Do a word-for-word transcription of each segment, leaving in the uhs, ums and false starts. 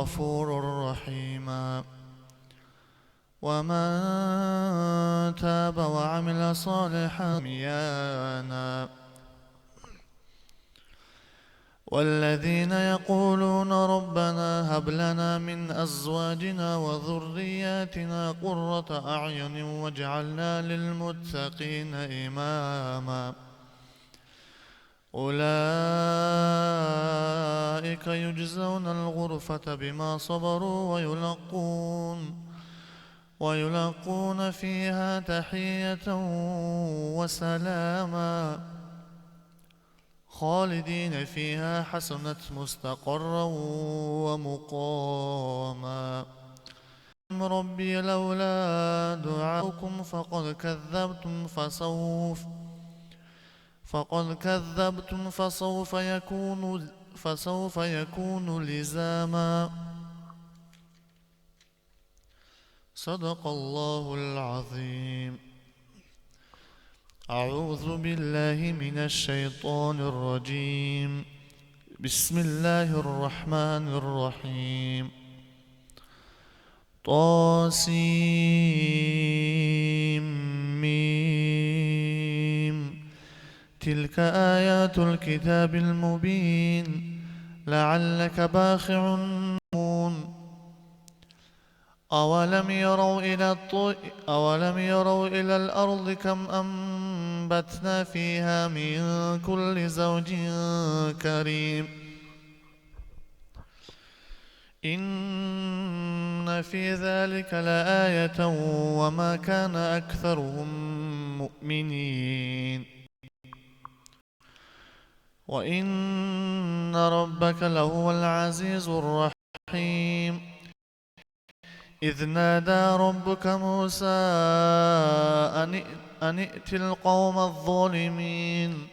غفورا رحيما. ومن تاب وعمل صالحا عميانا. والذين يقولون ربنا هب لنا من أزواجنا وذرياتنا قرة أعين واجعلنا للمتقين إماما. أولئك يجزون الغرفة بما صبروا ويلقون، ويلقون فيها تحية وسلاما. خالدين فيها حسنت مستقرا ومقاما. ربي لولا دعاؤكم فقد كذبتم فسوف، فقد كذبتم فسوف يكون، فسوف يكون لزاما. صدق الله العظيم. أعوذ بالله من الشيطان الرجيم. بسم الله الرحمن الرحيم. طسيم. تلك آيات الكتاب المبين. لعلك باخع أولم يروا إلى الط-، أولم يروا إلى الأرض كم أنبتنا فيها من كل زوج كريم. إن في ذلك لآية وما كان أكثرهم مؤمنين. وإن ربك لهو العزيز الرحيم. إذ نادى ربك موسى أن ائ-، أن ائت القوم الظالمين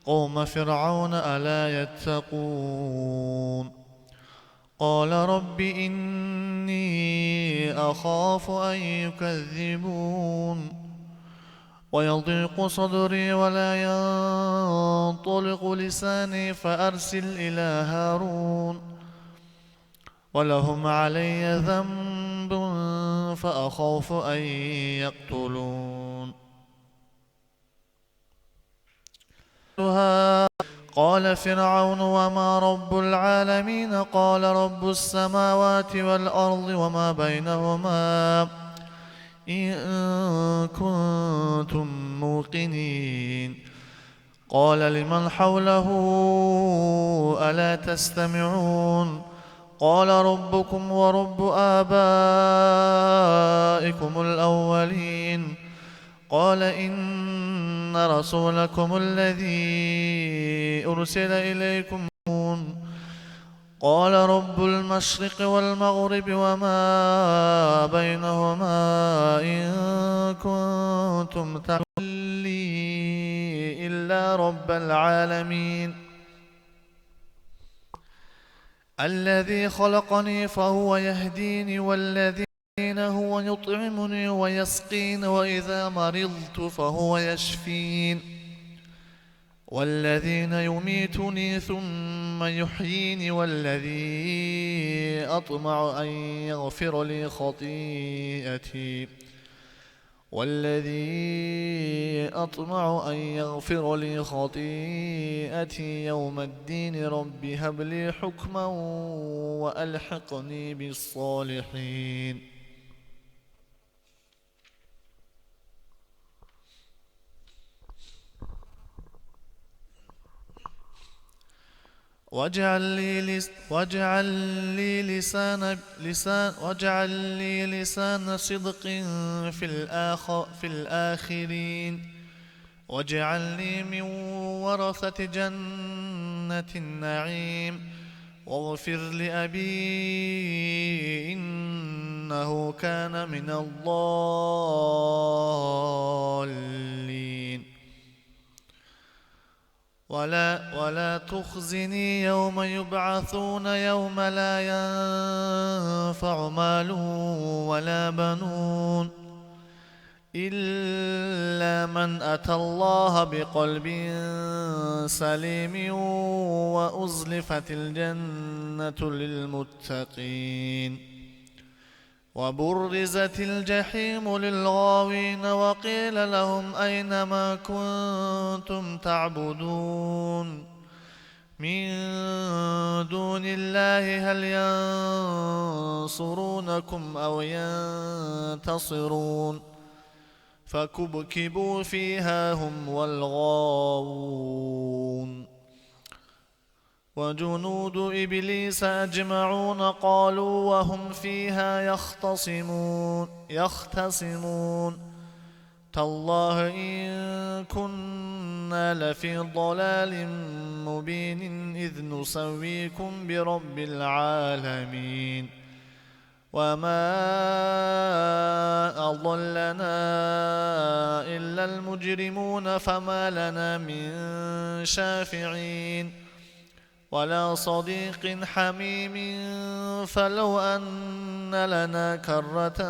قوم فرعون ألا يتقون. قال رب إني أخاف أن يكذبون ويضيق صدري ولا ينطلق لساني فأرسل إلى هارون ولهم علي ذنب فأخاف أن يقتلون. قال فرعون وما رب العالمين؟ قال رب السماوات والأرض وما بينهما إن كنتم موقنين. قال لمن حوله ألا تستمعون؟ قال ربكم ورب آبائكم الأولين. قال إن رسولكم الذي أرسل إليكم. قال رب المشرق والمغرب وما بينهما إن كنتم تعلمون. إلا رب العالمين الذي خلقني فهو يهدين والذي هو يطعمني ويسقين وإذا مرضت فهو يشفين والذي يميتني ثم يحيين والذي أطمع أن يغفر لي خطيئتي والذي أطمع أن يغفر لي خطيئتي يوم الدين رب هب لي حكما وألحقني بالصالحين. واجعل لي لس-، واجعل لي لسان، لسان، واجعل لي لسان صدق في الآخ-، في الآخرين. واجعلني من ورثة جنة النعيم. واغفر لأبي إنه كان من الضالين. ولا، ولا تخزني يوم يبعثون يوم لا ينفع مال ولا بنون إلا من أتى الله بقلب سليم وأزلفت الجنة للمتقين وبرزت الجحيم للغاوين وقيل لهم أين ما كنتم تعبدون من دون الله هل ينصرونكم أو ينتصرون فكبكبوا فيها هم والغاوون. وجنود إبليس أجمعون قالوا وهم فيها يختصمون، يختصمون: تالله إن كنا لفي ضلال مبين إذ نسويكم برب العالمين. وما أضلنا إلا المجرمون فما لنا من شافعين ولا صديق حميم فلو أن لنا كرة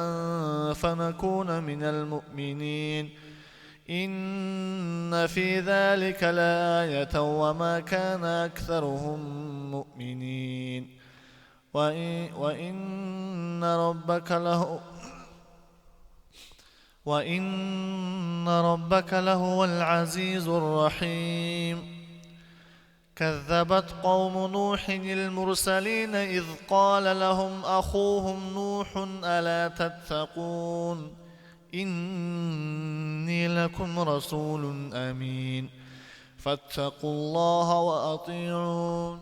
فنكون من المؤمنين إن في ذلك لآية وما كان أكثرهم مؤمنين وإن، وإن ربك لهو، وإن ربك لهو العزيز الرحيم. كذبت قوم نوح المرسلين إذ قال لهم أخوهم نوح ألا تتقون إني لكم رسول أمين فاتقوا الله وأطيعون.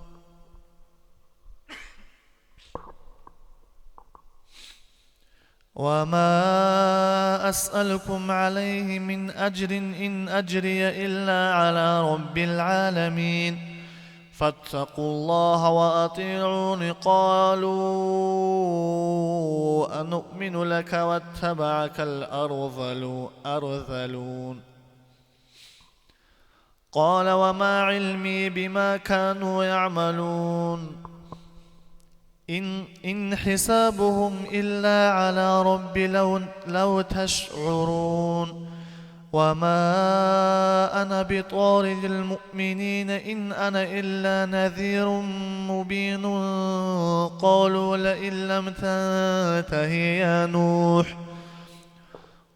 وما أسألكم عليه من أجر إن أجري إلا على رب العالمين فاتقوا الله وأطيعون. قالوا أنؤمن لك واتبعك الأرذلو-، أرذلون. قال وما علمي بما كانوا يعملون إن، إن حسابهم إلا على ربي لو، لو تشعرون وما أنا بطارد المؤمنين إن أنا إلا نذير مبين قالوا لئن لم تنته يا نوح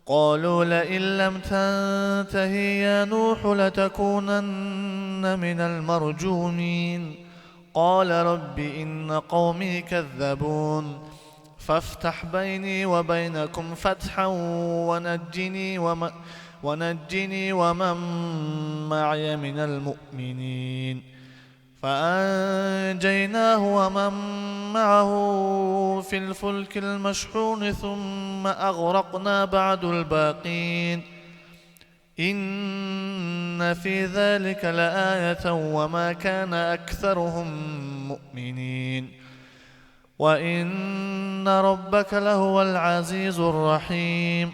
قالوا لئن لم تنته يا نوح لتكونن من المرجومين. قال رب إن قومي كذبون فافتح بيني وبينكم فتحا ونجني وم-، ونجني ومن معي من المؤمنين. فأنجيناه ومن معه في الفلك المشحون ثم أغرقنا بعد الباقين. إن في ذلك لآية وما كان أكثرهم مؤمنين. وإن ربك لهو العزيز الرحيم.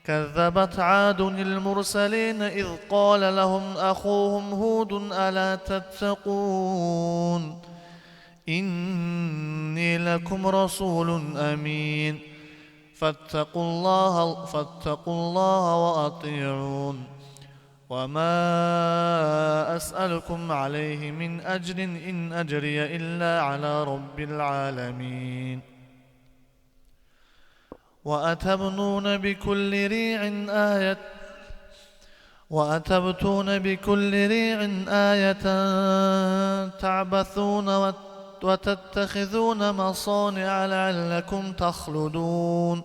كذبت عاد المرسلين إذ قال لهم أخوهم هود ألا تتقون إني لكم رسول أمين فاتقوا الله، فاتقوا الله وأطيعون. وما أسألكم عليه من أجر إن أجري إلا على رب العالمين. وأتبنون بكل ريع آية، وأتبتون بكل ريع آية تعبثون وت-، وتتخذون مصانع لعلكم تخلدون.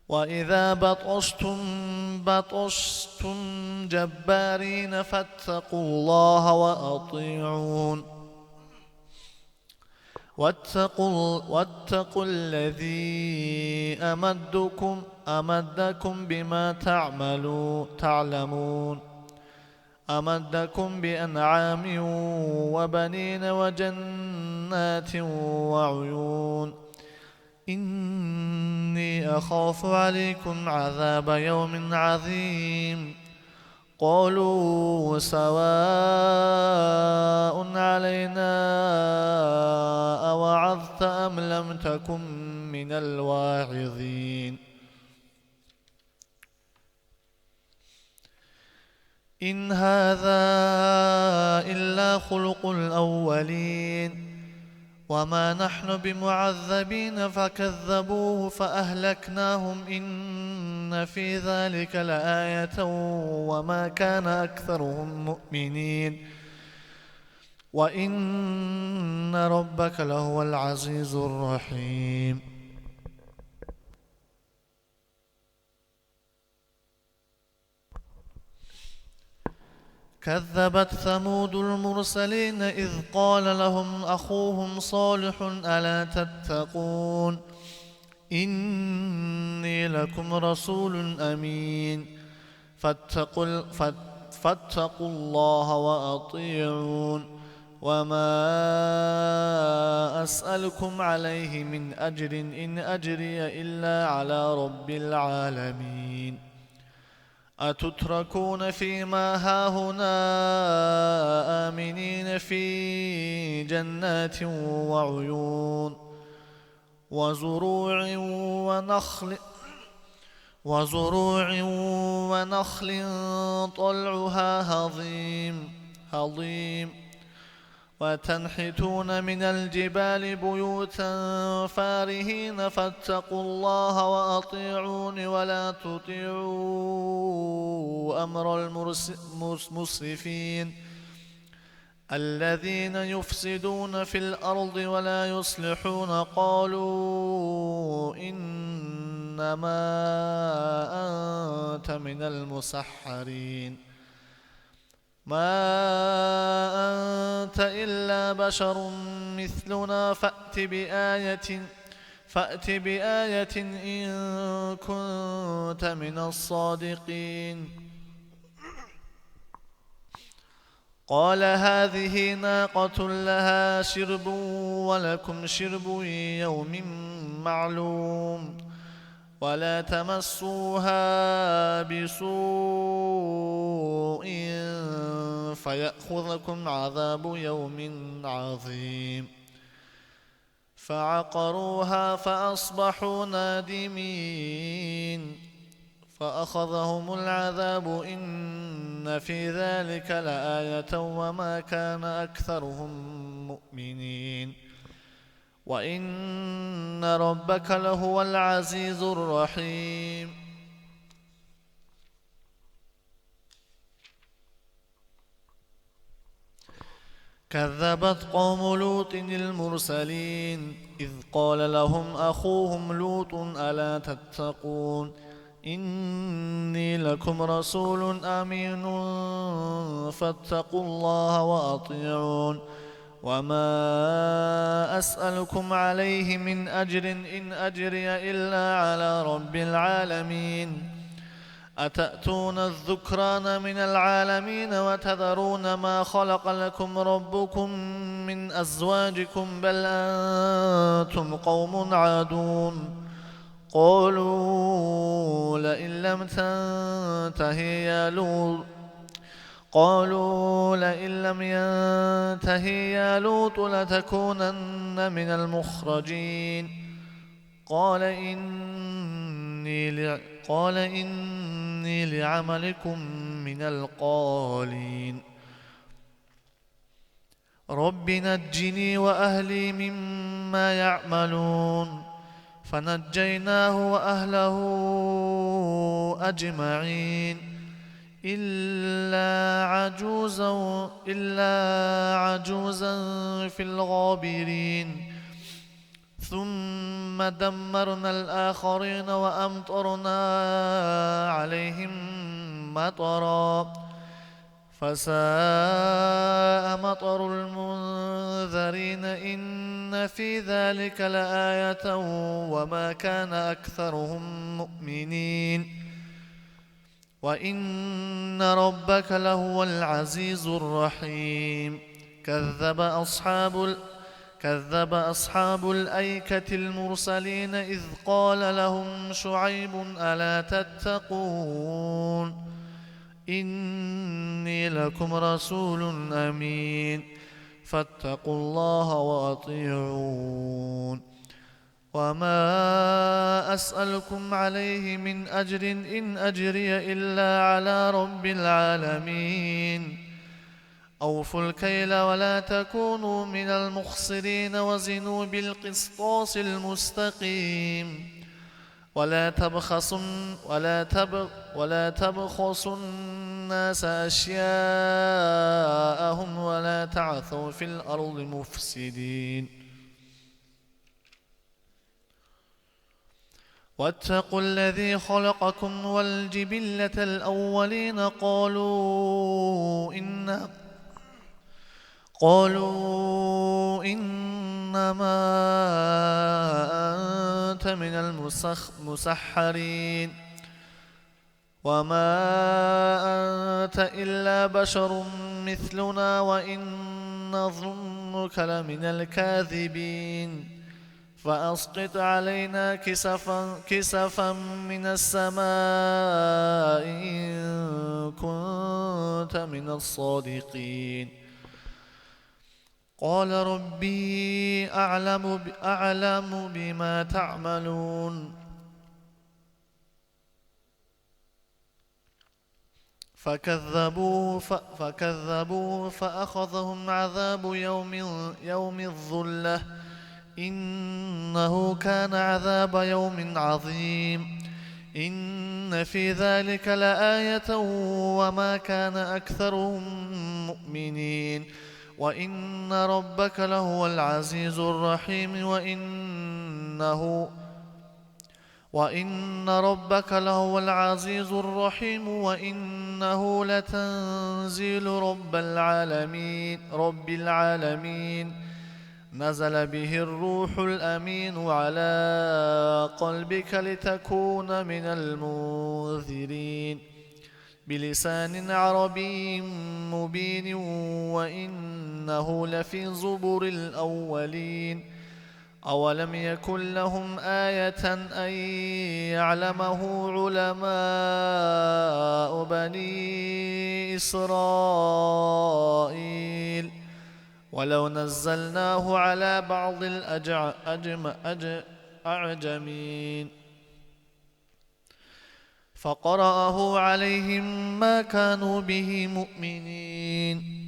وإذا بطشتم بطشتم جبارين فاتقوا الله وأطيعون. واتقوا، واتقوا الذي أمدكم، أمدكم بما تعملوا، تعلمون. أمدكم بأنعام وبنين وجنات وعيون. إني أخاف عليكم عذاب يوم عظيم. قالوا سواء علينا أوعظت أم لم تكن من الواعظين. إن هذا إلا خلق الأولين. وما نحن بمعذبين فكذبوه فأهلكناهم إن في ذلك لآية وما كان أكثرهم مؤمنين. وإن ربك لهو العزيز الرحيم. كذبت ثمود المرسلين إذ قال لهم أخوهم صالح ألا تتقون إني لكم رسول أمين فاتقوا ال-، فات-، فاتقوا الله وأطيعون وما أسألكم عليه من أجر إن أجري إلا على رب العالمين. أتتركون فيما هاهنا آمنين في جنات وعيون وزروع ونخل وزروع ونخل طلعها هضيم هضيم وتنحتون من الجبال بيوتا فارهين فاتقوا الله وأطيعون ولا تطيعوا أمر المرس-، مس-، مسرفين الذين يفسدون في الأرض ولا يصلحون قالوا إنما أنت من المسحرين ما أنت إلا بشر مثلنا فأت بآية، فأت بآية إن كنت من الصادقين. قال هذه ناقة لها شرب ولكم شرب يوم معلوم. ولا تمسوها بسوء فيأخذكم عذاب يوم عظيم. فعقروها فأصبحوا نادمين. فأخذهم العذاب إن في ذلك لآية وما كان أكثرهم مؤمنين. وإن ربك لهو العزيز الرحيم. كذبت قوم لوط المرسلين إذ قال لهم أخوهم لوط ألا تتقون إني لكم رسول أمين فاتقوا الله وأطيعون وما أسألكم عليه من أجر إن أجري إلا على رب العالمين. أتأتون الذكران من العالمين وتذرون ما خلق لكم ربكم من أزواجكم بل أنتم قوم عادون. قالوا لئن لم تنته يا لوط قالوا لئن لم ينته يا لوط لتكونن من المخرجين. قال إني لع-، قال إني لعملكم من القالين. رب نجني وأهلي مما يعملون. فنجيناه وأهله أجمعين إلا عجوزا، إلا عجوزا في الغابرين. ثم دمرنا الآخرين وأمطرنا عليهم مطرا فساء مطر المنذرين إن في ذلك لآية وما كان أكثرهم مؤمنين. وإن ربك لهو العزيز الرحيم. كذب أصحاب ال-، كذب أصحاب الأيكة المرسلين إذ قال لهم شعيب ألا تتقون إني لكم رسول أمين فاتقوا الله وأطيعون. وما أسألكم عليه من أجر، إن أجري إلا على رب العالمين. أوفوا الكيل ولا تكونوا من المخسرين، وزنوا بالقسطاس المستقيم، ولا تبخسوا، ولا تب-، ولا تبخسوا الناس أشياءهم ولا تعثوا في الأرض مفسدين. واتقوا الذي خلقكم والجبلة الأولين، قالوا إن-، قالوا إنما أنت من المسخ-، المسحرين. وما أنت إلا بشر مثلنا وإن نظنك لمن الكاذبين. فأسقط علينا كسفا، كسفا من السماء إن كنت من الصادقين. قال ربي أعلم ب-، أعلم بما تعملون. فكذبوه ف-، فكذبوه فأخذهم عذاب يوم، يوم الظلة، إنه كان عذاب يوم عظيم. إن في ذلك لآية وما كان أكثرهم مؤمنين، وإن ربك لهو العزيز الرحيم، وإنه وإن ربك لهو العزيز الرحيم، وإنه لتنزيل رب العالمين، رب العالمين. نزل به الروح الأمين على قلبك لتكون من المنذرين. بلسان عربي مبين، وإنه لفي زبر الأولين. أولم يكن لهم آية أن يعلمه علماء بني إسرائيل، ولو نزلناه على بعض الأجع-، أجم-، أج-، أعجمين. فقرأه عليهم ما كانوا به مؤمنين.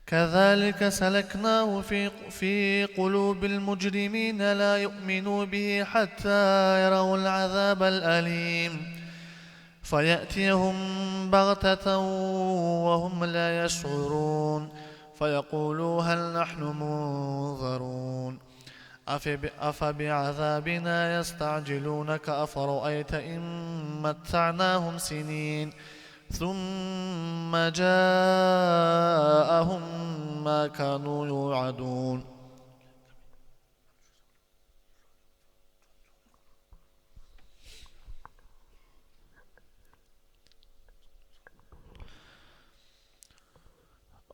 كذلك سلكناه في، في قلوب المجرمين لا يؤمنوا به حتى يروا العذاب الأليم. فيأتيهم بغتة وهم لا يشعرون، فيقولوا هل نحن منظرون. أفب-، أفبعذابنا يستعجلونك أفرأيت إن متعناهم سنين ثم جاءهم ما كانوا يوعدون.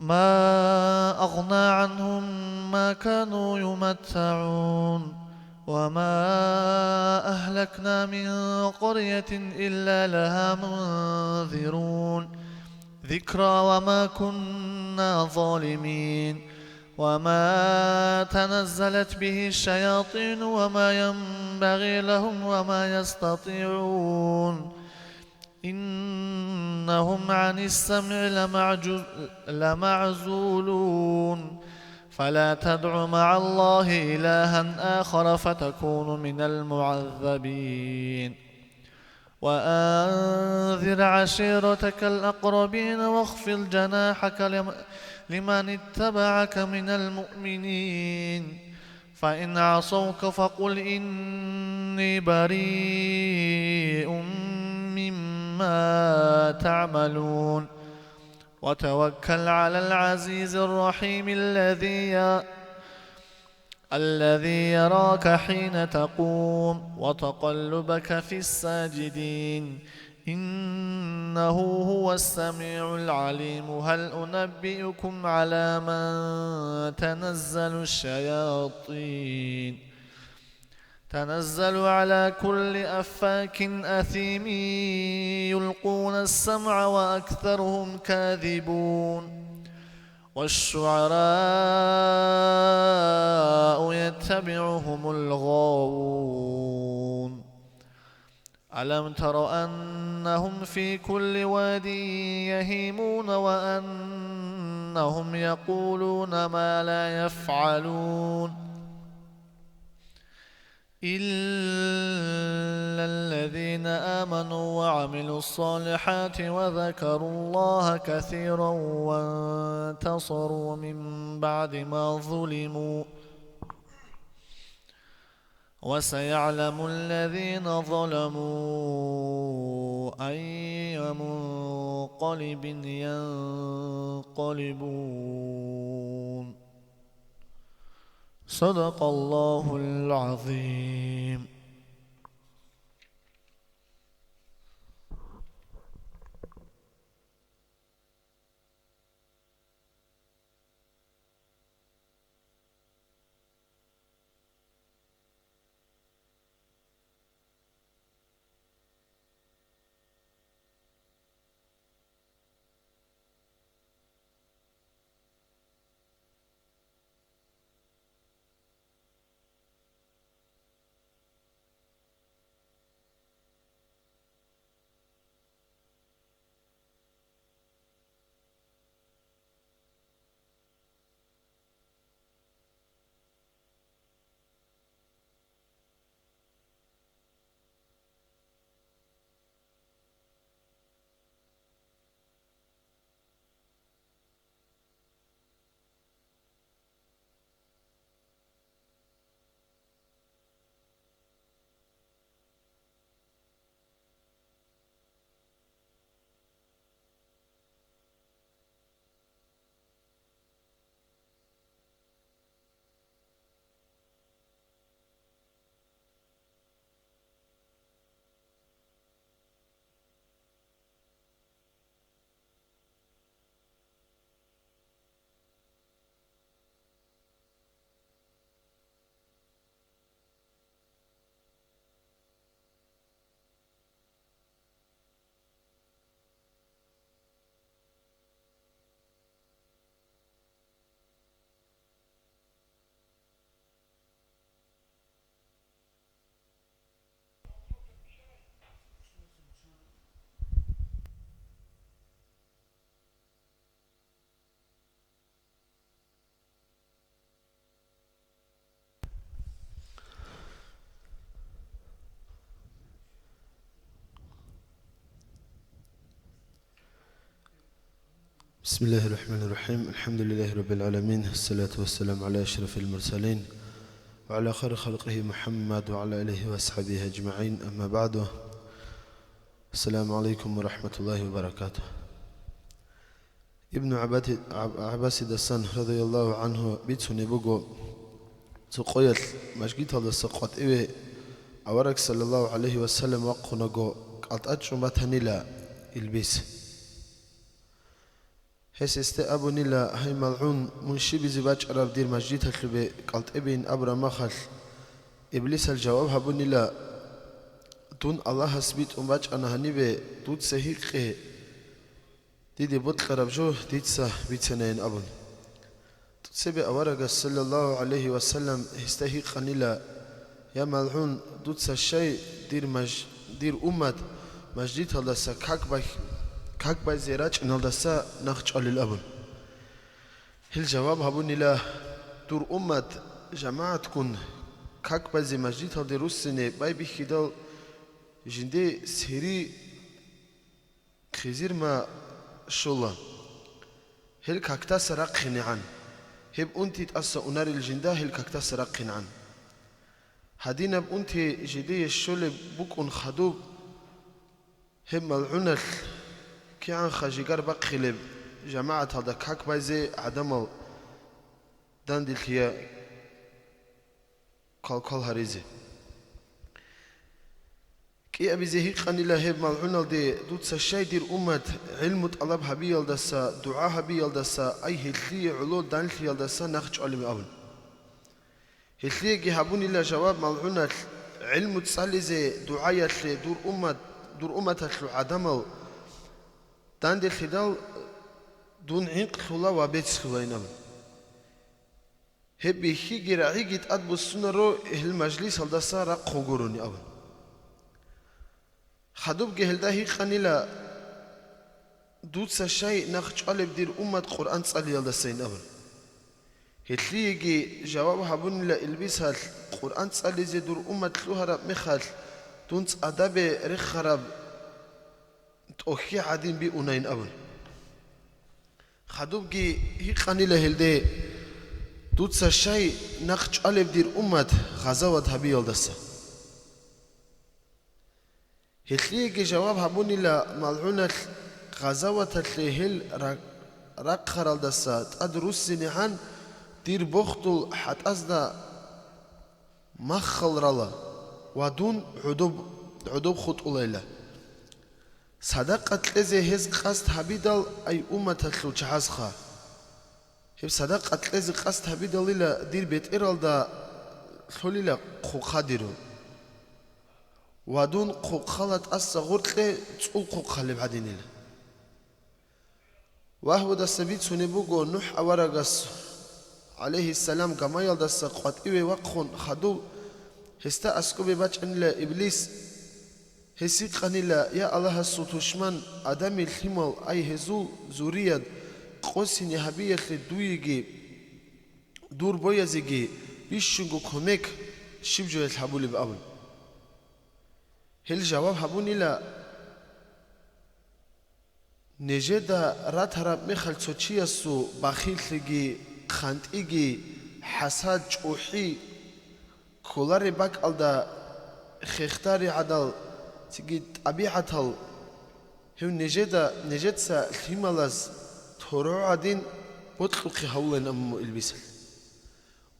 ما أغنى عنهم ما كانوا يمتعون، وما أهلكنا من قرية إلا لها منذرون، ذكرى وما كنا ظالمين، وما تنزلت به الشياطين وما ينبغي لهم وما يستطيعون، إنهم عن السمع لمعجو-، لمعزولون، فلا تدع مع الله إلها آخر فتكون من المعذبين. وأنذر عشيرتك الأقربين واخفض جناحك لم-، لمن اتبعك من المؤمنين. فإن عصوك فقل إني بريء مما تعملون. وتوكل على العزيز الرحيم الذي ي-، الذي يراك حين تقوم وتقلبك في الساجدين، إنه هو السميع العليم. هل أنبئكم على من تنزل الشياطين؟ تنزل على كل أفاك أثيم، يلقون السمع وأكثرهم كاذبون. والشعراء يتبعهم الغاوون. ألم تر أنهم في كل واد يهيمون وأنهم يقولون ما لا يفعلون. إلا الذين آمنوا وعملوا الصالحات وذكروا الله كثيرا وانتصروا من بعد ما ظلموا وسيعلم الذين ظلموا أي منقلب ينقلبون. صدق الله العظيم. بسم الله الرحمن الرحيم. الحمد لله رب العالمين. الصلاة والسلام على أشرف المرسلين وعلى خير خلقه محمد وعلى آله وأصحابه أجمعين. أما بعد. السلام عليكم ورحمة الله وبركاته. Ибну ГӀаббати-, ГӀаб-, ГӀаббасидасан, радияллагьу гӀангьу, бицунеб буго, цо къоялъ мажгиталдаса къватӀиве авараг саллаллагьу гӀалайгьи вассалам вахъунаго, кӀалтӀа чӀун батанила илбис. Гьес гьесде абунила: «Гьай, малгӀун, мун щибизе бачӀараб дир мажгиталъубе кӀалтӀебейин?» абураб мехалъ, Иблисал жаваб гьабунила: «Дун Аллагьас битӀун бачӀана гьанибе, дуца гьикъе, диде бокьараб жо дица бицанайин», – абун. Цебе аварагас, саллаллагьу гӀалайгьи вассалам, гьесда гьикъанила: «Я малгӀун, дуца щай дир маж-, дир уммат мажгиталдаса как бай-, как байзе рачӀиналдаса нахъ чӀвалел?» – абун. Гьел жаваб гьабунила: «Дур уммат жамагӀатгун как байзе мажгиталде руссине байбихьидал, жинде сири хизир ма щола. Гьел какдаса рахъинегӀан. Гьеб унти тӀаса унарел жинда гьел какдаса рахъинегӀан. Гьадинаб унти жидее щолеб букӀун хадуб, гьеб малгӀуналъ кигӀанха жигар бахъилеб жамагӀаталда как байзе гӀадамал данделъия квалквал гьаризе». КӀиабизе гьикъанила гьеб малгӀуналде: «Дуца щай дир уммат гӀилму тӀалаб гьабиялдаса, дугӀа гьабиялдаса, ай, гьелъие гӀоло данлъиялдаса нахъ чӀвалеб?» – абун. Гьелъиеги гьабунила жаваб малгӀуналъ: «ГӀилму цӀализе, дугӀаялъе дур уммат, дур умматалъул гӀадамал данделъидал, дун гӀинкълъула ва бецлъулайин абун. Гьеб бихьиги рагӀиги тӀадбуссунаро гьел мажлисалдаса рахъун гурони абун. Хадубги гьелда гьикъанила: «Дуца щай нахъ чӀвалеб дир уммат Къуръан цӀалиялдасайин?» абун. Гьелъиеги жаваб гьабунила илбисалъ: «Къуръан цӀализе дур уммат лъугьараб мехалъ, дун цӀадабе рехараб тӀохьи гӀадин би унайин», абун. Хадубги гьикъанила гьелде: «Дуца щай нахъ чӀвалеб дир уммат гъазават гьабиялдаса?» Гьелъиеги жаваб гьабунила малгӀуналъ: «Гъазаваталъе гьел ра-, рахъаралдаса тӀад руссинегӀан дир бохдул хӀатӀазда маххал рала ва дун гӀодоб, гӀодоб хутӀулайла. Садакъа кьезе гьез къасд гьабидал, ай умматалъул чагӀазха. Гьеб садакъа кьезе къасд гьабидалила дир бетӀералда лъолила хъухъа дирун. Ва дун хъухъала тӀаса гъоркье цӀул хъухъалеб гӀадинила». Вагьбудаса бицунеб буго НухӀ аварагас, гӀалайгьиссалам, гамаялдаса къватӀиве вахъун хадув, гьесда аскӀобе бачӀанила Иблис. Гьес гьикъанила: «Я Аллагьасул тушман, Адамил лъимал, ай гьезул зуррият, къосине гьабиялъе дуеги дур боязеги бищунго кумек щиб жоялъ гьабулеб?» абун. Гьел жаваб гьабунила: «Нижеда ратараб мехалъ цо чиясул бахиллъиги, хъантӀиги, хӀасад, чӀухӀи, кколареб бакӀалда хехтаригӀадал, цинги тӀабигӀатал, гьев нижеда, нижеца лъималаз торгӀу гӀадин бокьухъе гьавулайин», абун илбисалъ.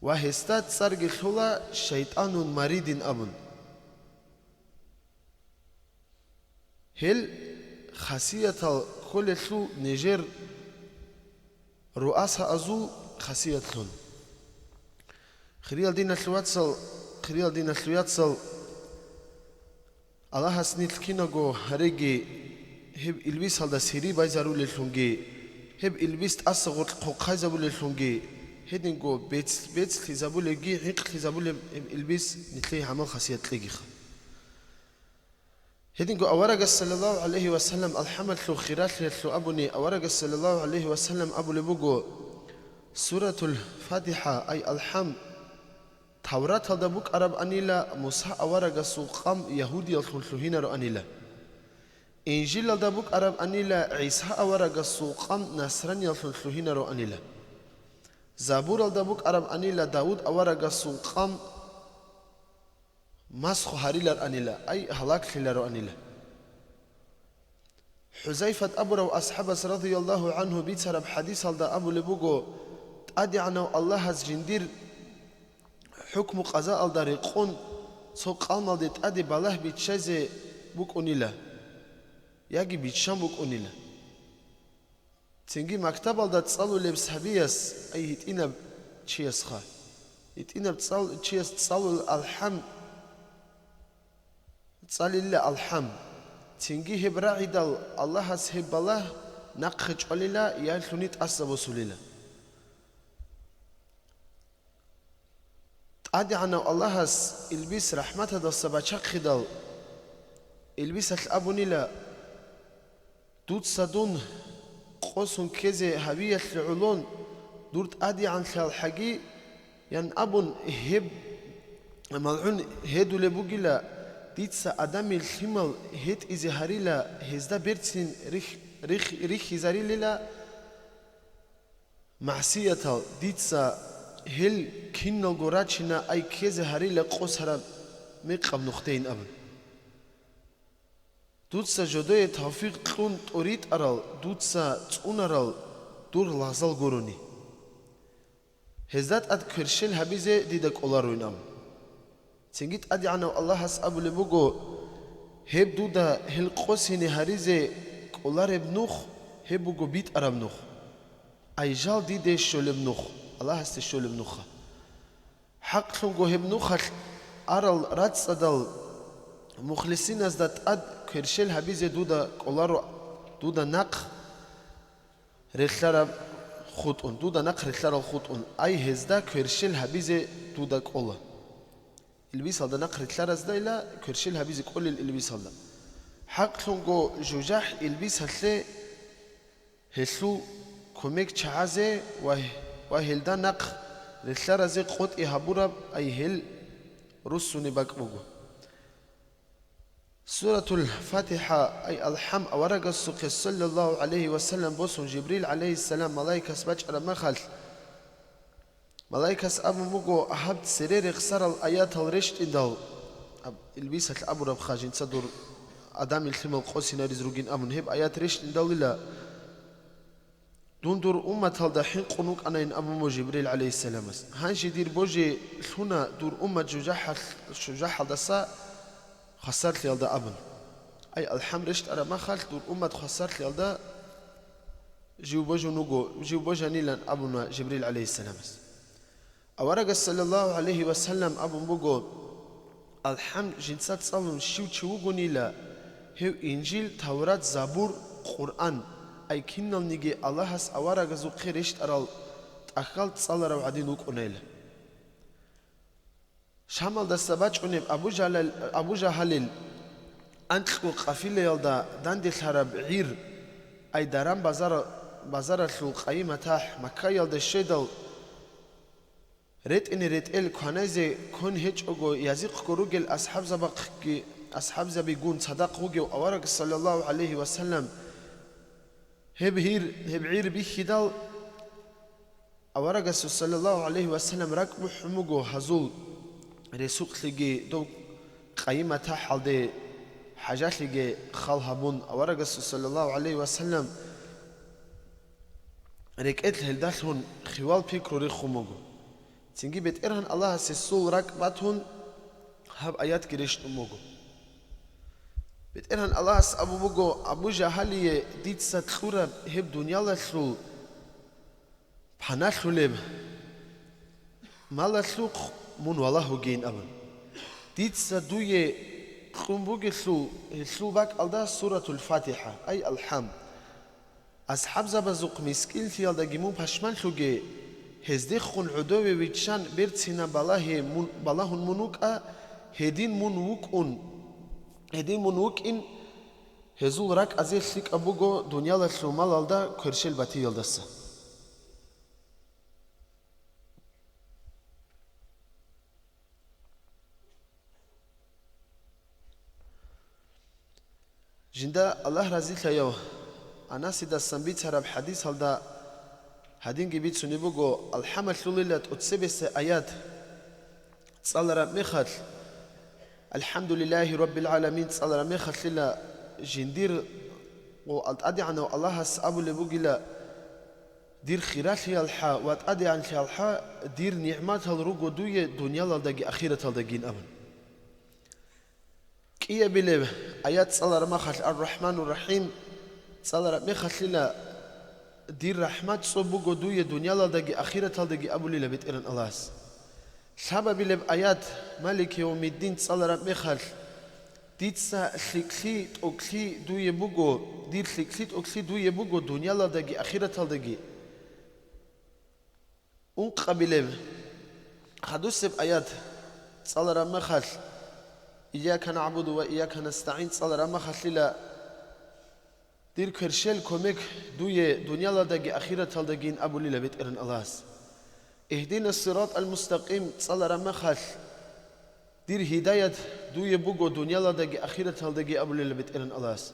Ва гьесда цӀарги лъола шайтӀанун маридин абун. Гьел хасиятал кколелъул нижер руасаазул хасиятлъун. Хириял диналъул вацал, хириял диналъул яцал, Аллагьас нилъ киналго гьареги, гьеб илбисалда сири байзарулеллъунги, гьеб илбис тӀаса гъоркь хъухъайзабулеллъунги, гьединго бецц-, бецлъизабулебги гӀинкълъизабулеб гьеб илбис нилъее гӀамал-хасият кьегиха. Гьединго аварагас, саллаллагьу гӀалайгьи ва саллам, алхӀамалъул хиралъиялъул абуни, аварагас, саллаллагьу гӀалайгьи ва саллам, абулеб буго: «Суратул ФатихӀа, ай алхӀам, Тавраталда букӀарабанила Муса аварагасул къам ягьудияллъун лъугьинароанила. Инжилалда букӀарабанила ГӀиса аварагасул къам насранияллъун лъугьинароанила. Забуралда букӀарабанила Давуд аварагасул къам масху гьариларанила, ай гьалаглъилароанила». ХӀузайфат абурав асхӀабас, радияллагьу гӀангьу, бицараб хӀадисалда абулеб буго: «ТӀадегӀанав Аллагьас жиндир хӀукму-къазаалда рекъон цо къалмалде тӀаде балагь биччазе букӀунила яги биччан букӀунила». Цинги мактабалда цӀалулеб сабияс, ай гьитӀинаб чиясха, гьитӀинаб цӀал-, чияс цӀалул алхӀам, цӀалила алхӀам. Цинги гьеб рагӀидал Аллагьас гьеб балагь нахъе чӀвалила я лъуни тӀаса босулила. ТӀадегӀанав Аллагьас илбис рахӀматалдаса бачахъидал, илбисалъ абунила: «Дуца дун къосун ккезе гьавиялъе гӀолон дур тӀадегӀанлъиялхӀаги», – ян абун, гьеб малгӀун гьедулеб бугила, дица Адамил лъимал гьетӀизе гьарила, гьезда берцин рихь-, рихь-, рихьизарилила. МагӀсиятал дица гьел киналго рачина, ай ккезе гьарила къосараб мекъаб нухдейин абун. Дуца жодое тавфикъ кьун тӀоритӀарал, дуца цӀунарал дур лагъзал гурони. Гьезда тӀад кверщел гьабизе дида кӀолароин абун. Цинги ТӀадегӀанав Аллагьас абулеб буго: «Гьеб дуда гьел къосине гьаризе кӀолареб нух, гьеб буго битӀараб нух, ай жал диде щолеб нух, Аллагьасде щолеб нуха». ХӀакълъунго гьеб нухалъ арал рацӀцӀадал мухлисиназда тӀад кверщел гьабизе дуда кӀоларо дуда нахъ, релълъараб хутӀун, дуда нахъ релълъарал хутӀун, ай гьезда кверщел гьабизе дуда кӀола. Илбисалда нахъ релълъараздайила кверщел гьабизе кӀолел илбисалда. ХӀакълъунго жужахӀ илбисалъе гьелъул кумек чагӀазе ва, ва гьелда нахъ релълъаразе къотӀи гьабураб, ай гьел руссунеб бакӀ буго. Суратул ФатихӀа, ай АлхӀам, аварагасухъе саллаллагьу гӀалайгьи ва саллам босун Жибрил гӀалайгьиссалам малаикас бачӀараб махалъ, малаикас абун буго, гьаб цере рехсарал аятал рещтӀиндал, аб-, илбисалъ абурабха, жинца дур Адамил лъимал къосинариз ругин абун, гьеб аят рещтӀиндалила, дун дур умматалда хӀинкъун вукӀанайин абун буго Жибрил гӀалайгьиссаламас. Гьанже дир божи лъуна дур уммат жужахӀал-, жужахӀалдаса хвасарлъиялда абун. Ай, АлхӀам рещтӀараб махалъ дур уммат хвасарлъиялда жив божун вуго, жив божанилан абуна Жибрил гӀалайгьиссаламас. Аварагас саллаллагьу гӀалайгьи ва саллам абун буго, АлхӀам жинца цӀалун щив чи вугонила, гьев Инжил, Таврат, Забур, Къуръан, ай киналниги Аллагьас аварагазухъе рещтӀарал тӀахьал цӀаларав гӀадин вукӀунайила. Шамалдаса бачӀунеб Абу Жалал-, Абу Жагьалил анкьго къафилаялда данделъараб гӀир, ай даран базара-, базаралъул къайи-матахӀ Маккаялда щведал, ретӀине ретӀел кваназе квен гьечӀого язихъго ругел асхӀабзабахъги-, асхӀабзабигун цадахъ вугев авараг саллаллагьу гӀалайгьи ва саллам гьеб гьир, гьеб гӀир бихьидал, аварагасул саллаллагьу гӀалайгьи ва саллам ракӀ бухӀун буго гьазул ресукълъиги дов къайи-матахӀалде хӀажалъиги хал гьабун, аварагасул саллаллагьу гӀалайгьи ва саллам рекӀелъ гьелдалъун хивал пикру рехун буго. Цинги БетӀергьан Аллагьас гьесул ракӀ батун, гьаб аятги рещтӀун буго. БетӀергьан Аллагьас абун буго Абу Жагьалие, дица кьураб гьеб дуниялалъул паналъулеб малалъухъ мун валагьугейин абун. Дица дуе кьун бугелъул гьелъул бакӀалда суратул ФатихӀа, ай АлхӀам. АсхӀабзабазухъ мискинлъиялдаги мун пашманлъуге, гьездехун гӀодове виччан берцинаб балагье мун, балагьун мун вукӀа, гьедин мун вукӀун, гьедин мун вукӀин, гьезул ракӀазе лъикӀаб буго дуниялалъул малалда кверщел батиялдаса. Жинда Аллагь разилъаяв Анасидасан бицараб хӀадисалда гьадинги бицунеб буго, АлхӀамалъулила тӀоцебесеб аят цӀалараб мехалъ, АлхӀамдулиллагьи раббил гӀаламин цӀалараб мехалъила жиндир ва ТӀадегӀанав Аллагьас абулеб бугила: «Дир хиралъиялхӀа ва тӀадегӀанлъиялхӀа, дир нигӀматал руго дуе дуниялалдаги ахираталдагин», – абун. КӀиябилеб аят цӀалараб мехалъ, Ар-Рахманур-Рахим цӀалараб мехалъила, дир рахӀмат цӀоб буго дуе дуниялалдаги ахираталдаги абулила БетӀергьан Аллагьас. Лъабабилеб аят, Малики явмиддин цӀалараб мехалъ, дица лъикӀлъи-тӀокӀлъи дуе буго, дир лъикӀлъи-тӀокӀлъи дуе буго дуниялалдаги ахираталдаги. Ункъабилеб хадусеб аят цӀалараб мехалъ, Ийяка нагӀбуду ва ийяка настагӀин цӀалараб мехалъила, дир кверщел кумек дуе дуниялалдаги ахираталдагин абулила БетӀергьан Аллагьас. Игьдинас сиратӀал мустакъим цӀалараб мехалъ, дир гьидаят дуе буго дуниялалдаги ахираталдаги абулила БетӀергьан Аллагьас.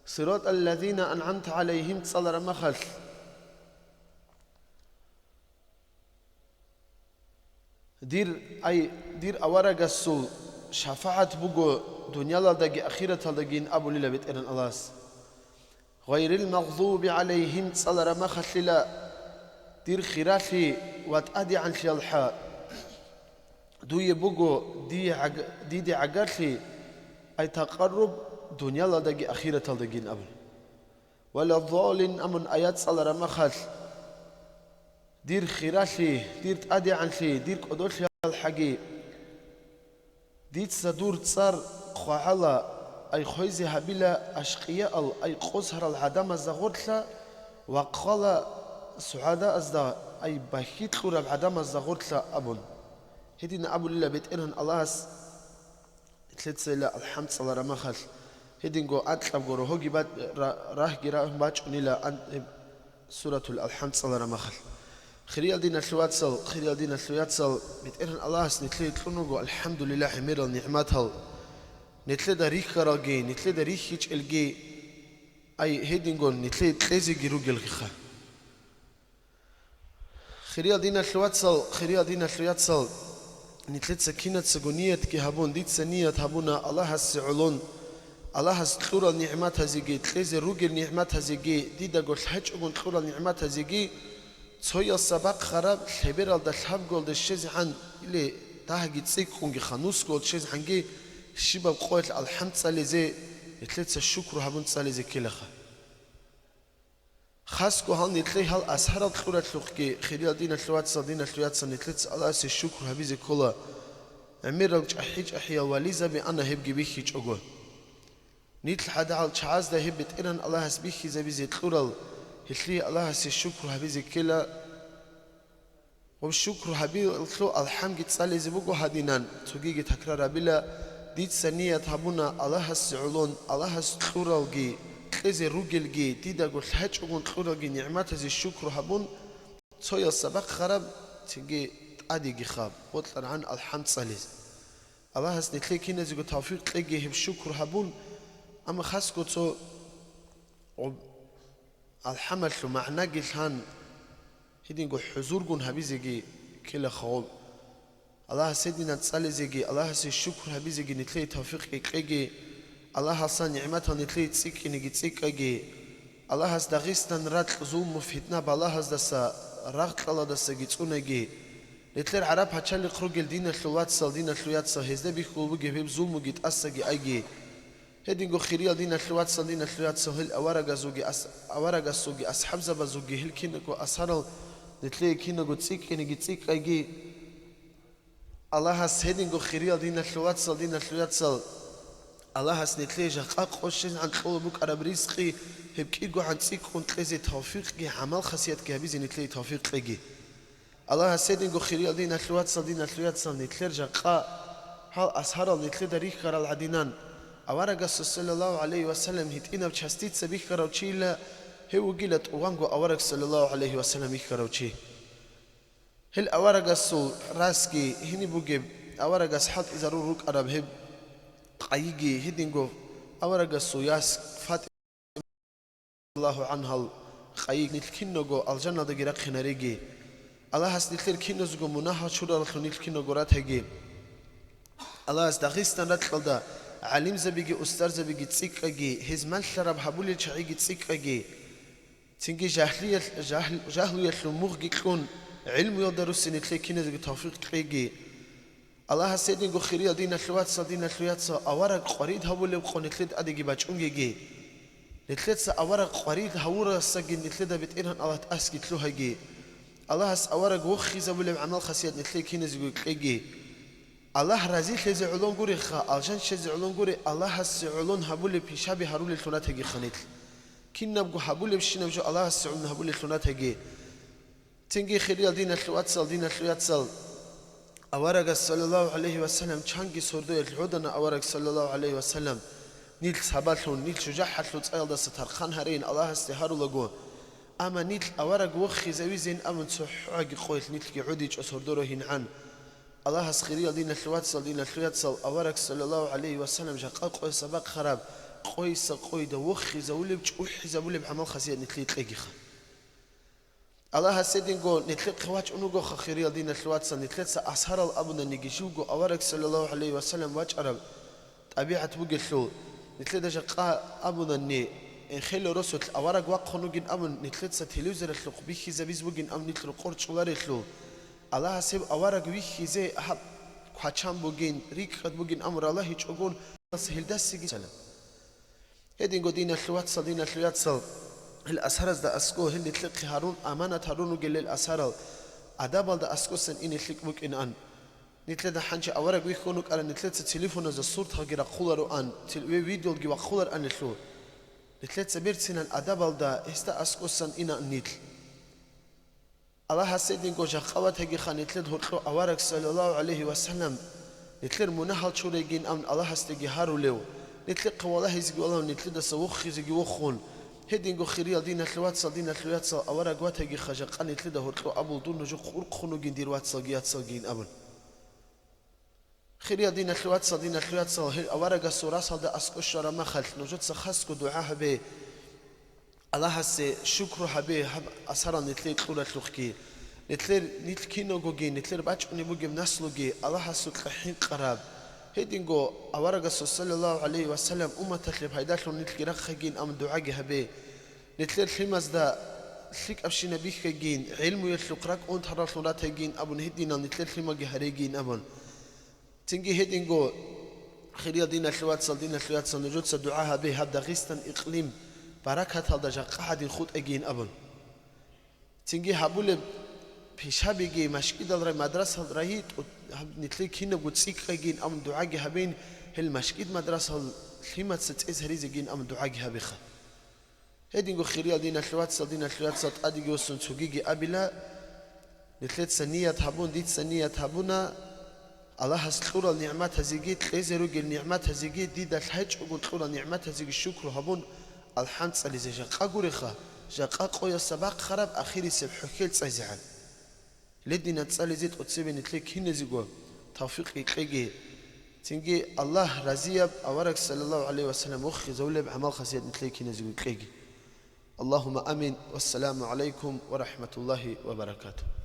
СиратӀал лазина ан'амта гӀалайгьим цӀалараб мехалъ, дир, ай, дир аварагасул шафагӀат буго дуниялалдаги ахираталдагин абулила БетӀергьан Аллагьас. Гъайрил магъзуби гӀалайгьим цӀалараб мехалъила, дир хиралъи ва тӀадегӀанлъиялхӀа дуе буго дие гӀаг-, диде гӀагарлъи, ай такъарруб дуниялалдаги ахираталдагин абун. Валаддаллин амун аят цӀалараб мехалъ, дир хиралъи, дир тӀадегӀанлъи, дир кӀодолъиялхӀаги, дица дур цӀар хъвагӀала, ай хвезе гьабила ашкъиял, ай къосарал гӀадамазда гъорлъа, Ва хъвала сугӀадаазда, ай, бахьи кьураб гӀадамазда гъорлъа абун. Гьедин абулила БетӀергьан Аллагьас нилъецайила алхӀам цӀалараб махалъ, гьединго анкьабго рогьоги бач-, ра-, рагьги рагьун бачӀунила ан-, гьеб суратул алхӀам цӀалараб махалъ. Хириял диналъул вацал, хириял диналъул яцал, БетӀергьан Аллагьас нилъее кьун руго, алхӀамдулиллагь, гӀемерал нигӀматал, нилъеда рихьаралги, нилъеда рихьичӀелги, ай, гьединго нилъее кьезеги ругелгиха. Хириял диналъул вацал, хириял диналъул яцал, нилъеца кинацаго ниятги гьабун, дица ният гьабуна Аллагьасе гӀолон, Аллагьас кьурал нигӀматазеги, кьезе ругел нигӀматазеги, дидаго лъачӀогун кьурал нигӀматазеги, цоял сабахъараб лъебералда лъабголда щезегӀан или дагьги цӀикӀкӀунгиха, нусгол щезегӀанги щибаб къоялъ алхӀам цӀализе, нилъеца шукру гьабун цӀализе ккелаха. Хасго гьал нилъее гьал асарал кьуралъухъги, хириял диналъул вацал, диналъул яцал, нилъеца Аллагьасе шукру гьабизе ккола, гӀемерал чӀахӀи-чӀахӀиял вализаби ана гьебги бихьичӀого. Нилъ гӀадагӀал чагӀазда гьеб БетӀергьан Аллагьас бихьизабизе кьурал, гьелъие Аллагьасе шукру гьабизе ккела. Гъоб шукру гьабиялъул алхӀамги цӀализе буго гьадинан, цогиги такрар гьабила, дица ният гьабуна Аллагьасе гӀолон, Аллагьас кьуралги, кьезе ругелги, дидаго лъачӀогун кьуралги нигӀматазе шукру гьабун, цоял сабахъараб, цинги тӀадегиха, бокьаргӀан алхӀам цӀализе. Аллагьас нилъее киназего тавфикъ кьеги гьеб шукру гьабун, амма хасго цо гъоб алхӀамалъул магӀнаги лъан, гьединго хӀузургун гьабизеги ккела хавуб. Аллагьас гьединан цӀализеги, Аллагьасе шукр гьабизеги нилъее тавфикъги кьеги, Аллагьасул нигӀматал нилъее цӀикӀкӀинеги цӀикӀкӀаги, Аллагьас Дагъистан ракь зулму-фитна балагьаздаса, рагъ-кьаладасаги цӀунаги, нилъер гӀараб пачалихъ ругел диналъул вацал, диналъул яцал, гьезда бихьул бугеб гьеб зулмуги тӀасаги айги. Гьединго хириял диналъул вацал, диналъул яцал, гьел аварагазулги ас-, аварагасулги асхӀабзабазулги гьел кинаго асарал нилъее кинаго цӀикӀкӀинеги цӀикӀкӀайги. Аллагьас гьединго хириял диналъул вацал, диналъул яцал, Аллагьас нилъее жакъа къо щезегӀан кьола букӀараб ризкъи, гьеб кӀигогӀан цӀикӀкӀун кьезе тавфикъги гӀамал-хасиятги гьабизе нилъее тавфикъ кьеги. Аллагьас гьединго хириял диналъул вацал, диналъул яцал, нилъер жакъа гьал асарал нилъеда рихьарал гӀадинан, аварагасул саллаллагьу гӀалайгьи ва саллам гьитӀинаб частица бихьарав чийила, гьев вугила тӀуванго авараг саллаллагьу гӀалайгьи ва саллам вихьарав чи. Гьел аварагасул расги гьениб бугеб, аварагас хӀалтӀизарун рукӀараб гьеб къайиги гьединго аварагасул яс ФатӀимат Аллагьу гӀангьал къайи нилъ киналго алжаналдаги рахъинареги. Аллагьас нилъер киназго мунагьал чураралъур нилъ киналго ратаги. Аллагьас Дагъистан ракьалда гӀалимзабиги устарзабиги цӀикӀкӀаги, гьез малъараб гьабулел чагӀиги цӀикӀкӀаги, цинги жагьлиялъ-, жагьл-, жагьлуялъул мугъги кьун, гӀилмуялда руссин нилъее киназеги тавфикъ кьеги. Аллагьас гьединго хириял диналъул вацал, диналъул яцал, авараг къварид гьавулеб къо нилъеда тӀадеги бачӀунгеги. Нилъеца авараг къварид гьавурасаги нилъеда БетӀергьан Аллагь тӀасги лъугьаги. Аллагьас авараг вохизабулеб гӀамал-хасият нилъее киназего кьеги. Аллагь разилъезе гӀолон гуриха, алжан щезе гӀолон гури, Аллагьасе гӀолон гьабулеб пишаби гьарулеллъун ратагиха нилъ. Кинабго гьабулебщинаб жо Аллагьасе гӀолон гьабулеллъун ратаги. Цинги хириял диналъул вацал, диналъул яцал, аварагас, саллаллагьу гӀалайгьи ва саллам, чанги сордоялъ гӀодана авараг, саллаллагьу гӀалайгьи ва саллам, нилъ сабаблъун, нилъ шужахӀалъул цӀаялдаса тархъан гьарейин Аллагьасде гьарулаго, амма нилъ авараг вохизавизейин абун цохӀоги къоялъ нилъги гӀодичӀо сордо рогьингӀан. Аллагьас хириял диналъул вацал, диналъул яцал, авараг, саллаллагьу гӀалайгьи ва саллам, жакъа къояса бахъараб, къойса къойда вохизавулеб, чӀухӀизабулеб гӀамал-хасият нилъее кьегиха. Аллагьас гьединго нилъехъе вачӀун вугоха, хириял диналъул вацал, нилъеца асарал абунаниги живго авараг, саллаллагьу гӀалайгьи ва саллам, вачӀараб тӀабигӀат бугелъул, нилъеда жакъа абунани, хеле росулъ авараг вахъун вугин абун, нилъеца телевизоралъухъ бихьизабиз бугин абун нилъ рокъор чӀоларелъул, Аллагьас гьев авараг вихьизе гьаб квачан бугин, рикӀкӀад бугин абун ралагьичӀогун, гьелдасаги салам. Гьединго диналъул вацал, диналъул яцал, гьел асаразда аскӀо, гьел нилъехъе гьарун, аманат гьарун ругел гьел асарал, адабалда аскӀосан ине лъикӀ букӀинан. Нилъеда хӀанчи авараг вихьун вукӀаран, нилъеца телефоназда сурталги рахъулароан, тел-, ве-, видеолги вахъулароанелъул. Нилъеца берцинан адабалда гьесда аскӀосан инаан нилъ. Аллагьас гьединго жакъа ватагиха нилъер гьоркьо авараг, саллаллагьу гӀалайгьи вассалам, нилъер мунагьал чурейгин абун Аллагьасдаги гьарулев, нилъехъе валагьизеги валагьун, нилъедаса вохизеги вохун, гьединго, хириял диналъул вацал, диналъул яцал, авараг ватагиха жакъа нилъеда гьоркьо абул, дун нужехъ урхъун вугин, дир вацалги яцалгийин абун. Хириял диналъул вацал, диналъул яцал, гьел аварагасул расалда аскӀор щвараб махалъ, нужеца хасго дугӀа гьабе, Аллагьасе шукру гьабе гьаб асарал нилъее кьуралъухъги. Нилъер, нилъ киналгоги, нилъер бачӀунеб бугеб наслуги Аллагьасукьа хӀинкъараб. Гьединго аварагасул, саллаллагьу гӀалайгьи вассалам, умматалъе пайдалъун нилъги рахъайгин абун дугӀаги гьабе. Нилъер лъимазда лъикӀабщинаб бихьайгин, гӀелмуялъухъ ракӀ унтараллъун ратайгин абун, гьединал нилъер лъимаги гьарейгин абун. Цинги гьединго, хириял диналъул вацал, диналъул яцал, нужеца дугӀа гьабе гьаб Дагъистан икълим баракаталда жакъа гӀадин хутӀайгин абун. Цинги гьабулеб пишабиги, машгидал рай, мадрасал райи тӀу-, гьаб нилъее кинабго цӀикӀкӀайгин абун дугӀаги гьабейин, гьел машгид-мадрасал лъимаца цӀезаризегин абун дугӀаги гьабеха. Гьединго, хириял диналъул вацал, диналъул яцал, тӀадеги вуссун цогиги абила, нилъеца ният гьабун, дица ният гьабуна, Аллагьас кьурал нигӀматазеги, кьезе ругел нигӀматазеги, дида лъачӀого кьурал нигӀматазеги шукру гьабун, алхӀам цӀализе жакъа гуреха, жакъа къоясда бахъараб ахирисеб хӀухьел цӀайзегӀан. Ледина цӀализе тӀоцебе нилъее киназего тавфикъ кьеги. Цинги Аллагь разияб авараг, саллаллагьу гӀалайгьи вассалам, вохизавулеб гӀамал-хасият нилъее киназего кьеги. Аллагьумма амин. Вассаламу гӀалайкум ва рахӀматуллагьи ва баракатугь.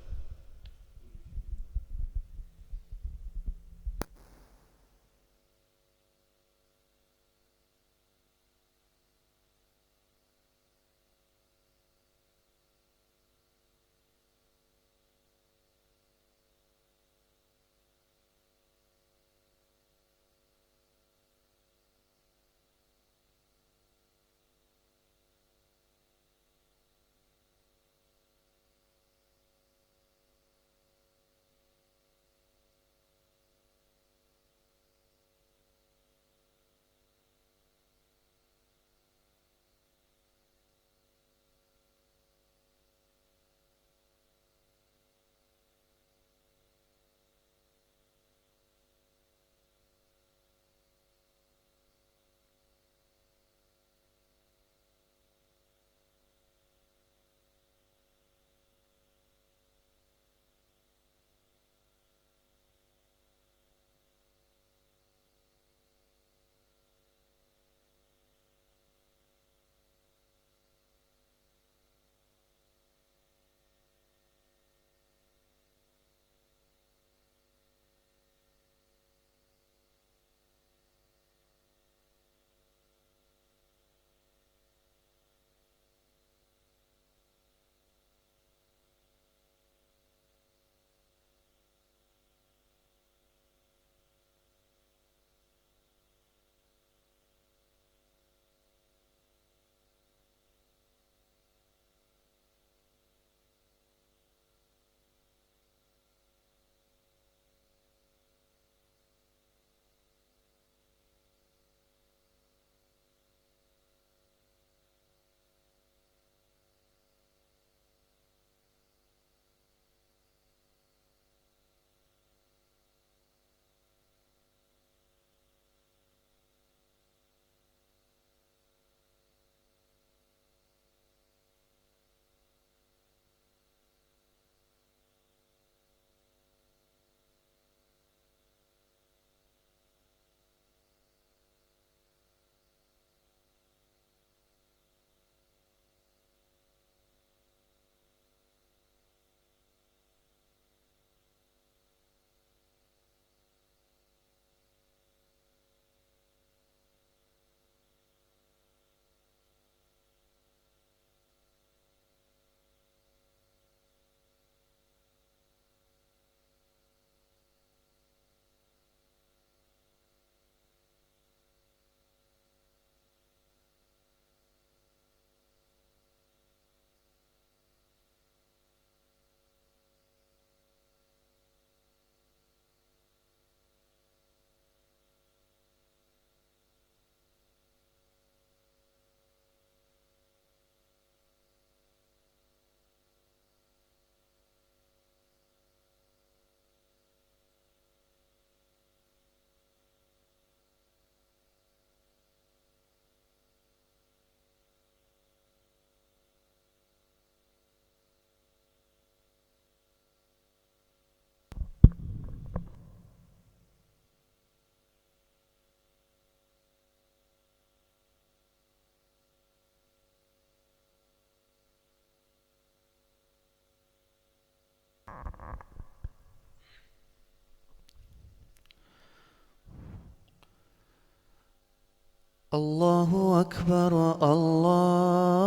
الله أكبر، الله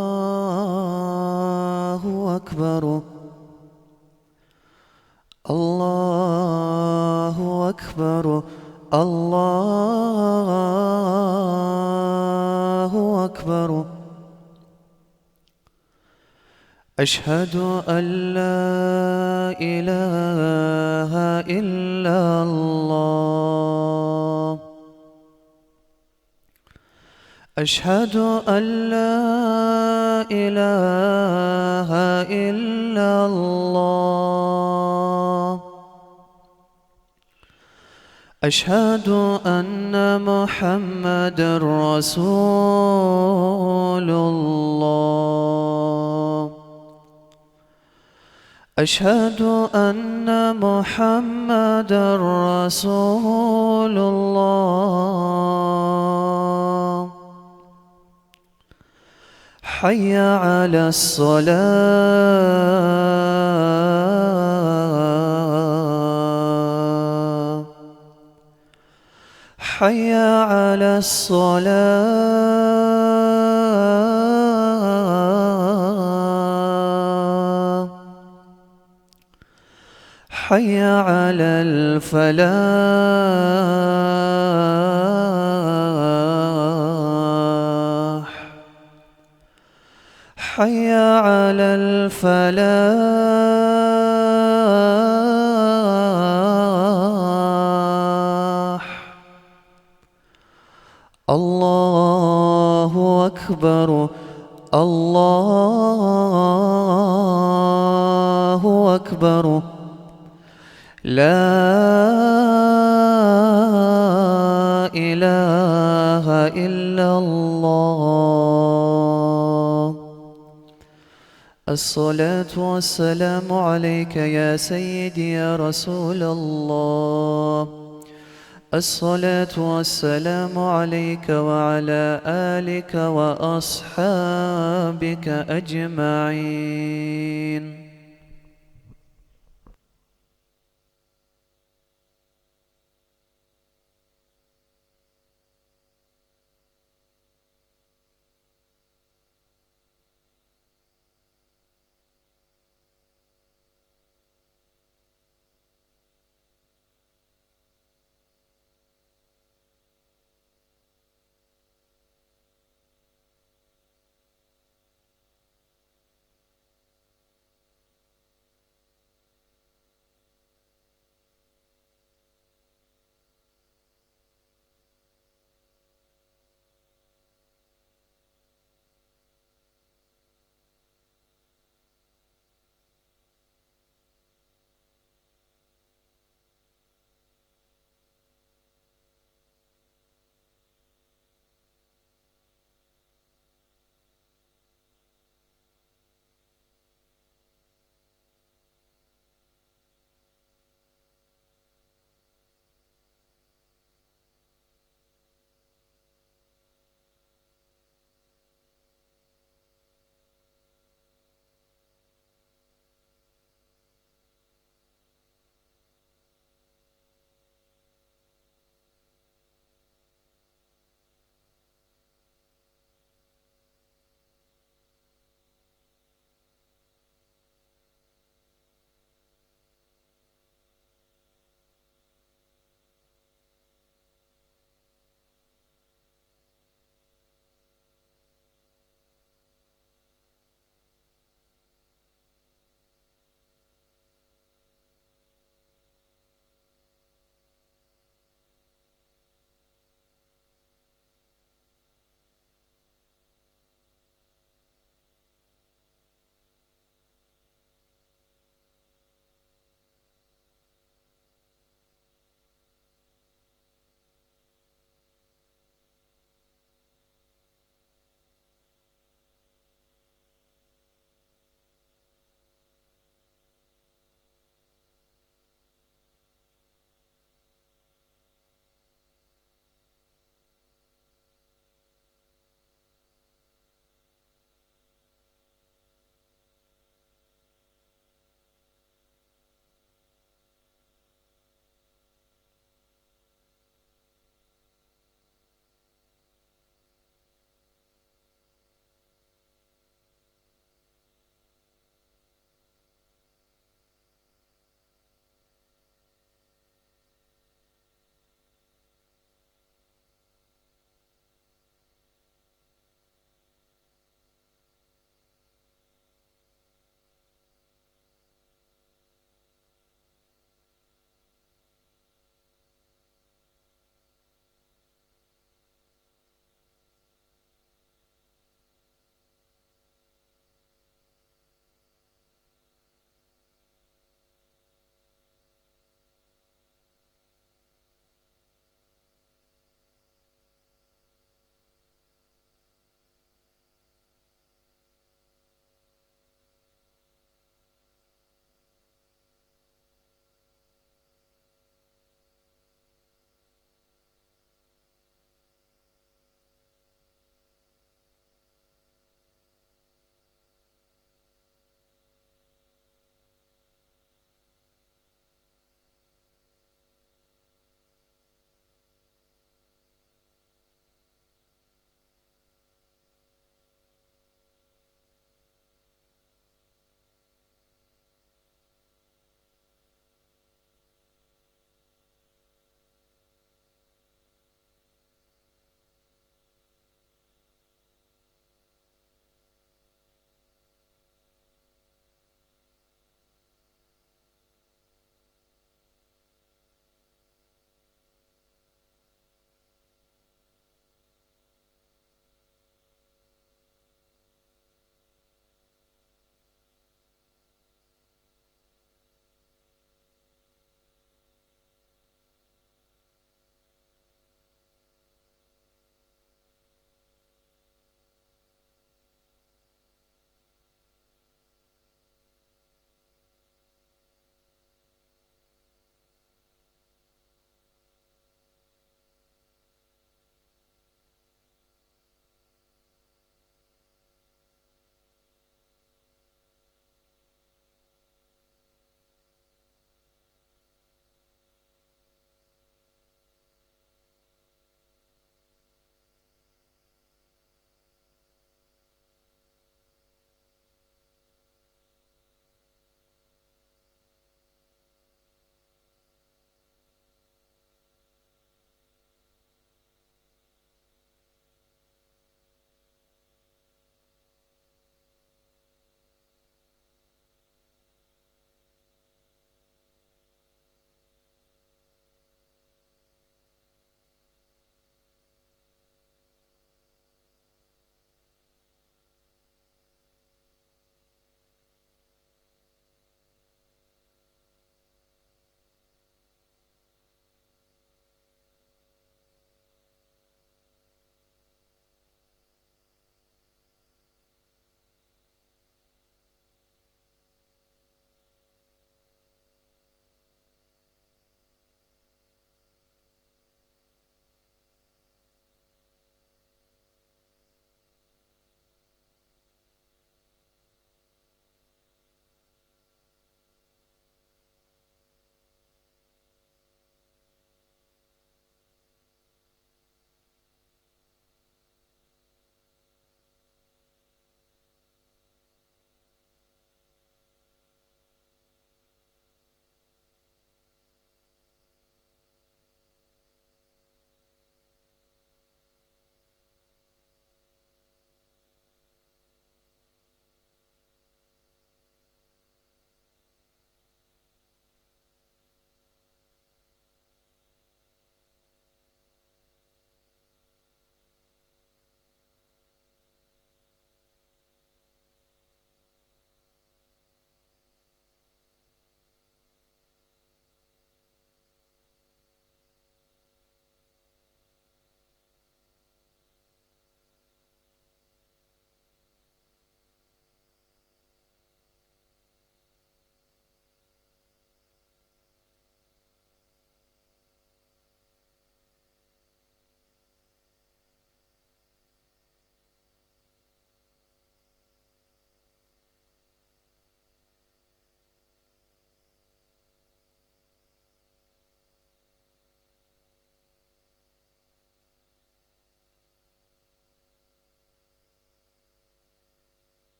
أكبر، الله أكبر، الله أكبر. أشهد أن لا إله إلا الله. أشهد أن لا إله إلا الله. أشهد أن محمدا رسول الله. أشهد أن محمدا رسول الله. حي على الصلاة. حي على الصلاة. حي على الفلاح. حي على الفلاح. الله أكبر، الله أكبر. لا إله إلا الله. الصلاة والسلام عليك يا سيدي يا رسول الله. الصلاة والسلام عليك وعلى آلك وأصحابك أجمعين.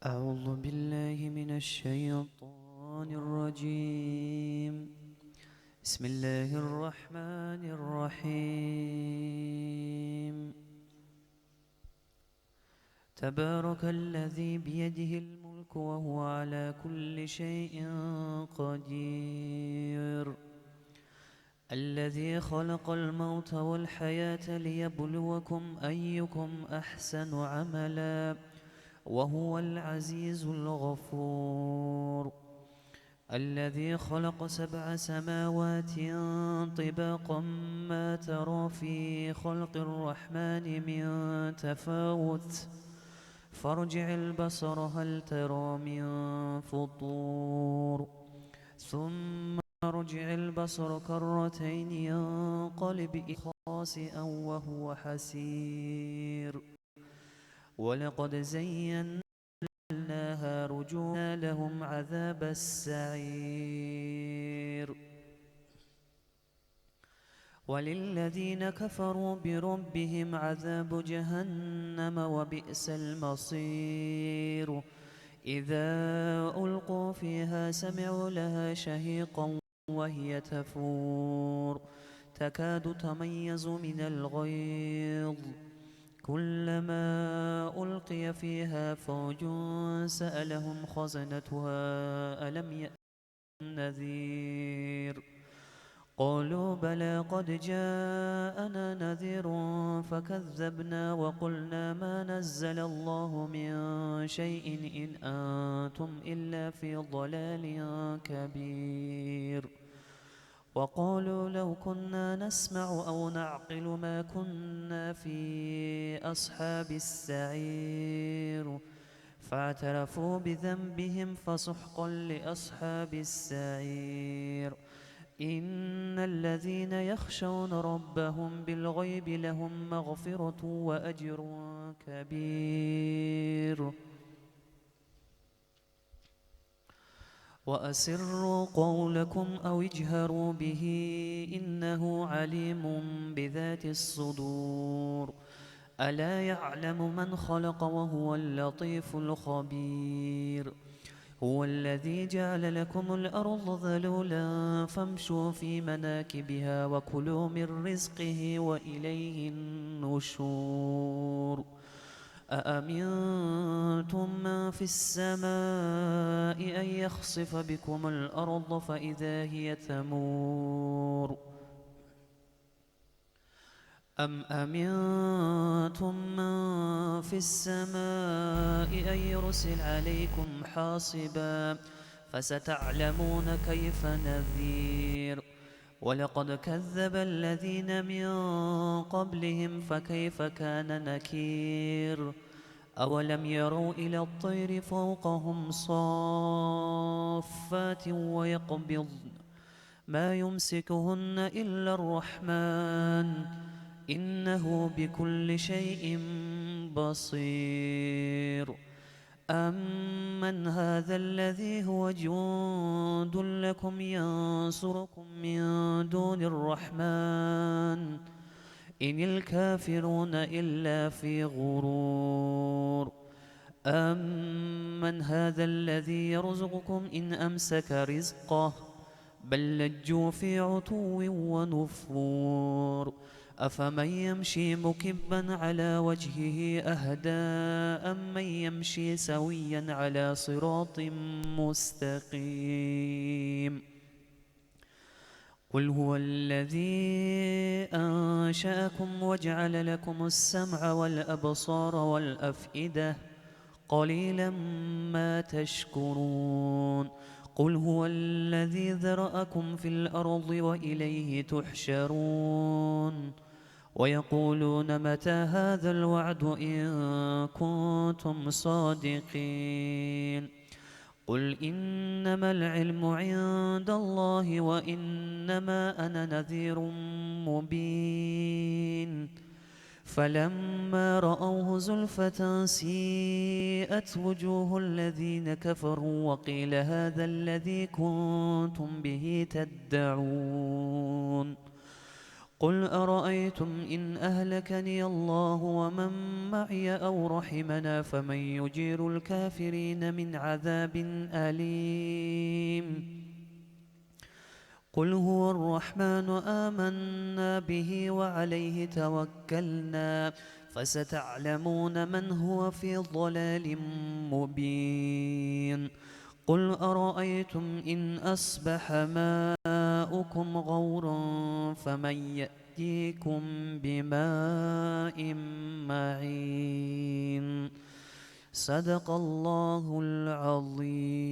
أعوذ بالله من الشيطان الرجيم. بسم الله الرحمن الرحيم. تبارك الذي بيده الملك وهو على كل شيء قدير. الذي خلق الموت والحياة ليبلوكم أيكم أحسن عملا وهو العزيز الغفور. الذي خلق سبع سماوات طباقا ما ترى في خلق الرحمن من تفاوت فارجع البصر هل ترى من فطور ثم ارجع البصر كرتين ينقلب إليك خاسئا وهو حسير. ولقد زينا لهم عذاب السعير. وللذين كفروا بربهم عذاب جهنم وبئس المصير. إذا ألقوا فيها سمعوا لها شهيقا وهي تفور تكاد تميز من الغيظ كلما ألقي فيها فوج سألهم خزنتها ألم يأتكم نذير قالوا بلى قد جاءنا نذير فكذبنا وقلنا ما نزل الله من شيء إن أنتم إلا في ضلال كبير. وقالوا لو كنا نسمع أو نعقل ما كنا في أصحاب السعير. فاعترفوا بذنبهم فسحقا لأصحاب السعير. إن الذين يخشون ربهم بالغيب لهم مغفرة وأجر كبير. وأسروا قولكم أو اجهروا به إنه عليم بذات الصدور. ألا يعلم من خلق وهو اللطيف الخبير. هو الذي جعل لكم الأرض ذلولا فامشوا في مناكبها وكلوا من رزقه وإليه النشور. أأمنتم من في السماء أن يخسف بكم الأرض فإذا هي تمور. أم أمنتم من في السماء أن يرسل عليكم حاصبا فستعلمون كيف نذير. ولقد كذب الذين من قبلهم فكيف كان نكير. أولم يروا إلى الطير فوقهم صافات ويقبضن ما يمسكهن إلا الرحمن إنه بكل شيء بصير. أمن هذا الذي هو جند لكم ينصركم من دون الرحمن إن الكافرون إلا في غرور. أمن هذا الذي يرزقكم إن أمسك رزقه بل لجوا في عتو ونفور. أفمن يمشي مكبا على وجهه أهدى أمن يمشي سويا على صراط مستقيم. قل هو الذي أنشأكم وجعل لكم السمع والأبصار والأفئدة قليلا ما تشكرون. قل هو الذي ذرأكم في الأرض وإليه تحشرون. ويقولون متى هذا الوعد إن كنتم صادقين. قل إنما العلم عند الله وإنما أنا نذير مبين. فلما رأوه زلفة سيئت وجوه الذين كفروا وقيل هذا الذي كنتم به تدعون. قل أرأيتم إن أهلكني الله ومن معي أو رحمنا فمن يجير الكافرين من عذاب أليم. قل هو الرحمن آمنا به وعليه توكلنا فستعلمون من هو في ضلال مبين. قل أرأيتم إن أصبح ماؤكم غورا فمن يأتيكم بماء معين. صدق الله العظيم.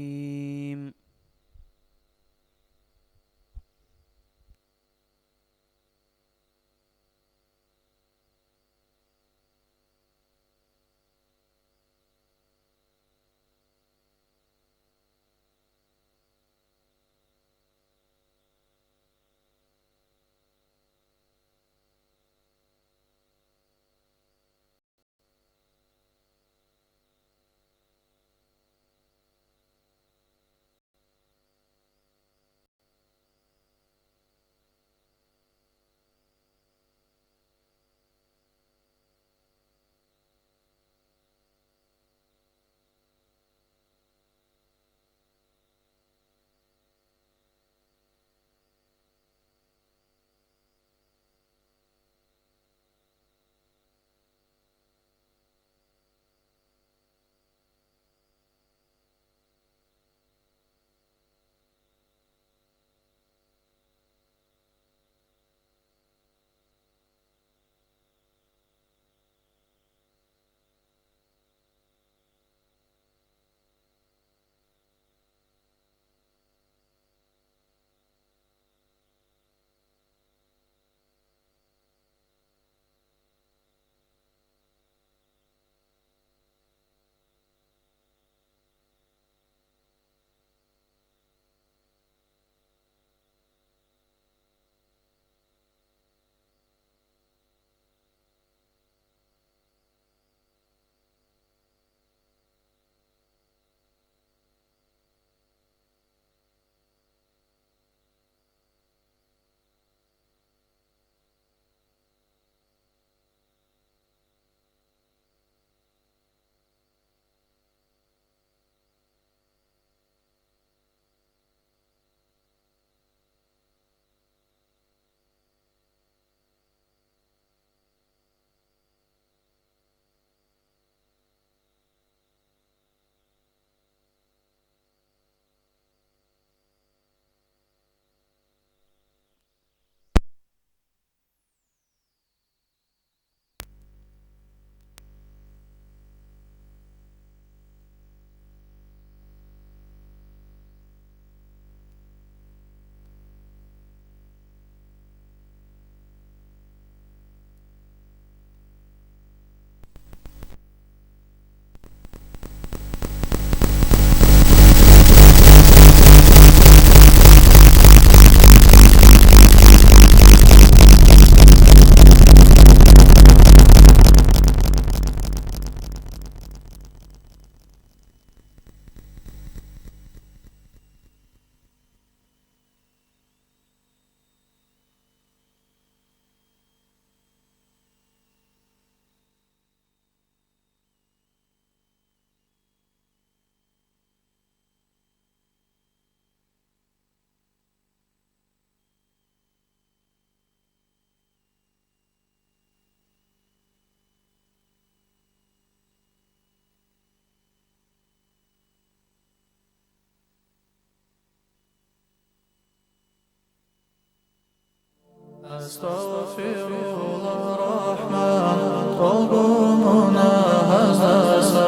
أستغفر الله الرحمن، толго мунагьаздаса,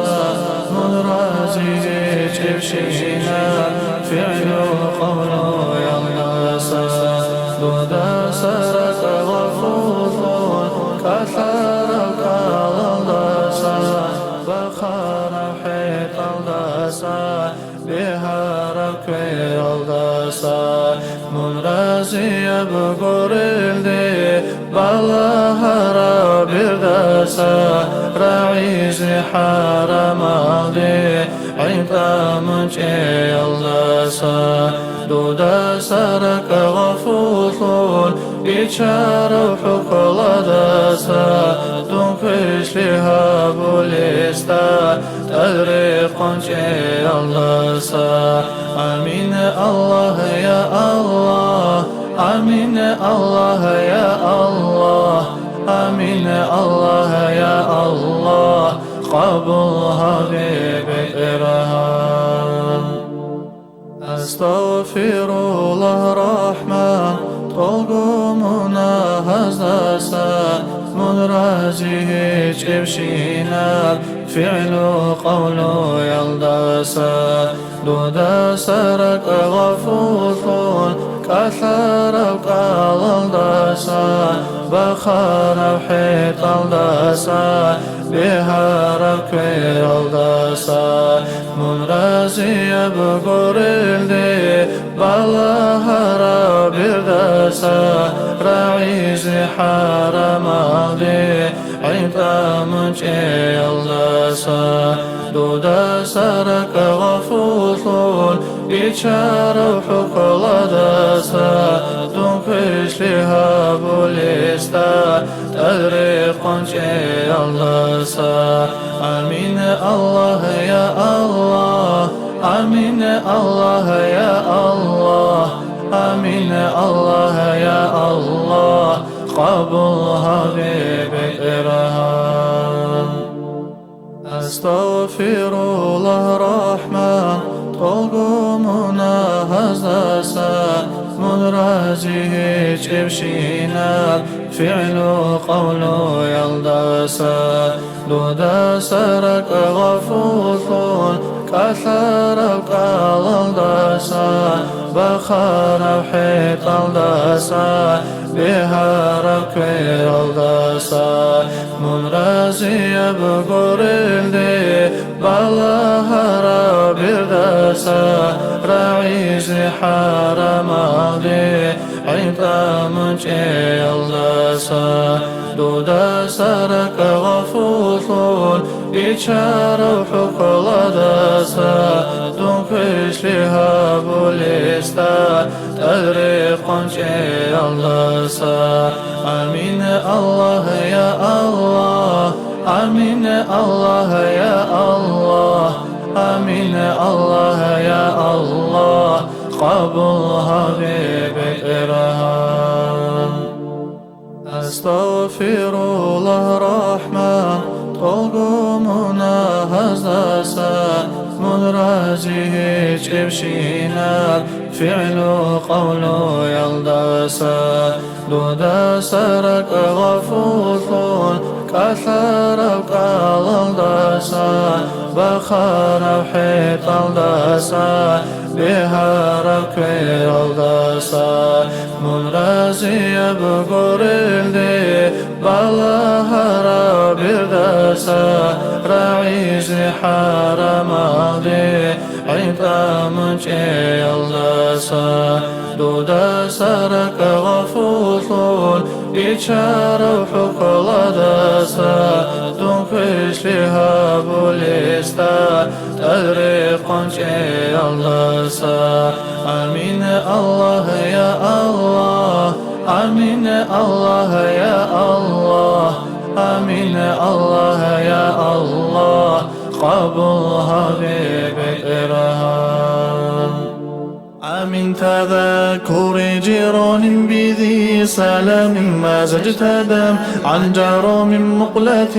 мун разие чебщина, фигӀлу къавлуялдаса, дудаса ракӀ гъафуллъун, кӀалъараб кӀалалдаса, бахъараб хӀетӀалдаса, бегьараб квералдаса, мун разияб гурелде, балагьараб бердаса, рагӀизе хӀарамалде, гӀинтӀа мун чӀеялдаса, дудаса ракӀ гъафуллъун, Бичарав хӀукмуялдаса, дун квешлъи гьабулесда, тӀад рекъон чӀеялдаса. Амин, Аллагь, я Аллагь, амин, Аллагь, я Аллагь, амин, Аллагь, я Аллагь, къабул гьабе, БетӀергьан. Астагъфируллагь, Рахман, тӀолго мунагьаздаса, мун рази гьечӀебщинаб фигӀлу-къавлуялдаса. Дудаса ракӀ гъафуллъун, кӀалъараб кӀалалдаса, бахараб хӀетӀалдаса, бегьараб квералдаса, мун разияб гурелде, балагьараб бердаса, рагӀизе хӀарамалде, гӀинтӀа мун чӀеялдаса. Дудаса ракӀ гъафуллъун, бичарав хӀукмуялдаса, дун квешлъи гьабулесда, тӀад рекъон чӀеялдаса. Амин, Аллагь, я Аллагь, амин, Аллагь, я Аллагь, амин, Аллагь, я Аллагь, къабул гьабе, БетӀергьан. Астагъфируллагь, Рахман, тӀолго мунагьаздаса, мун рази гьечӀебщинаб фигӀлу-къавлуялдаса. Дудаса ракӀ гъафуллъун, кӀалъараб кӀалалдаса, бахараб хӀетӀалдаса, бегьараб квералдаса, мун разияб гурелде, балагьараб бердаса, рагӀизе хӀарамалде, гӀинтӀа мун чӀеялдаса. Дудаса ракӀ гъафуллъун, бичарав хӀукмуялдаса, дун квешлъи гьабулесда, тӀад рекъон чӀеялдаса. Амин, Аллагь, я Аллагь, амин, Аллагь, я Аллагь, амин, Аллагь, я Аллагь, къабул гьабе, БетӀергьан. Астагъфируллагь, Рахман, тӀолго мунагьаздаса, мун рази гьечӀебщинаб фигӀлу-къавлуялдаса. Дудаса ракӀ гъафуллъун, кӀалъараб кӀалалдаса, бахараб хӀетӀалдаса, бегьараб квералдаса, мун разияб гурелде, балагьараб бердаса, рагӀизе хӀарамалде, гӀинтӀа мун чӀеялдаса. Дудаса ракӀ гъафуллъун, бичарав хӀукмуялдаса, дун квешлъи гьабулесда, тӀад рекъон чӀеялдаса. Амин, Аллагь, я Аллагь, амин, Аллагь, я Аллагь, амин, Аллагь, я Аллагь, къабул гьабе, БетӀергьан. عام تذكر جيران بذي سلام مزجت دم عن جرام مقلة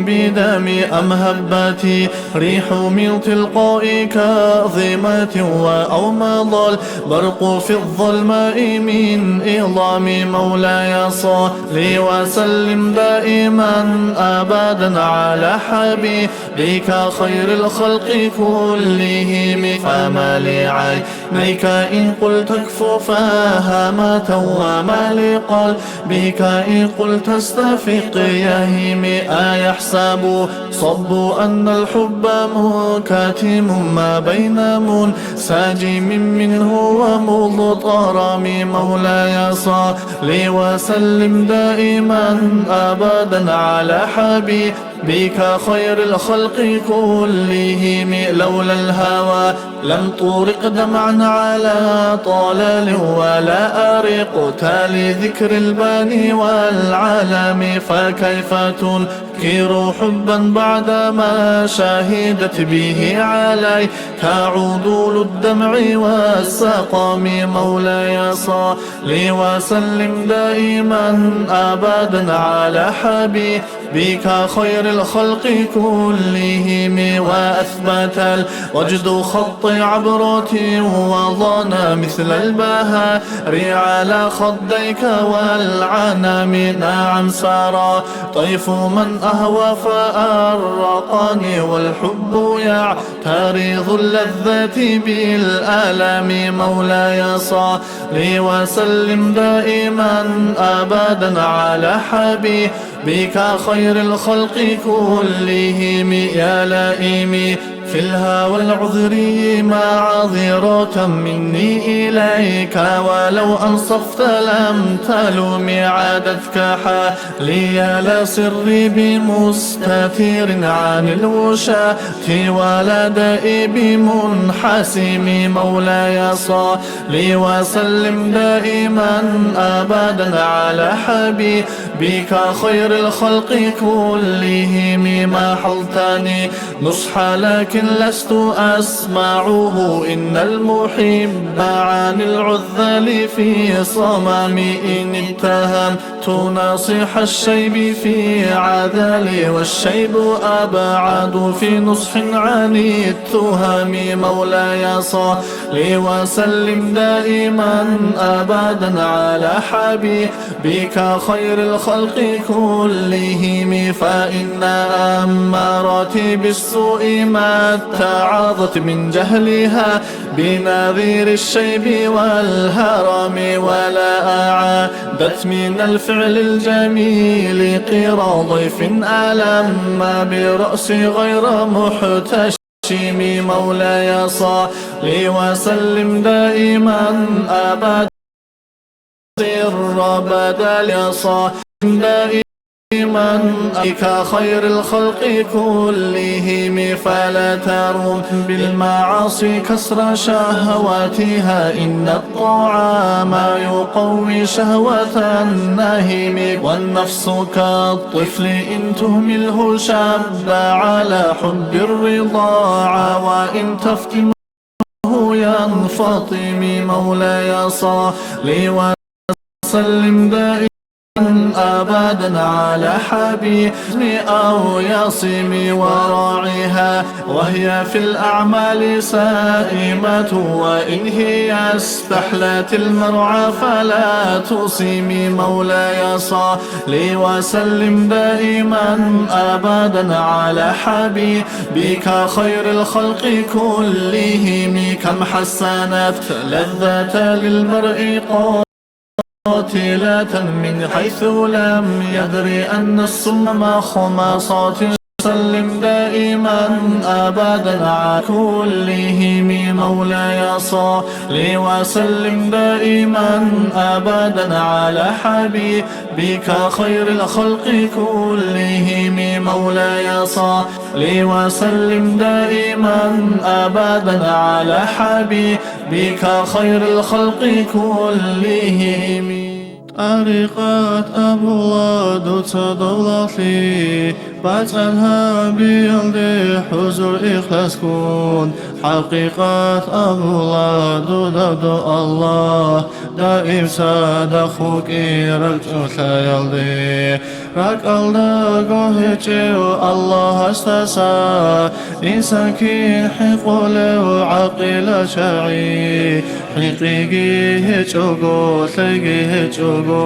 بدم أم هبت ريح من تلقاء كاظمة وأومض البرق في الظلماء من إظلام مولاي صل وسلم دائما أبدا على حبيبك خير الخلق كلهم فما لعين عينيك إن قلت تكفو فهمة وما لقلبك إن قلت تستفق يهيم أيحسب صب أن الحب منكتم ما بين منسجم منه ومضطرم مولاي صل وسلم دائما أبدا على حبيبك بك خير الخلق كلهم. لولا الهوى لم ترق دمعا على طلل، ولا أرقت لذكر الباني والعلم. فكيف تنكر حبا بعدما شهدت به علي؟ تعود للدمع والسقم. مولاي صل وسلم دائما أبدا على حبيبك خير الخلق كلهم. وأثبت الوجد خط عبرة وضان مثل البهار على خديك والعنم. نعم سرى طيف من أهوى فأرقني، والحب يعترض اللذة بالألم. مولاي صل وسلم دائما أبدا على حبيبك خير الخلق كلهم. يا لئيمي في الهوى العذري معذرة مني إليك، ولو أنصفت لم تلم عادتك حالي. لا سري بمستتر عن الوشاة، ولا دائي بمنحسم. مولاي صل وسلم دائما أبدا على حبيبك خير الخلق كلهم. محلتني نصحا لكن لست أسمعه، إن المحب عن العذل في صمم. إن اتهمت ناصح الشيب في عذل، والشيب أبعد في نصح عن التهم. مولاي صل وسلم دائما أبدا على حبيبك خير الخلق كلهم. فإن أمارات بالسوء ما اتعظت من جهلها بنذير الشيب والهرم، ولا أعادت من الفعل الجميل قرى ضيف ألم برأس غير محتشم. مولاي صل وسلم دائما أبدا سر بدل صاحب دائما أيك خير الخلق كلهم. فلا ترم بالمعاصي كسر شهواتها، إن الطعام يقوي شهوة النهم، والنفس كالطفل إن تهمله شب على حب الرضاعة، وإن تفتن ينفطم. مولاي صل وسلم دائما أبدا على حبيب أو يصم وراعها، وهي في الأعمال سائمة، وإن هي استحلت المرعى فلا تصم. مولاي صل وسلم دائما أبدا على حبيب بك خير الخلق كلهم. كم حسنت لذة للمرء قاتلة من حيث لم يدر أن السم مخمصة. سلم دائما أبدا على كلهم. مولاي صل وسلم دائما أبدا على حبيب بك خير الخلق كلهم. مولاي صل وسلم دائما أبدا على حبيبك خير الخلق كلهم. طريقة أبو الله دوتسا دولة لي، باتالها بيلدي حضور إخلاص كون. حقيقة أبو الله دودو الله، دائم صدق وكيرك تولى يلدي. РакӀалдаго гьечӀев Аллагьасдаса, инсан кин хӀинкъулев гӀакъила чагӀи? ХӀинкъиги гьечӀого, лъайги гьечӀого,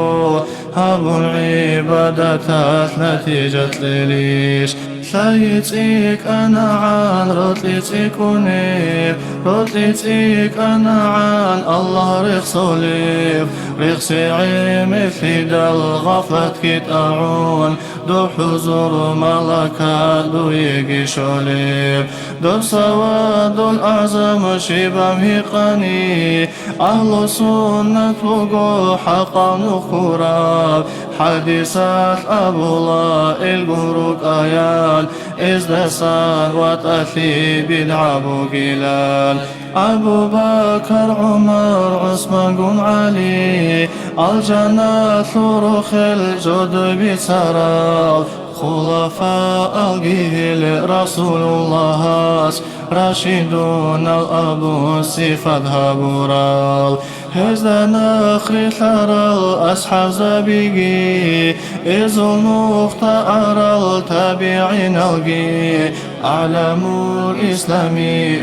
гьабун гӀибадаталъ натижа кьелищ? Лъай цӀикӀкӀанагӀан рокьи цӀикӀкӀунеб, рокьи цӀикӀкӀанагӀан Аллагь рехсолеб, рехси гӀемерлъидал гъафлатги тӀагӀун. Дов хӀузур малака дуеги щолеб, дов савадул агӀзам щибаб гьикъани, агьлу суннат буго хӀакъав нух ккураб, хӀадисалъ абула, илгун рукӀаян, эздасан ватӀалъи бидгӀа бугилан. Абу Бакар, ГӀумар, ГӀусмангун ГӀали, алжаналъул рохел жодой бицарал, хулафаалги гьел Расулуллагьас рашидунал абун сифат гьабурал. Гьезда нахърилълъарал асхӀабзабиги, эзул нухда арал табигӀиналги, أعلام الإسلام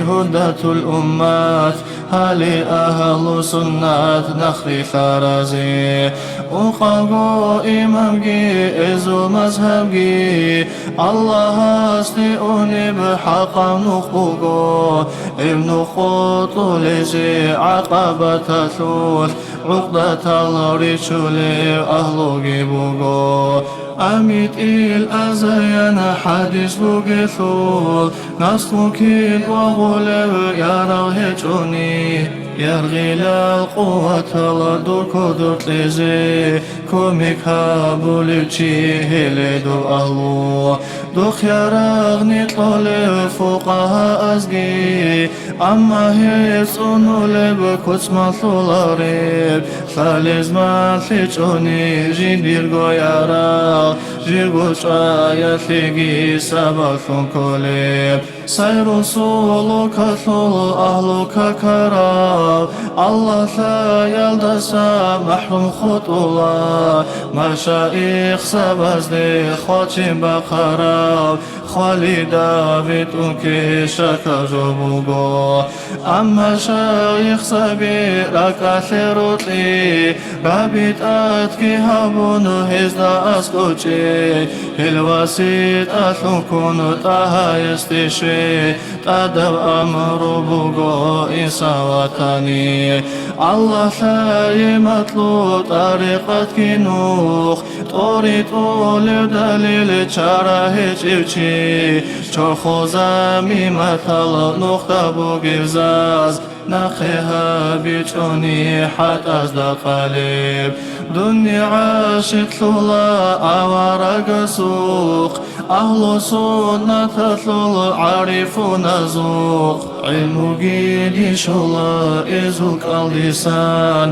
هداة الأمة, гьале агьлу суннат нахърилълъаразе. Ункъавго имамги эзул мазгьабги Аллагьасде унеб хӀакъав нух буго. Гьеб нух къотӀулезе гӀакъабаталъулъ гӀукъдатал ричулев агьлуги буго. АмитӀил азаян хӀадис бугелъул, наслу кин вагъулев ярагъ гьечӀони, яргъилал къуватал дур кодор кьезе кумек гьабулев чи гьеле дов агьлу. Духъ ярагъни кьолев фукъагьаазги, амма гьез цӀунулеб куц малъулареб, лъалез малъичӀони жиндирго ярагъ, жирго чӀваялъеги сабаблъун кколеб. Сайру-сулукалъул агьлу какарал, Аллагь лъаялдаса махӀрум хутӀула, машаихзабазде хвалчен бахъарал, хвалида витӀун ккей щакаб жо буго. Амма шайихзаби ракӀалъе рокьи, рабитӀатги гьабун гьезда аскӀочӀи, гьел васитӀалъун ккун ТӀагьаесде щвей, тӀадаб амру буго инсан ватани. Аллагь лъай матлуб тӀарикъатги нух, тӀоритӀулев далил чара гьечӀев чи, чорхол замиматал нухда бугеб заз, нахъе гьабичӀони хӀатӀазда къалеб. Дунни гӀашикълъула аварагасухъ, агьлу суннаталъул гӀарифуназухъ. ГӀилмуги дищула эзул кӀалдисан,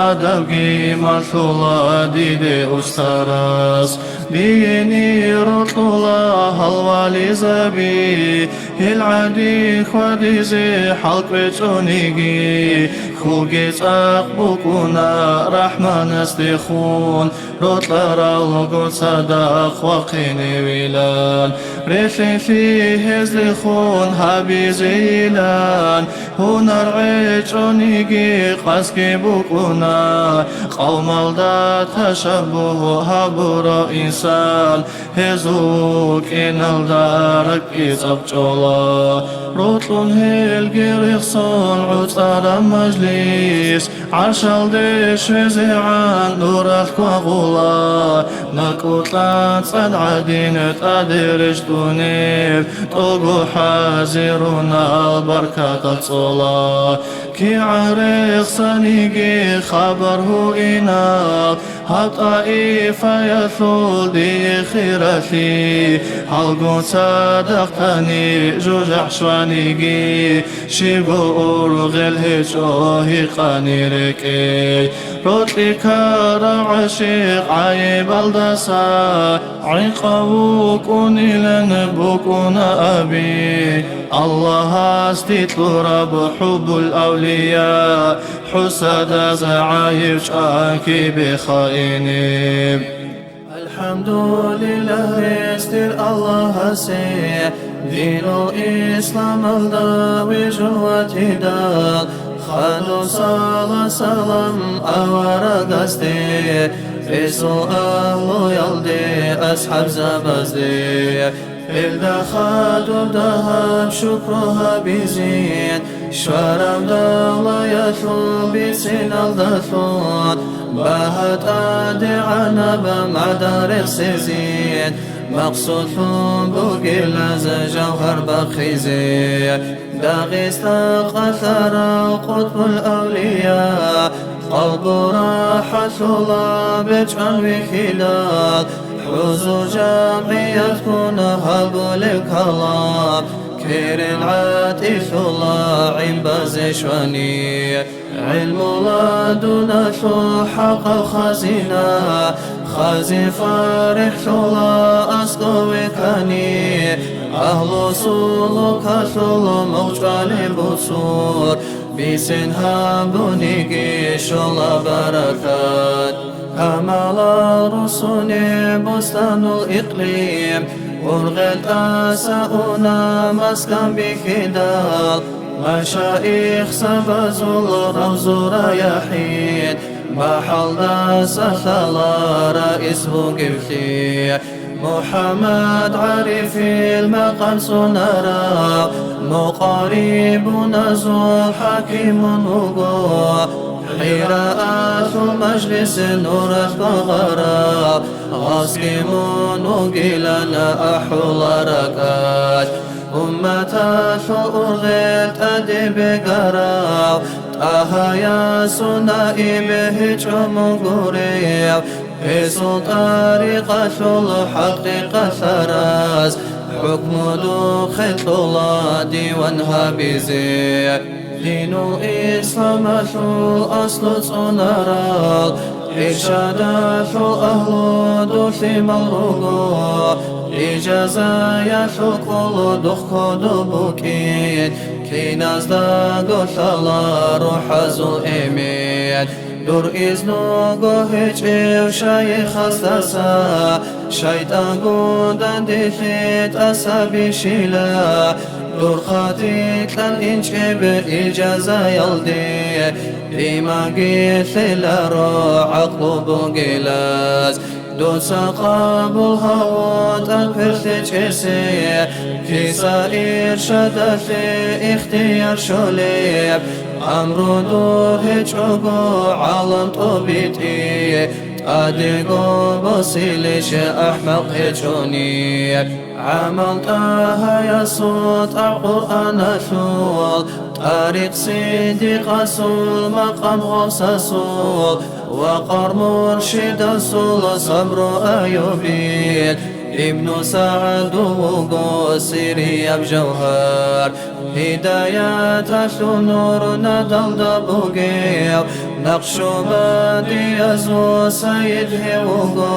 адабги малъула диде устарас. Дигьени рокьула гьал вализаби, гьел гӀади хьвадизе хӀал кӀвечӀониги, хьулги цӀакъ букӀуна РахӀманасдехун, рокьаралго цадахъ вахъиневилан. Релълъинлъи гьезлехун гьабизейилан, гьунар гӀечӀониги къасги букӀуна, къавмалда ташаббугь гьабурав инсан, гьезул вукӀиналда ракӀги цӀакъ чӀола. Рокьун гьелги рехсон гӀуцӀараб мажлис, гӀаршалде щвезегӀан нуралъ квагъула, накӀкӀулъан цӀад гӀадин тӀаде рещтӀунеб, тӀолго хӀазирунал баркаталъ цӀола. КигӀан рехсаниги хабар гьуинал, гьаб ТӀаифаялъул дие хиралъи, гьалгун цадахъ тани жужахӀ щваниги, щибго ургъел гьечӀо гьикъани рекӀей. Рокьи ккарав гӀашикъ гӀайибалдаса гӀинкъав вукӀунилан букӀуна аби. Аллагьасде кьураб хӀуббул авлия, хӀусадаз гӀайиб чӀваги беха ине. АлхӀамдулиллагь, рецц-дир Аллагьасе, динул исламалда вижун ватидал, хадусала салам аварагасде, ресул агьлуялде, асхӀабзабазде. Гьелда хадуб дагьаб шукру гьабизин, щвараб давлаялъул бициналдалъун, багьа тӀадегӀанаб магӀдан рехсезин, макъсудлъун бугила жавгьар бахъизе. Дагъиста къалъарав къутбул авлия, къалбу рахӀалъула бечӀван вихьидал, хӀузур жамгӀиятгун гьабулеб калам, керен гӀатӀилъула гӀин базе щвани. ГӀилму ладуналъул хӀакъаб хазина, хази фарихӀлъула аскӀове кани, агьлу сулукалъул мугъчӀвалеб буцур, бицен гьабуниги щола баракат. Камалал русунеб бустанул икълим, ургъел тӀаса уна маскан бихьидал, машаих сабазул равзу раяхӀин, бахӀалдаса лъала раис вугевлъи. МухӀаммад ГӀарифил макъам цӀунарав, мукъарибуназул хӀакимун вуго. ХӀираалъул мажлисе нуралъ багъарав, гъасги мун вугилан ахӀула ракӀалъ. Умматалъул ургъел тӀаде бегарав, ТӀагьаясул наиб гьечӀо мун гурев, гьесул тӀарикъалъул хӀакъикъат лъараз, хӀукму духъе кьола диван гьабизе. Динул исламалъул аслу цӀунарал, иршадалъул агьлу дулъимал руго, ижазаялъул кӀул духъ кодоб букӀин, киназдаго лъала рухӀазул эмен. Дур изнуго гьечӀев шайихасдаса, шайтӀангун данделъи тӀаса бищила, дур хатикьан инчӀеб ижазаялде, иманги лъеларо гӀакълу бугелаз. Дуца къабул гьавун тӀад перлъечӀесе, киса иршадалъе ихтияр щолеб, амру дур гьечӀого гӀалам тӀобитӀи, тӀадего босилищ ахӀмакъ гьечӀони. ГӀамал ТӀагьаясул тӀагӀ Къуръаналъул, тӀарикъ Сиддикъасул, макъам Гъавсасул, ва къар муршидасул сабру Аюбил, Ибну СагӀд вуго сирияб жавгьар, гьидаяталъул нур надалда бугев, Накъшубандиязул сайид гьев вуго,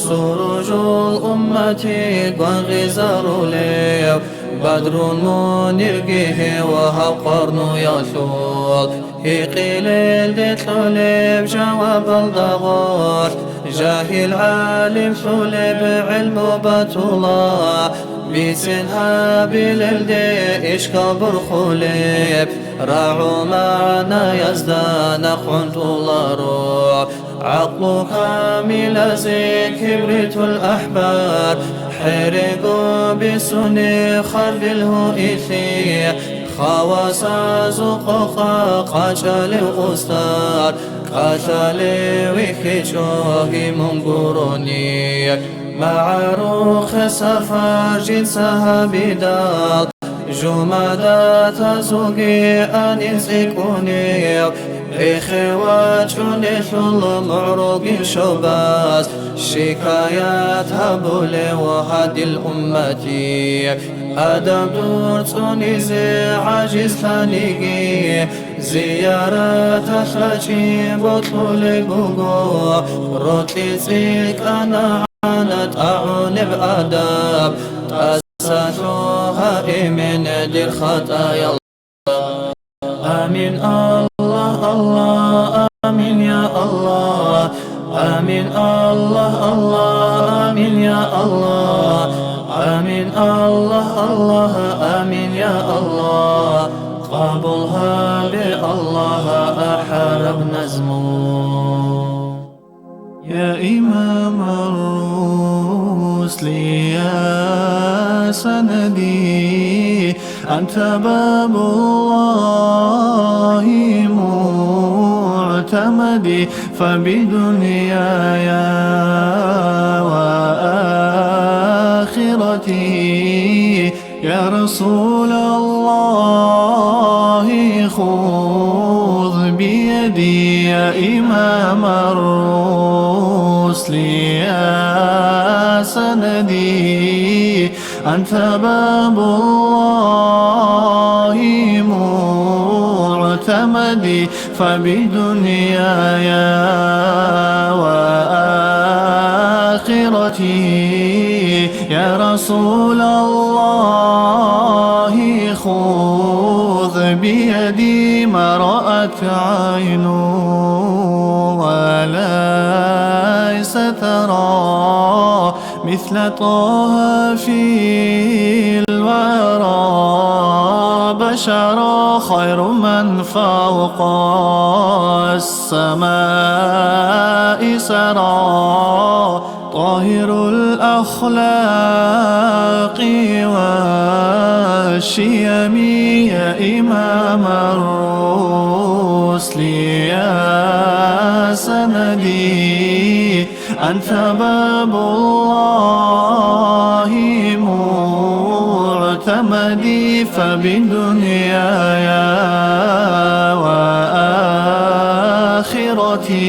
суружул уммати гвангъизарулев, Бадрул Мунирги гьев гьаб къарнуялъул. Гьикъилелде кьолеб жавабалда гъорлъ, жагьил гӀалимлъулеб гӀилму батула, бицен гьабилелде ишкал борхулеб, рагӀул магӀнаязда нахъ гӀунтӀуларо. ГӀакълу камилазе кибритул ахӀбар, хӀерего бицунеб хардил гьуиллъи, хавасазул къокъа къачӀалев устар, кӀалъалев вихьичӀо гьимун гурони. МагӀарухъе сафар жинца гьабидал, жумадатазулги анин цӀикӀкӀунев, рехе вачӀунелъул мугӀрулгин щобаз, шикаят гьабулев гьадил уммати. Адаб дур цӀунизе гӀажизлъаниги, зияраталъ рачӀи бокьулеб буго, рокьи цӀикӀкӀана гьанна тӀагӀунеб адаб, тӀаса лъугьа эмен дир хатӀаял. Амин, Аллагь, Аллагь, амин, я Аллагь. Амин, Аллагь, Аллагь, амин, я Аллагь. Амин, Аллагь, Аллагь, амин, я Аллагь. Къабул гьабе, Аллагь, ахӀараб назму. Я имам ар-руслия. أنت باب الله معتمدي، فبدنياي وآخرتي. يا رسول الله، خذ بيدي، يا إمام الرسل، يا سندي. أنت باب الله معتمدي، فبدنياي وآخرتي. يا رسول الله، خذ بيدي، ما رأت عين وليس ترى مثل طه في الورى بشرا، خير من فوق السماء سرى. طاهر الأخلاق والشيم، يا إمام الرسل، يا سندي. أنت باب الله معتمدي، فبدنياي وآخرتي.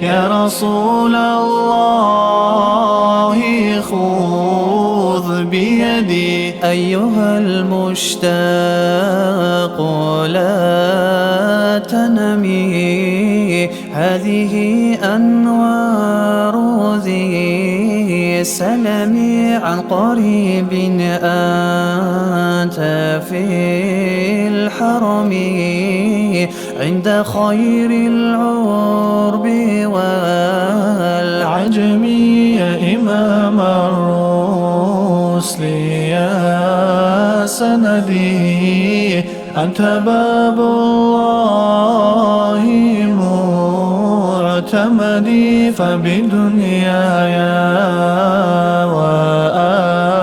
يا رسول الله، خذ بيدي. أيها المشتاق، لا تنم، هذه أنوار ذي سلم، عن قريب أنت في الحرم، عند خير العرب والعجم، يا إمام الرسل، يا سندي. أنت باب الله معتمدي، فبدنياي وآخرتي.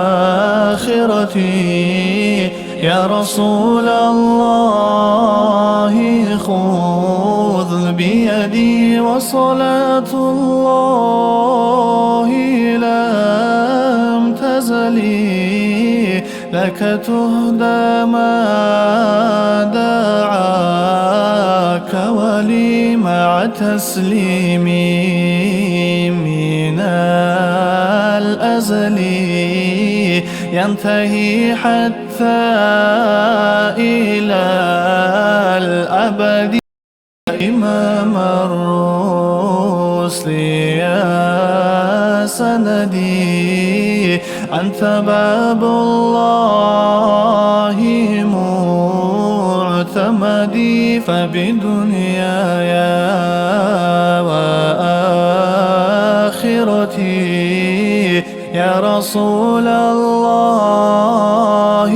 يا رسول الله، خذ بيدي، وصلاة الله لم تزل لك تهدى ما دعاك ولي، مع تسليمي من الأزل ينتهي حتى إلى الأبد. إمام الرسل، يا سندي، أنت باب الله معتمدي، فبدنياي وآخرتي. يا رسول الله،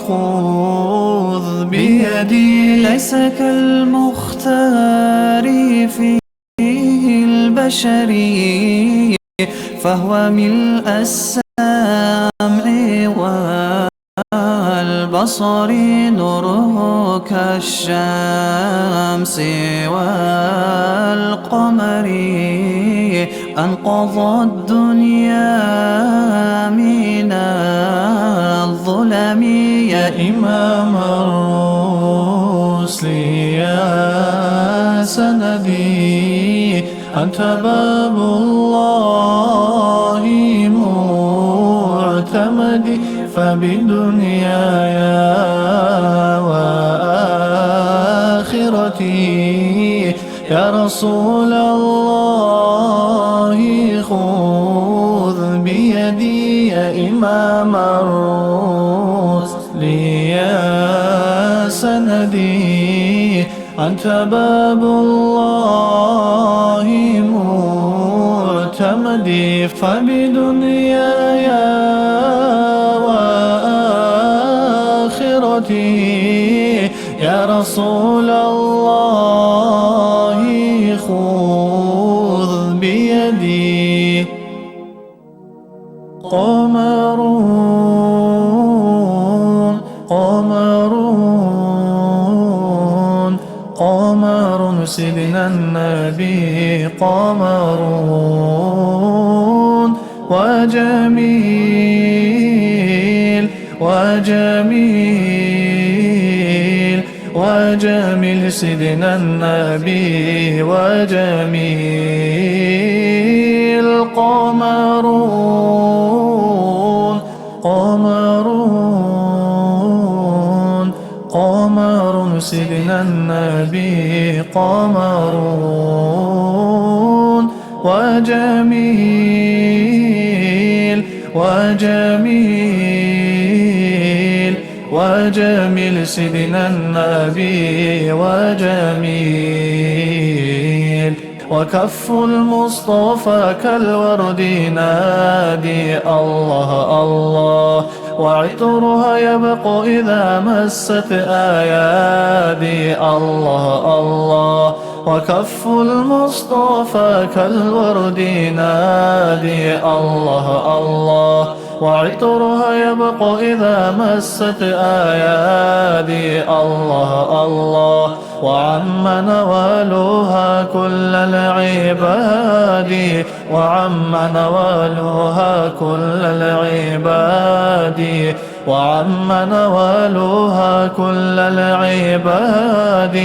خذ بيدي. ليس كالمختار في البشر، فهو ملء السمع والبصر، نوره كالشمس والقمر، أنقذ الدنيا من الظلم. يا إمام الرسل، يا سندي، أنت باب الله معتمدي، فبدنياي وآخرتي. يا رسول الله، خذ بيدي، يا إمام الرسل، يا سندي. أنت باب الله معتمدي، فبدنياي وآخرتي. يا رسول الله، خذ بيدي. قمر قمر، قمر سيدنا النبي، قمر وجميل، وجميل، وجميل سيدنا النبي، وجميل قمر، قمر، قمر سيدنا النبي، قمر وجميل، وجميل، وجميل سيدنا النبي، وجميل. وكف المصطفى كالورد ينادي الله، الله، وعطرها يبقى إذا مست أيادي الله، الله، وكف المصطفى كالورد ينادي الله، الله، وعطرها يبقى إذا مست أيادي الله، الله، وعم نوالها كل العباد، وعم نوالها كل العباد، وعم نوالها كل العباد.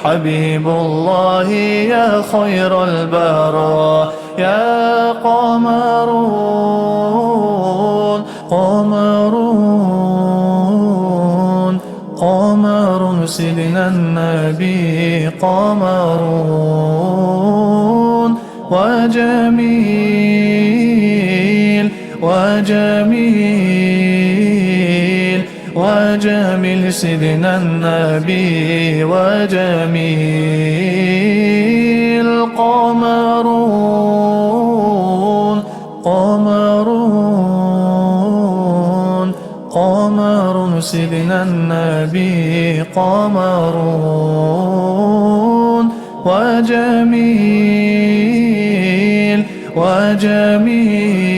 حبيب الله يا خير البرايا قمر، قمر، قمر سيدنا النبي، قمر وجميل، وجميل، وجميل سيدنا النبي، وجميل قمر، قمر، قمر سيدنا النبي، قمر وجميل، وجميل،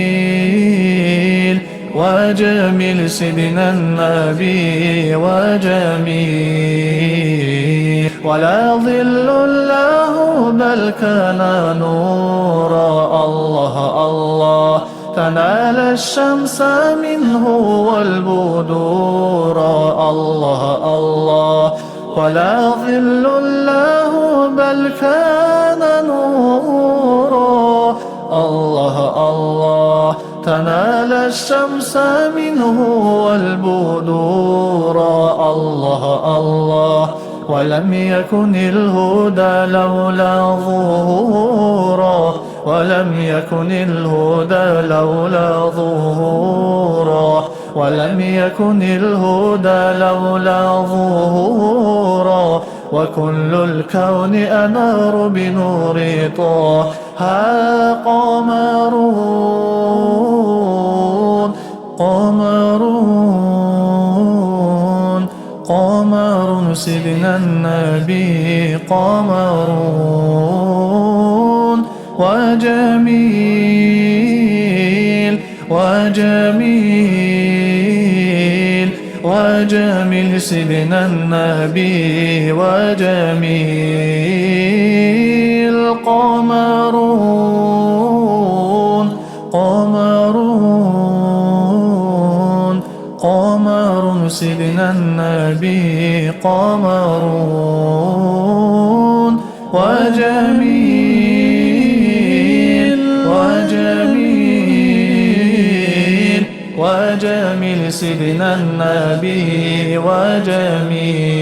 وجميل سيدنا النبي، وجميل. ولا ظل له بل كان نورا، الله، الله، تنال الشمس منه والبدورا، الله، الله. ولا ظل له بل كان نورا، الله، الله، تنال الشمس منه والبدورا، الله، الله. ولم يكن الهدى لولا ظهورا، ولم يكن الهدى لولا ظهورا، ولم يكن الهدى لولا ظهورا، وكل الكون أنار بنور طه قمر، قمر، قمر سيدنا النبي، قمر وجميل، وجميل، وجميل سيدنا النبي، وجميل قمر، قمر، قمر سيدنا النبي، قمر وجميل، وجميل، وجميل سيدنا النبي، وجميل.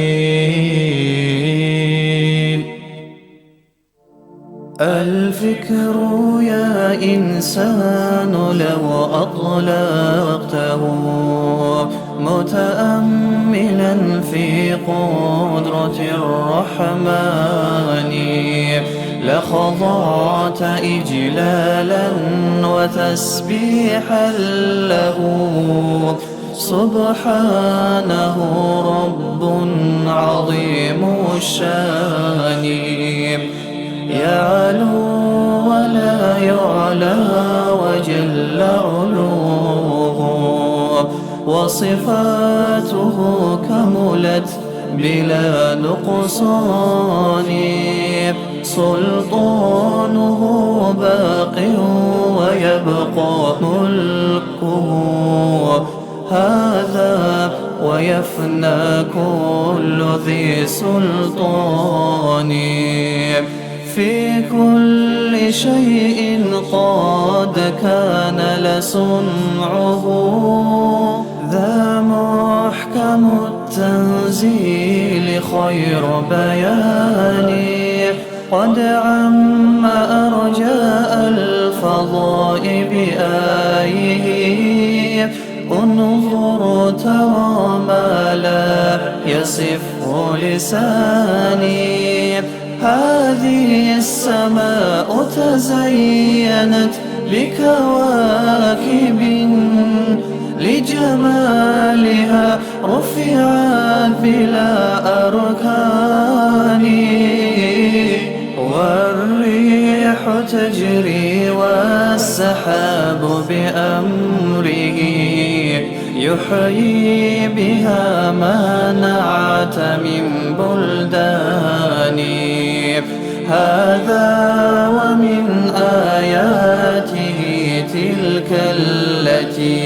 الفكر يا إنسان لو أطلقته متأملا في قدرة الرحمن لخضعت إجلالا وتسبيحا له. سبحانه رب عظيم الشان، يعلو ولا يعلى وجل علوه. وصفاته كملت بلا نقصان، سلطانه باق ويبقى ملكه هذا، ويفنى كل ذي سلطان. في كل شيء قد كان لصنعه، ذا محكم التنزيل خير بيان، قد عم أرجاء الفضاء بآيه. انظر ترى ما لا يصفه لساني. هذه السماء تزينت بكواكب، لجمالها رفعت بلا أركان. والريح تجري والسحاب بأمره، يحيي بها ما نعت من بلدان. هذا ومن آياته تلك التي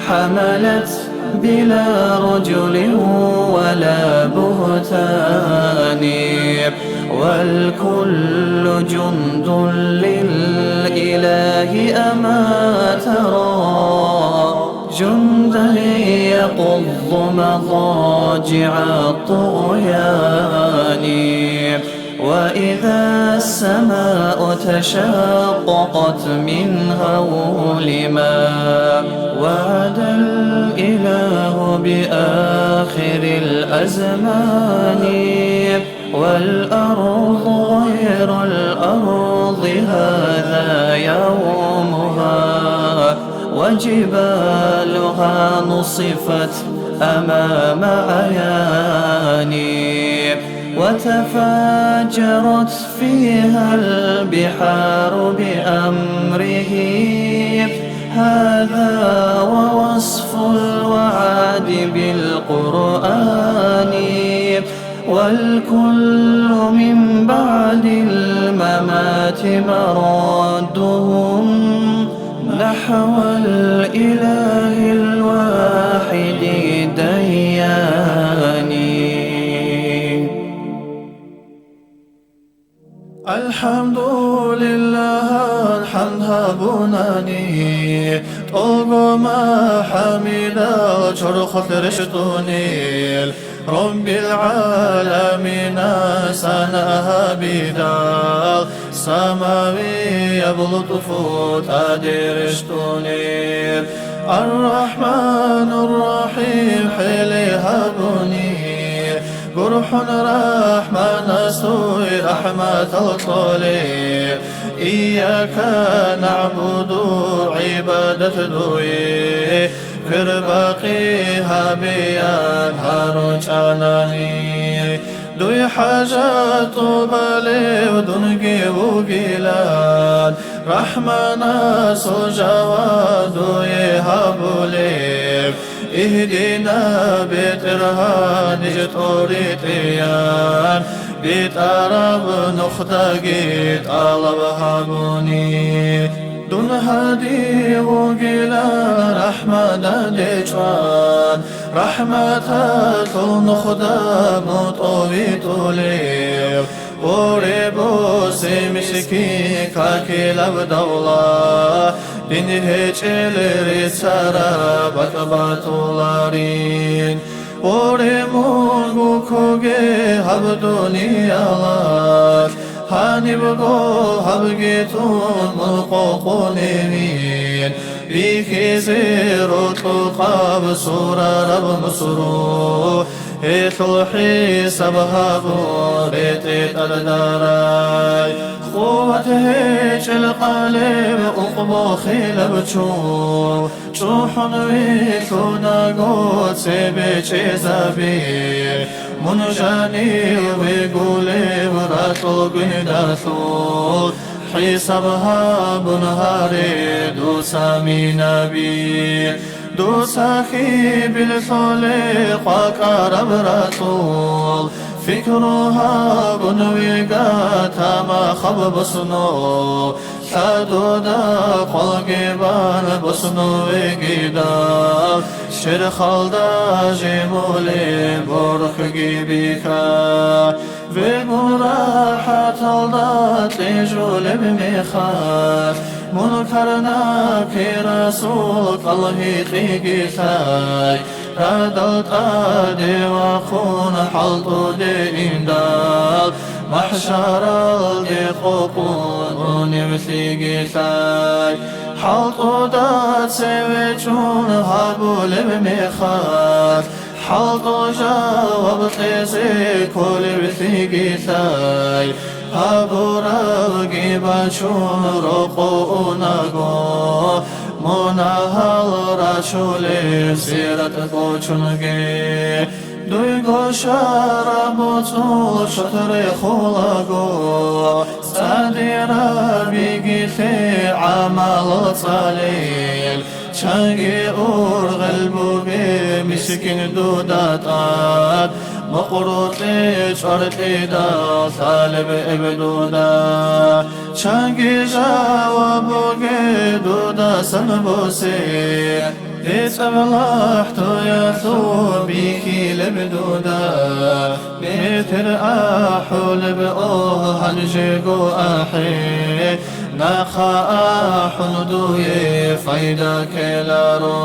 حملت بلا رجل ولا بهتان. والكل جند للإله، أما ترى جندا يقض مضاجع الطغيان. وإذا السماء تشققت من هول ما وعد الإله بآخر الأزمان، والأرض غير الأرض هذا يومها، وجبالها نصفت أمام عياني، وتفجرت فيها البحار بأمره. هذا ووصف الوعد بالقرآن، والكل من بعد الممات مرادهم نحو الإله الواحد الديان. الحمد لله، الحمد гьабунани, тӀолго махӀамидал чорхолъ рещтӀунел, Раббил гӀаламина сана гьабидал, самавияб лутӀфу тӀаде рещтӀунел. Ар-Рахманур-Рахим хӀели гьабуни, гурхӀун рахӀманасул рахӀматал кьолеб. Ийяка нагӀбуду, гӀибадат дуе квербакъи гьабеян гьаручӀанани. Дуе хӀажат тӀубалев дунги вугилан, рахӀманасул жаваб дуе гьабулеб. Игьдина, БетӀергьан, ниж тӀоритӀеян, битӀараб нухдаги тӀалаб гьабуни. Дун гьади вугилан рахӀматалде чӀван, рахӀматалъул нухда мутӀугӀвитӀулев. Оре босе мискин какилаб давла, дин гьечӀел реццараб бакӀ батуларин. Оре мун гуккуге гьаб дуниялалъ, гьанибго гьабги тун мун къокъуневин. Бихьизе рокьукъаб сурараб мусру, гьелъул хӀисаб гьабун ретӀе тӀаддарай. Къуват гьечӀел къалеб, ункъбохилаб чу, чӀухӀун вилълъунаго цебе чӀезаби. Мун жанив вегулев ракьул гундалъул, хӀисаб гьабун гьаре дуца минаби. Дуца хьибил лъолеб къвакӀараб ракьул, пикру гьабун вига тамахаб бусну, лъадуда къвалги бан бусну вегидал, черхалда жимулеб борхги биха. Вегун рахӀаталда кьижулеб мехалъ, Мункар-Накирасул кӀал гьикъиги лъай, радал тӀаде вахъун хӀалтӀуде индал, махӀшаралде къокъун унев лъиги лъай. ХӀалтӀуда цеве чӀун гьабулеб мехалъ, хӀалтӀу жаваб кьезе кколев лъиги лъай, гьабурабги бачун рокъо унаго, мунагьал рачулеб сират кӀочунги. Дуйго шараб моцӀул шот рехулаго, цӀадираб бигилъе гӀамалал цӀалел. Чанги ургъел бугеб мискин дуда тӀад, мукърукье чӀваркьидал лъалеб эб дуда. Чанги жаваб бугеб дудасан бусе, децӀаб лахӀтуялъул бихьилеб дуда. Метер ахӀулеб, о, гьанжего ахӀе, нахъа ахӀун дуе пайда ккеларо.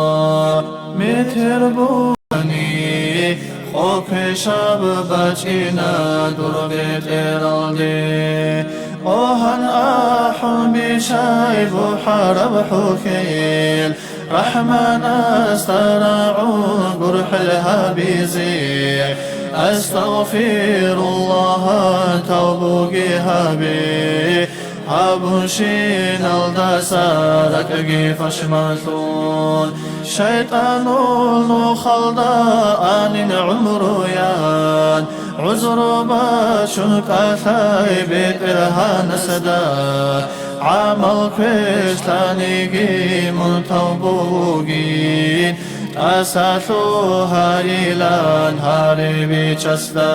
Метер бугони, хъо квешаб бачӀина дур бетӀералде. О, гьан ахӀун бищай бухӀараб хӀухьел, РахӀманасда рагӀун гурхӀел гьабизе, астагъфируллагь, тавбуги гьабе, гьабунщиналдаса ракӀги пашманлъун. ШайтӀанул нухалда анин гӀумруян, гӀузру бачун кӀалъай БетӀергьанасда. ГӀамал квешлъаниги мун тавбу бугин, тӀаса лъугьайилан гьари бичасда.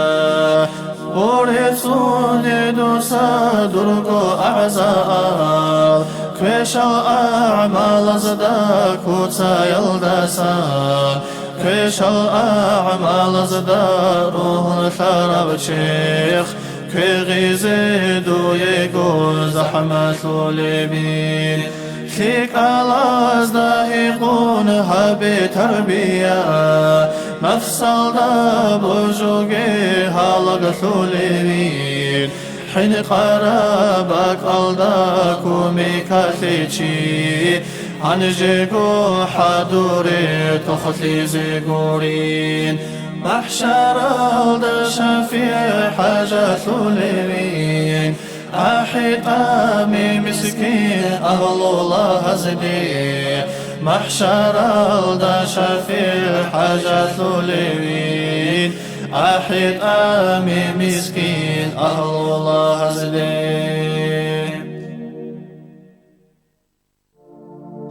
ГъорецӀуне дуса дурго агӀзаал, квешал агӀмалазда куцаялдасан, квешал агӀмалазда ругьунлъараб черх, квегъизе дуего захӀмалъулебин. ЛъикӀалазда гьикъун гьабе тарбия, нафсалда божуге гьалаглъулевин. ХӀинкъараб бакӀалда кумекалъе чи, гьанжего хӀадуре тохлъизе гурин. МахӀшаралда шафигӀ хӀажалъулевин, ахӀи, тӀами мискин агьлулагьазде. МахӀшаралда шафигӀ хӀажалъулевин, ахӀи, тӀами мискин агьлулагьазде.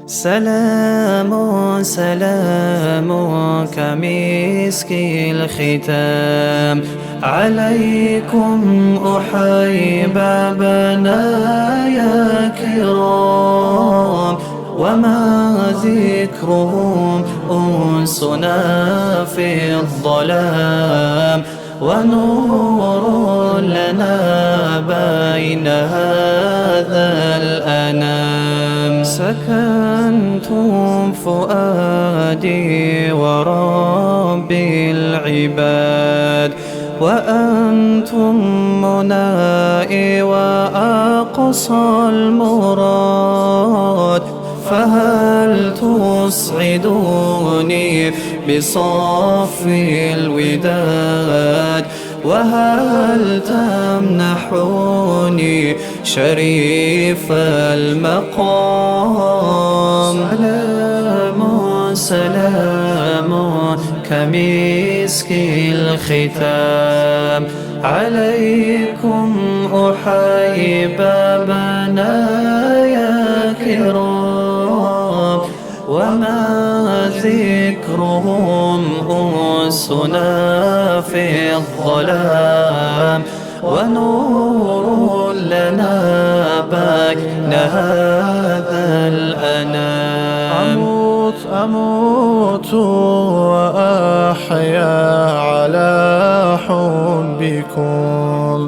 سلام، سلام كمسك الختام عليكم أحبابنا يا كرام، وما ذكرهم أنسنا في الظلام. ونور لنا بين هذا الأنام. سكنتم فؤادي ورب العباد، وأنتم منائي وأقصى المراد. فهل تسعدوني بصفو الوداد؟ وهل تمنحوني شريف المقام؟ سلام، سلام كمسك الختام عليكم أحبابنا يا كرام. وما ذكرهم أنسنا في الظلام، ونور لنا بين هذا الأنام. أموت، أموت وأحيا على حبكم،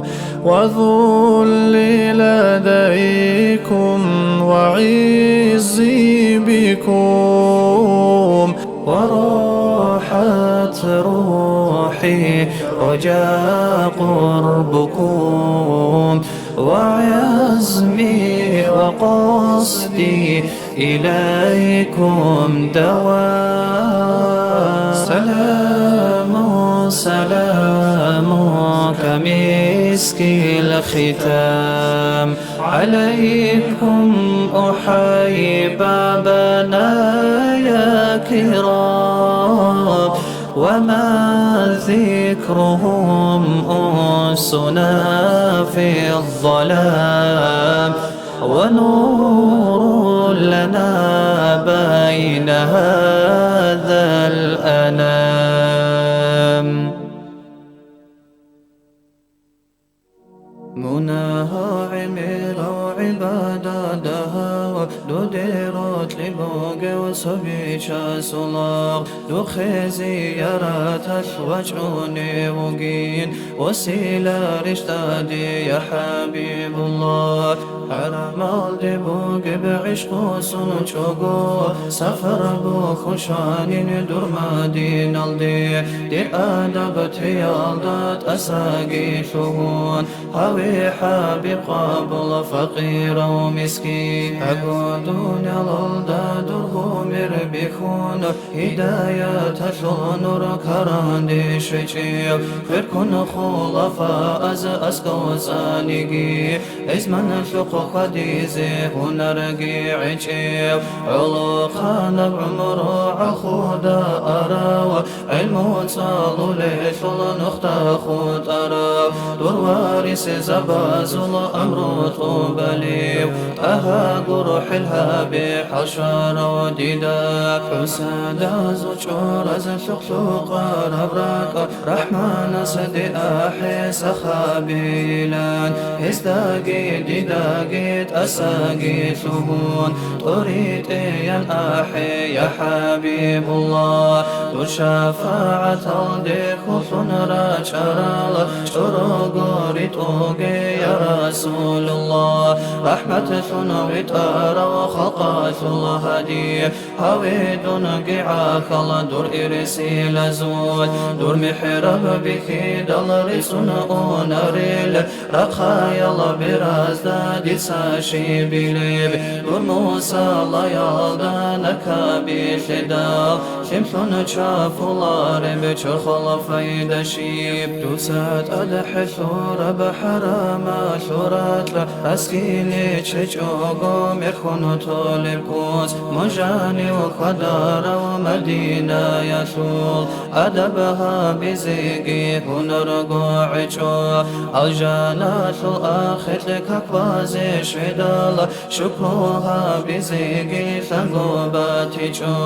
وذلي لديكم وعزي بكم، وراحت روحي رجا قربكم، وعزمي وقصدي إليكم دوام. سلام، سلام كمسك الختام، عليكم أحيي بابنا يا كرام، وما ذكرهم أنسنا في الظلام، ونور لنا بين هذا الأنام. Мунагьал гӀемерал гӀибадат дагьав, дудеро кье бугев цо бичасул лагъ, духъе зияраталъ вачӀунев вугин, васила рещтӀаде, я ХӀабибуллагь. ХӀарамалде бугеб гӀишкъусан чӀого, сапар бухьун щванин дур Мадиналде. Дир адаб теялда тӀасаги лъугьун, гьаве, ХӀабиб, къабул факъирав мискин. ГӀаго, дуниялалда дур гьумер бихьун, гьидаяталъул нур каранде щвечӀев, кверкун хулафааз аскӀов цӀаниги, гӀезманалъухъ хьвадизе гьунарги гӀечӀев, гӀолохъанаб гӀумру гӀахуда арав, гӀилму цӀалулелъул нухда хутӀарав, дур варисзабазул амру тӀубалев, ТӀагьа, гурхӀел гьабе хӀал щварав дида. ХӀусадазул чӀоразлъухъ лъукъараб ракӀ, РахӀманас де ахӀе сахабийилан, гьездаги дидаги тӀасаги лъугьун, тӀоритӀеян ахӀе, я ХӀабибуллагь. Дур шафагӀаталде хьулъун рачӀарал, чӀорого ритӀуге, я Расулуллагь. РахӀматлъун витӀарав халкъалъул гьади, гьаве дунги гӀахьал дур ирсилазул, дур михӀраб бихьидал рицун унарел, рахъаял беразда дица щибилеб, дур мусалаялда накабилъидал, лъимлъун чвахулареб чорхол файда щиб? Дуца тӀад хӀелъураб хӀарамалъул ракьа, аскине чечӀого мерхун толеб куц, мун жанив хьвадарав Мадинаялъул, адаб гьабизеги гьунарго гӀечӀо, алжаналъул ахиркье как базе щведал, шукру гьабизеги лъанго батичӀо,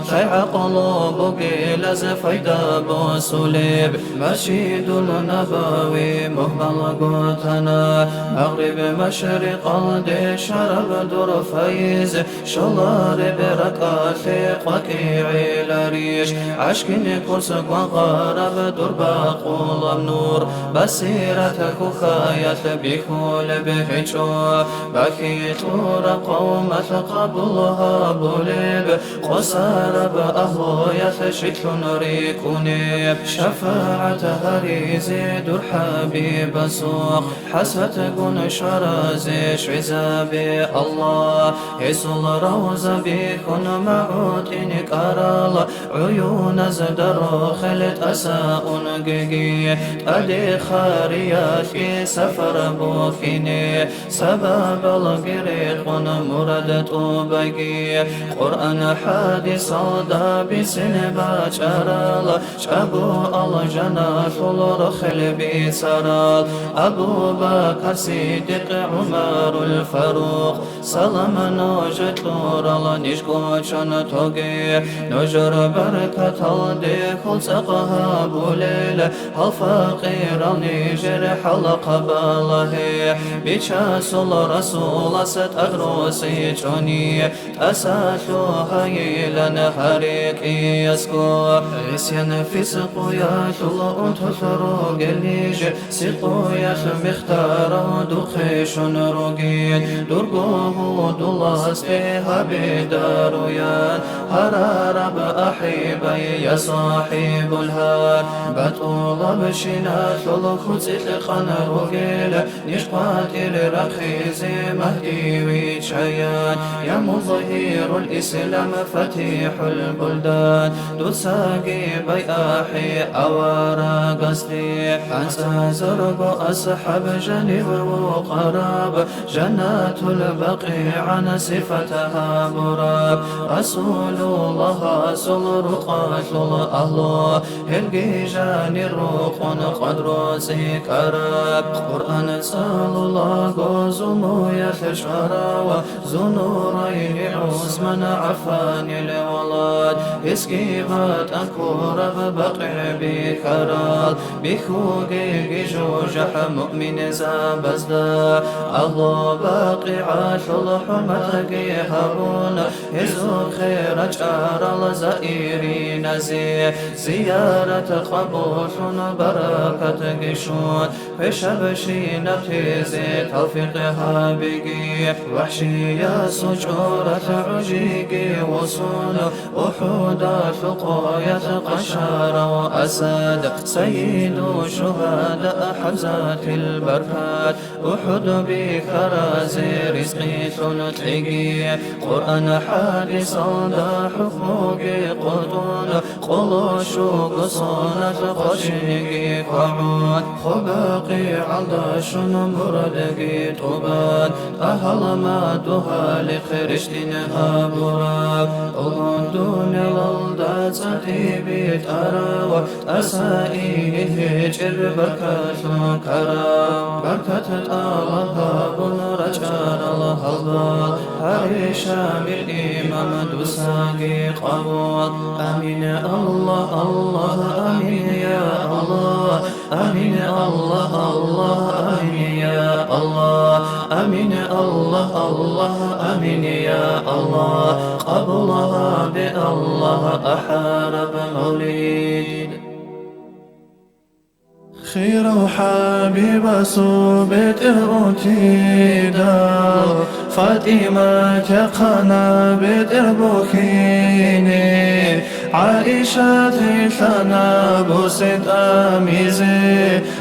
лъай гӀакълу бугелаз файда босулеб, Масжидул Набави мугьмалго тана, Магъриб машрикъалде щвараб дур файз, щолареб ракӀалъе къвакӀи гӀеларищ, гӀашкине курс гвангъараб дур бакъулаб нур, басират хухаялъ бихьулеб гьечӀо, бахилъураб къавмалъ къабул гьабулеб, къосараб агьлуялъ щиклъун рикӀкӀунеб, шафагӀат гьаризе дур ХӀабибасухъ, хӀасратгун щваразе щвезабе, Аллагь. Гьесул равза бихьун магӀутӀин кӀарал, гӀуюназда рохел тӀаса унгеги, тӀаде хъариялъги сапар бухьине, сабабалги рекъон мурад тӀубаги. Къуръан хӀадисалда бицен бачӀарал, чӀаго алжаналъул рохел бицарал, Абу Бакар Сиддикъ, ГӀумарул Фарукъ, салам нуж кьурал ниж кӀочон тоги. Нужер баркаталде хьул цӀакъ гьабулел, гьал факъирал нижер хӀалахъ балагье. Бичасул Расулас тӀад росичӀони, тӀаса лъугьайилан гьарикьиясго. ГӀисян-фискъуялъул унтулъ ругел ниж, сикъуялъ мехтарав духъе щун ругин. Дурго гьудуласде гьабе даруян, гьарараб ахӀибай, я сахӀибул гьар. БатӀулабщиналъул хьуцӀилъ къан ругел, ниж къватӀир рахъизе Магьди виччаян, я музгьирул ислам, фатихӀул булдан, дуцаги байахӀе аварагасде. АнцӀазарго асхӀаб жанив вукъараб, жаннатул бакъигӀан сипат гьабураб, Расулуллагьасул рукъалъул агьлу, гьелги жанир рукъун къвадру цӀикӀкӀараб. Къуръан цӀалулаго зумуялъ чӀварав, Зунурайни ГӀусман ГӀаффанил авлад, гьесги батӀа ккураб БакъигӀ бихьарал, бихьугеги жужахӀ муъминзабазда. Агьлу БакъигӀалъул хӀурматги гьабун, гьезухъе рачӀарал заириназе, зиярат къабуллъун баракатги щун, квешабщинаб тезе тавфикъ гьабиги. ВахӀшиясул чӀоралъ гӀужиги вуссун, УхӀудалъул къоялъ къаншарав Асад, сайиду шугьада ХӀамзатил баркат, УхӀуд бихьаразе ризкъилъун кьеги. Къуръан хӀадисалда хӀукмуги къотӀун, къоло щуго соналъ къочинги хъвагӀун, хо БакъигӀалда щун мурадги тӀубан, агьалмаду гьалихъ рещтӀин гьабураб. Гьундунелалда цӀакъи битӀарав, тӀаса ине гьечӀеб баркалъун ккараб, баркат тӀалаб гьабун рачӀарал гьалбал, гьаре Шамил имам дусаги къабул. Амин, Аллагь, Аллагь, амин, я Аллагь. Амин, Аллагь, Аллагь, амин, я Аллагь. Амин, Аллагь, Аллагь, амин, я Аллагь. Къабул гьабе, Аллагь, ахӀараб мавлид. Хирав ХӀабибасул бетӀер унтидал, ФатӀимат яхъана бетӀер бухьине. ГӀаишат рилъана бусе тӀамизе,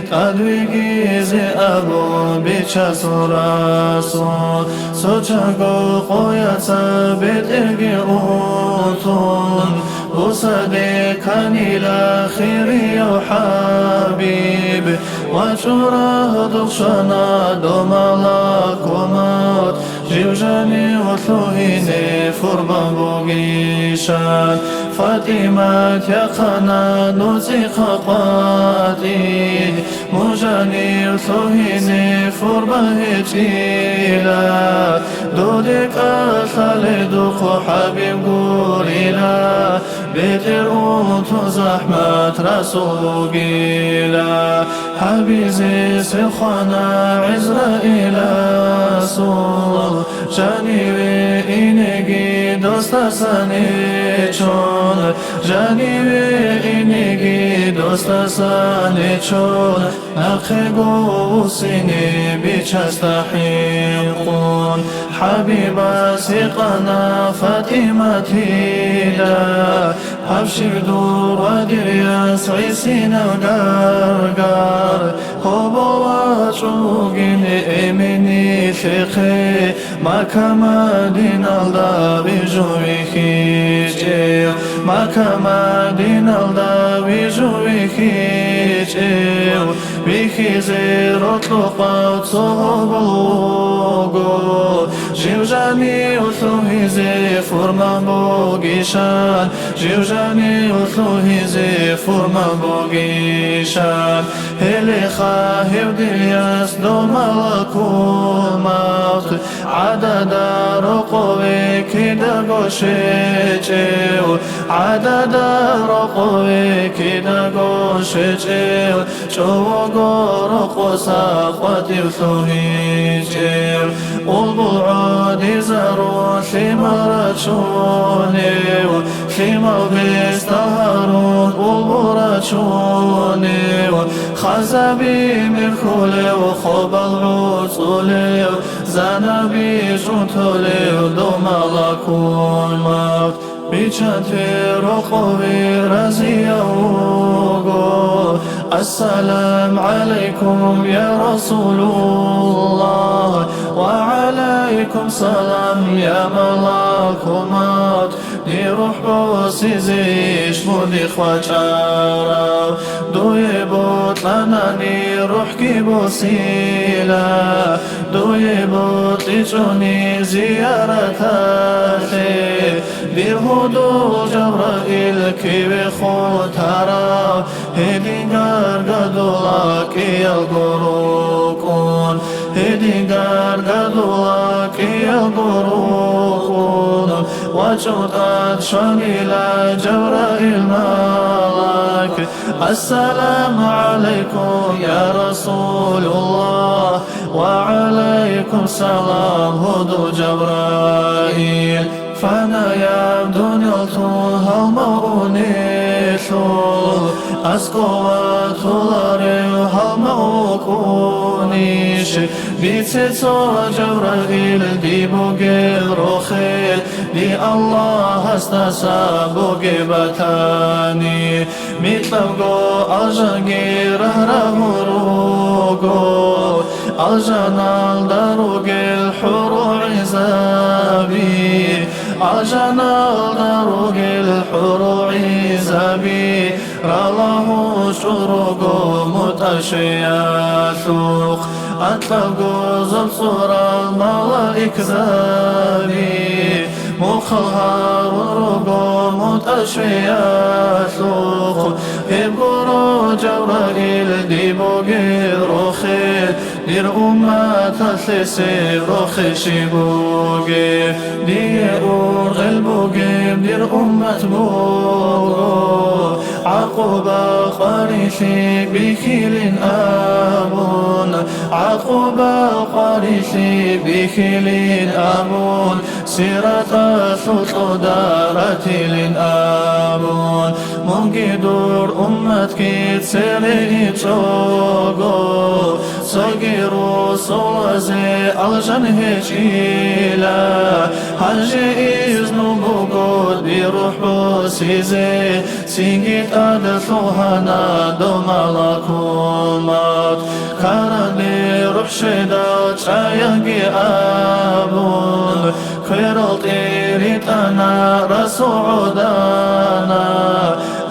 тӀадвигизе абун, Бичасул Расул. Цо чанго къояца бетӀерги унтун, бусаде кканила хирияв ХӀабиб, вачӀурагьдухъ щвана дов малакул мавт, жив жанив лъугьине фурбан бугищан. ФатӀимат яхъана нуцӀихъа къватӀи, мун жанив лъугьине фурба гьечӀила, доде кӀалъаледухъ ХӀабиб гурила, бетӀер унтун захӀмат Расул вугила. ХӀабизе сел хвана ГӀизраиласул, жаниве инеги достасан ичӀун, жаниве инеги достасан ичӀун, нахъего вуссине Бичасда хӀинкъун. ХӀабибас гьикъана ФатӀиматила, гьаб щиб дур ва дир яс гӀисинаб гаргар, гьобол вачӀун вугин эмен нилъехъе, Макка-Мадиналда бижун вихьичӀев. Макка-Мадиналда вижу вихьичӀев, вихьизе рокьукъав цо гьобол вуго, жив жанив лъугьизе фурман бугищан, жив жанив лъугьизе фурман бугищан. Гьелеха гьев дир яс дов малакул мавт, гӀадада рокъове кидаго щвечӀев, гӀадада рокъове кидаго щвечӀев, чӀового рокъоса къватӀив лъугьичӀев. Улбул гӀодизарун лъимал рачунев, лъимал бесдал гьарун улбул рачунев, хазаби мирхулев, хобал гӀуцӀулев, занаби жунтулев дов малакул мавт. Бичанте рокъове разияв вуго: «Ассалам гӀалайкум, я Расулуллагь!» «Ва гӀалайкум салам, я малакул мавт! Дир рухӀ босизейищ мун дихъ вачӀарав? Дуе бокьанани рухӀги босила, дуе бокьичӀони зияраталъе. Дир гьудул Жабраил киве хутарав, гьедин гаргадула кӀиялго рукӀун, гьедин гаргадула кӀиялго рукӀун, вачӀун тӀад щванила Жабраил малаик. Ассаламу гӀалайкум, я Расулуллагь! Ва гӀалайкум салам, гьудул Жабраил! Фанаяб дуниял тун гьалмагъунелъул, аскӀов ватуларев гьалмагъ вукӀунищ? Бице цо, Жабраил, дие бугеб рохел, дие Аллагьасдаса бугеб батани. Микьабго алжанги рагьрагьун руго, алжаналда ругел хӀурул гӀизаби, алжаналда ругел хӀурул гӀизаби, ралагьун чӀун руго мутӀашвиялъухъ. Анкьабго зоб цӀурал малаикзаби, мухъал гьарун руго мутӀашвиялъухъ. Гьеб гуро, Жабраил, дие бугеб рохел, дир умматалъе гьеб рохел щиб бугеб? Дие ургъел бугеб дир уммат буго, гӀакъуба къварилъи бихьилин абун, гӀакъуба къварилъи бихьилин абун, Сираталъул кьода ратилин абун. Мунги дур умматги цере ичӀого, цоги росулазе алжан гьечӀила. Гьанже изну буго дир рухӀ босизе, цинги тӀаде лъугьана дов малакул мавт. Каранде рухӀ щведал чӀаянги абун, кверал тӀеритӀана, расул гӀодана.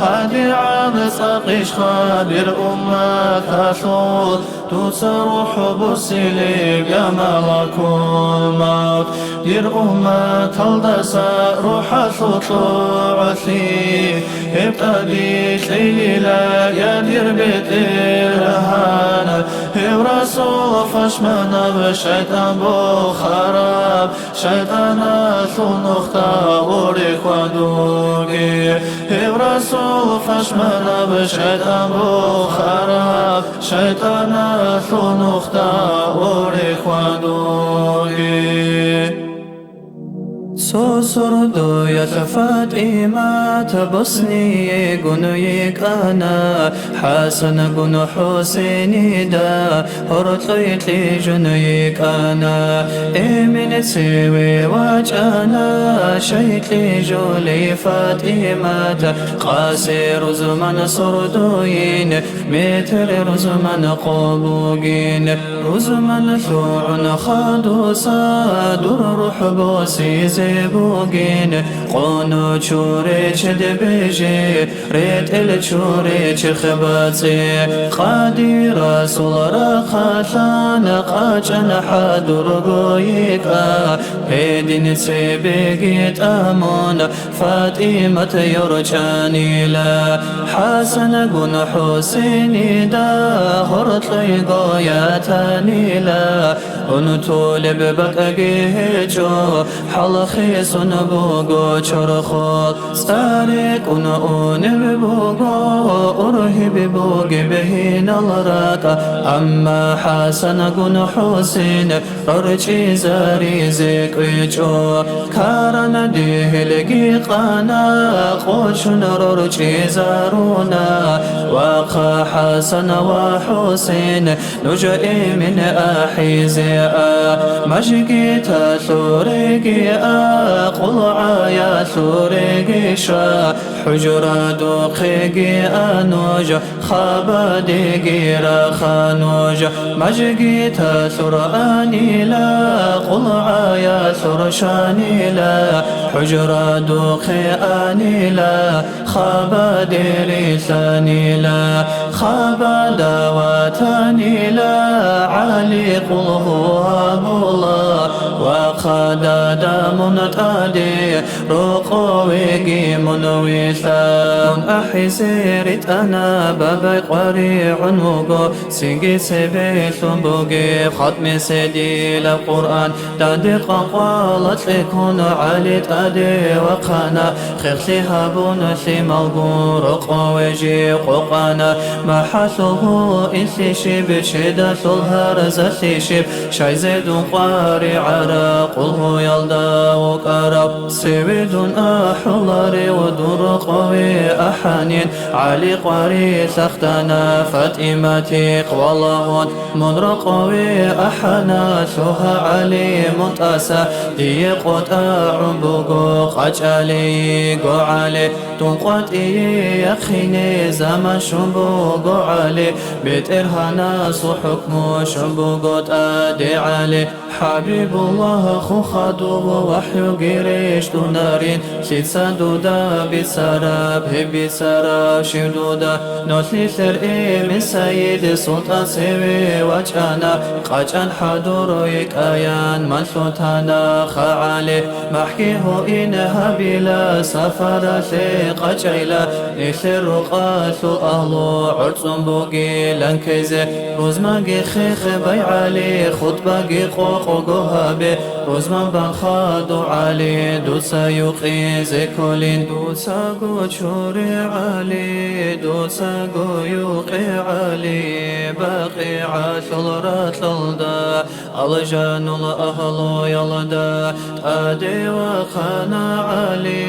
ГьадигӀан цӀакъищха дир умматалъул дуца рухӀ босилеб, я малакул мавт? Дир умматалдаса рухӀалъул кьогӀалъи гьеб тӀаде кьейила, я дир БетӀергьан. Гьев расул пашманаб, шайтӀан бухараб, шайтӀаналъул нухда гъоре хьвадуге. Гьев расул пашманаб, шайтӀан бухараб, шайтӀаналъул нухда гъоре хьвадуге. Цо сордоялъ ФатӀимат босниегун йикӀана, ХӀасангун ХӀусейнида гьоркьой кьижун йикӀана. Эмен цеве вачӀана, щай кьижулей ФатӀимат, къаси рузман сордойин, метр рузман къо бугин. Рузман лъугӀун хадуса дур рухӀ босизе, бугин, къоно чуре чед бижи, ретӀел чуре черх бацӀи. Къади Расул рахъалъана, къачӀана хӀадурго йикӀа, гьедин цебеги тӀамуна, ФатӀимат йорчӀанила, ХӀасангун ХӀусейнида гьоркьойго ятанила, унтулеб бакӀги гьечӀо, хӀалхисун буго чорхол. ЦӀарикӀун унеб буго, ургьиб бугеб гьинал ракӀа, амма ХӀасангун ХӀусейн рорчӀизаризе кӀвечӀо. Каран дигьилги къана, къочун рорчӀизаруна, вахъа ХӀасан ва ХӀусейн, нуж эмен ахӀизе а. Мажгиталъуреги а, къулгӀаялъуреги ша, хӀужрадухъеги а нуж, хабадеги раха нуж. Мажгиталъур анила, къулгӀаялъур шанила, хӀужрадухъе анила, хабаде рилълъанила, хабада ватанила, ГӀали къулгьу гьабула, вахъа дада мун тӀаде, рокъовеги мун вилълъа. Мун ахӀизе ритӀана, бабай къваригӀун вуго, цинги цебелъун бугеб хатӀмизе дила Къуръан. Даде къвакъвала кьекун ГӀали тӀаде вахъана, хехлъи гьабун лъималгун рокъове жив къокъана. МахӀалъул гьуинлъи щиб, чедалъул гьарзалъи щиб, щайзе дун къваригӀараб къулгьуялда вукӀарав? Цеве дун ахӀуларев дун рокъове ахӀанин, ГӀали къварилъ ахтана ФатӀиматихъ валагьун. Мун рокъове ахӀана, лъугьа, ГӀали, мун тӀаса, дие къотӀа гӀун буго къачӀали йиго ГӀали. Дун къватӀие яхъине заман щун буго, ГӀали, БетӀергьанасул хӀукму щун буго тӀаде, ГӀали. ХӀабибуллагь, хухадув вахӀюги рещтӀунарин, лъица дуда бицараб, гьеб бицарав щив дуда? Нолъилъер эмен Сайид султӀан цеве вачӀана, къачӀан хӀадур йикӀаян малъун тана ха ГӀали. МахӀги гьуин гьабила, сапаралъе къачӀайла, нилъер рукъалъул агьлу гӀорцӀун бугилан ккезе. Рузмаги хехе, бай ГӀали, хутӀбаги къокъго гьабе, рузман бан хадув, ГӀали, дуца юкъизе кколин. Дуцаго чуре, ГӀали, дуцаго юкъе, ГӀали, БакъигӀалъул ракьалда, Алжанул агьлуялда. ТӀаде вахъана ГӀали,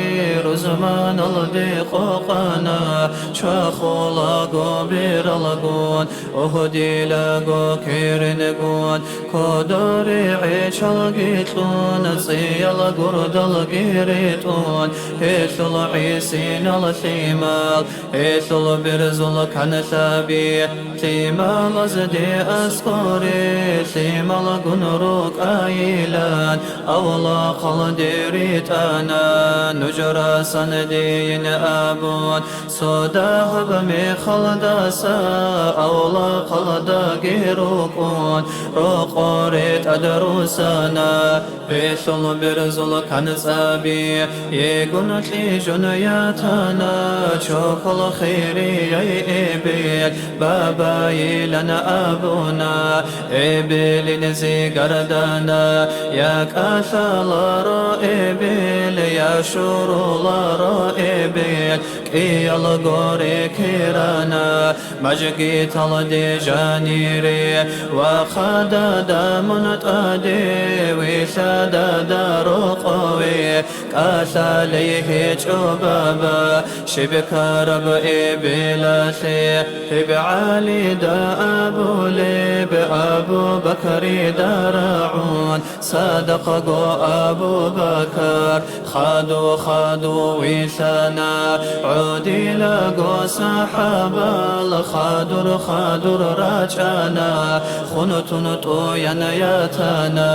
рузманалде къокъана, чвахулаго бералгун, Угьудилаго керенгун, кодоре гӀечалги кьун, цӀиял гурдалги ретӀун, гьелъул гӀисинал лъимал, гьелъул берзул канлъаби, лъималазде аскӀоре, лъималгун рукӀайилан, авлахъалде ритӀана, нуж расан дийин абун. Цо дагьаб мехалдаса авлахъалдаги рукӀун, рокъоре тӀад русана, гьелъул берзул канцӀаби, йигун кьижун ятана, чохьол хирияй эбел бабайилан абуна, эбелин зигардана, я кӀалъаларо эбел, я щуруларо эбел, кӀиял горе ккерана, мажгиталде жанире, вахъа дада мун тӀаде, вилълъа дада рокъове, кӀалъалей гьечӀо баба, щиб ккараб эбелалъе, гьеб ГӀалида абулеб, Абу Бакрида рагӀун, садакъго Абу Бакр, хадув, хадув вилълъана, Дилаго сахӀабал хадур-хадур рачӀана, хун тун тӀуян ятана,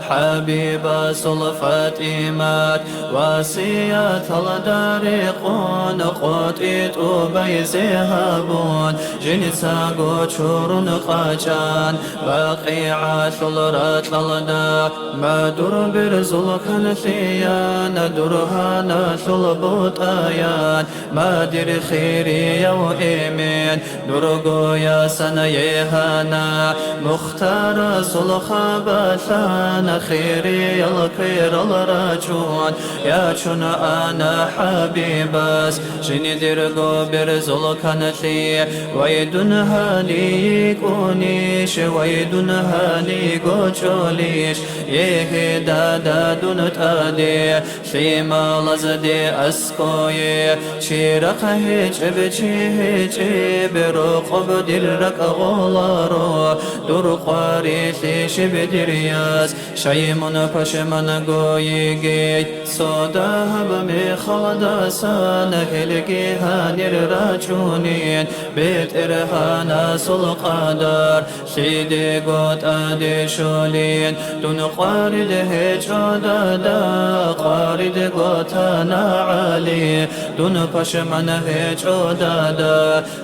ХӀабибасул ФатӀимат васияталда рекъон, къотӀи тӀубайзе гьабун, жинцаго чурун къачӀан, БакъигӀалъул ракьалда, мадур берзул канлъиян, дургьаналъул бутӀаян, мадир хирияв эмен, дургоясан егьана, Мухтарасул хабалъан, хириял кверал рачун, ячун ана ХӀабибас, жиндирго берзул канлъи, вай дун гьалие йикӀунищ, вай дун гьалиго чӀолищ, егье, дада, дун тӀаде, лъималазде аскӀое, чи рахъ гьечӀеб, чи гьечӀеб, рокъоб дир ракӀ гъоларо, дур къварилъи щиб дир яс, щай мун пашманго йигей, цо дагьаб мехалдасан гьелги гьанир рачунин, БетӀергьанасул къадар лъидего тӀаде щолин, дун къварид гьечӀо, дада, къваридго тана ГӀали, дун пашман гьечӀо, дада,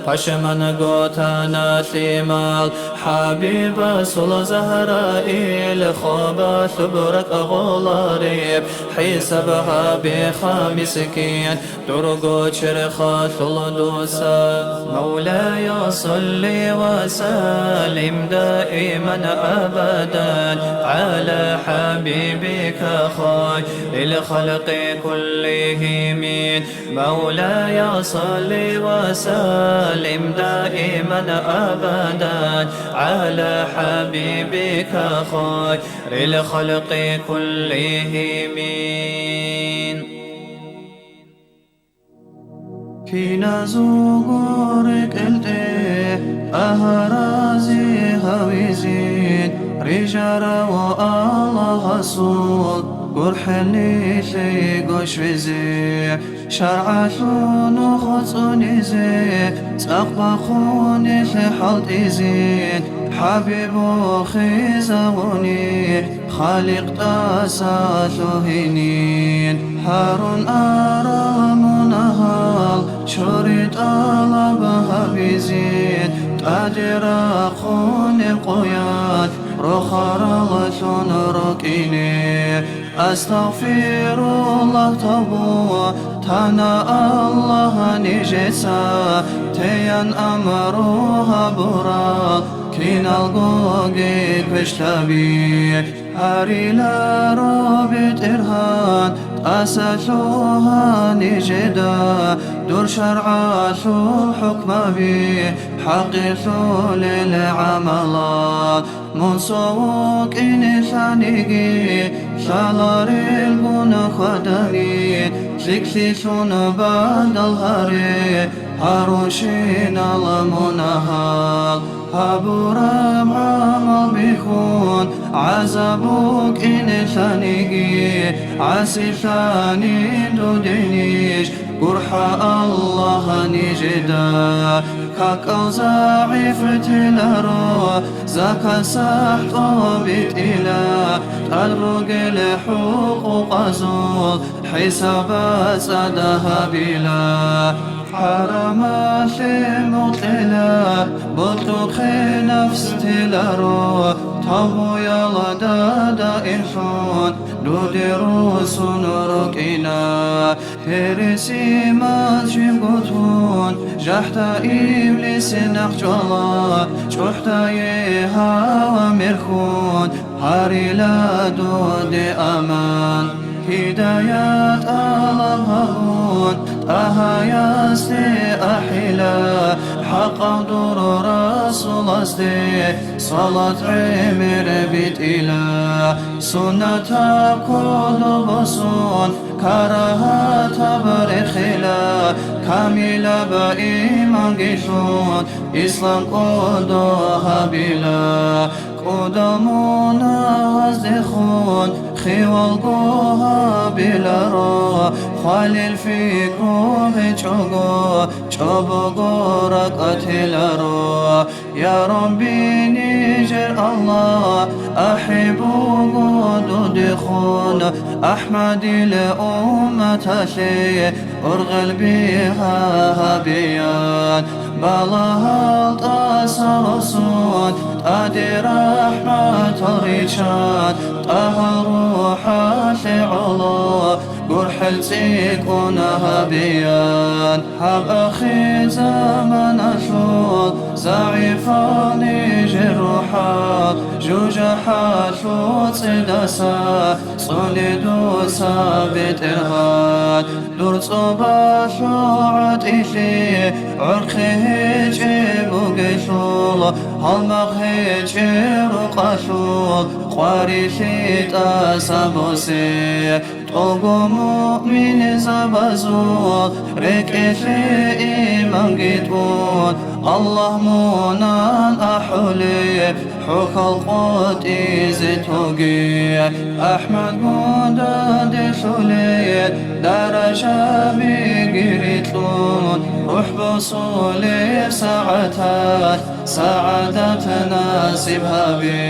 пашманго тана лъимал, ХӀабибасул Загьраил, хобалъуб ракӀ гъолареб, хӀисаб гьабеха, мискин, дурго черхалъул дуса. مولاي صل وسلم دائما أبدا على حبيبك خير الخلق كلهم. مولاي صل وسلم دائما أبدا على حبيبك خير الخلق كلهم. Киназулго рекӀелде агьаразе гьавизин, рижарав Аллагьасул гурхӀелилъего щвезе, шаргӀалъун нух цӀунизе, цӀакъ бахъунелъе хӀалтӀизин, ХӀабибухъе загьуни, Халикъ тӀаса лъугьинин, гьарун арал мунагьал, чури тӀалаб гьабизин, тӀаде рахъунеб къоялъ рохараллъун рукӀине. Астагъфируллагь, тавбу тана Аллагь нижеца, теян амру гьабурал киналгоги квешлъаби. Гьариларо, БетӀергьан, тӀаса лъугьа нижеда дур шаргӀалъул хӀукмаби, хӀакъирлъулел гӀамалал. Мун цо вукӀине лъаниги, лъаларелгун хьвадани, лъикӀлъилъун бадал гьаре гьарунщинал мунагьал. Гьабураб гӀамал бихьун, гӀазаб букӀине лъаниги, гӀасилъанин дудинищ, гурхӀа Аллагь нижеда. КакӀал загӀип теларо, закат-сахӀ тӀобитӀила, тӀад ругел хӀукъукъазул хӀисаб цӀада гьабила. ХӀарамалъе мукьила, бокьухъе нафс теларо, тавбуялда даимлъун дуде руссун рукӀина. Гьересимаз жибго тун, жахӀда иблис нахъчӀвала, чӀухӀдае гьава мерхун, гьарила дуде аман. Гьидаят тӀалаб гьабун, ТӀагьаясде ахӀила, хӀакъав дур Расуласде салат гӀемер битӀила. Суннатаб кодо босун, карагьатаб рехила, камилаб иманги лъун, ислам кодо гьабила. КӀудал мунагьаздехун хиялго гьабиларо, хвалил пикру гьечӀого, чӀобого ракӀатиларо. Я Рабби, нижер Аллагь, ахӀи буго дудехун, АхӀмадил умматалъе ургъел бигьа гьабеян. Балагьал тӀаса росун, тӀаде рахӀматал риччан, ТӀагьал РухӀалъе гӀоло гурхӀел цӀикӀкӀун гьабеян. Гьаб ахирзаманалъул загӀипал нижер рухӀал, жужахӀалъул цӀидаса цӀуне дуца, БетӀергьан. Дур цӀобалъул гӀатӀилъи гӀорхъи гьечӀеб бугелъул, гьалмагъ гьечӀеб рукъалъул къварилъи тӀаса босе. ТӀолго муъминзабазул рекӀелъе иманги тӀун, Аллагь мунан ахӀулеб хӀухьал къотӀизе тоге. АхӀмад гундаде лъулел даражабиги рикьун, рухӀ босулеб сагӀаталъ сагӀадат насиб гьабе.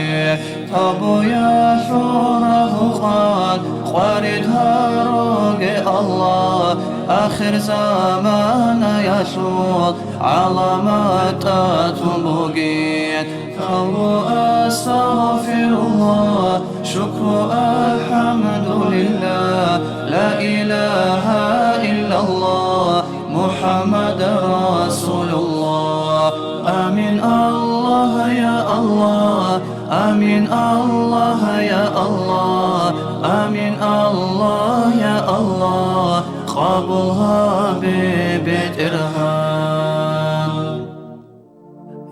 Тавбуялъул рагьукъан къварид гьаруге, Аллагь, ахирзаманаялъул гӀаламат тӀатун бугин. Тавбу, астагъфируллагь, шукру, алхӀамдулиллагь, ла илагьа иллаллагь, МухӀаммад расулуллагь. Амин, Аллагь, я Аллагь, амин, Аллагь, я Аллагь, амин, Аллагь, я Аллагь, къабул гьабе, БетӀергьан.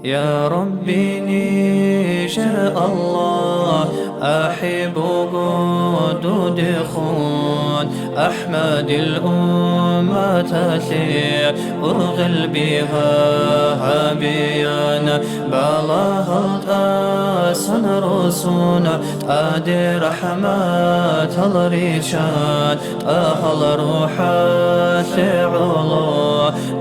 Я Рабби, нижер Аллагь, ахӀи буго дудехун, АхӀмадил умматалъе ургъел бигьа гьабеян. Балагьал тӀасан росун, тӀаде рахӀматал риччан, ТӀагьал РухӀалъе гӀоло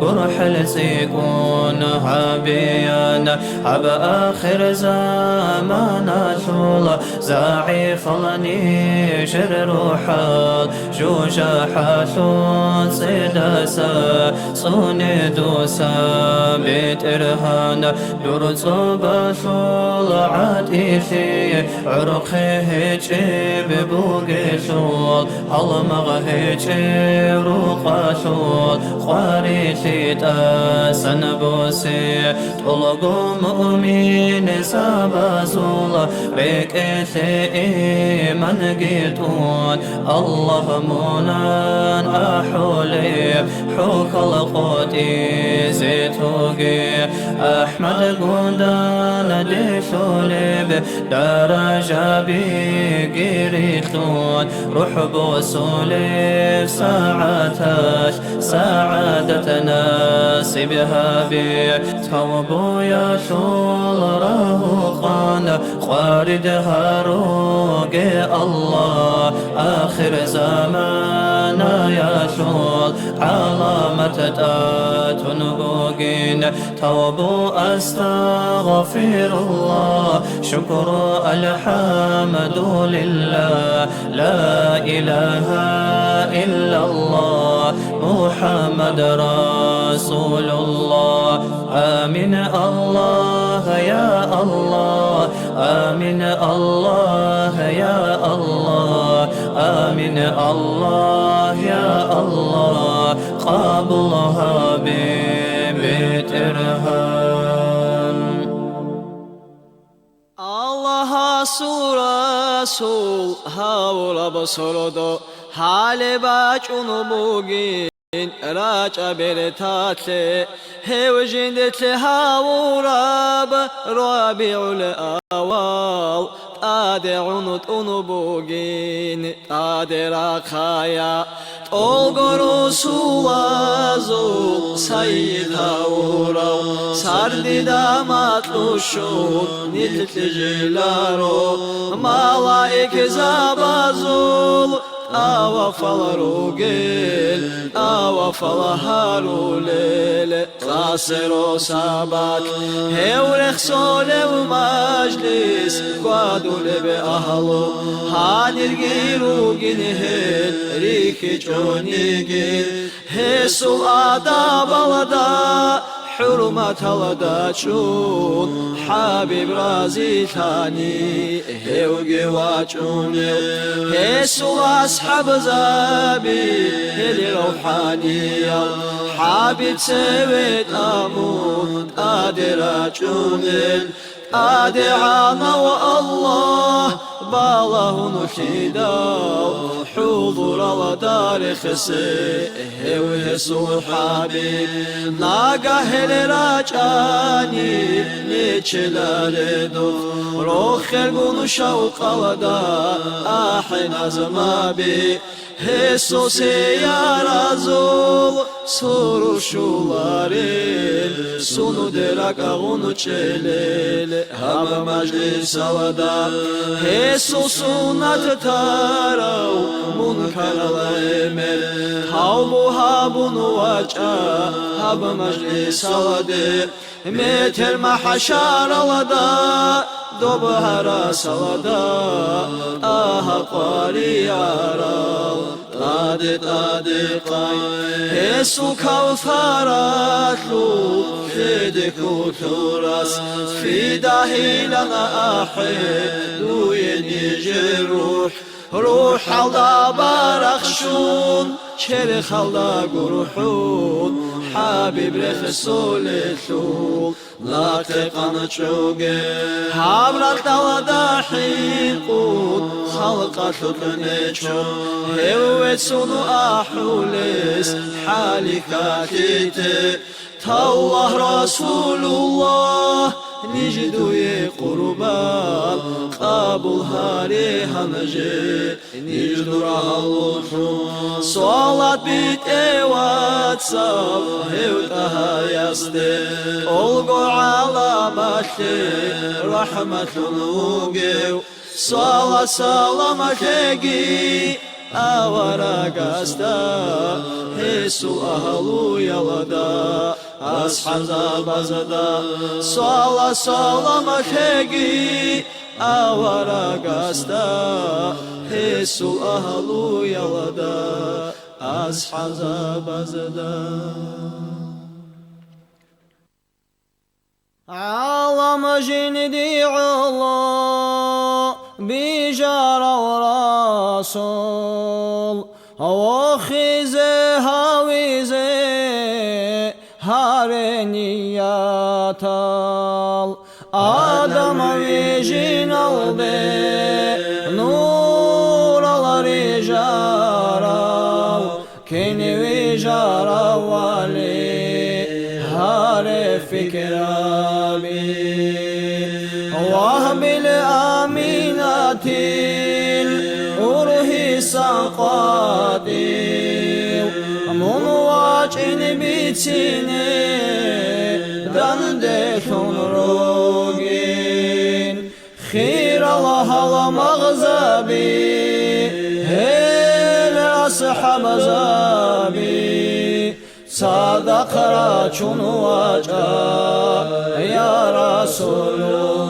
гурхӀел цӀикӀкӀун гьабеян. Гьаб ахирзаманалъул загӀипал нижер рухӀал, жужахӀалъул цӀидаса цӀуне дуца, БетӀергьан. Дур цӀобалъул гӀатӀилъи гӀорхъи гьечӀеб бугелъул, гьалмагъ гьечӀеб рукъалъул къварилъи тӀасан босе. ТӀолго муъминзабазул рекӀелъе иманги тӀун, Аллагь мунан ахӀулеб хӀухьал къотӀизе тоге. АхӀмад гундан делъулеб даражабиги рилълъун, рухӀ босулеб сагӀаталъ сагӀадат насиб гьабе. Тавбуялъул рагьукъан къварид гьаруге, Аллагь, ахирзаманаялъул гӀаламат тӀатун бугин. Тавбу, астагъфируллагь, шукру, алхӀамдулиллагь, ла илагьа иллаллагь, МухӀаммад расулуллагь. Амин, Аллагь, я Аллагь, амин, Аллагь, я Аллагь, амин, Аллагь, я Аллагь, къабул гьабе, БетӀергьан. Аллагьасул Расул гьавураб сордо гьале бачӀун бугин рачӀа берталъе, гьев жиндилъе гьавураб РабигӀул авал тӀаде гӀунтӀун бугин, тӀаде рахъая. Олго русулазул сайид гьавурав, сардида макьушун нилъ кьежиларо, малаикзабазул тӀавафал ругел, тӀавафал гьарулел. Къасеро сабат гьев рехсолев мажлис, гвадулеб агьлу гьанирги ругин гьел рихьичӀониги. Гьесул адабалда, хӀурматалда чӀун, ХӀабиб разилъани. Гьевги вачӀунев гьесул асхӀабзаби, гьел равхӀаниял ХӀабиб цеве тӀамун тӀаде рачӀунел. ТӀадегӀанав Аллагь балагьунулъидал, хӀузуралда рехсей. Гьев гьесул ХӀабиб нагагь гьел рачӀани, нечеларедухъ рохелгун шавкъалда ахӀен азмаби. Гьесул сияразул сурур щоларел, сунуде ракӀа гъунчӀелел. Гьаб мажлисалда гьесул суннат тарав мункарал гӀемер тавбу гьабун вачӀа гьаб мажлисалде. Метер махӀшаралда, доб гьарасалда, ТӀагьа къваригӀарал тӀаде-тӀаде къай. Гьесул кавсаралъул хӀеде хьулъурас, фидагьилан ахӀе дуе нижер рухӀ. РухӀалда барахщун, черхалда гурхӀун, ХӀабиб рехсолелъул нахъе къанчӀоге. Гьаб ракьалда хӀинкъун, халкъалъулъ нечо, гьев вецун ахӀулес хӀалихьалъите. Таллагь, Расулуллагь, ниж дуе къурбан къабул гьаре гьанже, ниж дур агьлулъун. Салат битӀе вацал гьев ТӀагьаясде, тӀолго гӀаламалъе рахӀматлъун вугев. Салат-саламалъеги аварагасда, гьесул агьлуялда, асхӀабзабазда. Салат-саламалъеги аварагасда, гьесул агьлуялда, асхӀабзабазда. ГӀалам жинди гӀоло бижарав Расул, вохизе гьавизе гьаре ниятал. Адам вижиналде нурал рижарав, кин вижарав вали, гьаре фикираби. Вагьбил Аминатил ургьисан къватӀив, мун вачӀин бицине данделъун ругин. Хирал гьал магъзаби, гьел асхӀабзаби, цадахъ рачун вачӀа, я Расулуллагь.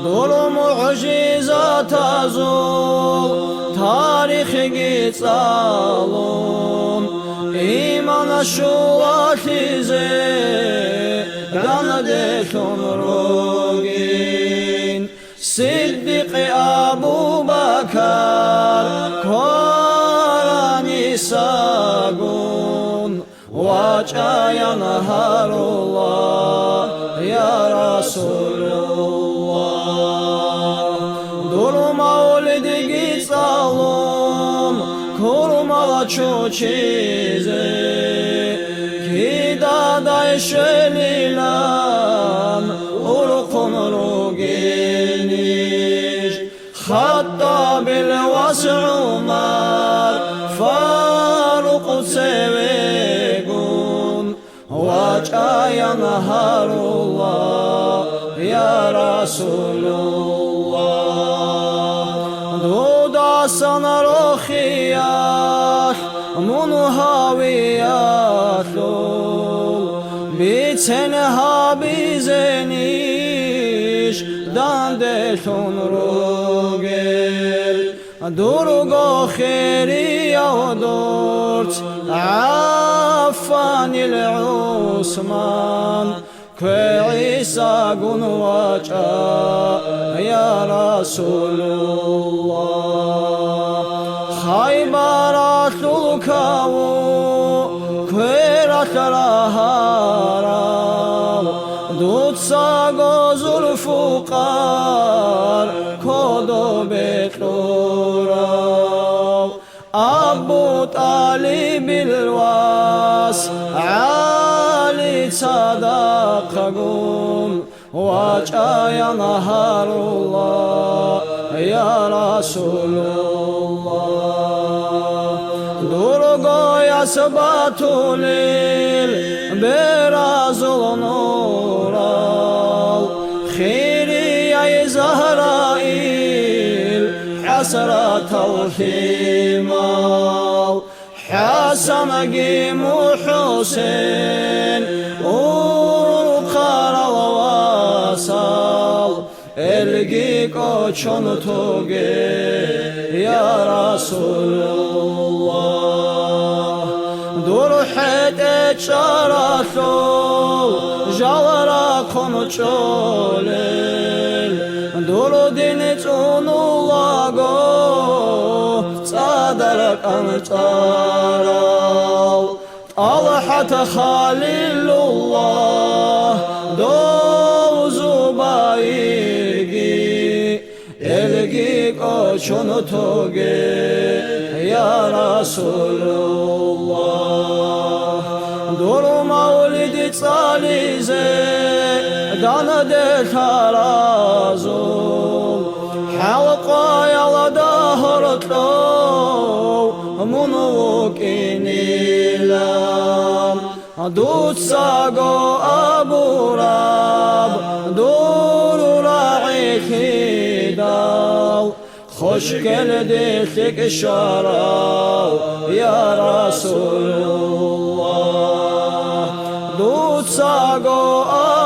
Дур мугӀжизатазул тарихги цӀалун, иман щулалъизе данделъун ругин. Сиддикъ Абу Бакар кваранисагун, вачӀаян гьарула, я Расулуллагь. Дур мавлидги цӀалун, курмал чучизе, кидадай щвелилан урхъун ругинищ? Хаттабил вас ГӀумар гьарула, я Расулуллагь. Дудасан рохиялъ мун гьавиялъул бицен гьабизенищ данделъун ругел? Дурго хирияв дурц ГӀаффанил ГӀусман, кве ГӀисагун вачӀа, я Расулуллагь. Хайбаралъул каву квералъ рагьарав, дуцаго Зулфукъар кодобе кьурав, Абу ТӀалибил вас ГӀали цадахъагун вачӀаян гьарула, я Расулуллагь. Дургояс батулел беразул нурал, хирияй Загьраил хӀасратал лъимал, ХӀасанги МухӀусен урхъарал васал, элги кӀочон тоге, я Расулуллагь. Дур хӀетӀе чӀаралъул жал рахъун чӀолел, дур дин цӀунулаго цӀадар кӀанцӀарал, ТӀалхӀат Халилуллагь, дов Зубайирги, элги кӀочон тоге, я Расулуллагь. Дур мавлид цӀализе данде лъаразул, хӀалкъаялда гьоркьов мун вукӀинилан. Дуцаго абураб дур рагӀи лъидал, хошкелде лъикӀ щварав, я Расулуллагь. Дуцаго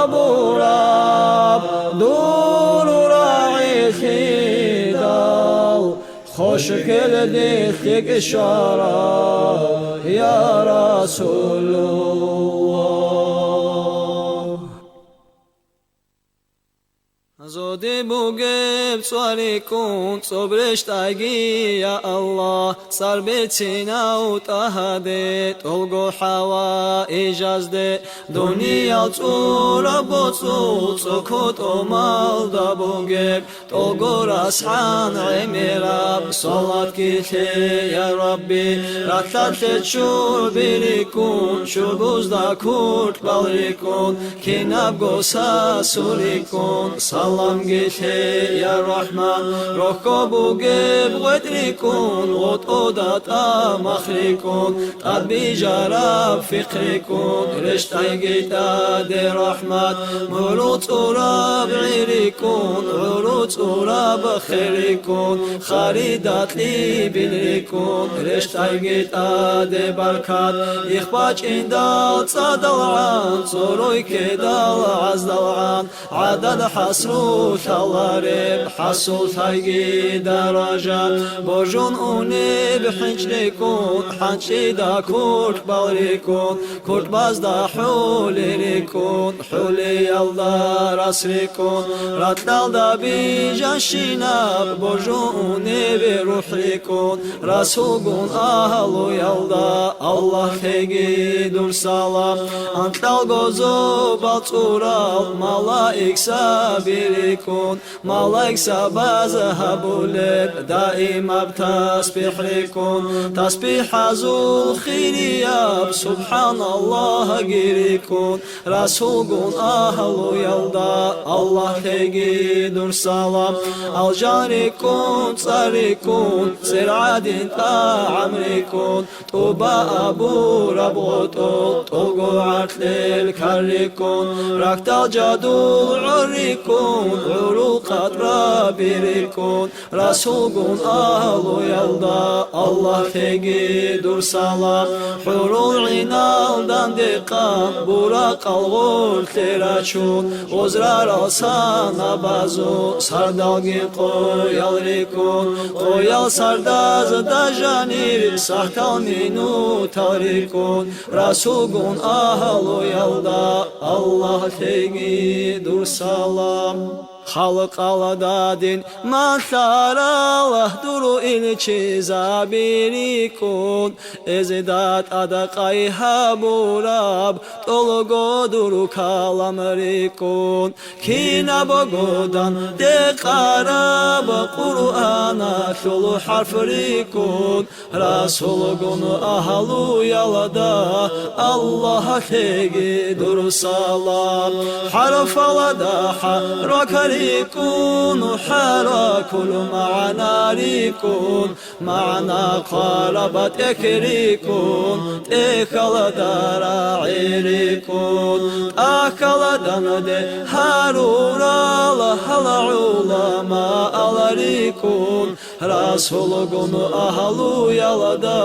абураб дур рагӀи лъидал, хошкелде лъикӀ щварав, я Расулуллагь. Зодиб бугеб цӀвариккун цӀоб рещтӀайги, я Аллагь, цӀар бецинав ТӀагьаде, тӀолго хӀаваижазде, дуниял цӀураб боцӀул цӀоко тӀомалда бугеб, тӀолго расхӀан гӀемераб салатги лъе, я Рабби, ралъдалъе чурби рикӀкӀун, чурбузда куркьбал рикӀкӀун, кинабго сасул рикӀкӀун, саламги лъе, я РахӀман, рохьго бугеб гъветӀ рикӀкӀун, гъотӀода тӀамах рикӀкӀун, тӀад бижараб фикъ рикӀкӀун, рещтӀайги тӀаде, РахӀмат, мугӀрул цӀураб гӀи рикӀкӀун, гӀурул цӀураб хер рикӀкӀун, харида кьибил рикӀкӀун, рещтӀайги тӀаде, баркат, их бачӀиндал цӀадалгӀан, цӀорой ккедал гӀаздалгӀан, гӀадан хӀасрулъалареб, хӀасуллъайги даража, божун унеб хӀинчӀ рикӀкӀун, хӀанчӀида куркьбал рикӀкӀун, куркьбазда хӀули рикӀкӀун, хӀулиялда рас рикӀкӀун, ракьалда бижанщинаб божун унеб рухӀ рикӀкӀун, расулгун агьлуялда Аллагьлъеги дур салам, анкьалго зобал цӀурал малаик саби рикӀкӀун, малаикзабаз гьабулеб даимаб тасбихӀ рикӀкӀун, тасбихӀазул хирияб субхӀаналлагьги рикӀкӀун, Расулгун агьлуялда Аллагьлъеги дур салам. Алжан рикӀкӀун, цӀар рикӀкӀун, цӀер гӀадин тӀагӀам рикӀкӀун, тӀуба абураб гъотӀол тӀолго гӀаркьел ккар рикӀкӀун, рахьдал жадул гӀор рикӀкӀун, гӀурул къатӀраби рикӀкӀун, Расулгун агьлуялда Аллагьлъеги дур салам. ХӀурул гӀинал дандекъан, буракъал гъорлъе рачун, озрарал санабазул сардалгин къоял рикӀкӀун, къоял сардазда жанир сахтал минутал рикӀкӀун, Расулгун агьлуялда Аллагьлъеги дур салам. Халкъалда дин малъарал дур илчизаби рикӀкӀун, эзда тӀадкъай гьабураб тӀолго дур калам рикӀкӀун, кинабго дандекъараб Къуръаналъул хӀарф рикӀкӀун, Расулгун агьлуялда Аллагьлъеги дур салам. ХӀарфалда хӀаракат рикӀкӀун, хӀаракатул магӀна рикӀкӀун, магӀна хъвараб тӀехь рикӀкӀун, тӀехьалда рагӀи рикӀкӀун, тӀахьалда данде гьарурал гьал гӀуламаал рикӀкӀун, Расулгун агьлуялда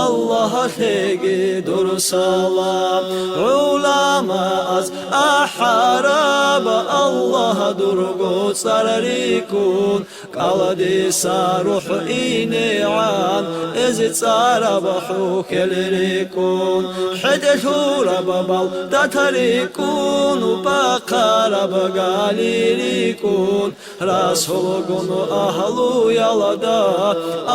Аллагьлъеги дур салам. ГӀуламааз ахӀараб Аллагь дурго цӀар рикӀкӀун, кӀалдиса рухӀ инегӀан эз цӀараб хӀухьел рикӀкӀун, хӀетӀе лъураб балдат рикӀкӀун, бахъараб гали рикӀкӀун, Расулгун агьлуялда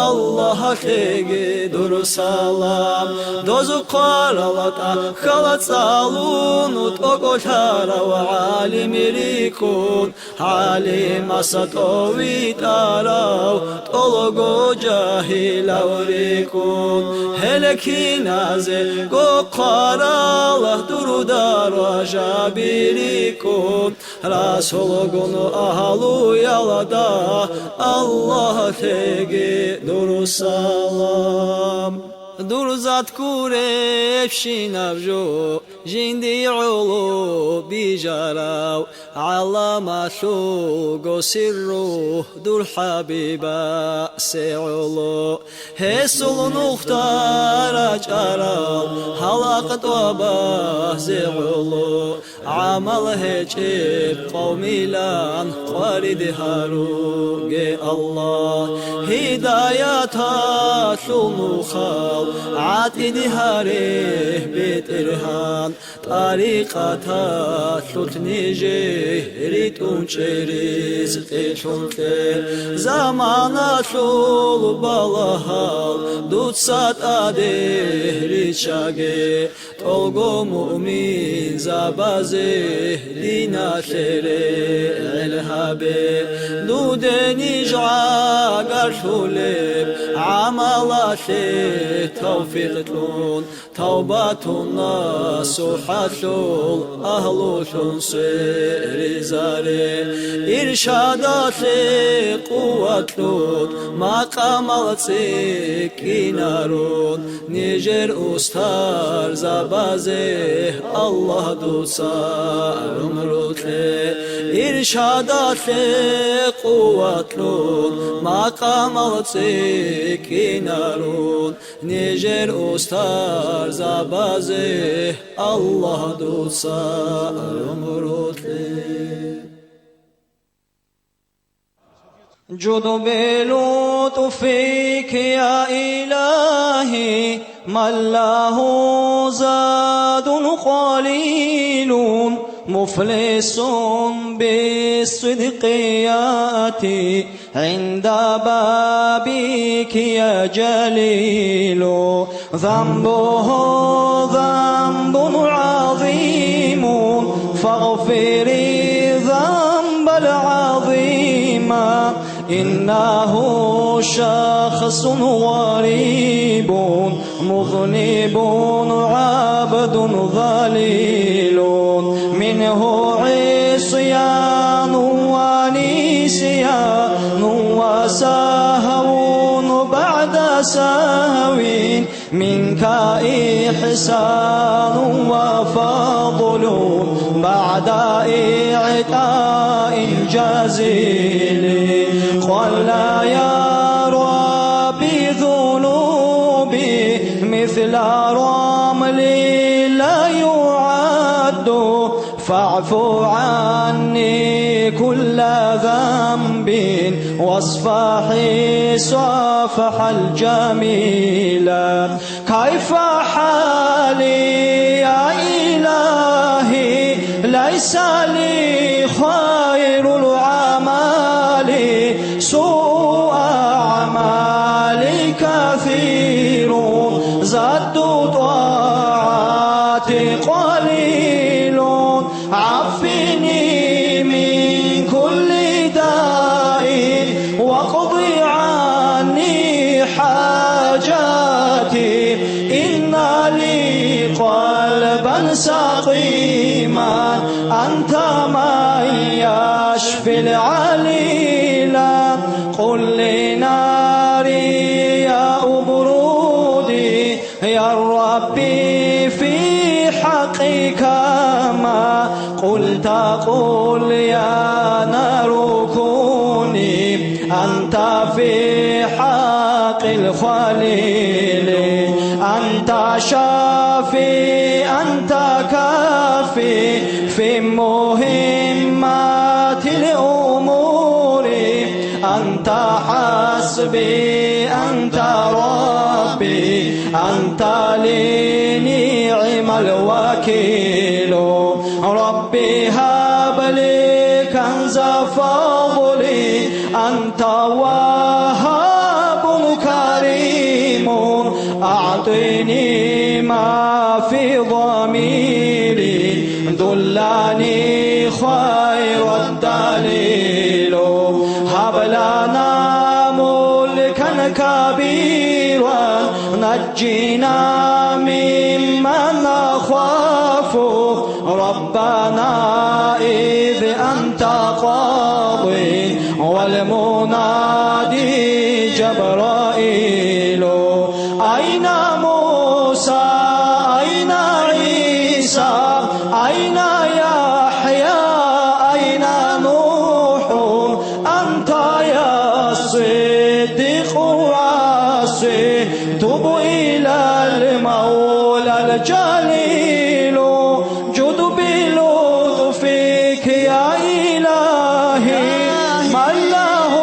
Аллагьлъеги дур салам. Доз хъварал тӀахьал цӀалун, тӀокӀолъарав гӀалим рикӀкӀун, гӀалимас тӀовитӀарав тӀолго жагьилав рикӀкӀун, гьел киназего хъварал дур даражаби рикӀкӀун, Расулгун агьлуялда Аллагьлъеги дур салам. Дур зат гуребщинаб жо, жиндие гӀоло бижарав, гӀаламалъулго сирру дур ХӀабибасе гӀоло. Гьесул нухда рачӀарал халкъ тӀубазе гӀоло, гӀамал гьечӀеб къавмилан къварид гьаруге, Аллагь, гьидаяталъул нухал гӀатӀид гьаре, БетӀергьан, тӀарикъаталъулъ нижее ритӀун чӀей ризкъилъун кье. Заманалъул балагьал дуца тӀаде риччаге, тӀолго муъминзабазе диналъе регӀел гьабе. Дуде ниж гӀагарлъулеб гӀамалалъе тавфикъ кьун, тавбатун насухӀалъул агьлулъун сверизаре. Иршадалъе къуват кьун, макъамал цӀикӀкӀинарун, нижер устарзабазе, Аллагь, дуца гӀумру кье. Иршадалъе къуват кьун, макъамал цӀикӀкӀинарун, нижер устарзабазе, Аллагь, дуца гӀумру кье. جد بلطفك يا إلهي من له زاد قليل، مفلس بالصدق يأتي عند بابك يا جليل. ذنبه ذنب عظيم، فاغفر ذنب العظيم. إنه شخص غريب مذنب عبد ذليل، منه عصيان ونسيان وسهو بعد سهو، منك إحسان وفضل بعد إعطاء جزيل. قل يا رب ذنوبي مثل رمل لا يعد، فاعف عني كل ذنب واصفح صفح الجميل. كيف حالي يا إلهي؟ ليس لي خير الأعمال، سوء أعمالي كثير، زاد طاعتي قليل. عافني من كل داء، واقض عني حاجاتي. إن لي قلبا سقيما، أنت من يشفي العليلا. قل لناري يا أبرودي، يا ربي في حقك ما قلت، قل يا نار كوني أنت في حق الخليل. أنت شافي، أنت كافي في مهمات الأمور. أنت حسبي، أنت ربي، أنت لي نعم الوكيل. ربي هب لي كنز فضلي، أنت وهاب كريم، أعطني ما في ضميري، دلني خير الدليل. هب لنا ملكا كبيرا، نجنا ممن نخاف، ربنا إذ أنت قاض، والمنادي جبرائيل. أين موسى؟ أين عيسى؟ أين يحيى؟ أين نوح؟ أنت يا الصديق الوصي، تب إلى المولى الجليل. جد بلطفك يا إلهي، من له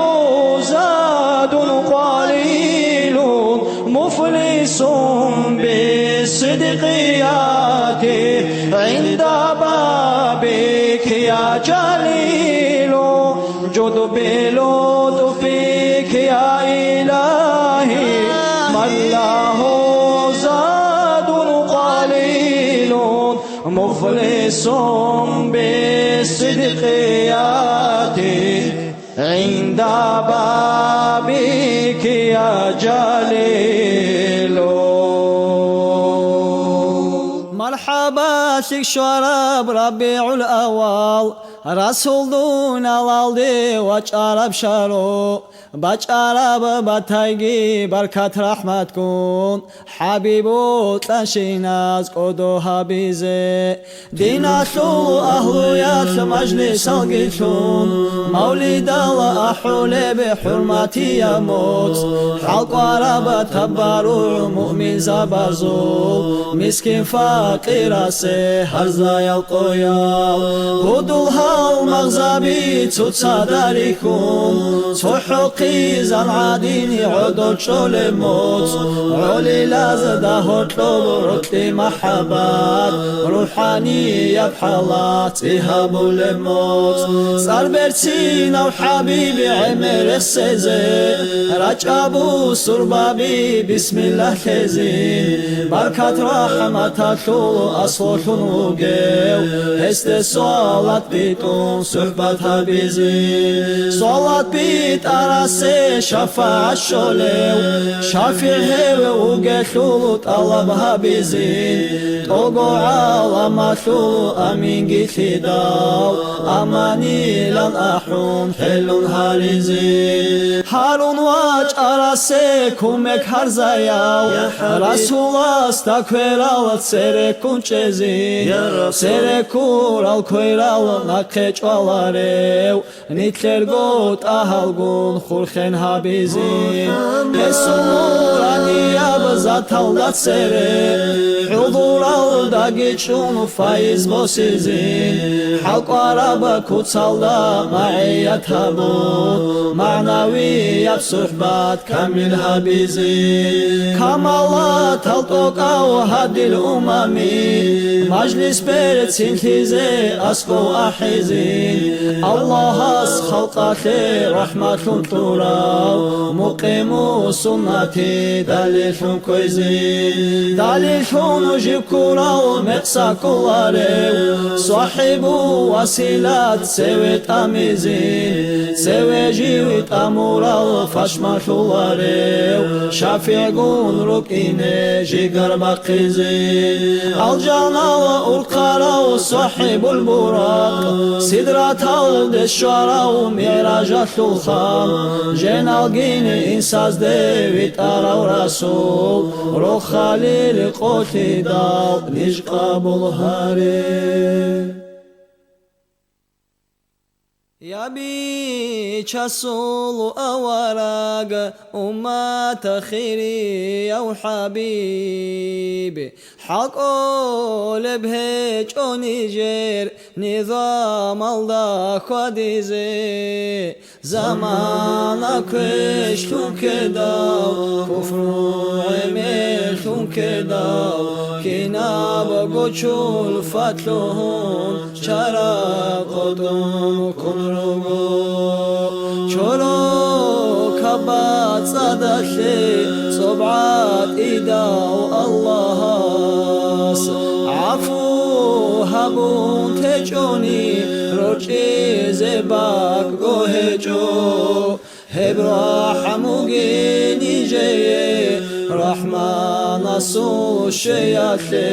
زاد قليل، مفلس بالصدق ياتي عند بابك يا جليل. جد بلطفك يا إلهي، من له زاد قليل، مفلس بالصدق ياتي عند بابك يا جليل. مرحبا لك شراب ربيع الأول، رسول دون الألدي وشراب شرو، بشراب بتايجي بركة رحمتكم. ХӀабибу кьанщиназ кӀодо гьабизе, диналъул агьлуялъ мажлисалги лъун, мавлидал ахӀулеб хӀурматияб моцӀ, хӀалкӀвараб табарругӀ муъминзабазул, мискин-факъирасе гьарзаял къоял, гьудул гьал магъзаби цоцазда рихьун, цохӀо хъизан гӀадин гӀодов чӀолеб моцӀ, гӀолилазда гьоркьоб гӀоркьи махӀаббат, рухӀанияб хӀалат цӀи гьабулеб моцӀ. ЦӀар берцинав ХӀабиби гӀемер рехсезе, рачӀа бусурбаби бисмиллагь лъезин, баркат рахӀматалъул аслулъун вугев, гьесде салат битӀун сухӀбат гьабизе. Салат битӀарасе шафагӀат щолев, шафигӀ гьев вугелъул тӀалаб гьабизе. ТӀого гӀаламалъул аминги лъидал, аманилан ахӀун хӀелун гьаризе. Гьарун вачӀарасе кумек гьарзаяв, Расуласда кверал цереккун чӀезе. Цереккурал кверал нахъе чӀваларев, нилъерго тӀагьалгун хурхен гьабизе. Гьесул нуранияб заталда цере, хӀузуралдаги чӀун файз босизе. ХӀалкъвараб куцалда магӀият гьабун, магӀнавияб сухӀбат камил гьабизе. Камалатал тӀокӀав гьадил умами, мажлис берцинлъизе аскӀов ахӀизе. Аллагьас халкъалъе рахӀматлъун кьурав, мукъиму суннати далиллъун кквезе. Далиллъун жив ккурав мекъса кколарев, сахӀибу василат цеве тӀамизе. Цеве жив тӀамурал пашманлъуларев, шафигӀгун рукӀине жигар бахъизе. Алжанал урхъарав сахӀибул буракъ, сидраталде щварав мигӀражалъул хал, женалгин инсазде витӀарав Расул, рохалил къолъидал ниж къабул гьаре. Я бичасул авараг, уммат хирияв хӀабиб, хӀакъулеб гьечӀо нижер низамалда хьвадизе. Замана квешлъун ккедал, куфру гӀемерлъун ккедал, кинабго чулфат лъугьун, чара къотӀун ккун руго. Чорокаб бацӀцӀадалъе цӀоб гӀатӀидав Аллагьас гӀафу гьабун течӀони, рорчӀизе бакӀго гьечӀо. Гьеб рахӀмуги нижее, РахӀманасул щвеялъе,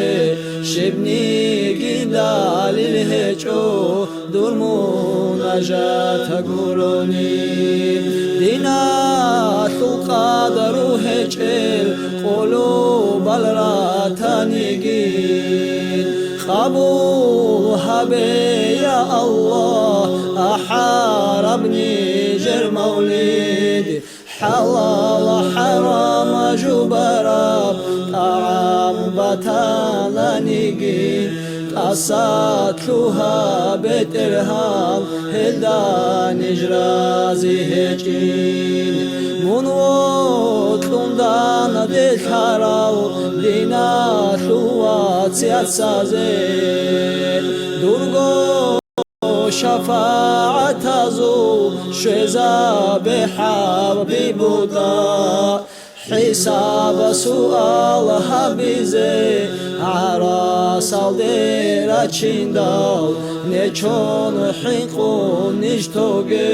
щибниги далил гьечӀо дур мунажат гурони. Диналъул къадару гьечӀел къулубал ратаниги, къабул гьабе, я Аллагь, ахӀараб нижер мавлид. ХӀалал-хӀарам жубараб тӀагӀам батананиги, тӀаса лъугьа, БетӀергьан, гьелда ниж рази гьечӀин. Мун вокьун дана делъарал диналъул вацияцазе, дурго шафагӀатазул щвезабе, ХӀабибуда, хӀисаб-суал гьабизе. ГӀарасалде рачиндал нечон хӀинкъун ниж тоге,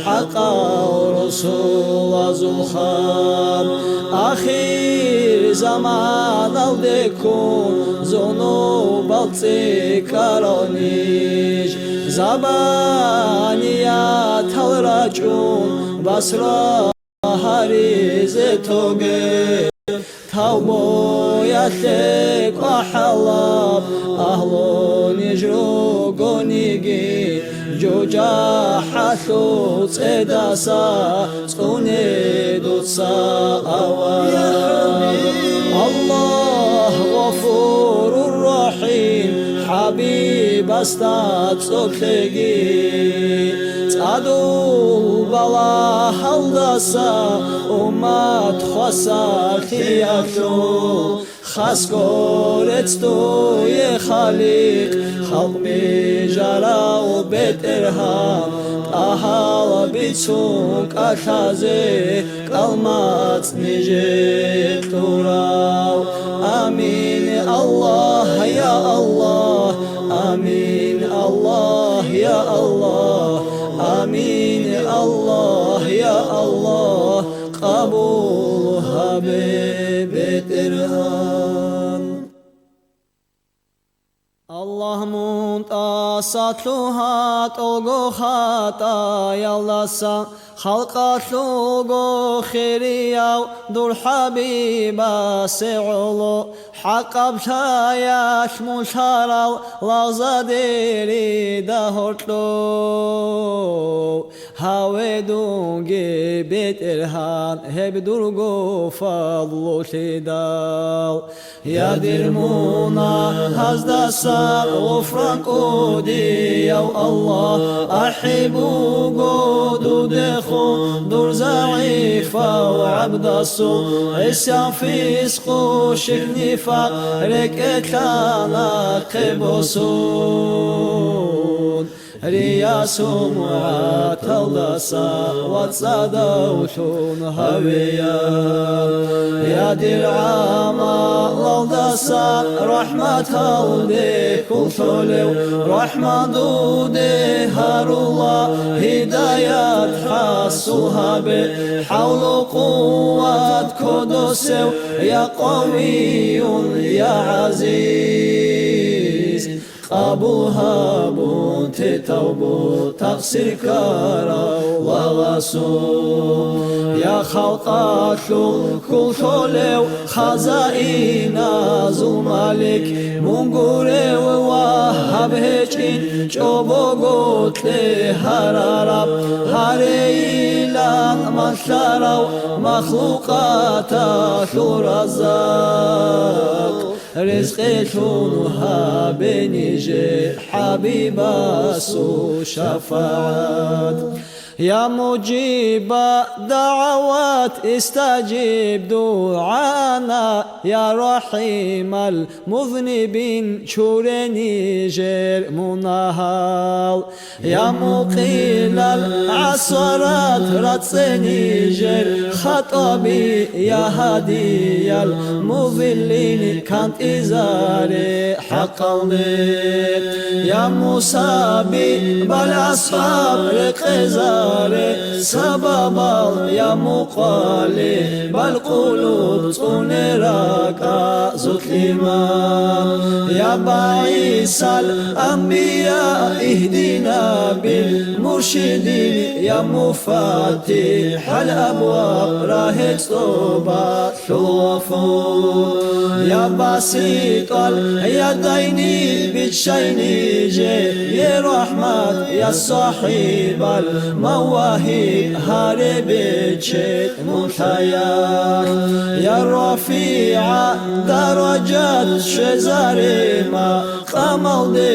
хӀакъал русулазул хаб. Ахир заманалде ккун зунубал цӀикӀкӀарал ниж, забаниятал рачӀун Басра гьаризе тоге. Тавбуялъе кӀвахӀалаб агьлу ниж ругониги, жужахӀалъул цӀедаса цӀуне дуца авараг. Аллагь Гъафурур Рахим, ХӀабибасда цӀоблъеги, цӀадул балагьалдаса уммат хвасарлъиялъул, Хасго рецц дуе, Халикъ, халкъ бижарав БетӀергьан, тӀагьал бицун кӀалъазе, кӀалмацӀ нижер кьурав. Амин, Аллагь, я Аллагь, амин, Аллагь, я Аллагь, амин, Аллагь, я Аллагь, къабул гьабе, БетӀергьан. Аллагь, мун тӀаса лъугьа тӀолго хатӀаялдаса, халкъалъулго хирияв дур ХӀабибасе гӀоло, хӀакъаб лъаялъ мун лъарал лагъзадер ридал гьоркьов. Гьаве дунги, БетӀергьан, гьеб дурго фадлулъидал. Я дир мунагьаздаса гъуфран кӀудияв Аллагь, ахӀи буго дудехун дур загӀипав гӀабдасул, гӀисян, фискъу, ширк, нифакъ рекӀелъа нахъе босун. Риясул мугӀаталдаса ва цӀадавлъун гьавеян. Я дир гӀамалалдаса рахӀматалде хьул лъолев, рахӀмат дуде гьарула, гьидаят хӀасул гьабе, хӀавлу къуват кодосев, я Къавиюн, я ГӀазиз. Къабул гьабун те тавбу такъсир ккарав лагъасул. Я халкъалъул хьул лъолев, хазаиназул малик, мун гурев вагьаб гьечӀин, чӀобого кье гьарараб, гьарейилан малъарав, махлукъаталъул раззакъ. Ризкъи лъун гьабе нижер ХӀабибасул шафагӀат. Я муджиба дагӀават, истаджиб дугӀана, я рахӀимал музнибин, чуре нижер мунагьал. Я мукъилал гӀасарат, рацӀцӀе нижер хатӀаби, я гьадиял музиллин, кантӀизаре хӀакъалде. Я мусабибал асхӀаб, рекъезаре сабабал, я мукъалибал къулуб, цӀуне ракӀа зулъимал. Я багӀисал анбия, игьдина бил муршидин, я муфаттихӀал абваб, рагье цӀобалъул гъафур. Я баситӀал ядайни, биччай нижее рахӀмат, я сахӀибал мавагьиб, гьаре бечед мун лъаялъ. Я рафигӀа даражат, щвезаре макъамалде,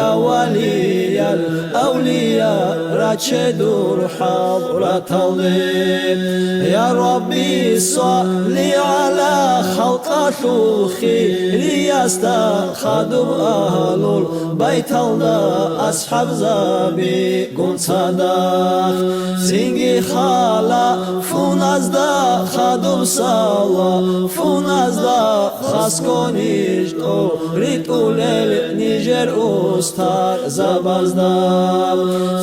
я валиял авлия, раче дур хӀадраталде. Я Рабби, салли гӀала халкъалъул хириясда, хадуб агьлул байталда, асхӀабзаби гун цадахъ. Цинги халафуназда, хадуб салафуназда, хасго ниж тӀоритӀулел нижер устарзабазда.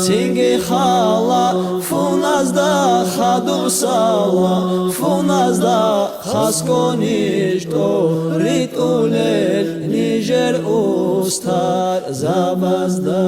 Цинги халафуназда, хадуб салафуназда, хасго ниж тӀоритӀулел нижер устарзабазда.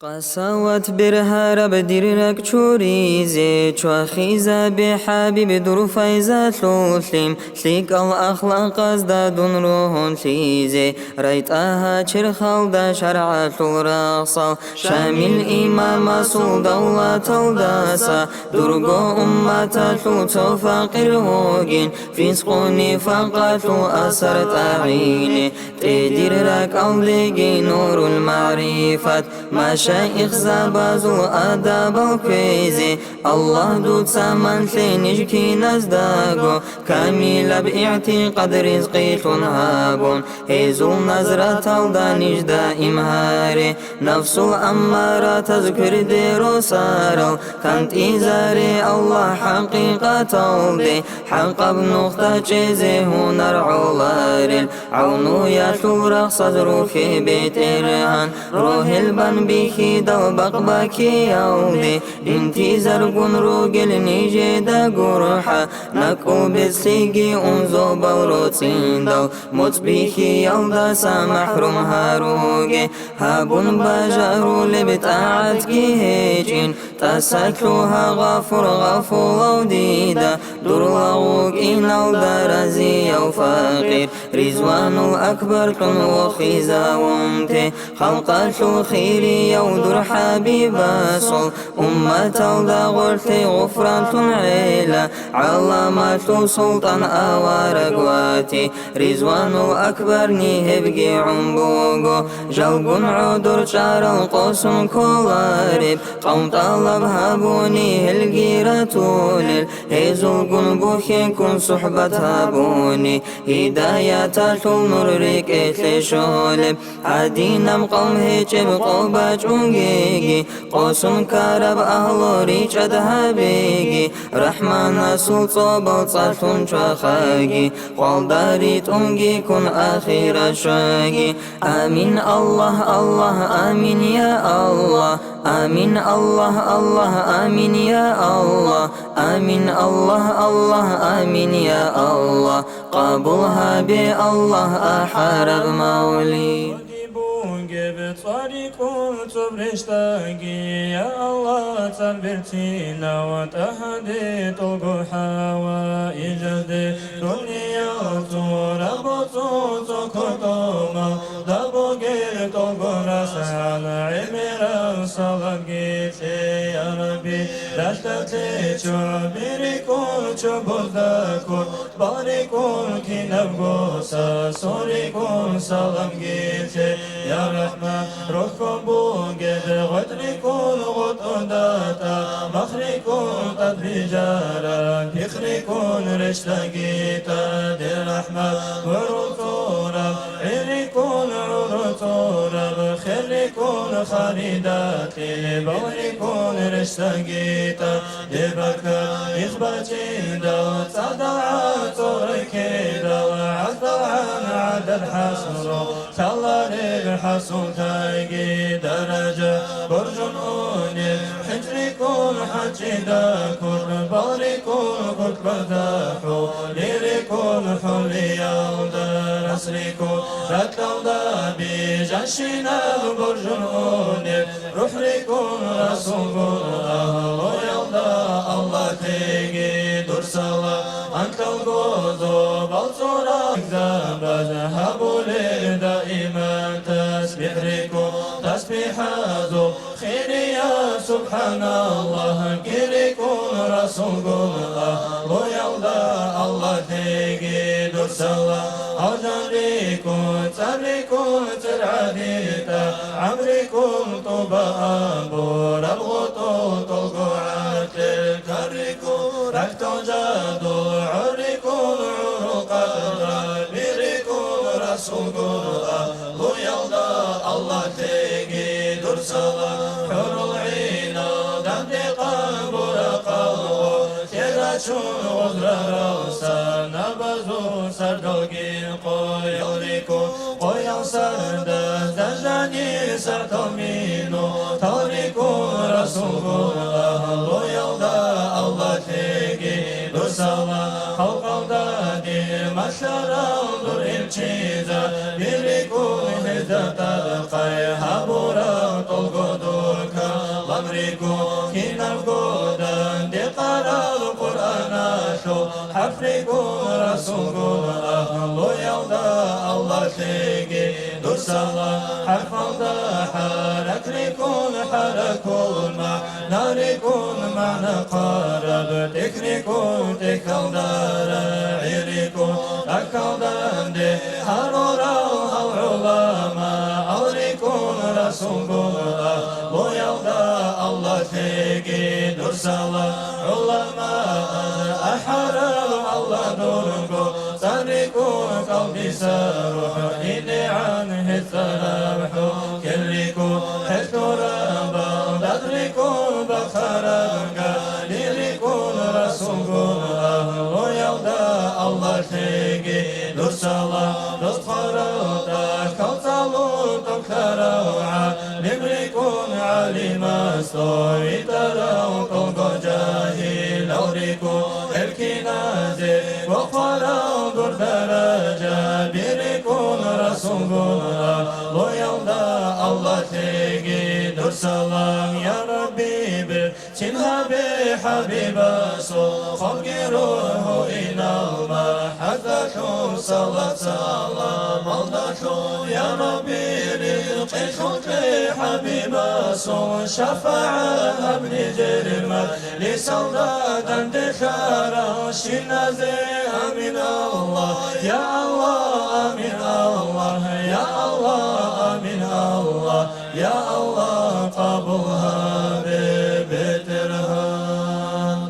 Къасават бергьараб дир ракӀ чуризе, чвахизабе, ХӀабиб, дур файзалъул лъим, лъикӀал ахлакъазда дун ругьунлъизе, рай ТӀагьа черхалда шаргӀалъул рахсал, Шамил имамасул давлаталдаса, дурго умматалъул цо факъир вугин, фискъу-нифакъалъул асар тӀагӀине. Гьедир ракӀалдеги нурул магӀрифат, машаихзабазул адабал кквезе, Аллагь, дуца манлъе ниж киназдаго, камилаб игӀтикъад ризкъилъун гьабун, гьезул назраталда ниж даим гьаре. Нафсул аммаратаз кверде росарал, кантӀизаре Аллагь хӀакъикъаталде, хӀакъаб нухда чӀезе гьунар гӀоларел, гӀавнуялъул рахсаз рухье БетӀергьан, рогьел бан бихьидал бакъбакиялде, интизаргун ругел нижеда гурхӀа, накӀкӀул бецлъиги унзобал роцӀиндал, моцӀ бихьиялдаса махӀрум гьаруге, гьабун бажарулеб тӀагӀатги гьечӀин, тӀаса лъугьа, Гъафур, гъафулав дида, дур лагъ вукӀиналда разияв факъир, Ризванул Акбарлъун вохизавун те, халкъалъул хирияв дур ХӀабибасул, умматалда гъорлъе гъуфранлъун гӀела, гӀаламалъул султӀан авараг вати, Ризванул Акбарни гьебги гӀун буго, жалгун гӀодор чӀарал къосун кколареб, къавм тӀалаб гьабуни гьелги ратулел, гьезулгун бухьенккун сухӀбат гьабуни, гьидаяталъул нур рекӀелъе щолеб. Гьадинаб къавм гьечӀеб къо бачӀунгеги, къосун ккараб агьлу ричӀад гьабеги, рахӀманасул цӀобал цӀалъун чвахаги, къвалда ритӀунги ккун ахират щваги. Амин, Аллагь, Аллагь, амин, я Аллагь. Амин, Аллагь, Аллагь, амин, я Аллагь. Амин, Аллагь, Аллагь, амин, я Аллагь. Къабул гьабе, Аллагь, ахӀараб мавлид. Бугеб цӀварикӀун цӀоб рещтӀаги, я Аллагь, цӀар берцинав ТӀагьаде тӀолго хӀава, ижазде дуниял цо рагъ боцӀун цо кортомал, дабугер тӀолго расгӀан гӀемераб саламги лъе, я Рабби, ралъдалъе чӀобирикӀун чӀобозда ккун, балрикӀун кинабго сасурикӀун саламги лъе, я РахӀман, рохьун бугеб гъветӀрикӀун гъотӀода тӀа, махрикӀун тӀад бижараб пихърикӀун рещтӀаги тӀад, я РахӀман, гӀуру цӀураб, гӀиррикӀун гӀуру цӀураб, херликӀун харидалъе, балрикӀун рещтӀаги тӀад. Дебаркат ихбачӀидал, цӀадал гӀацӀурай ккедал, гӀаздалгӀан гӀадад хӀасру, лъалареб хӀасултайги даража, боржун унеб хӀинчӀрикӀун хӀанчӀида ккун, балрикӀун куркбазда хӀу, лирикӀун хӀулиялда расрикӀун, ракьалда бижанщинаб боржун унеб, РухӀрикӀун Расулгун агьлуялда Аллагьлъеги дур салам, анкьалго зобал цӀураб гьабаз гьабулел даиман тасбихӀрикӀун, тасбихӀазул хириял СубхӀаналлагь кирикӀун Расулгун агьлуялда Аллагьлъеги дур салам, гьалжанрикӀун, цӀаррикӀун, ЦергӀадида, гӀамрикӀун тӀуба абураб гъотӀол тӀолго гӀатлел, каррикӀун рагьтал жадул, гӀуррикӀун гӀурул къадрал, биррикӀун Расулгун агьлуялда Аллагьлъеги дур салам, хӀурул гӀинал данде къабурахъалгъо, тӀерачун гъузрарал санабазул сардалги къоялрикӀун, къоял сардазда жанир сартал мину, талрикӀун Расулгун агьлуялда Аллагьлъеги дур салам, халкъалдаги малъарал дур илчизар, биррикӀун гьезда тӀадхъай гьабурал тӀолго дур каламрикӀун, кинабго данде къарал Къуръаналъул ХӀарфрикӀун Расулгун агьлуялда Аллагьлъеги дур салам, хӀарфалда хӀаракрикӀун хӀаракул магӀнарикӀун магӀна хъвараб, тӀехьрикӀун тӀехьалда рагӀирикӀун, Акалданде гьарурал гьал гӀуламаал рикӀкӀун расулгун агьлуялда Аллагьлъиги дур салам. ГӀуламааз ахӀарал Аллагь дурго цӀар рикӀкӀун, кӀалбиса рухӀ инегӀан гьез цӀараб хӀу. Кел рикӀкӀун гьел тӀурабал дад рикӀкӀун, бахъараб гали рикӀкӀун расулгун агьлуялда Аллагьлъиги дур салам. Доз хварал тӀахьал цӀалун тӀокӀлъарав гӀалим рикӀкӀун, гӀалимас тӀовитӀарав тӀолго жагьилал рикӀкӀун, гьел киназе вохъарал дур даражаби рикӀкӀун расулгун агьлуялда Аллагьлъиги дур салам. Я Рабби, бе- цин гьабе хӀабибасул, хъвалги рухӀ инал махӀаббаталъул, салат-саламалдалъун. Я Рабби, ризкъи лъутӀе хӀабибасул, шафагӀат гьаб нижер мажлисалда данделъарал щиназе. Амин, Аллагь, я Аллагь, амин, Аллагь, я Аллагь, амин, Аллагь. Я Аллагь, къабул гьабе, БетӀергьан.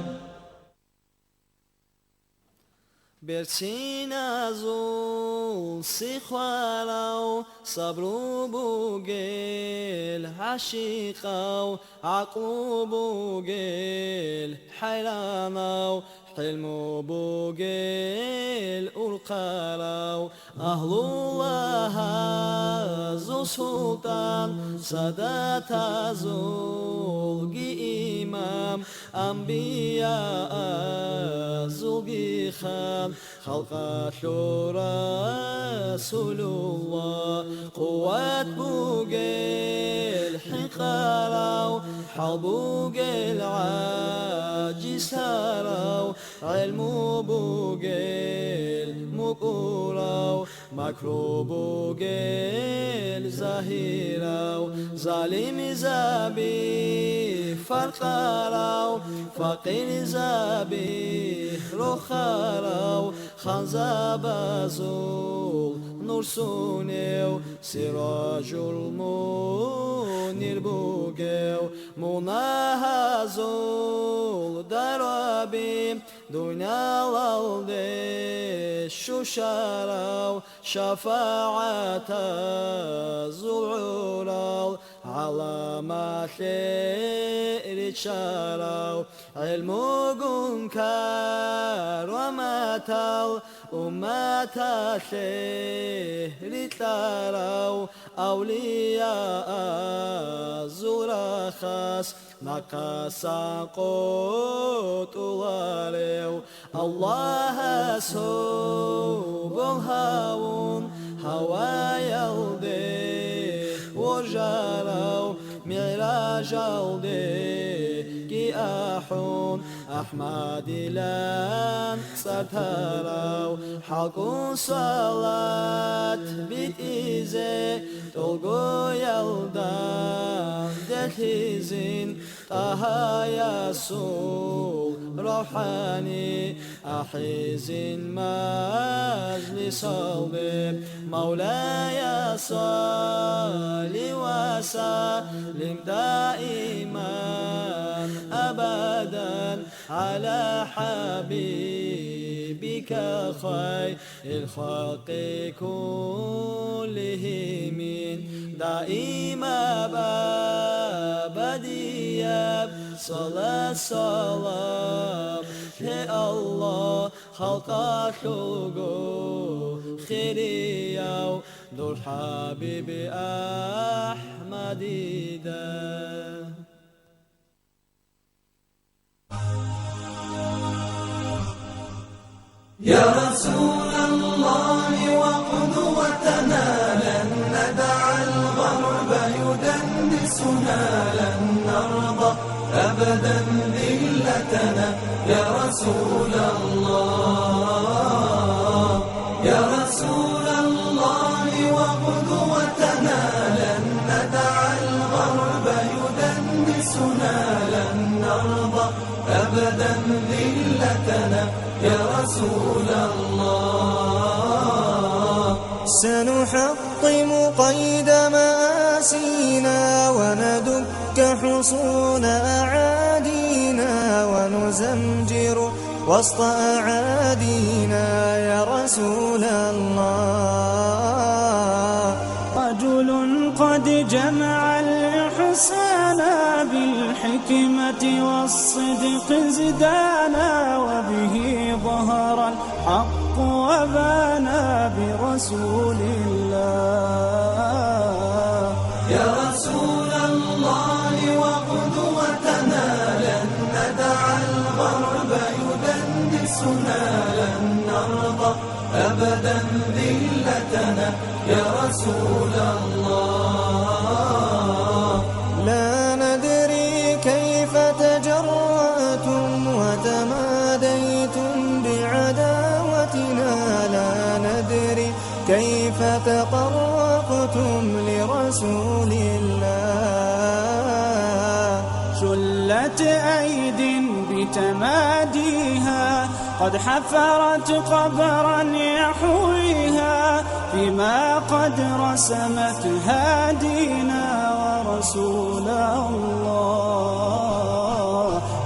Берциназул сихварав, сабру бугел гӀашикъав, гӀакълу бугел хӀайранав, хӀилму бугел урхъарав, агьлулагьазул султӀан, садатазулги имам, амбияазулги хан, халкъалъул Расулуллагь, къуват бугел хӀинкъарав, хӀал бугел гӀажизлъарав, гӀелму бугел мукӀурав, макру бугел загьирав, залимзаби фаркъарав, факъирзаби рохарав, ханзабазул нур сунев, сиражул мунир бугев, мунагьазул дараби, дуниялалде щущарав, шафагӀатазул гӀурал гӀаламалъе риччарав, гӀелмугун караматал умматалъе рикьарав, авлияазул рахас нахъасан къотӀуларев, Аллагьас гьобол гьавун гьаваялде вожарав, МигӀражалдеги ахӀун, АхӀмадилан цӀар тарав, хӀалкӀун салат битӀизе, тӀолгоялда делъизин, ТӀагьаясул равхӀани ахӀизин мажлисалде. Мавлая, салли ва саллим даиман абадан гӀала хӀабибика хай- Ил халкъи куллигьимин даимаб абадияб салат салам лъе, Аллагь, халкъалъулго хирияв дур хӀабиби АхӀмадида. يا رسول الله وقدوتنا، لن ندع الغرب يدنسنا، لن نرضى أبدا ذلتنا. يا رسول الله، يا رسول الله وقدوتنا، لن ندع الغرب يدنسنا، لن نرضى أبدا ذلتنا. يا رسول الله، سنحطم قيد مآسينا وندك حصون أعادينا ونزمجر وسط أعادينا يا رسول الله. رجل قد جمع الإحسان بالحكمة والصدق ازدانا، وبه ظهر الحق وبانا برسول الله. يا رسول الله وقدوتنا، لن ندع الغرب يدنسنا، لن نرضى أبدا ذلتنا يا رسول الله. لا ندري كيف تجرأتم وتماديتم بعداوتنا، لا ندري كيف تطرقتم لرسول الله. شلت أيد بتماديها قد حفرت قبرا يحويها، فيما قد رسمت هادينا ورسول الله،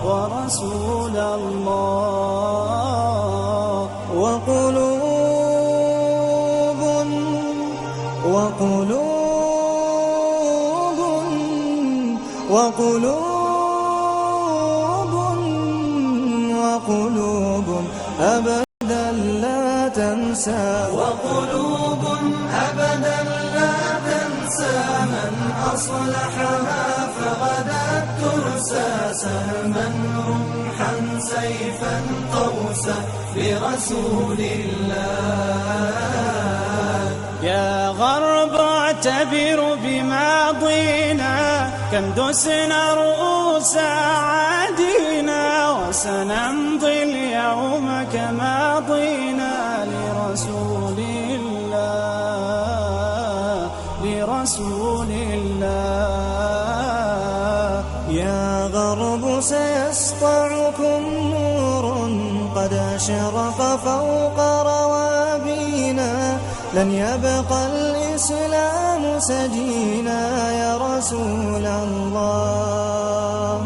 ورسول الله. وقلوب، وقلوب، وقلوب، وقلوب أبدا لا تنسى. وقلوب أبدا لا تنسى من أصلحها فغدت ترسى. سهما رمحا سيفا قوسا برسول الله. يا غرب اعتبر بماضينا، كم دسنا رؤوس أعادينا، وسنمضي اليوم كماضينا لرسول الله، لرسول الله. يا غرب سيسطعكم نور قد أشرق فوق روابينا، لن يبقى الإسلام سجينا يا رسول الله،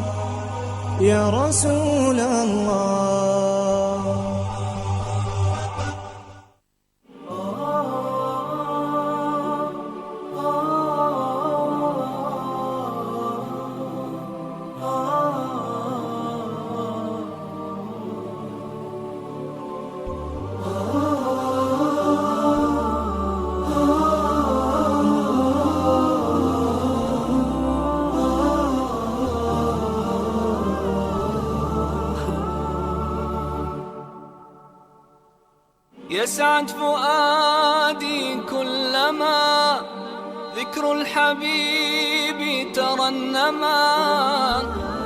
يا رسول الله. يسعد فؤادي كلما ذكر الحبيب ترنما.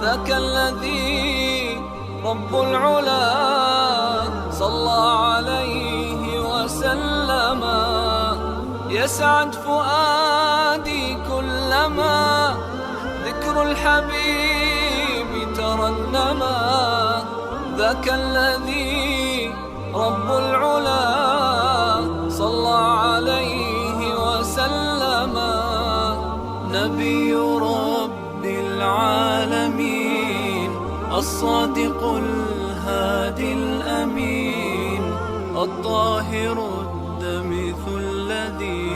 ذاك الذي رب العلا صلى عليه وسلم. يسعد فؤادي كلما ذكر الحبيب ترنما. ذاك الذي رب العلا صلى عليه وسلم. نبي رب العالمين، الصادق الهادي الأمين، الطاهر الدمث الذي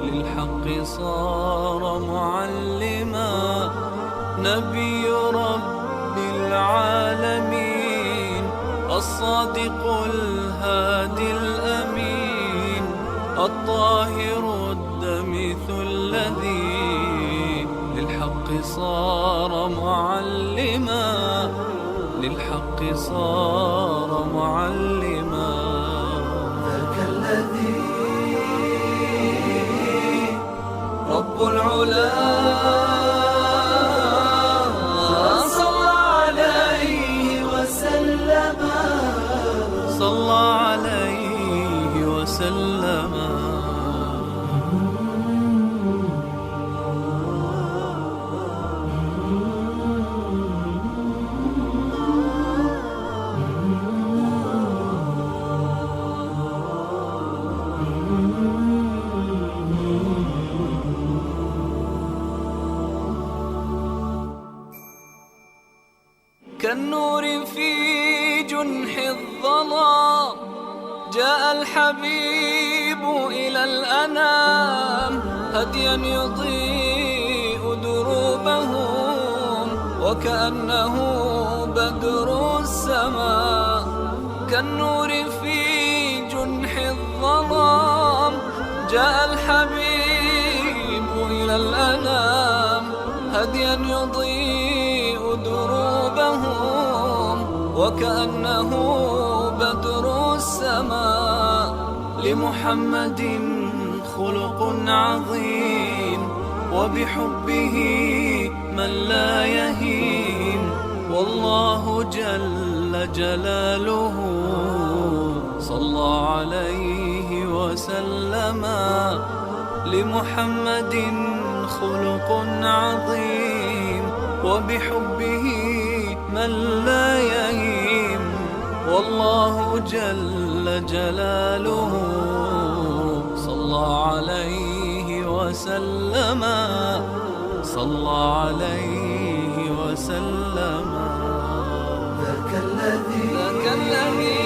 للحق صار معلما. نبي رب العالمين، الصادق الهادي الأمين، الطاهر الدمث الذي للحق صار معلما، للحق صار معلما. ذاك الذي رب العلا صلى عليه وسلم. صلى عليه وسلم. كالنور في جنح الظلام، جاء الحبيب إلى الأنام، هديا يضيء دروبهم، وكأنه بدر السماء. كالنور في جنح الظلام، جاء الحبيب إلى الأنام، هديا يضيء دروبهم، وكأنه بدر السماء. لمحمد خلق عظيم، وبحبه من لا يهيم، والله جل جلاله صلى عليه وسلم. لمحمد خلق عظيم، وبحبه من لا يهيم، والله جل جلاله صلى عليه وسلم، صلى عليه وسلم. ذاك الذي، ذاك الذي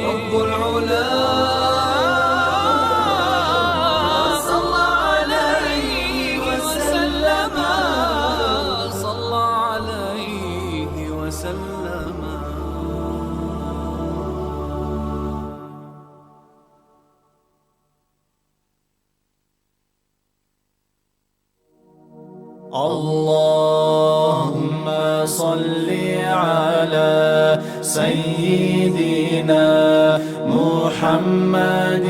رب العلا صلى عليه وسلم، صلى عليه وسلم. اللهم صل على سيدنا محمد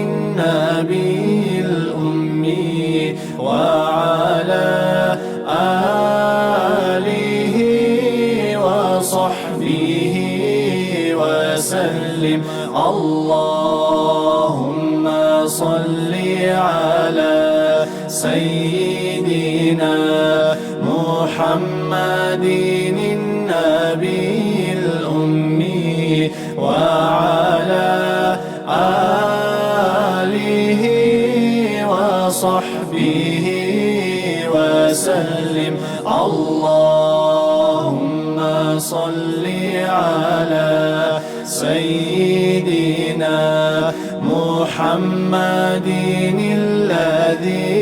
النبي الأمي وعلى آله وصحبه وسلم. اللهم صل على سيدنا محمد النبي الأمي وعلى آله وصحبه وسلم. اللهم صل على سيدنا محمد الذي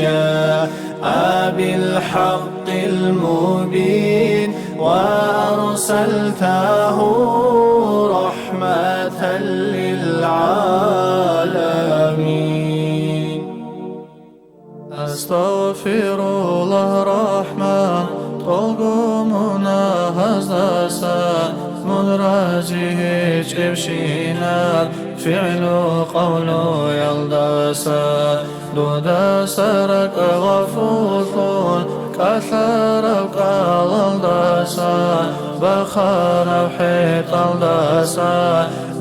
جاء بالحق المبين وأرسلته رحمة للعالمين. Астагъфируллагь, рахӀман, тӀолго мунагьаздаса, мун рази гьечӀебщинаб фигӀлу-къавлуялдаса, дудаса ракӀ гъафуллъун, кӀалъараб кӀалалдаса, бахараб хӀетӀалдаса,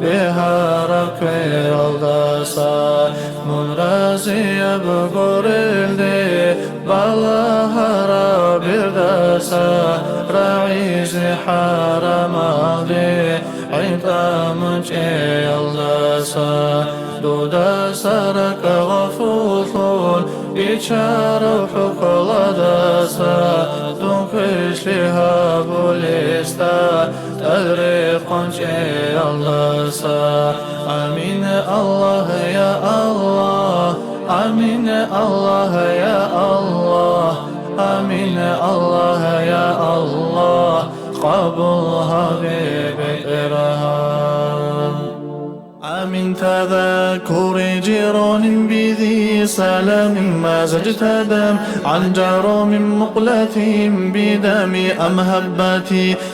бегьараб квералдаса, мун разияб гурелде, балагьараб бердаса, рагӀизе хӀарамалде, гӀинтӀа мунчӀеялдаса, дудаса ракӀ гъафуллъун, бичараб хӀукмуялдаса, дун квешлъи гьабулесда, тӀад рекъон чӀеялдаса. Амин, Аллагь, я Аллагь, амин, Аллагь, я Аллагь, амин, Аллагь, я Аллагь, къабул гьабе, БетӀергьан. آمن تذكر جيران بذي سلام مزجت دم عن جرام مقلة بدم أم هبت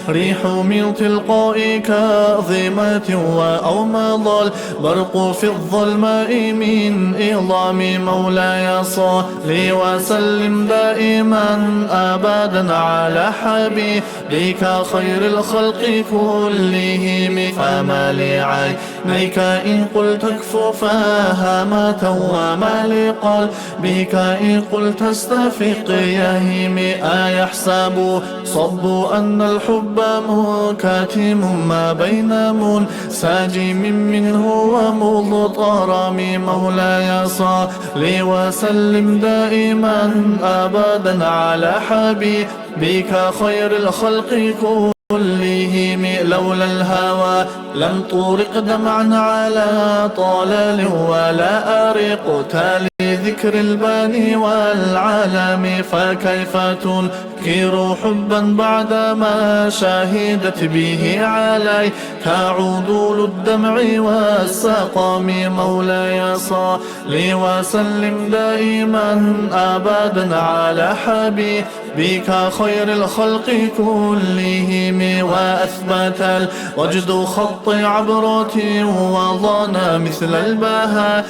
ريح من تلقاء كاظمة وأو مضى البرق في الظلماء من عظام مولاي صل وسلم دائما أبدا على حبيبك خير الخلق كلهم فما لعينيك إن قلت اكفو فها ما توى ما لقال، بك إن قلت استفق يا هيمي. أيحسب صب أن الحب منكتم ما بين منسجم منه ومضطرم. مولاي صل وسلم دائما أبدا على حبيبك خير الخلق كلهم. لولا الهوى لم ترق دمعا على طلال ولا أرقت لذكر الباني والعلم، فكيف تنكر حبا بعدما شهدت به عليك عدول الدمع والسقم. مولاي صل وسلم دائما أبدا على حبيبك خير الخلق كلهم. وأثبت الوجد خط عبرة وضان مثل البهار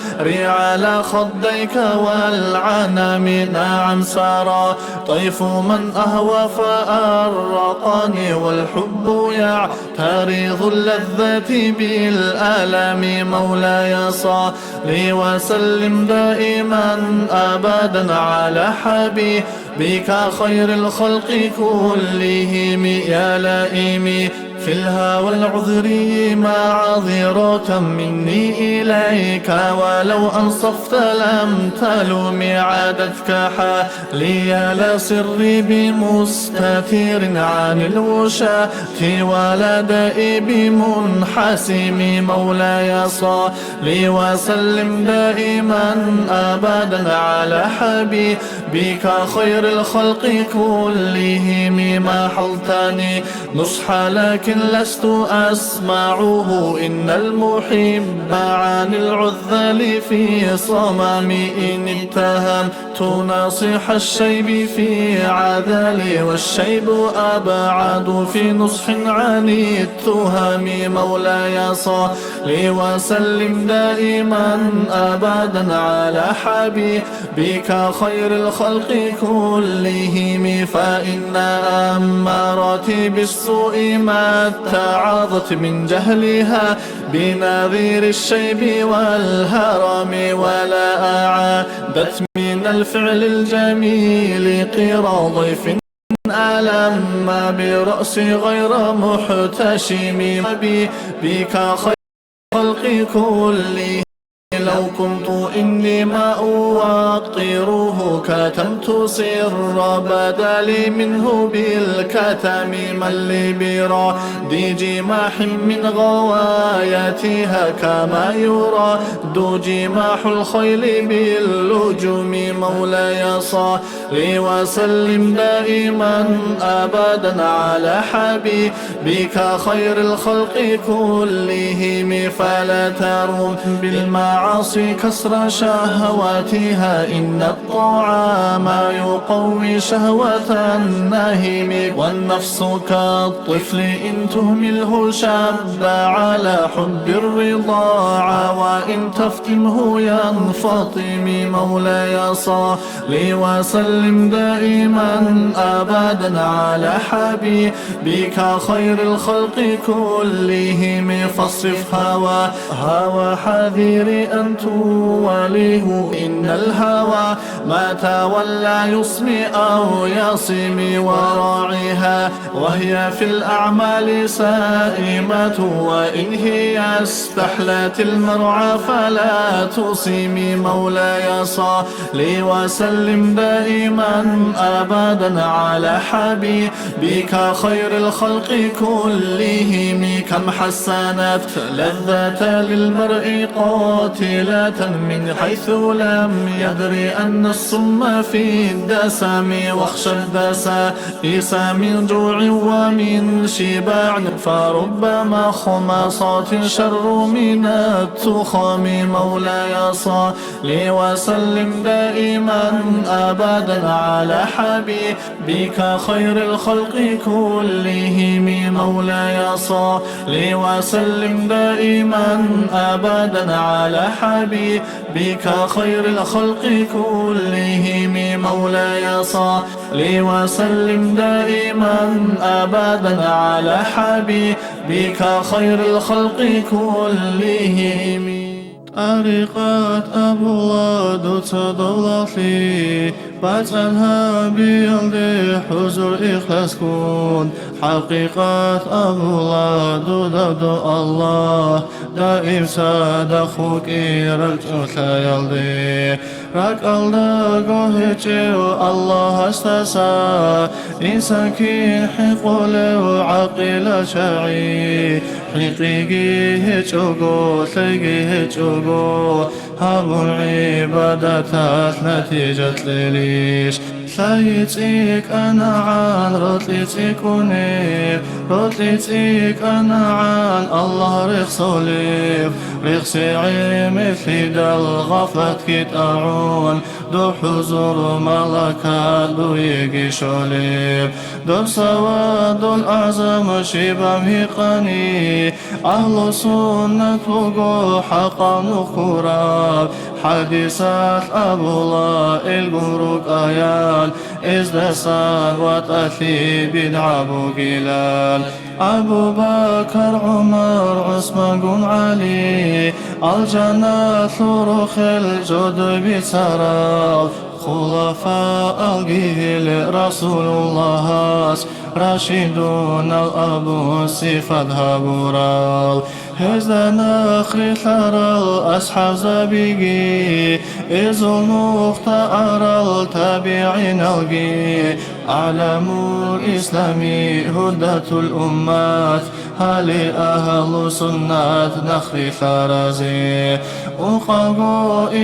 على خديك والعنم. نعم سرى طيف من أهوى فأرقني، والحب يعترض اللذة بالألم. مولاي صل وسلم دائما أبدا على حبيبك خير الخلق كلهم. يا لئيمي في الهوى العذري معذرة مني إليك، ولو أنصفت لم تلم عادتك حالي. لا سري بمستتر عن الوشاة ولا دائي بمنحسم. مولاي صل وسلم دائما أبدا على حبيبك خير الخلق كلهم. ما حلتني نصحا لكن لست أسمعه، إن المحب عن العذال في صمم. إن اتهمت ناصح الشيب في عذالي، والشيب أبعد في نصح عن التهم. مولاي صل وسلم دائما أبدا على حبيبك بك خير الخلق كلهم، فإن أمارات بالسوء ما اتعظت من جهلها بنظير الشيب والهرم، ولا أعادت من الفعل الجميل قرى ضيف ألم برأسي غير محتشم. بك خير الخلق كلهم، لو كنت إني ما أوقره كتمت سر بدا لي منه بالكتم. من لي براد جماح من غوايتها كما يراد جماح الخيل باللجم. مولاي صل وسلم دائما أبدا على حبيبك خير الخلق كلهم، فلا ترم بالمعاصي كسر شهواتها، إن الطاعة ما يقوي شهوة النهم، والنفس كالطفل إن تهمله شب على حب الرضاعة، وإن تفطمه ينفطم. مولاي صل وسلم دائما أبدا على حبيبك خير الخلق كلهم، فاصرف هوى هوى حذير أن توليه، إن الهوى ما تولى يصمي أو يصم، وراعها وهي في الأعمال سائمة، وإن هي استحلت المرعى فلا تصم. مولاي صل وسلم دائما أبدا على حبيبك خير الخلق كلهم. كم حسنت لذة للمرء قاتلة من حيث لم يدر أن السم في الدسم، واخشى الدسائس من جوع ومن شباع، فرب مخمصة شر من التخم. مولاي صل وسلم دائما أبدا على حبيبك خير الخلق كلهم. مولاي صل وسلم دائما أبدا على حبيبك خير الخلق كلهم. مولاي صل وسلم دائما أبدا على حبيبك بك خير الخلق كلهم. ТӀарикъат абула дуца долалъи, бацӀцӀад гьабиялде хӀузур ихласгун. ХӀакъикъат абула дуда, до Аллагь, даим цадахъ вукӀин ракӀчӀулъаялде. РакӀалдаго гьечӀев Аллагьасдаса, инсан кин хӀинкъулев гӀакъилал чагӀи? ХӀинкъиги гьечӀого, лъайги гьечӀого, гьабун гӀибадаталъ натижа кьелищ? Лъай цӀикӀкӀанагӀан рокьи цӀикӀкӀунеб, рокьи цӀикӀкӀанагӀан Аллагь рехсолеб, рехси гӀемерлъидал гъафлатги тӀагӀун, доб хӀузур малакат дуеги щолеб. Доб савадул агӀзам щибаб гьикъани, агьлу суннат буго хӀакъаб нух ккураб. ХӀадисалъ абула, илгун рукӀаян, эздасан ватӀалъи бидгӀа бугилан. Абу Бакар, ГӀумар, ГӀусмангун ГӀали, алжаналъул рохел жодой бицарал, хулафаалги гьел Расулуллагьас рашидунал абун сифат гьабурал, гьезда нахърилълъарал асхӀабзабиги, эзул нухда арал табигӀиналги, гӀаламул ислами, гьудатул уммат, гьале агьлу суннат нахърилълъаразе. Ункъавго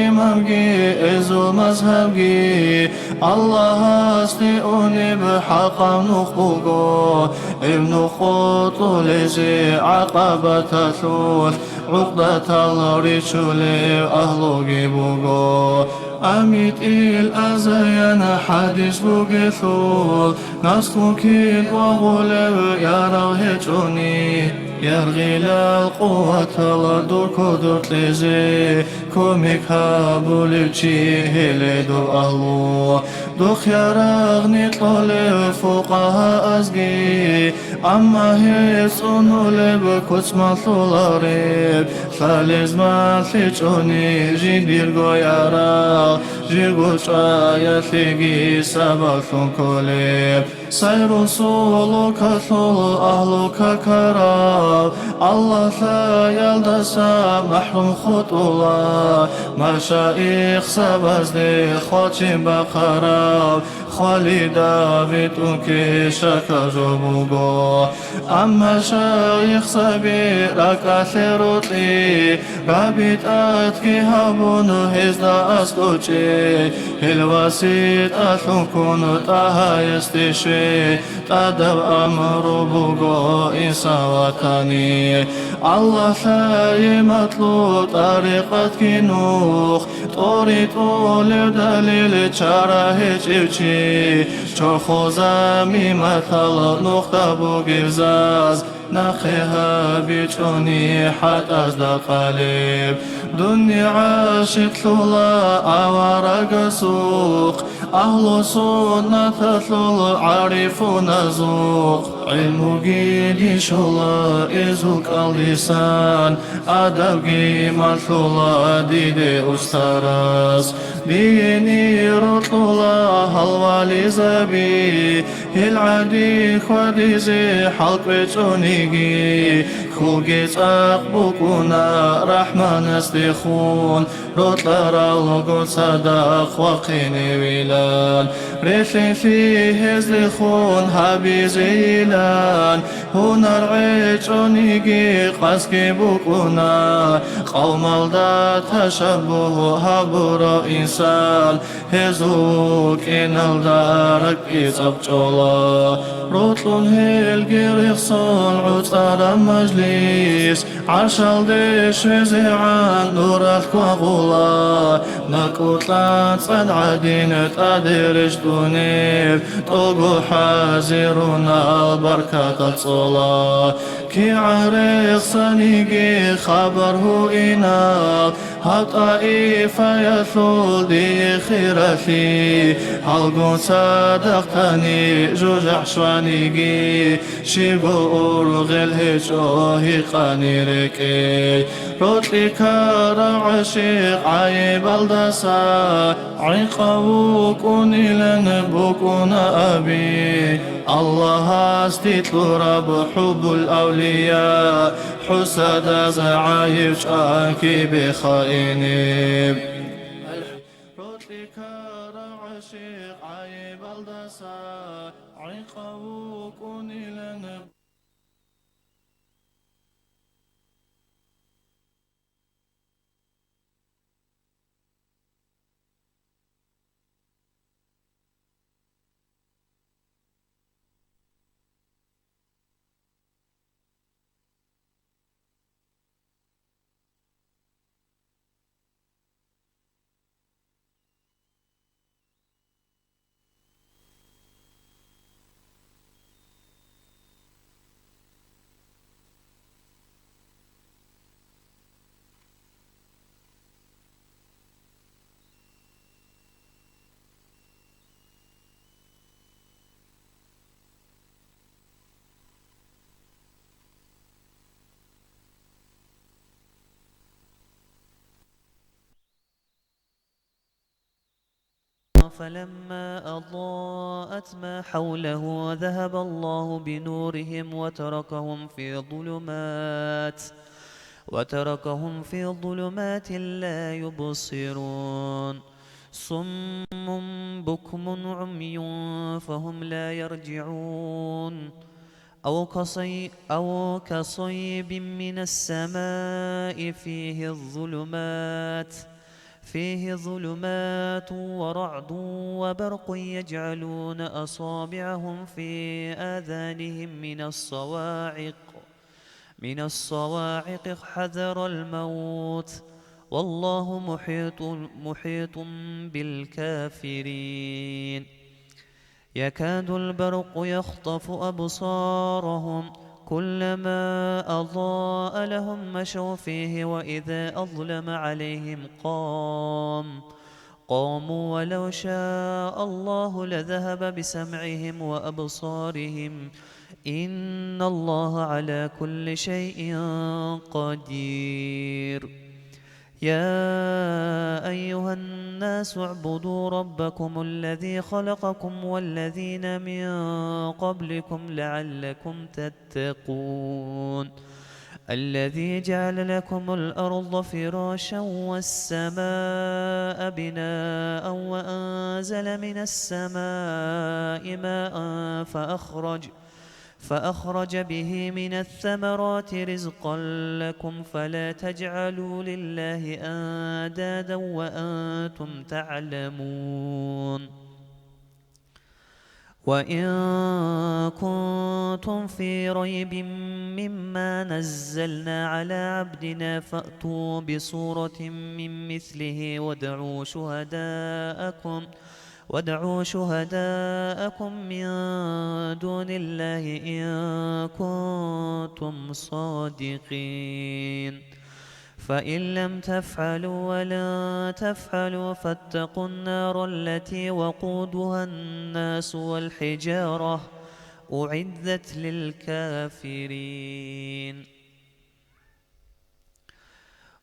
имамги, эзул мазгьабги Аллагьасде унеб хӀакъаб нух буго. Гьеб нух къотӀулезе гӀакъабаталъулъ гӀукъдатал ричулев агьлуги буго. АмитӀил азаян хӀадис бугелъул, наслу кин вагъулев ярагъ гьечӀони, яргъилал къуватал дур кодор кьезе кумек гьабулев чи гьеле доб агьлу. Духъ ярагъни кьолев фукъагьаазги, амма гьез цӀунулеб куцмалъулареб, лъалез малъичӀони жиндирго ярагъ, жирго чӀваялъеги сабаблъун кколеб. Сайру сулукалъул агьлу какарал, Аллагь лъаялдаса махӀрум хутӀула, машаихсабазде хвалчен бахъарал, хвалида витӀун кешака жо буго. Амма шайихсаби ракӀалъе рокьи, рабитӀатги гьабун гьезда аскӀочӀи, гьел васитӀалъун ккун ТӀагьаясде щвей, тӀадаб амру буго инсан ватани. Аллагь лъай матлуб тӀарикъатги нух, тӀоритӀулев далил чара гьечӀев чи, чорхол замиматал нухда бугеб заз, нахъе гьабичӀони хӀатӀазда къалеб. Дунни гӀашикълъула аварагасухъ, агьлу суннаталъул гӀарифуназухъ. ГӀилмуги дишула эзул кӀалдисан, адабги малъула диде устарас. Динир рокьула гьал вализаби, гьел гӀади хьвадизе хӀал кӀвечӀониги, хьулги цӀакъ букӀуна РахӀманасдехун, рокьаралго цадахъ вахъиневилан. Релълъинлъи гьезлехун гьабизейилан, гьунар гӀечӀониги къасги букӀуна, къавмалда ташаббугь гьабурав инсан, гьезул вукӀиналда ракӀги цӀакъ чӀола. Рокьун гьелги рехсон гӀуцӀараб мажлис, гӀаршалде щвезегӀан нуралъ квагъула, макӀу кьацӀан гӀадин тӀаде рещтӀунеб, тӀого хӀазирунал баркатал цӀола. КигӀан рехсаниги хабар гьуинал, Гьаб ТӀаифаялъул дихиралъи, гьалгун цадахъ тани жужахӀ щваниги, щибго ургъел гьечӀо гьикъани рекӀей. Рокьи ккарав гӀашикъ гӀайибалдаса гӀикъав вукӀунилан букӀуна аби. Аллагьасде кьураб хӀуббул авлия, хӀусадаз гӀайиб чӀваги бехаинеб. Рокьи ккарав гӀашикъ гӀайибалдаса гӀикъав вукӀунилан. فلما أضاءت ما حوله ذهب الله بنورهم وتركهم في ظلمات، وتركهم في ظلمات لا يبصرون. صم بكم عمي فهم لا يرجعون. أو كصي-، أو كصيب من السماء فيه الظلمات، فيه ظلمات ورعد وبرق يجعلون أصابعهم في آذانهم من الصواعق، من الصواعق حذر الموت، والله محيط، محيط بالكافرين. يكاد البرق يخطف أبصارهم، كلما أضاء لهم مشوا فيه وإذا أظلم عليهم قام-، قاموا ولو شاء الله لذهب بسمعهم وأبصارهم، إن الله على كل شيء قدير. يا أيها الناس اعبدوا ربكم الذي خلقكم والذين من قبلكم لعلكم تتقون. الذي جعل لكم الأرض فراشا والسماء بناء وأنزل من السماء ماء فأخرج فأخرج به من الثمرات رزقا لكم فلا تجعلوا لله أندادا وأنتم تعلمون. وإن كنتم في ريب مما نزلنا على عبدنا فأتوا بسورة من مثله وادعوا شهداءكم وادعوا شهداءكم من دون الله إن كنتم صادقين. فإن لم تفعلوا ولن تفعلوا فاتقوا النار التي وقودها الناس والحجارة أعدت للكافرين.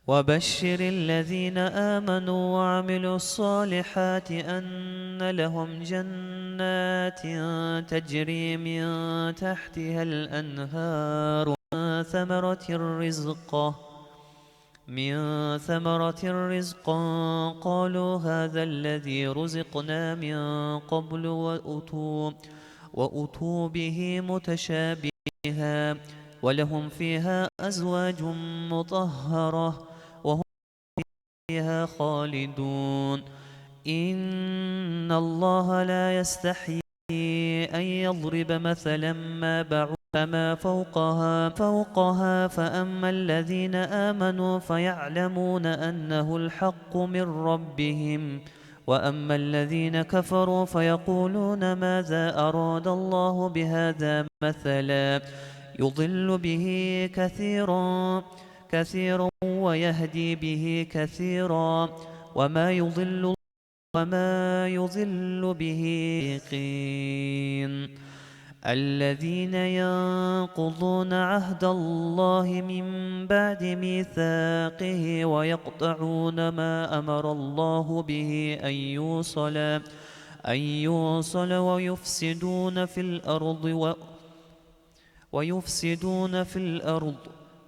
وبشر الذين آمنوا وعملوا الصالحات أن لهم جنات تجري من تحتها الأنهار من ثمرة رزقا، من ثمرة رزقا قالوا هذا الذي رزقنا من قبل وأتوا، وأتوا به متشابها ولهم فيها أزواج مطهرة وهم فيها خالدون. إن الله لا يستحيي أن يضرب مثلا ما بعوضة فما فوقها، فوقها فأما الذين آمنوا فيعلمون أنه الحق من ربهم، وأما الذين كفروا فيقولون ماذا أراد الله بهذا مثلا يضل به كثيرا، كثيرا ويهدي به كثيرا وما يضل وما يضل به. الذين ينقضون عهد الله من بعد ميثاقه ويقطعون ما أمر الله به أن يوصل، أن يوصل ويفسدون في الأرض و-، ويفسدون في الأرض،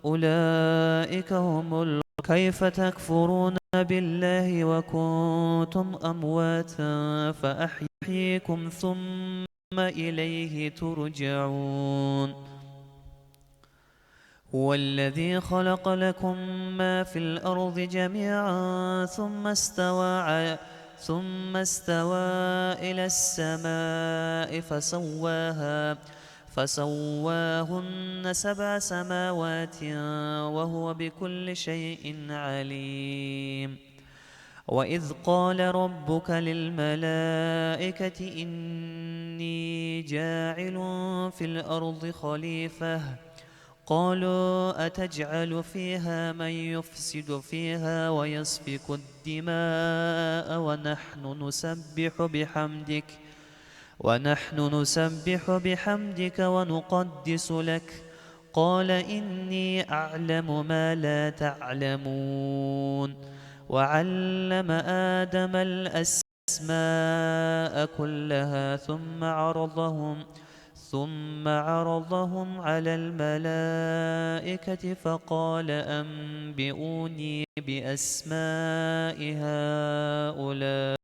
أولئك هم ال-، كيف تكفرون بالله وكنتم أمواتا فأحييكم ثم إليه ترجعون. هو الذي خلق لكم ما في الأرض جميعا ثم استوى ع-، ثم استوى إلى السماء فسواها، فسواهن سبع سماوات وهو بكل شيء عليم. وإذ قال ربك للملائكة إني جاعل في الأرض خليفة، قالوا أتجعل فيها من يفسد فيها ويسفك الدماء ونحن نسبح بحمدك، ونحن نسبح بحمدك ونقدس لك، قال إني أعلم ما لا تعلمون. وعلم آدم الأسماء كلها ثم عرضهم، ثم عرضهم على الملائكة فقال أنبئوني بأسماء هؤلاء.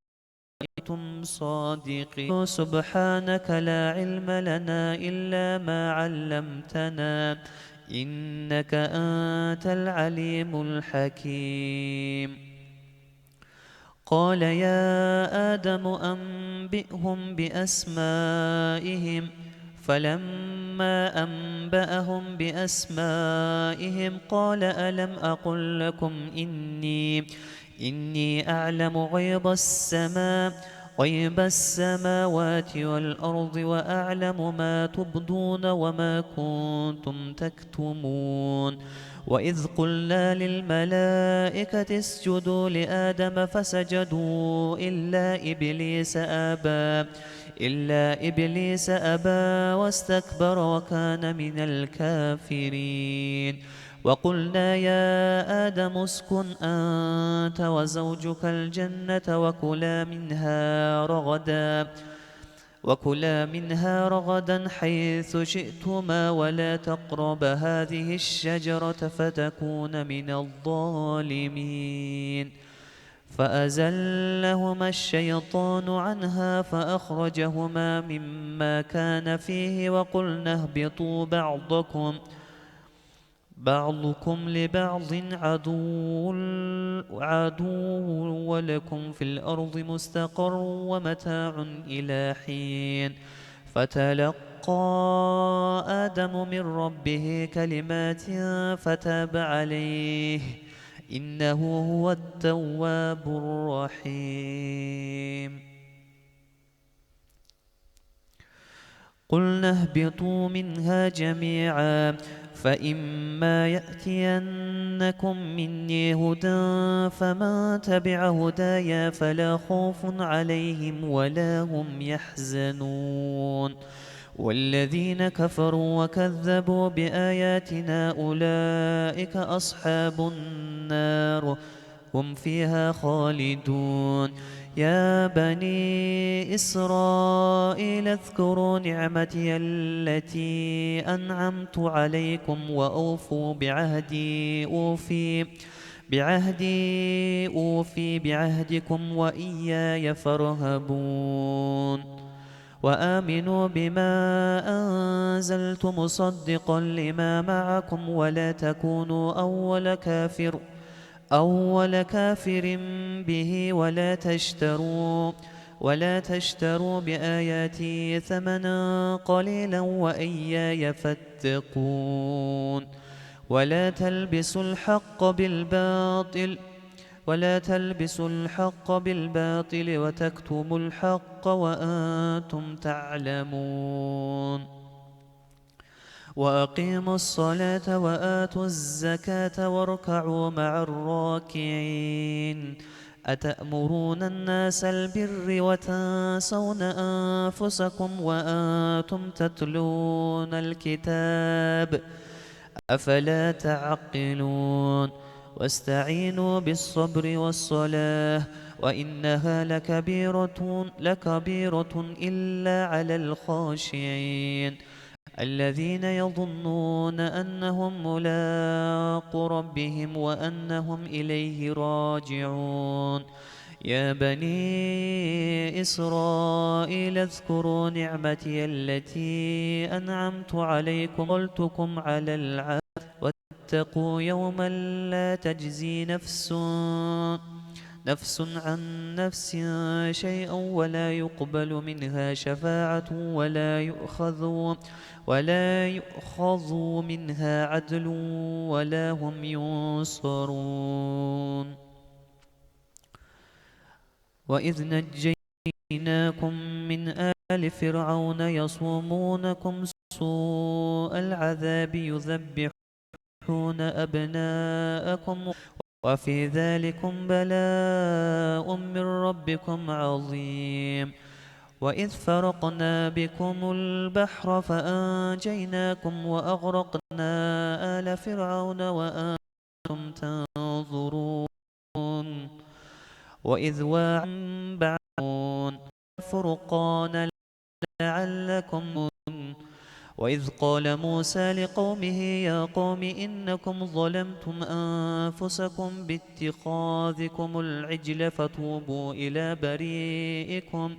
كنتم صادقين. سبحانك لا علم لنا إلا ما علمتنا، إنك أنت العليم الحكيم. قال يا آدم أنبئهم بأسمائهم، فلما أنبأهم بأسمائهم قال ألم أقل لكم إني إني أعلم غيب السماء، غيب السماوات والأرض وأعلم ما تبدون وما كنتم تكتمون. وإذ قلنا للملائكة اسجدوا لآدم فسجدوا إلا إبليس أبى، إلا إبليس أبى واستكبر وكان من الكافرين. وقلنا يا آدم اسكن أنت وزوجك الجنة وكلا منها رغدا، وكلا منها رغدا حيث شئتما ولا تقربا هذه الشجرة فتكونا من الظالمين. فأزلهما الشيطان عنها فأخرجهما مما كان فيه وقلنا اهبطوا بعضكم بعضكم لبعض عدو، عدو ولكم في الأرض مستقر ومتاع إلى حين. فتلقى آدم من ربه كلمات فتاب عليه، إنه هو التواب الرحيم. قلنا اهبطوا منها جميعا، فإما يأتينكم مني هدى فمن تبع هداي فلا خوف عليهم ولا هم يحزنون. والذين كفروا وكذبوا بآياتنا أولئك أصحاب النار، هم فيها خالدون. يا بني إسرائيل اذكروا نعمتي التي أنعمت عليكم وأوفوا بعهدي أوفي، بعهدي أوفي بعهدكم وإياي فارهبون. وآمنوا بما أنزلت مصدقا لما معكم ولا تكونوا أول كافر أول كافر به ولا تشتروا، ولا تشتروا بآياتي ثمنا قليلا وإياي فاتقون. ولا تلبسوا الحق بالباطل، ولا تلبسوا الحق بالباطل وتكتموا الحق وأنتم تعلمون. وأقيموا الصلاة وآتوا الزكاة واركعوا مع الراكعين. أتأمرون الناس البر وتنسون أنفسكم وأنتم تتلون الكتاب، أفلا تعقلون؟ واستعينوا بالصبر والصلاة، وإنها لكبيرة، لكبيرة إلا على الخاشعين، الذين يظنون أنهم ملاقو ربهم وأنهم إليه راجعون. يا بني إسرائيل اذكروا نعمتي التي أنعمت عليكم وفضلتكم على العالمين، واتقوا يوما لا تجزي نفس، نفس عن نفس شيئا ولا يقبل منها شفاعة ولا يؤخذ، ولا يؤخذ منها عدل ولا هم ينصرون. وإذ نجيناكم من آل فرعون يصومونكم سوء العذاب يذبحون أبناءكم وفي ذلكم بلاء من ربكم عظيم. وإذ فرقنا بكم البحر فأنجيناكم وأغرقنا آل فرعون وأنتم تنظرون. وإذ واعدتم بعض الفرقان لعلكم، وإذ قال موسى لقومه يا قوم إنكم ظلمتم أنفسكم باتخاذكم العجل فتوبوا إلى بريئكم،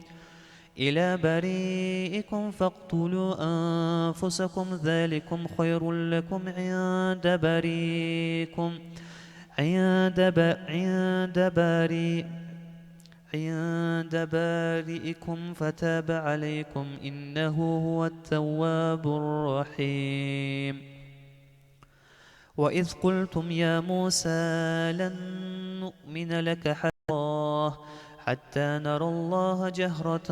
إلى بريئكم فاقتلوا أنفسكم ذلكم خير لكم عند بريئكم، عند ب-، عند بريئكم عند بارئكم فتاب عليكم إنه هو التواب الرحيم. وإذ قلتم يا موسى لن نؤمن لك حتى نرى الله، حتى نرى الله جهرة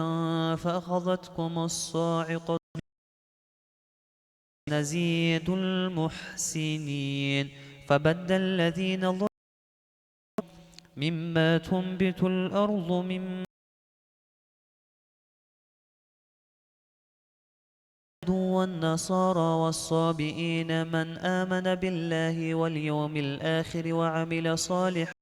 فأخذتكم الصاعقة نزيد المحسنين. فبدل الذين ظلموا مما تنبت الأرض من والنصارى والصابئين من آمن بالله واليوم الآخر وعمل صالحا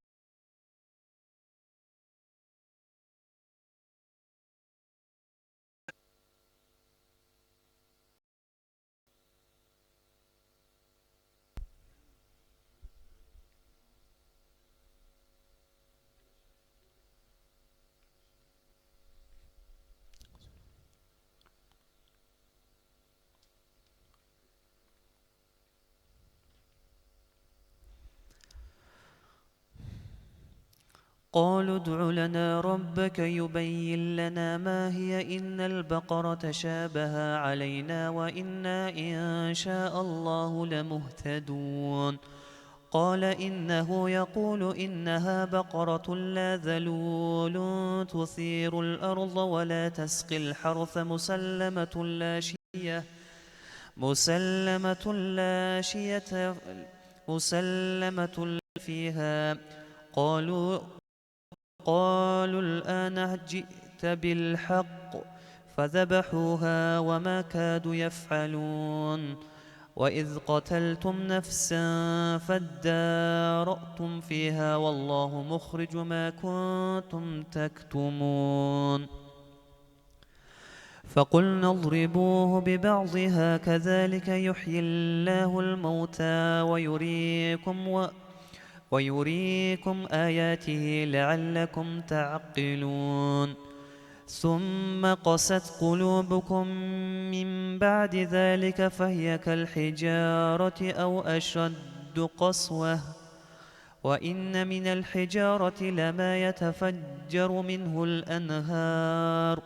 قالوا ادع لنا ربك يبين لنا ما هي إن البقر تشابه علينا وإنا إن شاء الله لمهتدون. قال إنه يقول إنها بقرة لا ذلول تثير الأرض ولا تسقي الحرث مسلمة لا شية، مسلمة لا شية، مسلمة لا فيها. قالوا، قالوا الآن جئت بالحق، فذبحوها وما كادوا يفعلون. وإذ قتلتم نفسا فادارأتم فيها والله مخرج ما كنتم تكتمون. فقلنا اضربوه ببعضها كذلك يحيي الله الموتى ويريكم و-، ويريكم آياته لعلكم تعقلون. ثم قست قلوبكم من بعد ذلك فهي كالحجارة أو أشد قسوة. وإن من الحجارة لما يتفجر منه الأنهار،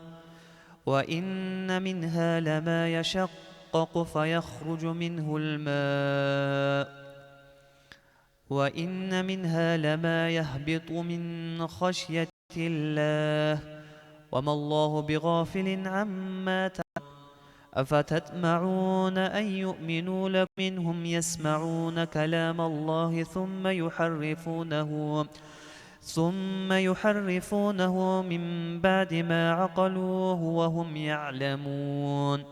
وإن منها لما يشقق فيخرج منه الماء، وإن منها لما يهبط من خشية الله، وما الله بغافل عما تعملون. أفتطمعون أن يؤمنوا لكم؟ منهم يسمعون كلام الله ثم يحرفونه، ثم يحرفونه من بعد ما عقلوه وهم يعلمون.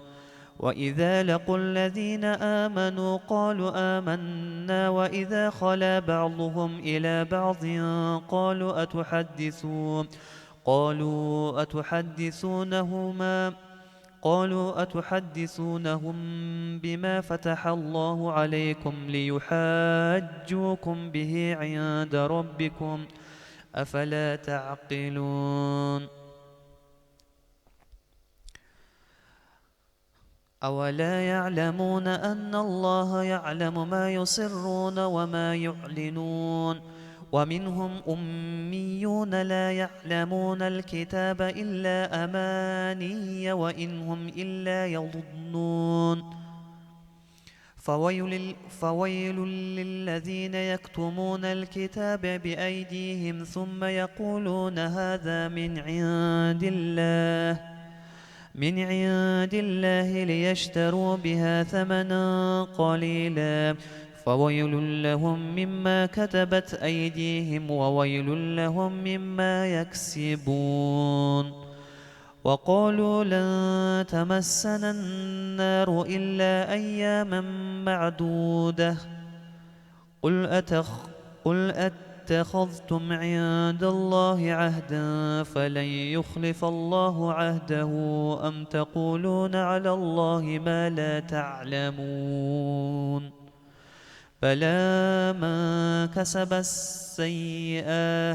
وإذا لقوا الذين آمنوا قالوا آمنا وإذا خلا بعضهم إلى بعض قالوا أتحدثون، قالوا أتحدثونهما، قالوا أتحدثونهم بما فتح الله عليكم ليحاجوكم به عند ربكم، أفلا تعقلون؟ أولا يعلمون أن الله يعلم ما يسرون وما يعلنون؟ ومنهم أميون لا يعلمون الكتاب إلا أماني وإن هم إلا يظنون. فويل، فويل للذين يكتمون الكتاب بأيديهم ثم يقولون هذا من عند الله، من عند الله ليشتروا بها ثمنا قليلا، فويل لهم مما كتبت أيديهم وويل لهم مما يكسبون. وقالوا لن تمسنا النار إلا أياما معدودة، قل أتخ-، قل أتخذتم عند الله عهدا فلن يخلف الله عهده أم تقولون على الله ما لا تعلمون؟ بلى من كسب السيئة،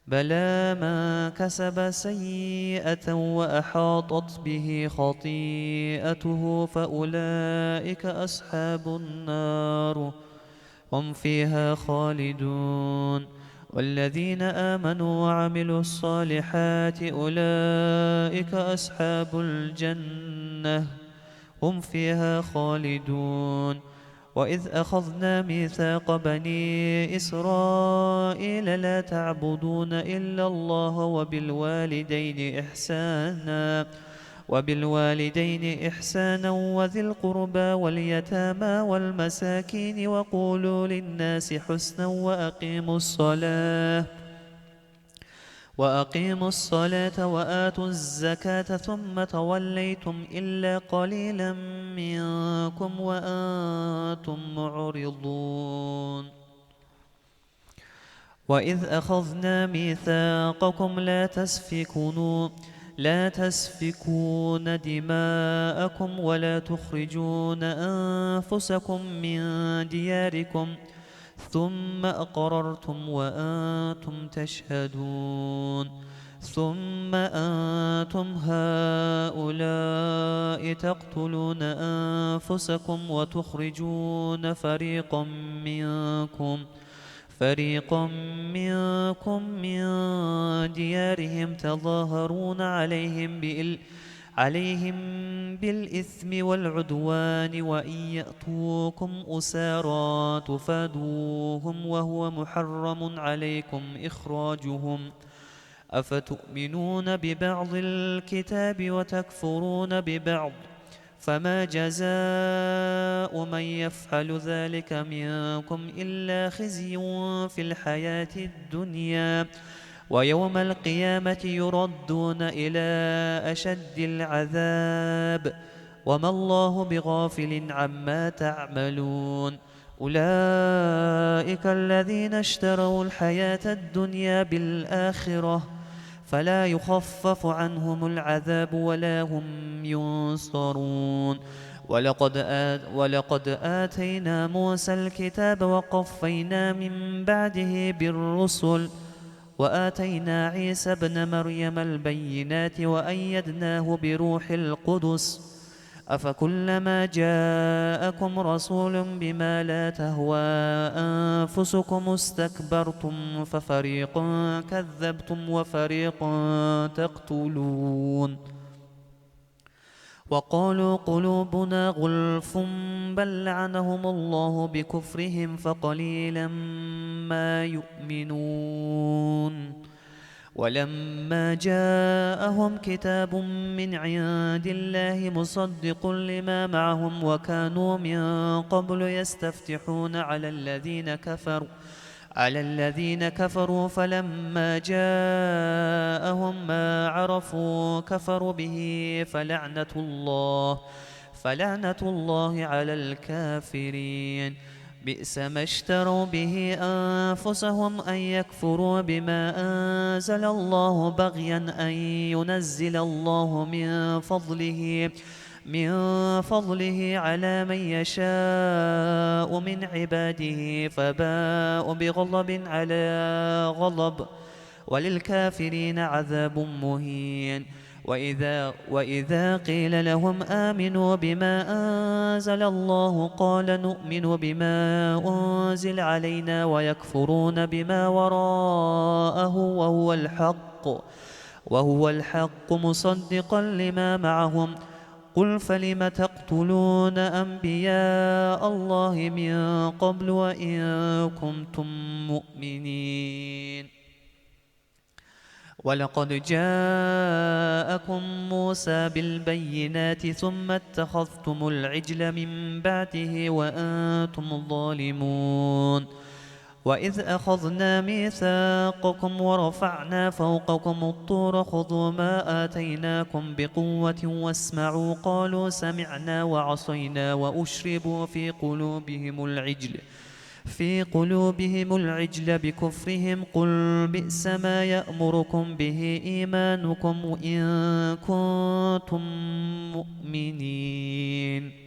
بلى من كسب سيئة وأحاطت به خطيئته فأولئك أصحاب النار هم فيها خالدون. والذين آمنوا وعملوا الصالحات أولئك أصحاب الجنة هم فيها خالدون. وإذ أخذنا ميثاق بني إسرائيل لا تعبدون إلا الله وبالوالدين إحسانا، وبالوالدين إحسانا وذي القربى واليتامى والمساكين وقولوا للناس حسنا وأقيموا الصلاة، وأقيموا الصلاة وآتوا الزكاة ثم توليتم إلا قليلا منكم وأنتم معرضون. وإذ أخذنا ميثاقكم لا تسفكون، لا تسفكون دماءكم ولا تخرجون أنفسكم من دياركم ثم أقررتم وأنتم تشهدون، ثم أنتم هؤلاء تقتلون أنفسكم وتخرجون فريقا منكم، فريقا منكم من ديارهم تظاهرون عليهم بإل-، عليهم بالإثم والعدوان وإن يأتوكم أسارى تفادوهم وهو محرم عليكم إخراجهم، أفتؤمنون ببعض الكتاب وتكفرون ببعض، فما جزاء من يفعل ذلك منكم إلا خزي في الحياة الدنيا، ويوم القيامة يردون إلى أشد العذاب، وما الله بغافل عما تعملون. أولئك الذين اشتروا الحياة الدنيا بالآخرة، فلا يخفف عنهم العذاب ولا هم ينصرون. ولقد آت-، ولقد آتينا موسى الكتاب وقفينا من بعده بالرسل، وآتينا عيسى ابن مريم البينات وأيدناه بروح القدس، أفكلما جاءكم رسول بما لا تهوى أنفسكم استكبرتم ففريقا كذبتم وفريقا تقتلون. وقالوا قلوبنا غلف بل لعنهم الله بكفرهم فقليلا ما يؤمنون. ولما جاءهم كتاب من عند الله مصدق لما معهم وكانوا من قبل يستفتحون على الذين كفروا، على الذين كفروا فلما جاءهم ما عرفوا كفروا به فلعنة الله، فلعنة الله على الكافرين. بئس ما اشتروا به أنفسهم أن يكفروا بما أنزل الله بغيا أن ينزل الله من فضله، من فضله على من يشاء من عباده فباءوا بغضب على غضب، وللكافرين عذاب مهين. وإذا، وإذا قيل لهم آمنوا بما أنزل الله قال نؤمن بما أنزل علينا ويكفرون بما وراءه وهو الحق، وهو الحق مصدقا لما معهم. قل فلم تقتلون أنبياء الله من قبل وإن كنتم مؤمنين. ولقد جاءكم موسى بالبينات ثم اتخذتم العجل من بعده وأنتم ظالمون. وإذ أخذنا ميثاقكم ورفعنا فوقكم الطور خذوا ما آتيناكم بقوة واسمعوا قالوا سمعنا وعصينا وأشربوا في قلوبهم العجل، في قلوبهم العجل بكفرهم، قل بئس ما يأمركم به إيمانكم إن كنتم مؤمنين.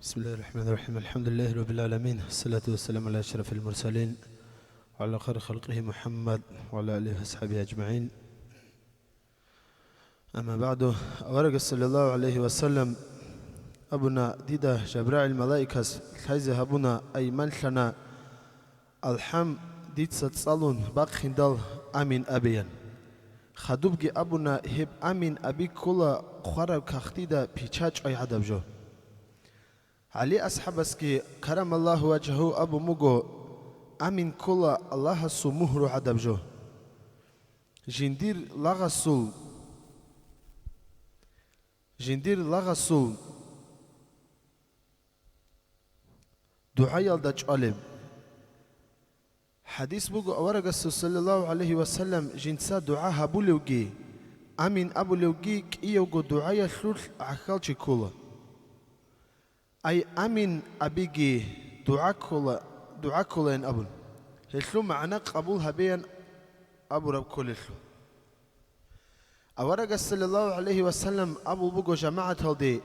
بسم الله الرحمن الرحيم. الحمد لله رب العالمين. الصلاة والسلام على أشرف المرسلين وعلى خير خلقه محمد وعلى آله وأصحابه أجمعين. أما بعد. Аварагас саллаллагьу гӀалайгьи ва саллам абуна: «Дида Жабрагьил малаикас лъазе гьабуна, ай малъана, алхӀам дица цӀалун бахъиндал амин абеян. Хадубги абуна, гьеб амин аби ккола хъвараб кагътида печать чӀвай гӀадаб жо». ГӀали асхӀабасги, каррамаллагьу важгьагьу, абун буго: «Амин ккола Аллагьасул мугьру гӀадаб жо». Жиндир лагъасул Жиндир лагъасул дугӀаялда чӀвалеб. ХӀадис буго аварагасул саллаллагьу гӀалайгьи ва саллам жинца дугӀа гьабулевги, амин абулевги кӀиявго дугӀаялъулъ гӀахьалчи ккола. Ай амин абиги дугӀа ккола, дугӀа кколаян абун, гьелъул магӀна къабул гьабеян абураб кколелъул. Аварагас саллаллагьу гӀалайгьи ва саллам абул буго жамагӀаталде,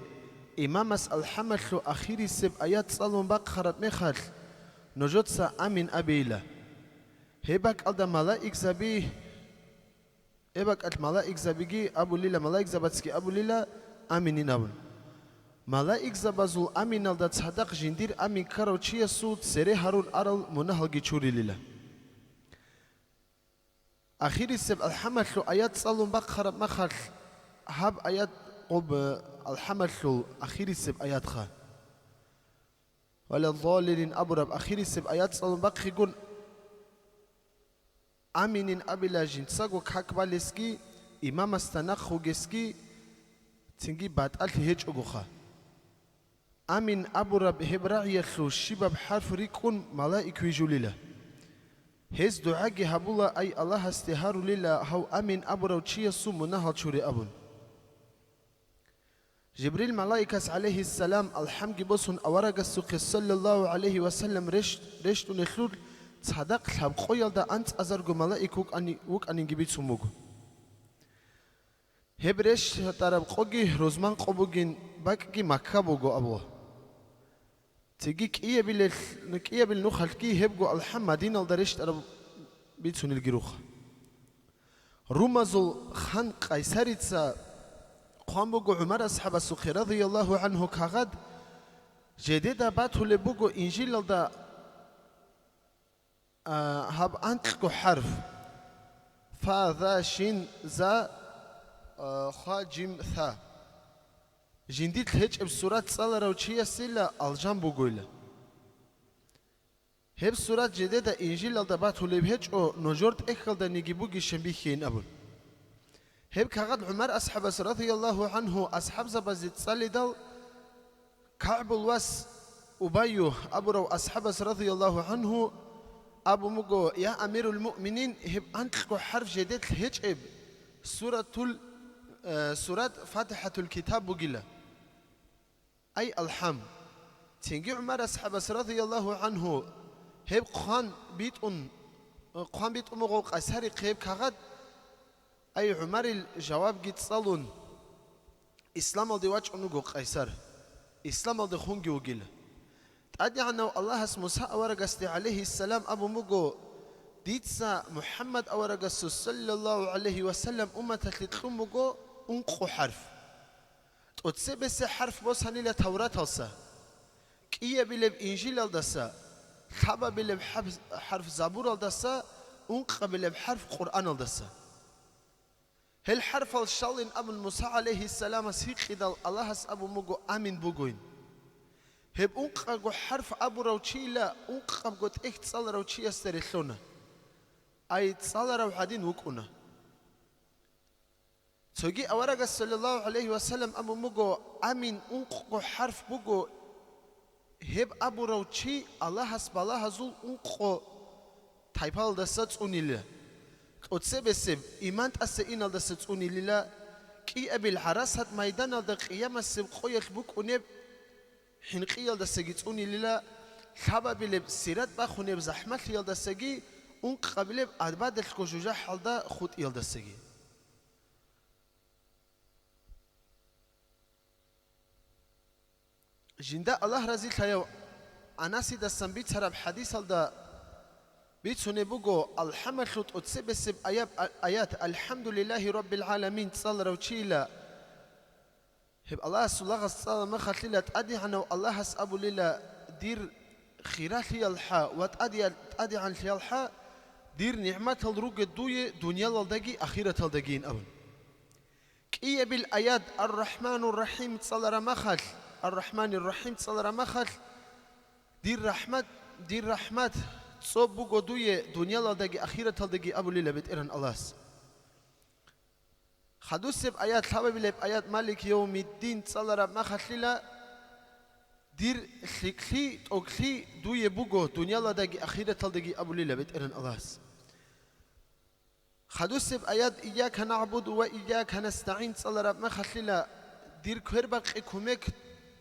имамас алхӀамалъул ахирисеб аят цӀалун бахъараб мехалъ, нужеца амин абейила. Гьеб бакӀалда малаикзаби, гьеб бакӀалъ малаикзабиги абулила, малаикзабацги абулила аминин абун. Малаикзабазул аминалда цадахъ жиндир амин ккарав чиясул цере гьарун арал мунагьалги чурилила. Ахирисеб алхӀамалъул аят цӀалун бахъараб махалъ, гьаб аят гъоб, э, алхӀамалъул ахирисеб аятха. Валаддаллин абураб ахирисеб аят цӀалун бахъигун, аминин абила жинцаго как балесги, имамасда нахъ вугесги, цинги батӀалъи гьечӀогоха. Амин абураб гьеб рагӀиялъул щибаб хӀарф рикӀкӀун малаик вижулила. Гьез дугӀаги гьабула, ай Аллагьасде гьарулила гьав амин абурав чиясул мунагьал чуре абун. Жибрил малаикас, гӀалайгьиссалам, алхӀамги босун аварагасухъе, саллаллагьу гӀалайгьи ва саллам, рещ-, рещтӀунелъул цадахъ лъабкъоялда анцӀазарго малаик вукӀани-, вукӀанинги бицун буго. Гьеб рещтӀараб къоги рузман къо бугин, бакӀги Макка буго абу. Цинги кӀиябилел-, кӀиябил нухалъги гьебго алхӀам Мадиналда рещтӀараб бицунелги руха. Румазул хан Къайсарица хъван буго ГӀумар асхӀабасухъе, радияллагьу гӀангьу, кагъат, жедеда батулеб буго Инжилалда, а, гьаб анкьго хӀарф: фа, за, шин, за, а, хва, жим, са. Жиндилъ гьечӀеб сурат цӀаларав чиясила алжан бугойла. Гьеб сурат жедеда Инжилалда батулеб гьечӀо, нужер тӀехьалданиги бугищан бихьейин абун. Гьеб кагъат ГӀумар асхӀабас, радияллагьу гӀангьу, асхӀабзабазе цӀалидал, КагӀбул вас Убайю абурав асхӀабас, радияллагьу гӀангьу, абун буго: «Я амирул муъминин, гьеб анкьго хӀарф жедетлъ гьечӀеб суратул, э, сурат ФатихӀатул китаб бугила». Ай, алхӀам! Цинги ГӀумар асхӀабас, радияллагьу гӀангьу, гьеб хъван битӀун, хъван битӀун буго Къайсарихъе гьеб кагъат. Ай, ГӀумарил жавабги цӀалун, исламалде вачӀун вуго Къайсар, исламалде хунги вугила. ТӀадегӀанав Аллагьас Муса аварагасде, гӀалайгьиссалам, абун буго: «Дица МухӀаммад аварагасул, саллаллагьу гӀалайгьи ва саллам, умматалъе кьун буго ункъо хӀарф. ТӀоцебесеб хӀарф босанила Тавраталса, кӀиябилеб Инжилалдаса, лъабабилеб хӀарф, хӀарф Забуралдаса, ункъабилеб хӀарф Къуръаналдаса». Гьел хӀарфал щалин абун Муса гӀалайгьиссаламас гьикъидал, Аллагьас абун буго: «Амин бугойин». Гьеб ункъаго хӀарф абурав чийила ункъабго тӀехь цӀаларав чиясда релълъуна. Ай, цӀаларав гьадин вукӀуна. Цоги аварагас, саллаллагьу гӀалайгьи ва саллам, абун буго: «Амин ункъго хӀарф буго, гьеб абурав чи Аллагьас балагьазул ункъо тайпалдаса цӀунила, тӀоцебесеб иман тӀаса иналдаса цӀунилила, кӀиабил гӀарасат майданалда къиямасеб къоялъ букӀунеб хӀинкъиялдасаги цӀунилила, лъабабилеб сират бахунеб захӀмалъиялдасаги, ункъабилеб абадалъго жужахӀалда хутӀиялдасаги». Жинда Аллагь разилъаяв Анасидасан бицараб хӀадисалда бицунеб буго, алхӀамалъул тӀоцебесеб аяб-, а-, аят «АлхӀамдулиллагьи раббил гӀаламин» цӀаларав чийила, гьеб Аллагьасул лагъас цӀалаб мехалъила, ТӀадегӀанав Аллагьас абулила: «Дир хиралъиялхӀа ва тӀадеял-, тӀадегӀанлъиялхӀа дир нигӀматал ругел дуе дуниялалдаги ахираталдагийин», – абун. КӀиябил аят «Ар-Рахманур-Рахим» цӀалараб махалъ, «Ар-Рахманир-Рахим» цӀалараб махалъ, дир рахӀмат, дир рахӀмат цӀоб буго дуе дуниялалдаги ахираталдаги абулила БетӀергьан Аллагьас. Хадусеб аят, лъабабилеб аят, «Малик явмиддин» цӀалараб мехалъила, дир лъикӀлъи, тӀокӀлъи дуе буго дуниялалдаги ахираталдаги абулила БетӀеран Аллагьас. Хадусеб аят, «Ийяка нагӀбуду ва ийяка настагӀин» цӀалараб мехалъила, дир квербакъи, кумек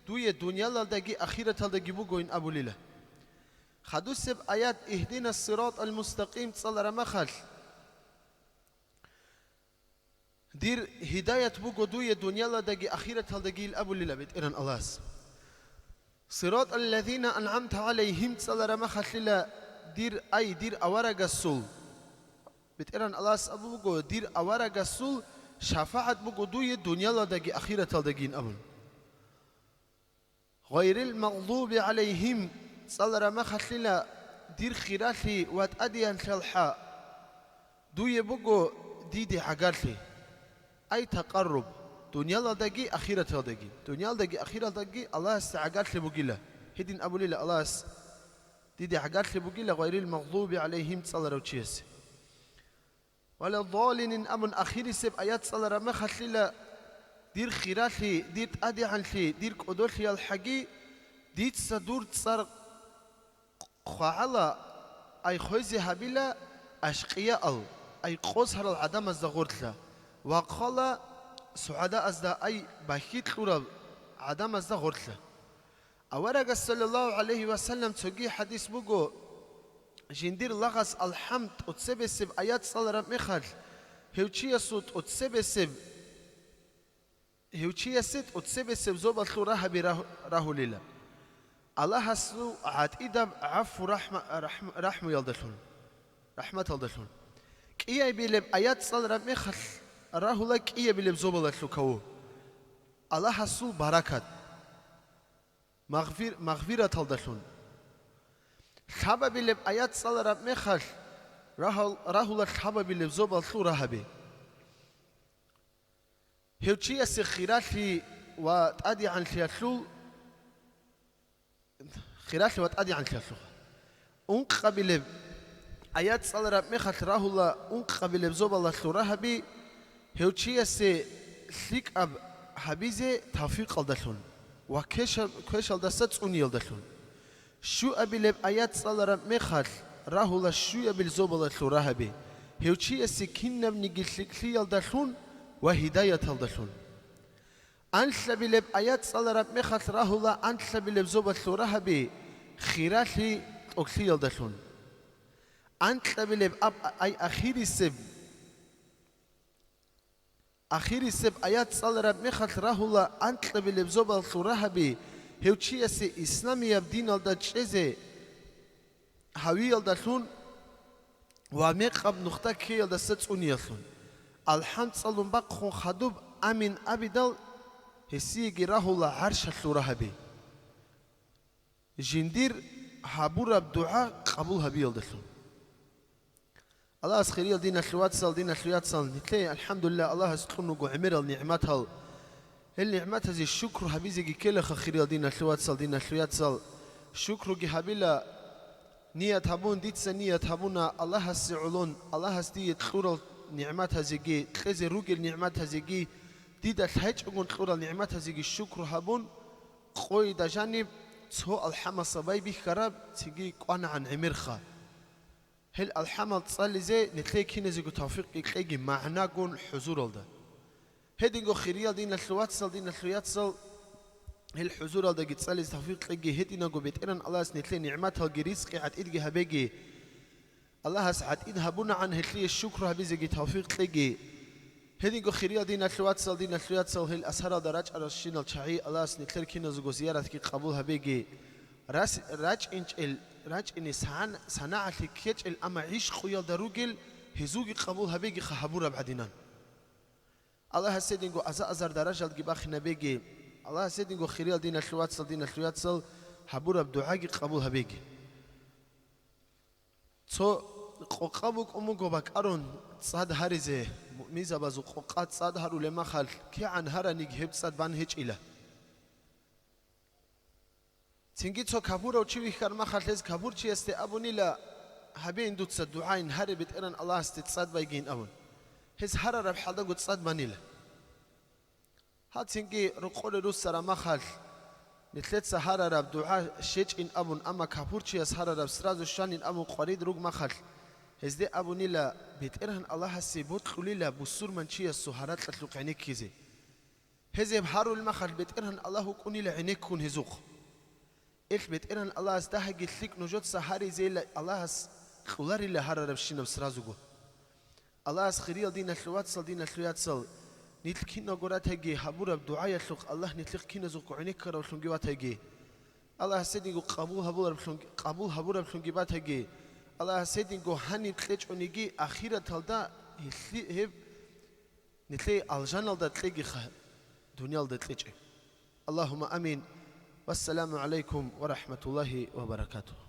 дуе дуниялалдаги ахираталдаги бугойин абулила. Хадусеб аят, «Игьдина сиратал мустакъим» цӀалараб мехалъ, дир гьидаят буго дуе дуниялалдаги ахираталдагийин абулила БетӀеран Аллагьас. «Сиратал лазина ан'амта гӀалайгьим» цӀалараб мехалъила, дир, ай, дир аварагасул, БетӀеран Аллагьас абун буго, дир аварагасул шафагӀат буго дуе дуниялалдаги ахираталдагийин абун. «Гъайрил магъдуби гӀалайгьим» цӀалараб мехалъила, дир хиралъи ва тӀадегӀанлъиялъа дуе буго диде гӀагарлъи. Ай такъарруб, дуниялалдаги ахираталдаги. Дуниялалдаги ахираталдаги Аллагьасда гӀагарлъи бугила. Гьедин абулила Аллагьас, диде гӀагарлъи бугила, «Гъайрил магъдуби гӀалайгьим» цӀаларав чиясе. «Валаддаллин» абун ахирисеб аят цӀалараб мехалъила, дир хиралъи, дир тӀадегӀанлъи, дир кӀодолъиялъаги дица дур цӀар хъвагӀала, ай хвезе гьабила ашкъиял, ай къосарал гӀадамазда гъорлъа, ва хъвала сугӀадаазда, ай бахьи кьурал гӀадамазда гъорлъа. Аварагас, саллаллагьу гӀалайгьи ва саллам, цоги хӀадис буго, жиндир лагъас алхӀамд тӀоцебесеб аят цӀалараб мехалъ, гьев чиясул тӀоцебесеб, гьев чиясе тӀоцебесеб зобалъул рагьаби рагь-, рагьулила. Аллагьасул гӀатӀидаб гӀафу рахӀма-, рахӀм-, рахӀмуялдалъун, рахӀматалдалъун. КӀиябилеб аят цӀалараб мехалъ рагьула кӀиябилеб зобалалъул каву. Аллагьасул баракат. Магъфир-, магъфираталдалъун. Лъабабилеб аят цӀалараб мехалъ, рагьал-, рагьула лъабабилеб зобалъул рагьаби. Гьев чиясе хиралъи ва тӀадегӀанлъиялъул, хиралъи ва тӀадегӀанлъиялъул. Ункъабилеб аят цӀалараб мехалъ рагьула ункъабилеб зобалалъул рагьаби, гьев чиясе лъикӀаб гьабизе тавфикъалдалъун ва квешаб-, квешалдаса цӀуниялдалъун. Щуабилеб аят цӀалараб мехалъ рагьула щуябил зобалалъул рагьаби, гьев чиясе кинабниги лъикӀлъиялдалъун ва гьидаяталдалъун. Анлъабилеб аят цӀалараб мехалъ рагьула анлъабилеб зобалъул рагьаби хиралъи тӀокӀлъиялдалъун. Анкьабилеб аб-, ай ахирисеб, ахирисеб аят цӀалараб мехалъ рагьула анкьабилеб зобалъул рагьаби гьев чиясе исламияб диналда чӀезе гьавиялдалъун ва мекъаб нухда ккеялдаса цӀуниялъун. АлхӀам цӀалун бахъун хадуб амин абидал, гьесиеги рагьула гӀаршалъул рагьаби. Жиндир гьабураб дугӀа къабул гьабиялдалъун. Аллагьас хириял диналъул вацал, диналъул яцал, нилъее, алхӀамдулиллагь, Аллагьас кьун руго гӀемерал нигӀматал. Гьел нигӀматазе шукру гьабизеги ккелаха, хириял диналъул вацал, диналъул яцал. Шукруги гьабила, ният гьабун, дица ният гьабуна Аллагьасе гӀолон, Аллагьас дие кьурал нигӀматазеги, кьезе ругел нигӀматазеги, дида лъачӀогун кьурал нигӀматазеги шукру гьабун, къойда жаниб цо алхӀамасабай бихьараб цинги кӀванагӀан гӀемерха. Гьел алхӀамал цӀализе нилъее киназего тавфикъги кьеги магӀнагун хӀузуралда. Гьединго хириял диналъул вацал, диналъул яцал, гьел хӀузуралдаги цӀализе тавфикъ кьеги, гьединаго БетӀеран Аллагьас нилъее нигӀматалги ризкъи гӀатӀидги гьабеги. Аллагьас гӀатӀид гьабунагӀан гьелъие шукру гьабизеги тавфикъ кьеги. Гьединго хириял диналъул вацал, диналъул яцал, гьел асаралда рачӀаралщинал чагӀи Аллагьас нилъер киназего зияратги къабул гьабеги. Рас-, рачӀинчӀел, рачӀине сагӀан-, санагӀалъи ккечӀел, амма гӀишкъуялда ругел гьезулги къабул гьабегиха гьабураб гӀадинан. Аллагьас гьединго аза-азар даражалги бахинабеги, Аллагьас гьединго хириял диналъул вацал, диналъул яцал, гьабураб дугӀаги къабул гьабеги. Цо къокъа букӀун буго бакӀарун цӀад гьаризе, муъминзабазул къокъа цӀад гьарулеб махалъ, кигӀан гьараниги гьеб цӀад бан гьечӀила. Цинги цо капурав чи вихьар махалъ гьез капурчиясде абунила: «Гьабеин дуца дугӀайин, гьаре БетӀеран Аллагьасде цӀад байгийин», – абун. Гьез гьарараб хӀалдаго цӀад банила. Гьацинги рокъоре руссараб махалъ, нилъеца гьарараб дугӀа щечӀин абун, амма капурчияс гьарараб сразу щванин абун къварид руг махалъ, гьезде абунила, БетӀергьан Аллагьасе бокьулила бусурманчиясул гьаракьалъухъ гӀенеккизе. Гьез гьеб гьарулеб махалъ, БетӀергьан Аллагь вукӀунила гӀенеккун гьезухъ. Эл БетӀергьан Аллагьас дагьаги лъикӀ нужеца гьаризейила, Аллагьас кьоларила гьарарабщинаб сразуго. Аллагьас хириял диналъул вацал, диналъул яцал, нилъ киналго ратайги гьабураб дугӀаялъухъ Аллагь нилъехъ киназухъго гӀенеккаравлъунги ватайги. Аллагьас гьединго къабул гьабулараблъунги, къабул гьабураблъунги батайги. Аллагьас гьединго гьаниб кьечӀониги ахираталда гьелъи-, гьеб нилъее алжаналда кьегиха, дуниялда кьечӀеб. Аллагьумма амин. Вассаламу гӀалайкум ва рахӀматуллагьи ва баракатугь.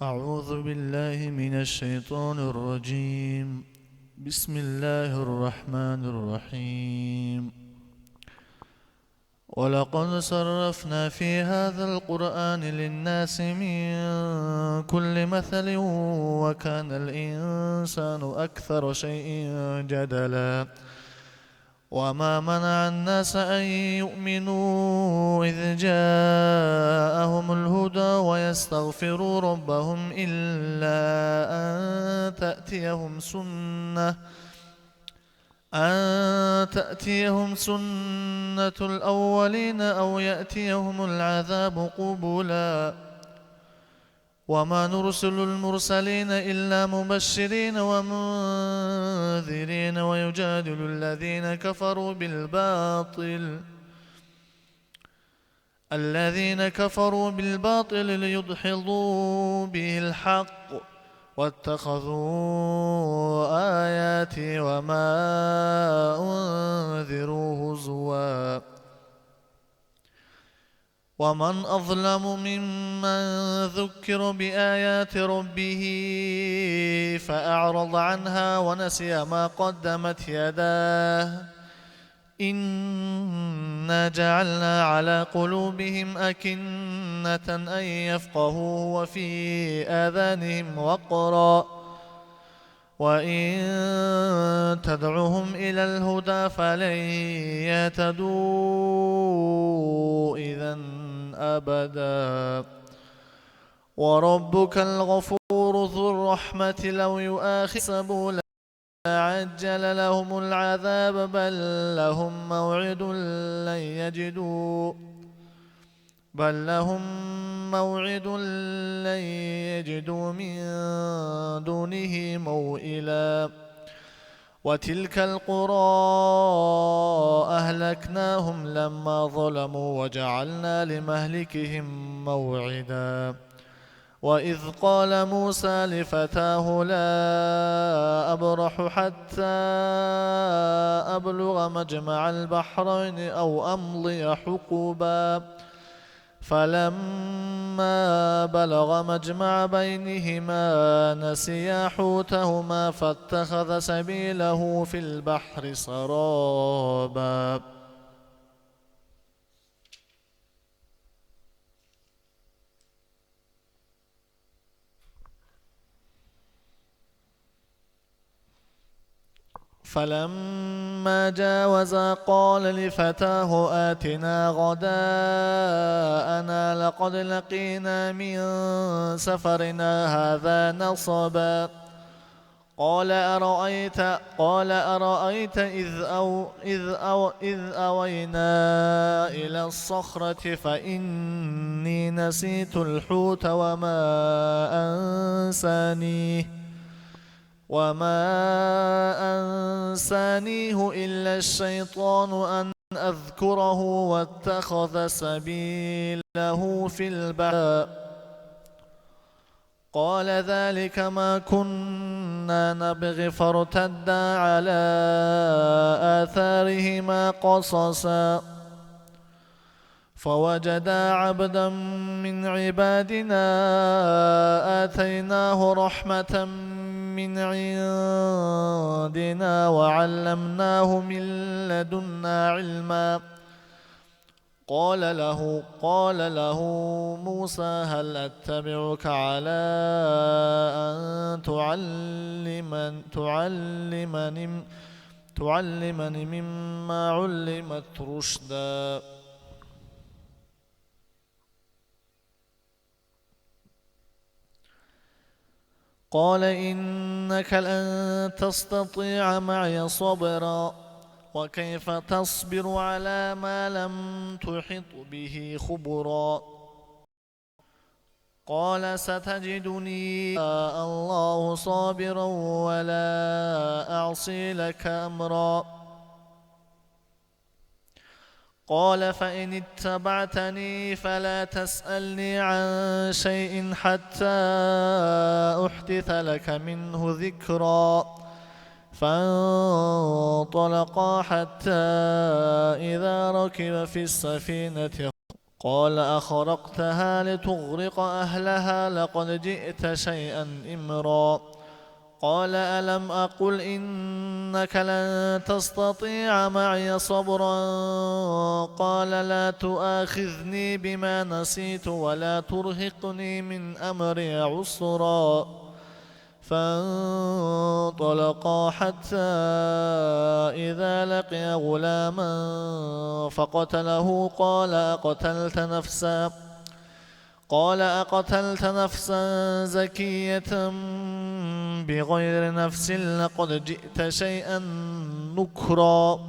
أعوذ بالله من الشيطان الرجيم. بسم الله الرحمن الرحيم. ولقد صرفنا في هذا القرآن للناس من كل مثل وكان الإنسان أكثر شيء جدلا. وما منع الناس أن يؤمنوا إذ جاءهم الهدى ويستغفروا ربهم إلا أن تأتيهم سنة، أن تأتيهم سنة الأولين أو يأتيهم العذاب قبلا. وما نرسل المرسلين إلا مبشرين ومنذرين ويجادل الذين كفروا بالباطل، الذين كفروا بالباطل ليدحضوا به الحق، واتخذوا آياتي وما أنذروا هزوا. ومن أظلم ممن ذكر بآيات ربه فأعرض عنها ونسي ما قدمت يداه، إنا جعلنا على قلوبهم أكنة أن يفقهوه وفي آذانهم وقرا، وإن تدعهم إلى الهدى فلن يهتدوا إذا أبدا. وربك الغفور ذو الرحمة لو يؤاخذهم لعجل لهم العذاب بل لهم موعد لن يجدوا بل لهم موعد لن يجدوا من دونه موئلا. وتلك القرى أهلكناهم لما ظلموا وجعلنا لمهلكهم موعدا. وإذ قال موسى لفتاه لا أبرح حتى أبلغ مجمع البحرين أو أمضي حقبا. فلما بلغا مجمع بينهما نسيا حوتهما فاتخذ سبيله في البحر سرابا. فلما جاوزا قال لفتاه آتنا غداءنا لقد لقينا من سفرنا هذا نصبا. قال أرأيت، قال أرأيت إذ أو-، إذ أو-، إذ أوينا إلى الصخرة فإني نسيت الحوت وما أنسانيه، وما أنسانيه إلا الشيطان أن أذكره واتخذ سبيله في البحر. قال ذلك ما كنا نبغ فارتدا على آثارهما قصصا. فوجدا عبدا من عبادنا آتيناه رحمة من عندنا وعلمناه من لدنا علما. قال له، قال له موسى هل أتبعك على أن تعلمن-، تعلمني، تعلمني مما علمت رشدا. قال إنك لن تستطيع معي صبرا، وكيف تصبر على ما لم تحط به خبرا. قال ستجدني إن شاء الله صابرا ولا أعصي لك أمرا. قال فإن اتبعتني فلا تسألني عن شيء حتى أحدث لك منه ذكرا. فانطلقا حتى إذا ركبا في السفينة قال أخرقتها لتغرق أهلها لقد جئت شيئا إمرا. قال ألم أقل إنك لن تستطيع معي صبرا؟ قال لا تؤاخذني بما نسيت ولا ترهقني من أمري عسرا. فانطلقا حتى إذا لقيا غلاما فقتله قال أقتلت نفسا، قال أقتلت نفسا زكية بغير نفس لقد جئت شيئا نكرا.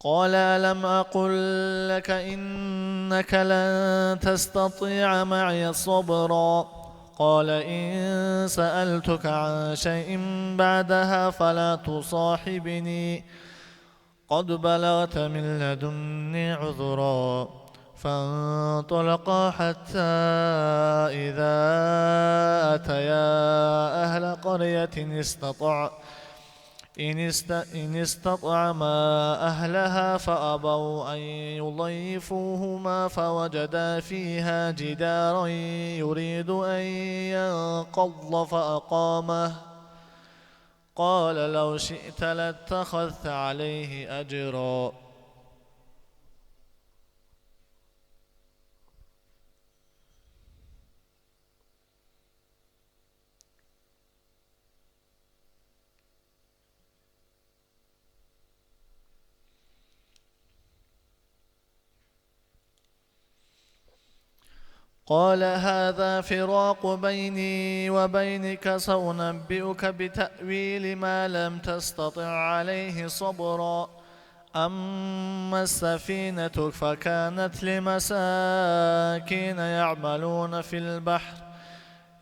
قال ألم أقل لك إنك لن تستطيع معي صبرا؟ قال إن سألتك عن شيء بعدها فلا تصاحبني، قد بلغت من لدني عذرا. فانطلقا حتى إذا أتيا أهل قرية استطع-، إن است-، إن استطعما أهلها فأبوا أن يضيفوهما فوجدا فيها جدارا يريد أن ينقض فأقامه. قال لو شئت لاتخذت عليه أجرا. قال هذا فراق بيني وبينك سأنبئك بتأويل ما لم تستطع عليه صبرا. أما السفينة فكانت لمساكين يعملون في البحر،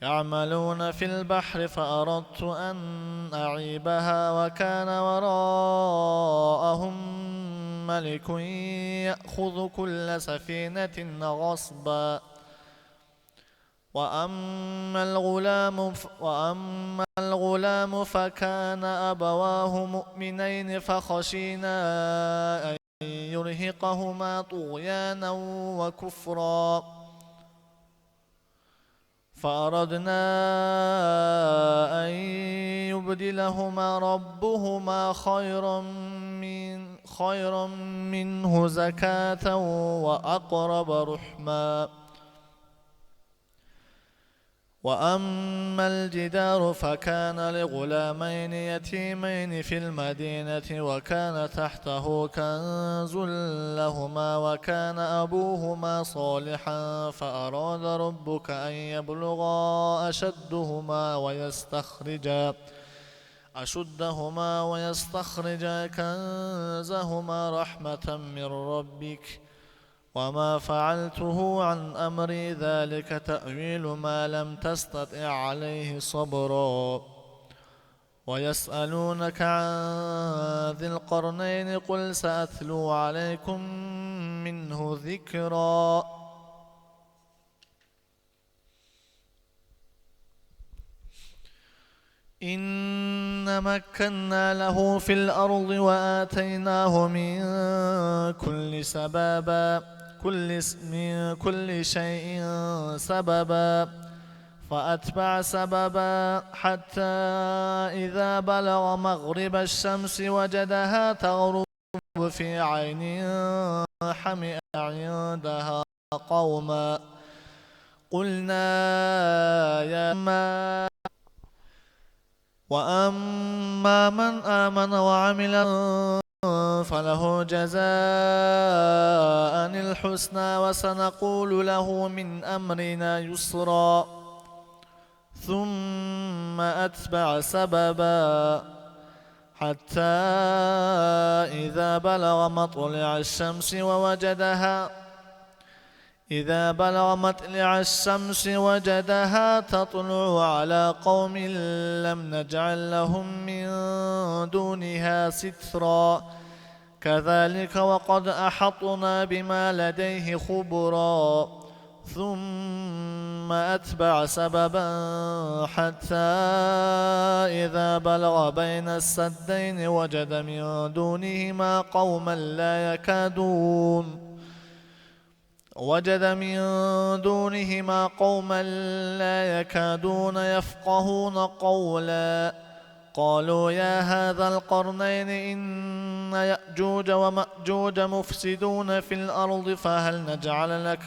يعملون في البحر فأردت أن أعيبها وكان وراءهم ملك يأخذ كل سفينة غصبا. وأما الغلام ف-، وأما الغلام فكان أبواه مؤمنين فخشينا أن يرهقهما طغيانا وكفرا. فأردنا أن يبدلهما ربهما خيرا من، خيرا منه زكاة وأقرب رحما. وأما الجدار فكان لغلامين يتيمين في المدينة وكان تحته كنز لهما وكان أبوهما صالحا فأراد ربك أن يبلغا أشدهما ويستخرجا، أشدهما ويستخرجا كنزهما رحمة من ربك، وما فعلته عن أمري، ذلك تأويل ما لم تستطع عليه صبرا. ويسألونك عن ذي القرنين، قل سأتلو عليكم منه ذكرا. إنا مكنا له في الأرض وآتيناه من كل سببا، كل س-، من كل شيء سببا، فأتبع سببا، حتى إذا بلغ مغرب الشمس وجدها تغرب في عين حمئة عندها قوما، قلنا يا ما، وأما من آمن وعمل فله جزاء الحسنى وسنقول له من أمرنا يسرا. ثم أتبع سببا، حتى إذا بلغ مطلع الشمس ووجدها، إذا بلغ مطلع الشمس وجدها تطلع على قوم لم نجعل لهم من دونها سترا، كذلك وقد أحطنا بما لديه خبرا. ثم أتبع سببا حتى إذا بلغ بين السدين وجد من دونهما قوما لا يكادون، وجد من دونهما قوما لا يكادون يفقهون قولا. قالوا يا ذا القرنين إن يأجوج ومأجوج مفسدون في الأرض فهل نجعل لك،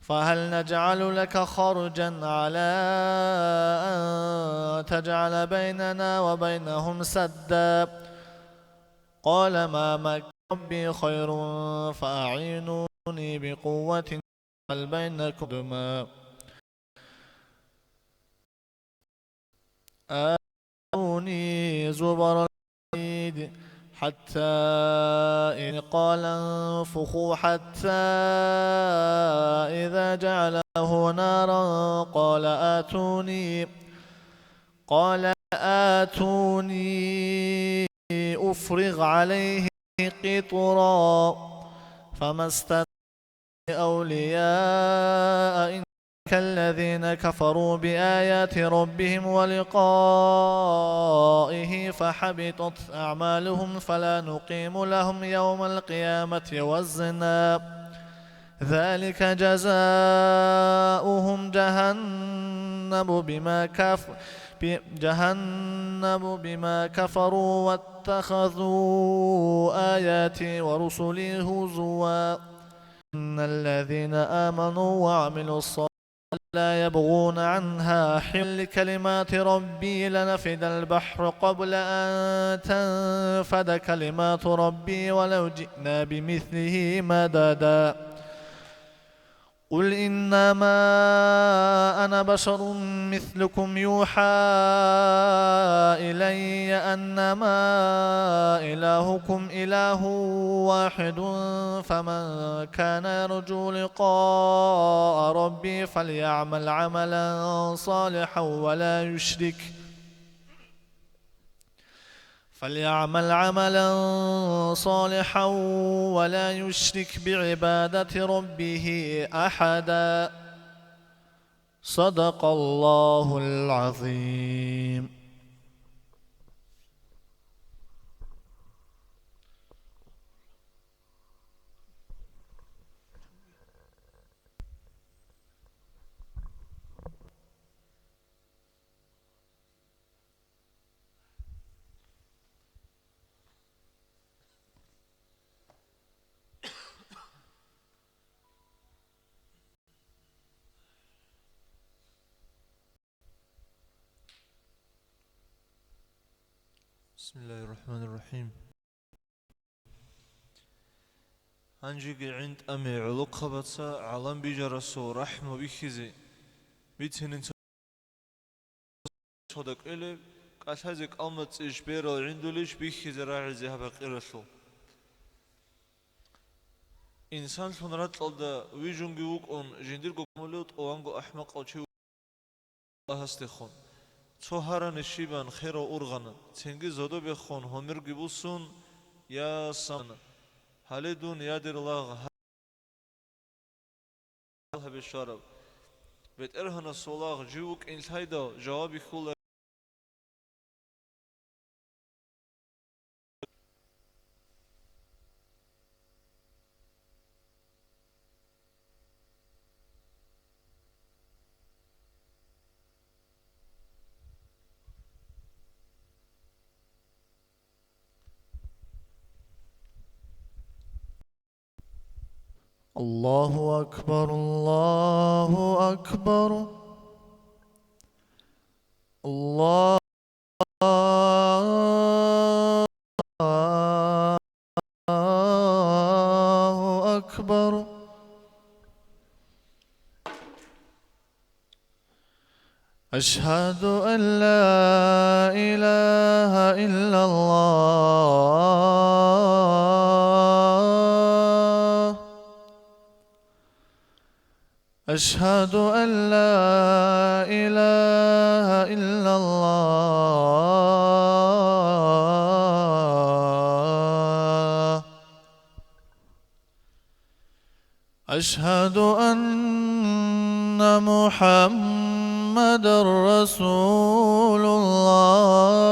فهل نجعل لك خرجا على أن تجعل بيننا وبينهم سدا؟ قال ما مكني ربي خير فأعينوني بقوة أجعل بينكم ردما. آتوني زبر الحديد حتى إذا قال انفخوا حتى إذا جعله نارا قال آتوني، قال آتوني أفرغ عليه قطرا، فما استطاع أولياء إن كالذين كفروا بآيات ربهم ولقائه فحبطت أعمالهم فلا نقيم لهم يوم القيامة وزنا. ذلك جزاؤهم جهنم بما كف-، ب-، جهنم بما كفروا واتخذوا آياتي ورسلي هزوا. إن الذين آمنوا وعملوا الصالحات لا يبغون عنها حولا. كلمات ربي لنفد البحر قبل أن تنفد كلمات ربي ولو جئنا بمثله مددا. قل إنما أنا بشر مثلكم يوحى إلي أنما إلهكم إله واحد، فمن كان يرجو لقاء ربه فليعمل عملا صالحا ولا يشرك فليعمل عملا صالحا ولا يشرك بعبادة ربه أحدا. صدق الله العظيم. Бисмиллагьир рахӀманир рахӀим. Гьанжеги гӀин тӀаме гӀолохъабаца гӀалам бижарасул рахӀму бихьизе бицинин цо-, цо дакӀилеб, кӀалъазе кӀалмацӀищ, берал гӀиндулищ бихьизе рагӀизе гьаб гьакъиралъул. Инсанлъун ракьалда вижунги вукӀун, жиндирго камулев тӀуванго ахӀмакъав чи Аллагьасдехун. Цо гьарани щибан херав ургъана, цинги зодобехун гьумерги бусун, я сана. Гьале дун, я дир лагъ, гьабе щвараб. БетӀергьанасул лагъ, жив вукӀин лъайдал, жаваб бихьула. الله أكبر، الله أكبر، الله أكبر. أشهد أن لا إله إلا الله. أشهد أن لا إله إلا الله. أشهد أن محمدا رسول الله.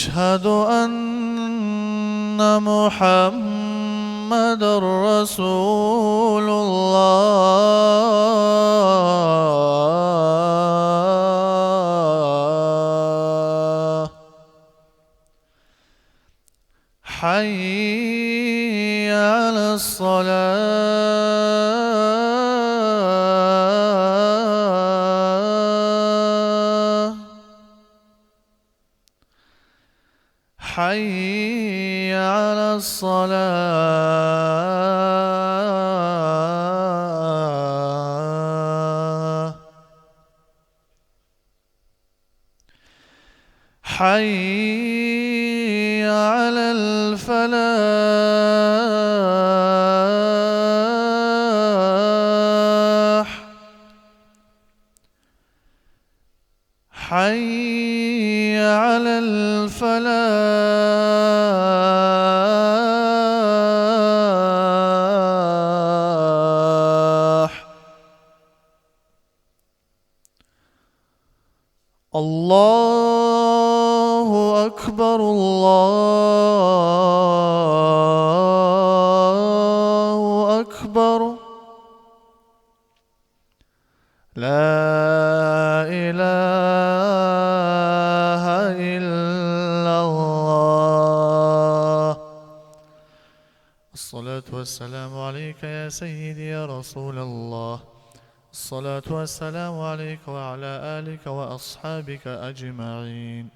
أشهد أن محمدا رسول الله. حي على الصلاة. حي على الصلاة. حي على الفلاح. حي على الفلاح. الله أكبر، الله أكبر. لا إله إلا الله. الصلاة والسلام عليك يا سيدي يا رسول الله. الصلاة والسلام عليك وعلى آلك وأصحابك أجمعين.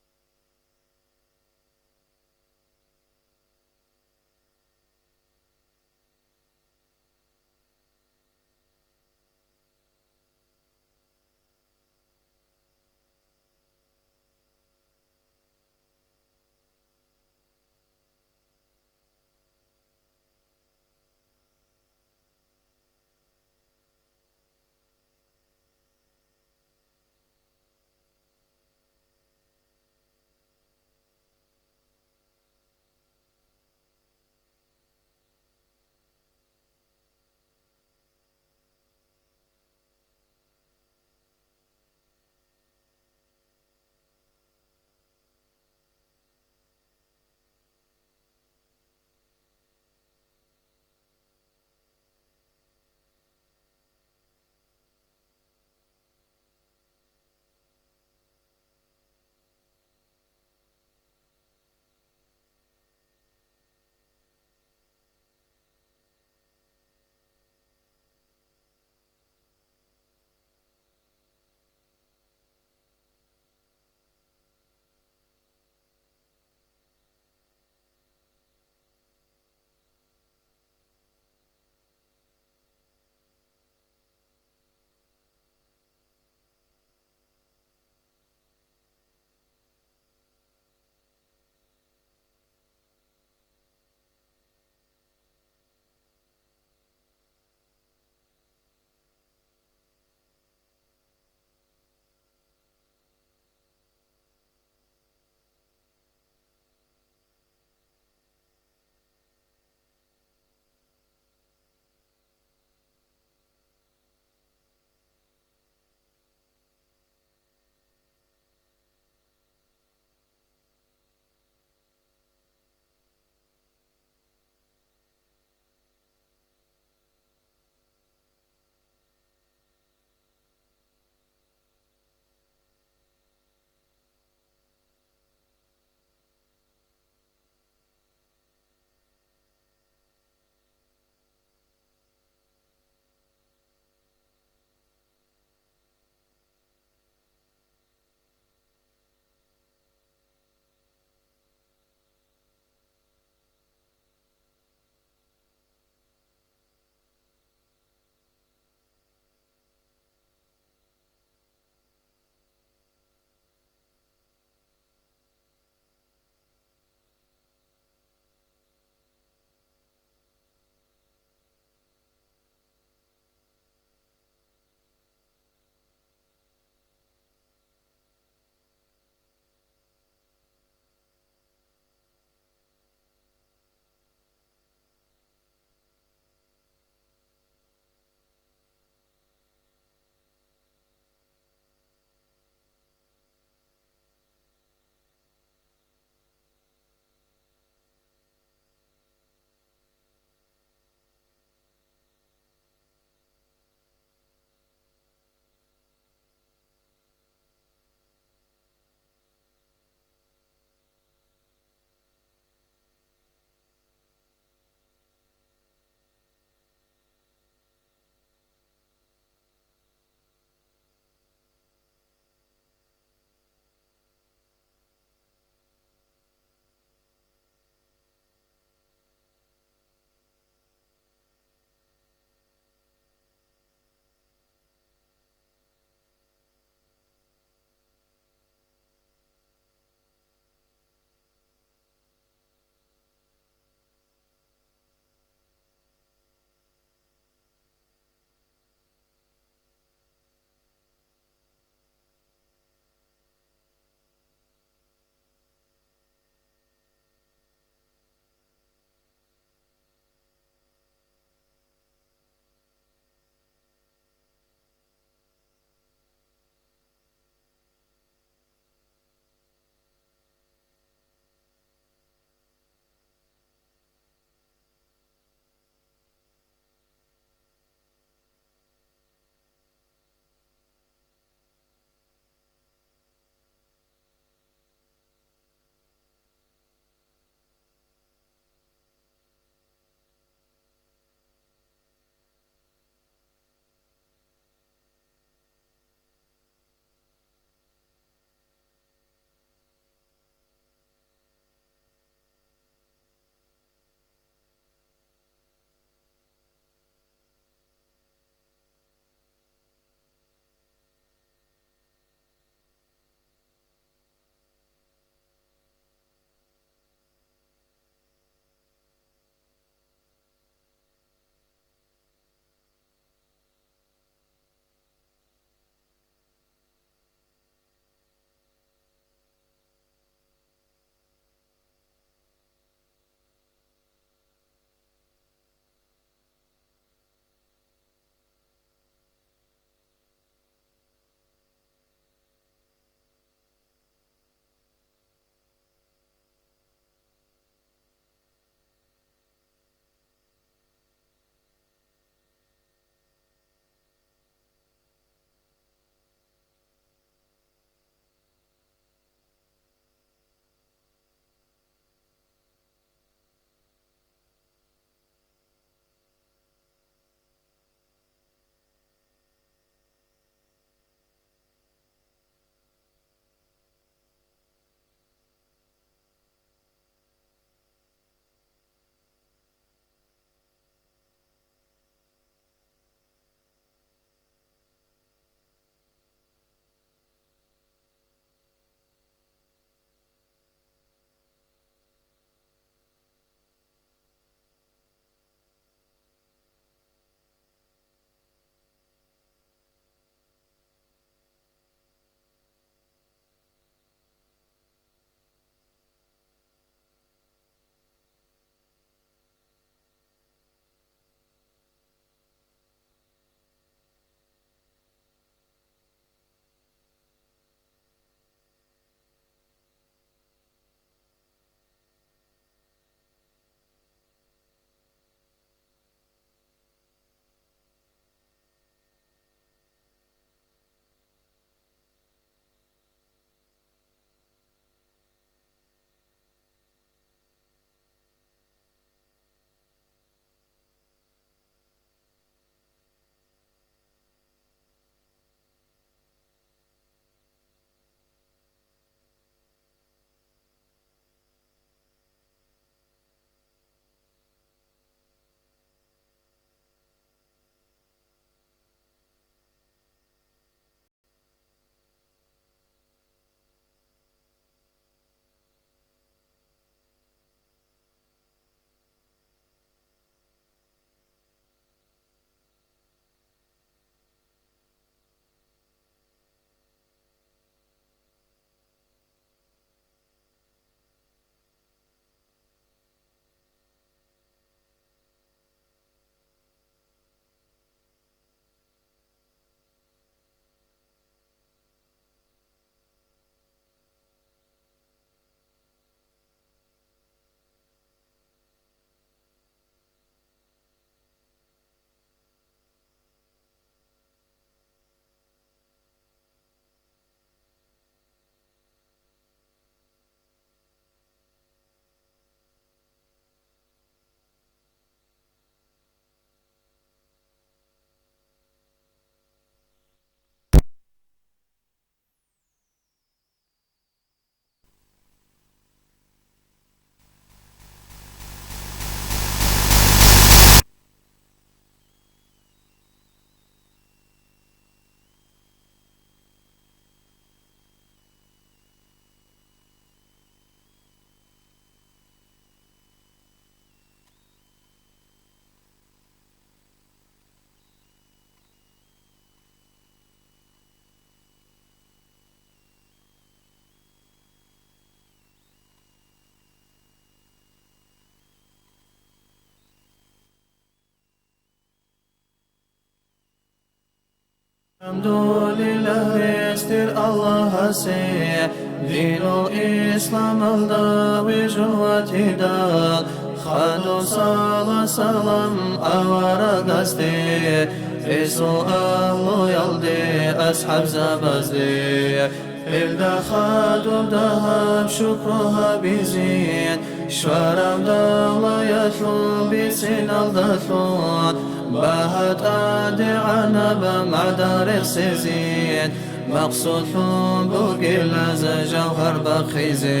АлхӀамдулиллагь, рес тир Аллагьасе, динул исламалда вижун ватидал, хадув салат-салам аварагасде, гьесул агьлуялде, асхӀабзабазде. Гьелда хадуб дагьаб шукру гьабизин, щвараб давлаялъул бициналдалъун, багьа тӀадегӀанаб магӀдан рехсезин, макъсудлъун бугила жавгьар бахъизе.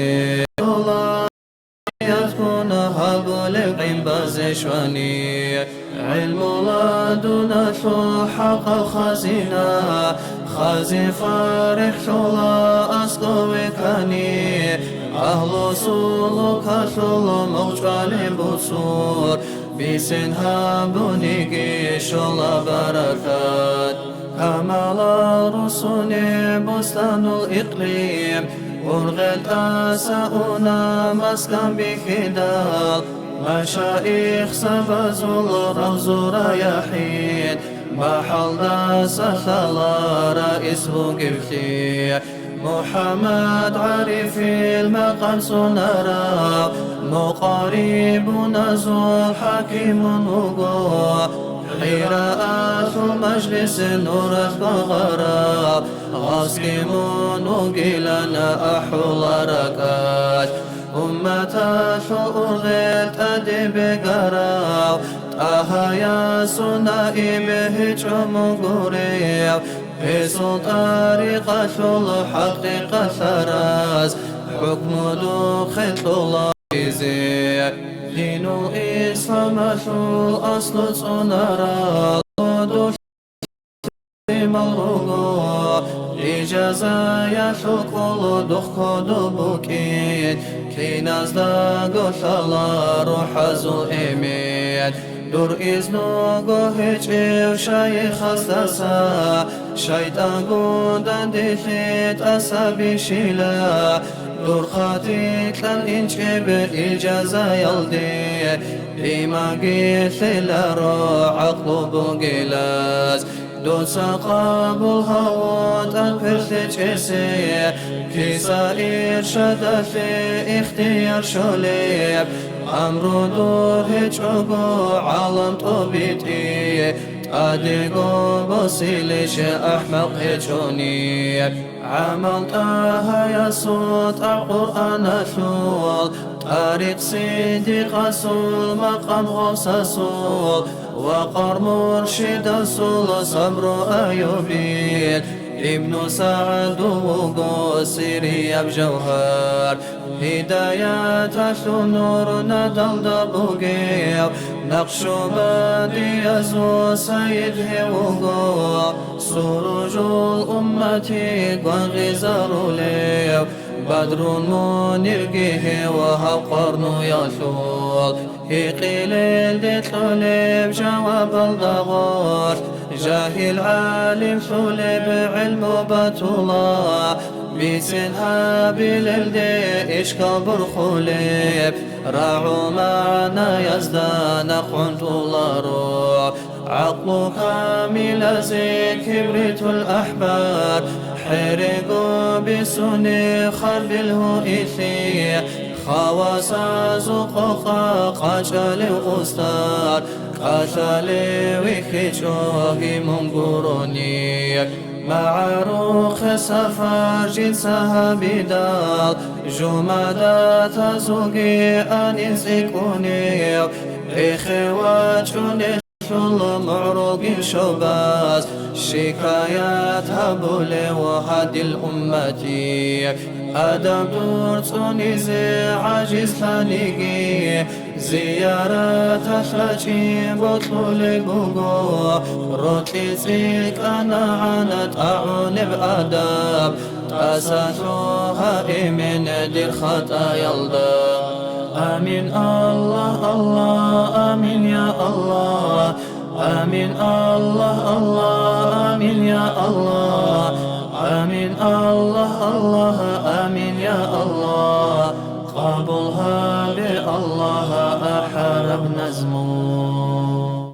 Яхун гьабулеб гӀин базе щвани, гӀилму ладуналъул хӀакъаб хазина, хази-фарихӀлъула аскӀове ккани, агьлу сулукалъул мугъчӀвали буцур, бицен гьабуниги щола баракат. Камалал русунеб бустанул икълим, ургъел тӀаса уна маскан бихьидал, машаихзабазул равзу раяхӀил, бахӀалдаса лъала раис вугевлъи. МухӀаммад ГӀарифил макъам цӀунарав, мукъарибуназул хӀакимун вуго, ХӀираалъул мажлис нуралъ багъарав, гъасги мун вугилан ахӀула ракӀалъ. Умматалъул ургъел тӀаде бегарав, ТӀагьаясул наиб гьечӀо мун гурев, гьесул тӀарикъалъул хӀакъикъалъараз хӀукму духъе кьола. Динул исламалъул аслу цӀунарал дулимал руго, ижазаялъул кӀул духъ кодоб букӀин, киназдаго лъала рухӀазул эмен. Дур изнуго гьечӀев шайихасдаса, шайтӀангун данделъи тӀаса бищила. Дур хатикьан инчӀеб ижазаялде, иманги лъеларо гӀакълу бугилаз. Дуца къабул гьавун тӀад перлъечӀесе, киса иршадалъе ихтияр щолеб, амру дур гьечӀого гӀалам тӀобитӀи, тӀадего босилищ ахӀмакъ гьечӀони. ГӀамал ТӀагьаясул тӀагӀ Къуръаналъул, тӀарикъ Сиддикъасул, макъам Гъавсасул, вакъар муршидасул, сабру Аюбил, Ибну СагӀду вуго сирияб жавгьар. Гьидаяталъул нур надалда бугев, Накъшубандиязул сайид гьев вуго, Суружул уммати гвангъизарулев, Бадрул Мунирги гьев гьаб къорнуялъул. Гьикъилелде кьолеб жавабалда гъорлъ, жагьил гӀалим лъулеб гӀилму батула, бицен гьабилелде ишкал борхулеб, рагӀул магӀнаязда накъван тӀуларо. ГӀакълу камилазе кибритул ахӀбар, хӀерего бицунеб харбил гьуинлъи, хавасазул къокъа къачӀалев устар, кӀалъалев вихьичӀо гьимун гурони. МагӀарухъе сафар жинца гьабидал, жумадатазулги анин цӀикӀкӀунев, эхе вачӀунел лъула мугӀругин шобаз, шикаят гьабулев гьадил уммати. Адаб дур цӀунизе гӀажизлъаниги, зияраталъ рачӀи бокьулеб буго, рокьи цӀикӀкӀана гӀана тӀагӀунеб адаб, тӀаса лъугьа эмен дир хатӀаялда. Амин, Аллагь, Аллагь, амин, я Аллагь. Амин, Аллагь, Аллагь, амин, я Аллагь. Амин, Аллагь, Аллагь, амин, я Аллагь. Къабул гьабе, Аллагь, ахӀараб назму.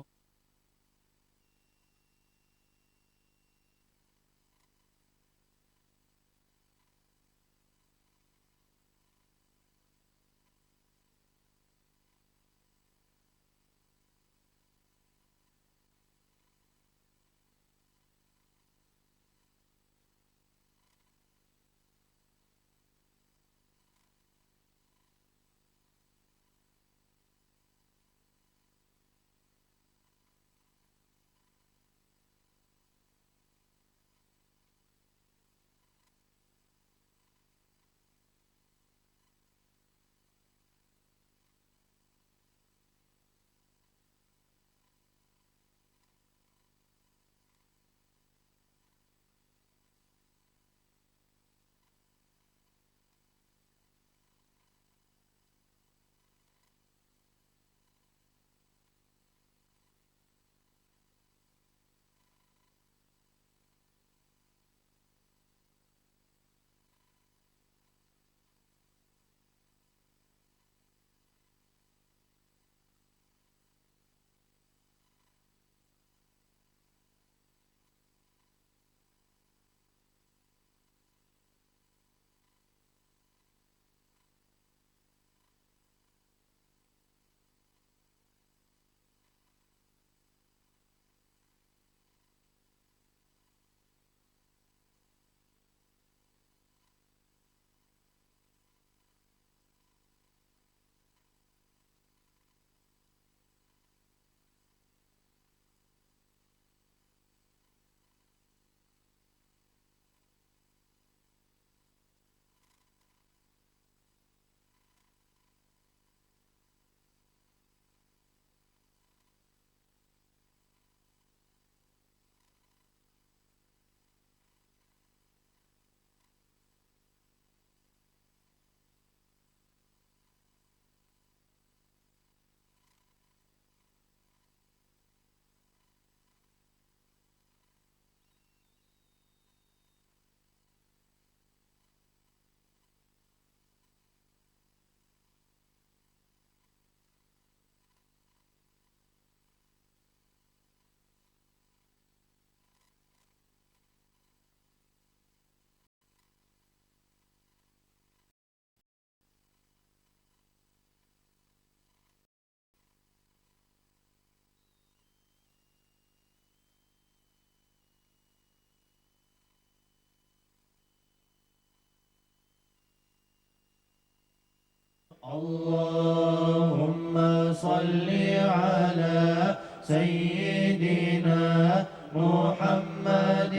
اللهم صل على سيدنا محمد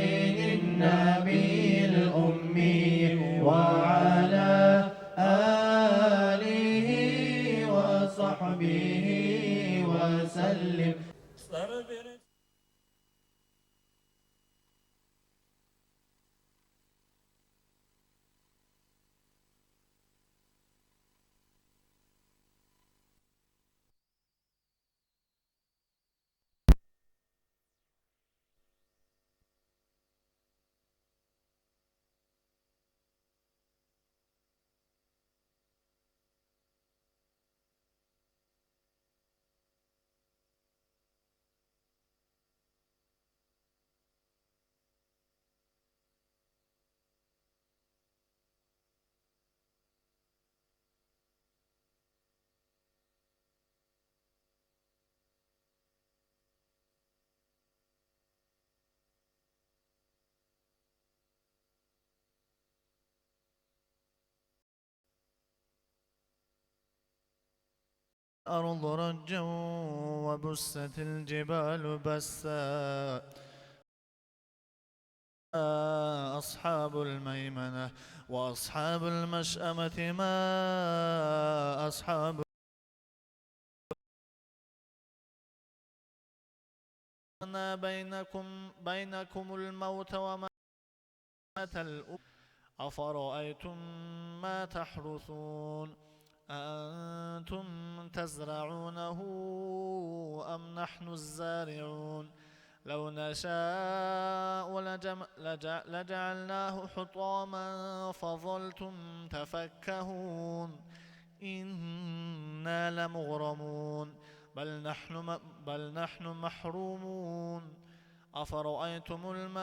النبي الأمي وعلى آله وصحبه وسلم. الأرض رجا وبست الجبال بسا. أصحاب الميمنة وأصحاب المشأمة ما أصحاب. بينكم، بينكم الموت وما الأولى. أفرأيتم ما تحرثون أأنتم تزرعونه أم نحن الزارعون؟ لو نشاء لجم-، لج-، لجعلناه حطاما فظلتم تفكهون. إنا لمغرمون. بل نحن م-، بل نحن محرومون. أفرأيتم الماء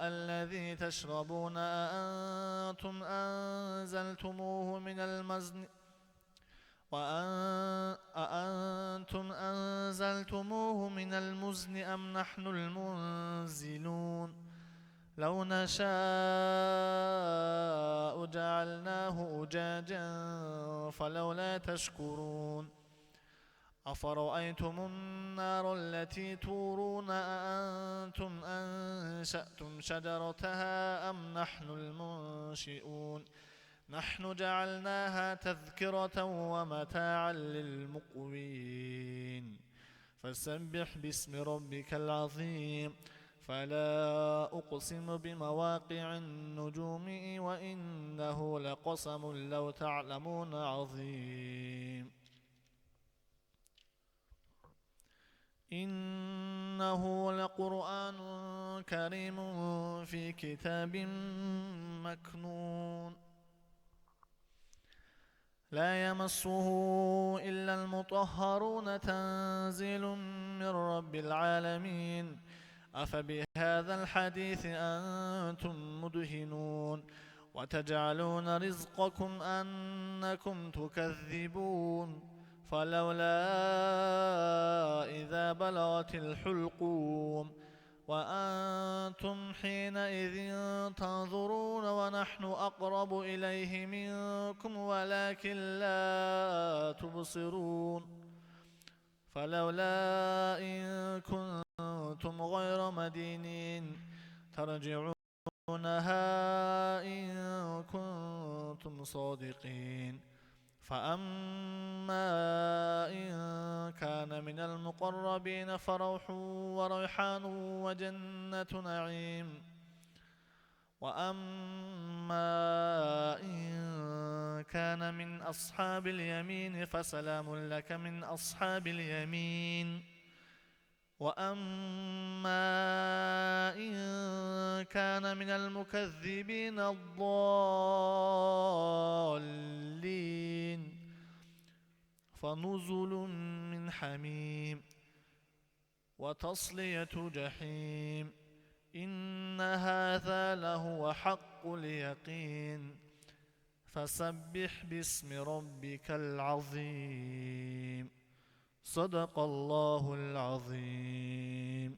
الذي تشربون أأنتم أنزلتموه من المزن، وأن-، أأنتم أنزلتموه من المزن أم نحن المنزلون؟ لو نشاء جعلناه أجاجا فلولا تشكرون. أفرأيتم النار التي تورون أأنتم أنشأتم شجرتها أم نحن المنشئون؟ نحن جعلناها تذكرة ومتاعا للمقوين. فسبح باسم ربك العظيم. فلا أقسم بمواقع النجوم وإنه لقسم لو تعلمون عظيم. إنه لقرآن كريم في كتاب مكنون. لا يمسه إلا المطهرون، تنزيل من رب العالمين. أفبهذا الحديث أنتم مدهنون، وتجعلون رزقكم أنكم تكذبون. فلولا إذا بلغت الحلقوم وأنتم حينئذ تنظرون ونحن أقرب إليه منكم ولكن لا تبصرون. فلولا إن كنتم غير مدينين ترجعونها إن كنتم صادقين. فأما إن كان من المقربين فروح وريحان وجنة نعيم. وأما إن كان من أصحاب اليمين فسلام لك من أصحاب اليمين. وأما إن كان من المكذبين الضالين فنزل من حميم وتصلية جحيم. إن هذا لهو حق اليقين. فسبح باسم ربك العظيم. صدق الله العظيم.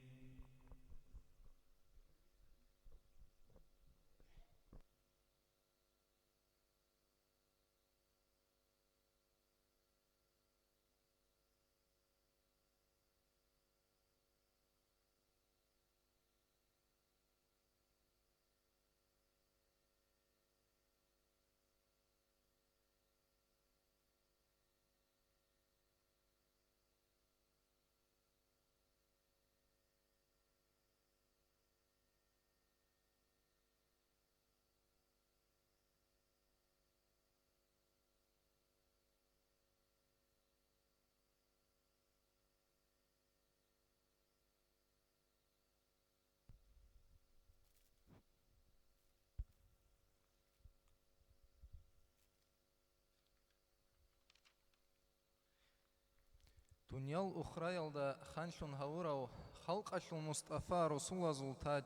Дуниял ухраялда ханлъун гьавурав, халкъалъул Мустафа расулазул таж,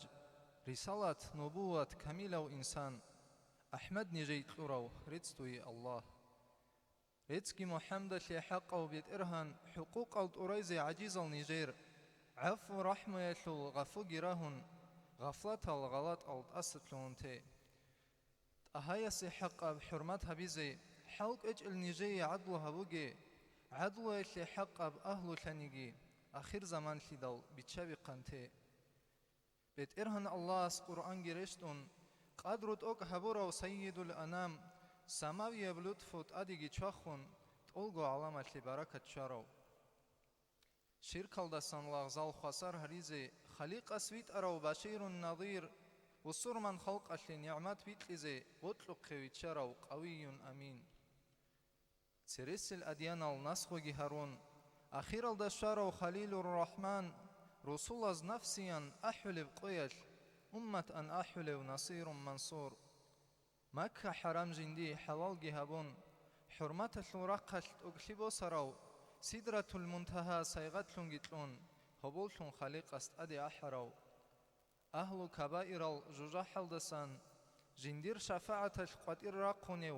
рисалат, нубуват, камилав инсан, АхӀмад нижей кьурав, рецц дуе Аллагь. Реццги МухӀаммадалъе, хӀакъав БетӀергьан, хӀукъукъал тӀурайзе гӀажизал нижер, гӀафу-рахӀмуялъул гъафуги рагьун, гъафлатал гъалатӀал тӀасалъугьун те. ТӀагьаясе хӀакъаб хӀурмат гьабизе, хӀал кӀвечӀел нижее гӀадлу гьабуге, гӀадлуялъе хӀакъаб агьлулъаниги, ахирзаманлъидал биччабихъан те. БетӀергьан Аллагьас Къуръанги рещтӀун, къадру тӀокӀ гьабурав Сайидул Анам, самавияб лутфу тӀадеги чвахун, тӀолго гӀаламалъе баракат чварав. Ширкалдасан лагъзал хвасар гьаризе, Халикъас витӀарав Баширун Надир, бусурман халкъалъе нигӀмат бикьизе, бокьухъе виччарав Къавиюн Амин. Цересел адьянал насгъуги гьарун, ахиралда щварав Халилур Рахман, русулаз нафсиян ахӀулеб къоялъ, умматан ахӀулев Насирун Мансур. Макка-хӀарам жиндие хӀалалги гьабун, хӀурматалъул рахъалъ тӀокӀлъи босарав, Сидратул Мунтагьа сайгъатлъунги кьун, гьоболлъун Халикъас тӀаде ахӀарав. Агьлу кабаирал жужахӀалдасан жиндир шафагӀаталъ къватӀир рахъунев,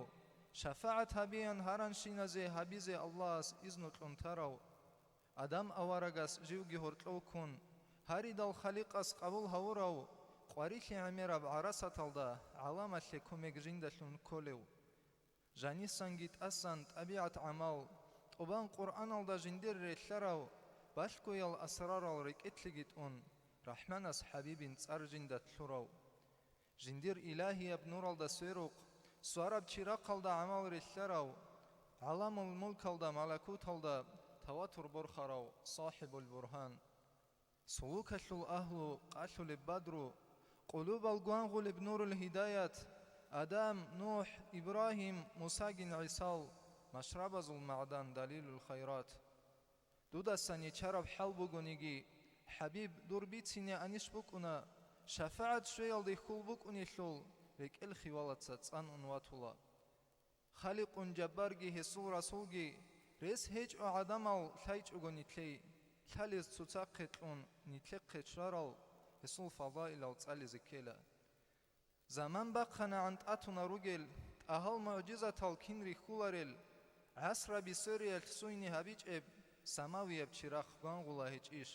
шафагӀат гьабеян гьаранщиназе гьабизе Аллагьас изну кьун тарав, Адам аварагас живги гьоркьов ккун, гьаридал Халикъас къабул гьавурав, къварилъи гӀемераб гӀарасаталда гӀаламалъе кумек жиндалъун кколев. Жанисанги тӀасан тӀабигӀат-гӀамал, тӀубан Къуръаналда жиндир релълъарав, балъгоял асрарал рекӀелъеги тӀун, РахӀманас ХӀабибин цӀар жинда лъурав. Жиндир илагьияб нуралда сверухъ, свараб чирахъалда гӀамал релълъарав, гӀаламул мулкалда, малакуталда таватур борхарав СахӀибул Бургьан. Сулукалъул агьлу къалъулеб бадру, къулубал гвангъулеб нурул гьидаят, Адам, НухӀ, Ибрагьим, Мусагин ГӀисал, машрабазул магӀдан далилул хайрат. Дудасан ичараб хӀал бугониги, ХӀабиб, дур бицине анищ букӀуна, шафагӀат щвеялде хьул букӀунелъул, рекӀел хивалаца цӀан ун ватула. Халикъун Жаббарги гьесул Расулги рес гьечӀо гӀадамал лъайчӀого нитлъей, лъалез цоцахъе кьун нитлъехъе чурарал гьесул фазаилал цӀализе ккела. Заман бахъанагӀан тӀатуна ругел, тӀагьал мугӀжизатал кин рихьуларел, гӀасраби свериялъ суйни гьабичӀеб самавияб чирахъ гвангъула гьечӀищ?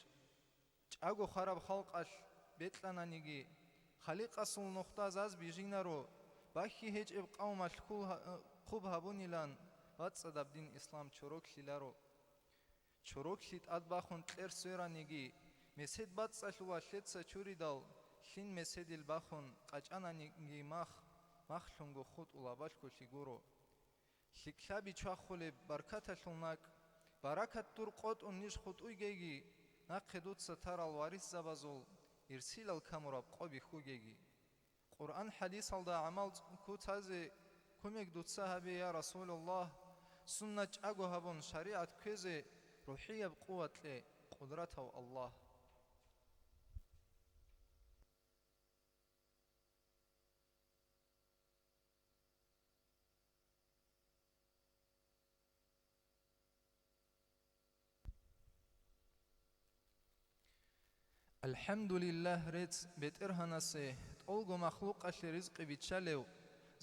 ЧӀаго хвараб халкъалъ бекьананиги, Халикъасул нухда заз бижинаро, бахьи гьечӀеб къавмалъ хьул гьа-, хъуб гьабунилан, бацӀцӀадаб дин ислам чороклъиларо. Чороклъи тӀад бахун кьер свераниги, месед бацӀцӀалъула лъеца чуридал, лъин меседил бахун къачӀананиги мах, махлъунго хутӀула балъголъи гуро. ЛъикӀлъаби чвахулеб баркаталъул накӀ, баракат дур къотӀун ниж хутӀуйгеги, нахъе дуца тарал варисзабазул ирсилал камураб къо бихьугеги. Къуръан-хӀадисалда гӀамал куцазе кумек дуца гьабе, я Расулаллагь, суннат чӀаго гьабун шаригӀат кквезе рухӀияб къуват кье, Къудратав Аллагь. АлхӀамдулиллагь, рецц БетӀергьанасе, тӀолго махлукъалъе ризкъи биччалев,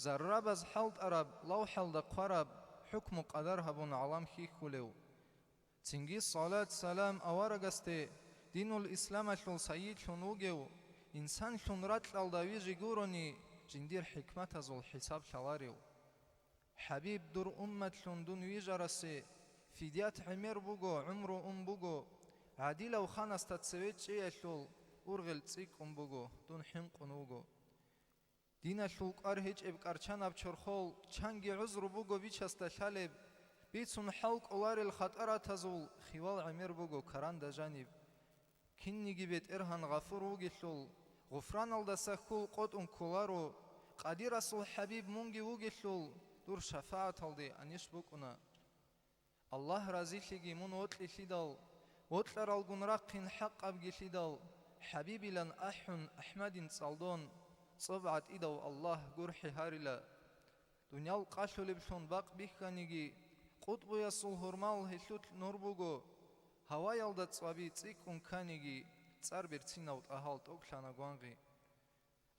заррабаз хӀалтӀараб, лавхӀалда хъвараб, хӀукму-къадар гьабун гӀалам хьихьулев. Цинги салат-салам аварагасде, динул исламалъул сайидлъун вугев, инсанлъун ракьалда вижи гурони, жиндир хӀикматазул хӀисаб лъаларев. ХӀабиб, дур умматлъун дун вижарасе, фидият гӀемер буго, гӀумру ун буго, гӀадилав ханасда цеве чӀеялъул ургъел цӀикӀкӀун буго, дун хӀинкъун вуго. Диналъул кӀвар гьечӀеб кӀарчанаб чорхол чанги гӀузру буго бичасда лъалеб, бицун хӀал кӀоларел хатӀаратазул хивал гӀемер буго каранда жаниб. Кинниги БетӀергьан гъафур вугелъул, гъуфраналдаса хьул къотӀун кколаро, Къадирасул ХӀабиб мунги вугелъул, дур шафагӀаталде аниш букӀуна. Аллагь разилъиги мун вокьилъидал, вокьаралгун рахъин хӀакъабгилъидал, ХӀабибилан ахӀун, АхӀмадин цӀалдон, цӀоб гӀатӀидав Аллагь гурхӀи гьарила. Дуниял къалъулеблъун бакъ бихьаниги, къутӀбуясул гьурмал гьелъулъ нур буго, Гьаваялда цӀваби цӀикӀкӀун кканиги, цӀар берцинав ТӀагьал тӀокӀлъана гвангъи.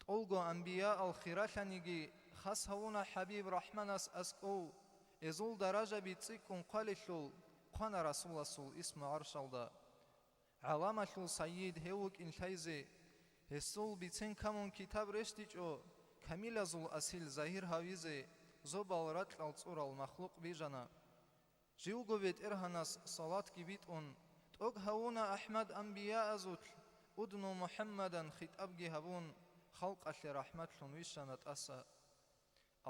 ТӀолго анбияал хиралъаниги, хас гьавуна ХӀабиб РахӀманас аскӀов, эзул даражаби цӀикӀкӀун хъвалелъул, хъвана Расуласул исму гӀаршалда. ГӀаламалъул сайид гьев вукӀин лъайзе, гьесул бицен камун китаб рещтӀичӀо, камилазул асил загьир гьавизе, зобал ракьал цӀурал махлукъ бижана. Живго БетӀергьанас салатги битӀун, тӀокӀ гьавуна АхӀмад анбияазулъ, удну МухӀаммадан хитӀабги гьабун, халкъалъе рахӀматлъун вищана тӀаса.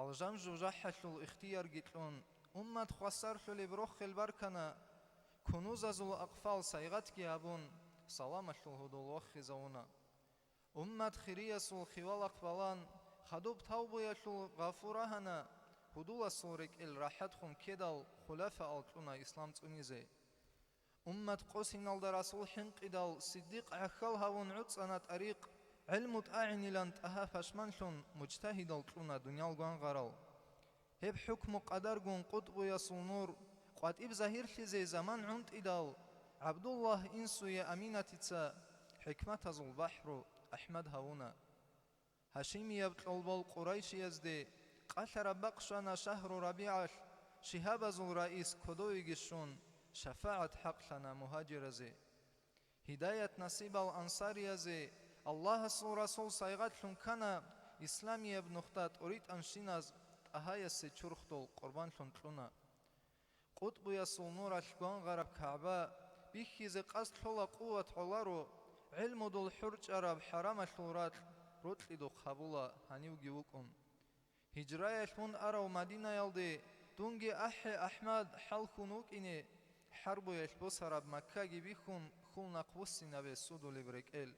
Алжан жужахӀалъул ихтиярги кьун, уммат хвасарлъулеб рохел баркана, кунузазул акъфал сайгъатги гьабун, саламалъул гьудул вахизавуна. Уммат хириясул хивалахъ балан, хадуб тавбуялъул гъафу рагьана, гьудуласул рекӀел рахӀатхун ккедал, хулафаал кьуна ислам цӀунизе. Уммат къосиналда Расул хӀинкъидал, Сиддикъ гӀахьал гьавун гӀуцӀана тӀарикъ, гӀелму тӀагӀинилан ТӀагьа пашманлъун, мужтагьидал кьуна дуниял гвангъарал. Гьеб хӀукму-къадаргун къутӀбуясул нур къватӀиб загьирлъизе заман гӀунтӀидал, ГӀабдуллагь инсуе Аминатица хӀикматазул бахӀру АхӀмад гьавуна. Гьашимияб кьолбол Къурайшиязде къалъараб бакъ щвана шагьру РабигӀалъ, шигьабазул раис кодовеги щун, шафагӀат хӀакълъана мугьажиразе. Гьидаят-насибал ансариязе Аллагьасул Расул сайгъатлъун ккана исламияб нухда тӀоритӀанщиназ ТӀагьаясе чурхдул къурбанлъун кьуна. КъутӀбуясул нуралъ гвангъараб КагӀба бихьизе къасд лъола къуват гӀоларо, гӀелмудул хӀурчӀараб хӀарамалъул ракь рокьидухъ гьабула гьанивги вукӀун. Гьижраялъ мун арав Мадинаялде дунги ахӀи, АхӀмад, хӀалхьун вукӀине, хӀарбуялъ босараб Маккаги бихьун, хьул нахъбуссинабе судулеб рекӀел.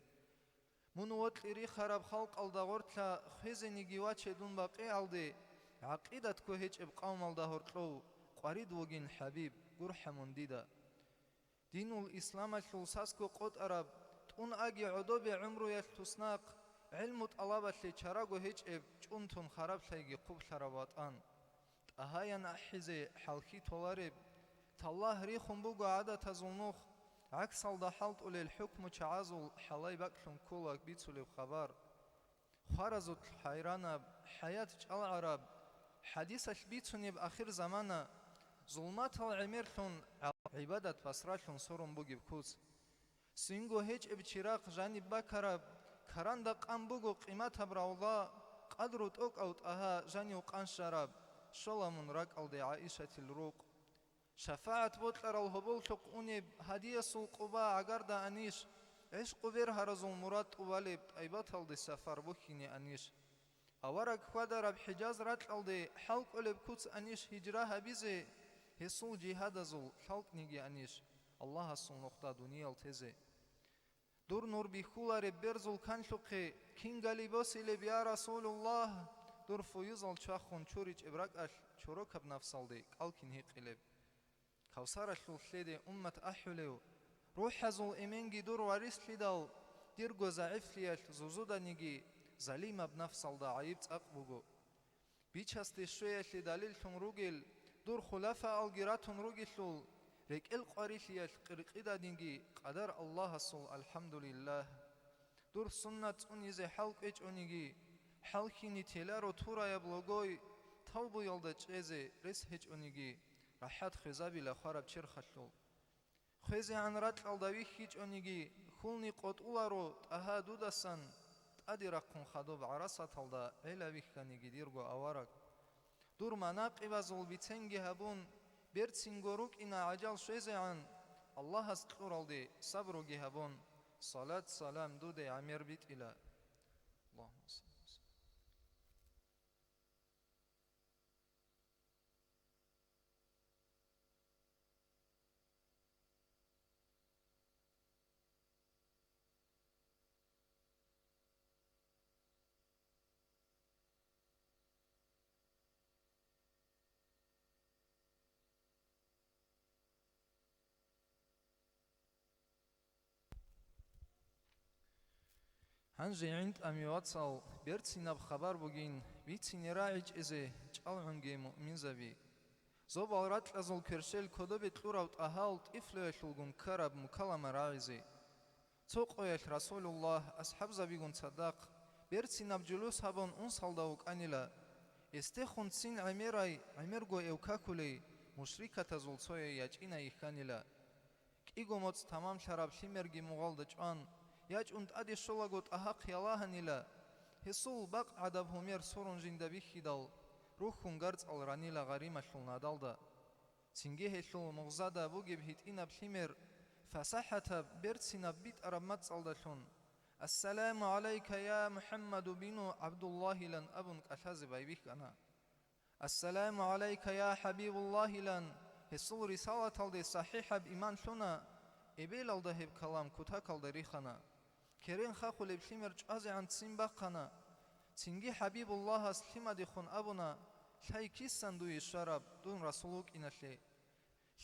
Мун вокьи рихараб халкъалда гъорлъа хвезениги ваче дун БакъигӀалде, гӀакъидат ккве гьечӀеб къавмалда гьоркьов, къварид вугин, ХӀабиб, гурхӀа мун дида. Динул исламалъул сасго къотӀараб, тӀун аги гӀодобе гӀумруялъ туснахъ, гӀелму тӀалабалъе чараго гьечӀеб, чӀунтун хараб лъайги хъублъараб ватӀан. ТӀагьаян ахӀизе хӀалхьи толареб, таллагь рихун буго гӀадатазул нух, гӀаксалда хӀалтӀулел хӀукму чагӀазул хӀалай бакӀлъун ккола бицулеб хабар. Хваразулъ хӀайранаб, хӀаят чӀалгӀараб, хӀадисалъ бицунеб ахирзамана, зулматал гӀемерлъун, гӀибадат басралъун сорун бугеб куц. Цинго гьечӀеб чирахъ жаниб бакараб, каранда къан буго къиматаб равла, къадру тӀокӀав ТӀагьа жанив къанщараб, щола мун ракӀалде ГӀаишатил рукъ. ШафагӀат бокьарал гьоболлъухъ унеб Гьадиясул Къуба гӀагарда анищ, гӀишкъу бергьаразул мурад тӀубалеб ТӀайбаталде сапар бухьине анищ? Авараг хьвадараб ХӀижаз ракьалде хӀалкӀолеб куц анищ гьижра гьабизе, гьесул жигьадазул лъалкӀниги анищ Аллагьасул нухда дуниял тезе? Дур нур бихьулареб берзул канлъухъе кингали босилеб, я Расулуллагь, дур фуюзал чвахун чуричӀеб ракӀалъ чорокаб нафсалде кӀалкин гьикъилеб? Кавсаралъул лъеде уммат ахӀулев, рухӀазул эменги дур варислъидал, дирго загӀифлъиялъ зузуданиги залимаб нафсалда гӀайиб цӀакъ буго. Бичасде щвеялъе далиллъун ругел дур хулафаалги ратун ругелъул, рекӀел къварилъиялъ къиркъиданиги къадар Аллагьасул, алхӀамдулиллагь. Дур суннат цӀунизе хӀал кӀвечӀониги, хӀалхьине теларо тураяб логой, тавбуялда чӀезе рес гьечӀониги, рахӀат хвезабила хвараб черхалъул. ХвезегӀан ракьалда вихьичӀониги, хьулни къотӀуларо ТӀагьа дудасан, тӀаде рахъун хадуб гӀарасаталда гӀела вихьаниги, дирго авараг. Дур манакъибазул биценги гьабун, берцинго рукӀина гӀажал щвезегӀан, Аллагьас кьуралде сабруги гьабун, салат-салам дуде гӀемер битӀила. Аллагьумма салли ва саллим. Гьанже гӀинтӀами, вацал, берцинаб хабар бугин, бицине рагӀичӀезе чӀалгӀунге муъминзаби. Зобал ракьазул кверщел кодобе кьурав ТӀагьал тӀифлуялъулгун ккараб мукалама рагӀизе. Цо къоялъ Расулуллагь асхӀабзабигун цадахъ берцинаб жулус гьабун унсалда вукӀанила. Эстехун цин гӀемерай, гӀемерго эвкакулей, мушрикатазул цояй ячӀинай йихьанила. КӀиго моцӀ тамамлъараб лъимерги мугъалда чӀван, ячӀун тӀаде щолаго ТӀагьахъ ялагьанила. Гьесул бакъ гӀадаб гьумер сурун жинда бихьидал, рухьун гарцӀал ранила гъарималъул надалда. Цинги гьелъул мугъзада бугеб гьитӀинаб лъимер, фасахӀатаб, берцинаб битӀараб мацӀалдалъун: «Ассаламу гӀалайка, я МухӀаммаду бину ГӀабдуллагьилан» абун кӀалъазе байбихьана. «Ассаламу гӀалайка, я ХӀабибуллагьилан», гьесул рисалаталде сахӀихӀаб иман лъуна, эбелалда гьеб калам кутакалда рихана. Керен хахулеб лъимер чӀвазегӀан ццин бахъана. Цинги ХӀабибуллагьас лъимадехун абуна: «Лъай кисан дуе щвараб, дун расул вукӀиналъе?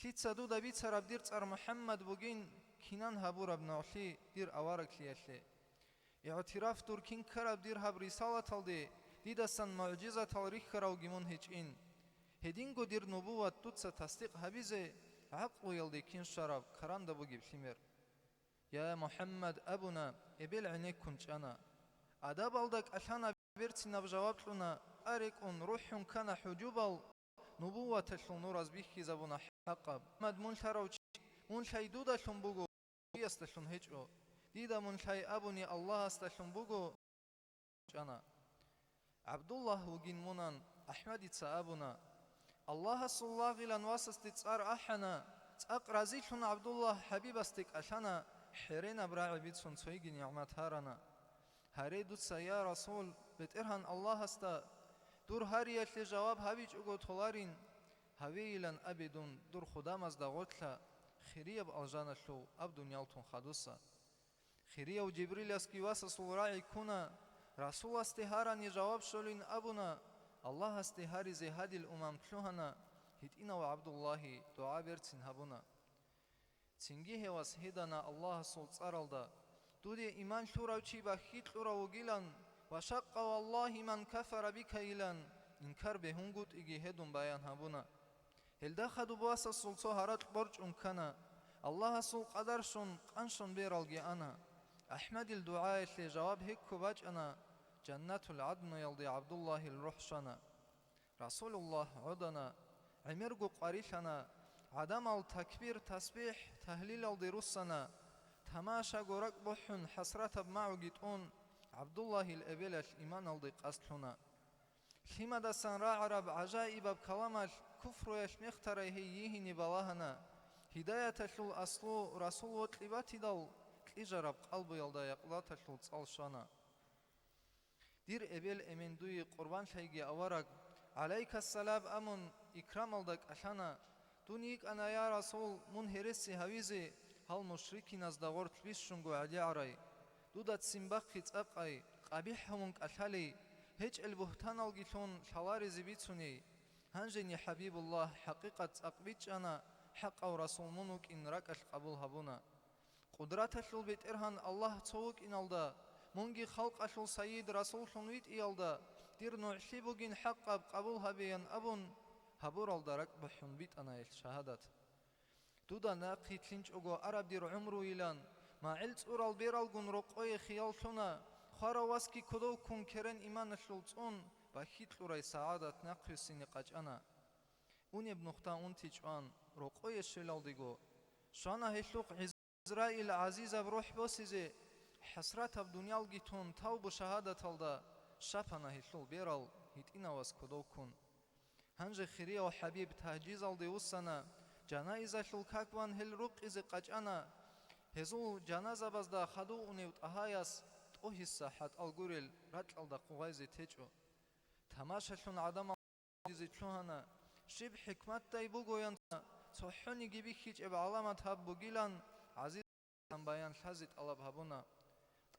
Лъица дуда бицараб дир цӀар МухӀаммад бугин, кинан гьабураб нугӀлъи дир авараглъиялъе? ИгӀтираф дур кин ккараб дир гьаб рисалаталде дидасан мугӀжизатал рихьаравги мун гьечӀин. Гьединго дир нубуват дуца тасдикъ гьабизе гӀакълуялде кин щвараб каранда бугеб лъимер». «Я МухӀаммад», абуна, эбел гӀенеккун чӀана. Адабалда кӀалъана, берцинаб жаваб кьуна, а рекӀун рухӀун ккана хӀужубал, нубуваталъул нураз бихьизабуна хӀакъаб. «МухӀаммад, мун лъарав чи, мун лъай дудалъун буго, дуясдалъун гьечӀо. Дида мун лъай абуни Аллагьасдалъун буго», чӀана. ГӀабдуллагь вугин мунан, АхӀмадица абуна: «Аллагьасул лагъилан васасде цӀар ахӀана, цӀакъ разилъун ГӀабдуллагь ХӀабибасде кӀалъана, хӀеренаб рагӀи бицун цойги нигӀмат гьарана. Гьаре дуца, я Расул, БетӀергьан Аллагьасда дур гьариялъе жаваб гьабичӀого толарин, гьавейилан абе дун дур худамазда гъорлъа, хирияб алжаналъув аб дунялтун хадуса». Хирияв Жибриласги васасул рагӀи ккуна, Расуласде гьарани жаваб щолин абуна, Аллагьасде гьаризе гьадил умам лъугьана, гьитӀинав ГӀабдуллагьи дугӀа берцин гьабуна. Цинги гьевас гьедана Аллагьасул цӀаралда: «Дуде иман лъурав чи бахьи кьурав вугилан ва шакъа валлагьи ман кафара бика» илан инкар бегьунгутӀиги гьедун баян гьабуна. Гьелда хадуб васасул цо гьаракь борчӀун ккана, Аллагьасул къадар щун, къанщун бералги ана. АхӀмадил дугӀаялъе жаваб гьекко бачӀана, Жаннатул ГӀаднуялде ГӀабдуллагьил рухӀ щвана. Расулуллагь гӀодана, гӀемерго къварилъана, гӀадамал такбир, тасбихӀ, тагьлилалде руссана, тамашаго ракӀ бухӀун, хӀасратаб магӀуги тӀун, ГӀабдуллагьил эбелалъ иманалде къасд лъуна. Лъимадасан рагӀараб гӀажаибаб каламалъ куфруялъ мехтарай гьей йигьине балагьана, гьидаяталъул аслу Расул вокьи батидал, кьижараб къалбуялда якъулаталъул цӀал щвана. Дир эбел-эмен дуе къурбанлъайги авараг, гӀалайкассалам амун, икрамалда кӀалъана, дун йикӀана, я Расул, мун гьереси гьавизе гьал мушрикиназда гъорлъ бищунго гӀедегӀарай. Дуда ццин бахъи цӀакъай, къабихӀ гьамун кӀалъалей, гьечӀел бугьтаналги лъун лъаларизе бицуней. Гьанжени ХӀабибуллагь хӀакъикъат цӀакъ бичӀчӀана, хӀакъав Расул мун вукӀин ракӀалъ къабул гьабуна. Къудраталъул БетӀергьан Аллагь цо вукӀиналда, мунги халкъалъул Сайид Расуллъун витӀиялда, дир нугӀлъи бугин хӀакъаб къабул гьабеян абун, гьабуралда ракӀ бухӀун битӀана гьелъ шагьадат. Дуда нахъе лъинчӀого араб дир гӀумруйилан, магӀил цӀурал бералгун рокъое хиял лъуна, хварав васги кодов ккун керен иманалъул цӀун, бахьи кьурай сагӀадат нахъвессине къачӀана. Унеб нухда унти чӀван, рокъое щвелалдего, щвана гьелъухъ ГӀизраил гӀазизаб рухӀ босизе, хӀасратаб дуниялги тун тавбу-шагьадаталда щапана гьелъул берал гьитӀинавас кодов ккун. Гьанже хирияв ХӀабиб тагьжизалде вуссана, жанаизалъул как ван гьел рукъизе къачӀана, гьезул жаназабазда хадув унев ТӀагьаяс тӀогьиса хӀатӀал гурел ракьалда хъугъайзе течӀо. Тамашалъун гӀадамал дизе лъугьана, щиб хӀикматдай бугоян цохӀониги бихьичӀеб гӀаламат гьаб бугилан, гӀазизан баян лъазе тӀалаб гьабуна.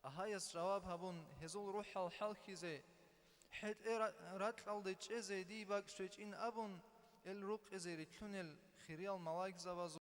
ТӀагьаяс жаваб гьабун, гьезул рухӀал хӀалхьизе, хӀетӀе ра-, ракьалде чӀезе дий бакӀ щвечӀин абун, эл рукъизе рилълъунел хириял малаикзабазул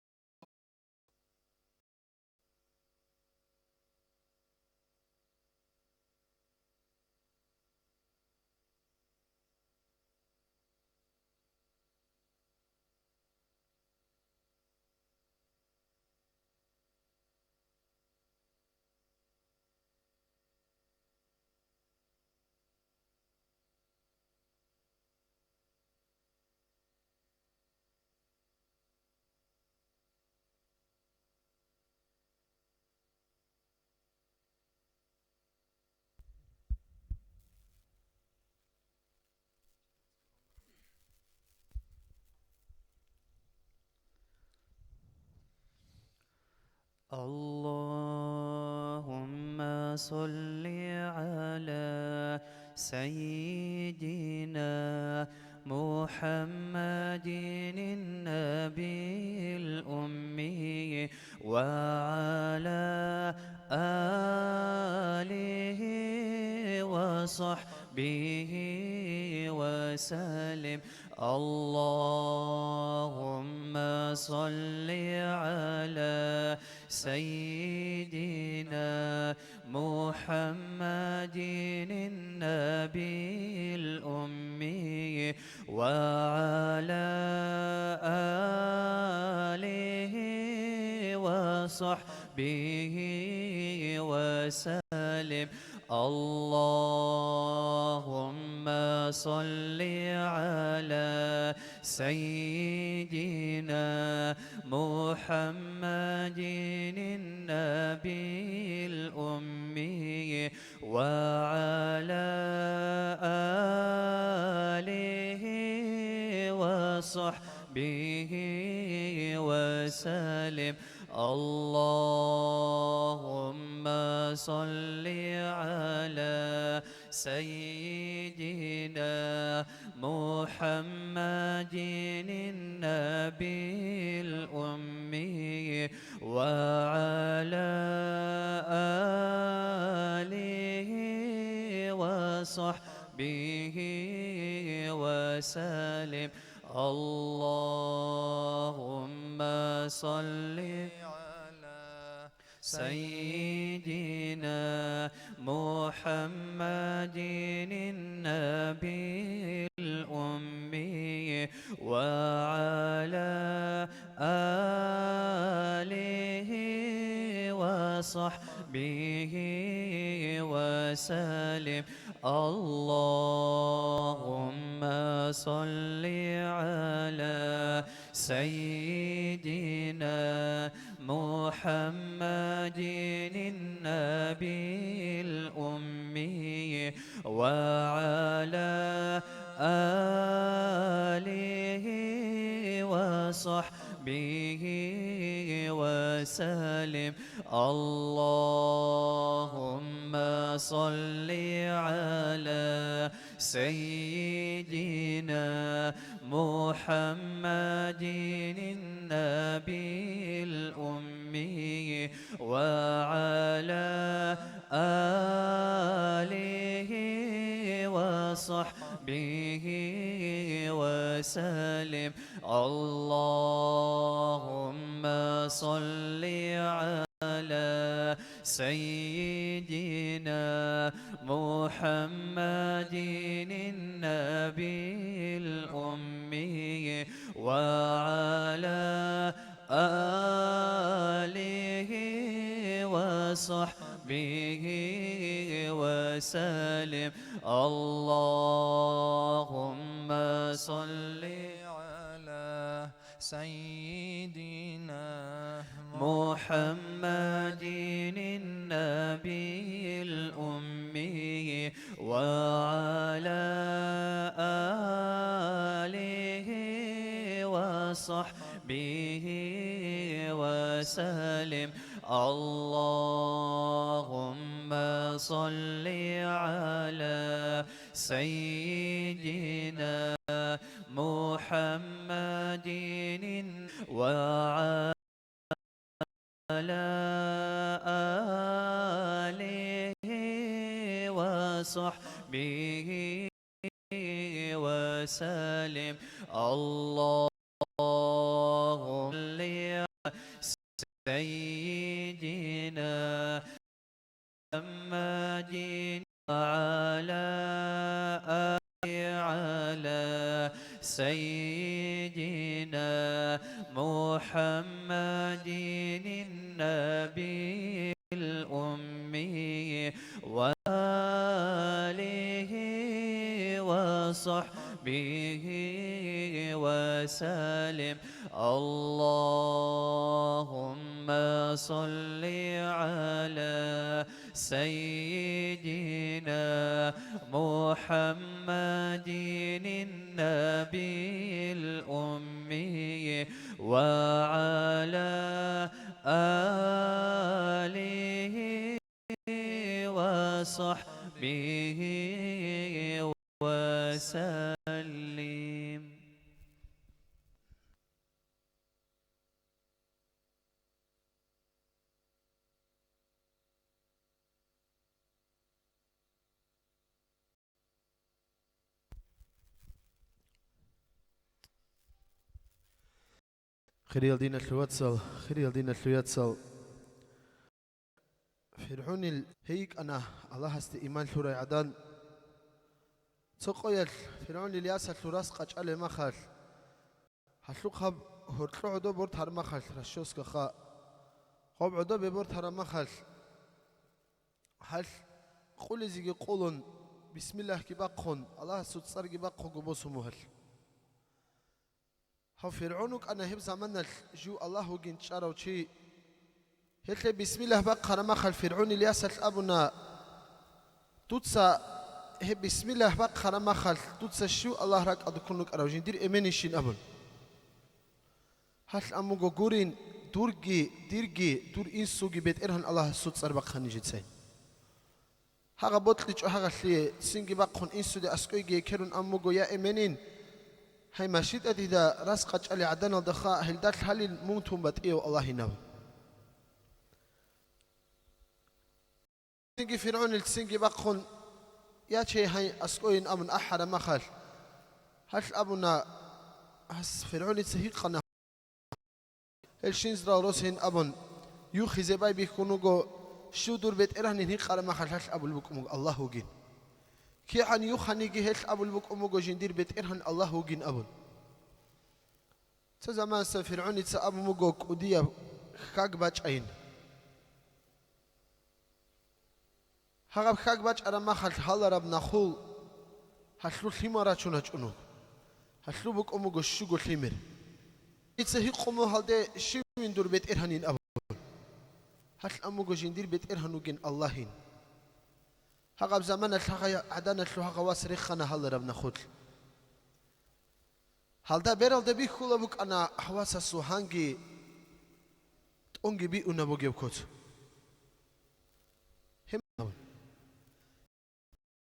اللهم صل على سيدنا محمد النبي الأمي وعلى آله وصحبه وسلم. اللهم صل على سيدنا محمد النبي الأمي وعلى آله وصحبه وسلم. اللهم صل على سيدنا محمد النبي الأمي وعلى آله وصحبه وسلم. اللهم صل على سيدنا محمد النبي الأمي وعلى آله وصحبه وسلم. اللهم صل على سيدنا محمد النبي الأمي وعلى آله وصحبه وسلم. اللهم صل على سيدنا محمد النبي الأمي وعلى آله وصحبه وسلم. اللهم صل على سيدنا محمد النبي الأمي وعلى آله وصحبه وسلم. اللهم صل على سيدنا محمد النبي الأمي وعلى آله وصحبه وسلم. اللهم صل على سيدنا محمد النبي الأمي وعلى آله وصحبه وسلم. اللهم صل على سيدنا محمد وعلى آله وصحبه وسلم. اللهم صل على سيدنا محمد وعلى آل على سيدنا محمد النبي الأمي وآله وصحبه وسلم. اللهم صل على سيدنا محمد النبي الأمي وعلى وصحبه وسلم. Хириял диналъул вацал, хириял диналъул яцал. ФиргӀунил гьей йикӀана Аллагьасде иман лъурай гӀадан. Цо къоялъ ФиргӀунил ясалъул рас къачӀалеб махалъ, гьалъухъаб гьоркьо гӀодоб бортараб махалъ, расчёскаха, гъоб гӀодобе бортараб махалъ, гьалъ къулизеги къулун, бисмиллагьги бахъун, Аллагьасул цӀарги бахъунго босун бугьалъ. Гьав ФиргӀун вукӀана гьеб заманалъ жив Аллагь вугин чӀарав чи. Гьелъе бисмиллагь бахъараб махалъ ФиргӀунил ясалъ абуна: «Дуца гьеб бисмиллагь бахъараб махалъ дуца щив Аллагь ракӀалда ккун вукӀарав жиндир эменищин?» – абун. Гьалъ абун буго: «Гурин, дурги, дирги, дур инсуги БетӀергьан Аллагьасул цӀар бахъани жицай». Гьагъа бокьичӀо гьагъалъие, цинги бахъун инсуде аскӀойги ккерун абун буго: «Я эменин, гьай машитӀа дида рас къачӀалел гӀаданалдаха, гьелда лъалин мун тун батӀияв Аллагьин», – абун. Цинги ФиргӀунил цинги бахъун: «Я чей, гьай аскӀойин», – абун ахӀараб махалъ, гьалъ абуна, гьас ФиргӀуница гьикъана. Гьел щинзрал росин абун, юхизе байбихьун вуго, щив дур БетӀергьанин гьикъараб махалъ гьалъ абулеб букӀун буго: «Аллагь вугин». КигӀан юханиги гьелъ абулеб букӀун буго: «Жиндир БетӀергьан Аллагь вугин», – абун. Цо заманасда ФиргӀуница абун буго кӀудияб хьаг бачӀайин. Гьагъаб хьаг бачӀараб махалъ гьалараб нахул гьалъул лъимал рачун гьачӀун вуго. Гьалъул букӀун буго щуго лъимер. Дица гьикъун буго гьалде: «Щивин дур БетӀергьанин?» – абун. Гьалъ абун буго: «Жиндир БетӀергьан вугин Аллагьин». Гьагъаб заманалъ гьагъа гӀаданалъул гьагъа вас рехана гьалараб нахулъ. Гьалда бералда бихьулеб букӀана гьав васасул гьанги тӀонги биуна бугеб куц. Гьеб-,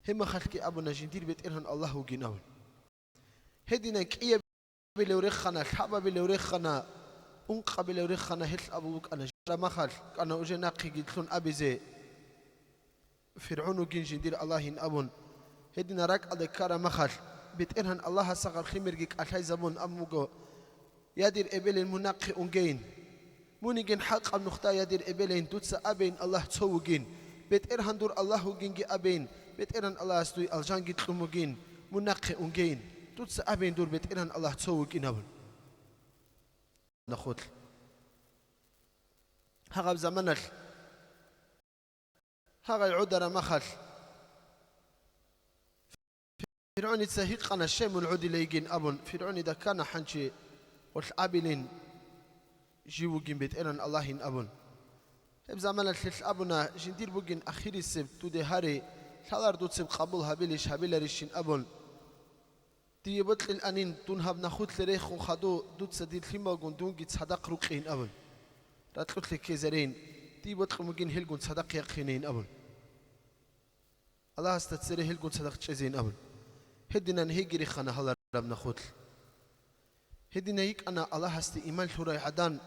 гьеб махалъги абуна: «Жиндир БетӀергьан Аллагь вугин», – абун. Гьединан кӀиябилев рехана, лъабабилев рехана, ункъабилев рехана, гьелъ абун букӀана: «Жара махалъ кӀана уже нахъеги лъун абизе». ФиргӀун вугин жиндир Аллагьин абун, гьединал ракӀалде ккараб махалъ, БетӀергьан Аллагьасда гьаб лъимерги кӀалъайзабун абун буго: «Я дир эбелин, мун нахъе унгейин. Мунигин хӀакъаб нухда, я дир эбелин, дуца абейин Аллагь цо вугин, БетӀергьан дур Аллагь вугинги абейин, БетӀергьан Аллагьас дуе алжанги кьун бугин, мун нахъе унгейин, дуца абейин дур БетӀергьан Аллагь цо вугин», – абун. Нахулъ. Гьагъаб заманалъ гьагъай гӀодараб махалъ, ФиргӀуница гьикъана: «Щай мун гӀодилейгин?» – абун. ФиргӀунида ккана гьанже гъолъ абилин: «Жив вугин БетӀергьан Аллагьин», – абун. Гьеб заманалъ гьелъ абуна: «Жиндир бугин ахирисеб дуде гьари, лъалар дуцеб къабул гьабилищ гьабиларищин», – абун. «Дие бокьиланин, дун гьаб нахулъе рехун хадув, дуца дир лъималгун дунги цадахъ рукъейин», – абун. «Ракьулъе ккезарейин, дие бокьун бугин гьелгун цадахъ яхъинейин», – абун. «Аллагьасда цере гьелгун цадахъ чӀезейин», – абун. Гьединан гьейги рехана гьалараб нахулъ. Гьединай йикӀана Аллагьасде иман лъурай гӀадан.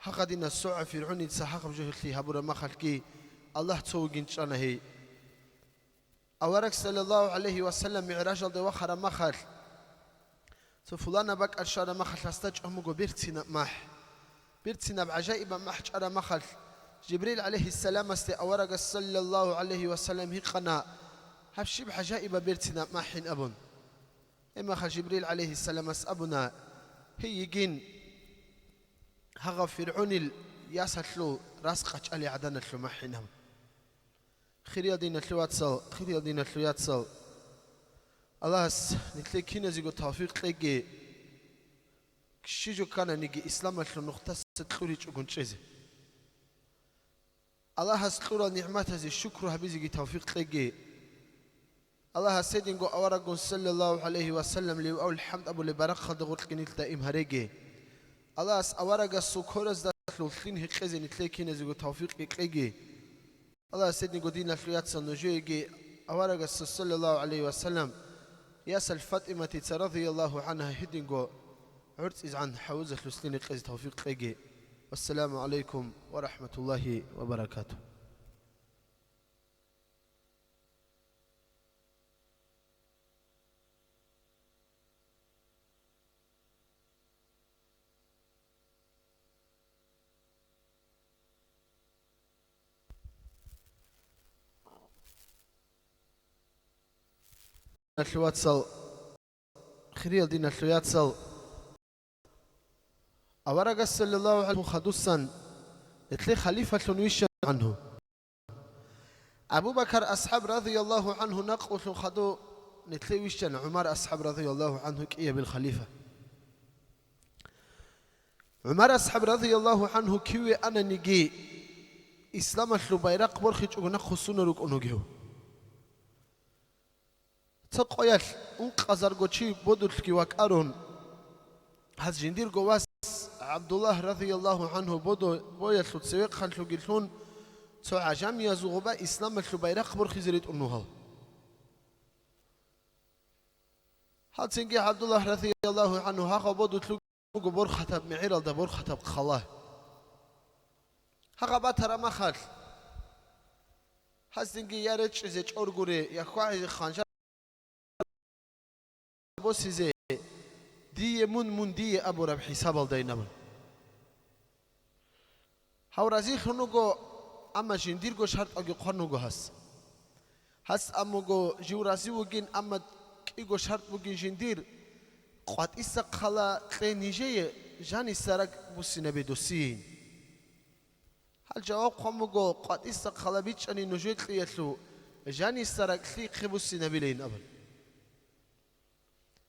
Гьагъадинаб согӀа ФиргӀуница гьагъаб жо гьелъие гьабураб махалъги, Аллагь цо вугин чӀана гьей. Авараг, саллаллагьу гӀалайгьи ва саллам, мигӀражалде вахараб махалъ, цо пуланаб бакӀалъ щвараб махалъ гьасда чӀун буго берцинаб махӀ. Берцинаб гӀажаибаб махӀ чӀараб махалъ, Жибрил гӀалайгьиссаламасде аварагас, саллаллагьу гӀалайгьи ва саллам, гьикъана: «Гьаб щиб гӀажаибаб берцинаб махӀин?» – абун. Гьеб махалъ Жибрил гӀалайгьиссаламас абуна: «Гьей йигин, гьагъав ФиргӀунил ясалъул рас къачӀалел гӀаданалъул махӀин», – абун. Хириял диналъул вацал, хириял диналъул яцал, Аллагьас нилъее киназего тавфикъ кьеги, щи жо ккананиги исламалъул нухдаса кьуричӀогун чӀезе. Аллагьас кьурал нигӀматазе шукру гьабизеги тавфикъ кьеги. Аллагьас гьединго авараггун, саллаллагьу гӀалайгьи ва саллам, ливаул хӀамд абулеб барахъалда гъоркье нилъ даим гьареги. Аллагьас аварагасул квераздалъун лъим гьекъезе нилъее киназего тавфикъги кьеги. Аллагьас гьединго, диналъул яцал, нужееги аварагасда, саллаллагьу гӀалайгьи ва саллам, ясал ФатӀиматица, радияллагьу гӀангьа, гьединго гӀорцӀизегӀан хӀавзалъуслъине кьезе тавфикъ кьеги. Вассаламу гӀалайкум ва рахӀматуллагьи ва баракатугь. Диналъул вацал, хириял диналъул яцал, аварагас, саллаллагьу гӀалайгьи ва саллам, хадусан нилъее халифалъун вищана гӀангьу. Абу Бакар асхӀаб, радияллагьу гӀангьу, накъулъун хадув нилъее вищана ГӀумар асхӀаб, радияллагьу гӀангьу, кӀиябил халифа. ГӀумар асхӀаб, радияллагьу гӀангьу, киве ананиги, исламалъул байрахъ борхичӀого нахъвуссуна рукӀун вугев. Цо къоялъ ункъазарго чи бодулъги вакӀарун, гьаз жиндирго вас ГӀабдуллагь, радияллагьу гӀангьу, бодо-, боялъул цевехъанлъуги лъун, цо гӀажамиязул гъоба исламалъул байрахъ борхизе ритӀун вугьал. Гьалцинги ГӀабдуллагь, радияллагьу гӀангьу, гьагъав бодулъ буго борхатаб, мегӀералда борхатаб хъала. Гьагъа батараб махалъ, гьаздинги я речӀчӀизе чӀор гуре, я хьвагӀизе ханжар босизе, дие мун, мун дие абураб хӀисабалдайин абун. Гьав разилъун вуго, амма жиндирго шартӀалги хъван вуго гьас. Гьас абун вуго, жив рази вугин, амма кӀиго шартӀ бугин жиндир: къватӀиса хъала кье нижее, жаниса ракӀ буссинаби досиейин. Гьал жаваб хъван буго: къватӀиса хъала бичӀчӀани нужее кьеялъул, жаниса ракӀ лъихъе буссинабилейин абун.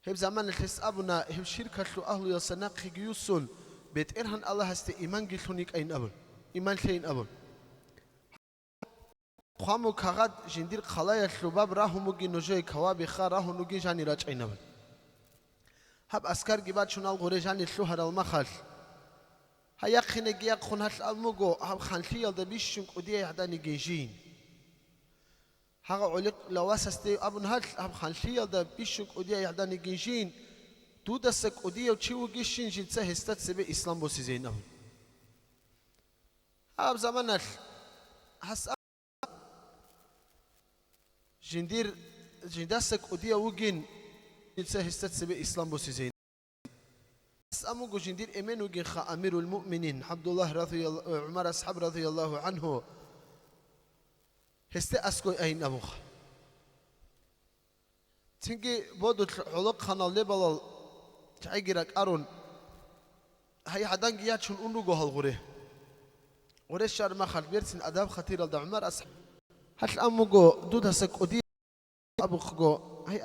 Гьеб заманалъ гьес абуна, гьев ширкалъул агьлуялдаса нахъеги юссун, БетӀергьан Аллагьасде иманги лъун йикӀайин абун, иман лъейин абун. Хъван буго кагъат: жиндир хъалаялъул баб рагьун бугин нужее, кавабиха рагьун ругин жани рачӀайин абун. Гьаб аскарги бачун ал гъуре жани лъугьарал махалъ, гьай яхъинеги яхъун гьалъ абун буго, гьаб ханлъиялда бищун кӀудияй гӀаданигин жин. Гьагъа гӀолихъ лавасасде абун гьалъ, гьаб ханлъиялда бищун кӀудияй гӀаданигин жин, дудаса кӀудияв чи вугищин жинца гьесда цебе ислам босизейин абун. Гьаб заманалъ гьас а-, жиндир, жиндаса кӀудияв вугин, жинца гьесда цебе ислам босизейин. Гьас абун буго, жиндир эмен вугинха амирул муъминин ГӀабдуллагь радиял-, э, ГӀумар асхӀаб радияллагьу гӀангьу, гьесде аскӀой айин абунха. Цинги бодулъ гӀолохъанал лебалал чагӀиги ракӀарун, гьай гӀаданги ячун ун руго гьал гъуре. Гъуре щвараб махалъ берцин адаб-хатиралда ГӀумар асхӀаб гьалъ абун буго, дудаса кӀуди абухъго, гьай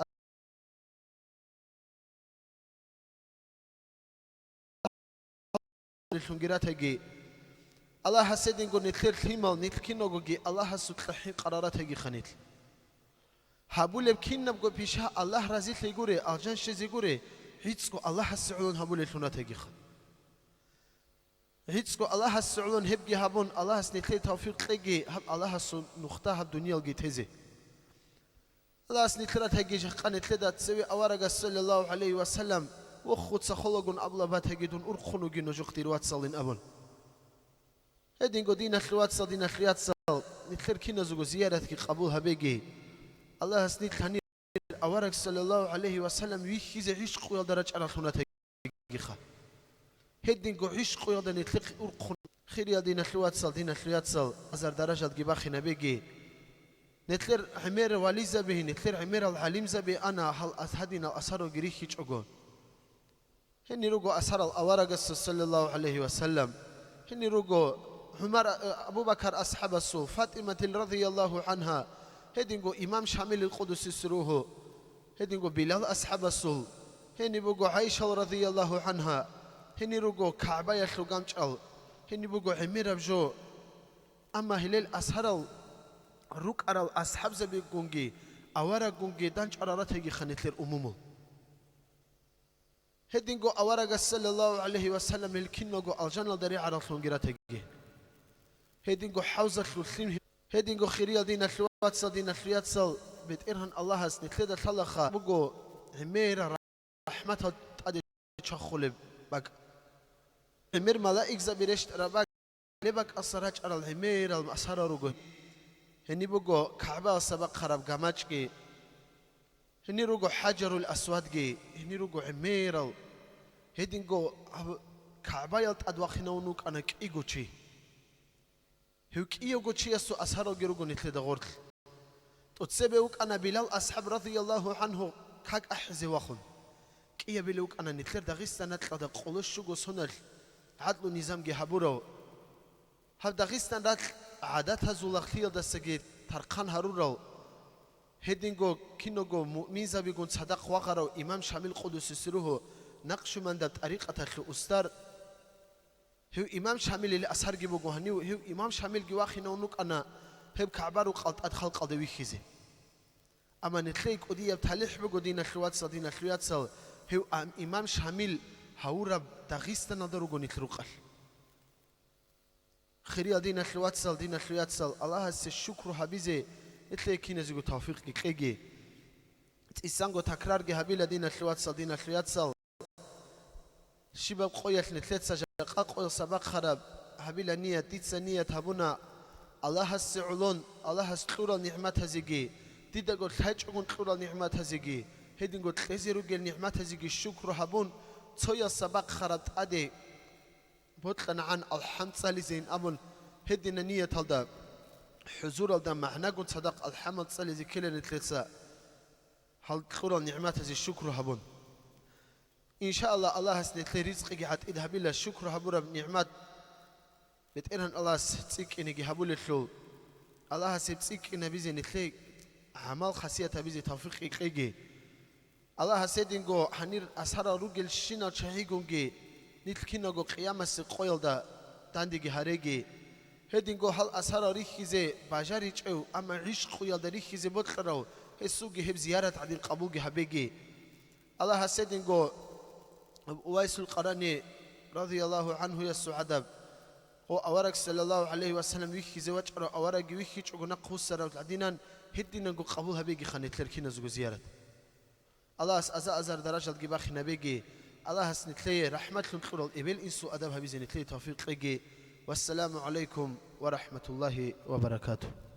лъунгиратайги, Аллагьас гьединго нилъер лъимал, нилъ киналгоги Аллагьасукьа хӀинкъараратайгиха нилъ. Гьабулеб кинабго пиша Аллагь разилъей гуре, алжан щезе гуре, гӀицӀго Аллагьасе гӀолон гьабулеллъун ратайгиха. ГӀицӀго Аллагьасе гӀолон гьебги гьабун, Аллагьас нилъее тавфикъ кьеги, гьаб Аллагьасул нухда гьаб дуниялги тезе. Аллагьас нилъ ратайги жахъа нилъеда цеве аварагас, саллаллагьу гӀалайгьи ва саллам, вохуца холагун абула батаги дун урхъун вугин нужухъ, дир вацалин абун. Гьединго, диналъул вацал, диналъул яцал, нилъер киназего зияратги къабул гьабеги. Аллагьас нилъ гьанир авараг, саллаллагьу гӀалайгьи ва саллам, вихьизе гӀишкъуялда рачӀараллъун ратайгиха. Гьединго гӀишкъуялда нилъехъ урхъун, хириял диналъул вацал, диналъул яцал, азар даражалги бахинабеги. Нилъер гӀемер вализаби, нилъер гӀемерал гӀалимзаби ана гьал ас-, гьадинал асаралги рихьичӀого. Гьенир руго асарал аварагасул, саллаллагьу гӀалайгьи ва саллам. Гьенир руго ГӀумар, э, Абу Бакар асхӀабасул, ФатӀиматил, радияллагьу гӀангьа, гьединго имам Шамилил, къуддиса сирругьу, гьединго Билал асхӀабасул, гьениб буго ГӀайшал, радияллагьу гӀангьа, гьенир руго КагӀбаялъул ганчӀал, гьениб буго гӀемераб жо. Амма гьелел асарал рукӀарал асхӀабзабигунги авараггунги данчӀварал ратайгиха нилъер умумул. Гьединго аварагас, саллаллагьу гӀалайгьи ва саллам, гьел киналго алжаналда регӀараллъунги ратаги. Гьединго хӀавзалъул лъим Гьединго, хириял диналъул вацал, диналъул яцал, БетӀергьан Аллагьас нилъеда лъалаха буго гӀемерал рахӀматал тӀаде чвахулеб бакӀ. ГӀемер малаикзаби рещтӀараб бакӀ, гьеб бакӀалъа рачӀарал гӀемерал асарал руго. Гьениб буго КагӀбаялъа бахъараб гамачӀги, гьенир руго ХӀажарул Асвадги, гьенир руго гӀемерал. Гьединго гьаб-, КагӀбаял тӀад вахинавун вукӀана кӀиго чи. Гьев кӀиявго чиясул асаралги руго нилъеда гъорлъ. ТӀоцебе вукӀана Билал асхӀаб, радияллагьу гӀангьу, как ахӀизе вахун. КӀиябилев вукӀана нилъер Дагъистаналда къоло щуго соналъ гӀадлу-низамги гьабурав. Гьаб Дагъистан ракь гӀадатазул лагълъиялдасаги тархъан гьарурал, гьединго киного муъминзабигун цадахъ вагъарав имам Шамил, къуддиса сирругьу, накъшубандаб тӀарикъаталъул устар. Гьев имам Шамилил асарги буго гьанив, гьев имам Шамилги вахинавун вукӀана гьеб КагӀба рукъалда тӀад халкъалда вихьизе. Амма нилъее кӀудияб талихӀ буго, диналъул вацал, диналъул яцал, гьев ам-, имам Шамил гьавураб Дагъистаналда руго нилъ рукъалъ. Хириял диналъул вацал, диналъул яцал, Аллагьасе шукру гьабизе нилъее киназего тавфикъги кьеги. ЦӀисанго такрарги гьабила, диналъул вацал, диналъул яцал. Щибаб къоялъ нилъеца жакъа къоялъа бахъараб гьабила ният, дица ният гьабуна Аллагьасе гӀолон, Аллагьас кьурал нигӀматазеги, дидаго лъачӀогун кьурал нигӀматазеги, гьединго кьезе ругел нигӀматазеги шукру гьабун, цоялъа бахъараб тӀаде бокьанагӀан алхӀам цӀализейин абун, гьедина нияталда, хӀузуралда магӀнагун цадахъ алхӀамал цӀализе ккела нилъеца, гьал кьурал нигӀматазе шукру гьабун. Иншааллагь, Аллагьас нилъее ризкъиги гӀатӀид гьабила, шукру гьабураб нигӀмат БетӀергьан Аллагьас цӀикӀкӀинеги гьабулелъул. Аллагьас гьеб цӀикӀкӀинабизе нилъее гӀамал-хасият гьабизе тавфикъги кьеги. Аллагьас гьединго гьанир асарал ругелщинал чагӀигунги нилъ киналго къиямасеб къоялда дандеги гьареги. Гьединго гьал асарал рихьизе бажаричӀев, амма гӀишкъуялда рихьизе бокьарав, гьесулги гьеб зиярат гӀадин къабулги гьабеги. Аллагьас гьединго Увайсул Къарани, радияллагьу гӀангьуясул гӀадаб, гьев авараг, саллаллагьу гӀалайгьи ва саллам, вихьизе вачӀарав аварагги вихьичӀого нахъ вуссарав гӀадинан, гьединанго къабул гьабегиха нилъер киназего зиярат. Аллагьас аза-азар даражалги бахинабеги, Аллагьас нилъее рахӀматлъун кьурал эбел-инсул адаб гьабизе нилъее тавфикъ кьеги. Вассаламу гӀалайкум ва рахӀматуллагьи ва баракатугь.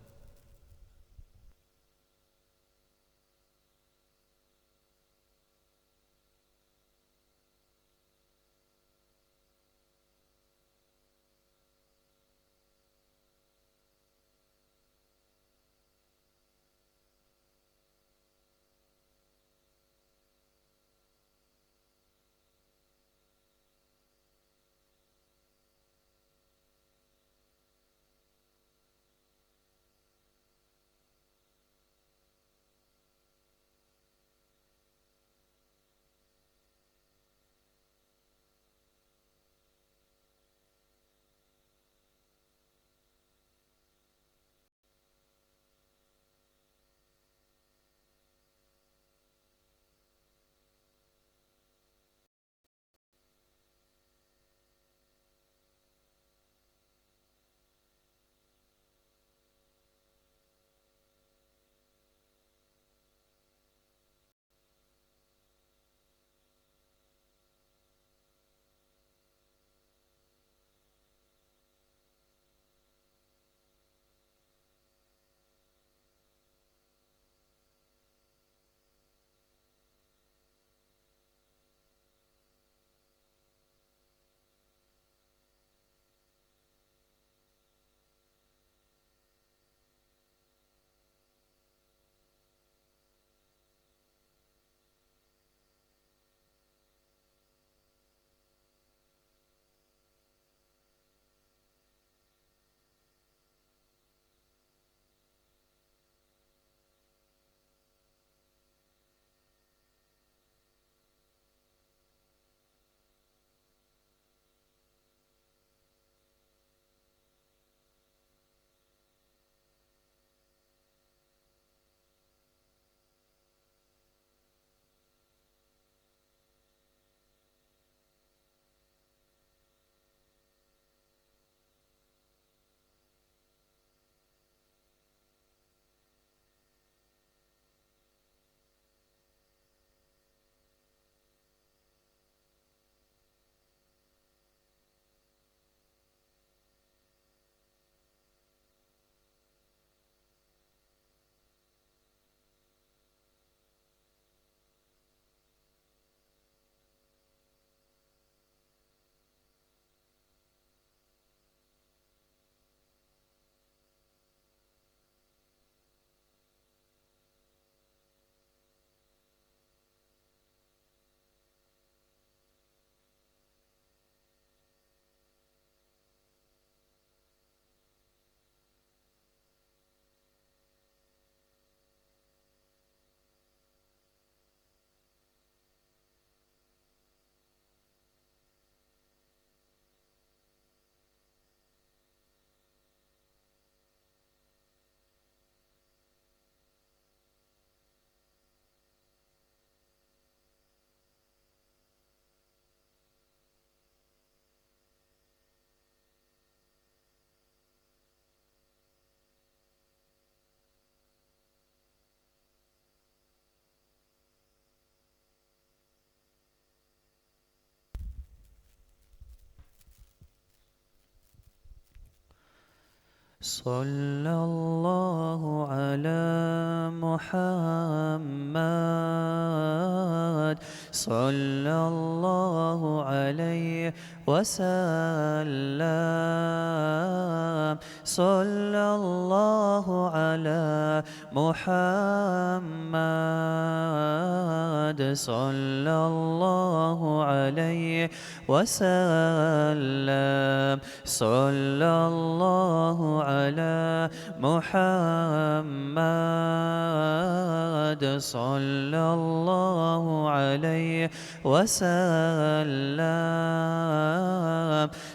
صلى الله على محمد، صلى الله عليه وسلم، صلى الله على محمد، صلى الله عليه وسلم، صلى الله على محمد، صلى الله عليه وسلم،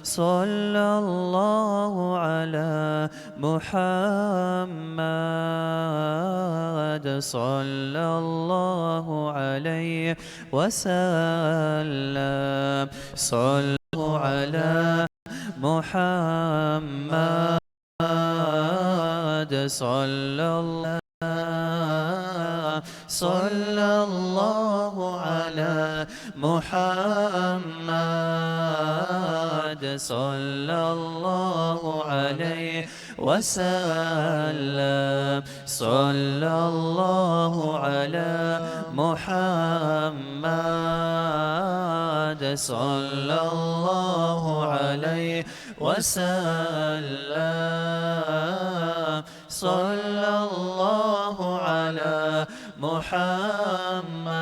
صلى الله على محمد، صلى الله عليه وسلم، صلى على محمد، صلى الله، صلى الله على محمد، صلى الله عليه وسلم، صلى الله على محمد، صلى الله عليه وسلم، صلى الله على محمد،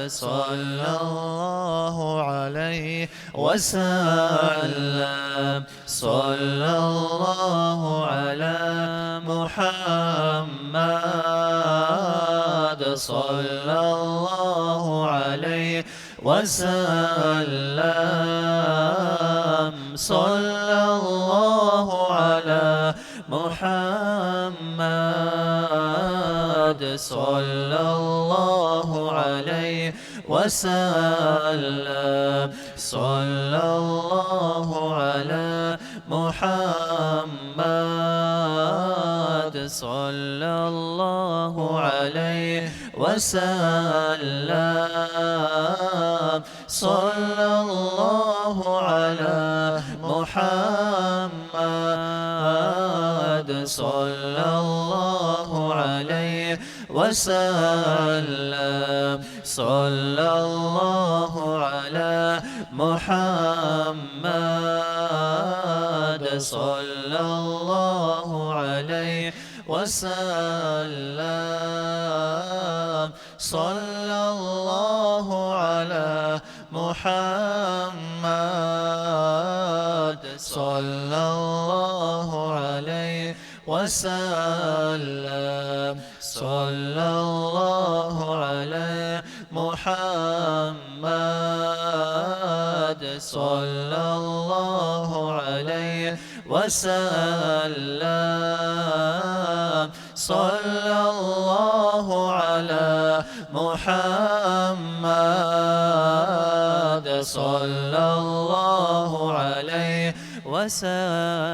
صلى الله عليه وسلم، صلى الله على محمد، صلى الله عليه وسلم، صلى الله على محمد، صلى الله عليه وسلم، صلى الله على محمد، صلى الله عليه وسلم، صلى الله على محمد، صلى الله عليه وسلم، صلى الله على محمد، صلى الله عليه وسلم، صلى الله على محمد، صلى الله عليه وسلم، صلى الله على محمد، صلى الله عليه وسلم، صلى الله على محمد، صلى الله عليه وسلم،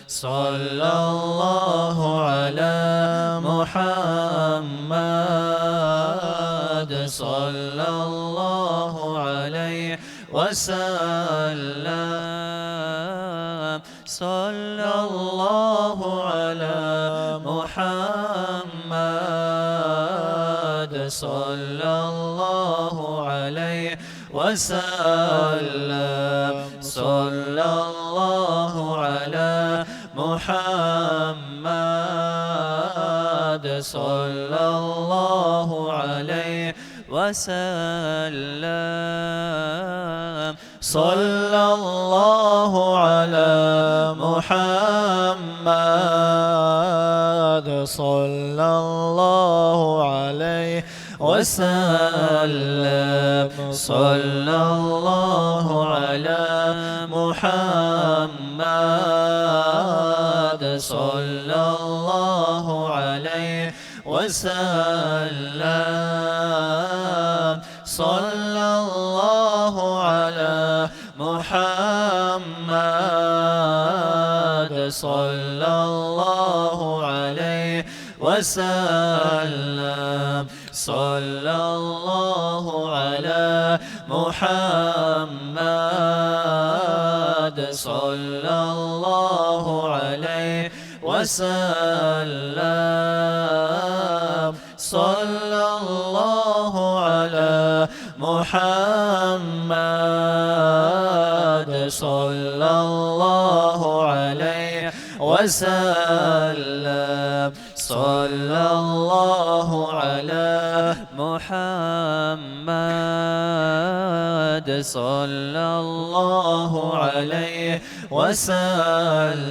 صلى الله على محمد، صلى الله عليه وسلم، صلى الله على محمد، صلى الله عليه وسلم، صلى الله على محمد، صلى الله عليه وسلم، صلى الله على محمد، صلى الله عليه وسلم، صلى الله على محمد، صلى الله عليه وسلم، صلى الله على محمد، صلى الله عليه وسلم، صلى الله على محمد، صلى وسلم. صلى الله على محمد، صلى الله عليه وسلم. صلى الله على محمد، صلى الله عليه وسلم.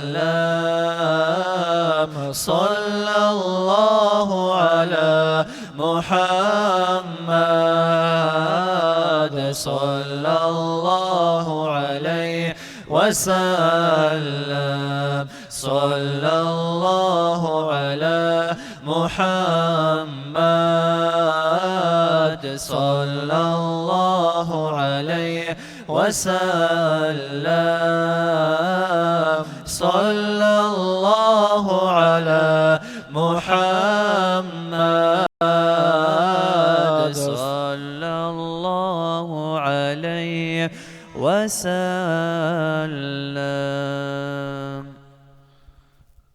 صلى الله على محمد، صلى الله عليه وسلم. صلى الله على محمد، صلى الله عليه وسلم. صلى الله على محمد، صلى الله عليه وسلم.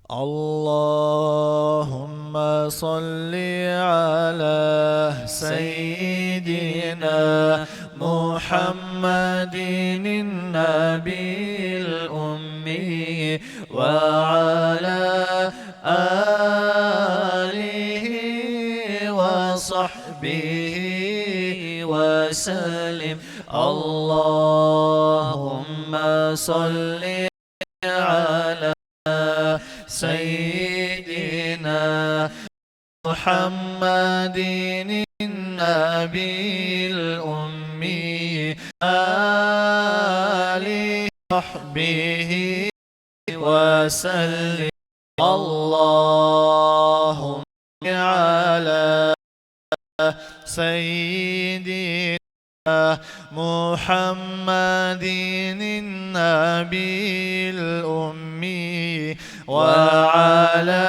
اللهم صل على سيدنا محمد النبي الأمي وعلى آله وصحبه وسلم. اللهم صل على سيدنا محمد النبي الأمي، آله وصحبه وسلم. اللهم على سيدنا محمد النبي الأمي وعلى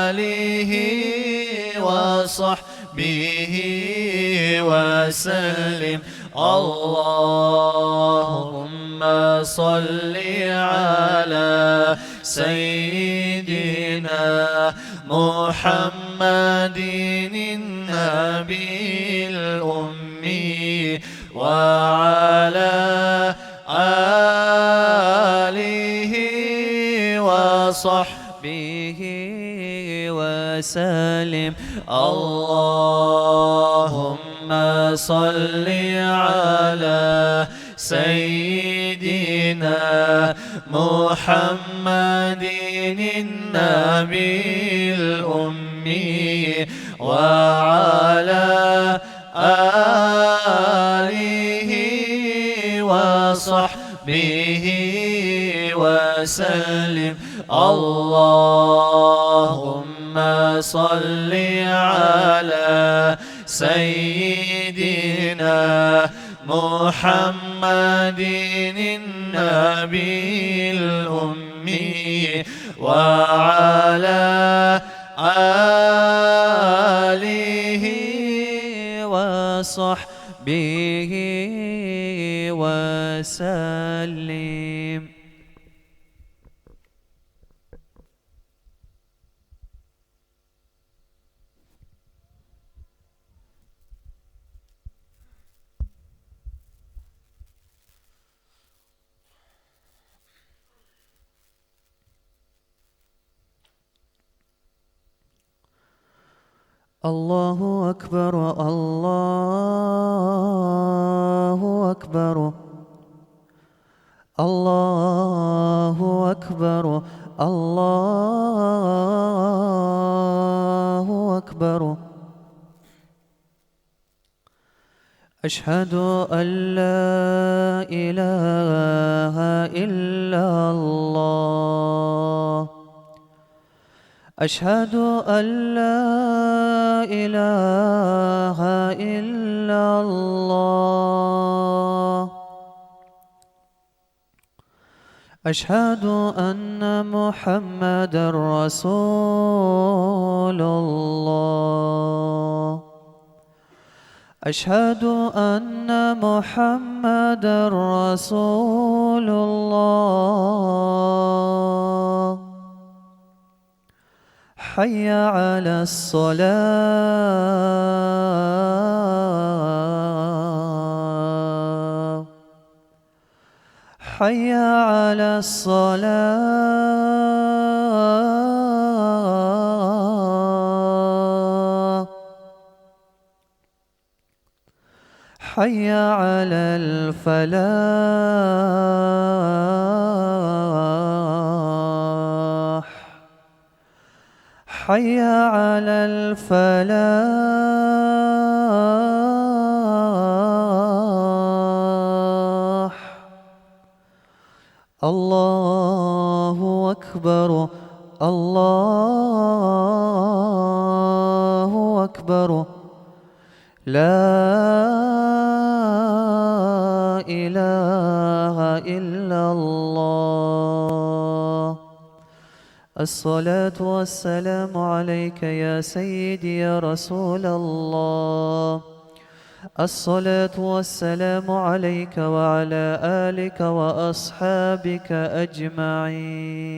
آله وصحبه وسلم. اللهم صل على سيدنا محمد النبي الأمي وعلى آله وصحبه وسلم. اللهم صل على سيدنا محمد النبي الأمي وعلى آله وصحبه وسلم. اللهم صل على سيدنا محمد النبي الأمي وعلى آله وصحبه وسلم. الله أكبر، الله أكبر، الله أكبر، الله أكبر. أشهد أن لا إله إلا الله. أشهد أن لا إله إلا الله. أشهد أن محمدا رسول الله. أشهد أن محمدا رسول الله. حي على الصلاة. حي على الصلاة. حي على الفلاح. حي على الفلاح. الله أكبر، الله أكبر، لا إله إلا الله. الصلاة والسلام عليك يا سيدي يا رسول الله. الصلاة والسلام عليك وعلى آلك وأصحابك أجمعين.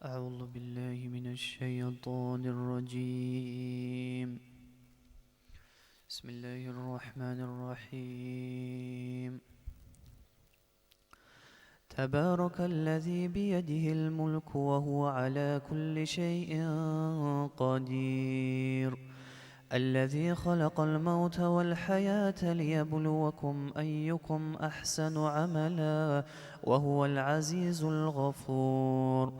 أعوذ بالله من الشيطان الرجيم. بسم الله الرحمن الرحيم. تبارك الذي بيده الملك وهو على كل شيء قدير. الذي خلق الموت والحياة ليبلوكم أيكم أحسن عملا وهو العزيز الغفور.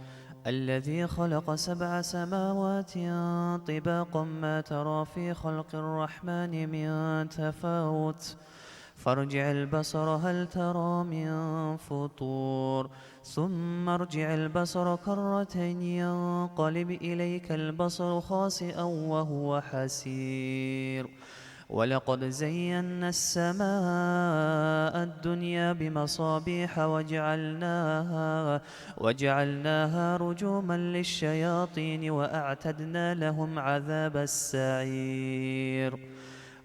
الذي خلق سبع سماوات طباقا ما ترى في خلق الرحمن من تفاوت فارجع البصر هل ترى من فطور. ثم ارجع البصر كرتين ينقلب إليك البصر خاسئا وهو حسير. ولقد زينا السماء الدنيا بمصابيح وجعلناها، وجعلناها رجوما للشياطين وأعتدنا لهم عذاب السعير.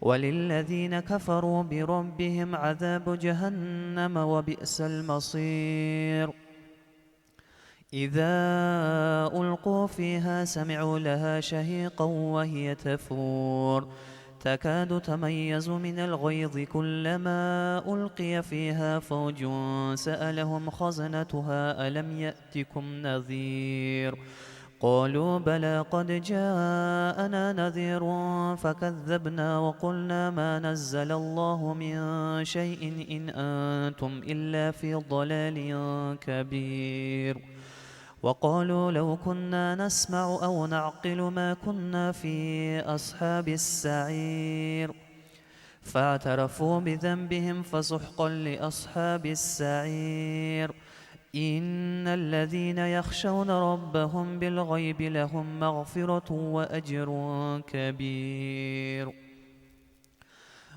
وللذين كفروا بربهم عذاب جهنم وبئس المصير. إذا ألقوا فيها سمعوا لها شهيقا وهي تفور تكاد تميز من الغيظ كلما ألقي فيها فوج سألهم خزنتها ألم يأتكم نذير؟ قالوا بلى قد جاءنا نذير فكذبنا وقلنا ما نزل الله من شيء إن أنتم إلا في ضلال كبير. وقالوا لو كنا نسمع أو نعقل ما كنا في أصحاب السعير. فاعترفوا بذنبهم فسحقا لأصحاب السعير. إن الذين يخشون ربهم بالغيب لهم مغفرة وأجر كبير.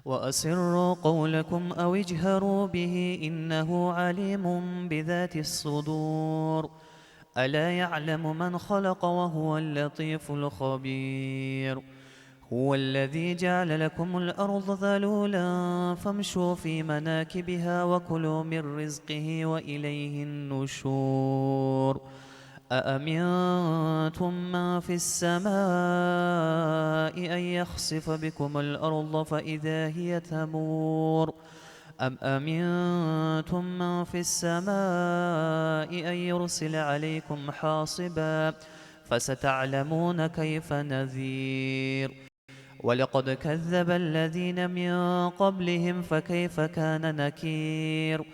وأسروا قولكم أو اجهروا به إنه عليم بذات الصدور. ألا يعلم من خلق وهو اللطيف الخبير. هو الذي جعل لكم الأرض ذلولا فامشوا في مناكبها وكلوا من رزقه وإليه النشور. أأمنتم من في السماء أن يخسف بكم الأرض فإذا هي تمور. أم أمنتم من في السماء أن يرسل عليكم حاصبا فستعلمون كيف نذير. ولقد كذب الذين من قبلهم فكيف كان نكير.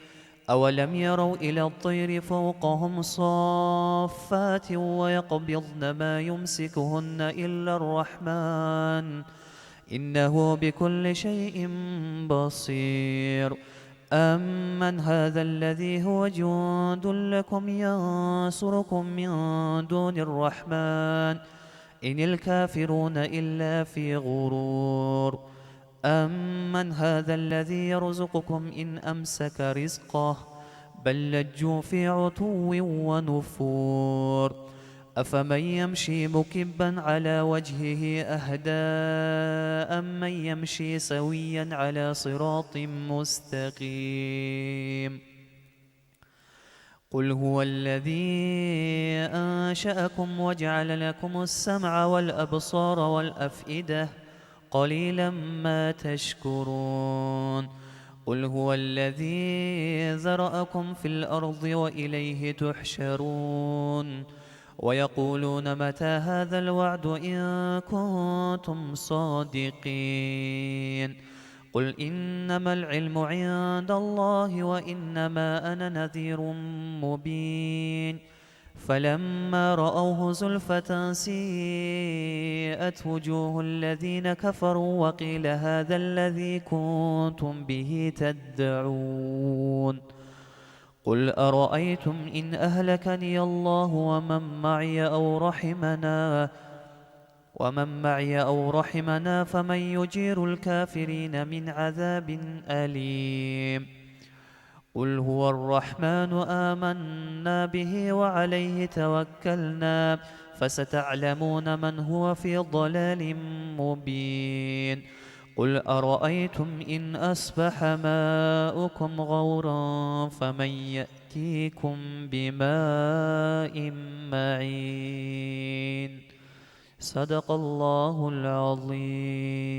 أولم يروا إلى الطير فوقهم صافات ويقبضن ما يمسكهن إلا الرحمن إنه بكل شيء بصير. أمن هذا الذي هو جند لكم ينصركم من دون الرحمن إن الكافرون إلا في غرور. أمن هذا الذي يرزقكم إن أمسك رزقه بل لجوا في عتو ونفور. أفمن يمشي مكبا على وجهه أهدى أمن يمشي سويا على صراط مستقيم. قل هو الذي أنشأكم وجعل لكم السمع والأبصار والأفئدة قليلا ما تشكرون. قل هو الذي ذرأكم في الأرض وإليه تحشرون. ويقولون متى هذا الوعد إن كنتم صادقين. قل إنما العلم عند الله وإنما أنا نذير مبين. فلما رأوه زلفة سيئت وجوه الذين كفروا وقيل هذا الذي كنتم به تدعون. قل أرأيتم إن أهلكني الله ومن معي أو رحمنا، ومن معي أو رحمنا فمن يجير الكافرين من عذاب أليم. قل هو الرحمن آمنا به وعليه توكلنا فستعلمون من هو في ضلال مبين. قل أرأيتم إن أصبح ماؤكم غورا فمن يأتيكم بماء معين. صدق الله العظيم.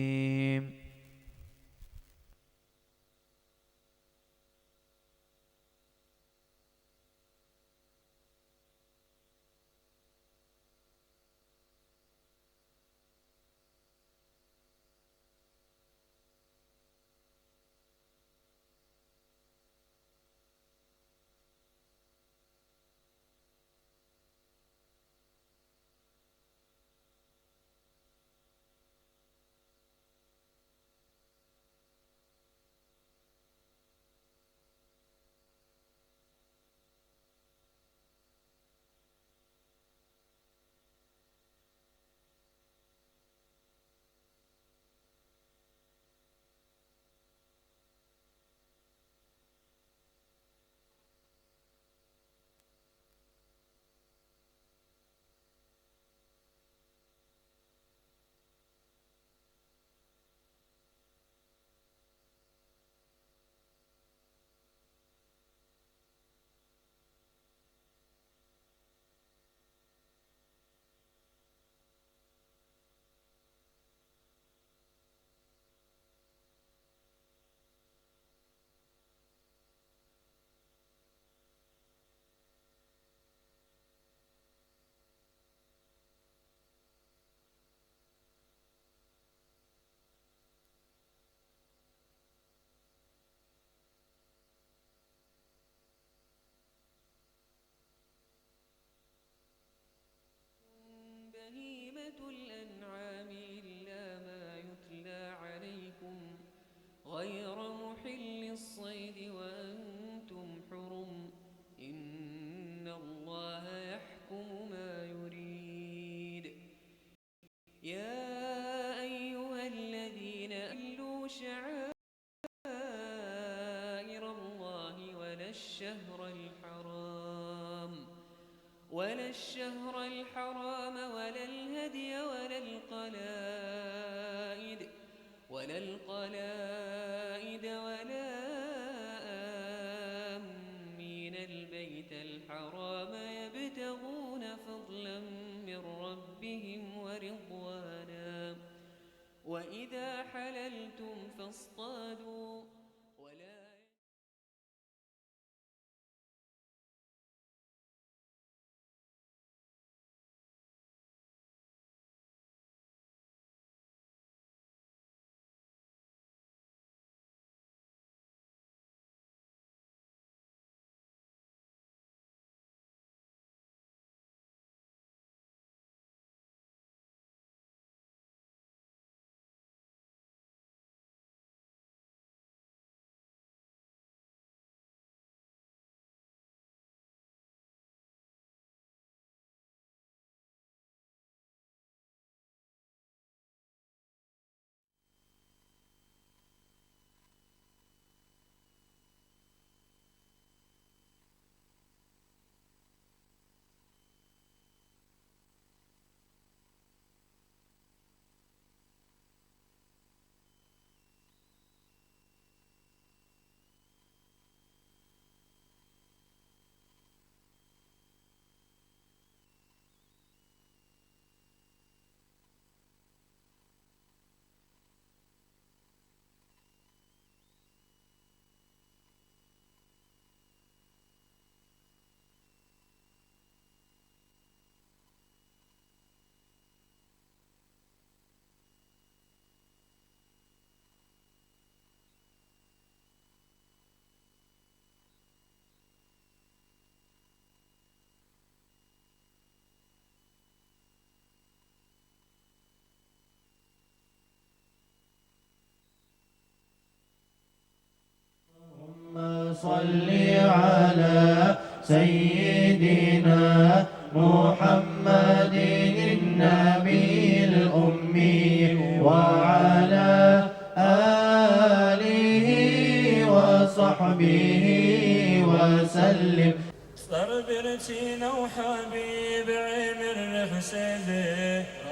بهيمة الأنعام إلا ما يتلى عليكم غير محل الصيد وأنتم حرم. إن الله يحكم ما يريد. يا أيها الذين أحلوا شعائر الله ولا الشهر الحرام، ولا الشهر الحرام ولا الهدي ولا القلائد، ولا القلائد ولا آمين البيت الحرام يبتغون فضلا من ربهم ورضوانا، وإذا حللتم فاصطادوا، ولا اللهم صل على سيدنا محمد النبي الأمي وعلى آله وصحبه وسلم. ЦӀар берцинав ХӀабиб гӀемер рехсезе,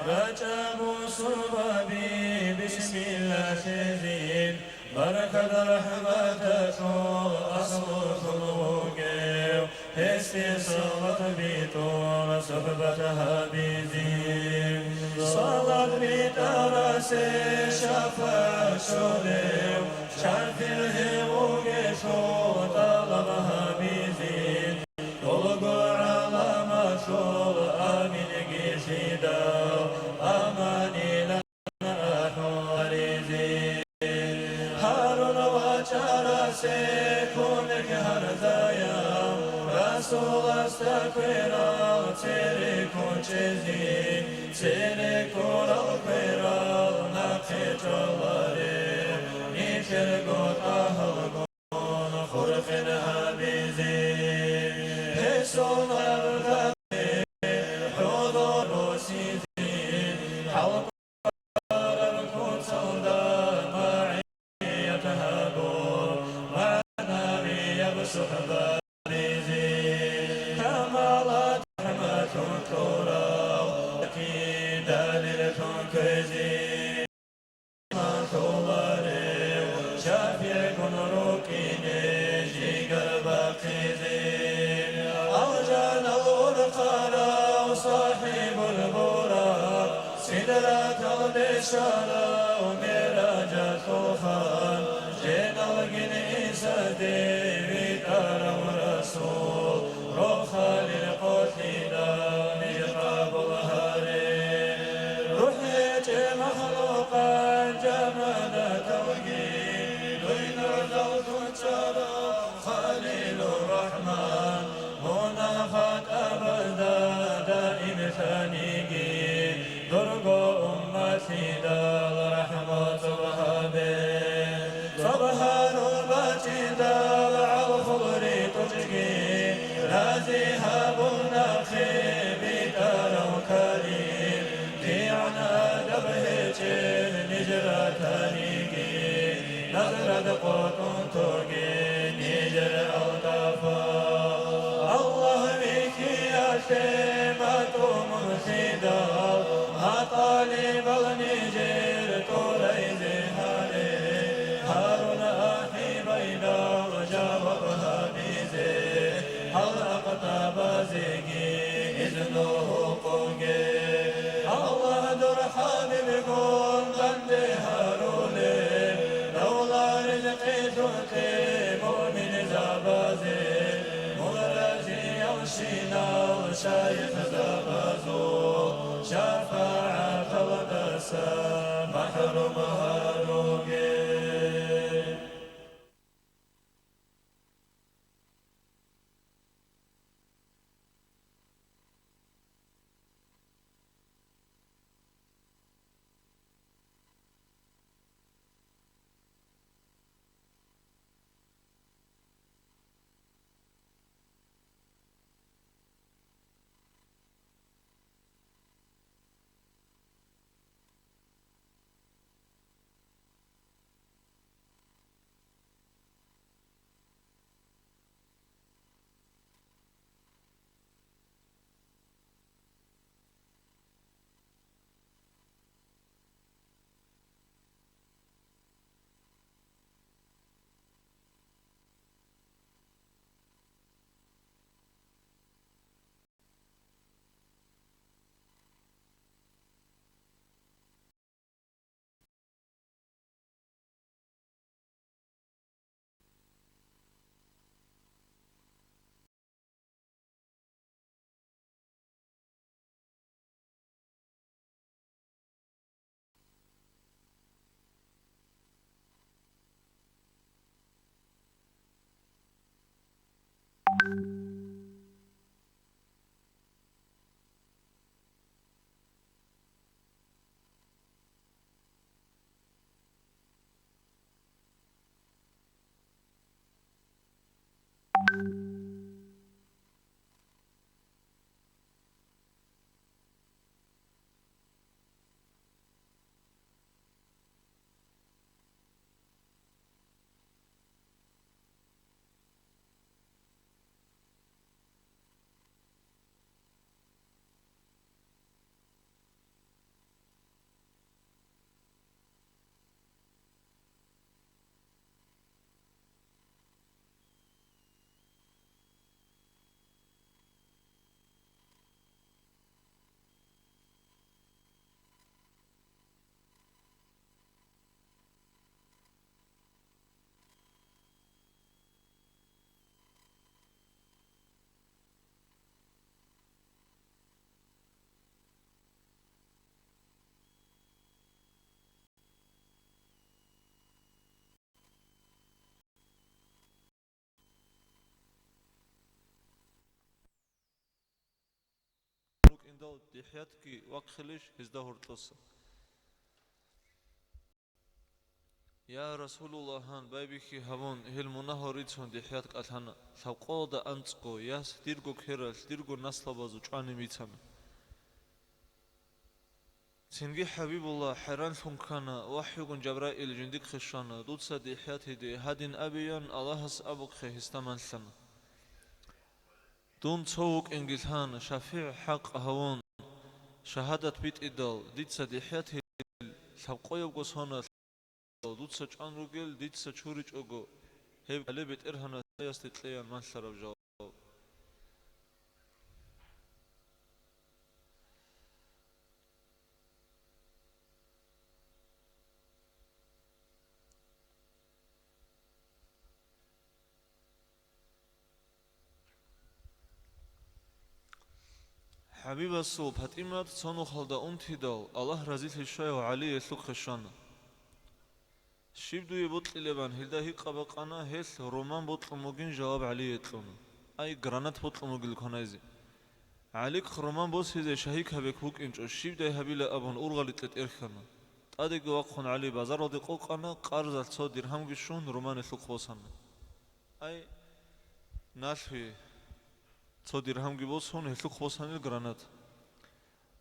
рачӀа бусурбаби бисмилла лъезин, баркат рахӀматалъул аслулъун вугев, гьесде салават битӀун сухӀбат гьабизин. Салават битӀарасе шафагӀат щолев, шафигӀ гьев вугелъул тӀалаб гьабизин. Долго гӀаламалъул аминги лъидал, аманилан ахӀуларизе. Гьарун вачӀарасе кумек гьарзаяв, Расуласда кверал цере кочезе, цере ккурал кверал нахъе чӀваларев, нилъерго тӀагьалго хурхен гьабизе, гьесул абгъазе хӀодор босизе, хӀалкӀвараб куцалда магӀият гьабун, магӀнавияб сухӀбатизе, камалат рахӀматлъун кьурав, кидалилъун кквезе. Лъоларев, шафигӀгун рукӀине жигар бахъизе. Алжанал урхъарав сахӀибул буракъ, сидраталде щварав миражалъул хан, женалгин ГӀисаде витӀарав Расул, рохалил къолъидал ниж къабул гьаре. РухӀ гьечӀеб махлукъат жамадаталги, дуй нуралъун чӀарав Халилур Рахман, мунагь-хатӀабазда даим лъаниги, дурго умматлъидал рахӀмат гьабе. Цо гьарун бачӀиндал гӀалхул ритӀухъги, рази гьабун нахъе битӀарав Карим, кигӀан адаб гьечӀеб ниж ратаниги, назрад къотӀун тоге нижер алтӀафал. Аллагь вихьиялъе матӀу мун лъидал, матӀалибал нижер тӀурайзе гьаре, гьарун ахӀи байдал жаваб гьабизе, гьал ахтабазеги изну гьукъуге. Аллагь дур хӀабибгун данде гьарулеб, давла ризкъи лъугьлъе муъминзабазе, мун разиялщинал шайихзабазул шафагӀаталдаса махӀрум гьаруге. дал дихӀятги вахъилищ гьезда гьоркьоса? Я Расулуллагь, гьан байбихьи гьабун, гьел мунагьал рицун дихӀят кӀалъана, лъабкъоялда анцӀго яс дирго квералъ, дирго наслабазул чӀванин бицана. Цинги ХӀабибулла хӀайранлъун ккана, вахӀюгун Жабраил жиндихъе щвана, дуца дихӀятиде гьадин абеян Аллагьас абухъе гьесда малъана. Дун цо вукӀинги лъан, шафигӀ хӀакъ гьавун, шагьадат битӀидал, дица дихӀятил лъабкъоябго соналъ дуца чӀван ругел, дица чуричӀого, гьеб кӀале БетӀергьанасде кьеян малъараб жаваб. ХӀабибасул ПатӀимат цо нухалда унтидал, Аллагь разилъи щваяв ГӀали гьелъухъе щвана. Щиб дуе бокьилебан гьелда гьикъа бакъана, гьелъ руман бокьун бугин жаваб ГӀалие кьуна. Ай, гранат бокьун бугил кванайзе. ГӀалихъ руман босизе шагьикабек букӀинчӀо, щибдай гьабила абун ургъаликье тӀерхьана. ТӀадеги вахъун ГӀали базаралде къокъана, къарзалъ цо диргьамги щун, руман гьелъухъ босана. Ай, налъуе! Цо диргьамги босун, гьелъухъ босанил гранат.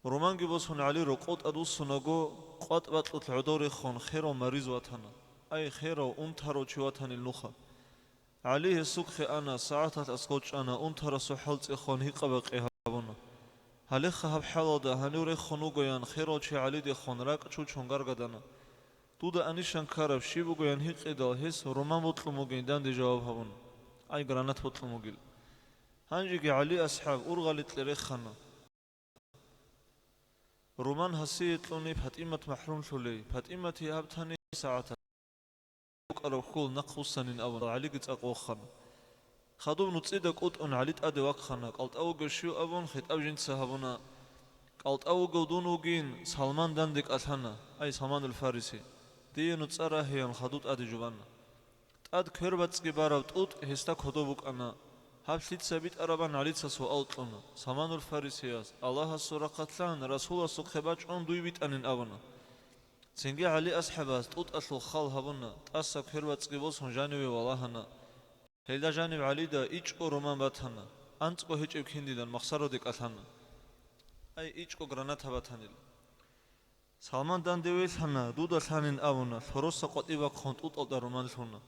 Руманги босун, ГӀали рокъов тӀадвуссунаго, къватӀ бакьулъ гӀодов рехун, херав мариз ватана. Ай, херав, унтарав чи ватанил нуха! ГӀали гьесухъе ана, сагӀаталъ аскӀов чӀана, унтарасул хӀал цӀехун гьикъа-бакъи гьабуна. Гьалеха гьаб хӀалалда гьанив рехун вугоян херав чи ГӀалидехун ракӀ чучун гаргадана. Дуда анищан ккараб щиб бугоян гьикъидал, гьес руман бокьун бугин данде жаваб гьабуна. Ай, гранат бокьун бугил. Гьанжеги ГӀали асхӀаб ургъаликье рехана. Руман гьасие кьуни ПатӀимат махӀрумлъулей, ПатӀиматие гьаб тани сагӀаталъ букӀараб хьул нахъ буссанин абун, ГӀалиги цӀакъ вохана. Хадуб нуцӀида кӀутӀун ГӀали тӀаде вахъана, кӀалтӀа вугев щив абун хитӀаб жинца гьабуна. КӀалтӀа вугев дун вугин, Салман данде кӀалъана, ай, Салманул Фариси, дие нуцӀа рагьеян хадуб тӀаде жубана. ТӀад квербацӀцӀги бараб тӀутӀ гьесда кодоб букӀана. Гьаб лъица битӀарабан ГӀалица суал кьуна, Салманул Фарисияс, Аллагьасул рахъалъан Расуласухъе бачӀун дуй битӀанин абуна. Цинги ГӀали асхӀабас тӀутӀалъул хал гьабуна, тӀаса квербацӀцӀги босун жаниве валагьана. Гьелда жаниб ГӀалида ичӀго руман батана, анцӀго гьечӀеб киндилан махсароде кӀалъана. Ай, ичӀго граната батанила. Салман данде велъана, дуда лъанин абуна, лъороса къватӀиб бахъун тӀутӀалда руман лъуна.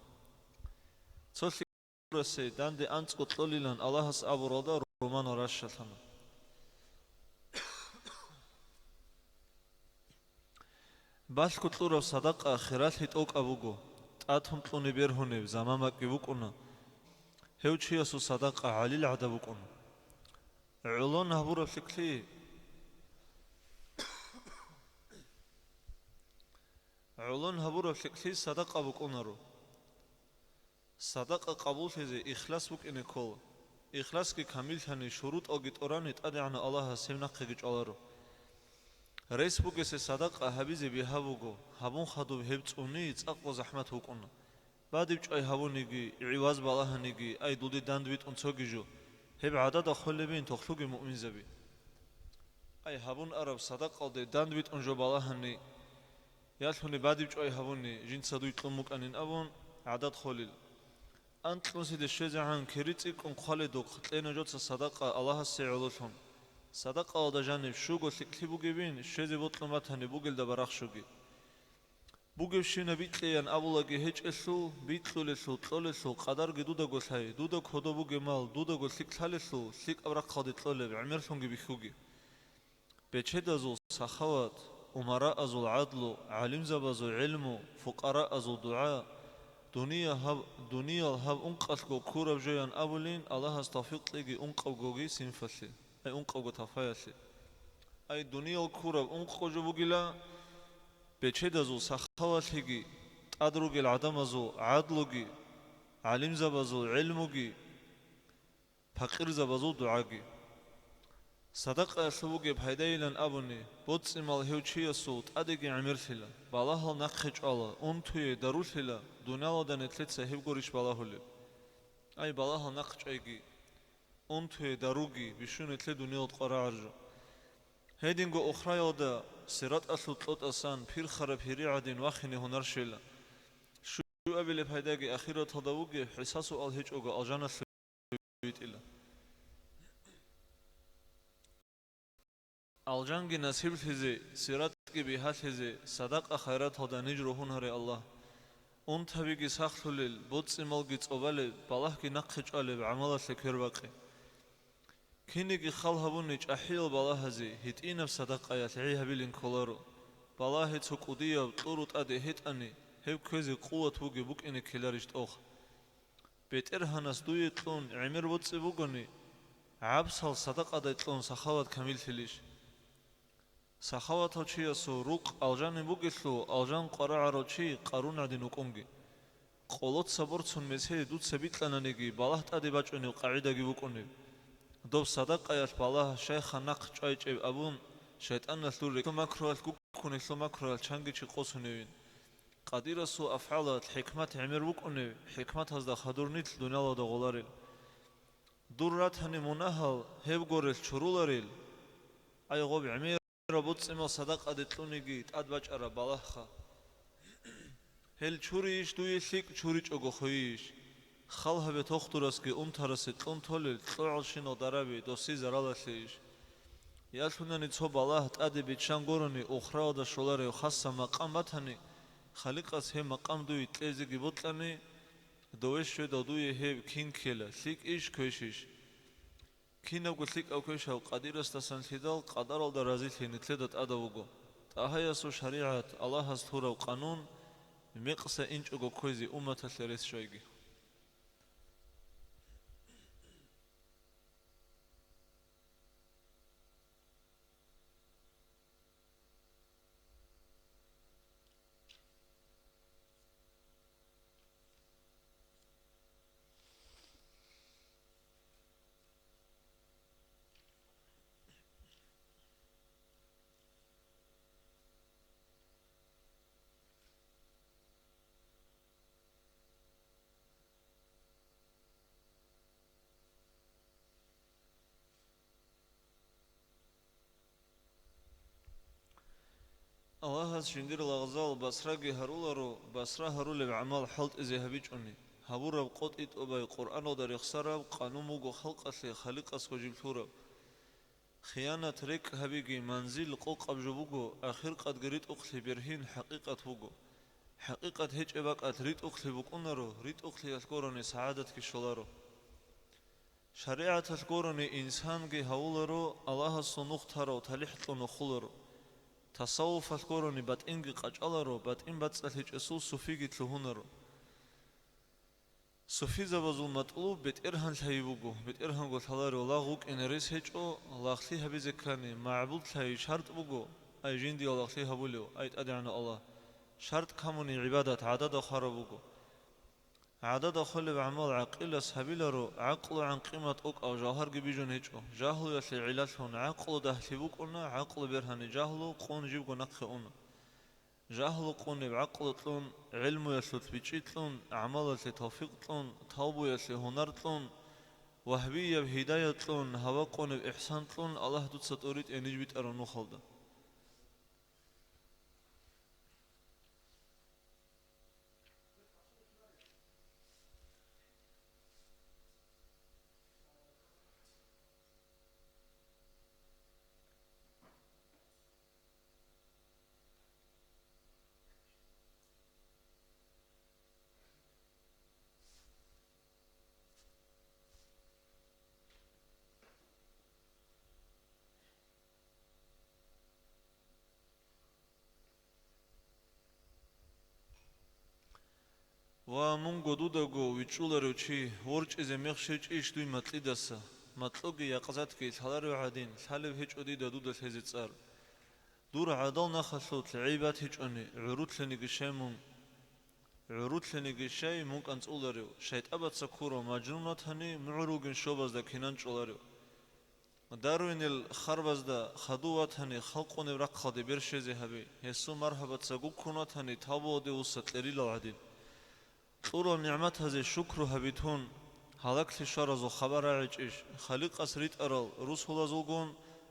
Цо лъикӀаб гӀумруялъе данде анцӀго кьолилан Аллагьас абуралда руман ращалъана. Балъго кьураб садакъа хиралъи тӀокӀаб буго, тӀатун кьуни бергьунеб заман бакӀги букӀуна. Гьев чиясул садакъа гӀалил гӀадаб букӀуна. ГӀолон гьабураб лъикӀлъи, гӀолон гьабураб лъикӀлъи садакъа букӀунаро. Садакъа къабуллъизе ихлас букӀине ккола. Ихласги камиллъани, шурутӀалги тӀорани, ТӀадегӀанав Аллагьас гьеб нахъеги чӀваларо. Рес бугесе садакъа гьабизе бигьа буго, гьабун хадуб гьеб цӀуни цӀакъго захӀмат букӀуна. Бадиб чӀвай гьабуниги, гӀиваз балагьаниги, ай, дулде дандбитӀун цоги жо, гьеб гӀадада холебин тохлъуги муъминзаби. Ай, гьабун араб садакъалде дандбитӀун жо балагьани, ялъуни бадиб чӀвай гьабуни, жинца дуй кьун букӀанин абун, гӀадат холел. Анкьнусиде щвезегӀан кири цӀикӀкӀун хъваледухъ кьена жоца садакъа Аллагьасе гӀололъун. Садакъаялда жаниб щуго лъикӀлъи бугебин, щвезе бокьун батани бугелда барахщуги. Бугебщинаб бикьеян абулаги гьечӀелъул, бикьулелъул, кьолелъул къадарги дудаго лъай, дуда кодоб бугеб мал дудаго лъикӀ лъалелъул, лъикӀаб рахъалде кьолеб гӀемерлъунги бихьуги. Бечедазул сахават, умараазул гӀадлу, гӀалимзабазул гӀелму, фукъараазул дугӀа, дуниял гьаб, дуниял гьаб ункъалъго ккураб жоян абулин, Аллагьас тавфикъ кьеги ункъабгоги синфалъе, ай, ункъабго тафаялъе. Ай, дуниял ккураб ункъго жо бугила, бечедазул сахавалъиги, тӀад ругел гӀадамазул гӀадлуги, гӀалимзабазул гӀелмуги, пакъирзабазул дугӀаги. Садакъаялъул бугеб пайдайилан абуни, боцӀи-мал гьев чиясул тӀадеги гӀемерлъила, балагьал нахъе чӀвала, унтуе дарулъила, дуниялалда нилъеца гьеб гурищ балагьулеб? Ай, балагьал нахъчӀвайги, унтуе даруги бищун нилъе дуниялалда къварагӀаржу. Гьединго ухраялда сираталъул кьотӀасан пирхараб гьири гӀадин вахине гьунарщила. Щуабилеб пайдаги ахираталда вугеб, хӀисасуал гьечӀого алжаналъе витӀила. Алжанги насиблъизе, сиратги бигьалъизе, садакъа-хайраталда ниж рогьун гьаре, Аллагь. Унтабиги сахлъулел, боцӀи-малги цӀобалеб, балагьги нахъе чӀвалеб гӀамалалъе квербакъе. Кинеги хал гьабуни чӀахӀиял балагьазе гьитӀинаб садакъаялъ гӀи гьабилин кколаро. Балагье цо кӀудияб кьуру тӀаде гьетӀани, гьеб кквезе къуват бугеб букӀине ккеларищ тӀох? БетӀергьанас дуе кьун гӀемер боцӀи бугони, гӀабсал садакъадай кьун сахават камиллъилищ? Сахаватав чиясул рукъ алжанин бугелъул, алжан къварагӀарав чи Къарун гӀадин вукӀунги. Къолоца борцун месед дуца бикьананиги, балагь тӀаде бачӀунеб къагӀидаги букӀунеб. Доб садакъаялъ балагь щайха нахъ чӀвайчӀеб абун, шайтӀаналъул рекӀелъул макруялъ гуккун, гьелъул макруялъ чанги чи къосуневин. Къадирасул афгӀалалъ хӀикмат гӀемер букӀунеб, хӀикматазда хадур нилъ дуниялалда гъоларел. Дур ратани мунагьал гьеб горелъ чуруларел. Ай, гъоб гӀемер боцӀи-мал садакъаде кьуниги тӀад бачӀараб балагьха. Гьел чурийищ дуе лъикӀ, чуричӀого хвейищ? Хал гьабе, тохтурасги унтарасе кьун толел кьогӀалщинал дараби досие заралалъейищ? Ялъунани цо балагь тӀаде биччан гурони ухраялда щоларев хасаб макъам батани, Халикъас гьеб макъам дуе кьезеги бокьани, дове щведал дуе гьеб кин ккела, лъикӀищ, квешищ? Кинабго лъикӀав квешав Къадирасдасан лъидал къадаралда разилъи нилъеда тӀадав вуго. ТӀагьаясул шаригӀат, Аллагьас лъурав къанун, мекъса инчӀого кквезе умматалъе рес щвайги. Аллагьас жиндир лагъзал басраги гьаруларо, басра гьарулеб гӀамал хӀалтӀизе гьабичӀони, гьабураб къотӀи тӀубай Къуръаналда рехсараб къанун буго халкъалъе Халикъасго жиб лъураб. Хиянат, рекӀкӀ гьабиги манзил къокъаб жо буго, ахиркъадги ритӀухълъи бергьин хӀакъикъат буго. ХӀакъикъат гьечӀеб бакӀалъ ритӀухълъи букӀунаро, ритӀухълъиялъ гурони сагӀадатги щоларо. ШаригӀаталъ гурони инсанги гьавуларо Аллагьасул нух тарав талихӀ кьун вохуларо. Тасаввуфалъ гурони батӀинги къачӀаларо, батӀин бацӀцӀалъичӀесул суфиги лъугьунаро. Суфизабазул матӀлуб БетӀергьан лъай буго, БетӀергьанго лъаларев лагъ вукӀине рес гьечӀо, лагълъи гьабизе ккани, магӀбуд лъай шартӀ буго, ай жиндие лагълъи гьабулев, ай ТӀадегӀанав Аллагь. ШартӀ камуни гӀибадат гӀадада хвараб буго. ГӀадада хвелеб гӀамал гӀакъилас гьабиларо, гӀакълугӀан къимат тӀокӀав жавгьарги бижун гьечӀо, жагьлуялъе гӀиллалъун гӀакълу дагьлъи букӀуна, гӀакълу бергьани жагьлу къун жибго нахъе уна. Жагьлу къунеб гӀакълу кьун, гӀелмуялъулъ бичӀчӀи кьун, гӀамалалъе тавфикъ кьун, тавбуялъе гьунар кьун, вагьбияб гьидаят кьун, гьава къунеб ихсан кьун Аллагь дуца тӀоритӀе ниж битӀараб нухалда. Ва мунго дудаго вичӀчӀуларев чи, ворчӀизе мех щвечӀищ дуй макьидаса? Макьуги якъзатги лъаларев гӀадин, лъалеб гьечӀо дида дуда лъезе цӀар. Дур гӀадал нахалъулъ гӀей батичӀони, гӀурулъениги щай мун, гӀурулъениги щай мун кӀанцӀуларев, шайтӀабаца ккурав мажнун ватани, мугӀ ругин щобазда кинан чӀоларев. Дарвинил харбазда хаду ватани, халкъунеб рахъалде бер щвезе гьаби, гьесул маргьабаца гуккун ватани, тавбуялде вуса кьерилал гӀадин. Кьурал нигӀматазе шукру гьабитун, гьалаклъи щваразул хабар рагӀичӀищ, Халикъас ритӀарал русулазулгун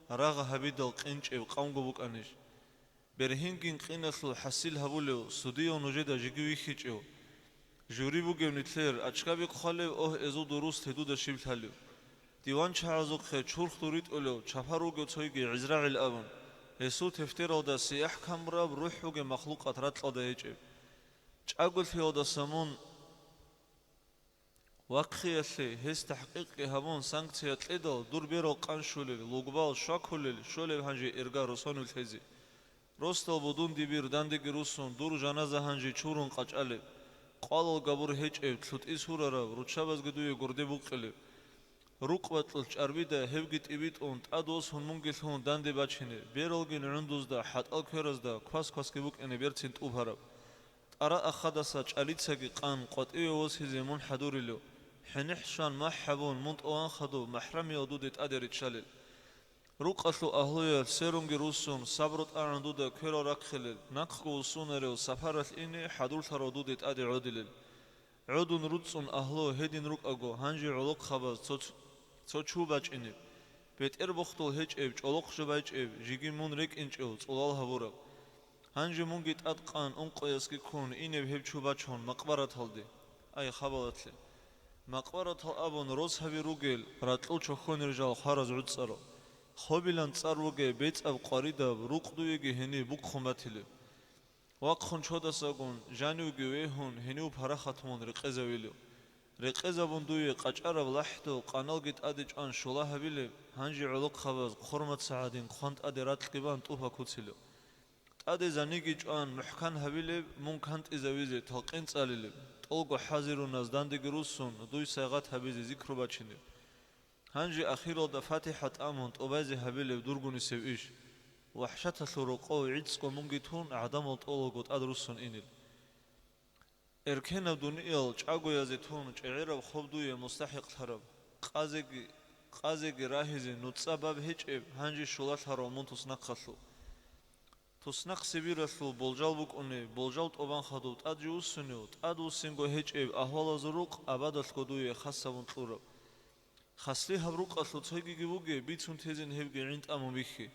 рагъ гьабидал къинчӀеб къамго букӀанищ? Бергьингин къиналъул хӀасил гьабулев, судияв нужеда жеги вихьичӀев, жури бугев нилъер, ачкаби хъвалев, огь, эзул дурус гьедуда щиб лъалев? ДиванчагӀазухъе чурхдул ритӀулев, чапар вугев цойги ГӀизрагӀил абун, гьесул тефтералда сияхӀ камураб рухӀ бугеб махлукъат ракьалда гьечӀеб. ЧӀаголъиялдаса мун вахъиялъе, гьес тахӀкъикъги гьабун, санкция кьедал, дур берал къанщулел, лугбал щвакулел щолеб гьанже ирга росонив лъезе. Росдал будун дибир дандеги руссун, дур жаназа гьанже чурун къачӀалеб. Къвалал габур гьечӀеб, лъутӀи сурараб, руччабазги дуе гурде букъилеб. Рукъ батӀулъ чӀарбида гьебги тӀибитӀун, тӀад восун мунги лъун данде бачине, бералгин гӀундузда, хӀатӀал кверазда квас-квасги букӀине берцин тӀубараб. ТӀара ахадаса чӀалицаги къан къватӀиве восизе мун хӀадурилев, хӀенихӀ щван махӀ гьабун, мун тӀован хадуб махӀрамияв дуде тӀаде риччалел. Рукъалъул агьлуялъ серунги руссун, сабру-тӀагӀун дуда кверал рахъилел, нахъго вуссунарев сапаралъ ине хӀадурлъарав дуде тӀаде гӀодилел. ГӀодун руцӀцӀун агьлу гьедин рукӀаго, гьанже гӀолохъабаз цо, цо чу бачӀинеб. БетӀер бохдул гьечӀеб, чӀолохъ жо байчӀеб, жеги мун рекӀинчӀев, цӀулал гьабураб. Гьанже мунги тӀадкъан ункъоясги ккун инеб гьеб чу бачун макъбараталде, ай, хабалатлъе. Макъбаратал абун рос гьаби ругел ракьул чохьонир жал хвараз гӀуцӀаро. Хобилан цӀар вугеб бецӀаб къваридаб рукъ дуеги гьениб бухъун батилеб. Вахъун чодасагун жанивги вегьун, гьенив парахат мун рекъезавилев. Рекъезабун дуе къачӀараб лахӀдул къаналги тӀаде чӀван щула гьабилеб, гьанже гӀолохъабаз хъурмаца гӀадин хъван тӀаде ракьги бан тӀупа куцилев. ТӀаде заниги чӀван мухӀкан гьабилеб, мун кантӀизавизе талкъин цӀалилеб, тӀолго хӀазируназ дандеги руссун, дуй сайгъат гьабизе зикру бачинеб. Гьанже ахиралда ФатихӀа тӀамун тӀубазе гьабилеб дурго нисев иш. ВахӀшаталъул рокъов гӀицӀго мунги тун гӀадамал тӀолалго тӀад руссун инел. Эркенаб дуниял чӀагоязе тун чӀегӀераб хоб дуе мустахӀикълъараб, къазеги, къазеги рагьизе нуцӀа баб гьечӀеб гьанже щулалъарав мун туснахъалъув. Туснахъ Сибиралъул болжал букӀунеб, болжал тӀубан хадуб тӀад жуссунев, тӀад вуссинго гьечӀеб агьвалазул рукъ абадалъго дуе хас гьабун кьураб. Хасли гьаб рукъалъул цойгиги бугеб, бицун тезин гьебги гӀинтӀамун бихьи.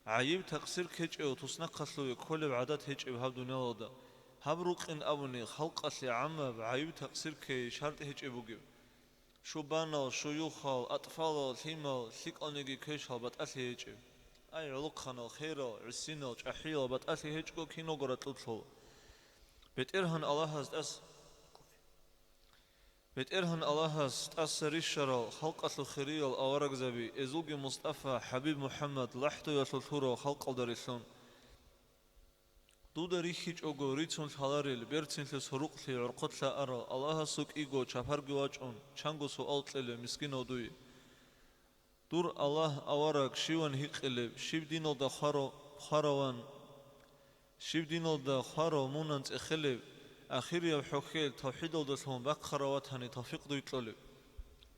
ГӀайиб-такъсир ккечӀев туснахъалъуве кколеб гӀадат гьечӀеб гьаб дуниялалда, гьаб рукъин абуни халкъалъе гӀаммаб гӀайиб-такъсир ккей шартӀ гьечӀеб бугеб. Шубанал, шуюхал, атӀфалал, лъимал, лъикӀалниги квешал батӀалъи гьечӀеб. Ай, гӀолохъанал, херал, гӀисинал, чӀахӀиял батӀалъи гьечӀго киналго ракьулъ лъола. БетӀергьан Аллагьас тӀас-, БетӀергьан Аллагьас тӀаса рищарал халкъалъул хириял аварагзаби, эзулги МустӀафа, ХӀабиб МухӀаммад лахӀдуялъул лъурал халкъалда рилълъун. Дуда рихьичӀого рицун лъаларел, берцинлъи сорукълъи гӀорхъолъа арал, Аллагьасул кӀиго чапарги вачӀун, чанго суал кьелев мискинав дуе. Дур Аллагь, авараг щиван гьикъилеб, щиб диналда хваро-, хвараван, щиб диналда хварав мунан цӀехелеб, ахирияб хӀухьел тавхӀидалдалъун бахъарав ватани тавфикъ дуй кьолеб?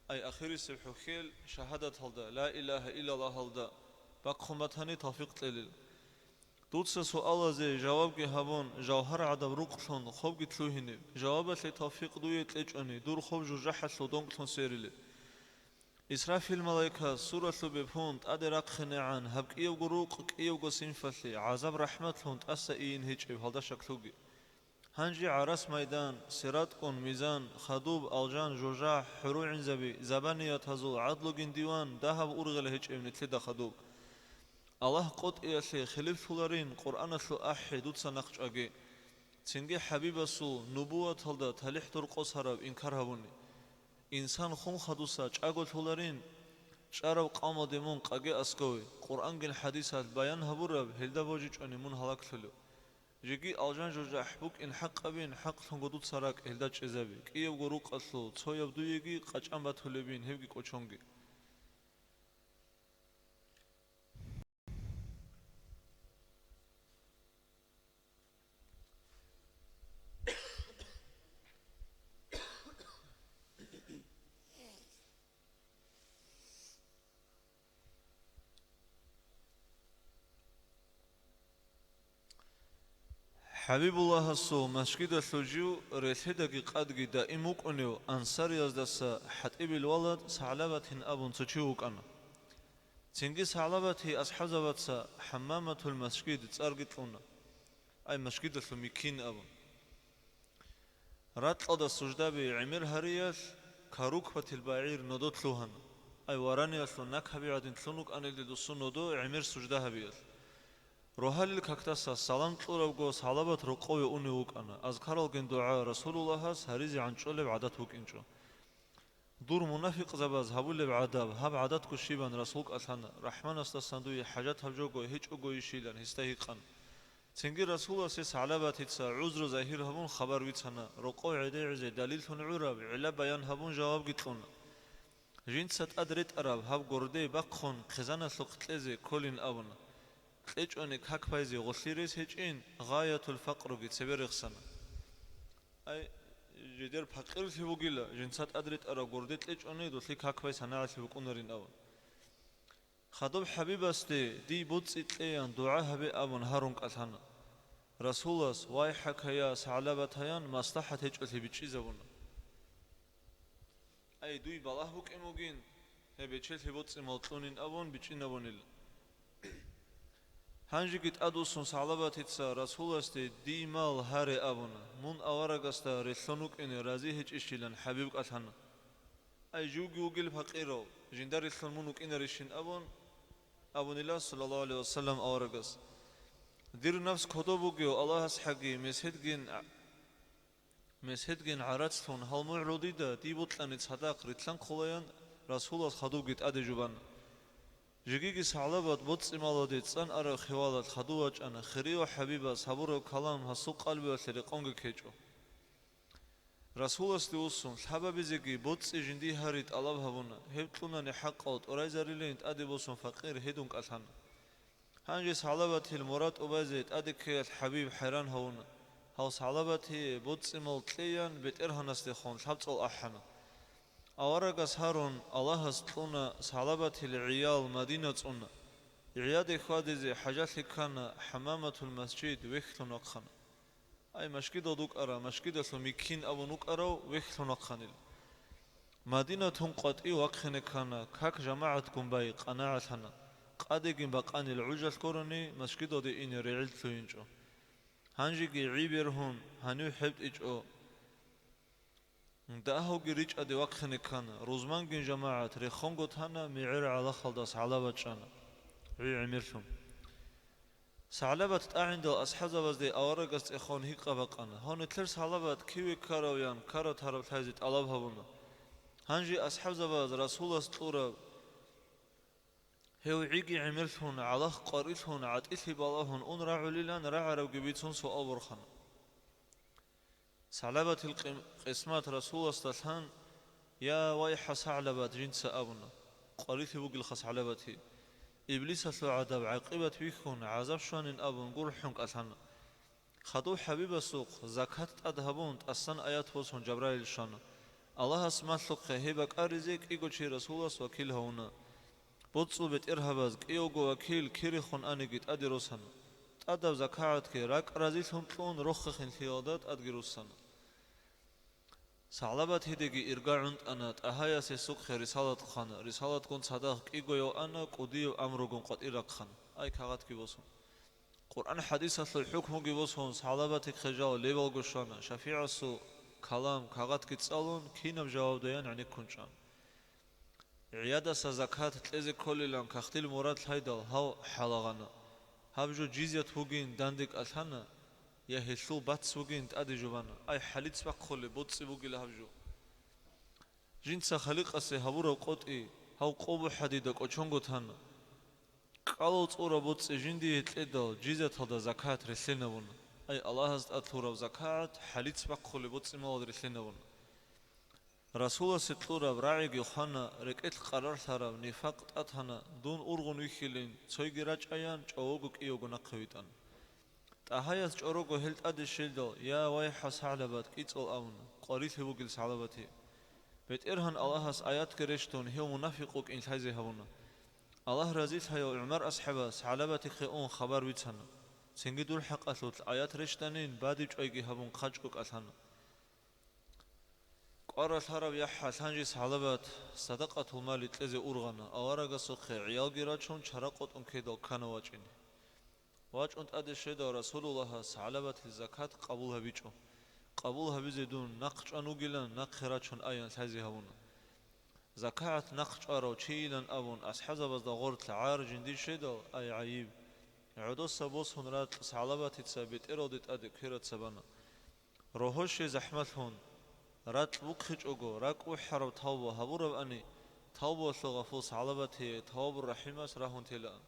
Ай, ахирисеб хӀухьел шагьадаталда, ла илагьа иллаллагьалда бахъун батани тавфикъ кьелел. Дуца суалазе жавабги гьабун, жавгьар гӀадаб рукълъун хобги лъугьинеб, жавабалъе тавфикъ дуе кьечӀони, дур хоб жужахӀалъул донкьлъун серилеб. Исрафил малайкас суралъубе пун тӀаде рахъинегӀан гьаб кӀиявго рукъ, кӀиявго синфалъе гӀазаб-рахӀматлъун тӀаса ийин гьечӀеб гьалда щаклъуги. Гьанже гӀарас майдан, сиратӀгун мизан, хадуб, алжан, жужахӀ, хӀурулгӀинзаби, забаниятазул гӀадлугин диван, дагьаб ургъел гьечӀеб нилъеда хадуб. Аллагь къотӀиялъе хилиплъуларин Къуръаналъул ахӀи дуца нахъчӀваги. Цинги ХӀабибасул нубуваталда талихӀ дуркъосараб инкар гьабуни. Инсан хун хадуса чӀаголъуларин, чӀараб къавмалде мун къаге аскӀове, Къуръангин хӀадисалъ баян гьабураб, гьелда божичӀони мун гьалаклъулев. Жеги алжан-жужахӀ букӀин хӀакъабин, хӀакълъунго дуца ракӀ гьелда чӀезаби, кӀиявго рукъалъул цояб дуеги къачӀан батулебин гьебги кӀочонги. ХӀабибуллагьасул масжидалъув жив релъедаги къадги даим вукӀунев ансарияздаса ХӀатӀибил валад СагӀлабатин абун цо чи вукӀана. Цинги СагӀлабатие асхӀабзабаца ХӀаммаматул масжид цӀарги кьуна, ай, масжидалъул миккин абун. Ракьалда суждаби гӀемер гьариялъ, карукбатил багӀир нодо лъугьана, ай, вараниялъул накаби гӀадин лъун вукӀанилде досул нодо гӀемер сужда гьабиялъ. Рогьалил какдаса салам кьурабго, СагӀлабат рокъове унев вукӀана, азкаралгин дугӀа Расулуллагьас гьаризе гӀанчӀолеб гӀадат букӀинчӀо. Дур мунафикъзабаз гьабулеб гӀадаб, гьаб гӀадатго щибан Расул кӀалъана, РахӀманасдасан дуе хӀажат гьаб жого гьечӀогойищилан гьесда гьикъан. Цинги Расуласе СагӀлабатица гӀузру загьир гьабун хабар бицана, рокъов гӀедегӀизе далиллъун гӀураб гӀилла баян гьабун жавабги кьуна. Жинца тӀад ретӀараб гьаб горде бахъун хъизаналъухъ кьезе кколин абуна. КьечӀони как байзе гъолъи рес гьечӀин, гъаятул факъруги цебе рехсана. Ай, жидер пакъирлъи бугила, жинца тӀад ретӀараб горде кьечӀони, долъи как бай санагӀалъи букӀунарин абун. Хадуб ХӀабибасде дий боцӀи кьеян дугӀа гьабе абун гьарун кӀалъана. Расулас, вайхӀака, я СагӀлабатаян, маслахӀат гьечӀолъи бичӀчӀизабуна. Ай, дуй балагь букӀин бугин, гьеб бечелъи боцӀи-мал кьунин абун бичӀчӀинабунила. Гьанжеги тӀадвуссун СагӀлабатица Расуласде дий мал гьаре абуна, мун аварагасда релълъун вукӀине рази гьечӀищилан ХӀабиб кӀалъана. Ай, живги вугил пакъирав, жинда релълъун мун вукӀинарищин абун, абунила, саллаллагьу гӀалайгьи вассалам, аварагас. Дир нафс кодоб бугев Аллагьасхъаги меседгин Меседгин гӀарацлъун гьал мугӀрул дида дий бокьани цадахъ рилълъанхъулаян Расулас хадубги тӀаде жубана. Жегиги СагӀлабат боцӀи-малалде цӀан араб хевалалъ хадув вачӀана, хирияв ХӀабибас гьабураб калам гьасул къалбуялъе рекъонги ккечӀо. Расуласде вуссун, лъабабизеги боцӀи жиндие гьари тӀалаб гьабуна, гьеб кьунани хӀакъал тӀурайзарилин тӀаде босун пакъир гьедун кӀалъана. Гьанже СагӀлабатил мурад тӀубазе тӀаде ккеялъ ХӀабиб хӀайран гьавуна. Гьав СагӀлабатие боцӀи-мал кьеян БетӀергьанасдехун лъабцӀул ахӀана. Аварагас гьарун, Аллагьас кьуна, СагӀлабатил гӀиял Мадина цӀуна. ГӀияде хьвадизе хӀажалъи ккана, ХӀаммаматул масжид вехьлъун вахъана. Ай, машгидалда вукӀарав, машгидалъул миккин абун вукӀарав вехьлъун вахъанил. Мадинатун къватӀив вахъине ккана, как жамагӀатгун бай къанагӀалъана, къадегин бакъанил гӀужалъ гурони машгидалде ине регӀил лъугьинчӀо. Гьанжеги гӀи бергьун, гьанив хӀебтӀичӀо. Дагьавги ричӀаде вахъине ккана, рузмангин жамагӀат рехонго тана, мегӀер гӀалахалдас гӀалаб бачӀана, гӀи гӀемерлъун. СагӀлабат тӀагӀиндал асхӀабзабазде аварагас цӀехон гьикъа бакъана, гьав нилъер СагӀлабат киве ккарав ян ккара-тараб лъайзе тӀалаб гьабуна. Гьанже асхӀабзабаз Расулас кьураб, гьев гӀиги гӀемерлъун, гӀалахъ къварилъун, гӀатӀилъи балагьун ун рагӀулилан рагӀарабги бицун суал борхана. СагӀлабатил къим-, къисмат Расуласдалъан: «Я вайхӀа СагӀлабат», — жинца абуна, къварилъи бугелха СагӀлабатие. Иблисалъул гӀадаб гӀакъибат бихьун, гӀазаб щванин абун гурхӀун кӀалъана. Хадув ХӀабибасухъ закат тӀад гьабун, тӀасан аят босун Жабраил щвана. Аллагьас малъухъе гьеб бакӀаризе кӀиго чи Расулас вакил гьавуна. БоцӀул бетӀергьабаз кӀиявго вакил кирехун аниги тӀаде росана. ТӀадаб закагӀатги ракӀ разилъун кьун рохахинлъиялда тӀадги руссана. СагӀлабат гьедеги ирга гӀунтӀана, ТӀагьаяс гьесухъе рисалат хъана, рисалатгун цадахъ кӀигояв ана, кӀудияв амругун къватӀир рахъана, ай, кагъатги босун. Къуръан-хӀадисалъул хӀукмуги босун, СагӀлабатихъе жал левалго щвана, шафигӀасул калам кагъатги цӀалун, кинаб жаваб даян гӀенеккун чӀан. ГӀиядаса закат кьезе кколилан кагътил мурад лъайдал, гьав хӀалагъана. Гьаб жо жизят вугин данде кӀалъана, я гьелъул бац вугин тӀаде жубана. Ай, хӀалиц бахъулеб боцӀи бугила гьаб жо. Жинца Халикъасе гьабураб къотӀи гьав къо бухӀа дида кӀочонго тана. КӀалал цӀураб боцӀи жиндие кьедал, жизяталда закат релълъинабуна. Ай, Аллагьас тӀад лъураб закагӀат хӀалиц бахъулеб боцӀи-малал релълъинабуна. Расуласе кьураб рагӀиги хвана, рекӀелъ къарарлъараб нифакъ тӀатана, дун ургъун вихьилин, цойги рачӀаян, чӀового кӀиявго нахъе витӀана. ТӀагьаяс чӀорого гьел тӀаде щвелдал: «Я вайхӀа СагӀлабат», — кӀицӀал абуна, къварилъи бугел СагӀлабатие. БетӀергьан Аллагьас аятги рещтӀун, гьев мунафикъ вукӀин лъайзе гьавуна. Аллагь разилъаяв ГӀумар асхӀабас СагӀлабатихъе ун хабар бицана. Цинги дул хӀакъалъулъ аят рещтӀанин, бадиб чӀвайги гьабун хъачӀго кӀалъана. ТӀаралъарав яхӀ лъанжи сагӀлабат садакъатул мали кьезе ургъана, аварагасухъе гӀиялги рачун, чара къотӀун ккедал ккана вачӀине. ВачӀун тӀаде щведал Расулуллагьас сагӀлабатил закат къабул гьабичӀо. Къабул гьабизе дун нахъ чӀван вугилан, нахъе рачун аян лъазе гьавуна. ЗакагӀат нахъ чӀварав чийилан абун асхӀабзабазда гъорлъ гӀар жиндир щведал, ай гӀайиб! ГӀодоса босун ракь сагӀлабатица бетӀералде тӀаде квераца бана. Рогьоше захӀмалъун, ракь бухъичӀого, ракӀ ухӀараб тавба гьабуравани, тавбуялъул гъафул сагӀлабатие тавабур рахӀимас рагьун телаан.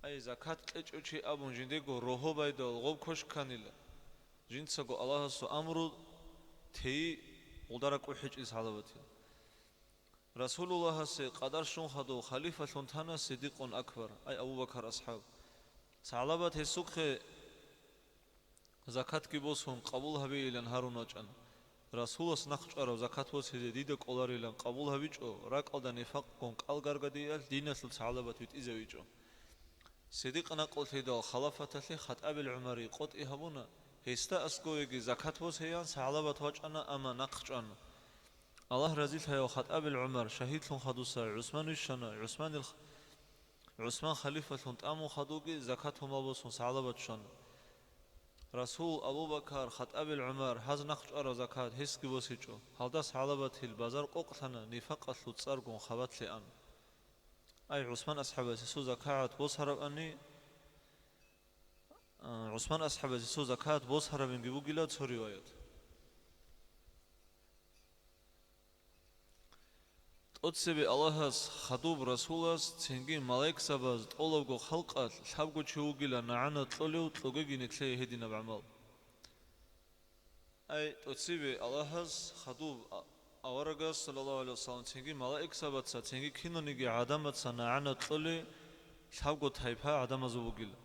Ай, закат кьечӀев чи абун жиндего рогьо байдал гъоб квеш кканила. Жинцаго Аллагьасул амру тей гъулда ракӀ ухӀичӀел сагӀлабатил. Расулуллагьасе къадар щун хадув халифалъун тана Сиддикъун Акбар, ай Абу Бакар асхӀаб. СагӀлабат гьесухъе закатги босун, къабул гьабейилан гьарун вачӀана. Расулас нахъ чӀварав закат босизе дида кӀоларилан къабул гьабичӀо, ракӀалда нифакъгун кӀал гаргадиялъ диналъул сагӀлабат витӀизавичӀо. Сиддикъ накълулъидал халафаталъе ХатӀабил ГӀумари къотӀи гьабуна, гьесда аскӀовеги закат босеян сагӀлабат вачӀана, амма нахъ чӀвана. Аллагь разилъаяв ХатӀабил ГӀумар шагьидлъун хадуса ГӀусман вищана, ГӀусманил ХатӀ-, ГӀусман халифалъун тӀамун хадуги закат гьумал босун сагӀлабат щвана. Расул, Абу Бакар, ХатӀабил ГӀумар, гьаз нахъ чӀварав закат гьесги босичӀо. Гьалдас сагӀлабатил базар къокълъана, нифакъалъул цӀаргун хабалъе ана. Ай, ГӀусман асхӀабас гьесул закагӀат босарабани, а, ГӀусман асхӀабас гьесул закагӀат босарабинги бугила цо риваят. ТӀоцебе Аллагьас хадуб Расулас цинги малаикзабаз тӀолабго халкъалъ лъабго чи вугила нагӀана кьолев кьогеги нилъее гьединаб гӀамал. Ай, тӀоцебе Аллагьас хадуб а-, аварагас, саллаллагьу гӀалайгьи вассалам, цинги малаикзабаца, цинги кинониги гӀадамаца нагӀана кьолей лъабго тайпа гӀадамазул бугила.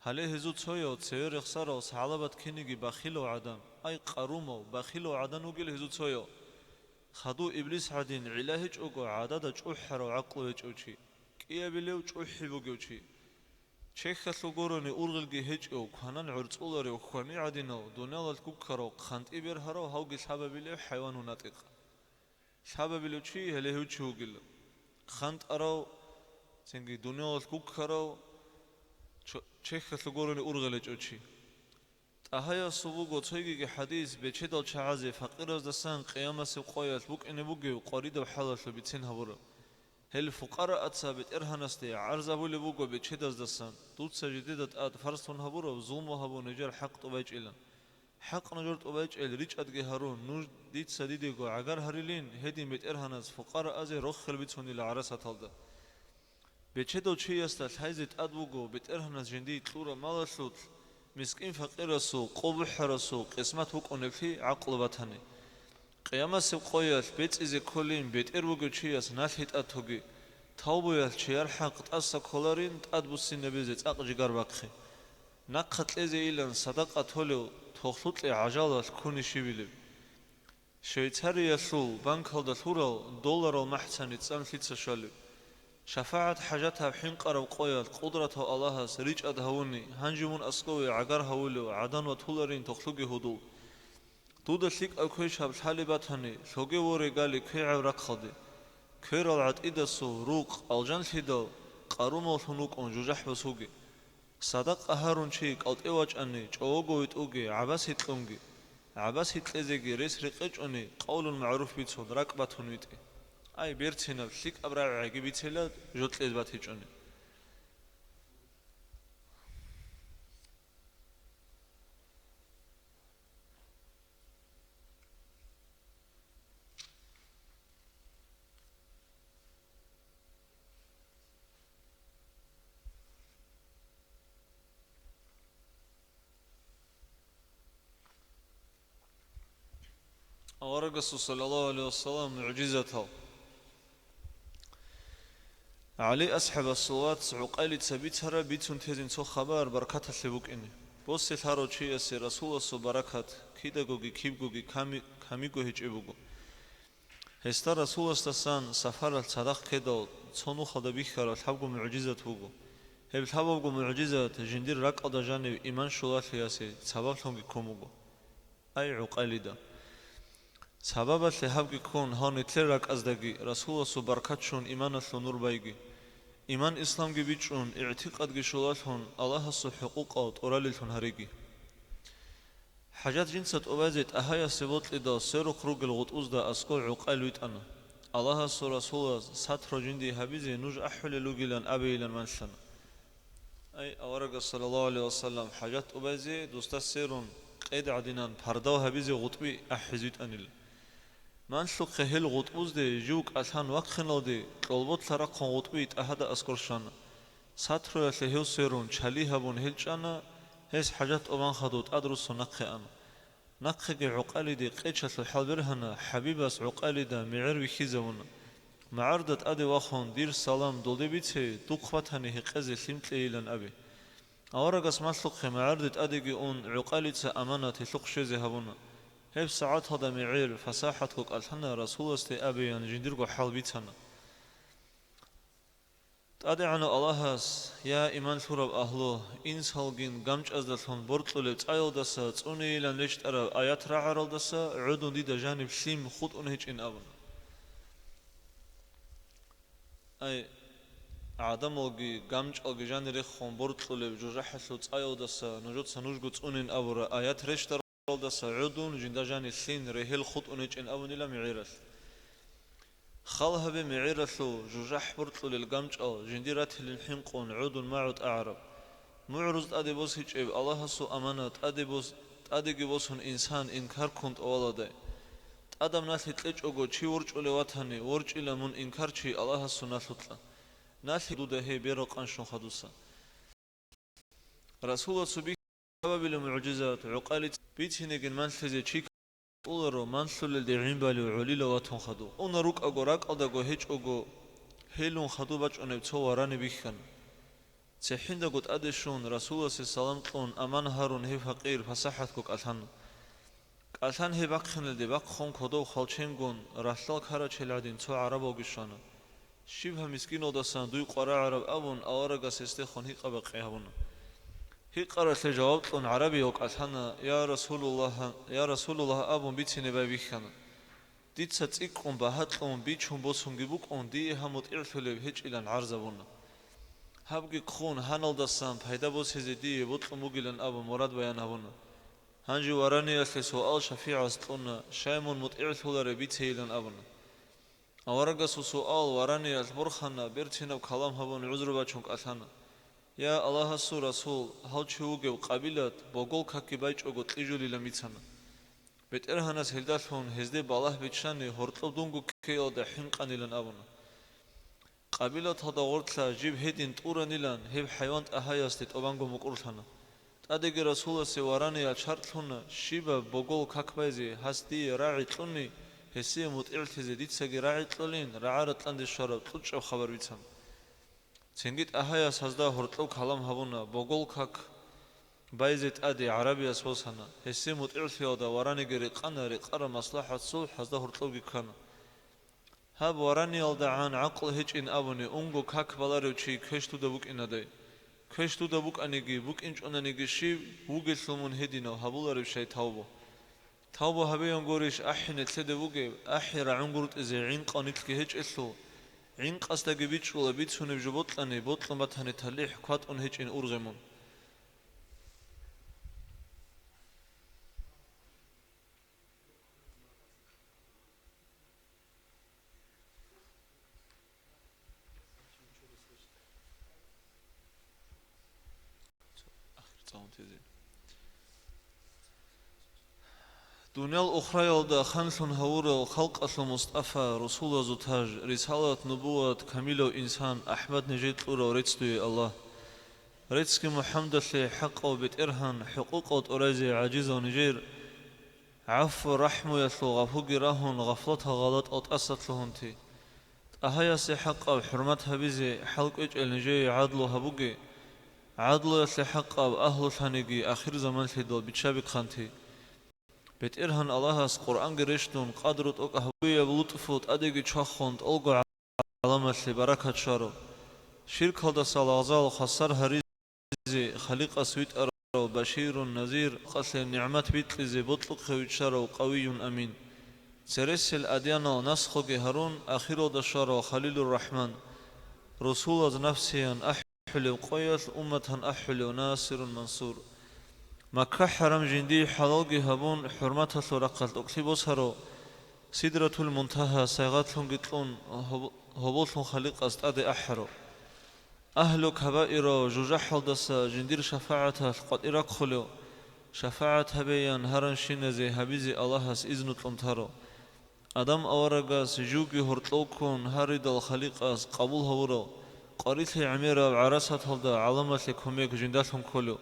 Гьале гьезул цояв цеве рехсарав сагӀлабат киниги бахилав гӀадан, ай, къарумав, бахилав гӀадан вугила гьезул цояв. Хадув иблис гӀадин гӀилла гьечӀого гӀадада чӀухӀарав гӀакълу гьечӀев чи, кӀиабилев чӀухӀи бугев чи. Чехьалъул гурони ургъелги гьечӀев, кванан гӀорцӀуларев хьвани гӀадинав, дуниялалъ гуккарав, хъантӀи бергьарав, гьавги лъабабилев хӀайван вун гьатӀикъ. Лъабабилев чи гьеле гьев чи вугила. ХъантӀарав, цинги дуниялалъ гуккарав, чо-, чехьалъул гурони ургъел гьечӀев чи. ТӀагьаясул буго цойгиги хӀадис, бечедал чагӀазе факъираздасан къиямасеб къоялъ букӀине бугев къваридаб хӀалалъул бицен гьабураб. Гьел фукъарааца БетӀергьанасде гӀарз абулеб буго бечедаздасан: «Дуца жидеда тӀад фарзлъун гьабураб зулму гьабун нижер хӀакъ тӀубайчӀилан. ХӀакъ нужер тӀубайчӀел ричӀадги гьарун, нуж дица дидего гӀагар гьарилин, гьедин БетӀергьанас фукъараазе рохел бицунила гӀарасаталда». Бечедав чиясда лъайзе тӀад буго БетӀергьанас жиндие кьураб малалъулъ мискин-факъирасул, къо бухӀарасул къисмат букӀунеблъи гӀакълу батани. Къиямасеб къоялъ бецӀизе кколин бетӀер бугев чияс налъи тӀатоги, тавбуялъ чияр хӀакъ тӀаса кколарин тӀадбуссинабизе цӀакъ жигар бахъе. Нахъа кьезейилан садакъа толев тохлъукье гӀажалалъ ккуни щибилеб? Швейцариялъул банкалда лъурал долларал махӀцани цӀан лъица щвалеб? ШафагӀат хӀажатаб хӀинкъараб къоялъ Къудратав Аллагьас ричӀад гьавуни, гьанже мун аскӀове гӀагар гьавулев гӀадан ватуларин тохлъуги гьудул. Дуда лъикӀаб квешаб лъалеб батани, лъоге воре гали квегӀаб рахъалде. Кверал гӀатӀидасул рукъ, алжанлъидал къарумаллъун вукӀун жужахӀ босуге. Садакъа гьарун чи кӀалтӀе вачӀани, чӀового витӀуге, гӀабаси кьунги. ГӀабаси кьезеги рес рекъечӀони, къавлун магӀруф бицун, ракӀ батун витӀе. Ай, берцинаб, лъикӀаб рагӀи гӀаги бицела, жо кьез батичӀони. Аварагасул, саллаллагьу гӀалайгьи вассалам, мугӀжизатал. ГӀали асхӀабасул вац ГӀукъайлица бицараб бицун тезин цо хабар баркаталъе букӀине. Босе лъарав чиясе Расуласул баракат кидагоги кибгоги ками-, камиго гьечӀеб буго. Гьесда Расуласдасан сафаралъ цадахъ ккедал, цо нухалда бихьараб лъабго мугӀжизат буго. Гьеб лъабабго мугӀжизат жиндир ракӀалда жанив иман щулалъиясе сабаблъунги ккун буго. Ай, ГӀукъайлида! Сабабалъе гьабги ккун, гьав нилъер ракӀаздаги Расуласул баркат чун иманалъул нур байги, иман-исламги бичӀчӀун, игӀтикъадги щулалъун, Аллагьасул хӀукъукъал тӀуралилъун гьариги. ХӀажат жинца тӀубазе ТӀагьаясе бокьидал сверухъ ругел гъутӀбузда аскӀов гӀукъайил витӀана. Аллагьасул Расулас сатро жиндие гьабизе нуж ахӀулел ругилан абейилан малъана. Ай, аварагас, саллаллагьу гӀалайгьи вассалам, хӀажат тӀубазе дусда сверун къед гӀадинан пардав гьабизе гъутӀби ахӀизе витӀанила. Малъухъе гьел гъутӀбузде жив кӀалъан вахъиналде кьолболъа рахъун гъутӀби ТӀагьада аскӀор щвана. Сатроялъе гьев сверун чали гьабун гьел чӀана, гьес хӀажат тӀубан хадув тӀадруссун нахъе ана. Нахъеги гӀукъалиде къечалъул хӀал бергьана, ХӀабибас гӀукъалида мегӀер вихьизавуна. МагӀарда тӀаде вахун, дир салам долде бице, духъ батани гьекъезе лъим кьейилан абе. Аварагас малъухъе магӀарде тӀадеги ун, гӀукъалица аманат гьелъухъ щвезе гьабуна. Гьеб сагӀаталда мегӀер, фасахӀатго кӀалъана Расуласде абеян жиндирго хӀал бицана. ТӀадегӀанав Аллагьас: «Я, иман лъураб агьлу, инсалгин гамчӀаздалъун боркьулеб цӀаялдаса цӀунейилан рещтӀараб аят рагӀаралдаса гӀодун дида жаниб лъим хутӀун гьечӀин», – абуна. Ай, гӀадамалги гамчӀалги жанир рехун боркьулеб жужахӀалъул цӀаялдаса нужеца нужго цӀунин абураб аят рещтӀаралдаса гӀодун жинда жанир лъим регьел хутӀун гьечӀин абунила мегӀералъ. Хал гьабе мегӀералъул жужахӀ боркьулел гамчӀал жиндир ратилин хӀинкъун гӀодун магӀу тӀагӀараб. МугӀрузда тӀаде босичӀеб Аллагьасул аманат тӀаде бос-, тӀадеги босун инсан инкар ккун тӀоваладай. ТӀадаб налъи кьечӀого чи ворчӀулев ватани, ворчӀила мун инкарчи Аллагьасул налъукьа. Налъи дуда гьей берал къанщун хадуса. Расуласул бихьизабабилеб мугӀжизат, гӀукъалица бицинегин малъизе чи кколаро, малъулелде гӀин балев гӀолила ватун хадув. Уна рукӀаго, ракӀалдаго гьечӀого, гьелун хадуб бачӀунеб цо варани бихьана. ЦехӀиндаго тӀаде щун, Расуласе салам кьун, аман гьарун гьев факъир пасахӀатго кӀалъана. КӀалъан гьеб бахъиналде бахъун кодов хвалченгун, ралъдал карачел гӀадин цо гӀарабавги щвана. Щиб гьаб мискиналдасан дуй къварагӀараб абун, аварагас гьесдехун гьикъа-бакъи гьабуна. Гьикъаралъе жаваб кьун гӀарабияв кӀалъана: «Я Расулуллагь, я Расулуллагь», – абун бицине байбихьана. Дица цӀикӀкӀун багьа кьун бичун босунги букӀун, дие гьаб мутӀигӀлъулеб гьечӀилан гӀарзабуна. Гьабги ккун, гьаналдасан пайда босизе дие бокьун бугилан абун мурад баян гьабуна. Гьанже вараниялъе суал шафигӀас кьуна, щай мун мутӀигӀлъулареб бицейилан абуна. Аварагасул суал вараниялъ борхана, берцинаб калам гьабун гӀузру бачун кӀалъана. Я Аллагьасул Расул, гьав чи вугев Къабилат богол какги байчӀого кьижулилан бицана. БетӀергьанас гьелдалъун гьезде балагь биччани, гьоркьоб дунго ккеялда хӀинкъанилан абуна. Къабилаталда гъорлъа жиб гьедин тӀуранилан гьеб хӀайван ТӀагьаясде тӀубанго мукӀурлъана. ТӀадеги Расуласе вараниялъ шарт лъуна, щибаб богол как байзе гьас дие рагӀи кьуни, гьесие мутӀигӀлъизе дицаги рагӀи кьолин, рагӀа-ратӀлъанде щвараб кьучӀаб хабар бицана. Цинги ТӀагьаяс гьазда гьоркьоб калам гьабуна, богол как байзе тӀаде гӀарабияс босана, гьесие мутӀигӀлъиялда вараниги рекъана, рекъараб маслахӀат-сулхӀ гьазда гьоркьобги ккана. Гьаб вараниялдагӀан гӀакълу гьечӀин абуни, унго как баларев чи квеш дуда букӀинадай. Квеш дуда букӀаниги, букӀинчӀонаниги щиб, вугелъул мун гьединав, гьабулареб щай тавбу? Тавбу гьабеян гурищ ахӀи нилъеде вугеб, ахӀи рагӀунгуртӀизе гӀинкъав нилъги гьечӀелъул, гӀинкъасдаги бичӀчӀула бицунеб жо бокьани, бокьун батани талихӀ кватӀун гьечӀин ургъе мун. Дуниял ухраялда ханлъун гьавурал халкъалъул Мустафа, русулазул таж, рисалат-нубуват, камилав инсан АхӀмад нижее кьурав рецц дуе, Аллагь. Реццги МухӀаммадалъе хӀакъав БетӀергьан, хӀукъукъал тӀуразе гӀажизав нижер, гӀафу-рахӀмуялъул гъафуги рагьун, гъафлатал гъалатӀал тӀасалъугьунти. ТӀагьаясе хӀакъаб хӀурмат гьабизе хӀал кӀвечӀел нижее гӀадлу гьабуге, гӀадлуялъе хӀакъаб агьлулъаниги ахирзаманлъидал биччаби хъанти. БетӀергьан Аллагьас Къуръанги рещтӀун, къадру тӀокӀ гьабуяб лутӀфу тӀадеги чвахун, тӀолго гӀаламалъе баракат щваро. Ширкалдаса лагъзал хвасар гьаризе, Халикъас витӀарав Баширун Назир, халкъалъе нигӀмат бикьизе, бокьухъе виччарав Къавиюн Амин. Цересел адянал насхуги гьарун, ахиралда щварав Халилур Рахман, русулаз нафсиян ахӀулев къоялъ умматан ахӀулев Насирун Мансур. Макка-хӀарам жиндие хӀалалги гьабун, хӀурматалъул рахъалъ тӀокӀлъи босарав, Сидратул Мунтагьа сайгъатлъунги кьун, гьоб-, гьоболлъун Халикъас тӀаде ахӀарав. Агьлу кабаирал жужахӀалдаса жиндир шафагӀаталъ къватӀир рахъулев, шафагӀат гьабеян гьаранщиназе гьабизе Аллагьас изну кьун таро. Адам аварагас жуги гьоркьов ккун гьаридал Халикъас къабул гьавурав, къварилъи гӀемераб гӀарасаталда гӀаламалъе кумек жиндалъун кколев,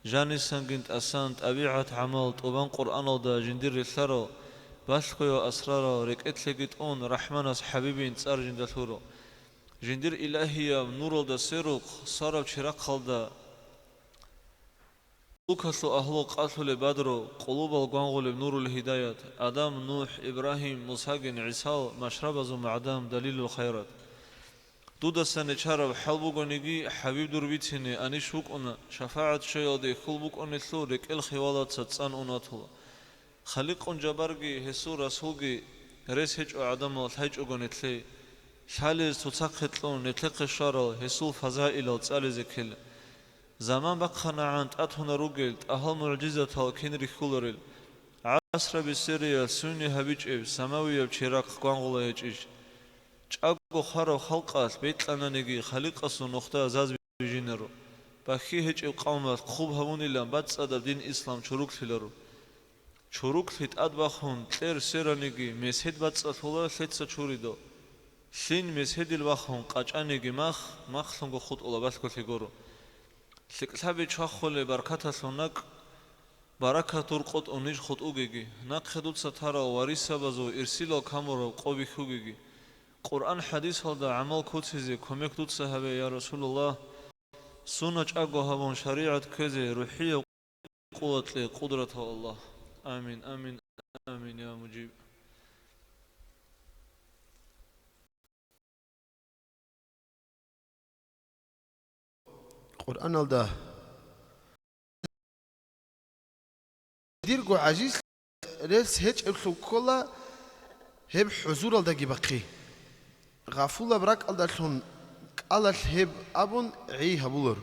жанисангин тӀасан тӀабигӀат-гӀамал тӀубан Къуръаналда жиндир релълъарав, балъгояв асрарал рекӀелъеги тӀун РахӀманас ХӀабибин цӀар жинда лъурав. Жиндир илагьияб нуралда сверухъ, сараб чирахъалда лукалъул агьлу къалъулеб бадру, къулубал гвангъулеб нурул гьидаят, Адам, НухӀ, Ибрагьим, Мусагин ГӀисал машрабазул магӀдан, далилул хайрат. Дудаса нечараб хӀал бугониги, ХӀабиб дур бицине анищ вукӀуна, шафагӀат щвеялде хьул букӀунелъул рекӀел хиялаца цӀан ун ватула. Халикъун жабарги гьесул расулги рес гьечӀо гӀадамал лъайчӀого нилъее, лъалез цоцахъе кьун нилъехъе щварал гьесул фазаилал цӀализе ккела. Заман бахъанагӀан тӀатуна ругел тӀагьал мугӀжизатал кин рихьуларел, гӀасраби сериялъ суни гьабичӀеб самавияб черахъ гвангъула гьечӀищ? ЧӀаго хварав халкъалъ бекьананиги, Халикъасул нухда заз бижинаро, бахьи гьечӀеб къавмалъ хъуб гьавунилан бацӀцӀадаб дин ислам чуруклъиларо. Чуруклъи тӀад бахун кьер свераниги, месед бацӀцӀалъула лъеца чуридал. Лъин меседил бахун къачӀаниги мах, махлъунго хутӀула балъголъи гуро. ЛъикӀлъаби чвахулеб баркаталъул накӀ, баракат дур къотӀун ниж хутӀугеги, нахъе дуца тарал варисабазул ирсилал камураб къо бихьугеги. Къуръан-хӀадисалда гӀамал куцизе кумек дуца гьабе, я Расулаллагь, сунна чӀаго гьабун шаригӀат кквезе рухӀияб къуват кье, къудратав Аллагь. Амин, амин, амин, я Муджиб. Къуръаналда дирго гӀажизлъи релълъи гьечӀеблъун ккола гьеб хӀузуралдаги бахъи. Гъафулаб ракӀалдалъун кӀалалъ гьеб абун гӀи гьабулар.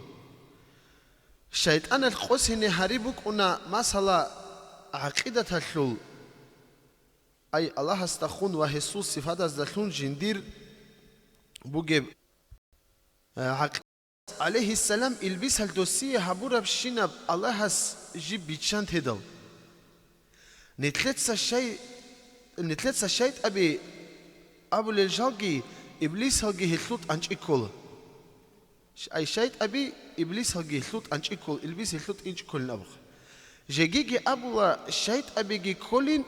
ШайтӀаналъ къосине гьари букӀуна, масала, гӀакъидаталъул, ай Аллагьасдахун ва гьесул сифатаздалъун жиндир бугеб, э, гӀакъ-, гӀалайгьиссалам илбисалъ досие гьабурабщинаб Аллагьас жиб биччан тедал. Нилъеца шай-, нилъеца шайтӀаби абулел жалги, иблисалги гьелъул тӀанчӀи ккола. Ш-, ай шайтӀаби, иблисалги гьелъул тӀанчӀи ккола, илбис гьелъул тӀинчӀи кколин абухъ. Жегиги абула, шайтӀабиги кколин,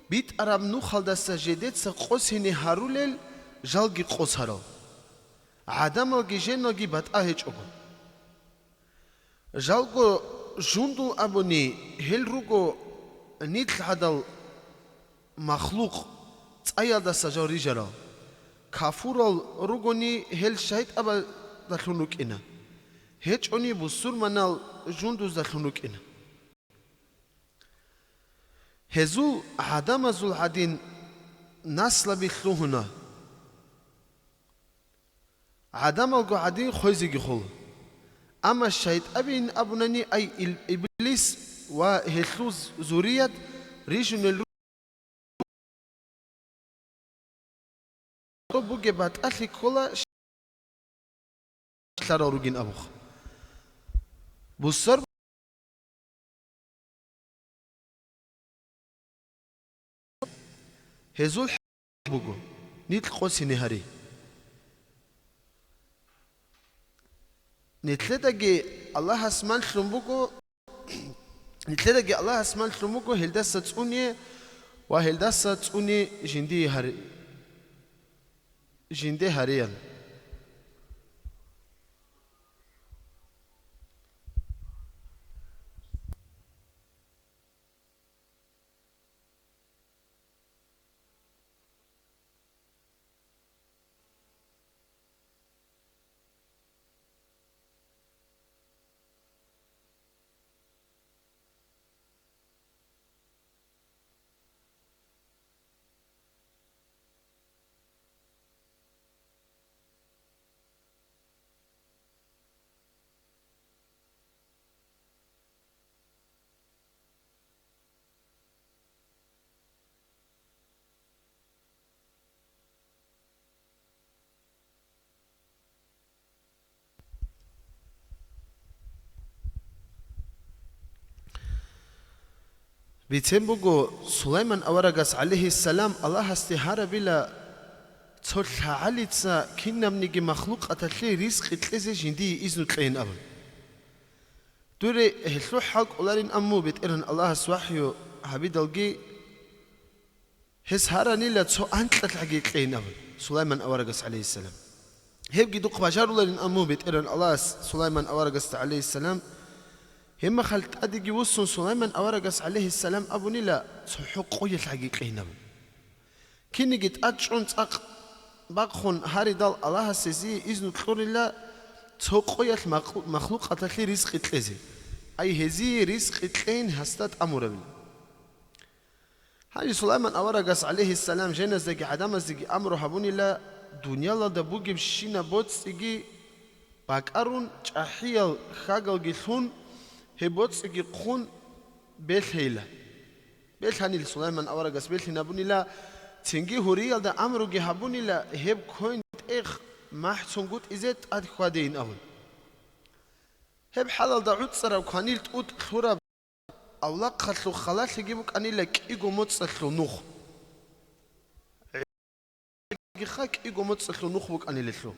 битӀараб нухалдаса жедеца къосине гьарулел жалги къосарал. ГӀадамалги женалги батӀа гьечӀого. Жалго жундул абуни, гьел руго нилъ гӀадал махлукъ, цӀаялдаса жал рижарал. Кафурал ругони, гьел шайтӀабаздалъун рукӀина, гьечӀони бусурманал жундуздалъун рукӀина. Гьезул гӀадамазул гӀадин наслаби лъугьуна. ГӀадамалго гӀадин хвезеги хола. Амма шайтӀабин абунани, ай ил-, иблис ва гьелъул з-, зурият рижунел ру-, бугеб батӀалъи ккола, ш-, лъарал ругин абухъ. Бусар Гьезул хӀакъ буго, нилъ къосине гьари. Нилъедаги Аллагьас малъун буго, нилъедаги Аллагьас малъун буго гьелдаса цӀуне ва гьелдаса цӀуне жиндие гьари-, жинде гьариян. Бицен буго, Сулайман аварагас, гӀалайгьиссалам, Аллагьасде гьарабила цо лъагӀалица кинабниги махлукъаталъе ризкъи кьезе жиндие изну кьейин абун. Дуре гьелъул хӀал кӀоларин амму БетӀергьан Аллагьас вахӀю гьабидалги, гьес гьаранила цо анкьалъ гӀаги кьейин абун Сулайман аварагас, гӀалайгьиссалам. Гьебги духъ бажаруларин амму БетӀергьан Аллагьас Сулайман аварагасда, гӀалайгьиссалам. Гьебмахалъ тӀадеги вуссун, Сулайман аварагас, гӀалайгьиссалам, абунила цохӀо къоялъ гӀаги кьейин абун. Кинниги тӀад чӀун цӀакъ бахъун гьаридал, Аллагьас гьезие изну кьурила цо къоялъ махлу-, махлукъаталъе ризкъи кьезе. Ай, гьезие ризкъи кьейин гьасда тӀамурабила. Гьанже Сулайман аварагас, гӀалайгьиссалам, женаздаги гӀадамаздеги амру гьабунила, дуниялалда бугебщинаб боцӀиги бакӀарун, чӀахӀиял хьагалги лъун, гьеб боцӀиги хъун белъейила. Белъанил Сулайман аварагас белъинабунила, цинги гьуриялда амруги гьабунила гьеб квен-тӀех махӀцунгутӀизе тӀад хьвадейин абун. Гьеб хӀалалда гӀуцӀараб кванил тӀутӀ лъураб авлахъалъул халалъиги букӀанила кӀиго моцӀалъул нух. Гьелъул кӀиго моцӀалъул нух букӀанилелъул.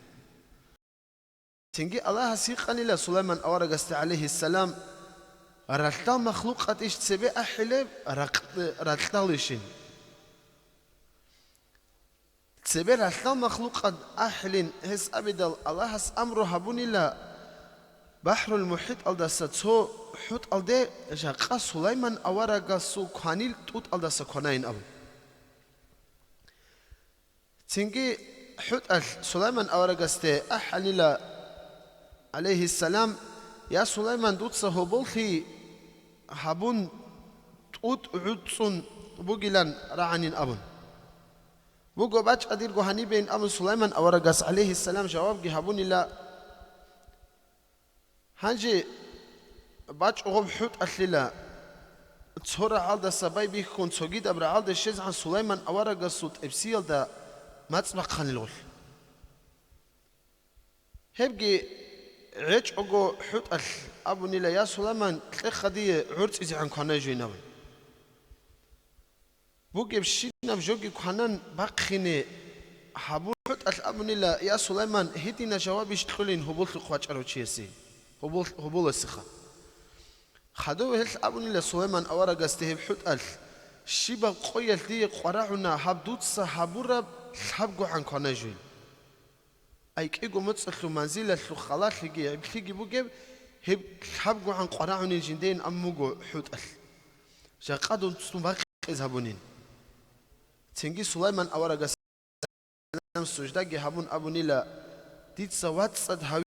Цинги Аллагьас гьикъанила Сулайман аварагасде, гӀалайгьиссалам, ралъдал махлукъатищ цебе ахӀилеб, ракь-, ракьдалищин. Цебе ралъдал махлукъат ахӀилин гьес абидал, Аллагьас амру гьабунила бахӀрул-мухӀитӀалдаса цо хӀутӀалде жакъа Сулайман аварагасул кванил тӀутӀалдаса кванайин абун. Цинги хӀутӀалъ Сулайман аварагасде ахӀанила, гӀалайгьиссалам: «Я Сулайман, дуца гьоболлъи гьабун, тӀутӀ гӀуцӀцӀун бугилан рагӀанин», – абун. «Буго, бачӀа дирго гьанибейин», – абун, Сулайман аварагас, гӀалайгьиссалам, жавабги гьабунила. Гьанже бачӀо гъоб хӀутӀалъила, цо рагӀалдаса байбихьун, цогидаб рагӀалде щвезегӀан Сулайман аварагасул тӀибсиялда мацӀ бахъанилгъулъ. Гьебги гӀечӀого хӀутӀалъ абунила: «Я Сулайман, кьеха дие гӀорцӀизегӀан кванай жойин», – абун. Бугебщинаб жоги кванан бахъине гьабун хӀутӀалъ абунила: «Я Сулайман, гьедина жавабищ кьолин гьоболлъухъ вачӀарав чиясе, гьобол-, гьоболасеха?» Хадув гьелъ абунила Сулайман аварагасде гьеб хӀутӀалъ: «Щибаб къоялъ дие къварагӀуна гьаб дуца гьабураб лъабгогӀан кванай жойин. Ай, кӀиго моцӀалъул манзилалъул халалъиги гӀиблъиги бугеб, гьеб лъабгогӀан къварагӀунин жиндейин абун буго хӀутӀалъ. Жакъа дун цун бакъиз гьабунин». Цинги Сулайман аварагас суждаги гьабун абунила: «Дица вацӀцӀад гьаве».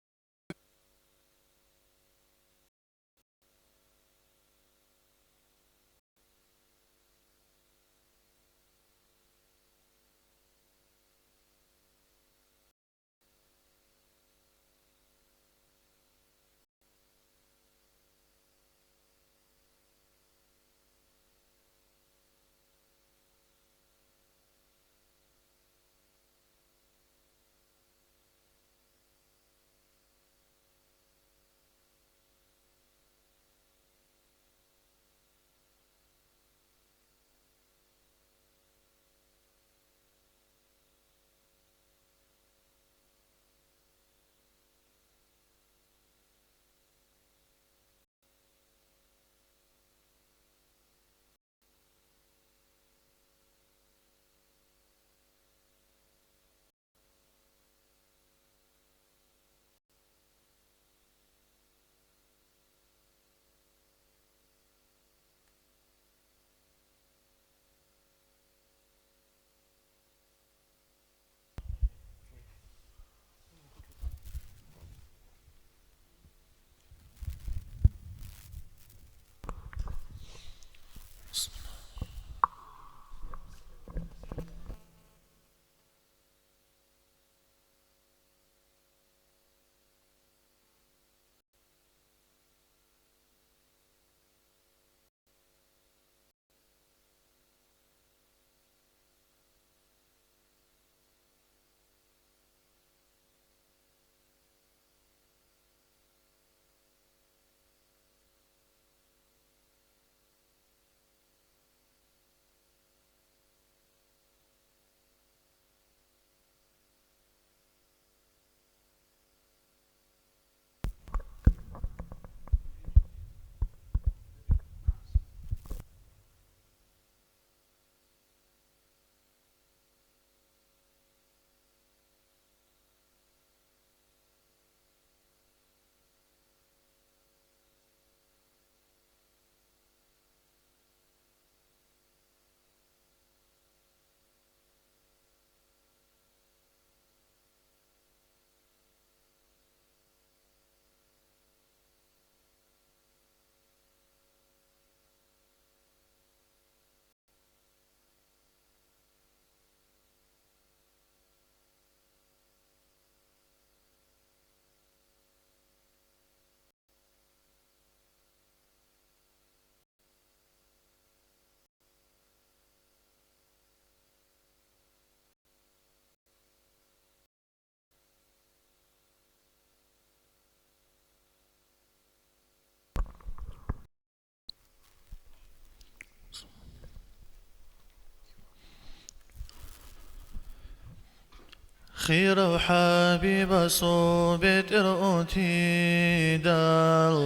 Хирав ХӀабибасул бетӀер утидал,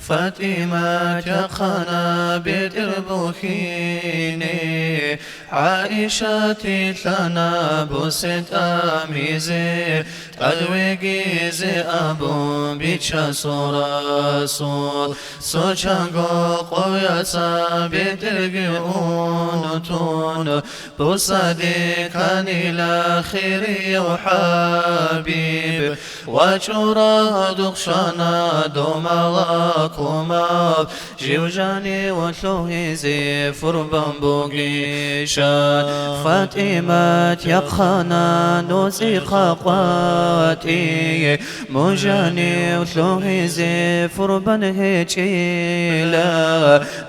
ФатӀимат яхъана бетӀер бухьине, ГӀаишатилъана бусе тӀамизе, тӀадвегизе абун бичасул Расул. Цо чанго къояца бетӀерги унтун, бусаде канила хирияв ХӀабиб, вачӀурал духъ щвана дов малакумал, жив жанив лъугьизе фурбан бугищан. ФатӀимат яхъана нуцӀихъа къватӀие, мун жанив лъугьизе фурбан гьечӀила,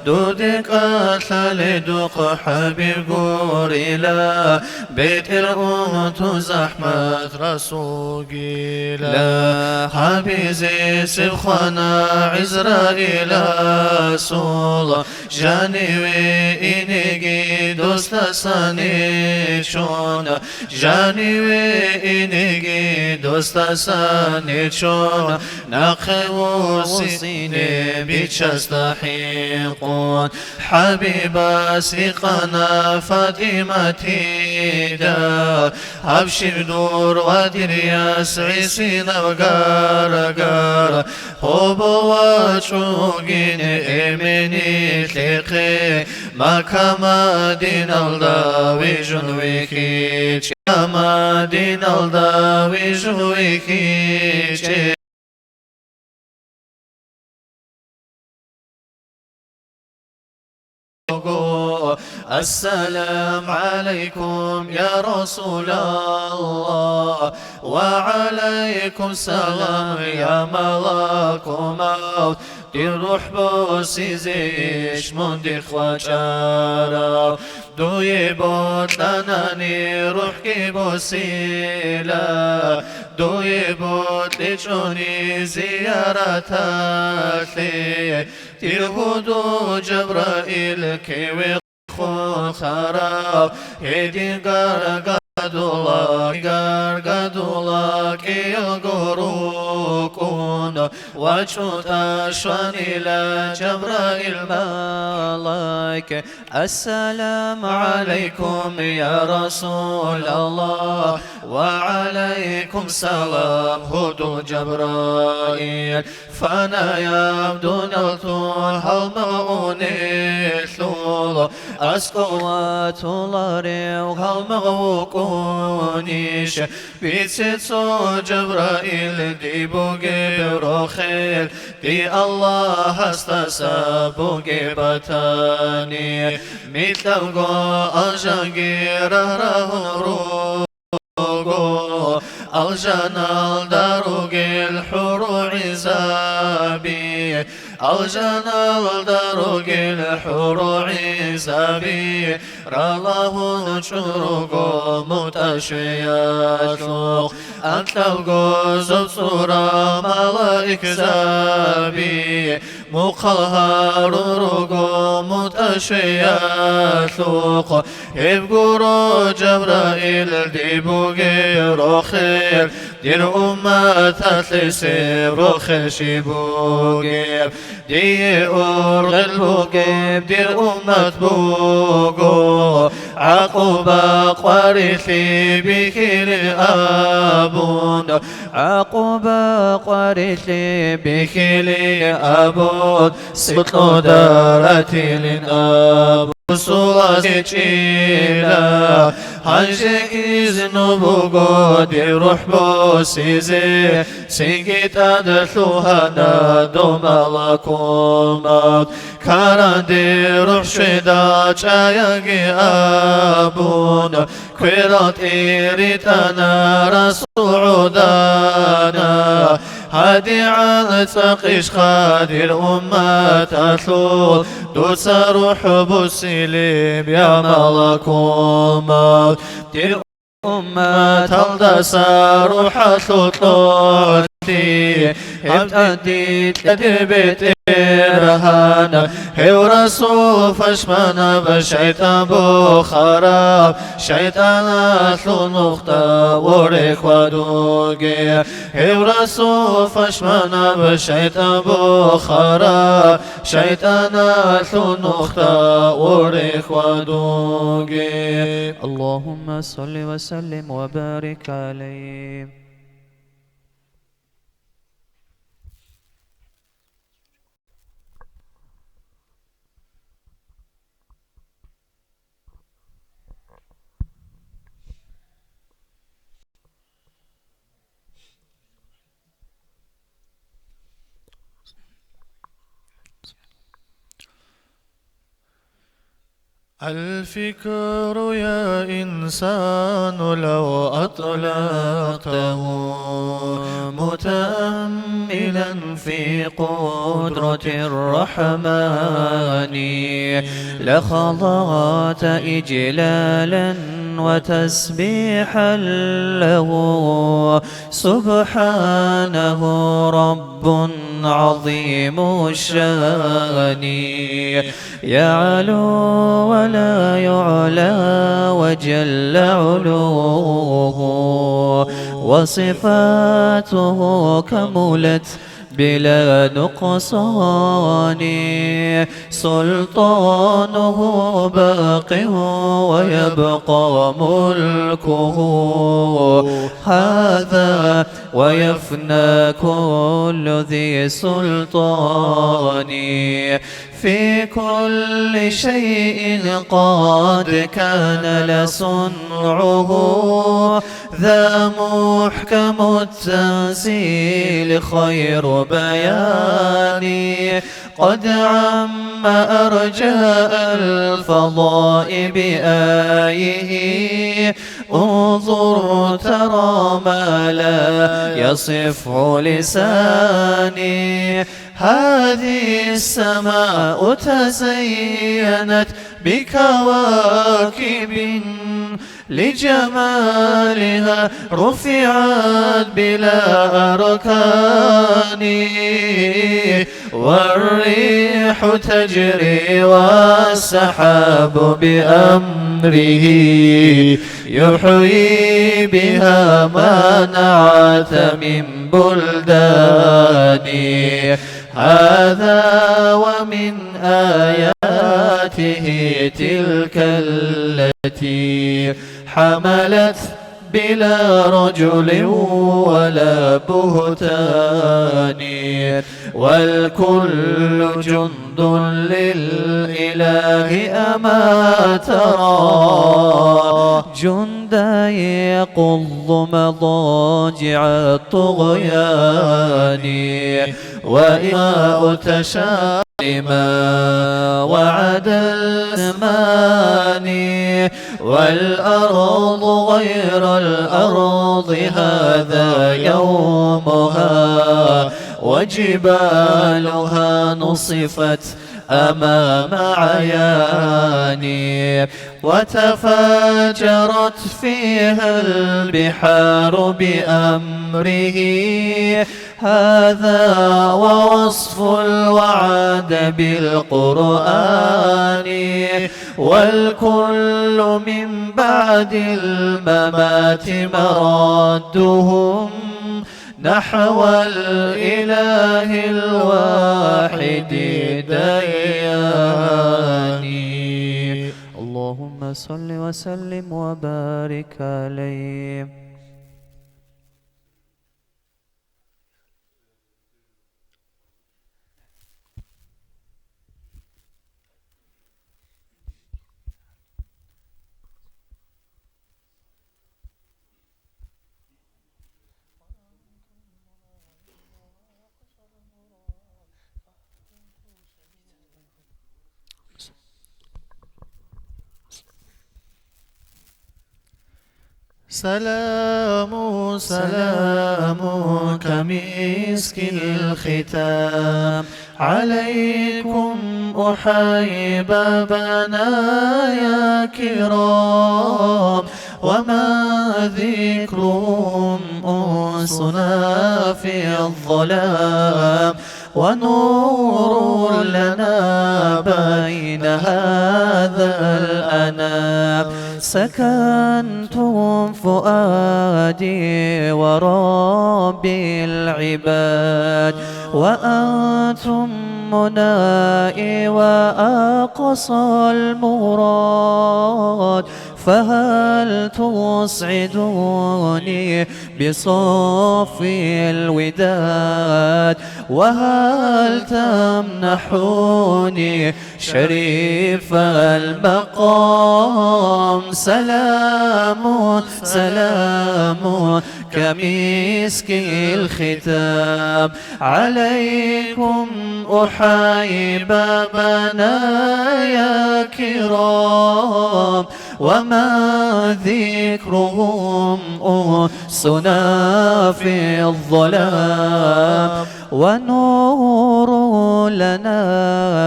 дуде кӀалъале духъ ХӀабиб гурила, бетӀер унтун захӀмат Расулгила. Гьабизе севхъана ГӀизраиласул, жаниве инеги досдасан нечун, жаниве инеги досдасан нечун, нахъе вуссине бичасда хӀинкъун. ХӀабибас гьикъана ФатӀиматида, абшир дур ва дир яс гӀисинаб гаргар, гьобо вачӀугин эменилъехъе, Макка-Мадиналда вижун вихьичӀ, Макка-Мадиналда вижун вихьичӀ. السلام عليكم يا رسول الله، وعليكم السلام يا ملك الموت. Дир рухӀ босизе иш мун дихъ вачӀарав, дуе бокьанани рухӀги босила, дуе бокьичӀони зияраталъе, дир гьудул Жабраил кеве хутарав, гьедин гаргадула, гаргадула кӀиялго рукӀун, вачӀун тӀашванила Жабраил малайк. السلام عليكم يا رسول الله، وعليكم السلام гьудул Жабраил. Фанаяб дунял тун гьалмагъ унелъул, аскӀов ватуларев гьалмагъ вукӀунищ? Бице цо, Жабраил, дие бугеб рохел, дие Аллагьасдаса бугеб батани. Микьалго алжанги рагь-рагьун руго, алжаналда ругел хӀурул гӀизаби, алжаналда ругел хӀурул гӀизаби, ралагьун чӀун руго мутӀа щвеялъухъ, анкьалго зоб цӀурал малаикзаби, мухъал гьарун руго мутӀа щвеялъухъ. Гьеб гуро, Жабраил, дие бугеб рохел, дир умматалъе гьеб рохел щиб бугеб? Дие ургъел бугеб дир уммат буго, гӀакъуба къварилъи бихьилин абун, гӀакъуба къварилъи бихьилин абун, сикълъуда ратилин абун. Расулас гьечӀила, гьанже изну буго дир рухӀ босизе, цинги тӀад лъугьана дов малакул мавт. Каранде рухӀ щведал чӀаяги абун, кверал тӀиритӀана Расул гӀодана. ГьадигӀан цӀакъищха дир умматалъул дуца рухӀ босилеб, я малакул мавт? Дир умматалдаса рухӀалъул кьолъи, гьеб тӀаде кьеде БетӀергьан, Гьев Расул пашманаб, шайтӀан бухараб, шайтӀаналъул нухда ворех ва дунги. Гьев Расул пашманаб, шайтӀан бухараб, шайтӀаналъул нухда ворех ва дунги. اللهم صل وسلم وبارك عليه. الفكر يا إنسان لو أطلقته متأملا في قدرة الرحمن لخضعت إجلالا وتسبيحا له سبحانه رب عظيم الشان يعلو ولا يعلى وجل علوه وصفاته كملت بلا نقصان سلطانه باق ويبقى ملكه هذا ويفنى كل ذي سلطان في كل شيء قد كان لصنعه ذا محكم التنزيل خير بيان قد عم أرجاء الفضاء بآيه انظر ترى ما لا يصفه لساني هذه السماء تزينت بكواكب لجمالها رفعت بلا أركان والريح تجري والسحاب بأمره يحيي بها ما نعت من بلدان هذا ومن آياته تلك التي حملت بلا رجل ولا بهتان والكل جند للإله أما ترى جندا يقض مضاجع الطغيان وإماء تشاء ما وعد الزمان والأرض غير الأرض هذا يومها وجبالها نصفت أمام عياني وتفاجرت فيها البحار بأمره هذا ووصف الوعد بالقرآن والكل من بعد الممات مرادهم نحو الإله الواحد الديان. اللهم صل وسلم وبارك عليه. سلام سلام كمسك الختام عليكم أحيي بابنا يا كرام وما ذكرهم أنسنا في الظلام ونور لنا بين هذا الأنام. سكنتم فؤادي ورب العباد، وأنتم منائي وأقصى المراد، فهل تسعدوني بصفو الوداد، وهل تمنحوني شريف المقام؟ سلام، سلام كمسك الختام، عليكم أحيي بابنا يا كرام، وما ذكرهم أنسنا في الظلام، ونور لنا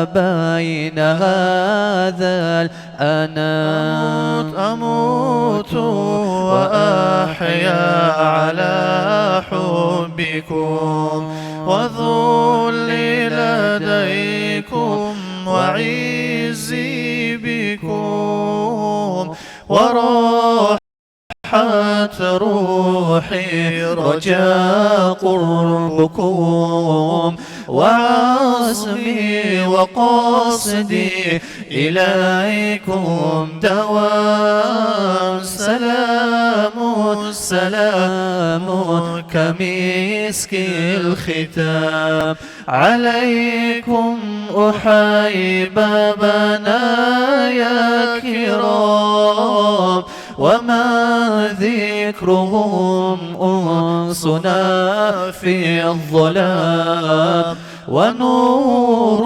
بين هذا الأنام. أموت، أموت وأحيا على حبكم، وذلي لديكم وعزي بكم، وراحت روحي رجا قربكم، وعزمي وقصدي إليكم دوام. سلام، سلام كمسك الختام، عليكم أحيي بابنا يا كرام، وما ذكرهم أنسنا في الظلام، ونور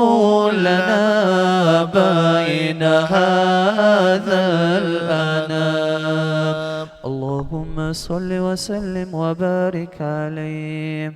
لنا بين هذا الأنام. اللهم صل وسلم وبارك عليه.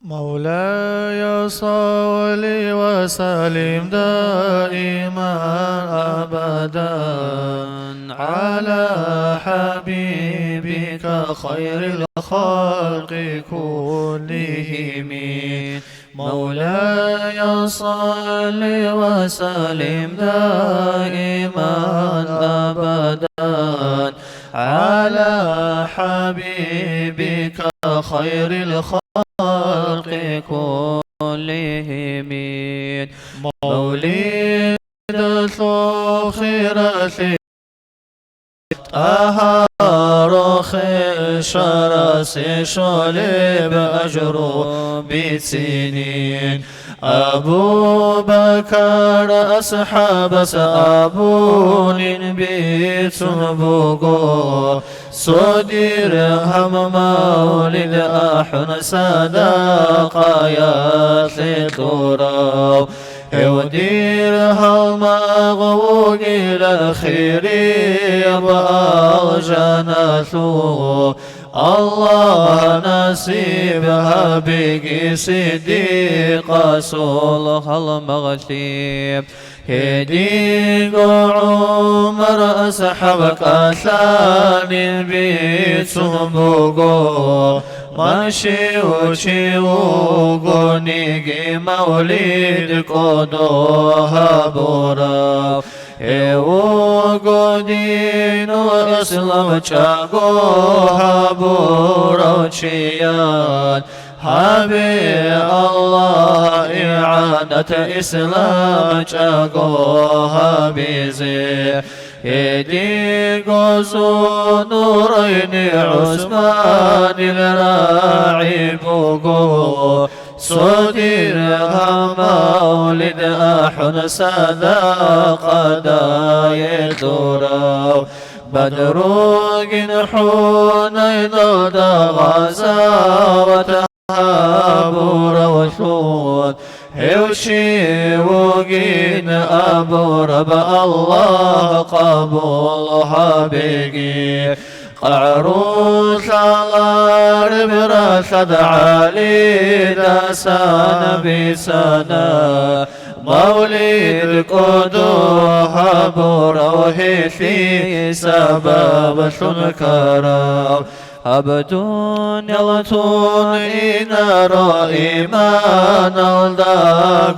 مولاي صل وسلم دائما أبدا على حبيبك خير الخلق كلهم. مولاي صل وسلم دائما أبدا على حبيبك خير الخلق كلهم. مولد الخير ТӀагьаро хешарасе щолеб ажру бицинин. Абу Бакар асхӀабас абунин бицун буго, цо диргьам мавлид ахӀун садакъаялъе кьурав. Гьев диргьал магъ вугилан хирияб алжаналъул, Аллагь насиб гьабиги сиддикъасул гьалмагълъи. Гьединго ГӀумар асхӀаб кӀалъанин бицун буго, Ман щив чи вугониги мавлид кӀодо гьабурав, гьев вуго динул ислам чӀаго гьабурав чиян. Гьабе, Аллагь, игӀанат ислам чӀаго гьабизе. Гьединго Зунурайни ГӀусманил рагӀи буго, цо диргьам мавлид ахӀун садакъадае кьурав. Бадругин ХӀунайналда гъазават гьабуравлъун, гьев чи вугин абураб Аллагь къабул гьабеги. КъагӀру лъалареб ралъад ГӀалидасан бицана, мавлид кӀодо гьабурав гьелъие сабаблъун ккарав. Гьаб дуниял тун инаро иманалда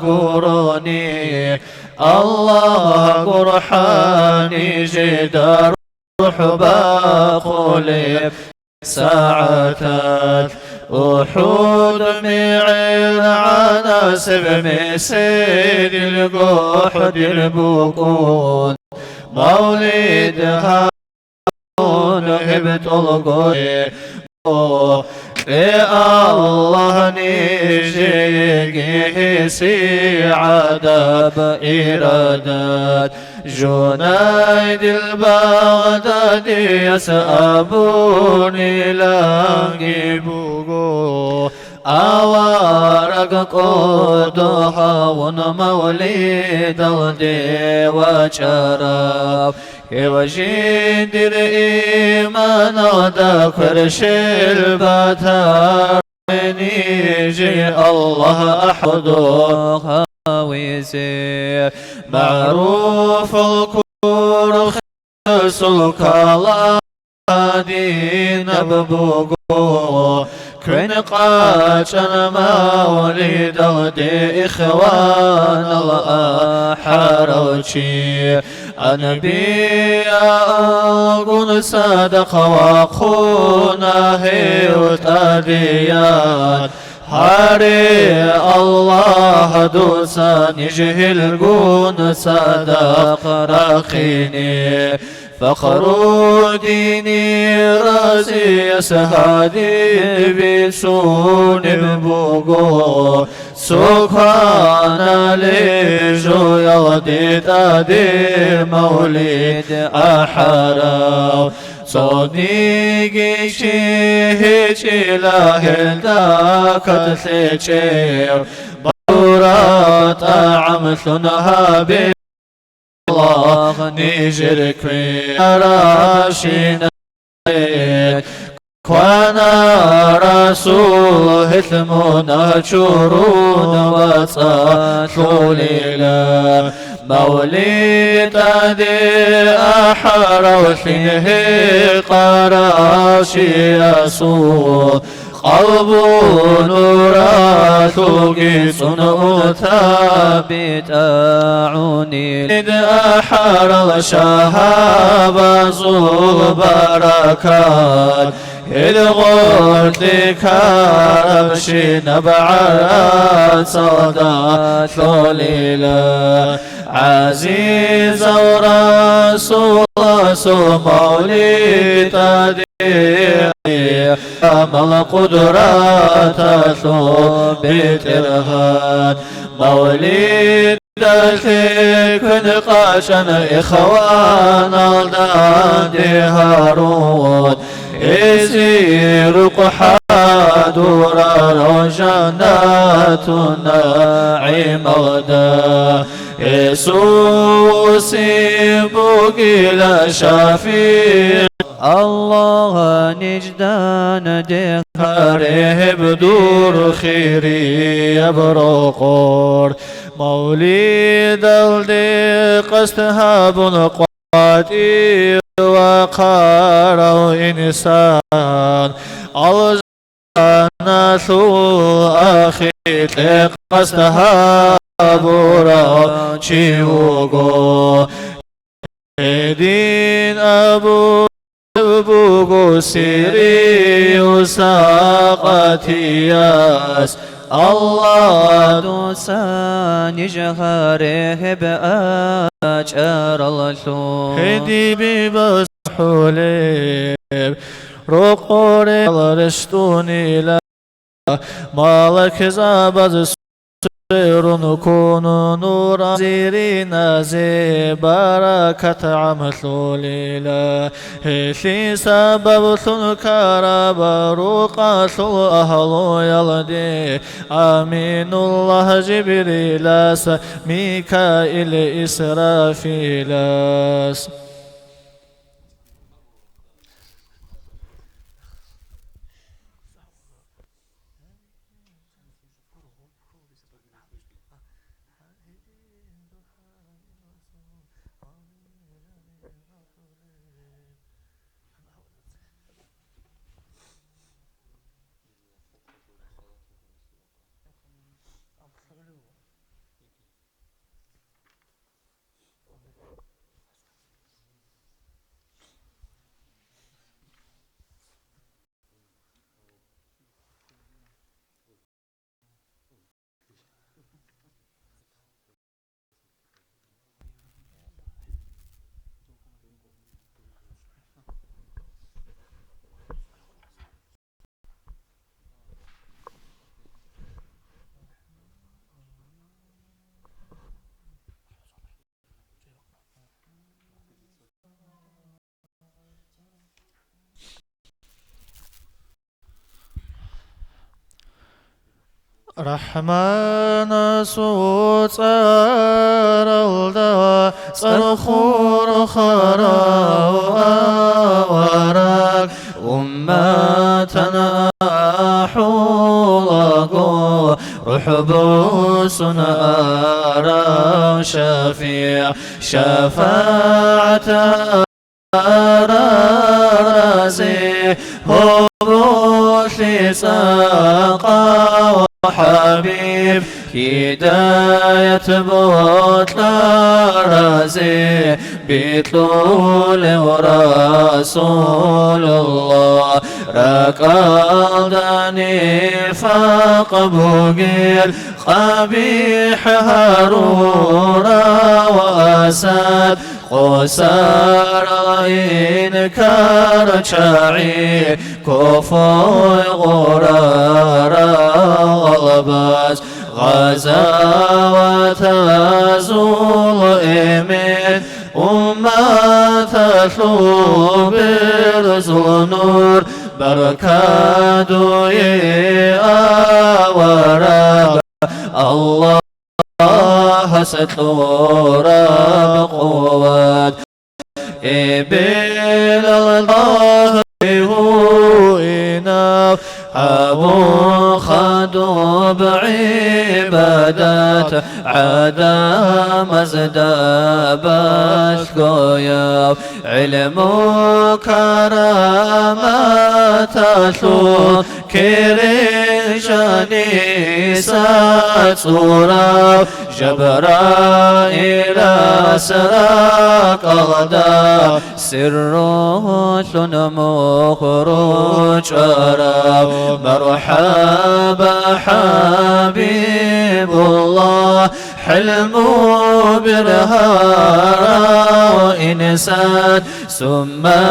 гурони, Аллагь гурхӀани жида рухӀ бахъулеб сагӀаталъ. УхӀуд мегӀер гӀанасеб меседил гохӀдил букӀун, мавлид гьабун гьеб тӀолго. О, кье Аллагь нижееги гьесие гӀадаб-ирадат. Жунайдил Багъдадияс абуниланги буго, авараг кӀодо гьавун мавлидалде вачӀарав. Гьев жиндир иманалда кверщел батарав. Нижее Аллагь ахӀдухъ гьавизе. МагӀруфул курхиясул каламдинаб буго, квен къачӀан мавлидалде ихванал ахӀарав чи. Анбияалгун садакъа вахъуна гьев тӀадеян. Гьаре, Аллагь, дуца ниж гьелгун садакъа рахъине. Фахруддини Разияс гьадин бицунеб буго. Цо кванале жоялде тӀаде мавлид ахӀарав. Цониги чи гьечӀила гьелда кад лъечӀев. Гьура тӀагӀамлъун гьабе. Аллагь, нижер кверарабщинаб квана Расул, гьелъ мунагь чурун вацӀцӀалъулила. Мавлид тӀаде ахӀараллъин гьекъарав чиясул къалбу нуралъулги цӀун ута битӀагӀунил. АхӀарал шагьабазул баракат, гьел гъоркье ккарабщинаб гӀарацалда лъолила. ГӀазизав Расуласул мавлид тӀаде, амал къудраталъул БетӀергьан, мавлидалъе квен къачӀан ихваналда данде гьарун, гьезие рукъ хӀадурарав жаннатун нагӀималда. Гьесул усин бугила шафигӀ. Аллагь, ниждан дехаре гьеб дур хирияб рокъор. Мавлидалде къасд гьабун къватӀив вахъарав инсан, алжаналъул ахиралде къасд гьабурав чи вуго. Гьедин абулеб буго Сириус сакъатияс, Аллагь, дуца ниж гьаре гьеб ачӀараллъун. Гьедин бибасхӀулеб рокъорел рещтӀунила. Малаикзабаз сверун ккун нур зириназе баракат гӀамлъулила. Гьелъие сабаблъун ккараб рукъалъул агьлуялде, Аминуллагь Жибрилас, Микаил Исрафилас. РахӀманасул цӀаралда цӀар хурхарав авараг, умматан ахӀулаго рухӀ босун арав шафигӀ, шафагӀат раразе гьоболлъи цӀакъав хӀабиб, гьидаят бокьаразе бикьулев Расулуллагь. РакӀалда нифакъ бугел къабихӀ гьарурав Асад, къосарал инкарчагӀи, куфуй гъурарал гъалбаз, гъазаватазул эмен, умматалъул берзул нур, баркадуе авараг. Аллагь кьураб къуват. Эбелалда гьуинав гьабун хадуб гӀибадат, гӀадамазда балъгояв гӀилму караматалъул, кирин жаниса цӀурав Жабраилас ракӀалда, сиррулъун мухӀру чӀварав. МархӀаба, ХӀабибуллагь, хӀилму бергьарав инсан, сумма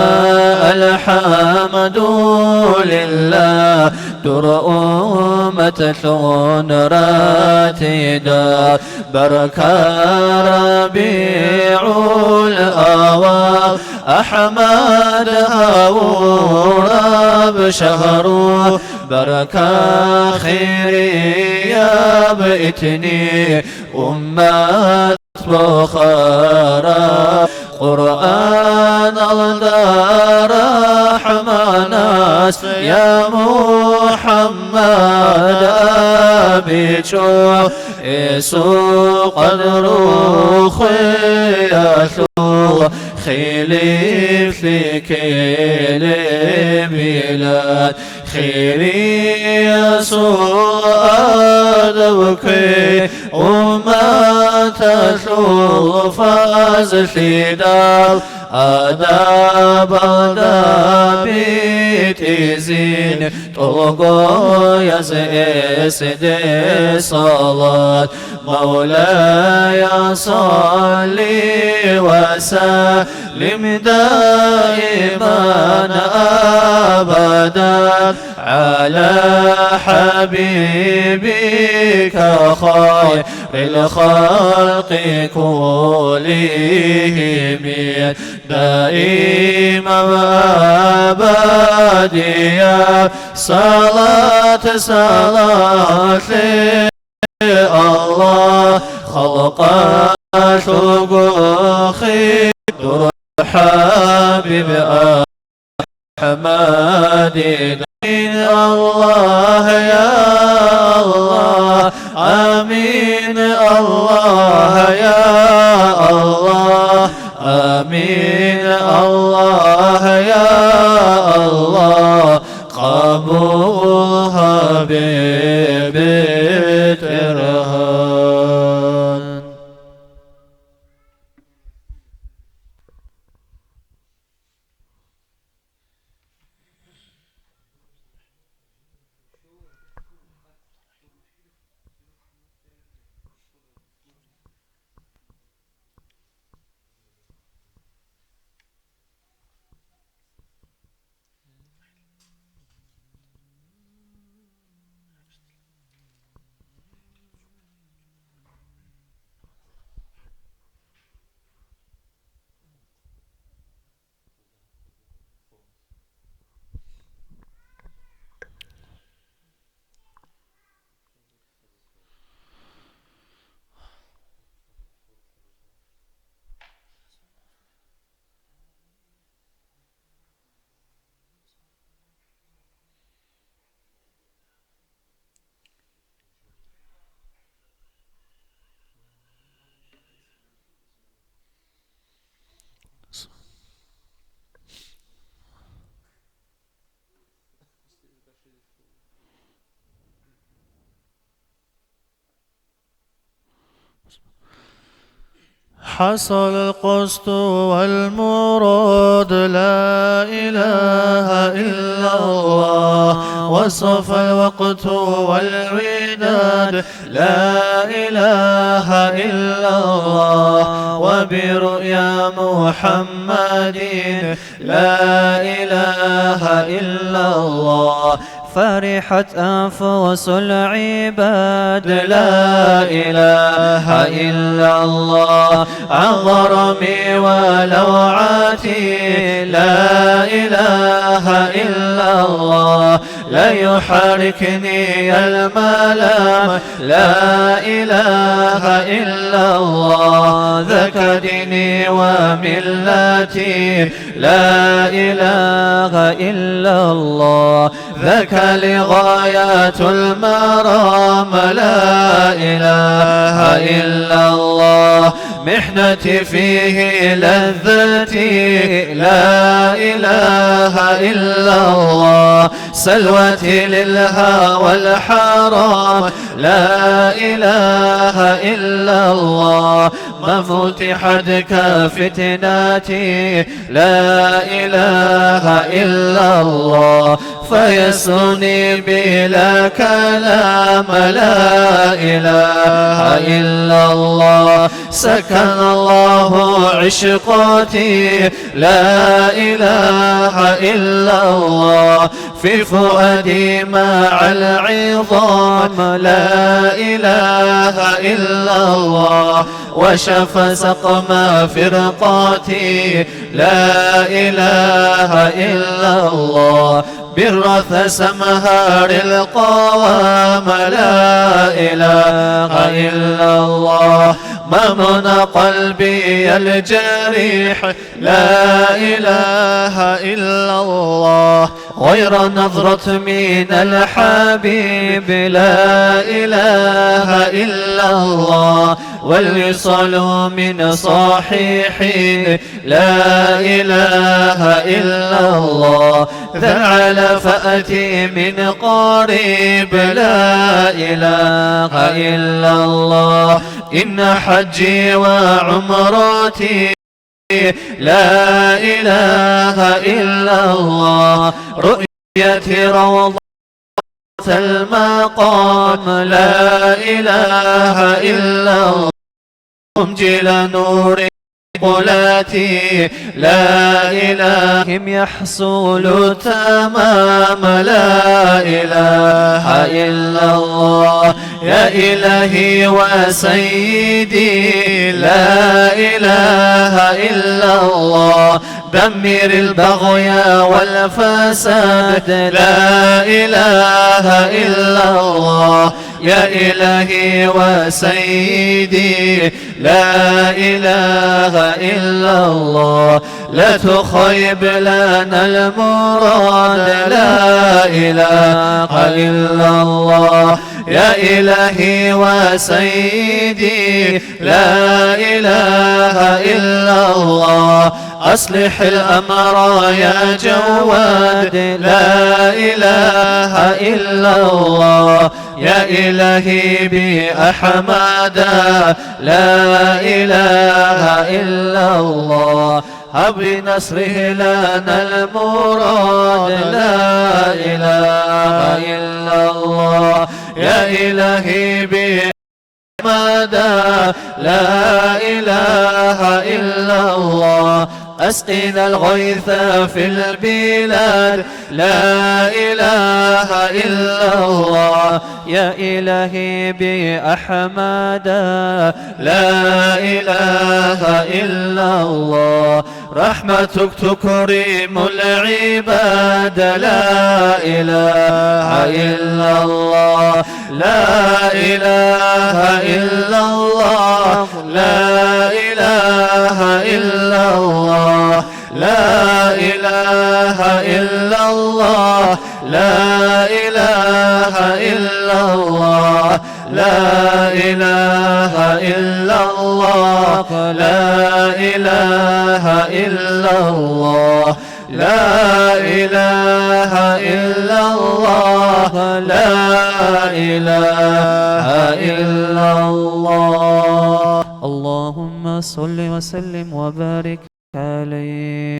алхӀамдулиллагь, дур умматлъун ратида. Барка РабигӀул авал, АхӀмад гьавураб шагьру, барка хирияб итни, уммат бухара. Къуръаналда РахӀманас, я МухӀаммад, абичӀо, гьесул къадру хвеялъул, хилиплъи ккелебилан. Хириясул адаб кквей, умматалъул фазлъидал, адабалда битӀизин, тӀолгояз эсде салат. مولاي صل وسلم دائما أبدا على حبيبك خير الخلق كلهم. دائما أبديا صلاة صلاة الله، خلق الخلق خير حبيب أحمد. آمين الله يا الله، آمين الله يا الله، آمين الله يا الله. قبول حبيب ترهان. حصل القصد والمراد، لا إله إلا الله، وصف الوقت والوداد، لا إله إلا الله، وبرؤيا محمد، لا إله إلا الله، فرحت أنفس العباد، لا إله إلا الله، عن ظلمي ولوعاتي، لا إله إلا الله، لا يحركني الملام. لا إله إلا الله، ذاك ديني وملتي. لا إله إلا الله، ذاك لي غاية المرام. لا إله إلا الله، محنتي فيه لذتي. لا إله إلا الله، سلوتي للهوى الحرام. لا إله إلا الله، ما فتحت كفتناتي. لا إله إلا الله، فيسرني بلا كلام. لا إله إلا الله، سكن الله عشقتي. لا إله إلا الله، في فؤادي مع العظام. لا إله إلا الله، وشفى سقم فرقاتي. لا إله إلا الله، برث سمهار القوام. لا إله إلا الله، ما منى قلبي الجريح. لا إله إلا الله، غير نظرة من الحبيب. لا إله إلا الله، والوصال من صحيح. لا إله إلا الله، ذا العلا فأتي من قريب. لا إله إلا الله، إن حجي وعمرتي. لا إله إلا الله، رؤية روضة المقام. لا إله إلا الله، منجل نور قلاتي. لا إله يحصل تمام. لا إله إلا الله، يا إلهي وسيدي. لا إله إلا الله، دمر البغي والفساد. لا إله إلا الله، يا إلهي وسيدي. لا إله إلا الله، لا تخيب لنا المراد. لا إله إلا الله، يا إلهي وسيدي. لا إله إلا الله، أصلح الأمر يا جواد. لا إله إلا الله، يا إلهي بأحمد. لا إله إلا الله، هب بنصره لنا المراد. لا إله إلا الله، يا إلهي بأحمد. لا إله إلا الله، أسقنا الغيث في البلاد. لا إله إلا الله، يا إلهي بأحمد. لا إله إلا الله، رحمتك تكرم العباد. لا إله إلا الله، لا إله إلا الله، لا إله إلا الله، لا إله إلا الله، لا إله إلا الله، لا إله إلا الله، لا إله إلا الله، لا إله إلا الله، لا إله إلا الله. اللهم صل وسلم وبارك عليه.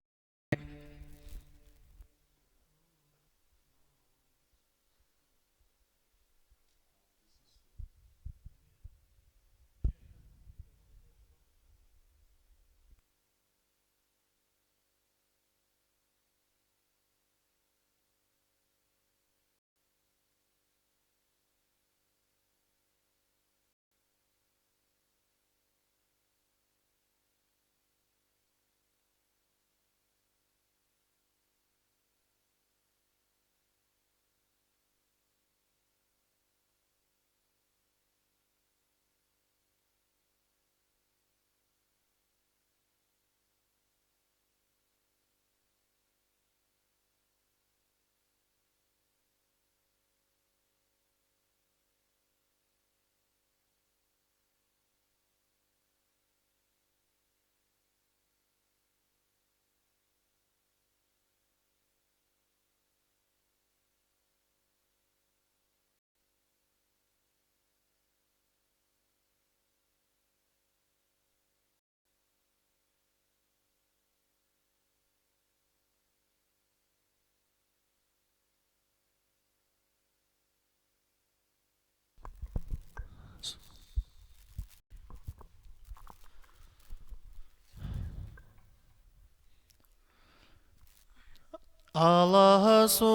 Аллагьасул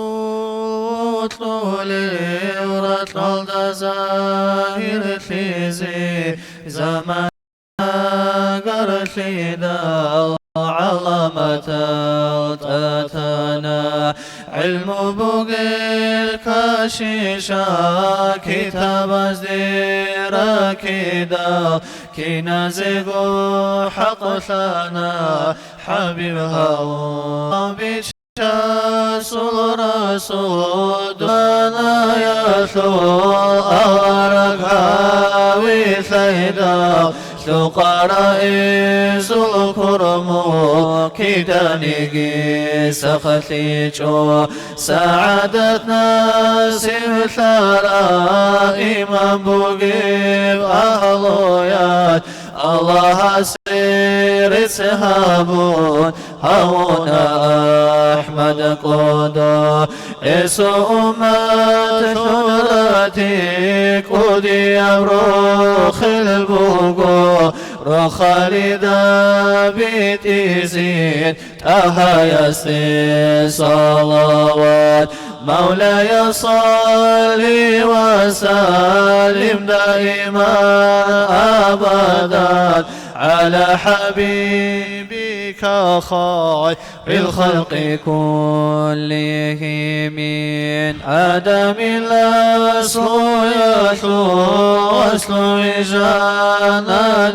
вокьулев ракьалда загьирлъизе, заман агарлъидал гӀаламатал тӀатана. ГӀилму бугел кашиша китабазде ракидал, киназего хӀакълъана ХӀабиб гьавун. Часул расул дунаялъул авараг гьавилъайдал, лъукъарал изул курму киданиги сахлъичӀо. СагӀадат насиблъарал иман бугеб агьлуялъ, Аллагьасе рецц гьабун, гьавуна АхӀмад кӀодо. Гьесул уммат хьурати кӀудияб рохел буго, рохалида битӀизин ТӀагьаясде салават. Мавлая, салли ва саллим даиман абадан гӀала хӀабибика хайрил халкъи куллигьимин. Адамил аслуялъул аслу вижананиги,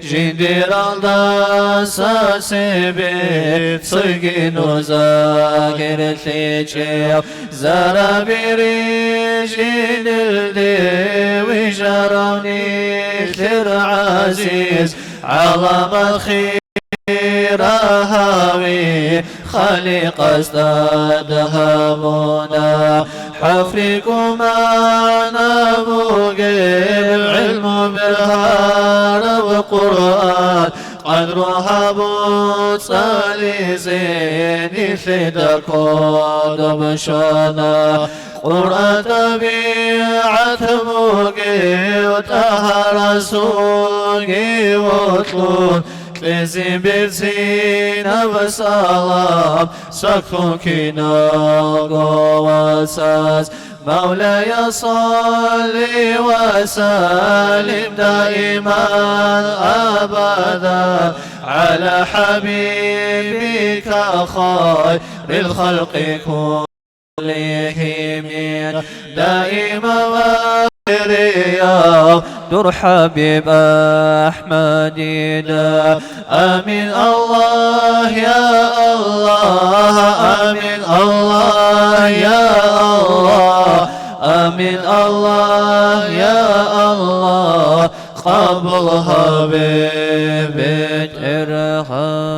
жиндиралдаса цебе цойги нур загьирлъичӀев. Зараби рижинилде вижарав нилъер гӀазиз гӀаламат хира гьави, Халикъасда дагьабуна. ХӀафрикӀумана бугеб гӀилму бергьараб Къуръан, къадру гьабун цӀализе нилъеда кодоб щвана. Къуръан тӀабигӀат бугев ТӀагьа Расулги вокьун, кьезе берцинаб салам сахлъун киналго васас. Мавлая, салли ва саллим даиман абадан гӀала хӀабибика хайрил халкъи куллигьимин. Даиман ва ахирияв дур ХӀабиб АхӀмадида. Амин, Аллагь, я Аллагь, амин, Аллагь, я Аллагь, амин, Аллагь, я Аллагь, къабул гьабе, БетӀергьан.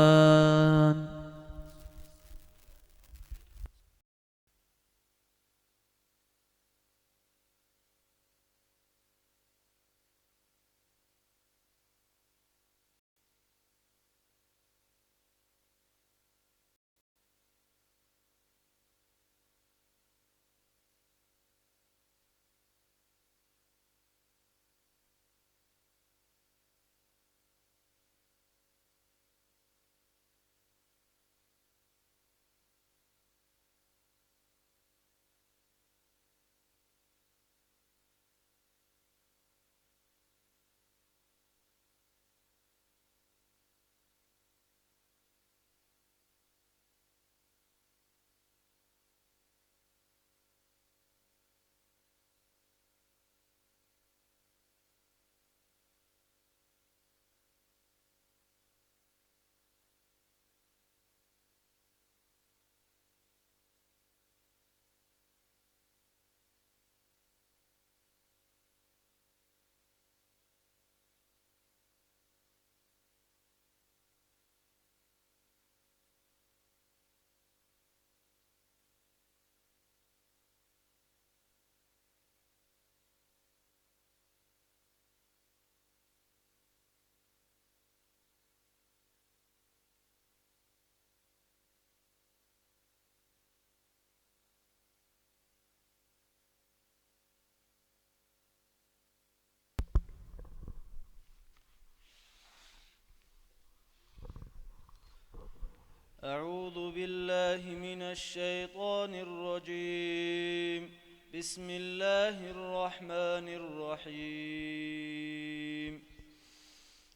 أعوذ بالله من الشيطان الرجيم. بسم الله الرحمن الرحيم.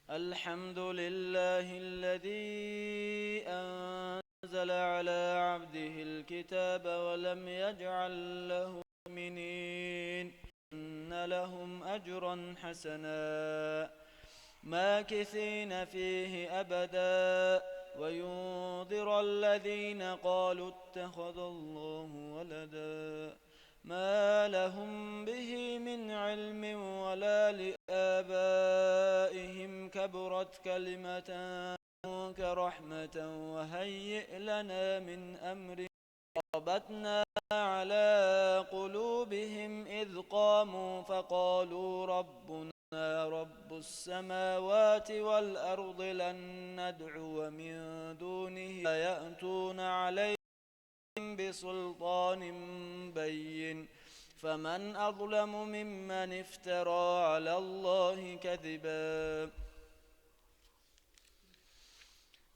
الحمد لله الذي أنزل على عبده الكتاب ولم يجعل له مؤمنين. إن لهم أجرا حسنا ماكثين فيه أبدا، وينذر الذين قالوا اتخذ الله ولدا. ما لهم به من علم ولا لآبائهم، كبرت كلمة كرحمة وهيئ لنا من أمرنا. ربطنا على قلوبهم إذ قاموا فقالوا ربنا رب السماوات والأرض لن ندعو من دونه، لا يأتون عليهم بسلطان بين، فمن أظلم ممن افترى على الله كذبا.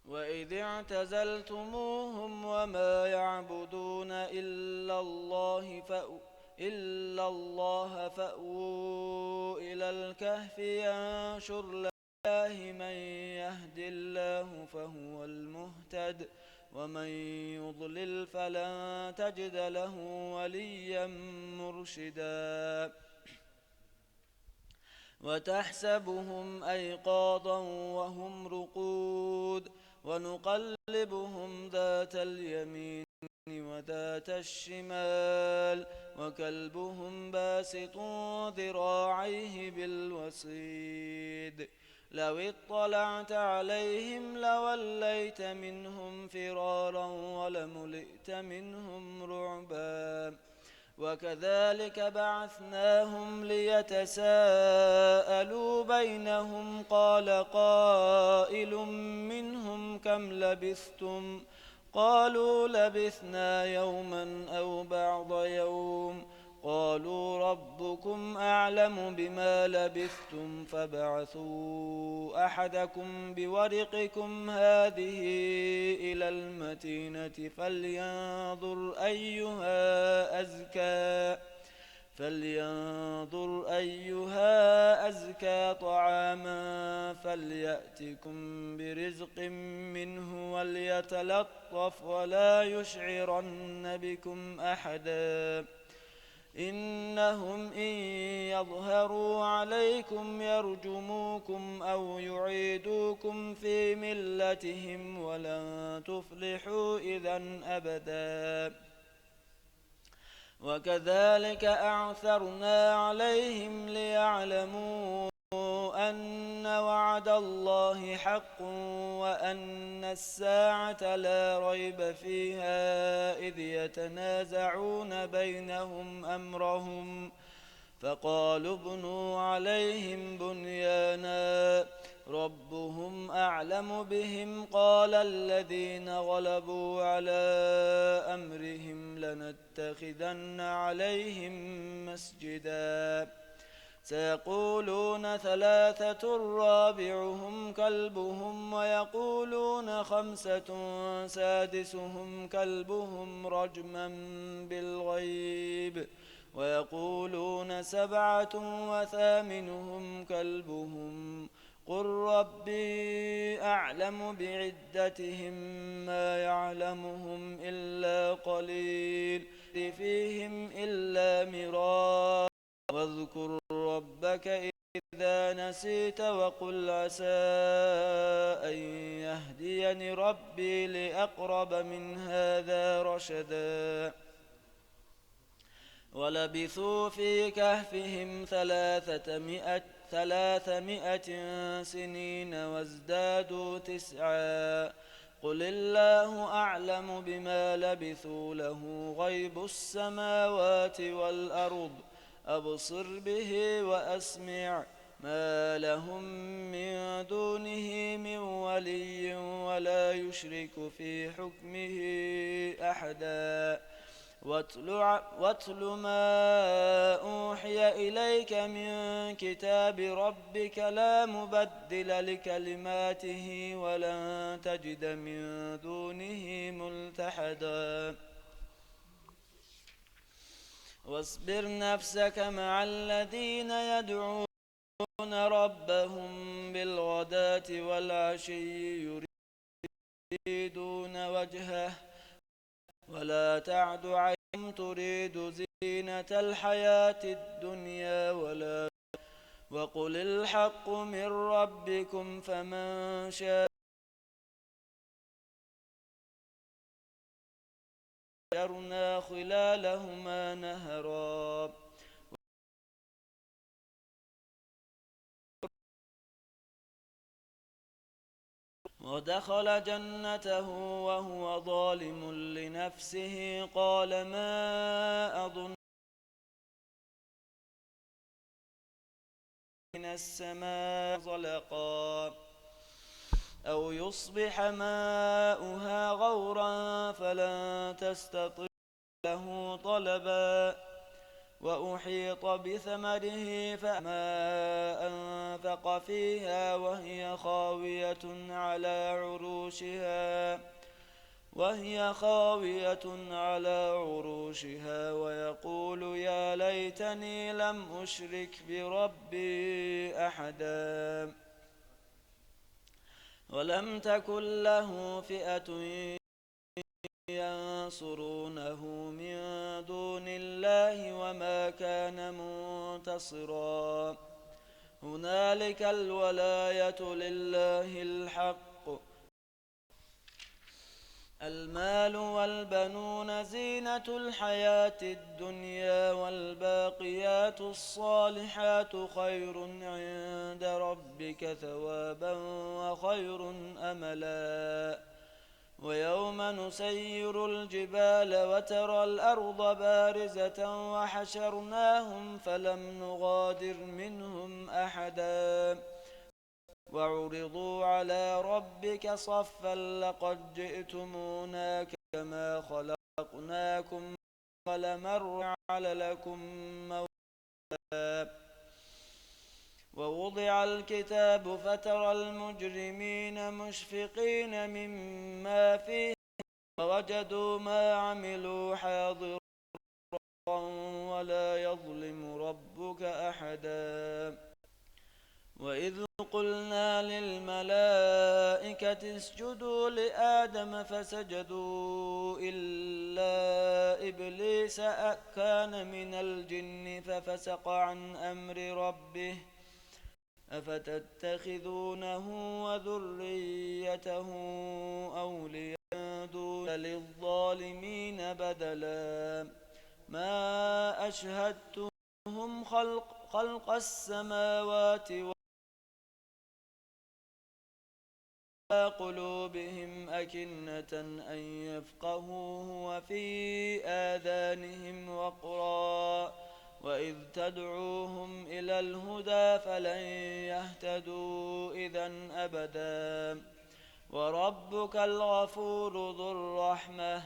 وإذ اعتزلتموهم وما يعبدون إلا الله فأو-، إلا الله فأووا إلى الكهف ينشر لكم الله من يهد الله فهو المهتد، ومن يضلل فلن تجد له وليا مرشدا. وتحسبهم أيقاظا وهم رقود، ونقلبهم ذات اليمين وذات الشمال، وكلبهم باسط ذراعيه بالوصيد. لو اطلعت عليهم لوليت منهم فرارا ولملئت منهم رعبا. وكذلك بعثناهم ليتساءلوا بينهم قال قائل منهم كم لبثتم؟ قالوا لبثنا يوما أو بعض يوم. قالوا ربكم أعلم بما لبثتم فابعثوا أحدكم بورقكم هذه إلى المدينة فلينظر أيها أزكى، فلينظر أيها أزكى طعاما فليأتكم برزق منه وليتلطف ولا يشعرن بكم أحدا. إنهم إن يظهروا عليكم يرجموكم أو يعيدوكم في ملتهم ولن تفلحوا إذا أبدا. وكذلك أعثرنا عليهم ليعلموا أن وعد الله حق وأن الساعة لا ريب فيها إذ يتنازعون بينهم أمرهم فقالوا ابنوا عليهم بنيانا ربهم أعلم بهم قال الذين غلبوا على أمرهم لنتخذن عليهم مسجدا. سيقولون ثلاثة رابعهم كلبهم ويقولون خمسة سادسهم كلبهم رجما بالغيب ويقولون سبعة وثامنهم كلبهم قل ربي أعلم بعدتهم ما يعلمهم إلا قليل فيهم إلا مرارا واذكر ربك إذا نسيت وقل عسى أن يهديني ربي لأقرب من هذا رشدا. ولبثوا في كهفهم ثلاثمائة، ثلاثمائة سنين وازدادوا تسعا. قل الله أعلم بما لبثوا له غيب السماوات والأرض أبصر به وأسمع ما لهم من دونه من ولي ولا يشرك في حكمه أحدا. واتل ع-، واتل ما أوحي إليك من كتاب ربك لا مبدل لكلماته ولن تجد من دونه ملتحدا. واصبر نفسك مع الذين يدعون ربهم بالغداة والعشي يريدون وجهه ولا تعد عيناك تريد زينة الحياة الدنيا ولا، وقل الحق من ربكم فمن شاء فجرنا خلالهما نهرا. ودخل جنته وهو ظالم لنفسه قال ما أظن من السماء زلقا أو يصبح ماؤها غورا فلن تستطيع له طلبا وأحيط بثمره فما أنفق فيها وهي خاوية على عروشها وهي خاوية على عروشها ويقول يا ليتني لم أشرك بربي أحدا ولم تكن له فئة ينصرونه من دون الله وما كان منتصرا هنالك الولاية لله الحق المال والبنون زينة الحياة الدنيا والباقيات الصالحات خير عند ربك ثوابا وخير أملا. ويوم نسير الجبال وترى الأرض بارزة وحشرناهم فلم نغادر منهم أحدا وعرضوا على ربك صفا لقد جئتمونا كما خلقناكم أول مرة ووضع الكتاب فترى المجرمين مشفقين مما فيه ووجدوا ما عملوا حاضرا ولا يظلم ربك أحدا. وإذ قلنا للملائكة اسجدوا لآدم فسجدوا إلا إبليس أ-، كان من الجن ففسق عن أمر ربه أفتتخذونه وذريته أولياء من دون للظالمين بدلا ما أشهدتهم خلق، خلق السماوات قلوبهم أكنة أن يفقهوه وفي آذانهم وقرا وإذ تدعوهم إلى الهدى فلن يهتدوا إذا أبدا وربك الغفور ذو الرحمة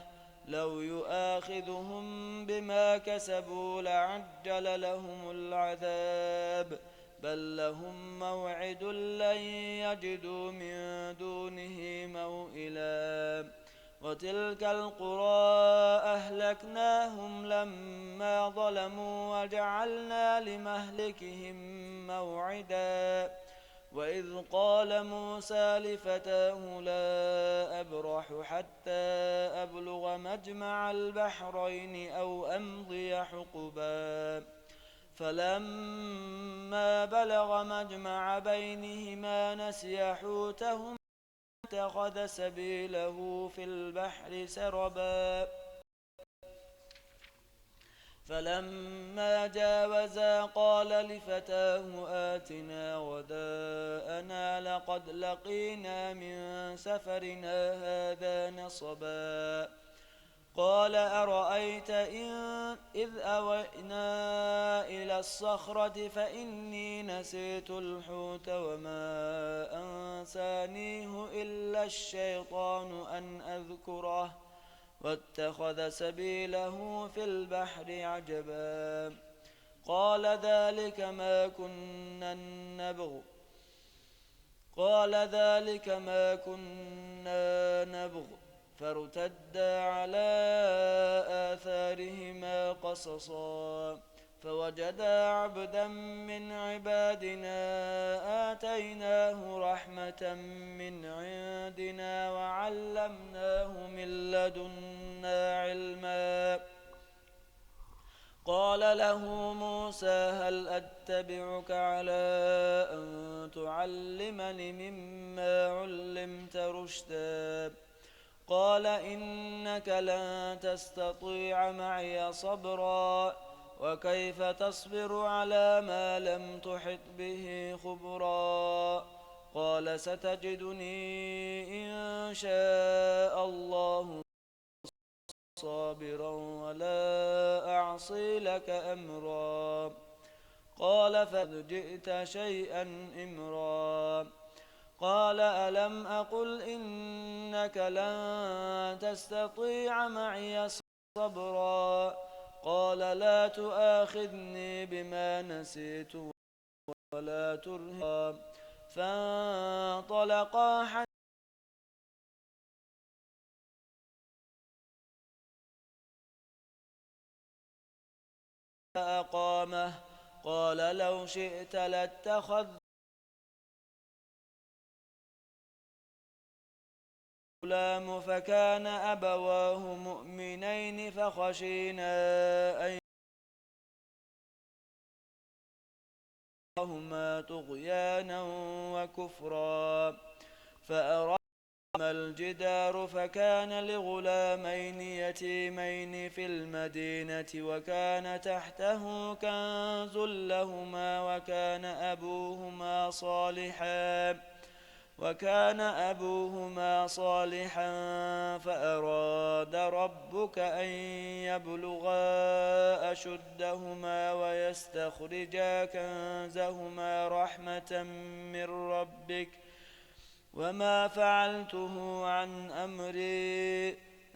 لو يؤاخذهم بما كسبوا لعجل لهم العذاب بل لهم موعد لن يجدوا من دونه موئلا وتلك القرى أهلكناهم لما ظلموا وجعلنا لمهلكهم موعدا وإذ قال موسى لفتاه لا أبرح حتى أبلغ مجمع البحرين أو أمضي حقبا فلما بلغ مجمع بينهما نسيا حوتهما اتخذ سبيله في البحر سربا فلما جاوزا قال لفتاه آتنا غداءنا لقد لقينا من سفرنا هذا نصبا قال أرأيت إن، إذ أوينا إلى الصخرة فإني نسيت الحوت وما أنسانيه إلا الشيطان أن أذكره واتخذ سبيله في البحر عجبا. قال ذلك ما كنا نبغ، قال ذلك ما كنا نبغ، فارتدا على آثارهما قصصا. فوجدا عبدا من عبادنا آتيناه رحمة من عندنا وعلمناه من لدنا علما. قال له موسى: هل أتبعك على أن تعلمني مما علمت رشدا؟ قال: إنك لن تستطيع معي صبرا، وكيف تصبر على ما لم تحط به خبرا؟ قال: ستجدني إن شاء الله صابرا ولا أعصي لك أمرا. قال: فقد جئت شيئا إمرا. قال: ألم أقل إنك لن تستطيع معي صبرا؟ قال: لا تؤاخذني بما نسيت ولا ترهقا. فانطلقا حتى أقامه. قال: لو شئت لاتخذت غلام، فكان أبواه مؤمنين فخشينا أن يرهقهما طغيانا وكفرا. فأراد الجدار فكان لغلامين يتيمين في المدينة وكان تحته كنز لهما وكان أبوهما صالحا، وكان أبوهما صالحا فأراد ربك أن يبلغا أشدهما ويستخرجا كنزهما رحمة من ربك، وما فعلته عن أمري،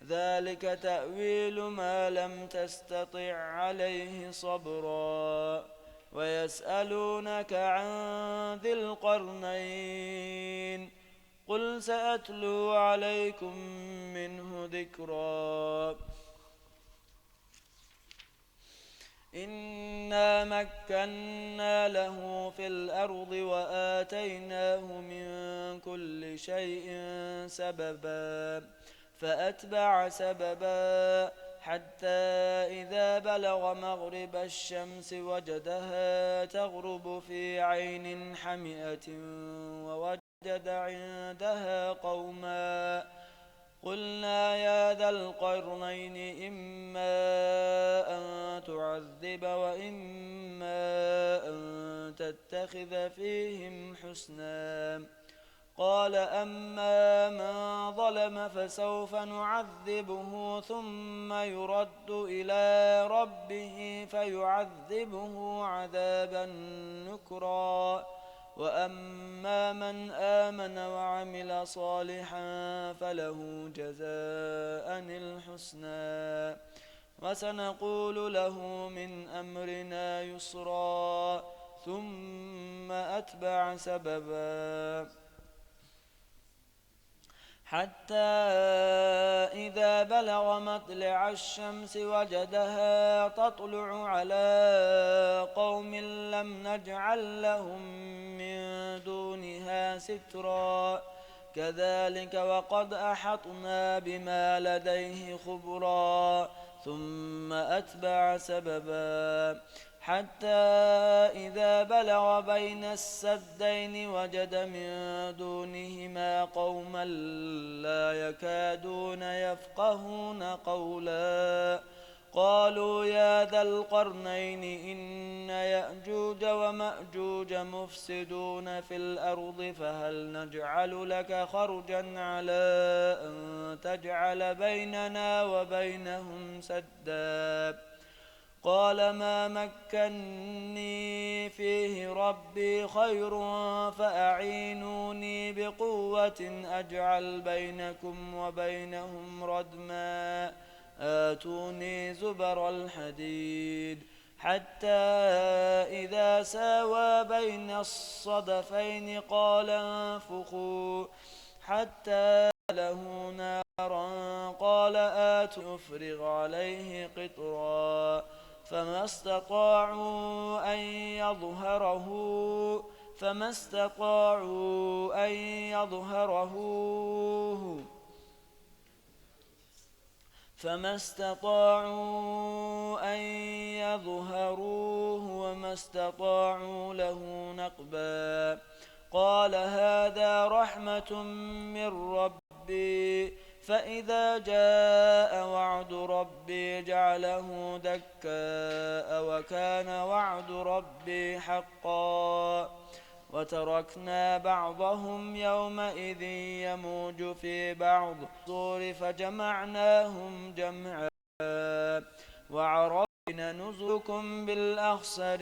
ذلك تأويل ما لم تستطع عليه صبرا. ويسألونك عن ذي القرنين، قل سأتلو عليكم منه ذكرا. إنا مكنا له في الأرض وآتيناه من كل شيء سببا. فأتبع سببا حتى إذا بلغ مغرب الشمس وجدها تغرب في عين حمئة ووجد عندها قوما. قلنا يا ذا القرنين إما أن تعذب وإما أن تتخذ فيهم حسنا. قال أما من ظلم فسوف نعذبه ثم يرد إلى ربه فيعذبه عذابا نكرا. وأما من آمن وعمل صالحا فله جزاء الحسنى وسنقول له من أمرنا يسرا. ثم أتبع سببا. حتى إذا بلغ مطلع الشمس وجدها تطلع على قوم لم نجعل لهم من دونها سترا. كذلك وقد أحطنا بما لديه خبرا. ثم أتبع سببا. حتى إذا بلغ بين السدين وجد من دونهما قوما لا يكادون يفقهون قولا. قالوا يا ذا القرنين إن يأجوج ومأجوج مفسدون في الأرض فهل نجعل لك خرجا على أن تجعل بيننا وبينهم سدا. قال ما مكني فيه ربي خير فأعينوني بقوة أجعل بينكم وبينهم ردما. آتوني زبر الحديد حتى إذا ساوى بين الصدفين قال انفخوا حتى له نارا قال آت أفرغ عليه قطرا. فما استطاعوا أن يظهره فما استطاعوا أن يظهروه فما استطاعوا أن يظهروه وما استطاعوا له نقبا. قال هذا رحمة من ربي فإذا جاء وعد ربي جعله دكاء وكان وعد ربي حقا. وتركنا بعضهم يومئذ يموج في بعض. الطور فجمعناهم جمعا. وعرضنا نزلكم بالأخسر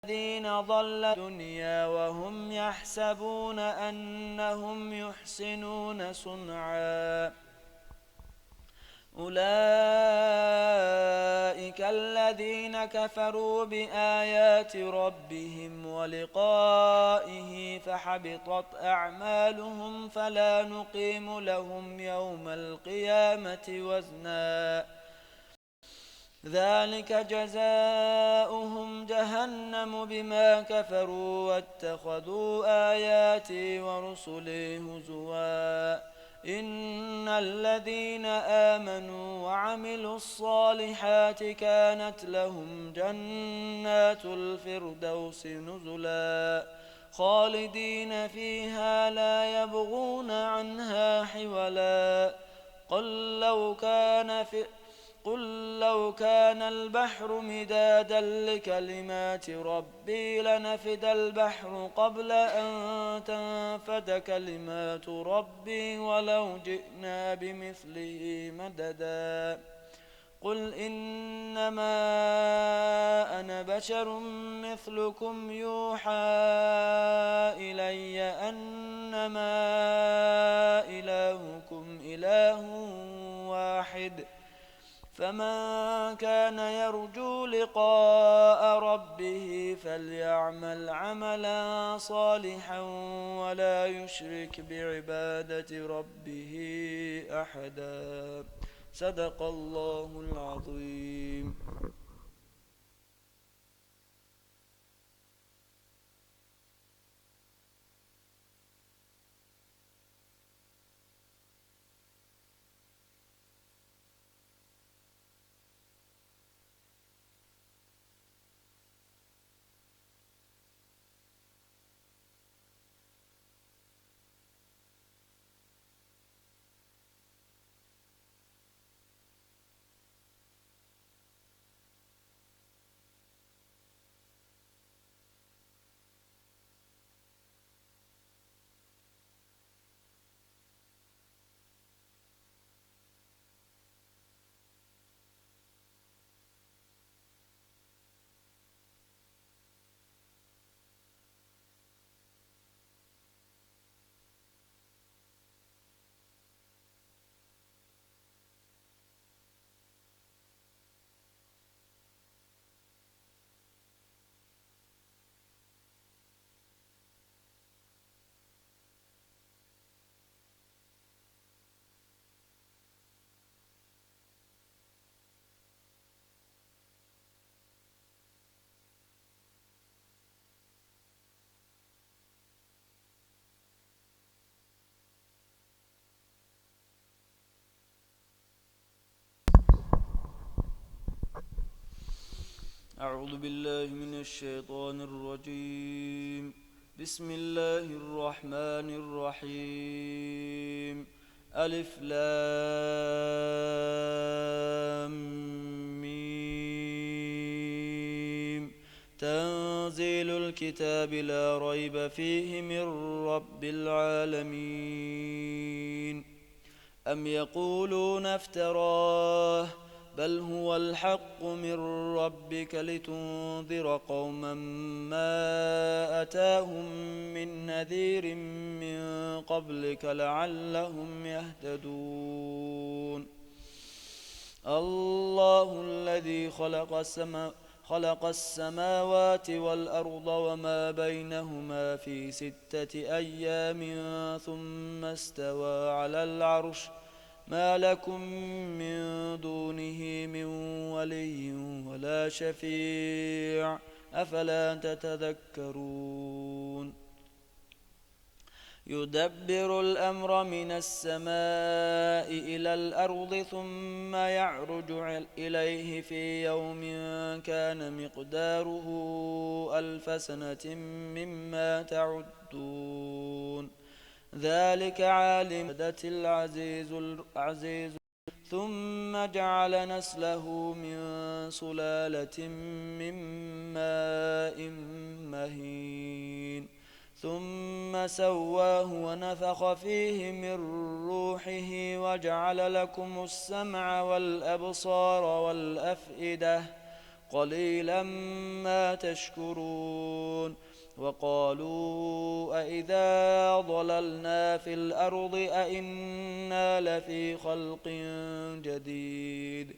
الذين ضل الدنيا وهم يحسبون أنهم يحسنون صنعا. أولئك الذين كفروا بآيات ربهم ولقائه فحبطت أعمالهم فلا نقيم لهم يوم القيامة وزنا. ذلك جزاؤهم جهنم بما كفروا واتخذوا آياتي ورسلي هزوا. إن الذين آمنوا وعملوا الصالحات كانت لهم جنات الفردوس نزلا خالدين فيها لا يبغون عنها حولا. قل لو كان في قل لو كان البحر مدادا لكلمات ربي لنفد البحر قبل أن تنفد كلمات ربي ولو جئنا بمثله مددا. قل إنما أنا بشر مثلكم يوحى إلي أنما إلهكم إله واحد. فمن كان يرجو لقاء ربه فليعمل عملا صالحا ولا يشرك بعبادة ربه أحدا. صدق الله العظيم. أعوذ بالله من الشيطان الرجيم. بسم الله الرحمن الرحيم. ألف لام ميم. تنزيل الكتاب لا ريب فيه من رب العالمين. أم يقولون افتراه، بل هو الحق من ربك لتنذر قوما ما أتاهم من نذير من قبلك لعلهم يهتدون. الله الذي خلق السما-، خلق السماوات والأرض وما بينهما في ستة أيام ثم استوى على العرش، ما لكم من دونه من ولي ولا شفيع، أفلا تتذكرون؟ يدبر الأمر من السماء إلى الأرض ثم يعرج إليه في يوم كان مقداره ألف سنة مما تعدون. ذلك عالم العزيز العزيز ثم جعل نسله من سلالة من ماء مهين. ثم سواه ونفخ فيه من روحه وجعل لكم السمع والأبصار والأفئدة، قليلا ما تشكرون. وقالوا أإذا ضللنا في الأرض أإنا لفي خلق جديد،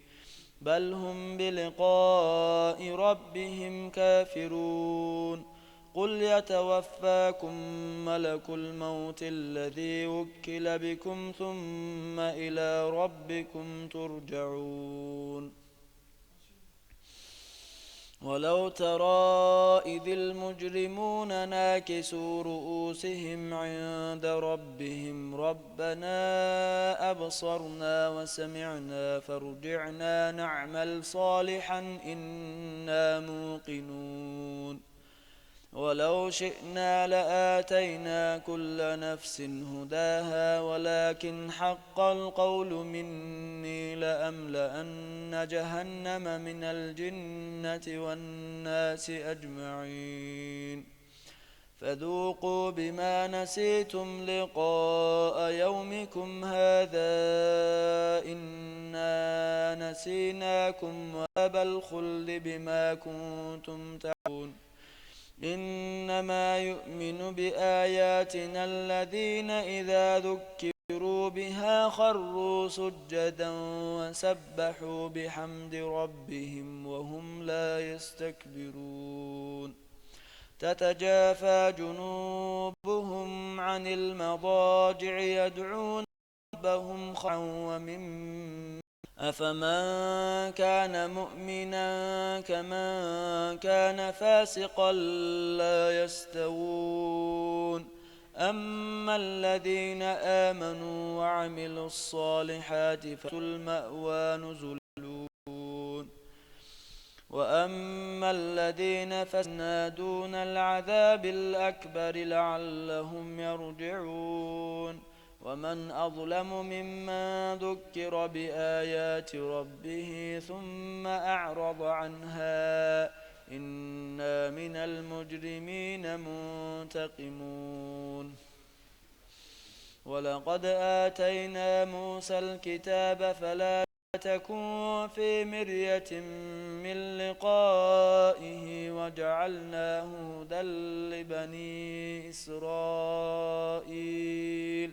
بل هم بلقاء ربهم كافرون. قل يتوفاكم ملك الموت الذي وكل بكم ثم إلى ربكم ترجعون. ولو ترى إذ المجرمون ناكسوا رؤوسهم عند ربهم، ربنا أبصرنا وسمعنا فارجعنا نعمل صالحا إنا موقنون. ولو شئنا لآتينا كل نفس هداها ولكن حق القول مني لأملأن جهنم من الجنة والناس أجمعين. فذوقوا بما نسيتم لقاء يومكم هذا إنا نسيناكم وعذاب الخلد بما كنتم تعملون. إنما يؤمن بآياتنا الذين إذا ذكروا بها خروا سجدا وسبحوا بحمد ربهم وهم لا يستكبرون. تتجافى جنوبهم عن المضاجع يدعون ربهم خوفا ومما. أفمن كان مؤمنا كمن كان فاسقا لا يستوون. أما الذين آمنوا وعملوا الصالحات فالمأوى نزلا. وأما الذين فسقوا فينادون العذاب الأكبر لعلهم يرجعون. ومن أظلم ممن ذكر بآيات ربه ثم أعرض عنها إنا من المجرمين منتقمون. ولقد آتينا موسى الكتاب فلا تكن في مرية من لقائه وجعلناه هدى لبني إسرائيل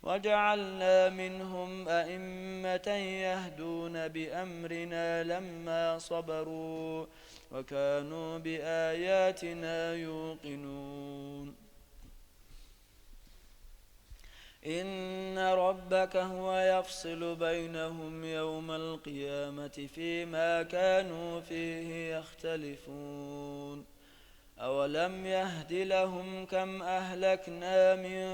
وجعلنا منهم أئمة يهدون بأمرنا لما صبروا وكانوا بآياتنا يوقنون. إن ربك هو يفصل بينهم يوم القيامة فيما كانوا فيه يختلفون. أولم يهد لهم كم أهلكنا من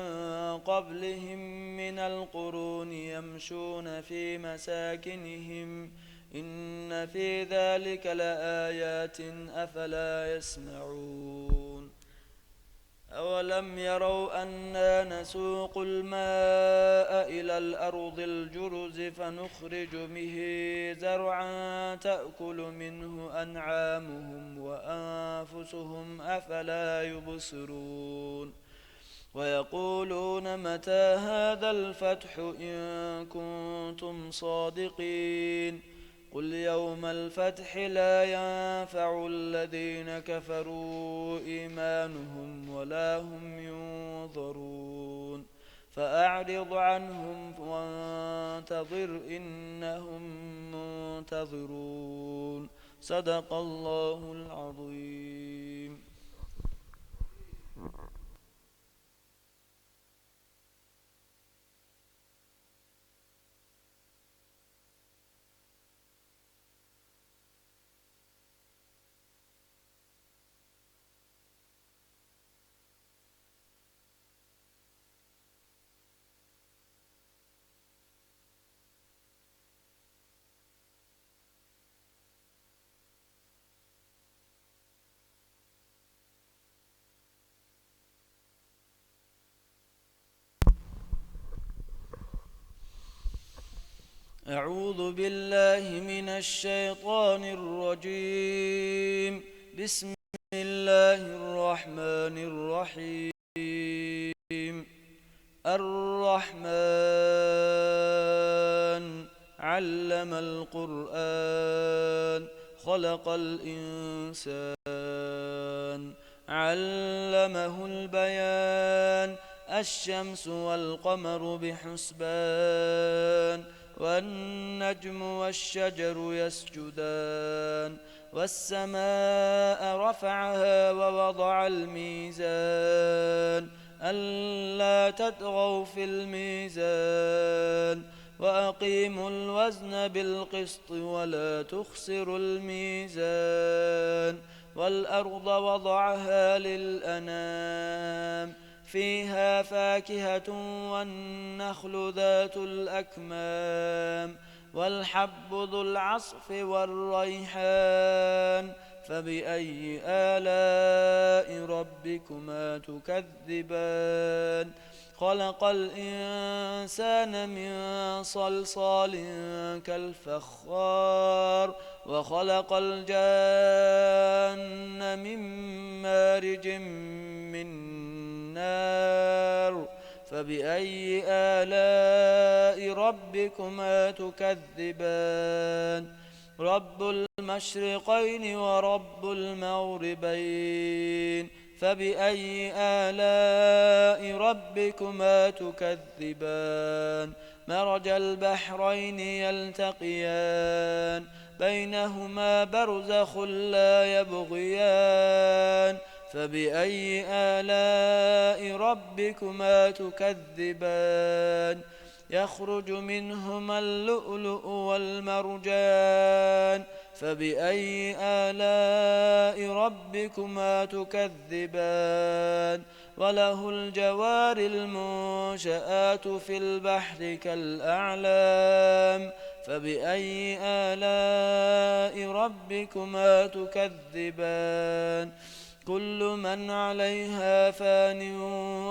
قبلهم من القرون يمشون في مساكنهم إن في ذلك لآيات أفلا يسمعون. أولم يروا أنا نسوق الماء إلى الأرض الجرز فنخرج به زرعا تأكل منه أنعامهم وأنفسهم أفلا يبصرون. ويقولون متى هذا الفتح إن كنتم صادقين. يوم الفتح لا ينفع الذين كفروا إيمانهم ولا هم ينظرون. فأعرض عنهم وانتظر إنهم منتظرون. صدق الله العظيم. أعوذ بالله من الشيطان الرجيم. بسم الله الرحمن الرحيم. الرحمن. علم القرآن. خلق الإنسان. علمه البيان. الشمس والقمر بحسبان. والنجم والشجر يسجدان. والسماء رفعها ووضع الميزان. ألا تطغوا في الميزان. وأقيموا الوزن بالقسط ولا تخسروا الميزان. والأرض وضعها للأنام. فيها فاكهة والنخل ذات الأكمام. والحب ذو العصف والريحان. فبأي آلاء ربكما تكذبان؟ خلق الإنسان من صلصال كالفخار. وخلق الجان من مارج من نار. فبأي آلاء ربكما تكذبان؟ رب المشرقين ورب المغربين. فبأي آلاء ربكما تكذبان؟ مرج البحرين يلتقيان. بينهما برزخ لا يبغيان. فبأي آلاء ربكما تكذبان؟ يخرج منهما اللؤلؤ والمرجان. فبأي آلاء ربكما تكذبان؟ وله الجوار المنشآت في البحر كالأعلام. فبأي آلاء ربكما تكذبان؟ كل من عليها فان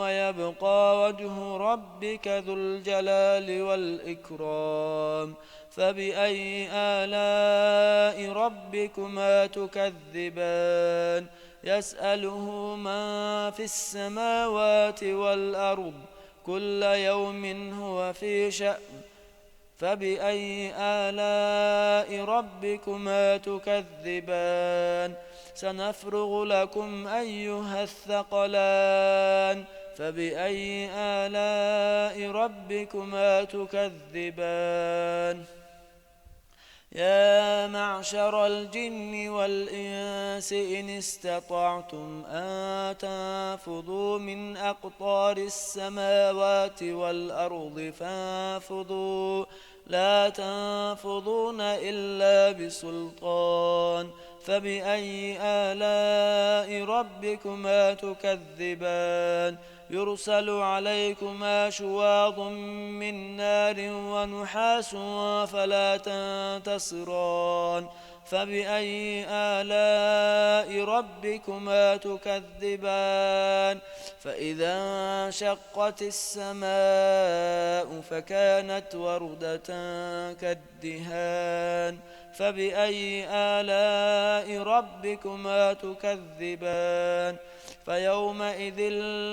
ويبقى وجه ربك ذو الجلال والإكرام. فبأي آلاء ربكما تكذبان؟ يسأله من في السماوات والأرض كل يوم هو في شأن. فبأي آلاء ربكما تكذبان؟ سنفرغ لكم أيها الثقلان. فبأي آلاء ربكما تكذبان؟ يا معشر الجن والإنس إن استطعتم أن تنفذوا من أقطار السماوات والأرض فانفذوا، لا تنفذون إلا بسلطان. فبأي آلاء ربكما تكذبان؟ يرسل عليكما شواظ من نار ونحاس فلا تنتصران. فبأي آلاء ربكما تكذبان؟ فإذا انشقت السماء فكانت وردة كالدهان. فبأي آلاء ربكما تكذبان؟ فيومئذ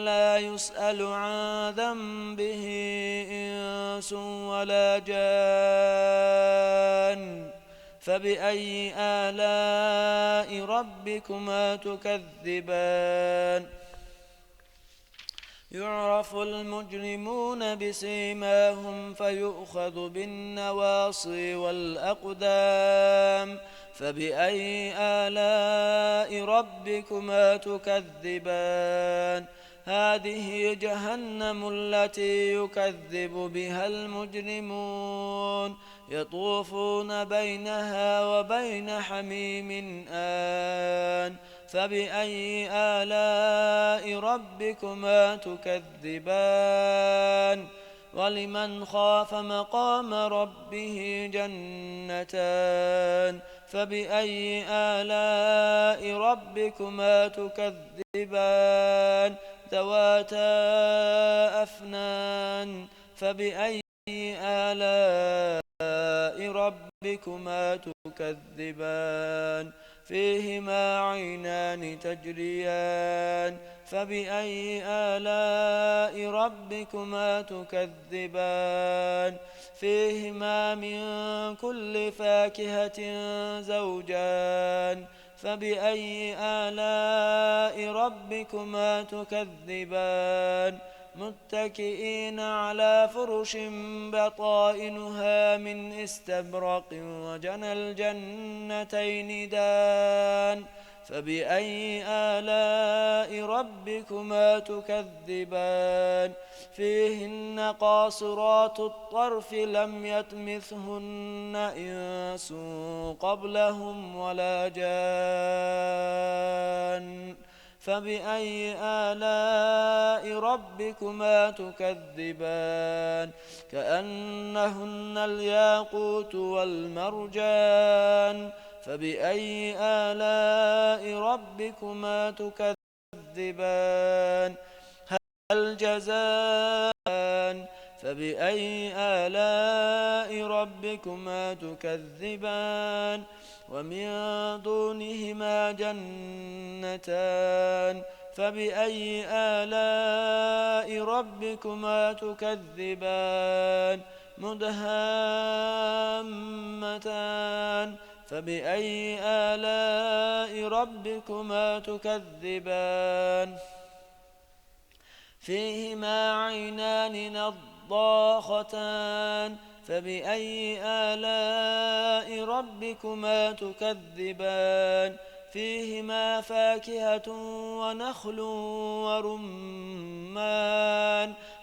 لا يسأل عن ذنبه إنس ولا جان. فبأي آلاء ربكما تكذبان؟ يعرف المجرمون بسيماهم فيؤخذ بالنواصي والأقدام. فبأي آلاء ربكما تكذبان؟ هذه جهنم التي يكذب بها المجرمون، يطوفون بينها وبين حميم آن. فبأي آلاء ربكما تكذبان؟ ولمن خاف مقام ربه جنتان. فبأي آلاء ربكما تكذبان؟ ذواتا أفنان. فبأي آلاء ربكما تكذبان؟ فيهما عينان تجريان. فبأي آلاء ربكما تكذبان؟ فيهما من كل فاكهة زوجان. فبأي آلاء ربكما تكذبان؟ متكئين على فرش بطائنها من استبرق وجنى الجنتين دان. فبأي آلاء ربكما تكذبان؟ فيهن قاصرات الطرف لم يطمثهن إنس قبلهم ولا جان. فبأي آلاء ربكما تكذبان؟ كأنهن الياقوت والمرجان. فبأي آلاء ربكما تكذبان؟ هل جزان؟ فبأي آلاء ربكما تكذبان؟ ومن دونهما جنتان. فبأي آلاء ربكما تكذبان؟ مدهامتان. فبأي آلاء ربكما تكذبان؟ فيهما عينان نضاختان. فبأي آلاء ربكما تكذبان؟ فيهما فاكهة ونخل ورمان.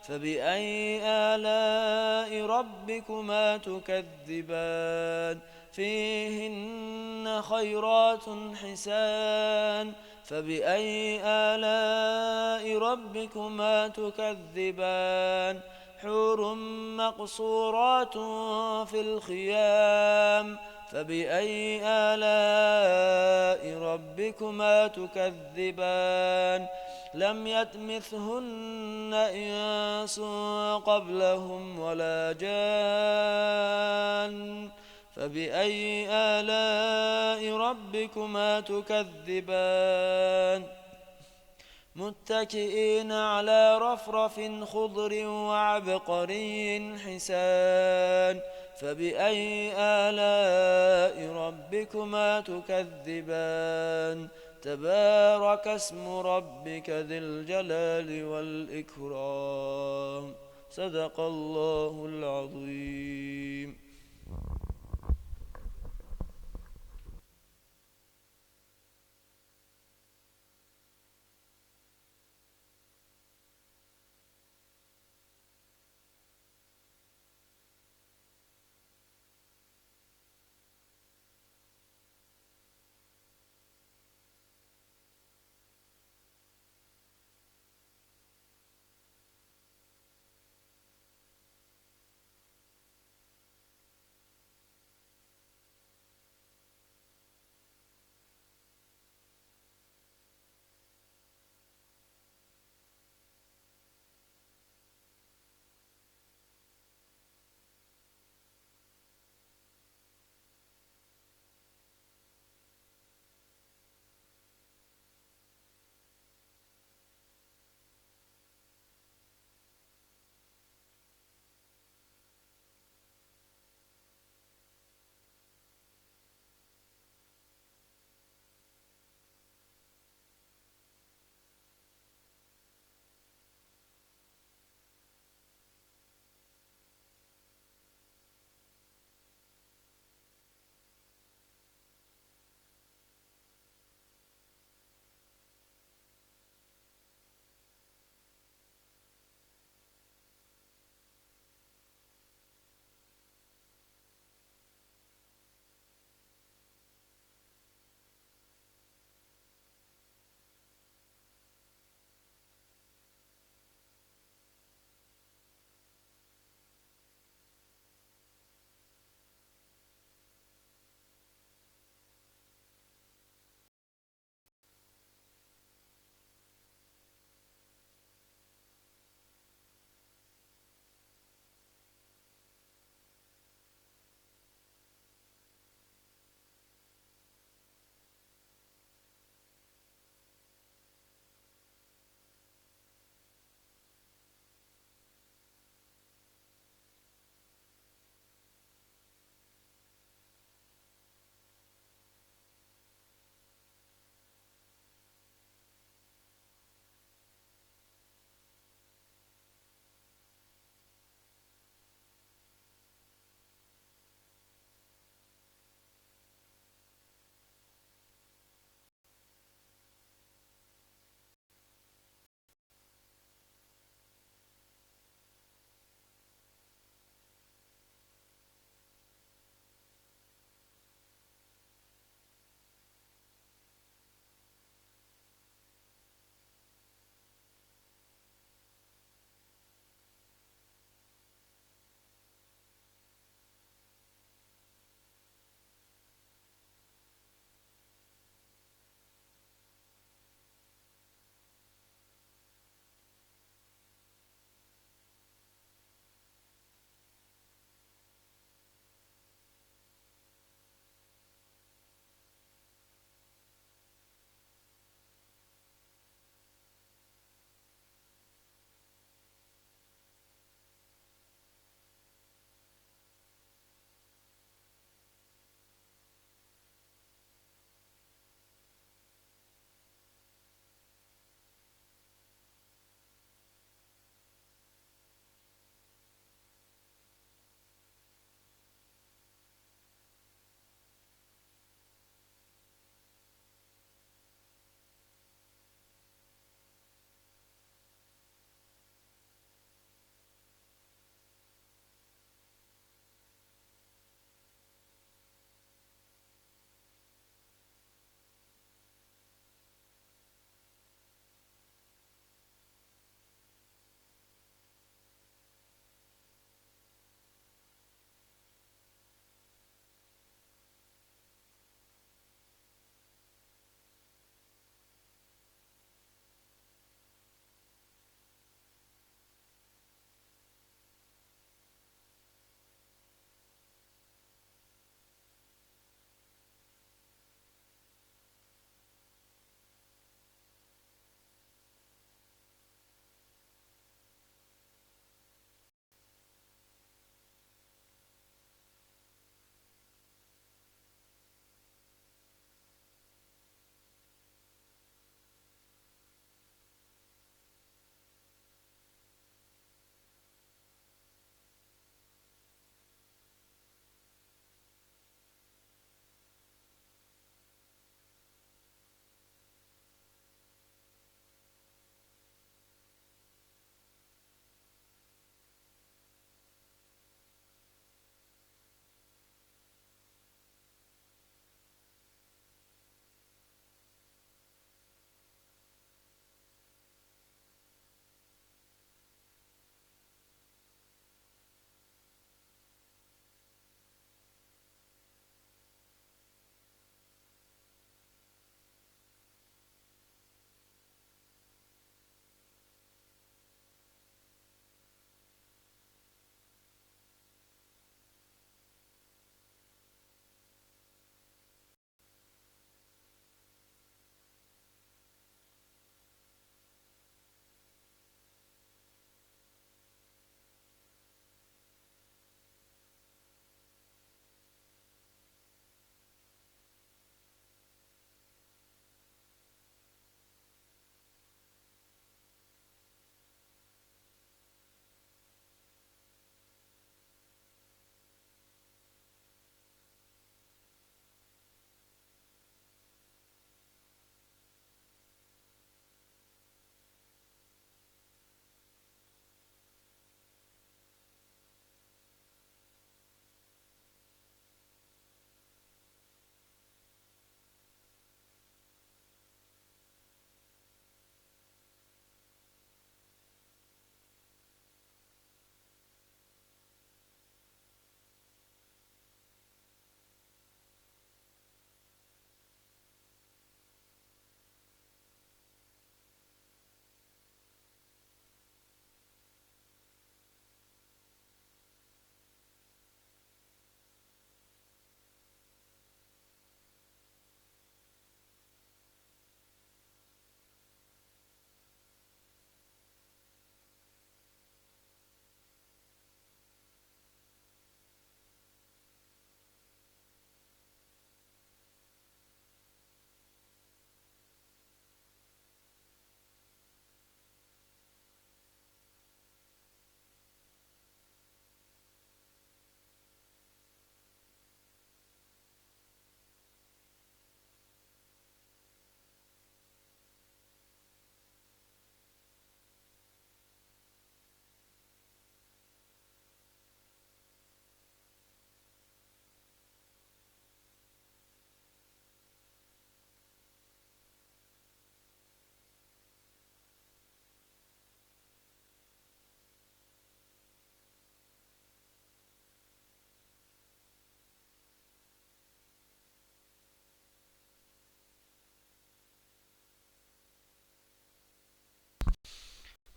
فبأي آلاء ربكما تكذبان؟ فيهن خيرات حسان. فبأي آلاء ربكما تكذبان؟ حور مقصورات في الخيام. فبأي آلاء ربكما تكذبان؟ لم يطمثهن إنس قبلهم ولا جان. فبأي آلاء ربكما تكذبان؟ متكئين على رفرف خضر وعبقري حسان. فبأي آلاء ربكما تكذبان؟ تبارك اسم ربك ذي الجلال والإكرام. صدق الله العظيم.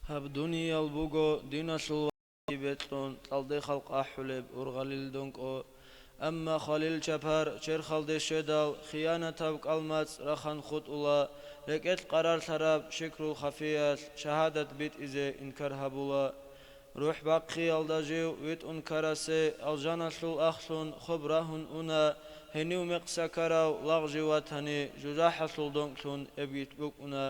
Гьаб дуниял буго диналъул вагьиги бекьун, кьалде халкъ ахӀулеб ургъалил донкӀо. Амма хвалил чапар черхалде щведал, хиянатаб кӀалмацӀ рахан хутӀула, рекӀелъ къарарлъараб шикрул хафиялъ шагьадат битӀизе инкар гьабула. РухӀ бахъиялда жив витӀун ккарасе алжаналъул ахлъун хоб рагьун уна, гьенив мекъса ккарав лагъ жив ватани, жужахӀалъул донкьлъун эбгит букӀуна.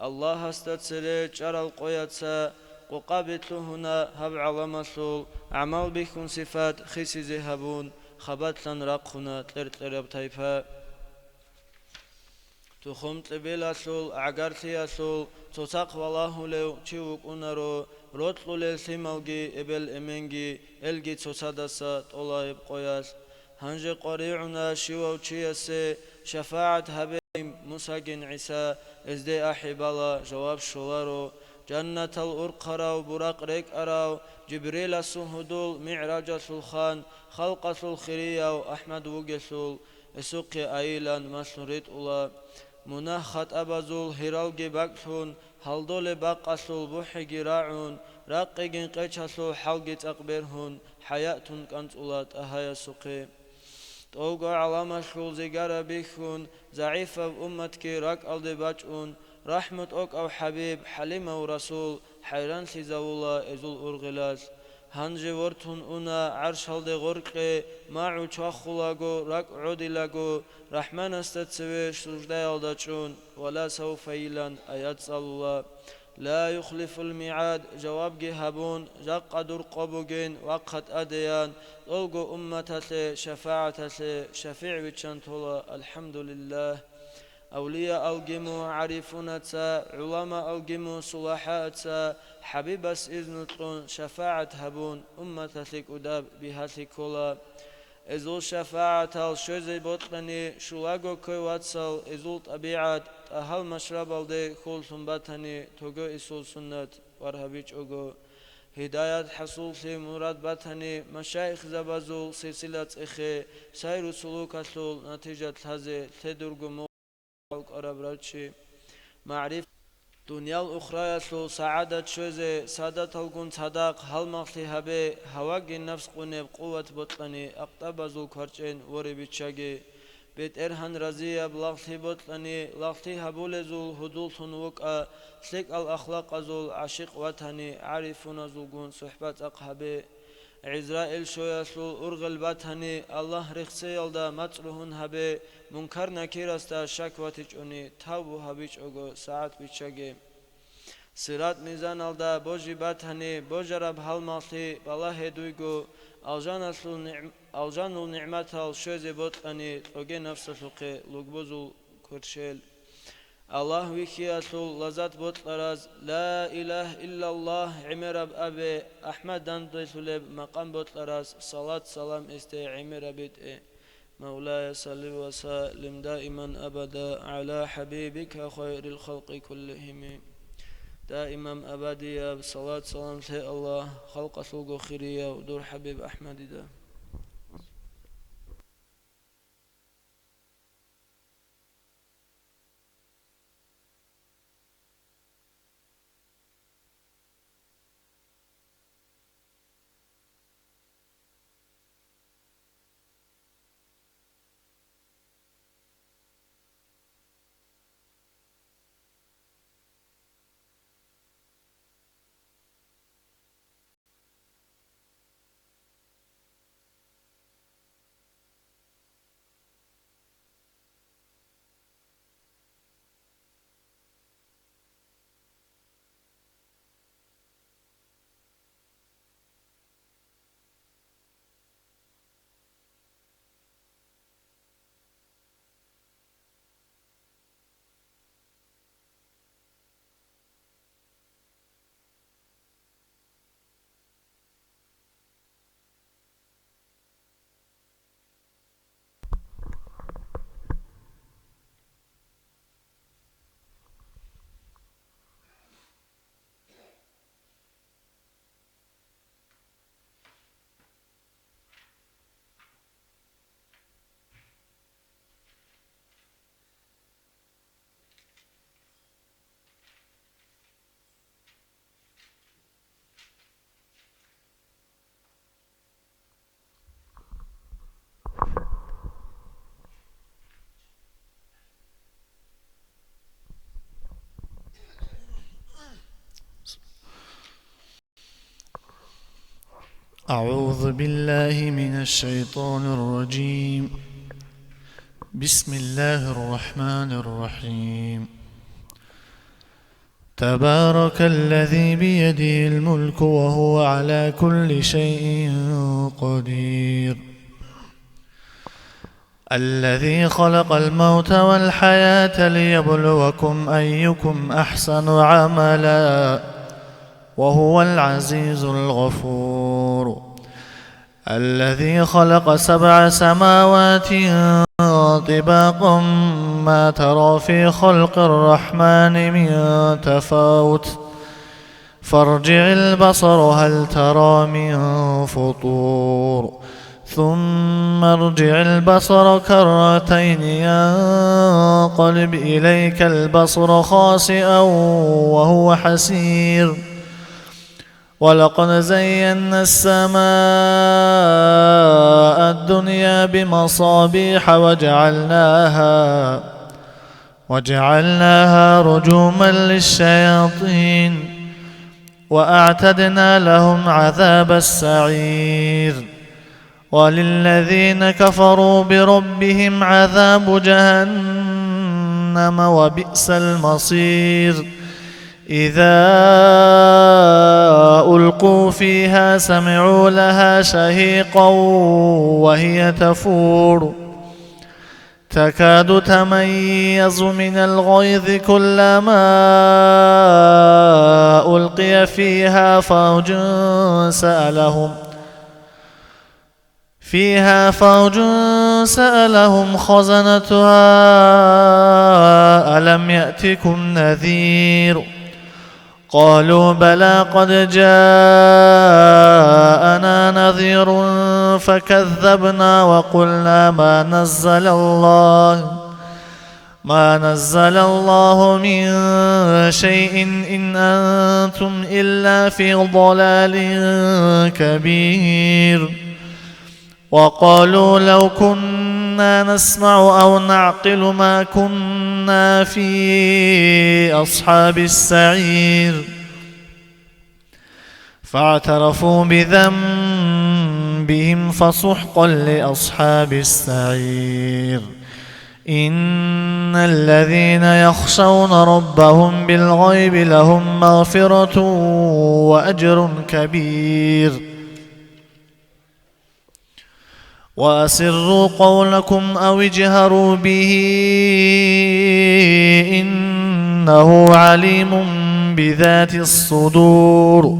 Аллагьасда цере чӀарал къояца къокъаби лъугьуна гьаб гӀаламалъул, гӀамал бихьун сипат хисизе гьабун, хабалъан рахъуна кьер-кьераб тайпа. Тухум-кьибилалъул, гӀагарлъиялъул цоцахъ валагьулев чи вукӀунаро, рокьулел лъималги эбел-эменги, элги цоцадаса тӀолаеб къоялъ. Гьанже къваригӀуна щивав чиясе шафагӀат гьабейин Мусагин ГӀиса, эзде ахӀи бала, жаваб щоларо. Жаннатал урхъарав, буракъ рекӀарав, Жибриласул гьудул МигӀражалъул хан, халкъалъул хирияв АхӀмад вугелъул, гьесухъе айилан малъун ритӀула. Мунагь-хатӀабазул гьиралги бакӀлъун, гьалдолеб бакъалъул бухӀиги рагӀун, ракъигин къечалъул хӀалги цӀакъ бергьун, хӀаят тун кӀанцӀула ТӀагьаясухъе. ТӀолго гӀаламалъул зигара бихьун, загӀипаб умматги ракӀалде бачӀун, рахӀму тӀокӀав хӀабиб, хӀалимав расул, хӀайранлъизавула эзул ургъелалъ. Гьанже вортун уна гӀаршалде гъоркье, магӀу чвахулаго, ракӀ гӀодилаго, РахӀманасда цеве суждаялда чӀун, «Ва ла савфа» йилан аят цӀалула. «Ла юхлифул мигӀад», жавабги гьабун, жакъа дур къо бугин, вахъа тӀадеян, тӀолго умматалъе шафагӀаталъе шафигӀ виччан тола, алхӀамдулиллагь. Авлияалги мун гӀарифунаца, гӀуламаалги мун сулахӀааца, хӀабибас изну кьун шафагӀат гьабун, умматалъе кӀудаб бигьалъи ккола. Эзул шафагӀатал щвезе бокьани, щулаго ккве вацал эзул тӀабигӀат, тӀагьал машрабалде хьуллъун батани, того эсул суннат варгьабичӀого. Гьидаят хӀасуллъи мурад батани, машаихзабазул силсила цӀехе, сайру сулукалъул натижат лъазе лъедурго мугъ-, кӀараб рачи. МагӀриф-, дуниял ухраялъул сагӀадат щвезе садаталгун цадахъ гьалмагълъи гьабе, гьаваги напс къунеб къуват бокьани, акътабазул кварчӀен воре биччаге. БетӀергьан разияб лагълъи бокьани, лагълъи гьабулезул гьудуллъун вукӀа, лъикӀал ахлакъазул гӀашикъ ватани, гӀарифуназулгун сухӀбат цӀакъ гьабе. ГӀизраил щоялъул ургъел батани, Аллагь рехсеялда мацӀ ругьун гьабе, мункар-накирасда щак ватичӀони, тавбу гьабичӀого сагӀат биччаге. Сират-мизаналда божи батани, божараб гьалмагълъи балагье дуйго, алжаналъул нигӀ-, алжанул нигӀматал щвезе бокьани, кьоге напсалъухъе лугбузул кверщел. Аллагь вихьиялъул лаззат бокьараз, ла илагь иллаллагь гӀемераб абе, АхӀмад данделъулеб макъам бокьараз салат-салам эсде гӀемераб битӀе. مولاي صل وسلم دائما أبدا على حبيبك خير الخلق كلهم. Даиман абадияб салат-салам лъе Аллагь, халкъалъулго хирияв дур ХӀабиб АхӀмадида. أعوذ بالله من الشيطان الرجيم. بسم الله الرحمن الرحيم. تبارك الذي بيده الملك وهو على كل شيء قدير. الذي خلق الموت والحياة ليبلوكم أيكم أحسن عملا وهو العزيز الغفور. الذي خلق سبع سماوات طباقا ما ترى في خلق الرحمن من تفاوت فارجع البصر هل ترى من فطور. ثم ارجع البصر كرتين ينقلب إليك البصر خاسئا وهو حسير. ولقد زينا السماء الدنيا بمصابيح وجعلناها وجعلناها رجوما للشياطين وأعتدنا لهم عذاب السعير. وللذين كفروا بربهم عذاب جهنم وبئس المصير. إذا ألقوا فيها سمعوا لها شهيقا وهي تفور. تكاد تميز من الغيظ كلما ألقي فيها فوج سألهم فيها فوج سألهم خزنتها ألم يأتكم نذير؟ قالوا بلى قد جاءنا نذير فكذبنا وقلنا ما نزل الله ما نزل الله من شيء إن أنتم إلا في ضلال كبير. وقالوا لو كنا نسمع أو نعقل ما كنا في أصحاب السعير. فاعترفوا بذنبهم فسحقا لأصحاب السعير. إن الذين يخشون ربهم بالغيب لهم مغفرة وأجر كبير. وأسروا قولكم أو اجهروا به إنه عليم بذات الصدور.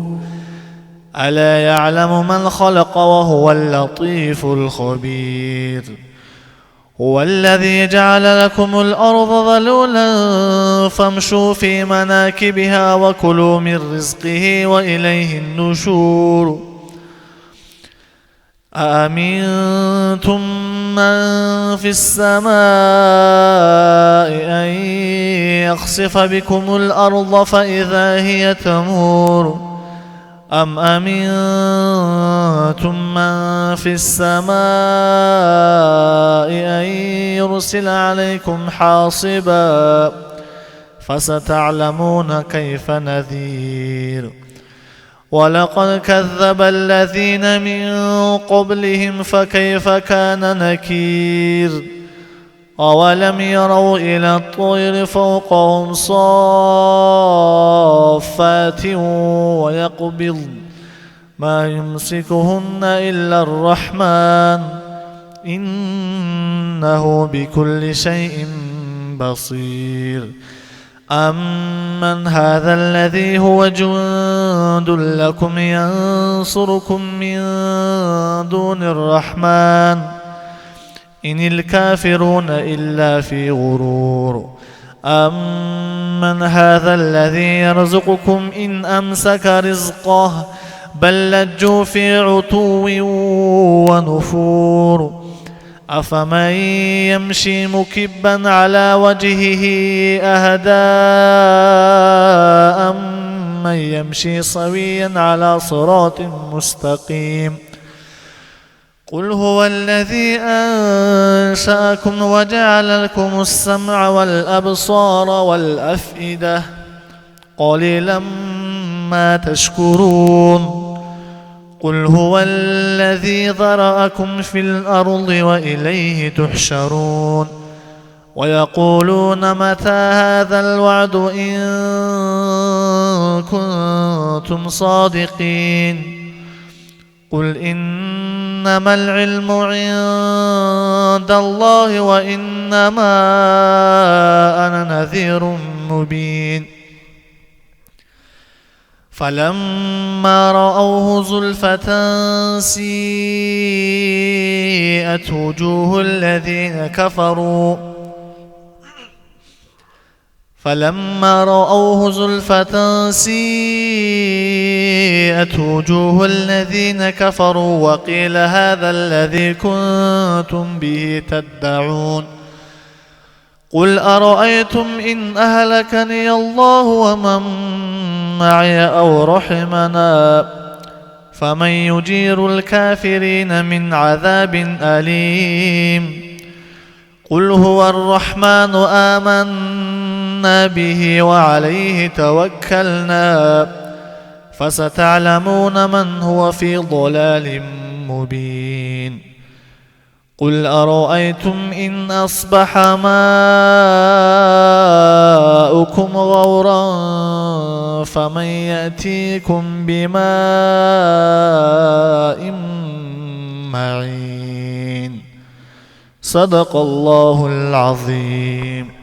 ألا يعلم من خلق وهو اللطيف الخبير. هو الذي جعل لكم الأرض ذلولا فامشوا في مناكبها وكلوا من رزقه وإليه النشور. أأمنتم من في السماء أن يخسف بكم الأرض فإذا هي تمور أم أمنتم من في السماء أن يرسل عليكم حاصبا فستعلمون كيف نذير. ولقد كذب الذين من قبلهم فكيف كان نكير. أولم يروا إلى الطير فوقهم صافات ويقبضن ما يمسكهن إلا الرحمن إنه بكل شيء بصير. أمن هذا الذي هو جند لكم ينصركم من دون الرحمن إن الكافرون إلا في غرور. أمن هذا الذي يرزقكم إن أمسك رزقه بل لجوا في عتو ونفور. أفمن يمشي مكبا على وجهه أهدى أمن يمشي سويا على صراط مستقيم. قل هو الذي أنشأكم وجعل لكم السمع والأبصار والأفئدة قليلا ما تشكرون. قل هو الذي ذرأكم في الأرض وإليه تحشرون. ويقولون متى هذا الوعد إن كنتم صادقين. قل إنما العلم عند الله وإنما أنا نذير مبين. فلما رأوه زلفة سيئت وجوه الذين كفروا، فلما رأوه زلفة سيئت وجوه الذين كفروا وقيل هذا الذي كنتم به تدعون. قل أرأيتم إن أهلكني الله ومن معي أو رحمنا فمن يجير الكافرين من عذاب أليم. قل هو الرحمن آمنا به وعليه توكلنا فستعلمون من هو في ضلال مبين. قل أرأيتم إن أصبح ماؤكم غورا فمن يأتيكم بماء معين. صدق الله العظيم.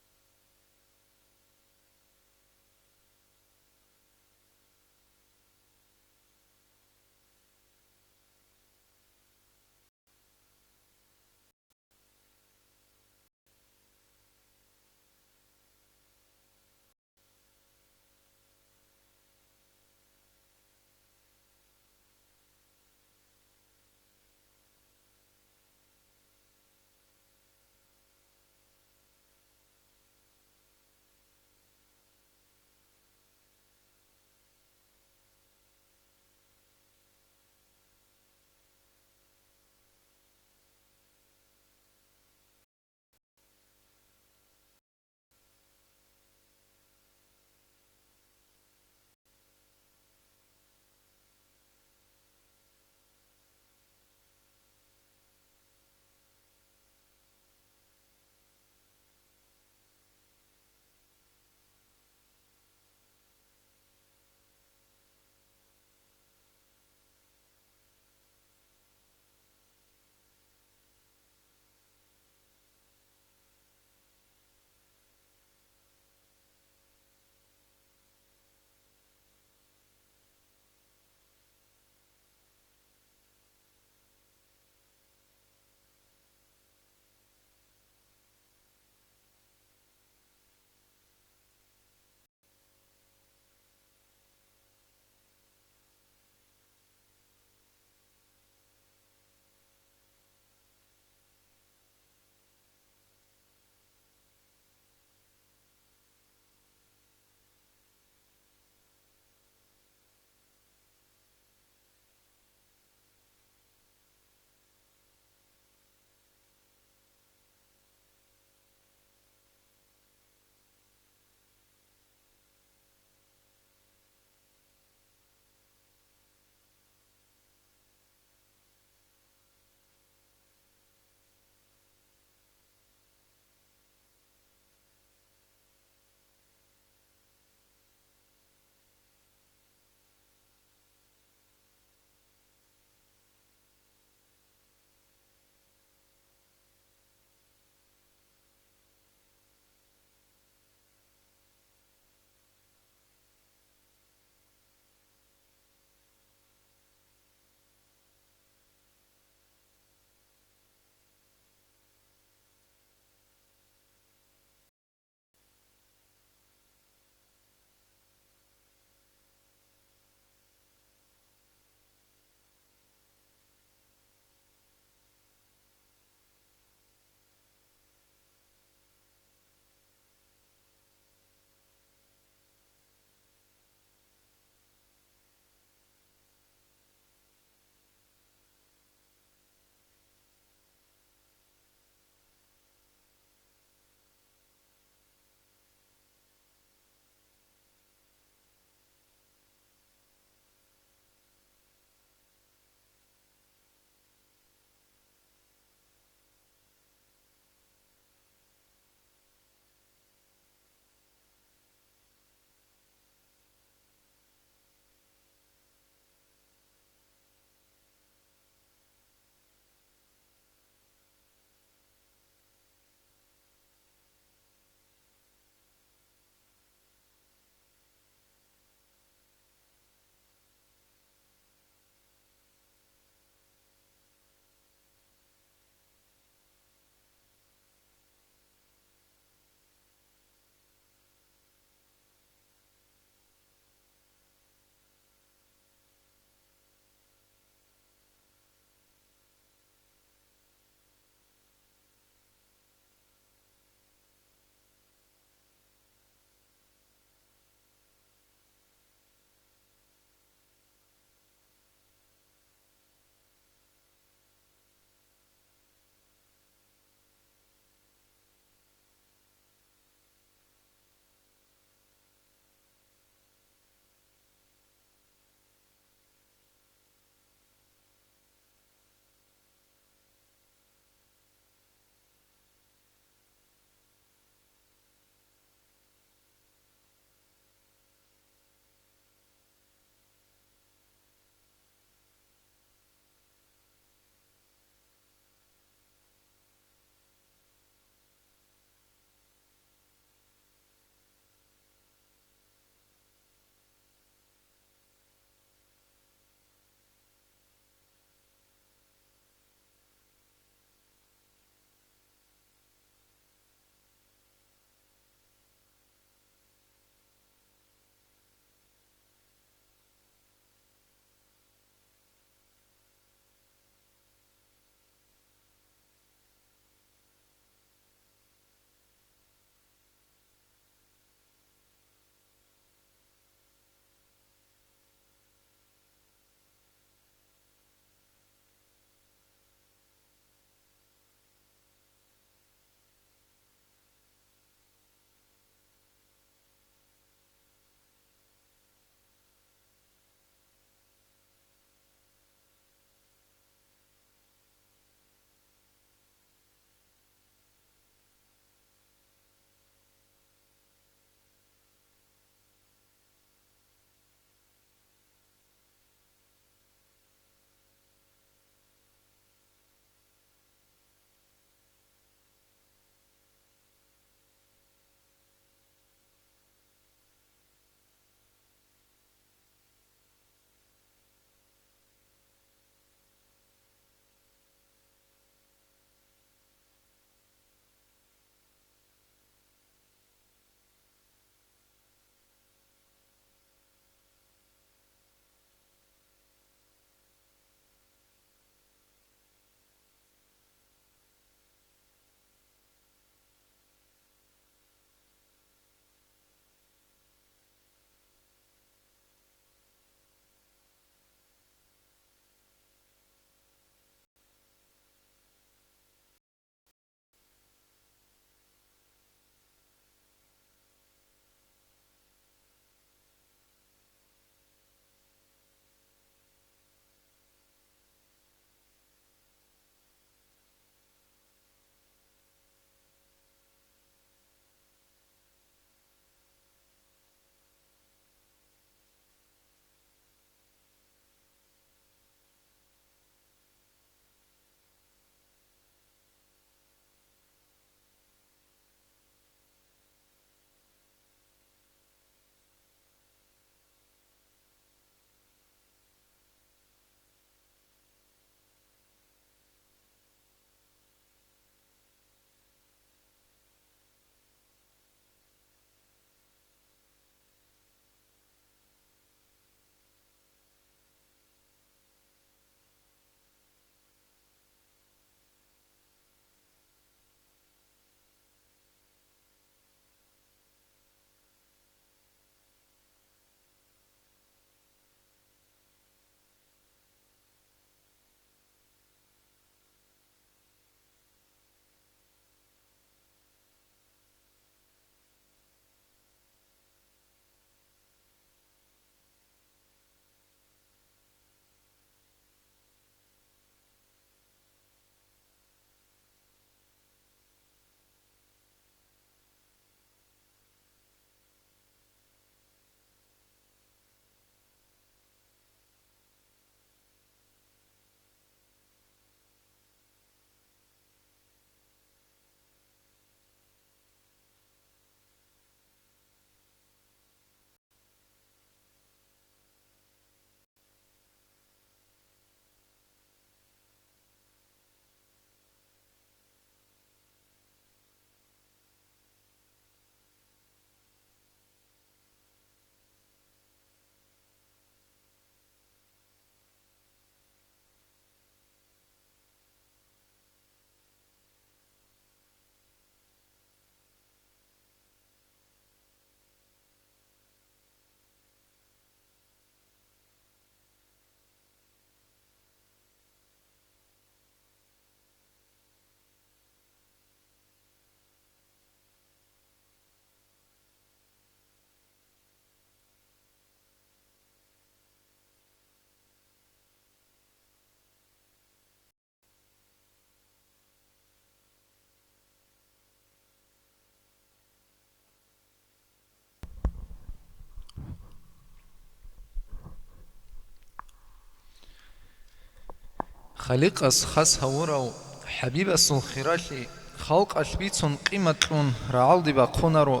Халикъас хас гьавурав ХӀабибасул хиралъи халкъалъ бицун къимат кьун рагӀалде бахъунаро.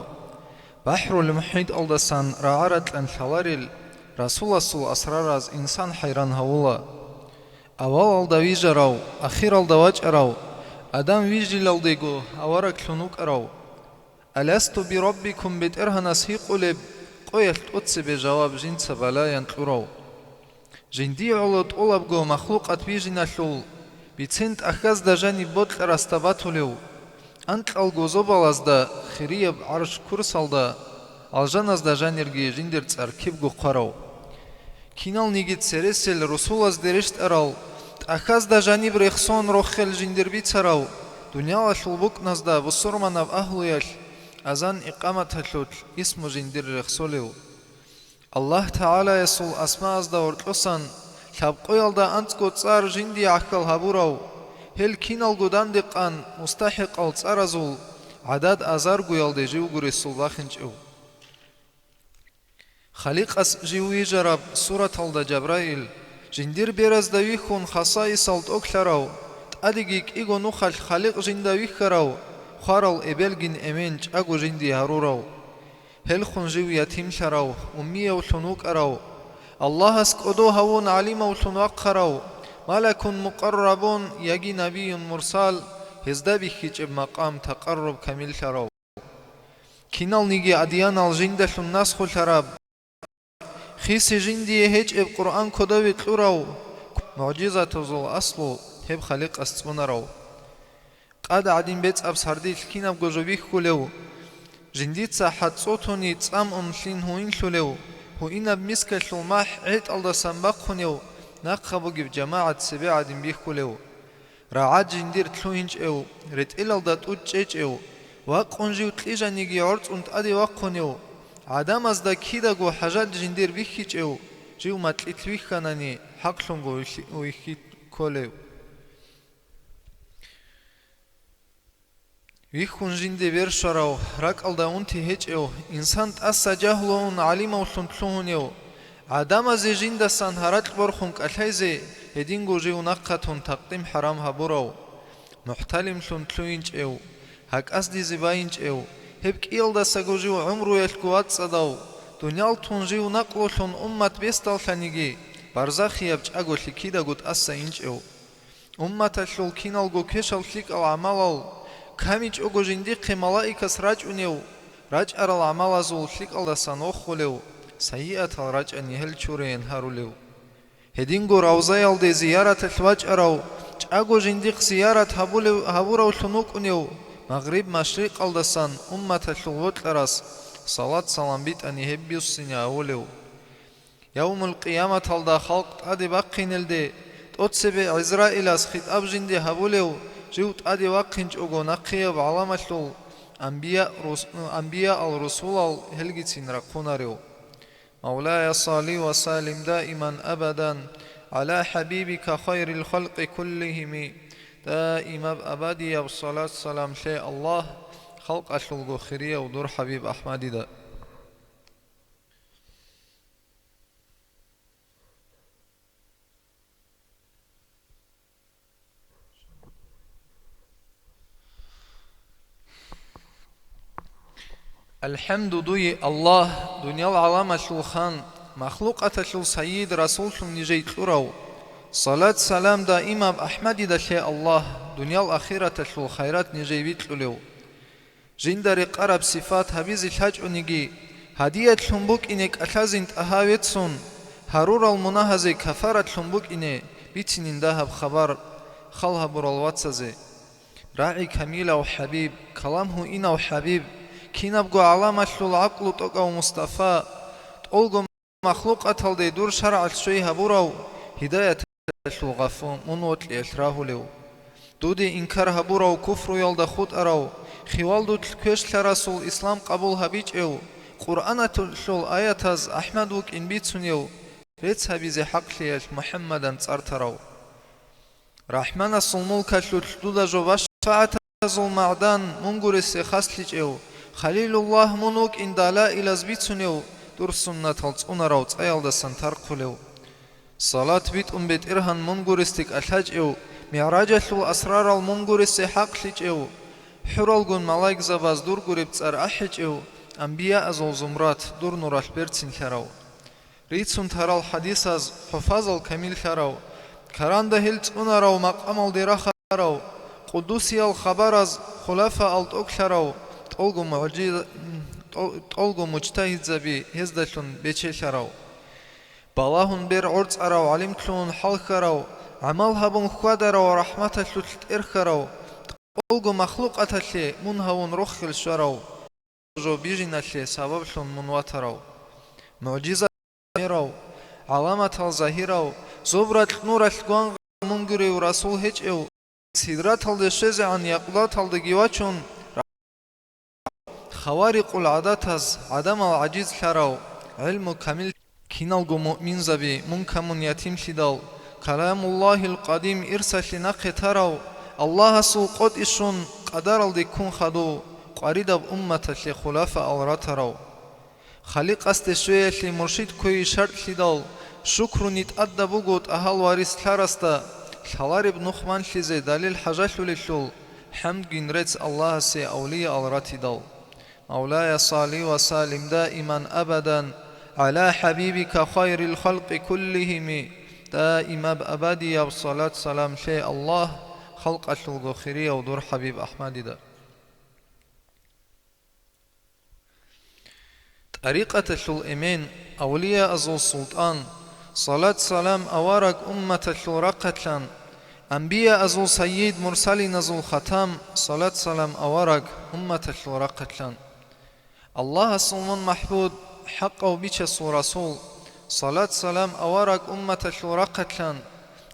БахӀрул-МухӀиталдасан рагӀа ракьан лъаларел Расуласул асрараз инсан хӀайран гьавула. Авалалда вижарав, ахиралда вачӀарав, Адам вижилалдего авараглъун вукӀарав. «Аласту би раббикум?» БетӀергьанас гьикъулеб къоялъ тӀоцебе жаваб жинца балаян кьурав. Жиндие гӀоло тӀолабго махлукъат бижиналъул бицен тӀахьазда жаниб бокьарасда батулев, анкьалго зобалазда, хирияб гӀарш-курсалда, алжаназда жанирги жиндир цӀар кибго хъварав. Киналниги цересел русулазде рещтӀарал, тӀахьазда жаниб рехсон рохел жиндир бицарав, дуниялалъул букӀназда бусурманаб агьлуялъ азан-икъаматалъулъ исму жиндир рехсолев. Аллагь ТагӀалаясул асмаазда гьоркьосан лъабкъоялда анцӀго цӀар жиндие гӀахьал гьабурав, гьел киналго дандекъан мустахӀикъал цӀаразул гӀадад азаргоялде живго ресул бахинчӀев. Халикъас жив вижараб сураталда Жабраил, жиндир беразда вихьун хасаисал тӀокӀлъарав, тӀадеги кӀиго нухалъ Халикъ жинда вихьарав, хварал эбелгин эмен чӀаго жиндие гьарурав. Гьелхун жив ятимлъарав, уммиявлъун вукӀарав, Аллагьас кӀодо гьавун гӀалимавлъун вахъарав, малакун мукъаррабун яги набиюн мурсал, гьезда бихьичӀеб макъам такъарруб камиллъарав. Киналниги адиянал жиндалъун насхулъараб, хиси жиндие гьечӀеб Къуръан кодове кьурав, мугӀжизатазул аслу гьеб Халикъас цӀунарав. Къад гӀадин бецӀаб сардилъ кинабго жо бихьулев, жиндица хӀацӀцӀотуни цӀамун лъин гьуинлъулев, гьуинаб мискалъул махӀ гӀетӀалдасан бахъунев, нахъа бугеб жамагӀат цебе гӀадин бихьулев, рагӀад жиндир лъугьинчӀев, ретӀелалда тӀуд чӀечӀев, вакъун жив кьижаниги гӀорцӀун тӀаде вахъунев, гӀадамазда кидаго хӀажал жиндир бихьичӀев, жив макьилъ вихьанани, хӀакълъунго вихьи-, вихьи кколев. Вихьун жинде верщварав, ракӀалда унти гьечӀев, инсан тӀаса жагьлуун гӀалимавлъун лъугьунев, гӀадамазе жиндасан гьаракь борхун кӀалъайзе гьединго жив нахъатун такъдим-хӀарам гьабурав, мухӀталимлъун лъугьинчӀев, гьакӀаздизе байинчӀев, гьеб кӀиялдасаго жив гӀумруялъго вацӀцӀадав, дуниял тун жив накълулъун уммат бесдаллъаниги, барзахияб чӀаголъи кидаго тӀаса инчӀев. Умматалъул киналго квешал лъикӀал гӀамалал камичӀого жиндихъе малаикас рачӀунев, рачӀарал гӀамалазул лъикӀалдасан вохулев, сайиатал рачӀани гьел чураян гьарулев. Гьединго равзаялде зияраталъ вачӀарав, чӀаго жиндихъ зиярат гьабулев, гьабуравлъун вукӀунев, магъриб-машрикъалдасан умматалъул вокьарас салат-салам битӀани гьеб буссине авулев. Явмул-Къияматалда халкъ тӀаде бахъинелде, тӀоцебе ГӀизраилас хитӀаб жинде гьабулев, жив тӀаде вахъинчӀого нахъеяб гӀаламалъул анбия-, рус-, анбияал-русулал гьелгицин рахъунарев. Мавлая, салли ва саллим даиман абадан гӀала хӀабибика хайрил халкъи куллигьими. Даимаб абадияб салат-салам лъе, Аллагь, халкъалъулго хирияв дур ХӀабиб АхӀмадида. АлхӀамду дуе, Аллагь, дуниял гӀаламалъул хан, махлукъаталъул сайид расуллъун нижей кьурав, салат-салам даимаб АхӀмадида лъе, Аллагь, дуниял ахираталъул хайрат нижей витӀулев. Жинда рекъараб сифат гьабизе лъачӀониги, гьадиялъун букӀине кӀалъазин тӀагьа веццун, гьарурал мунагьазе кафаратлъун букӀине бицинин дагьаб хабар хал гьабурал вацазе. РагӀи камилав ХӀабиб, калам гьуинав ХӀабиб, кинабго гӀаламалъул гӀакълу тӀокӀав Мустафа, тӀолго махлукъаталде дур шаргӀалъ щвей гьабурав, гьидаяталъул гъафу мун вокьиялъ рагьулев, дуде инкар гьабурав, куфруялда хутӀарав, хивалдулъ квешлъарасул ислам къабул гьабичӀев, Къуръаналъул аятаз АхӀмад вукӀин бицунев, рецц гьабизе хӀакълъиялъ МухӀаммадан цӀар тарав. РахӀманасул мулкалъулъ дуда жо башфагӀатазул магӀдан мун гуресе хаслъичӀев, Халилуллагь мун вукӀин далаилаз бицунев, дур суннатал цӀунарав цӀаялдасан тархъулев. Салат битӀун БетӀергьан мун гуресде кӀалъачӀев, МигӀражалъул асрарал мун гуресде хӀакълъичӀев, хӀуралгун малаикзабаз дур гуреб цӀар ахӀичӀев, анбияазул зумрат дур нуралъ берцинлъарав, рицун тарал хӀадисаз хӀуфазал камиллъарав, каранда гьел цӀунарав макъамалде рахарав, къуддусиял хабараз хулафаал тӀокӀлъарав, тӀолго мугӀжи-, тӀо-, тӀолго мужтагьидзаби гьездалъун бечелъарав, балагьун бер гӀорцӀарав, гӀалимлъун хӀалхьарав, гӀамал гьабун хьвадарав, рахӀматалъулъ тӀерхьарав, тӀолго махлукъаталъе мун гьавун рохел щварав, жо бижиналъе сабаблъун мун ватарав, мугӀжизат гьарав, гӀаламатал загьирав, зобракь нуралъ гвангъарав мун гурев расул гьечӀев, Сидраталде щвезегӀан якъудаталдаги вачун, хаварикъул гӀадатаз гӀадамал гӀажизлъарав, гӀелму камил киналго муъминзаби мун камун ятимлъидал, Каламуллагьил къадим ирсалъе нахъе тарав, Аллагьасул къотӀи щун къадаралде ккун хадув, къваридаб умматалъе хулафаал ратарав. Халикъасде щвеялъе муршид кквей шартӀлъидал, шукруни тӀадаб буго тӀагьал варислъарасда, лъалареб нух манлъизе далил хӀажалъулелъул, хӀамдгин рецц Аллагьасе авлияал ратидал. Мавлая, салли ва саллим даиман абадан гӀала хӀабибика хайрил халкъи куллигьими, даимаб абадияб салат-салам лъе, Аллагь, халкъалъулго хирияв дур ХӀабиб АхӀмадида. ТӀарикъаталъул эмен, авлияазул султӀан, салат-салам авараг умматалъул рахъалъан, анбияазул сайид, мурсалиназул хатам, салат-салам авараг умматалъул рахъалъан. Аллагьасул мун махӀбуд, хӀакъав бичасул расул, салат-салам авараг умматалъул рахъалъан,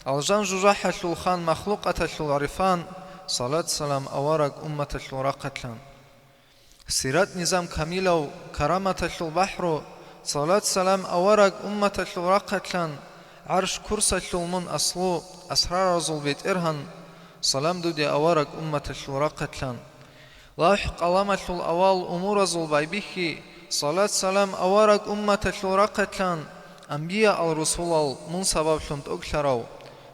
алжан-жужахӀалъул хан, махлукъаталъул гӀирфан, салат-салам авараг умматалъул рахъалъан. Сират-низам камилав, караматалъул бахӀру, салат-салам авараг умматалъул рахъалъан, гӀарш-курсалъул мун аслу, асраразул бетӀергьан, салам дуде авараг умматалъул рахъалъан. ЛавхӀ-къаламалъул авал умуразул байбихьи, салат-салам авараг умматалъул рахъалъан, анбияал-русулал мун сабаблъун тӀокӀлъарав,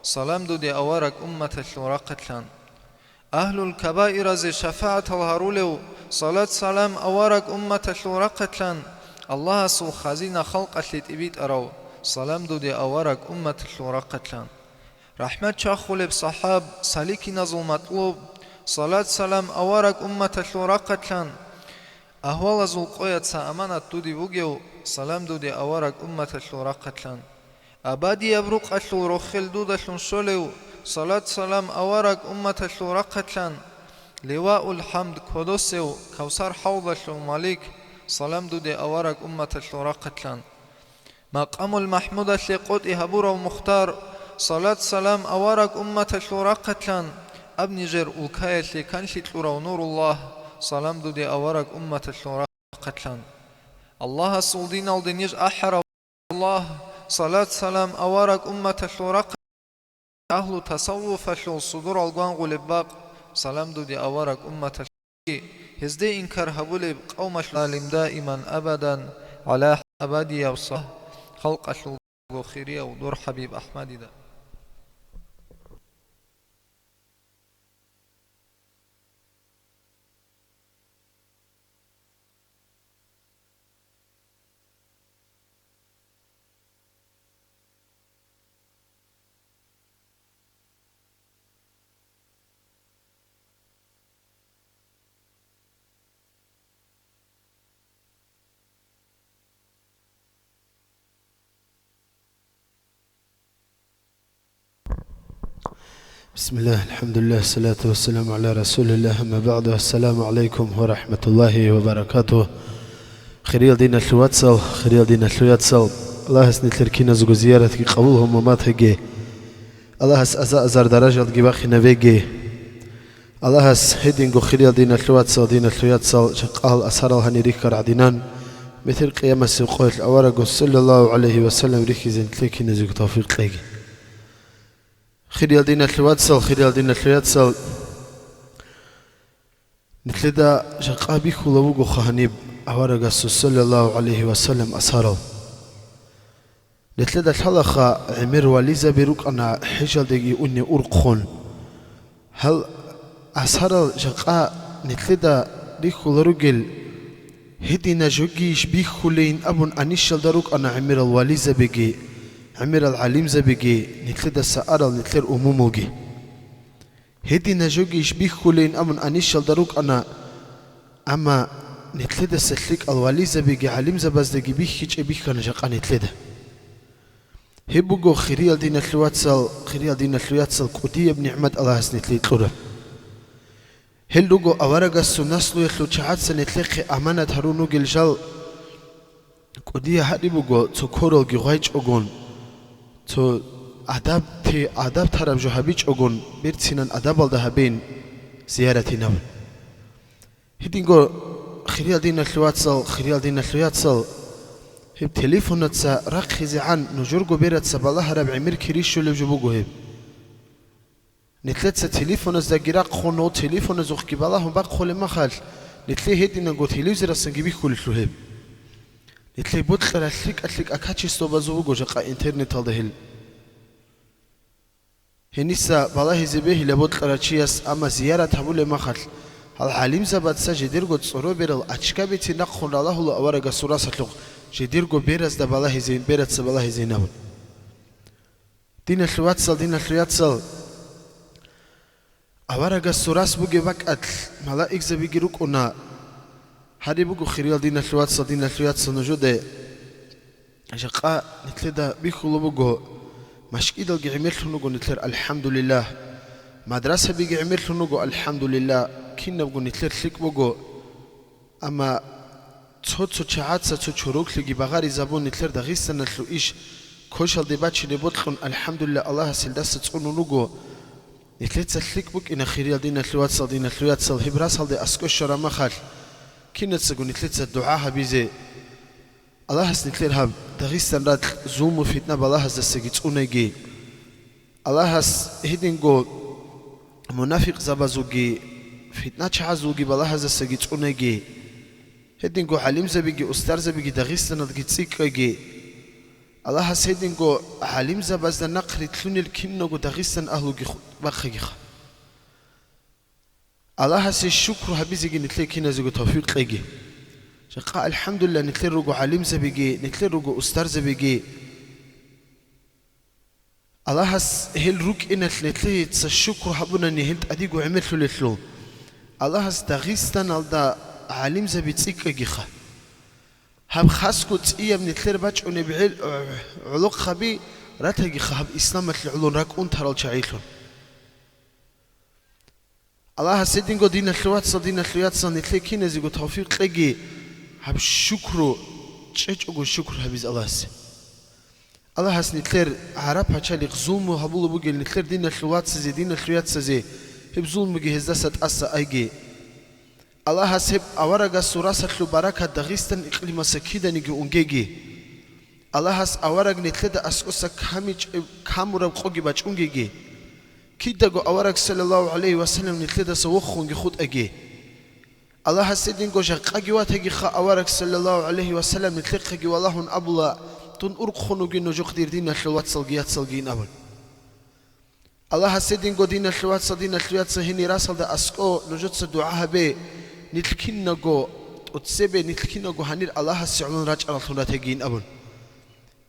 салам дуде авараг умматалъул рахъалъан. Агьлул кабаиразе шафагӀатал гьарулев, салат-салам авараг умматалъул рахъалъан, Аллагьасул хазина халкъалъе тӀибитӀарав, салам дуде авараг умматалъул рахъалъан. РахӀмат чвахулеб сахӀаб, саликиназул макьлуб, салат-салам авараг умматалъул рахъалъан, агьвалазул къояца аманат дуде вугев, салам дуде авараг умматалъул рахъалъан. Абадияб рукъалъул рохел дудалъун щолев, салат-салам авараг умматалъул рахъалъан, Ливаул-хӀамд кодосев, Кавсар хӀавдалъул малик, салам дуде авараг умматалъул рахъалъан. Макъамул-Махмудалъе къотӀи гьабурав Мухтар, салат-салам авараг умматалъул рахъалъан, аб нижер улкаялъе канлъи кьурав Нуруллагь, салам дуде авараг умматалъул рахъалъан. Аллагьасул диналде ниж ахӀарав Аллагь, салат-салам авараг умматалъул рахъ-, агьлу тасаввуфалъул судурал гвангъулеб бакъ, салам дуде авараг умматалъул, гьезде инкар гьабулеб къавмалъул алим даиман абадан гӀала абадияб са-, халкъалъулго хирияв дур ХӀабиб АхӀмадида. بسم الله، الحمد لله، الصلاة والسلام على رسول الله، أما بعد، السلام عليكم ورحمة الله وبركاته. Хириял диналъул вацал, хириял диналъул яцал, Аллагьас нилъер киназего зияратги къабул гьабун батаги, Аллагьас аза-азар даражалги бахинавеги. Аллагьас гьединго хириял диналъул вацал, диналъул яцал, жакъа гьал асарал гьанир рихьарал гӀадинан, метер къиямасеб къоялъ аварагас, саллаллагьу гӀалайгьи ва саллам, рихьизе нилъер киназего тавфикъ кьеги. Хириял диналъул вацал, хириял диналъул яцал, нилъеда жакъа бихьулеб бугоха гьаниб аварагасул, саллаллагьу гӀалайгьи ва саллам, асарал. Нилъеда лъалаха гӀемер вализаби рукӀана хӀежалдеги унев урхъун. Гьал асарал жакъа нилъеда рихьула ругел, гьедина жогийищ бихьулейин абун анищалда рукӀана гӀемерал вализабиги, гӀемерал гӀалимзабиги, нилъедаса арал нилъер умумулги. Гьедина жогийищ бихьулейин абун анищалда рукӀана, амма нилъедаса лъикӀал вализабиги гӀалимзабаздаги бихьичӀеб бихьана жакъа нилъеда. Гьеб буго, хириял диналъул вацал, хириял диналъул яцал, кӀудияб нигӀмат Аллагьас нилъее кьураб. Гьел руго аварагасул наслуялъул чагӀаца нилъехъе аманат гьарун ругел жал. КӀудия гьари буго, цо квералги гъвайчӀогон, цо адаб те-, адаб тараб жо гьабичӀогон, берцинан адабалда гьабейин зияратин абун. Гьединго, хириял диналъул вацал, хириял диналъул яцал, гьеб телефонаца рахъизегӀан нужерго бераца балагьараб гӀемер кири щолеб жо буго гьеб. Нилъеца телефоназдаги рахъун, гьев телефоназухъги балагьун бахъулеб махалъ, нилъее гьединанго телевизорасанги бихьулелъул гьеб. Нилъее бокьарал лъикӀа-лъикӀа качествобазул буго жакъа интернеталда гьел. Гьениса балагьизе бегьила бокьарав чияс, амма зиярат гьабулеб махалъ, гьал гӀалимзабаца жидерго цӀоро берал ачка бицин рахъун ралагьула аварагасул расалъухъ, жидерго беразда балагьизейин, бераца балагьизейин абун. Диналъул вацал, диналъул яцал, аварагасул рас бугеб бакӀалъ малаикзабиги рукӀуна. Гьари буго, хириял диналъул вацал, диналъул яцал, нужеде жакъа нилъеда бихьулеб буго, машгидалги гӀемерлъун руго нилъер, алхӀамдулиллагь, мадрасабиги гӀемерлъун руго, алхӀамдулиллагь, кинабго нилъер лъикӀ буго. Амма цо-цо чагӀаца цо чороклъиги багъаризабун нилъер Дагъистаналъул иш кошалде бачине бокьун, алхӀамдулиллагь, Аллагьас гьелдаса цӀунун руго. Нилъеца лъикӀ букӀина, хириял диналъул вацал, диналъул яцал, гьеб расалде аскӀо щвараб махалъ, кинацаго нилъеца дугӀа гьабизе. Аллагьас нилъер гьаб Дагъистан ракь зулму-фитна балагьаздасаги цӀунайги. Аллагьас гьединго мунафикъзабазулги, фитначагӀазулги балагьаздасаги цӀунайги. Гьединго гӀалимзабиги, устарзабиги Дагъистаналдги цӀикӀкӀайги. Аллагьас гьединго гӀалимзабазда нахърилълъунел киналго Дагъистан агьлуги ху-, бахъагиха. Аллагьасе шукру гьабизеги нилъее киназего тавфикъ кьеги. Жакъа, алхӀамдулиллагь, нилъер руго гӀалимзабиги, нилъер руго устарзабиги. Аллагьас гьел рукӀиналъ нилъеца шукру гьабунани гьел тӀадего гӀемерлъулелъул. Аллагьас Дагъистаналда гӀалимзаби цӀикӀкӀагиха. Гьаб хасго цӀияб нилъер бачӀунеб гӀел-, гӀолохъаби ратагиха гьаб исламалъе гӀолон ракӀ унтарал чагӀилъун. Аллагьас гьединго, диналъул вацал, диналъул яцал, нилъее киназего тавфикъ кьеги, гьаб шукру, чӀечӀого шукру гьабизе Аллагьасе. Аллагьас нилъер гӀараб пачалихъ зулму гьабулеб бугел нилъер диналъул вацазе, диналъул яцазе, гьеб зулмуги гьездаса тӀаса айги. Аллагьас гьеб аварагасул расалъул баракат Дагъистан икълимаса киданиги унгеги. Аллагьас авараг нилъеда аскӀоса камичӀеб, камураб къоги бачӀунгеги. Кидаго авараг, саллаллагьу гӀалайгьи ва саллам, нилъедаса вохунги хутӀаги. Аллагьас гьединго жакъаги ватагиха авараг, саллаллагьу гӀалайгьи ва саллам, нилъехъеги валагьун абула: «Дун урхъун вугин нужухъ, дир диналъул вацалги яцалгийин», – абун. Аллагьас гьединго, диналъул вацал, диналъул яцал, гьенир расалда аскӀо нужеца дугӀа гьабе, нилъ кинаго тӀоцебе, нилъ кинаго гьанир Аллагьасе гӀолон рачӀараллъун ратегийин абун.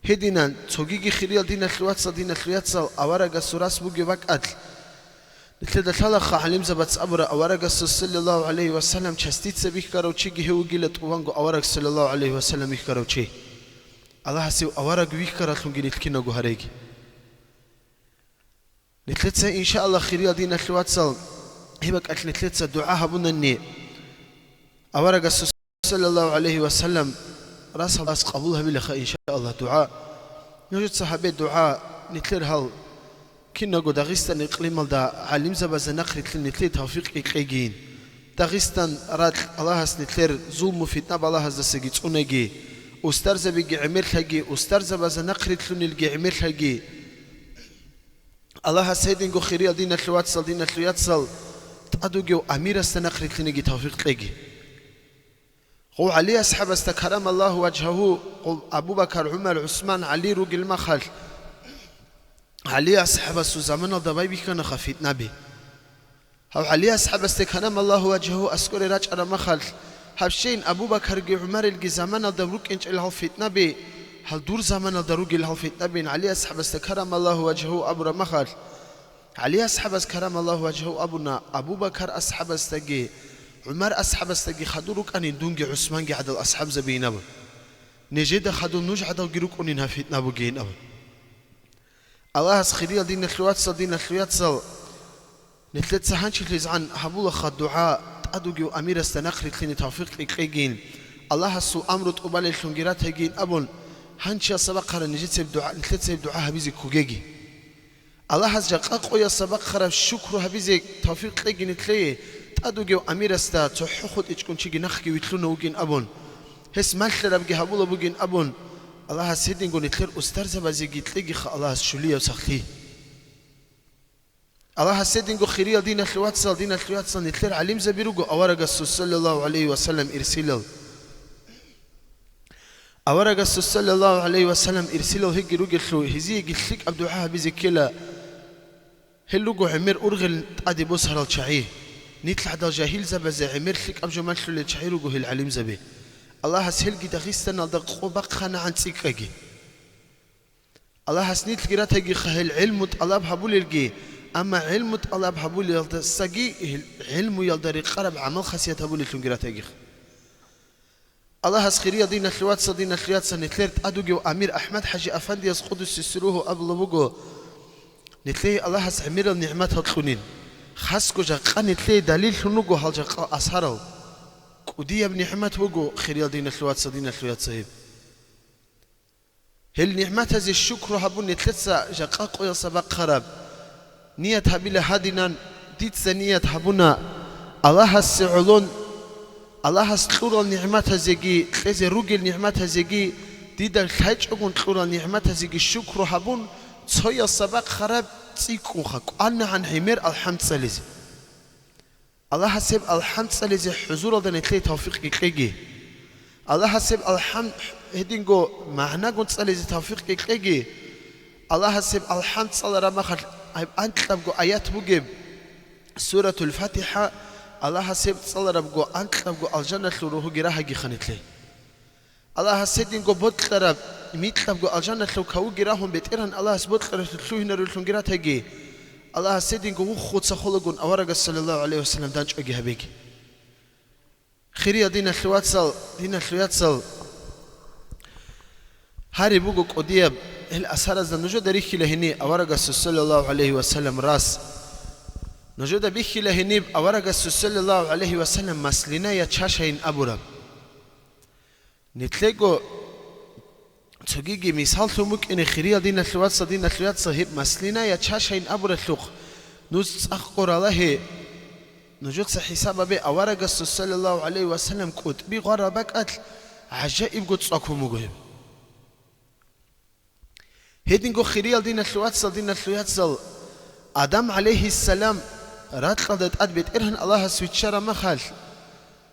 Гьединан цогиги, хириял диналъул вацал, диналъул яцал, аварагасул рас бугеб бакӀалъ, нилъеда лъалаха гӀалимзабац абура, аварагасул, саллаллагьу гӀалайгьи ва саллам, частица бихьарав чиги гьев вугила тӀубанго авараг, саллаллагьу гӀалайгьи ва саллам, вихьарав чи. Аллагьас гьев авараг вихьараллъунги нилъ кинаго гьареги. Нилъеца, иншааллагь, хириял диналъул вацал, гьеб бакӀалъ нилъеца дугӀа гьабунани, аварагасул, саллаллагьу гӀалайгьи ва саллам, расалдас къабул гьабилаха, иншааллагь, дугӀа. Нужеца гьабе дугӀа, нилъер гьал кинаго Дагъистан икълималда гӀалимзабазда нахърилълъин нилъее тавфикъ кьегийин. Дагъистан ракь Аллагьас нилъер зулму-фитна балагьаздасаги цӀунаги, устарзабиги гӀемерлъаги, устарзабазда нахърилълъунелги гӀемерлъаги. Аллагьас гьединго, хириял диналъул вацал, диналъул яцал, тӀад вугев амирасда нахърилълъинеги тавфикъ кьеги. Гъов ГӀали асхӀабасда карамаллагьу важгьагьу, гъов Абу Бакар, ГӀумар, ГӀусман, ГӀали ругел махалъ, ГӀали асхӀабасул заманалда байбихьанаха фитнаби. Гьав ГӀали асхӀабасде карамаллагьу важгьагьу аскӀоре рачӀараб махалъ, гьаб щейин Абу Бакарги ГӀумарилги заманалда рукӀинчӀел гьал фитнаби, гьал дур заманалда ругел гьал фитнабин ГӀали асхӀабасда карамаллагьу важгьагьу абураб махалъ, ГӀали асхӀабас карамаллагьу важгьагьу абуна, Абу Бакар асхӀабасдаги ГӀумар асхӀабасдаги хадур рукӀанин дунги ГӀусманги гӀадал асхӀабзабиин абун. Нижеда хадур нуж гӀадалги рукӀунин гьаб фитна бугейин абун. Аллагьас хириял диналъул вацал, диналъул яцал, нилъеца гьанчилъизгӀан гьабулаха дугӀа, тӀад вугев амирасда нахърилълъине тавфикъ кьегийин, Аллагьасул амру тӀубалеллъунги ратайгийин абун, гьанчиял сабахъара нижеца гьеб дугӀа, нилъеца гьеб дугӀа гьабизе ккогеги. Аллагьас жакъа къоял сабахъараб шукру гьабизе тавфикъ кьеги нилъее, тӀад вугев амирасда цохӀо хутӀичӀгун чиги нахъги вилълъуна вугин абун, гьес малъарабги гьабула бугин абун, Аллагьас гьединго нилъер устарзабазеги кьегиха Аллагьас щулияб сахлъи. Аллагьас гьединго хириял диналъул вацал, диналъул яцал нилъер гӀалимзаби руго аварагасул саллаллагьу гӀалайгьи вассалам ирсилал. Аварагасул саллаллагьу гӀалайгьи вассалам ирсилал гьеги ругелъул гьезиеги лъикӀаб дугӀа гьабизе ккела. Гьел руго гӀемер ургъел тӀаде босарал чагӀи. Нилъ гӀадал жагьилзабазе гӀемер лъикӀаб жо малъулел чагӀи руго гьел гӀалимзаби. Аллагьас гьелги Дагъистаналда къо бахъанагӀан цӀикӀкӀаги. Аллагьас нилъги ратайгиха гьел гӀелму тӀалаб гьабулелги, амма гӀелму тӀалаб гьабулелдасаги гьел гӀелмуялда рекъараб гӀамал-хасият гьабулеллъунги ратайгиха. Аллагьас хириял диналъул вацал, диналъул яцал нилъер тӀад вугев амир АхӀмад-хӀажи афандияс къудусе сиругьу абулаб буго, нилъее Аллагьас гӀемерал нигӀматал кьунин, хасго жакъа нилъее далиллъун руго гьал жакъа асарал. КӀудияб нигӀмат буго хириял диналъул вацал, диналъул яцал гьеб. Гьел нигӀматазе шукру гьабун нилъеца жакъа къоялъа бахъараб. Ният гьабила гьадинан, дица ният гьабуна, Аллагьасе гӀолон, Аллагьас кьурал нигӀматазеги, кьезе ругел нигӀматазеги, дида лъайчӀогун кьурал нигӀматазеги шукру гьабун, цоял сабахъ хараб цӀикӀкӀунха кӀванагӀан гӀемер алхӀам цӀализе. Аллагьас гьеб алхӀам цӀализе хӀузуралда нилъее тавфикъги кьеги. Аллагьас гьеб алхӀам гьединго магӀнагун цӀализе тавфикъги кьеги. Аллагьас гьеб алхӀам цӀалараб махалъ гьеб анкьабго аят бугеб, Суратул ФатихӀа, Аллагьас гьеб цӀаларабго анкьабго алжаналъул рогьуги рагьагиха нилъее. Аллагьас гьединго бокьараб, микьабго алжаналъул кавуги рагьун, БетӀергьан Аллагьас бокьаралъур лъугьинаруллъунги ратаги, Аллагьас гьединго вуххуца холагун аварагас саллаллагьу гӀалайгьи вассалам данчӀваги гьабеги. Хириял диналъул вацал, диналъул яцал, гьари буго кӀудияб гьел асаразда нужеда рихьила гьени аварагасул саллаллагьу гӀалайгьи вассалам рас. Нужеда бихьила гьениб аварагасул саллаллагьу гӀалайгьи вассалам маслина я чашайин абураб. Нилъего цогиги мисаллъун букӀине, хириял диналъул вацал, диналъул яцал, гьеб маслина я чашайин абуралъухъ, нуж цӀакъго ралагье, нужеца хӀисаб гьабе, аварагасул саллаллагьу гӀалайгьи вассалам кӀутӀби гъвараб бакӀалъ гӀажаибго цӀакун буго гьеб. Гьединго хириял диналъул вацал, диналъул яцал, Адам гӀалайгьиссалам ракьалда тӀад БетӀергьан Аллагьас виччараб махалъ,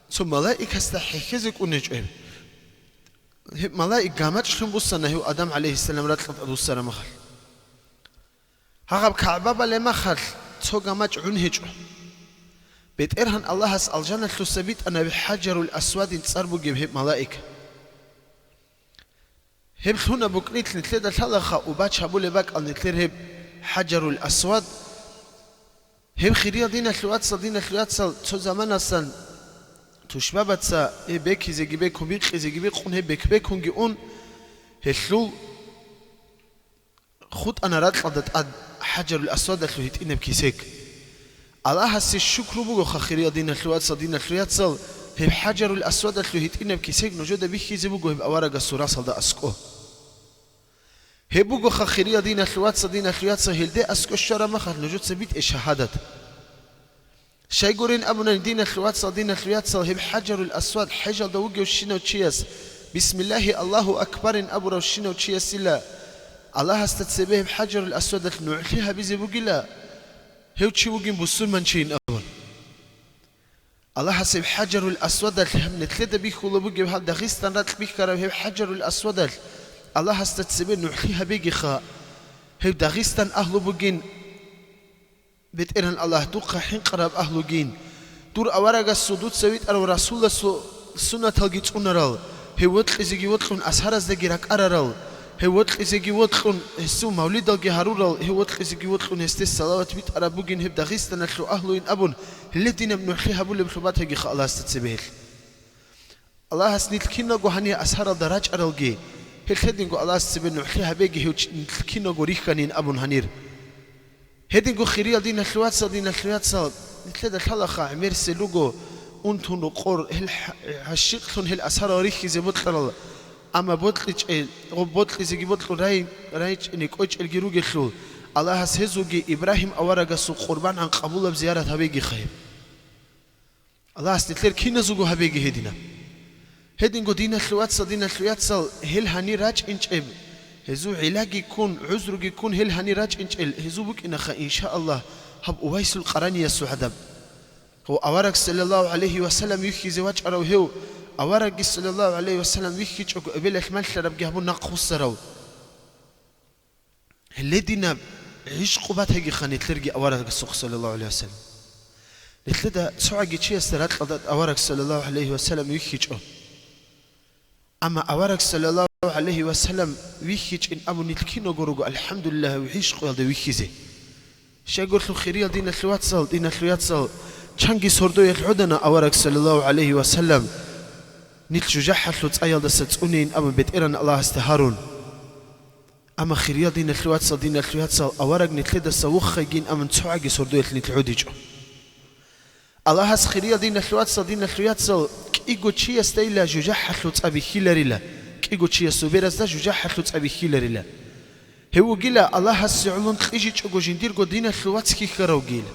цо малаикасда хӀехьезе кӀунечӀо гьеб. Гьеб малаик гамачӀлъун буссана гьев Адам гӀалайгьиссалам ракьалда тӀад вуссараб махалъ. Гьагъаб КагӀба балеб махалъ цо гамачӀ гӀун гьечӀо. БетӀергьан Аллагьас алжаналъуса битӀана гьеб ХӀажарул Асвадин цӀар бугеб гьеб малаик. Гьеб лъуна букӀнилъ нилъеда лъалаха убач гьабулеб бакӀал нилъер гьеб ХӀажарул Асвад. Гьеб хириял диналъул вацал, диналъул яцал, цо заманасан тушбабаца гьеб бекизеги бекун, бикъизеги бикъун, гьеб бек-бекунги ун, гьелъул хутӀана ракьалда тӀад ХӀажарул Асвадалъул гьитӀинаб кесек. Аллагьасе шукру бугоха, хириял диналъул вацал, диналъул яцал, гьеб ХӀажарул Асвадалъул гьитӀинаб кесек нужеда бихьизе буго гьеб аварагасул расалда аскӀо. Гьеб бугоха, хириял диналъул вацал, диналъул яцал, гьелде аскӀо щвараб махалъ нужеца битӀе шагьадат. Щайгурин абунани, диналъул вацал, диналъул яцал, гьеб ХӀажарул Асвад хӀежалда вугевщинав чияс, «Бисмиллагьи, Аллагьу акбарин» абуравщинав чиясила Аллагьасда цебе гьеб ХӀажарул Асвадалъ нугӀлъи гьабизе бугила, гьев чи вугин бусурманчийин абун. Аллагьас гьеб ХӀажарул Асвадалъ, гьеб нилъеда бихьулеб бугеб гьаб Дагъистан ракь бихьараб гьеб ХӀажарул Асвадалъ, Аллагьасда цебе нугӀлъи гьабегиха, гьеб Дагъистан агьлу бугин, БетӀеран Аллагь, духъа хӀинкъараб агьлугин, дур аварагасул, дуца витӀарав Расуласул суннаталги цӀунарал, гьев вокьизеги вокьун асараздаги ракӀарарал, гьев вокьизеги вокьун гьесул мавлидалги гьарурал, гьев вокьизеги вокьун гьесде салават битӀараб бугин гьеб Дагъистаналъул агьлуин абун, гьеле динаб нугӀлъи гьабулеблъун батагиха Аллагьасда цебе гьелъ. Аллагьас нилъ киналго гьанир асаралда рачӀаралги, гьелъ гьединго Аллагьас цебе нугӀлъи гьабеги гьев чи-, нилъ киналго рихьанин абун гьанир. Гьединго хириял диналъул вацал, диналъул яцал, нилъеда лъалаха гӀемерисел руго унтун рукъор, гьел хӀа-, гӀащикълъун гьел асарал рихьизе бокьарал, амма бокьичӀел, гъоб бокьизеги бокьун рай-, райчӀине кӀочӀелги ругелъул, Аллагьас гьезулги Ибрагьим аварагасул къурбан гӀан къабулаб зиярат гьабегиха гьеб. Аллагьас нилъер киназего гьабеги гьединаб. Гьединго диналъул вацал, диналъул яцал, гьел гьанир рачӀинчӀеб, гьезул гӀиллаги ккун, гӀузруги ккун гьел гьанир рачӀинчӀел гьезул букӀинаха, иншааллагь, гьаб Увайсул Къараниясул гӀадаб. Гьав авараг саллаллагьу гӀалайгьи вассалам вихьизе вачӀарав гьев, аварагги саллаллагьу гӀалайгьи вассалам вихьичӀого эбелалъ малъарабги гьабун нахъ вуссарав. Гьеле динаб гӀишкъу батагиха нилъерги аварагасухъ, саллаллагьу гӀалайгьи вассалам. Нилъеда цогӀаги чиясда ракьалда авараг, саллаллагьу гӀалайгьи вассалам, вихьичӀо. Амма авараг, саллаллагьу гӀалайгьи вассалам, вихьичӀин абун нилъ киного руго, алхӀамдулиллагь, гӀишкъуялда вихьизе. Щайгурелъул хириял диналъул вацал, диналъул яцал, чанги сордоялъ гӀодана авараг, саллаллагьу гӀалайгьи вассалам, нилъ жужахӀалъул цӀаялдаса цӀунейин абун БетӀеран Аллагьасда гьарун. Амма хириял диналъул вацал, диналъул яцал, авараг нилъедаса вуххайгин абун цогӀаги сордоялъ нилъ гӀодичӀо. Аллагьас, хириял диналъул вацал, диналъул яцал, кӀиго чиясдайила жужахӀалъул цӀа бихьиларила, кӀиго чиясул беразда жужахӀалъул цӀа бихьиларила. Гьев вугила Аллагьасе гӀолон кьижичӀого жиндирго диналъул вац хьихьаравгила.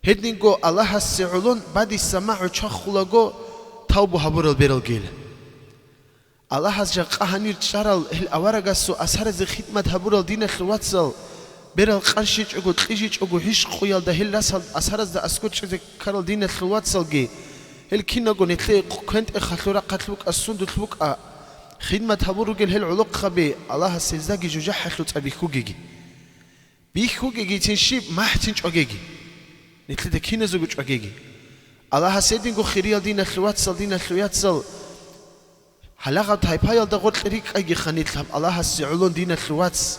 Гьединго Аллагьасе гӀолон бадиса магӀу чвахулаго тавбу гьабурал бералгила. Аллагьас жакъа гьанир чӀарал гьел аварагасул асаразе хидмат гьабурал диналъул вацал, берал къанщичӀого, кьижичӀого гӀишкъуялда гьел расал асаразда аскӀор чӀезе ккарал диналъул вацалги, гьел киналго нилъее квен-тӀехалъул рахъалъ букӀа, сундулъ букӀа, хидмат гьабур ругел гьел гӀолохъаби, Аллагьас гьездаги жужахӀалъул цӀа бихьугеги. Бихьугегицин щиб, махӀцин чӀвагеги. Нилъеда киназего чӀвагеги. Аллагьас гьединго, хириял диналъул вацал, диналъул яцал, гьалагъаб тайпаялда гъоркье рикӀкӀайгиха нилъ гьаб Аллагьасе гӀолон диналъул вац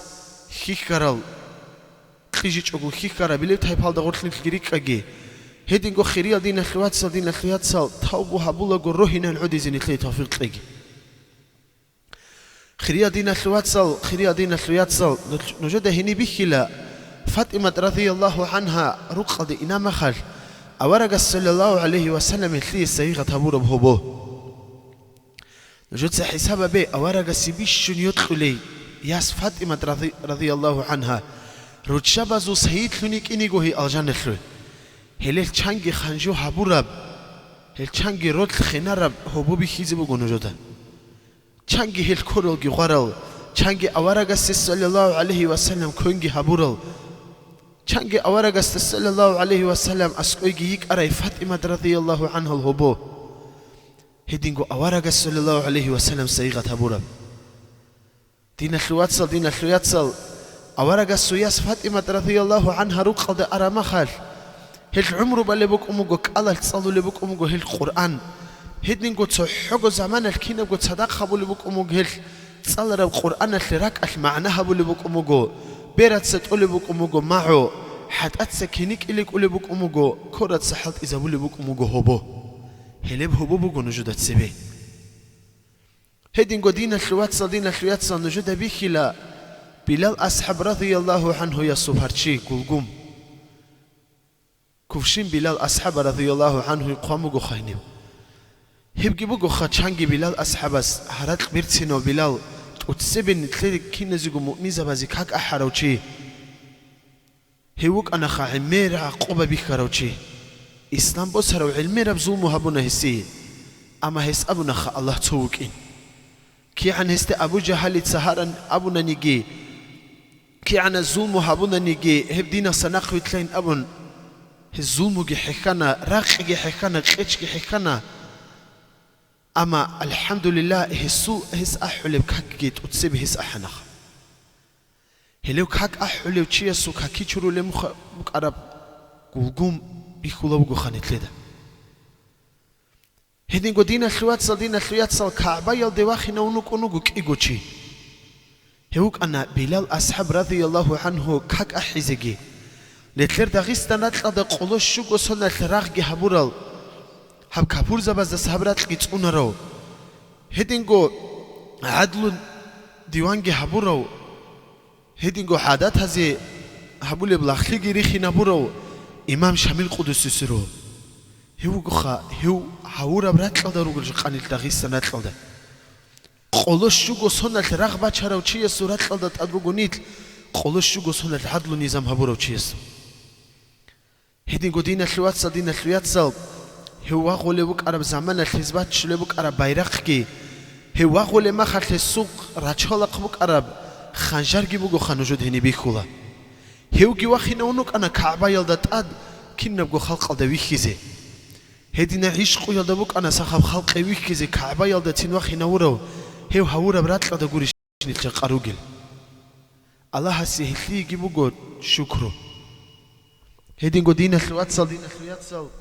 хьихьарал, кьижичӀого хьихьарабилеб тайпаялда гъоркь нилъги рикӀкӀайги. Гьединго, хириял диналъул вацал, диналъул яцал, тавбу гьабулаго рогьинал гӀодизе нилъее тавфикъ кьеги. Хириял диналъул вацал, хириял диналъул яцал, нуж-, нужеда гьениб бихьила, ФатӀимат, радияллагьу гӀангьа, рукъалде инаб махалъ, аварагас, саллаллагьу гӀалайгьи вассалам, гьелъие сайигъат гьабураб гьобо. Нужеца хӀисаб гьабе, аварагасе бищун йокьулей яс ФатӀимат, ради-, радияллагьу гӀангьа, руччабазул сайидлъун йикӀиниго гьей алжаналъув. Гьелел чанги ханжу гьабураб, гьел чанги ролъ хинараб гьобо бихьизе буго нужеда. Чанги гьел ккоралги гъварал, чанги аварагасе, саллаллагьу гӀалайгьи вассалам, квенги гьабурал, чанги аварагасда, саллаллагьу гӀалайгьи вассалам, аскӀойги йикӀарай ФатӀимат, радияллагьу гӀангьал гьобо. Гьединго аварагас, саллаллагьу гӀалайгьи вассалам, сайигъат гьабураб. Диналъул вацал, диналъул яцал, аварагасул яс ФатӀимат, радияллагьу гӀангьа, рукъалде араб махалъ, гьел гӀумру балеб букӀун буго, кӀалалъ цӀалулеб букӀун буго гьел Къуръан. Гьединго цохӀого заманалъ кинабго цадахъ гьабулеб букӀун буго гьел, цӀалараб Къуръаналъе ракӀалъ магӀна гьабулеб букӀун буго, бераца тӀолеб букӀун буго магӀу, хӀатӀаца кини кӀиликӀулеб букӀун буго, кораца хӀалтӀизабулеб букӀун буго гьобо. Гьелеб гьобо буго нужеда цебе. Гьединго, диналъул вацал, диналъул яцал, нужеда бихьила Билал асхӀаб, радияллагьу гӀангьуясул парччи, гулгум. Кувшин Билал асхӀаба, радияллагьу гӀангьу, хъван бугоха гьениб. Гьебги бугоха чанги Билал асхӀабас, гьаракь берцинав Билал, тӀоцебе нилъер киназего муъминзабазе как ахӀарав чи. Гьев вукӀанаха гӀемераб гӀакъуба бихьарав чи. Ислам босарав гӀемераб зулму гьабуна гьесие. Амма гьес абунаха Аллагь цо вукӀин. КигӀан гьесда Абу Жагьалица гьаран абунаниги, кигӀаназ зулму гьабунаниги, гьеб динаса нахъвилълъайин абун, Гьез зулмуги хӀехьана, ракъиги хӀехьана, къечги хӀехьана. Амма, алхӀамдулиллагь, гьесул гьес ахӀулеб какги тӀоцебе гьес ахӀана. Гьелев как ахӀулев чиясул каки чурулеб муха букӀараб гулгун бихьула бугоха нилъеда. Гьединго, диналъул вацал, диналъул яцал, КагӀбаялде вахинавун вукӀун вуго кӀиго чи. Гьев вукӀана Билал асхӀаб, радияллагьу гӀанхӀу, как ахӀизеги. Нилъер Дагъистан ракьалда къоло щуго соналъ рагъги гьабурал, гьаб капурзабаздаса гьаб ракьги цӀунарав, гьединго гӀадлу диванги гьабурав, гьединго гӀадатазе гьабулеб лагълъиги рихинабурав имам Шамил къудусисе ругьу. Гьев вугоха, гьев гьавураб ракьалда ругел жакъа нилъ Дагъистан ракьалда. Къоло щуго соналъ рагъ бачарав чиясул ракьалда тӀад руго нилъ, къоло щуго соналъ гӀадлу низам гьабурав чиясул. Гьединго, диналъул вацал, диналъул яцал, гьев вагъулев вукӀараб заманалъ гьез баччулеб букӀараб байрахъги, гьев вагъулеб махалъ гьесухъ рачвалахъ букӀараб ханжарги бугоха нужеда гьениб бихьула. Гьевги вахинавун вукӀана КагӀбаялда тӀад кинабго халкъалда вихьизе. Гьедина гӀишкъуялда букӀана сахаб халкъе вихьизе КагӀбаялдацин вахинавурав, гьев гьавураб ракьалда гурищ нилъ жакъа ругел. Аллагьасе гьелъиеги буго шукру. Гьединго, диналъул вацал, диналъул яцал,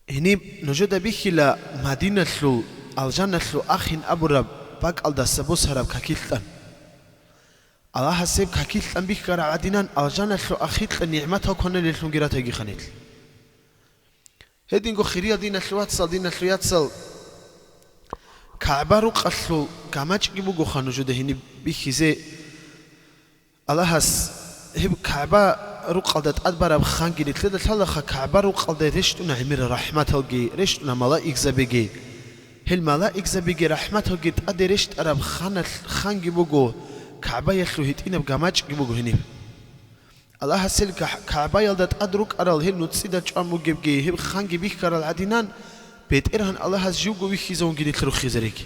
гьениб нужеда бихьила Мадиналъул, алжаналъул ахин абураб бакӀалдаса босараб какилъан. Аллагьас гьеб какилъан бихьараб гӀадинан, алжаналъул ахикьа нигӀматал кваналеллъунги ратайги ханилъ. Гьединго, хириял диналъул вацал, диналъул яцал, КагӀба-рукъалъул гамачӀги бугоха нужеда гьениб бихьизе. Аллагьас гьеб КагӀба-рукъалда тӀад бараб ханги нилъеда лъалаха, КагӀба-рукъалда рещтӀуна гӀемерал рахӀматалги, рещтӀуна малаикзабиги. Гьел малаикзабиги рахӀматалги тӀаде рещтӀараб ханалъ ханги буго, КагӀбаялъул гьитӀинаб гамачӀги буго гьениб. Аллагьас гьел КагӀ-, КагӀбаялда тӀад рукӀарал гьел нуцӀида чӀван бугебги гьеб ханги бихьарал гӀадинан, БетӀергьан Аллагьас живго вихьизавунги нилъ руххизариги.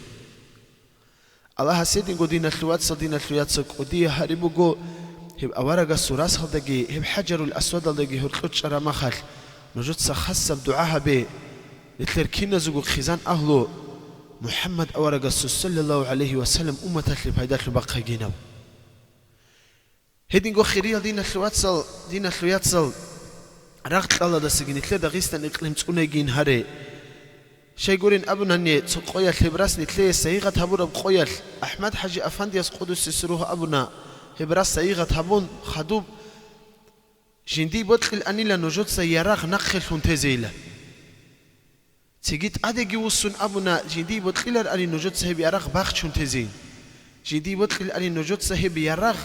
Аллагьас гьединго, диналъул вацал, диналъул яцал, кӀудия гьари буго, гьеб аварагасул расалдаги, гьеб ХӀажарул Асвадалдаги гьоркьор чӀараб махалъ, нужеца хасаб дугӀа гьабе, нилъер киназего хъизан агьлу МухӀаммад аварагасул, саллаллагьу гӀалайгьи ва саллам, умматалъе пайдалъун бахъайгинаб. Гьединго, хириял диналъул вацал, диналъул яцал, рагъ кьаладасаги нилъер Дагъистан икълим цӀунайгин гьаре. Щайгурин абунани, цо къоялъ гьеб рас нилъее сайигъат гьабураб къоялъ АхӀмад-хӀажи-афандияс, къудусиса ругьу, абуна, гьеб рас сайигъат гьабун хадуб, жиндие бокьиланила нужеца ярагъ нахъе лъун тезейилан. Цеги тӀадеги вуссун абуна, жиндие бокьиларани нужеца гьеб ярагъ бахчун тезейин. Жиндие бокьиларани нужеца гьеб ярагъ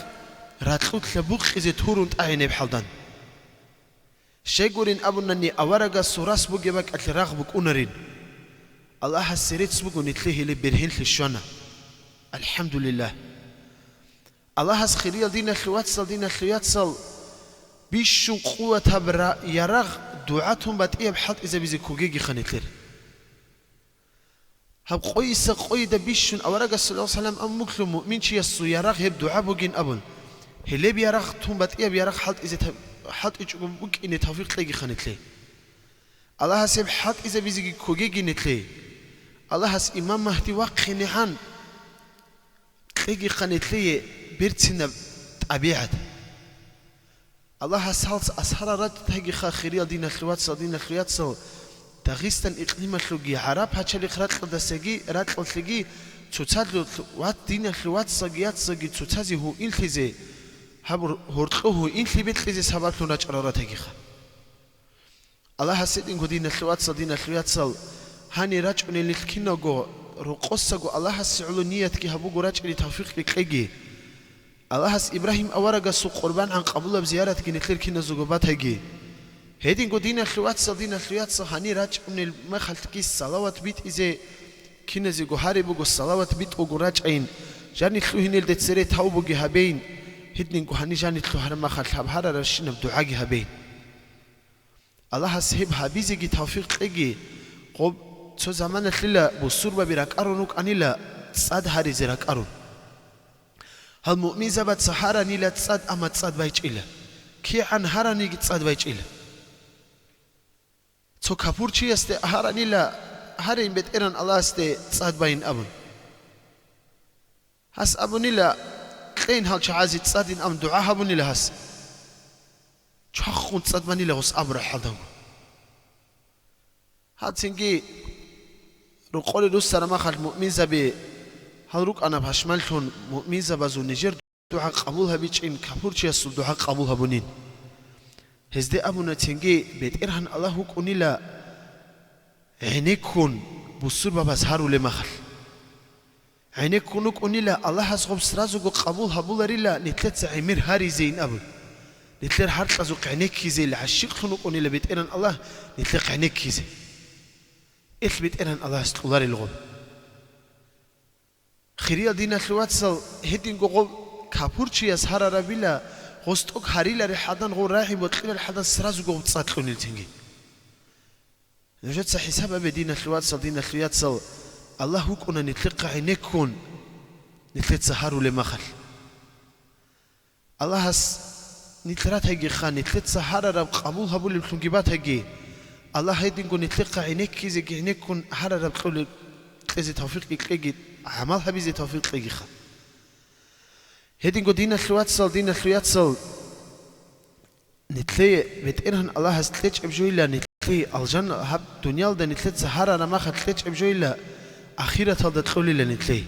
ракьулъа букъизе турун тӀагӀинеб хӀалдан. Щайгурин абунани, аварагасул рас бугеб бакӀалъе рагъ букӀунарин. Аллагьасе рецц буго, нилъее гьелеб бергьенлъи щвана. АлхӀамдулиллагь. Аллагьас, хириял диналъул вацал, диналъул яцал, бищун къуватаб ра-, ярагъ дугӀа тун батӀияб хӀалтӀизабизе ккогегиха нилъер. Гьаб къойиса къойида бищун аварагас, саллаллагьу гӀалайгьи ва саллам, аммуклъун муъминчиясул ярагъ гьеб дугӀа бугин абун, гьелеб ярагъ тун батӀияб ярагъ хӀалтӀизе та-, хӀалтӀичӀого букӀине тавфикъ кьегиха нилъе. Аллагьас гьеб хӀалтӀизабизеги ккогеги нилъе. Аллагьас имам Магьди вахъинегӀан кьегиха нилъее берцинаб тӀабигӀат. Аллагьас гьалц асарал ратӀ тагиха, хириял диналъул вацал, диналъул яцал, Дагъистан икълималъулги, гӀараб пачалихъ ракьалдасаги, ракьалъеги цоцазул вац-, диналъул вацалги яцалги цоцазе гьуинлъизе, гьаб гьоркьо гьуинлъи бекьизе сабаблъун рачӀарал ратагиха. Аллагьас гьединго, диналъул вацал, диналъул яцал, гьанир рачӀунел нилъ киналго, рокъосаго Аллагьасе гӀоло ниятги гьабуго рачӀине тавфикъги кьеги. Аллагьас Ибрагьим аварагасул къурбан гӀан къабулаб зияратги нилъер киназего батайги. Гьединго, диналъул вацал, диналъул яцал, гьанир рачӀунел мехалъги салават битӀизе киназего гьари буго, салават битӀугун рачӀайин, жанир лъугьинелде цере тавбуги гьабейин, гьединго гьанир жанир лъугьараб махалъ гьаб гьарарабщинаб дугӀаги гьабейин. Аллагьас гьеб гьабизеги тавфикъ кьеги. Гъоб цо заманалъила бусурбаби ракӀарун рукӀанила цӀад гьаризе ракӀарун. Гьал муъминзабаца гьаранила цӀад, амма цӀад байчӀила. кигӀан гьараниги цӀад байчӀила. Цо капурчиясде гьаранила, гьарин БетӀеран Аллагьасде цӀад байин абун. Гьас абунила, кьейин гьал чагӀазе цӀадин абун дугӀа гьабунила гьас. Чвахун цӀад банила гъос абураб хӀалдаго. Гьал цинги рокъоре руссараб махалъ муъминзаби гьал рукӀана пашманлъун, муъминзабазул нижер дугӀа къабул гьабичӀин, капурчиясул дугӀа къабул гьабунин. Гьезде абуна цинги, БетӀергьан Аллагь вукӀунила гӀенеккун бусурбабаз гьарулеб махалъ. ГӀенеккун вукӀунила, Аллагьас гъоб сразуго къабул гьабуларила нилъеца гӀемер гьаризейин абун. Нилъер гьаркьазухъ гӀенеккизейила, гӀащикълъун вукӀунила БетӀергьан Аллагь нилъехъ гӀенеккизе. Ил БетӀергьан Аллагьас кьоларел гъоб. Хириял диналъул вацал, гьединго гъоб капурчияс гьарарабила, гъос тӀокӀ гьарилари хӀадан, гъов рагӀи бокьилари хӀадан сразуго гъоб цӀад кьунил цинги. Нужеца хӀисаб гьабе, диналъул вацал, диналъул яцал, Аллагь вукӀуна нилъехъа гӀенеккун, нилъеца гьарулеб махалъ. Аллагьас нилъ ратайгиха, нилъеца гьарараб къабул гьабулеблъунги батаги. Аллагь гьединго нилъехъа гӀенеккизеги гӀенеккун гьарараб кьолеб кьезе тавфикъги кьеги, гӀамал гьабизе тавфикъ кьегиха. Гьединго, диналъул вацал, диналъул яцал, нилъее БетӀергьан Аллагьас кьечӀеб жойила, нилъее алжан гьаб дуниялда нилъеца гьарараб махалъ кьечӀеб жойила, ахираталда кьолила нилъее.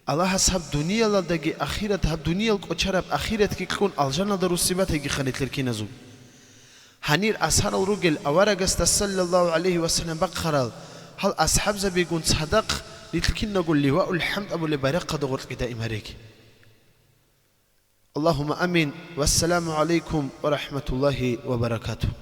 Аллагьас гьаб дуниялалдаги ахират, гьаб дуниял кӀочараб ахиратги кьун, алжаналда руссин батайгиха нилъер киназул. Гьанир асарал ругел аварагасда саллаллагьу гӀалайгьи ва саллам бахъарал гьал асхӀабзабигун цадахъ нилъ кинаго Ливаул ХӀамд абулеб байрахъалда гъоркье даим гьареги. Аллагьумма амин. Вассаламу гӀалайкум ва рахӀматуллагьи ва баракатугь.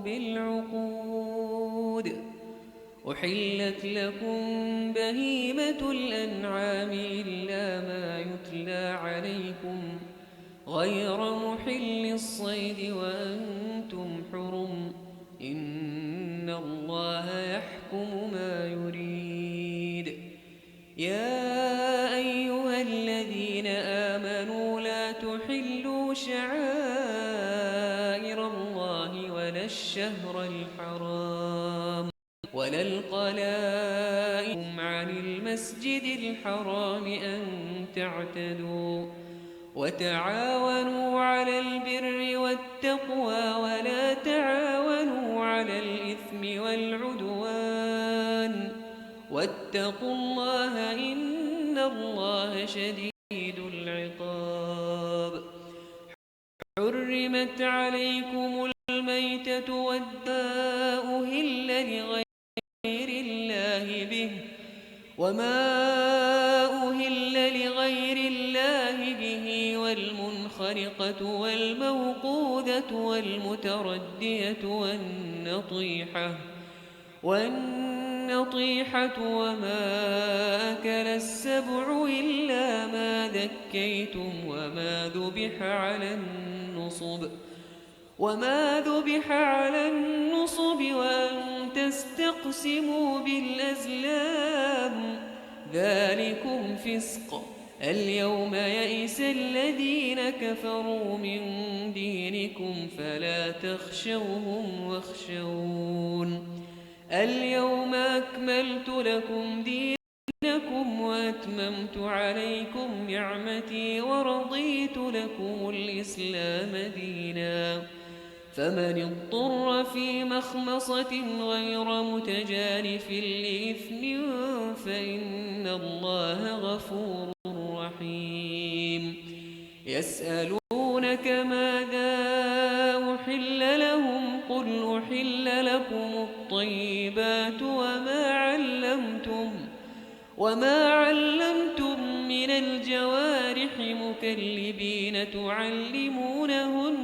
بالعقود. أحلت لكم بهيمة الأنعام إلا ما يتلى عليكم غير محل الصيد وأنتم حرم. إن الله يحكم ما يريد. يا أيها الذين آمنوا لا تحلوا شعائر الله ولا الشهر الحرام ولا القلائد عن المسجد الحرام أن تعتدوا، وتعاونوا على البر والتقوى ولا تعاونوا على الإثم والعدوان، واتقوا الله إن الله شديد العقاب. حرمت عليكم الميتة والدم أهل لغير الله به، وما أهل لغير الله به والمنخنقة والموقوذة والمتردية والنطيحة، والنطيحة وما أكل السبع إلا ما ذكيتم وما ذبح على النصب، وما ذبح على النصب وأن تستقسموا بالأزلام، ذلكم فسق. اليوم يئس الذين كفروا من دينكم فلا تخشوهم واخشون. اليوم أكملت لكم دينكم وأتممت عليكم نعمتي ورضيت لكم الإسلام دينا. فمن اضطر في مخمصة غير متجانف لإثم فإن الله غفور رحيم. يسألونك ماذا أحل لهم، قل أحل لكم الطيبات وما علمتم، وما علمتم من الجوارح مكلبين تعلمونهن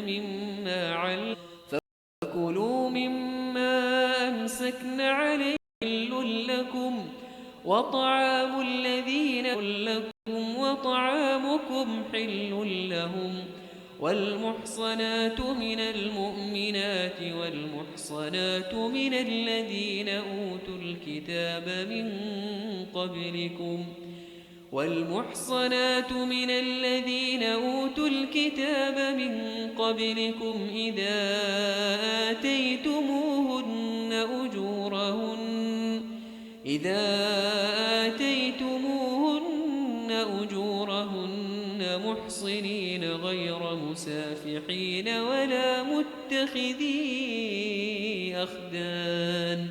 مما علمتم، فكلوا مما أمسكن عليكم حل لكم، وطعام الذين لكم وطعامكم حل لهم، والمحصنات من المؤمنات والمحصنات من الذين أوتوا الكتاب من قبلكم، والمحصنات من الذين أوتوا الكتاب من قبلكم إذا آتيتموهن أجورهن، إذا آتيتموهن أجورهن محصنين غير مسافحين ولا متخذي أخدان،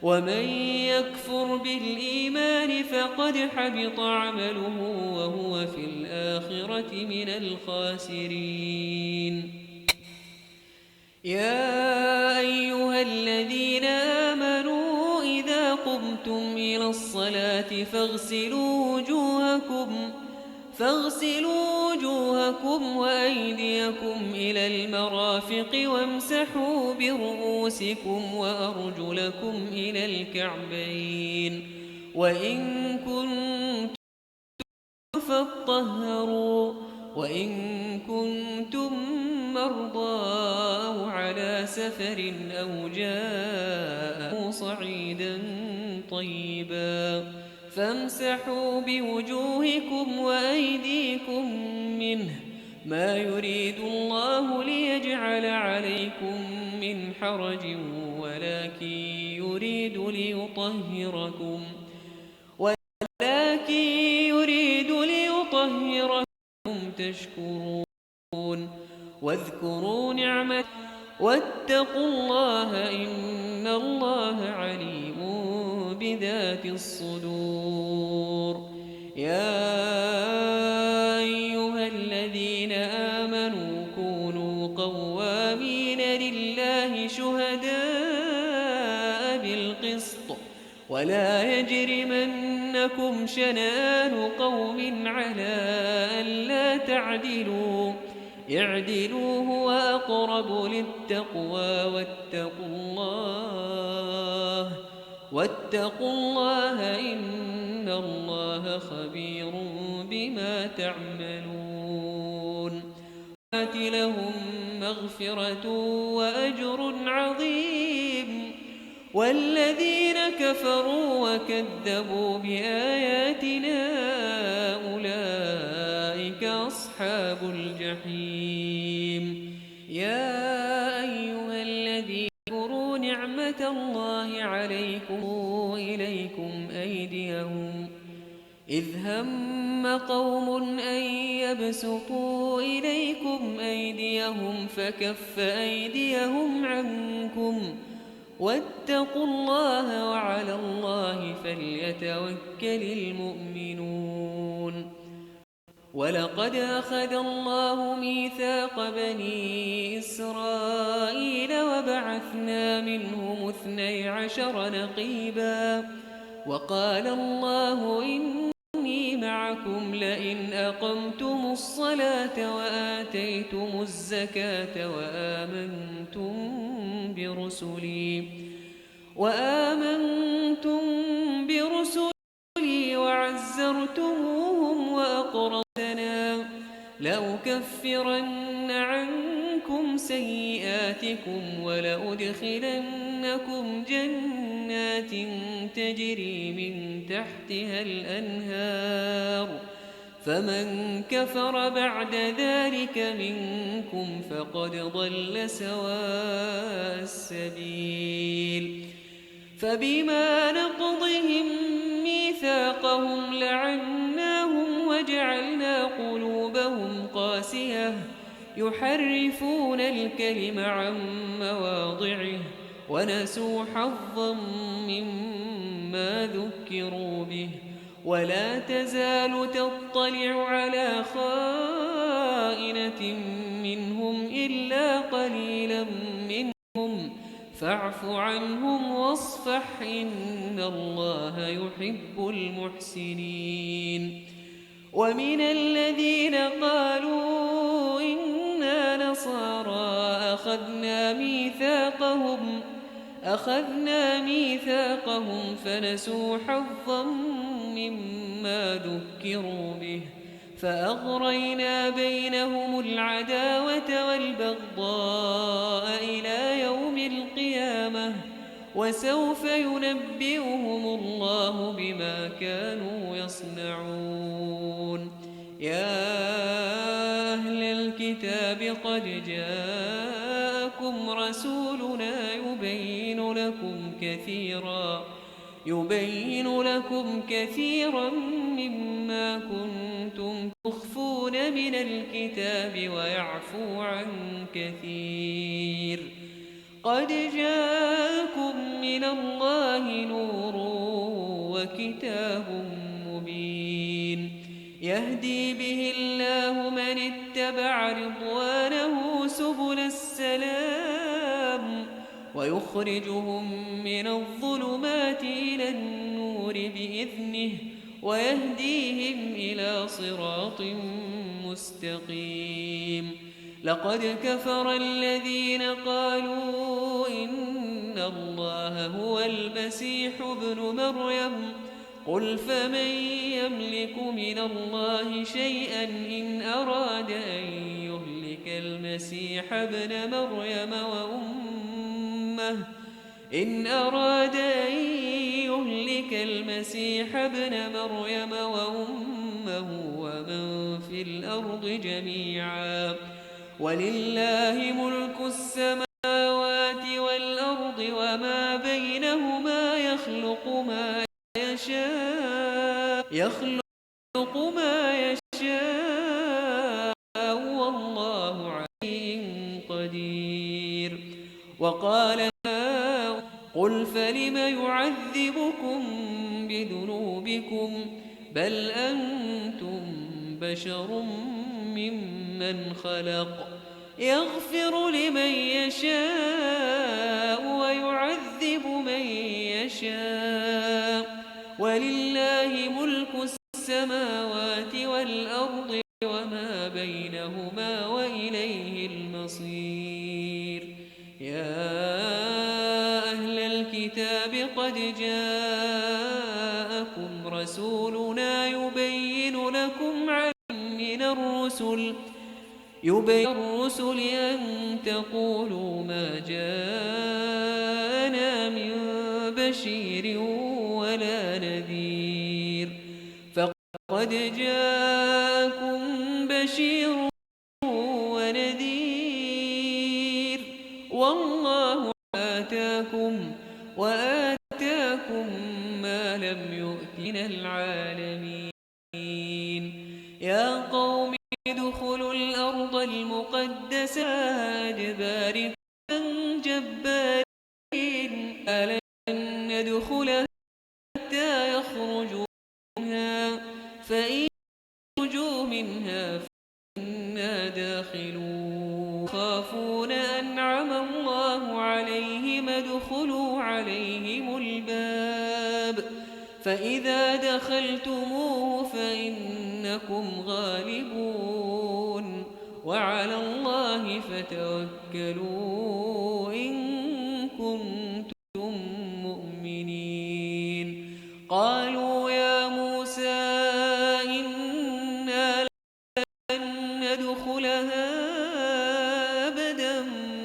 ومن يكفر بالإيمان فقد حبط عمله وهو في الآخرة من الخاسرين. يا أيها الذين آمنوا إذا قمتم إلى الصلاة فاغسلوا وجوهكم، فاغسلوا وجوهكم وأيديكم إلى المرافق وامسحوا برؤوسكم وأرجلكم إلى الكعبين، وإن كنتم فاطهروا، وإن كنتم مرضى أو على سفر أو جاء صعيدا طيبا، فامسحوا بوجوهكم وأيديكم منه، ما يريد الله ليجعل عليكم من حرج، ولكن يريد ليطهركم، ولكن يريد ليطهركم تشكرون. واذكروا نعمة، واتقوا الله إن الله عليم بذات الصدور. يا أيها الذين آمنوا كونوا قوامين لله شهداء بالقسط، ولا يجرمنكم شنآن قوم على ألا تعدلوا، اعدلوا هو أقرب للتقوى واتقوا الله، واتقوا الله إن الله خبير بما تعملون. لهم مغفرة وأجر عظيم. والذين كفروا وكذبوا بآياتنا أولئك أصحاب الجحيم. يا أيها الذين اذكروا نعمة الله عليكم إليكم أيديهم إذ هم قوم أن يبسطوا إليكم أيديهم فكف أيديهم عنكم واتقوا الله وعلى الله فليتوكل المؤمنون. ولقد أخذ الله ميثاق بني إسرائيل وبعثنا منهم اثني عشر نقيبا وقال الله إني معكم لئن أقمتم الصلاة وآتيتم الزكاة وآمنتم برسلي وآمنتم برسلي وعزرتموهم وأقرضوا الله لأكفرن عنكم سيئاتكم ولأدخلنكم جنات تجري من تحتها الأنهار، فمن كفر بعد ذلك منكم فقد ضل سواء السبيل. فبما نقضهم ميثاقهم لعناهم وجعلنا قلوبهم قاسية يحرفون الكلم عن مواضعه ونسوا حظا مما ذكروا به ولا تزال تطلع على خائنة منهم إلا قليلا منهم فاعف عنهم واصفح إن الله يحب المحسنين. ومن الذين قالوا إنا نصارى أخذنا ميثاقهم أخذنا ميثاقهم فنسوا حظا مما ذكروا به فأغرينا بينهم العداوة والبغضاء إلى يوم القيامة وسوف ينبئهم الله بما كانوا يصنعون. يا أهل الكتاب قد جاءكم رسولنا يبين لكم كثيرا يبين لكم كثيرا مما كنتم تخفون من الكتاب ويعفو عن كثير. قد جاءكم من الله نور وكتاب مبين يهدي به الله من اتبع رضوانه سبل السلام ويخرجهم من الظلمات إلى النور بإذنه ويهديهم إلى صراط مستقيم. لقد كفر الذين قالوا إن الله هو المسيح ابن مريم قل فمن يملك من الله شيئا إن أراد أن يهلك المسيح ابن مريم وأمه إن أراد أن يهلك المسيح ابن مريم وأمه ومن في الأرض جميعا ولله ملك السماوات والأرض وما بينهما يخلق ما يشاء يخلق ما يشاء والله علي قدير. وقال قل فلم يعذبكم بذنوبكم بل أنتم بشر ممن خلق يغفر لمن يشاء ويعذب من يشاء ولله ملك السماوات والأرض وما بينهما وإليه يا أهل الكتاب قد جاءكم رسولنا يبين لكم عن من الرسل يبين الرسل أن تقولوا ما جاءنا من بشير ولا نذير، فقد جاءكم بشير ونذير، والله آتاكم وآتاكم ما لم يؤت من العالمين. يا قوم ادخلوا الأرض المقدسة أدباركم جبارين، ألن ندخلها حتى يخرجوا منها، فإن يخرجوا منها فإنا داخلون. يخافون أنعم الله عليهم ادخلوا عليهم الباب، فإذا دخلتموه فإنكم غالبون، وعلى الله فتوكلوا إن كنتم مؤمنين. قالوا يا موسى إنا لن ندخلها أبدا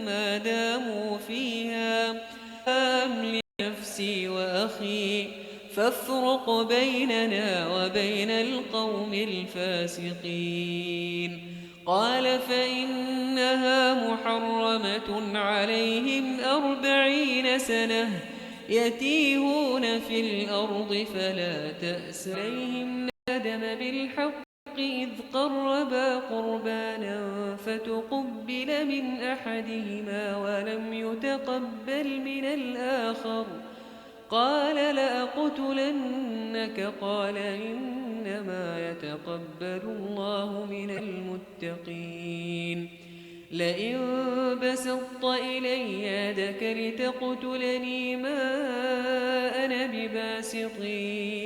ما داموا فيها، أملك نفسي وأخي فافرق بيننا وبين القوم الفاسقين. قال فإنها محرمة عليهم أربعين سنة يتيهون في الأرض فلا تأس عليهم. آدم بالحق إذ قربا قربانا فتقبل من أحدهما ولم يتقبل من الآخر، قال لأقتلنك، قال إنما يتقبل الله من المتقين. لئن بسطت إلي يدك لتقتلني ما أنا بباسط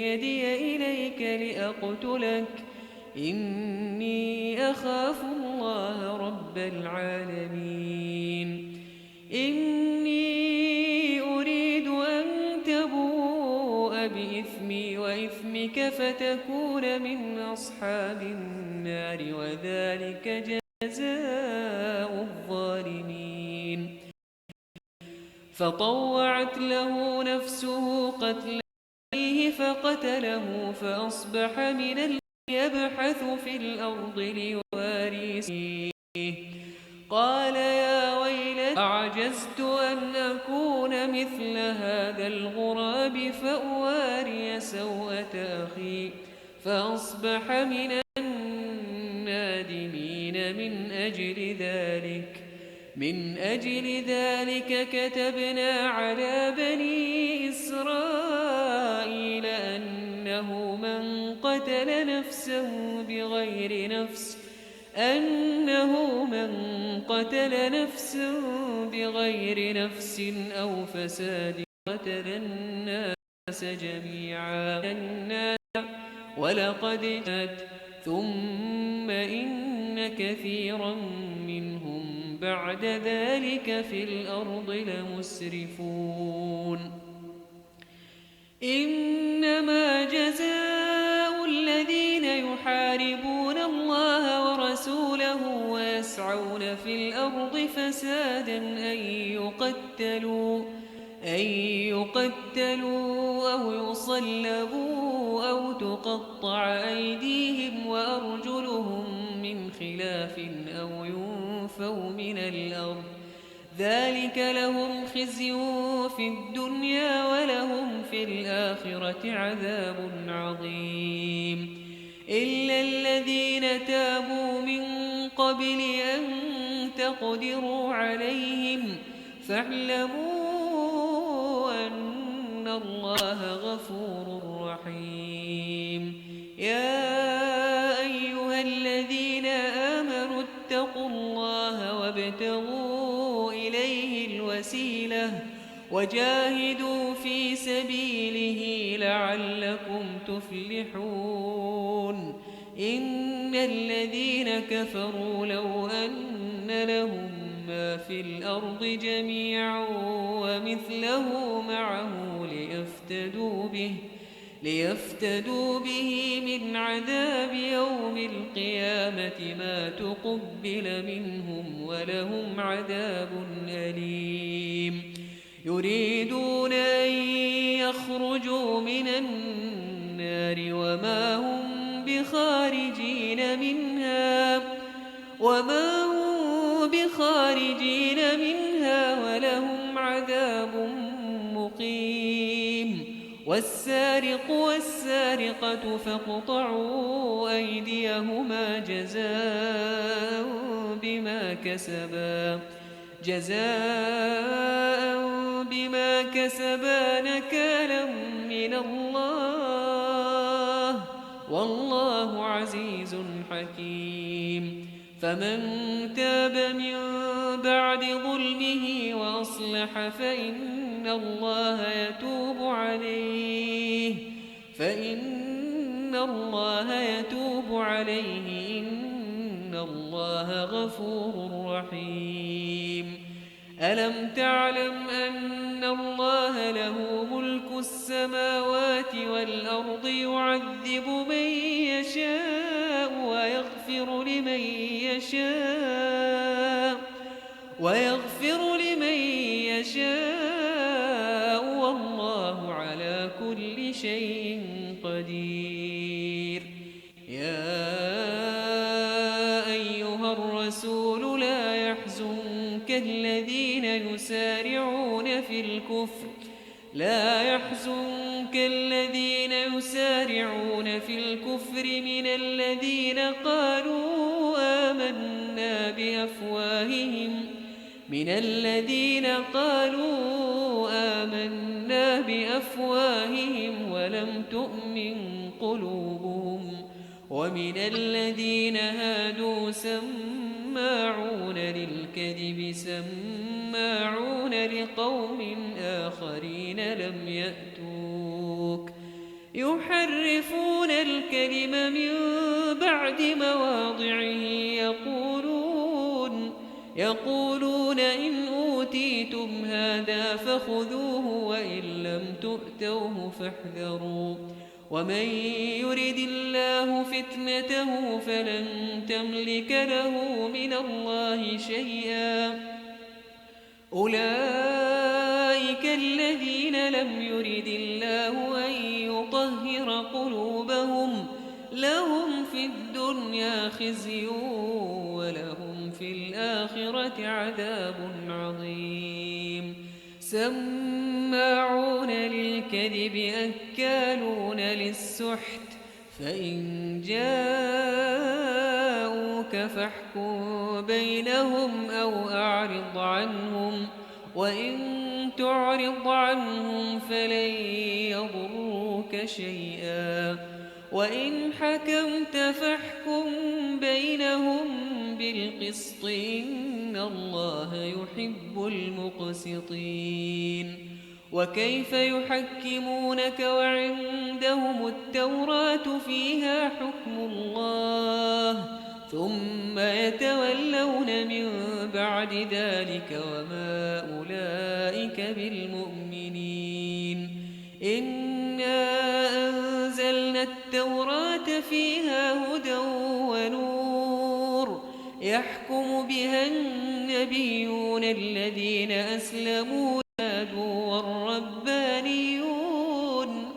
يدي إليك لأقتلك، إني أخاف الله رب العالمين. إني أريد أن تبوء بإثمي وإثمك فتكون من أصحاب النار، وذلك جزاء الظالمين. فطوعت له نفسه قتل أخيه فقتله فأصبح من ال-، يبحث في الأرض ليواري سبيه. قال يا ويلتى أعجزت أن أكون مثل هذا الغراب فأواري سوءة أخي فأصبح من النادمين. من أجل ذلك، من أجل ذلك كتبنا على بني إسرائيل أنه من قتل نفسا بغير نفس، أنه من قتل نفسا بغير نفس أو فساد قتل الناس جميعا، الناس، ولقد جاءت، ثم إن كثيرا منهم بعد ذلك في الأرض لمسرفون. إنما جزاء الذين يحاربون الله ورسوله ويسعون في الأرض فسادا أن يقتلوا، أن يقتلوا أو يصلبوا أو تقطع أيديهم وأرجلهم من خلاف أو ينفوا من الأرض، ذلك لهم خزي في الدنيا ولهم في الآخرة عذاب عظيم. إلا الذين تابوا من قبل أن تقدروا عليهم فاعلموا أن الله غفور رحيم. يا أيها الذين آمنوا اتقوا الله وابتغوا إليه الوسيلة وجاهدوا في سبيله لعلكم تفلحون. إن الذين كفروا لو أن لهم ما في الأرض جميعا ومثله معه ليفتدوا به، ليفتدوا به من عذاب يوم القيامة ما تقبل منهم ولهم عذاب أليم. يريدون أن يخرجوا من النار وما هم بخارجين منها، وما هم بخارجين منها ولهم عذاب مقيم. والسارق والسارقة فاقطعوا أيديهما جزاء بما كسبا، جزاء بما كسبا نكالا من الله، والله عزيز حكيم. فمن تاب من بعد ظلمه وأصلح فإن الله يتوب عليه، فإن الله يتوب عليه، إن الله غفور رحيم. ألم تعلم أن الله له ملك السماوات والأرض يعذب من يشاء ويغفر لمن يشاء، ويغفر لمن يشاء، والله على كل شيء قدير. يا أيها الرسول لا يحزنك الذين يسارعون في الكفر، لا يحزنك الذين يسارعون في الكفر من الذين قالوا آمنا بأفواههم، من الذين قالوا آمنا بأفواههم ولم تؤمن قلوبهم، ومن الذين هادوا سماعون للكذب سماعون لقوم آخرين لم يأتوك، يحرفون الكلم من بعد مواضعه، يقولون، يقولون إن أوتيتم هذا فخذوه وإن لم تؤتوه فاحذروا، ومن يرد الله فتنته فلن تملك له من الله شيئا، أولئك الذين لم يرد الله أن يطهر قلوبهم، لهم في الدنيا خزي ولهم في الآخرة عذاب عظيم. سماعون للكذب أكالون للسحت، فإن جاءوك فاحكم بينهم أو أعرض عنهم، وإن تعرض عنهم فلن يضروك شيئا، وإن حكمت فاحكم بينهم بالقسط، إن الله يحب المقسطين. وكيف يحكمونك وعندهم التوراة فيها حكم الله، ثم يتولون من بعد ذلك وما أولئك بالمؤمنين. إنا أنزلنا التوراة فيها هدى ونور، يحكم بها النبيون الذين أسلموا والربانيون،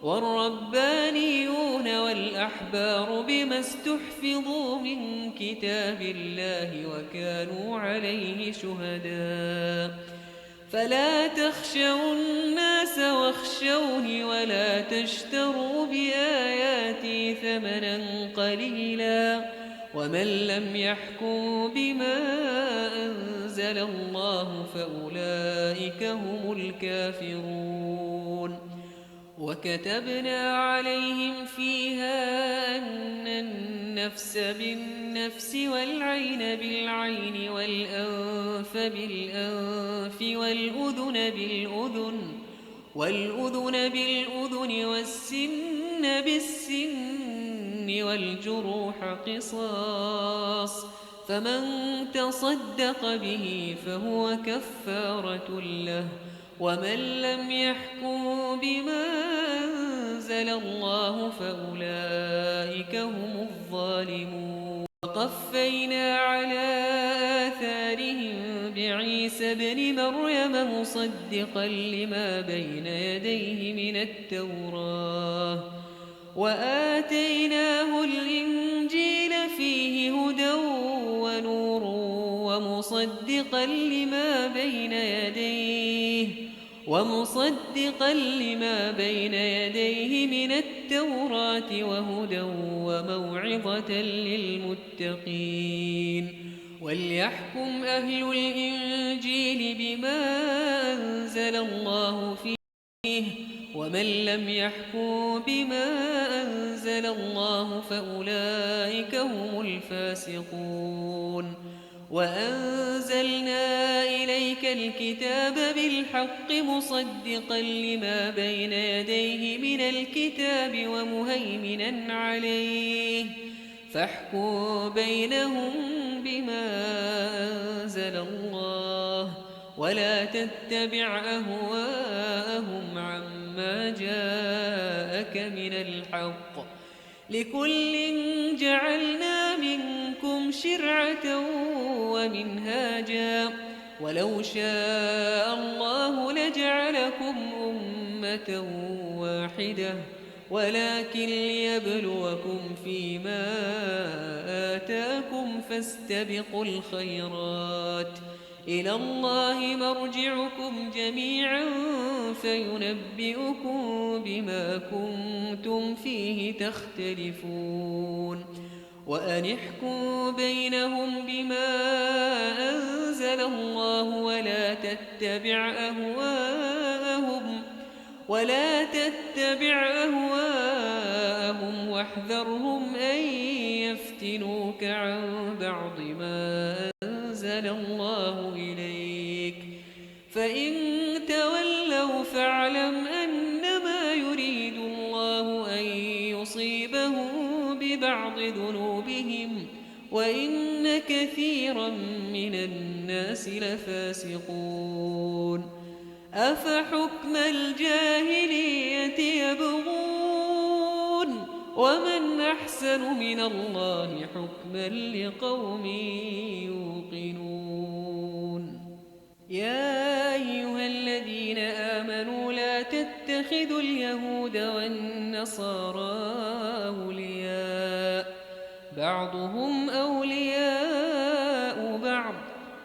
والربانيون والأحبار بما استحفظوا من كتاب الله وكانوا عليه شهداء، فلا تخشوا الناس واخشوني ولا تشتروا بآياتي ثمنا قليلا، ومن لم يحكم بما أنزل الله فأولئك هم الكافرون. وكتبنا عليهم فيها أن النفس بالنفس والعين بالعين والأنف بالأنف والأذن بالأذن والأذن بالأذن والسن بالسن والجروح قصاص، فمن تصدق به فهو كفارة له، ومن لم يحكم بما أنزل الله فأولئك هم الظالمون. وقفينا على آثارهم بعيسى ابن مريم مصدقا لما بين يديه من التوراة، وآتيناه الإنجيل فيه هدى ونور ومصدقا لما بين يديه، ومصدقا لما بين يديه من التوراة وهدى وموعظة للمتقين. وليحكم أهل الإنجيل بما أنزل الله فيه، ومن لم يحكم بما أنزل الله فأولئك هم الفاسقون. وأنزلنا إليك الكتاب بالحق مصدقا لما بين يديه من الكتاب ومهيمنا عليه، فاحكم بينهم بما أنزل الله، ولا تتبع أهواءهم عما جاءك من الحق، لكل جعلنا منكم شرعة ومنهاجا، ولو شاء الله لجعلكم أمة واحدة، ولكن ليبلوكم فيما آتاكم فاستبقوا الخيرات، إلى الله مرجعكم جميعا فينبئكم بما كنتم فيه تختلفون. وأن احكم بينهم بما أنزل الله ولا تتبع أهواءهم، ولا تتبع أهواءهم واحذرهم أن يفتنوك عن بعض ما أنزل الله إليك، فإن تولوا فاعلم أنما يريد الله أن يصيبهم ببعض ذنوبهم، وإن كثيرا من الناس لفاسقون. أفحكم الجاهلية يبغون ومن أحسن من الله حكما لقوم يوقنون. يا أيها الذين آمنوا لا تتخذوا اليهود والنصارى أولياء، بعضهم أولياء بعض،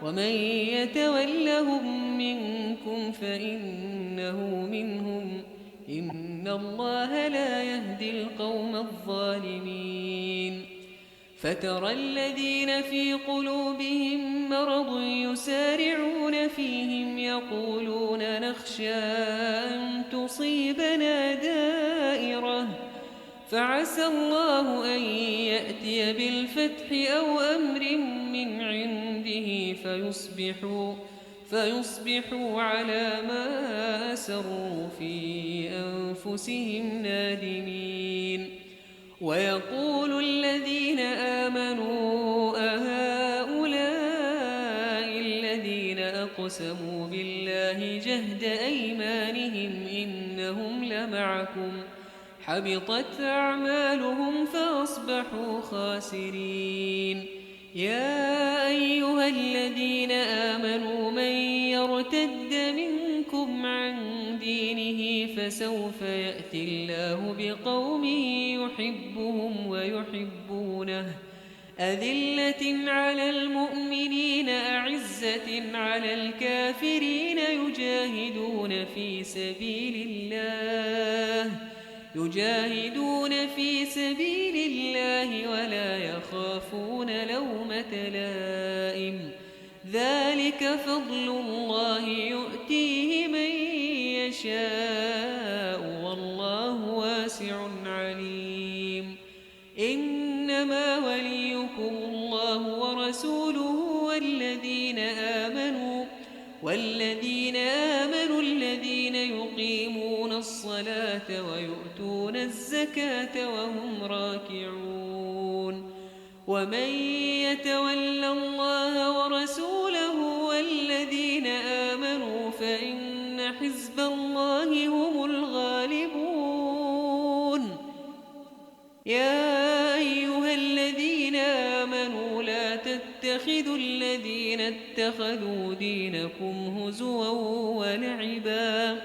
ومن يتولهم منكم فإنه منهم، إن الله لا يهدي القوم الظالمين. فترى الذين في قلوبهم مرض يسارعون فيهم يقولون نخشى أن تصيبنا دائرة، فعسى الله أن يأتي بالفتح أو أمر من عنده فيصبحوا، فيصبحوا على ما أسروا في أنفسهم نادمين. ويقول الذين آمنوا أهؤلاء الذين أقسموا بالله جهد أيمانهم إنهم لمعكم، حبطت أعمالهم فأصبحوا خاسرين. يا أيها الذين آمنوا من يرتد منكم عن دينه فسوف يأتي الله بقوم يحبهم ويحبونه، أذلة على المؤمنين أعزة على الكافرين يجاهدون في سبيل الله، يجاهدون في سبيل الله ولا يخافون لومة لائم، ذلك فضل الله يؤتيه من يشاء والله واسع عليم. إنما وليكم الله ورسوله والذين آمنوا، والذين آمنوا الذين يقيمون الصلاة ويؤتون الزكاة وهم راكعون. ومن يتول الله ورسوله والذين آمنوا فإن حزب الله هم الغالبون. يا أيها الذين آمنوا لا تتخذوا الذين اتخذوا دينكم هزوا ولعبا،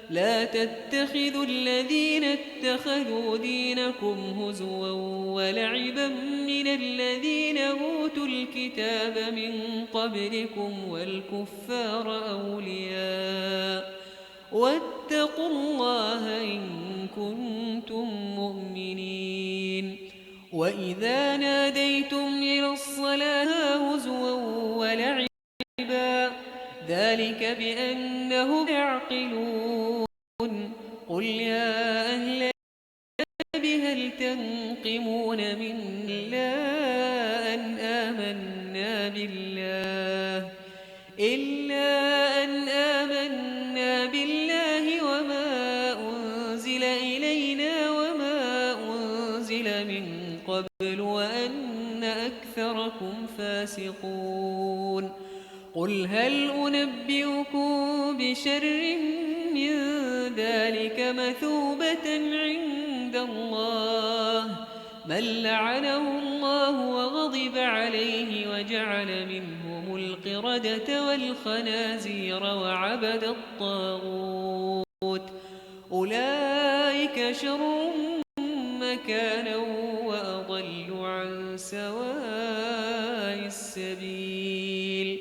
لا تتخذوا الذين اتخذوا دينكم هزوا ولعبا من الذين أوتوا الكتاب من قبلكم والكفار أولياء، واتقوا الله إن كنتم مؤمنين. وإذا ناديتم إلى الصلاة هزوا ولعبا، ذلك بأنهم لا يعقلون. قل يا أهل الكتاب هل تنقمون منا إلا أن آمنا بالله، إلا أن آمنا بالله وما أنزل إلينا وما أنزل من قبل وأن أكثركم فاسقون. قل هل أنبئكم بشر من ذلك مثوبة عند الله؟ من لعنه الله وغضب عليه وجعل منهم القردة والخنازير وعبد الطاغوت، أولئك شر مكانا وأضل عن سواء السبيل.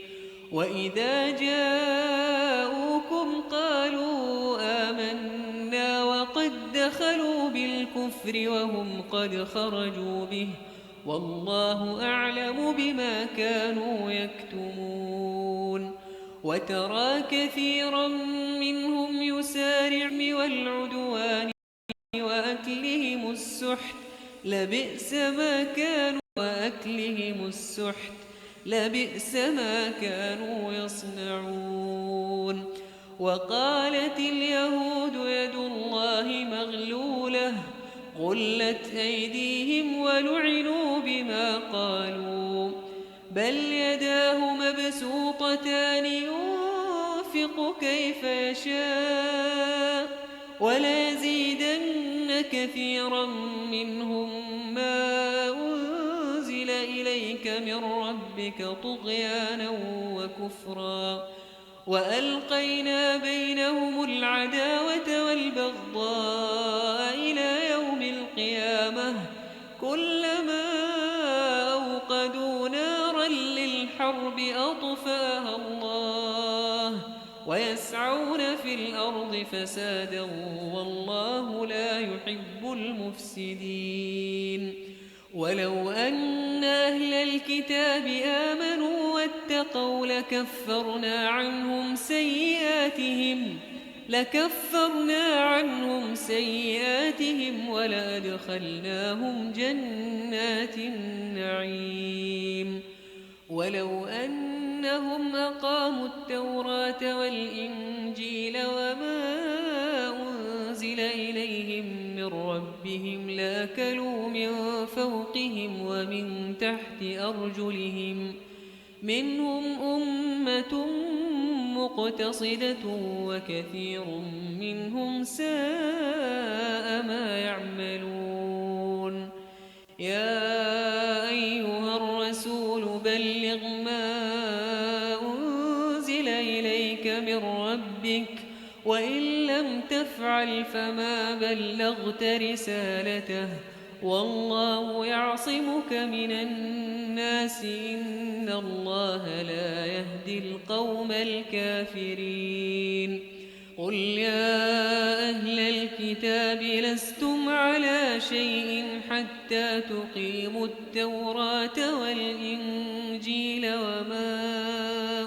وإذا جاءوكم قالوا آمنا وقد دخلوا بالكفر وهم قد خرجوا به، والله أعلم بما كانوا يكتمون. وترى كثيرا منهم يسارع والعدوان وأكلهم السحت، لبئس ما كانوا، وأكلهم السحت، لبئس ما كانوا يصنعون. وقالت اليهود يد الله مغلولة، غلت أيديهم ولعنوا بما قالوا، بل يداه مبسوطتان ينفق كيف يشاء، وليزيدن كثيرا منهم ما أنزل إليك من ربك طغيانا وكفرا، وألقينا بينهم العداوة والبغضاء إلى يوم القيامة، كلما أوقدوا نارا للحرب أطفأها الله، ويسعون في الأرض فسادا، والله لا يحب المفسدين. ولو أن أهل الكتاب آمنوا واتقوا لكفرنا عنهم سيئاتهم، لكفرنا عنهم سيئاتهم ولأدخلناهم جنات النعيم. ولو أنهم أقاموا التوراة والإنجيل وما أنزل إليهم من ربهم لأكلوا من فوقهم ومن تحت أرجلهم، منهم أمة مقتصدة وكثير منهم ساء ما يعملون. يا أيها الرسول بلغ ما أنزل إليك من ربك، وإن لم تفعل فما بلغت رسالته، والله يعصمك من الناس، إن الله لا يهدي القوم الكافرين. قل يا أهل الكتاب لستم على شيء حتى تقيموا التوراة والإنجيل وما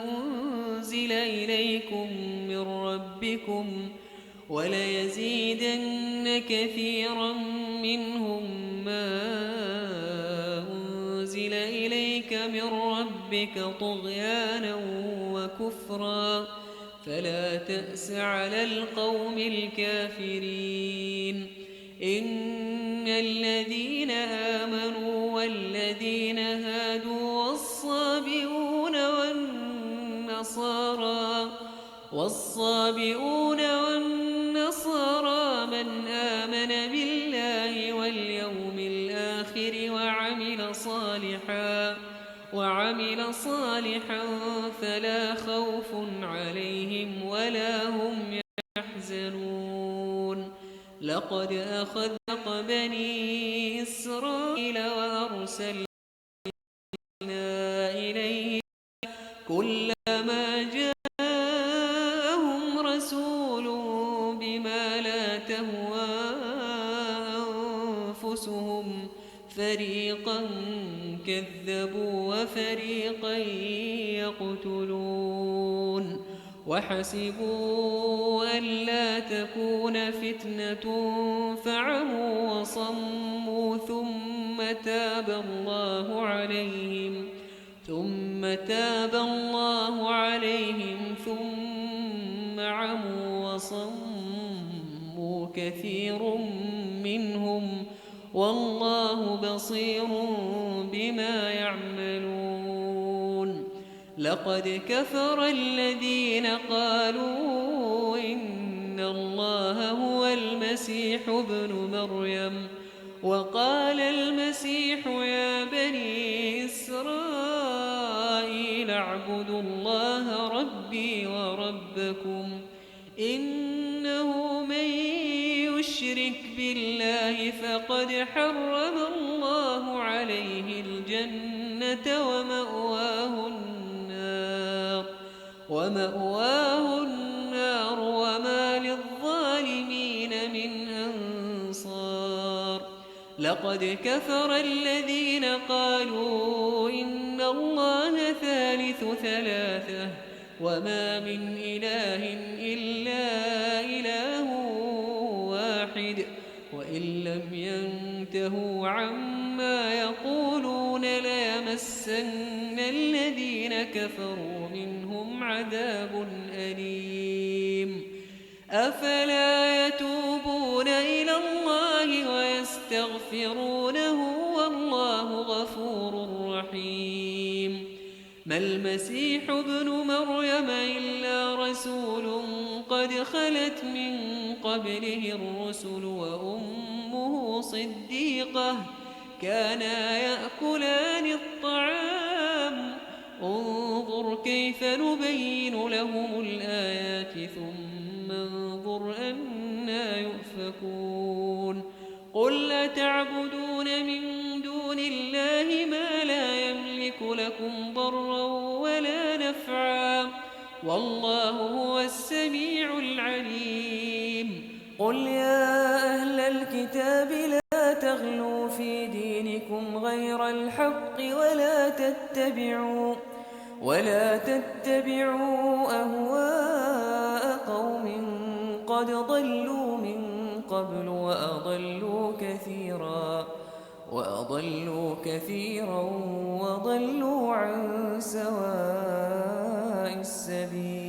أنزل إليكم من ربكم، وليزيدن كثيرا منهم ما أنزل إليك من ربك طغيانا وكفرا، فلا تأس على القوم الكافرين. إن الذين آمنوا والذين هادوا والصابئون والنصارى والصابئون والنصارى من آمن بالله واليوم الآخر وعمل صالحا وعمل صالحا فلا خوف عليهم ولا هم يحزنون. لقد أخذ بني إسرائيل وأرسلنا إليهم كلما جاءهم رسول بما لا تهوى أنفسهم فريقا كذبوا وفريقا يقتلون وحسبوا ألا تكون فتنة فعموا وصموا ثم تاب الله عليهم ثم تاب الله عليهم ثم عموا وصموا كثير منهم والله بصير بما يعملون. لقد كفر الذين قالوا إن الله هو المسيح ابن مريم وقال المسيح يا بني إسرائيل اعبدوا الله ربي وربكم إنه من يشرك بالله فقد حرم الله عليه الجنة ومأواه النار ومأواه النار وما للظالمين من أنصار. لقد كفر الذين قالوا إن الله ثالث ثلاثة وما من إله إلا إله واحد وإن لم ينتهوا عما يقولون ليمسن الذين كفروا منهم عذاب أليم. أفلا يتوبون إلى الله ويستغفرونه والله غفور رحيم. ما المسيح ابن مريم إلا رسول قد خلت من قبله الرسل وأمه صديقة كانا يأكلان الطعام انظر كيف نبين لهم الآيات ثم انظر أنا يؤفكون. قل أتعبدون من دون الله ما لا يملك لكم ضرا ولا نفعا والله هو السميع العليم. قل يا أهل الكتاب لا تغلوا في دينكم غير الحق ولا تتبعوا ولا تتبعوا أهواء قوم قد ضلوا من قبل وأضلوا كثيرا وأضلوا كثيرا وضلوا عن سواء السبيل.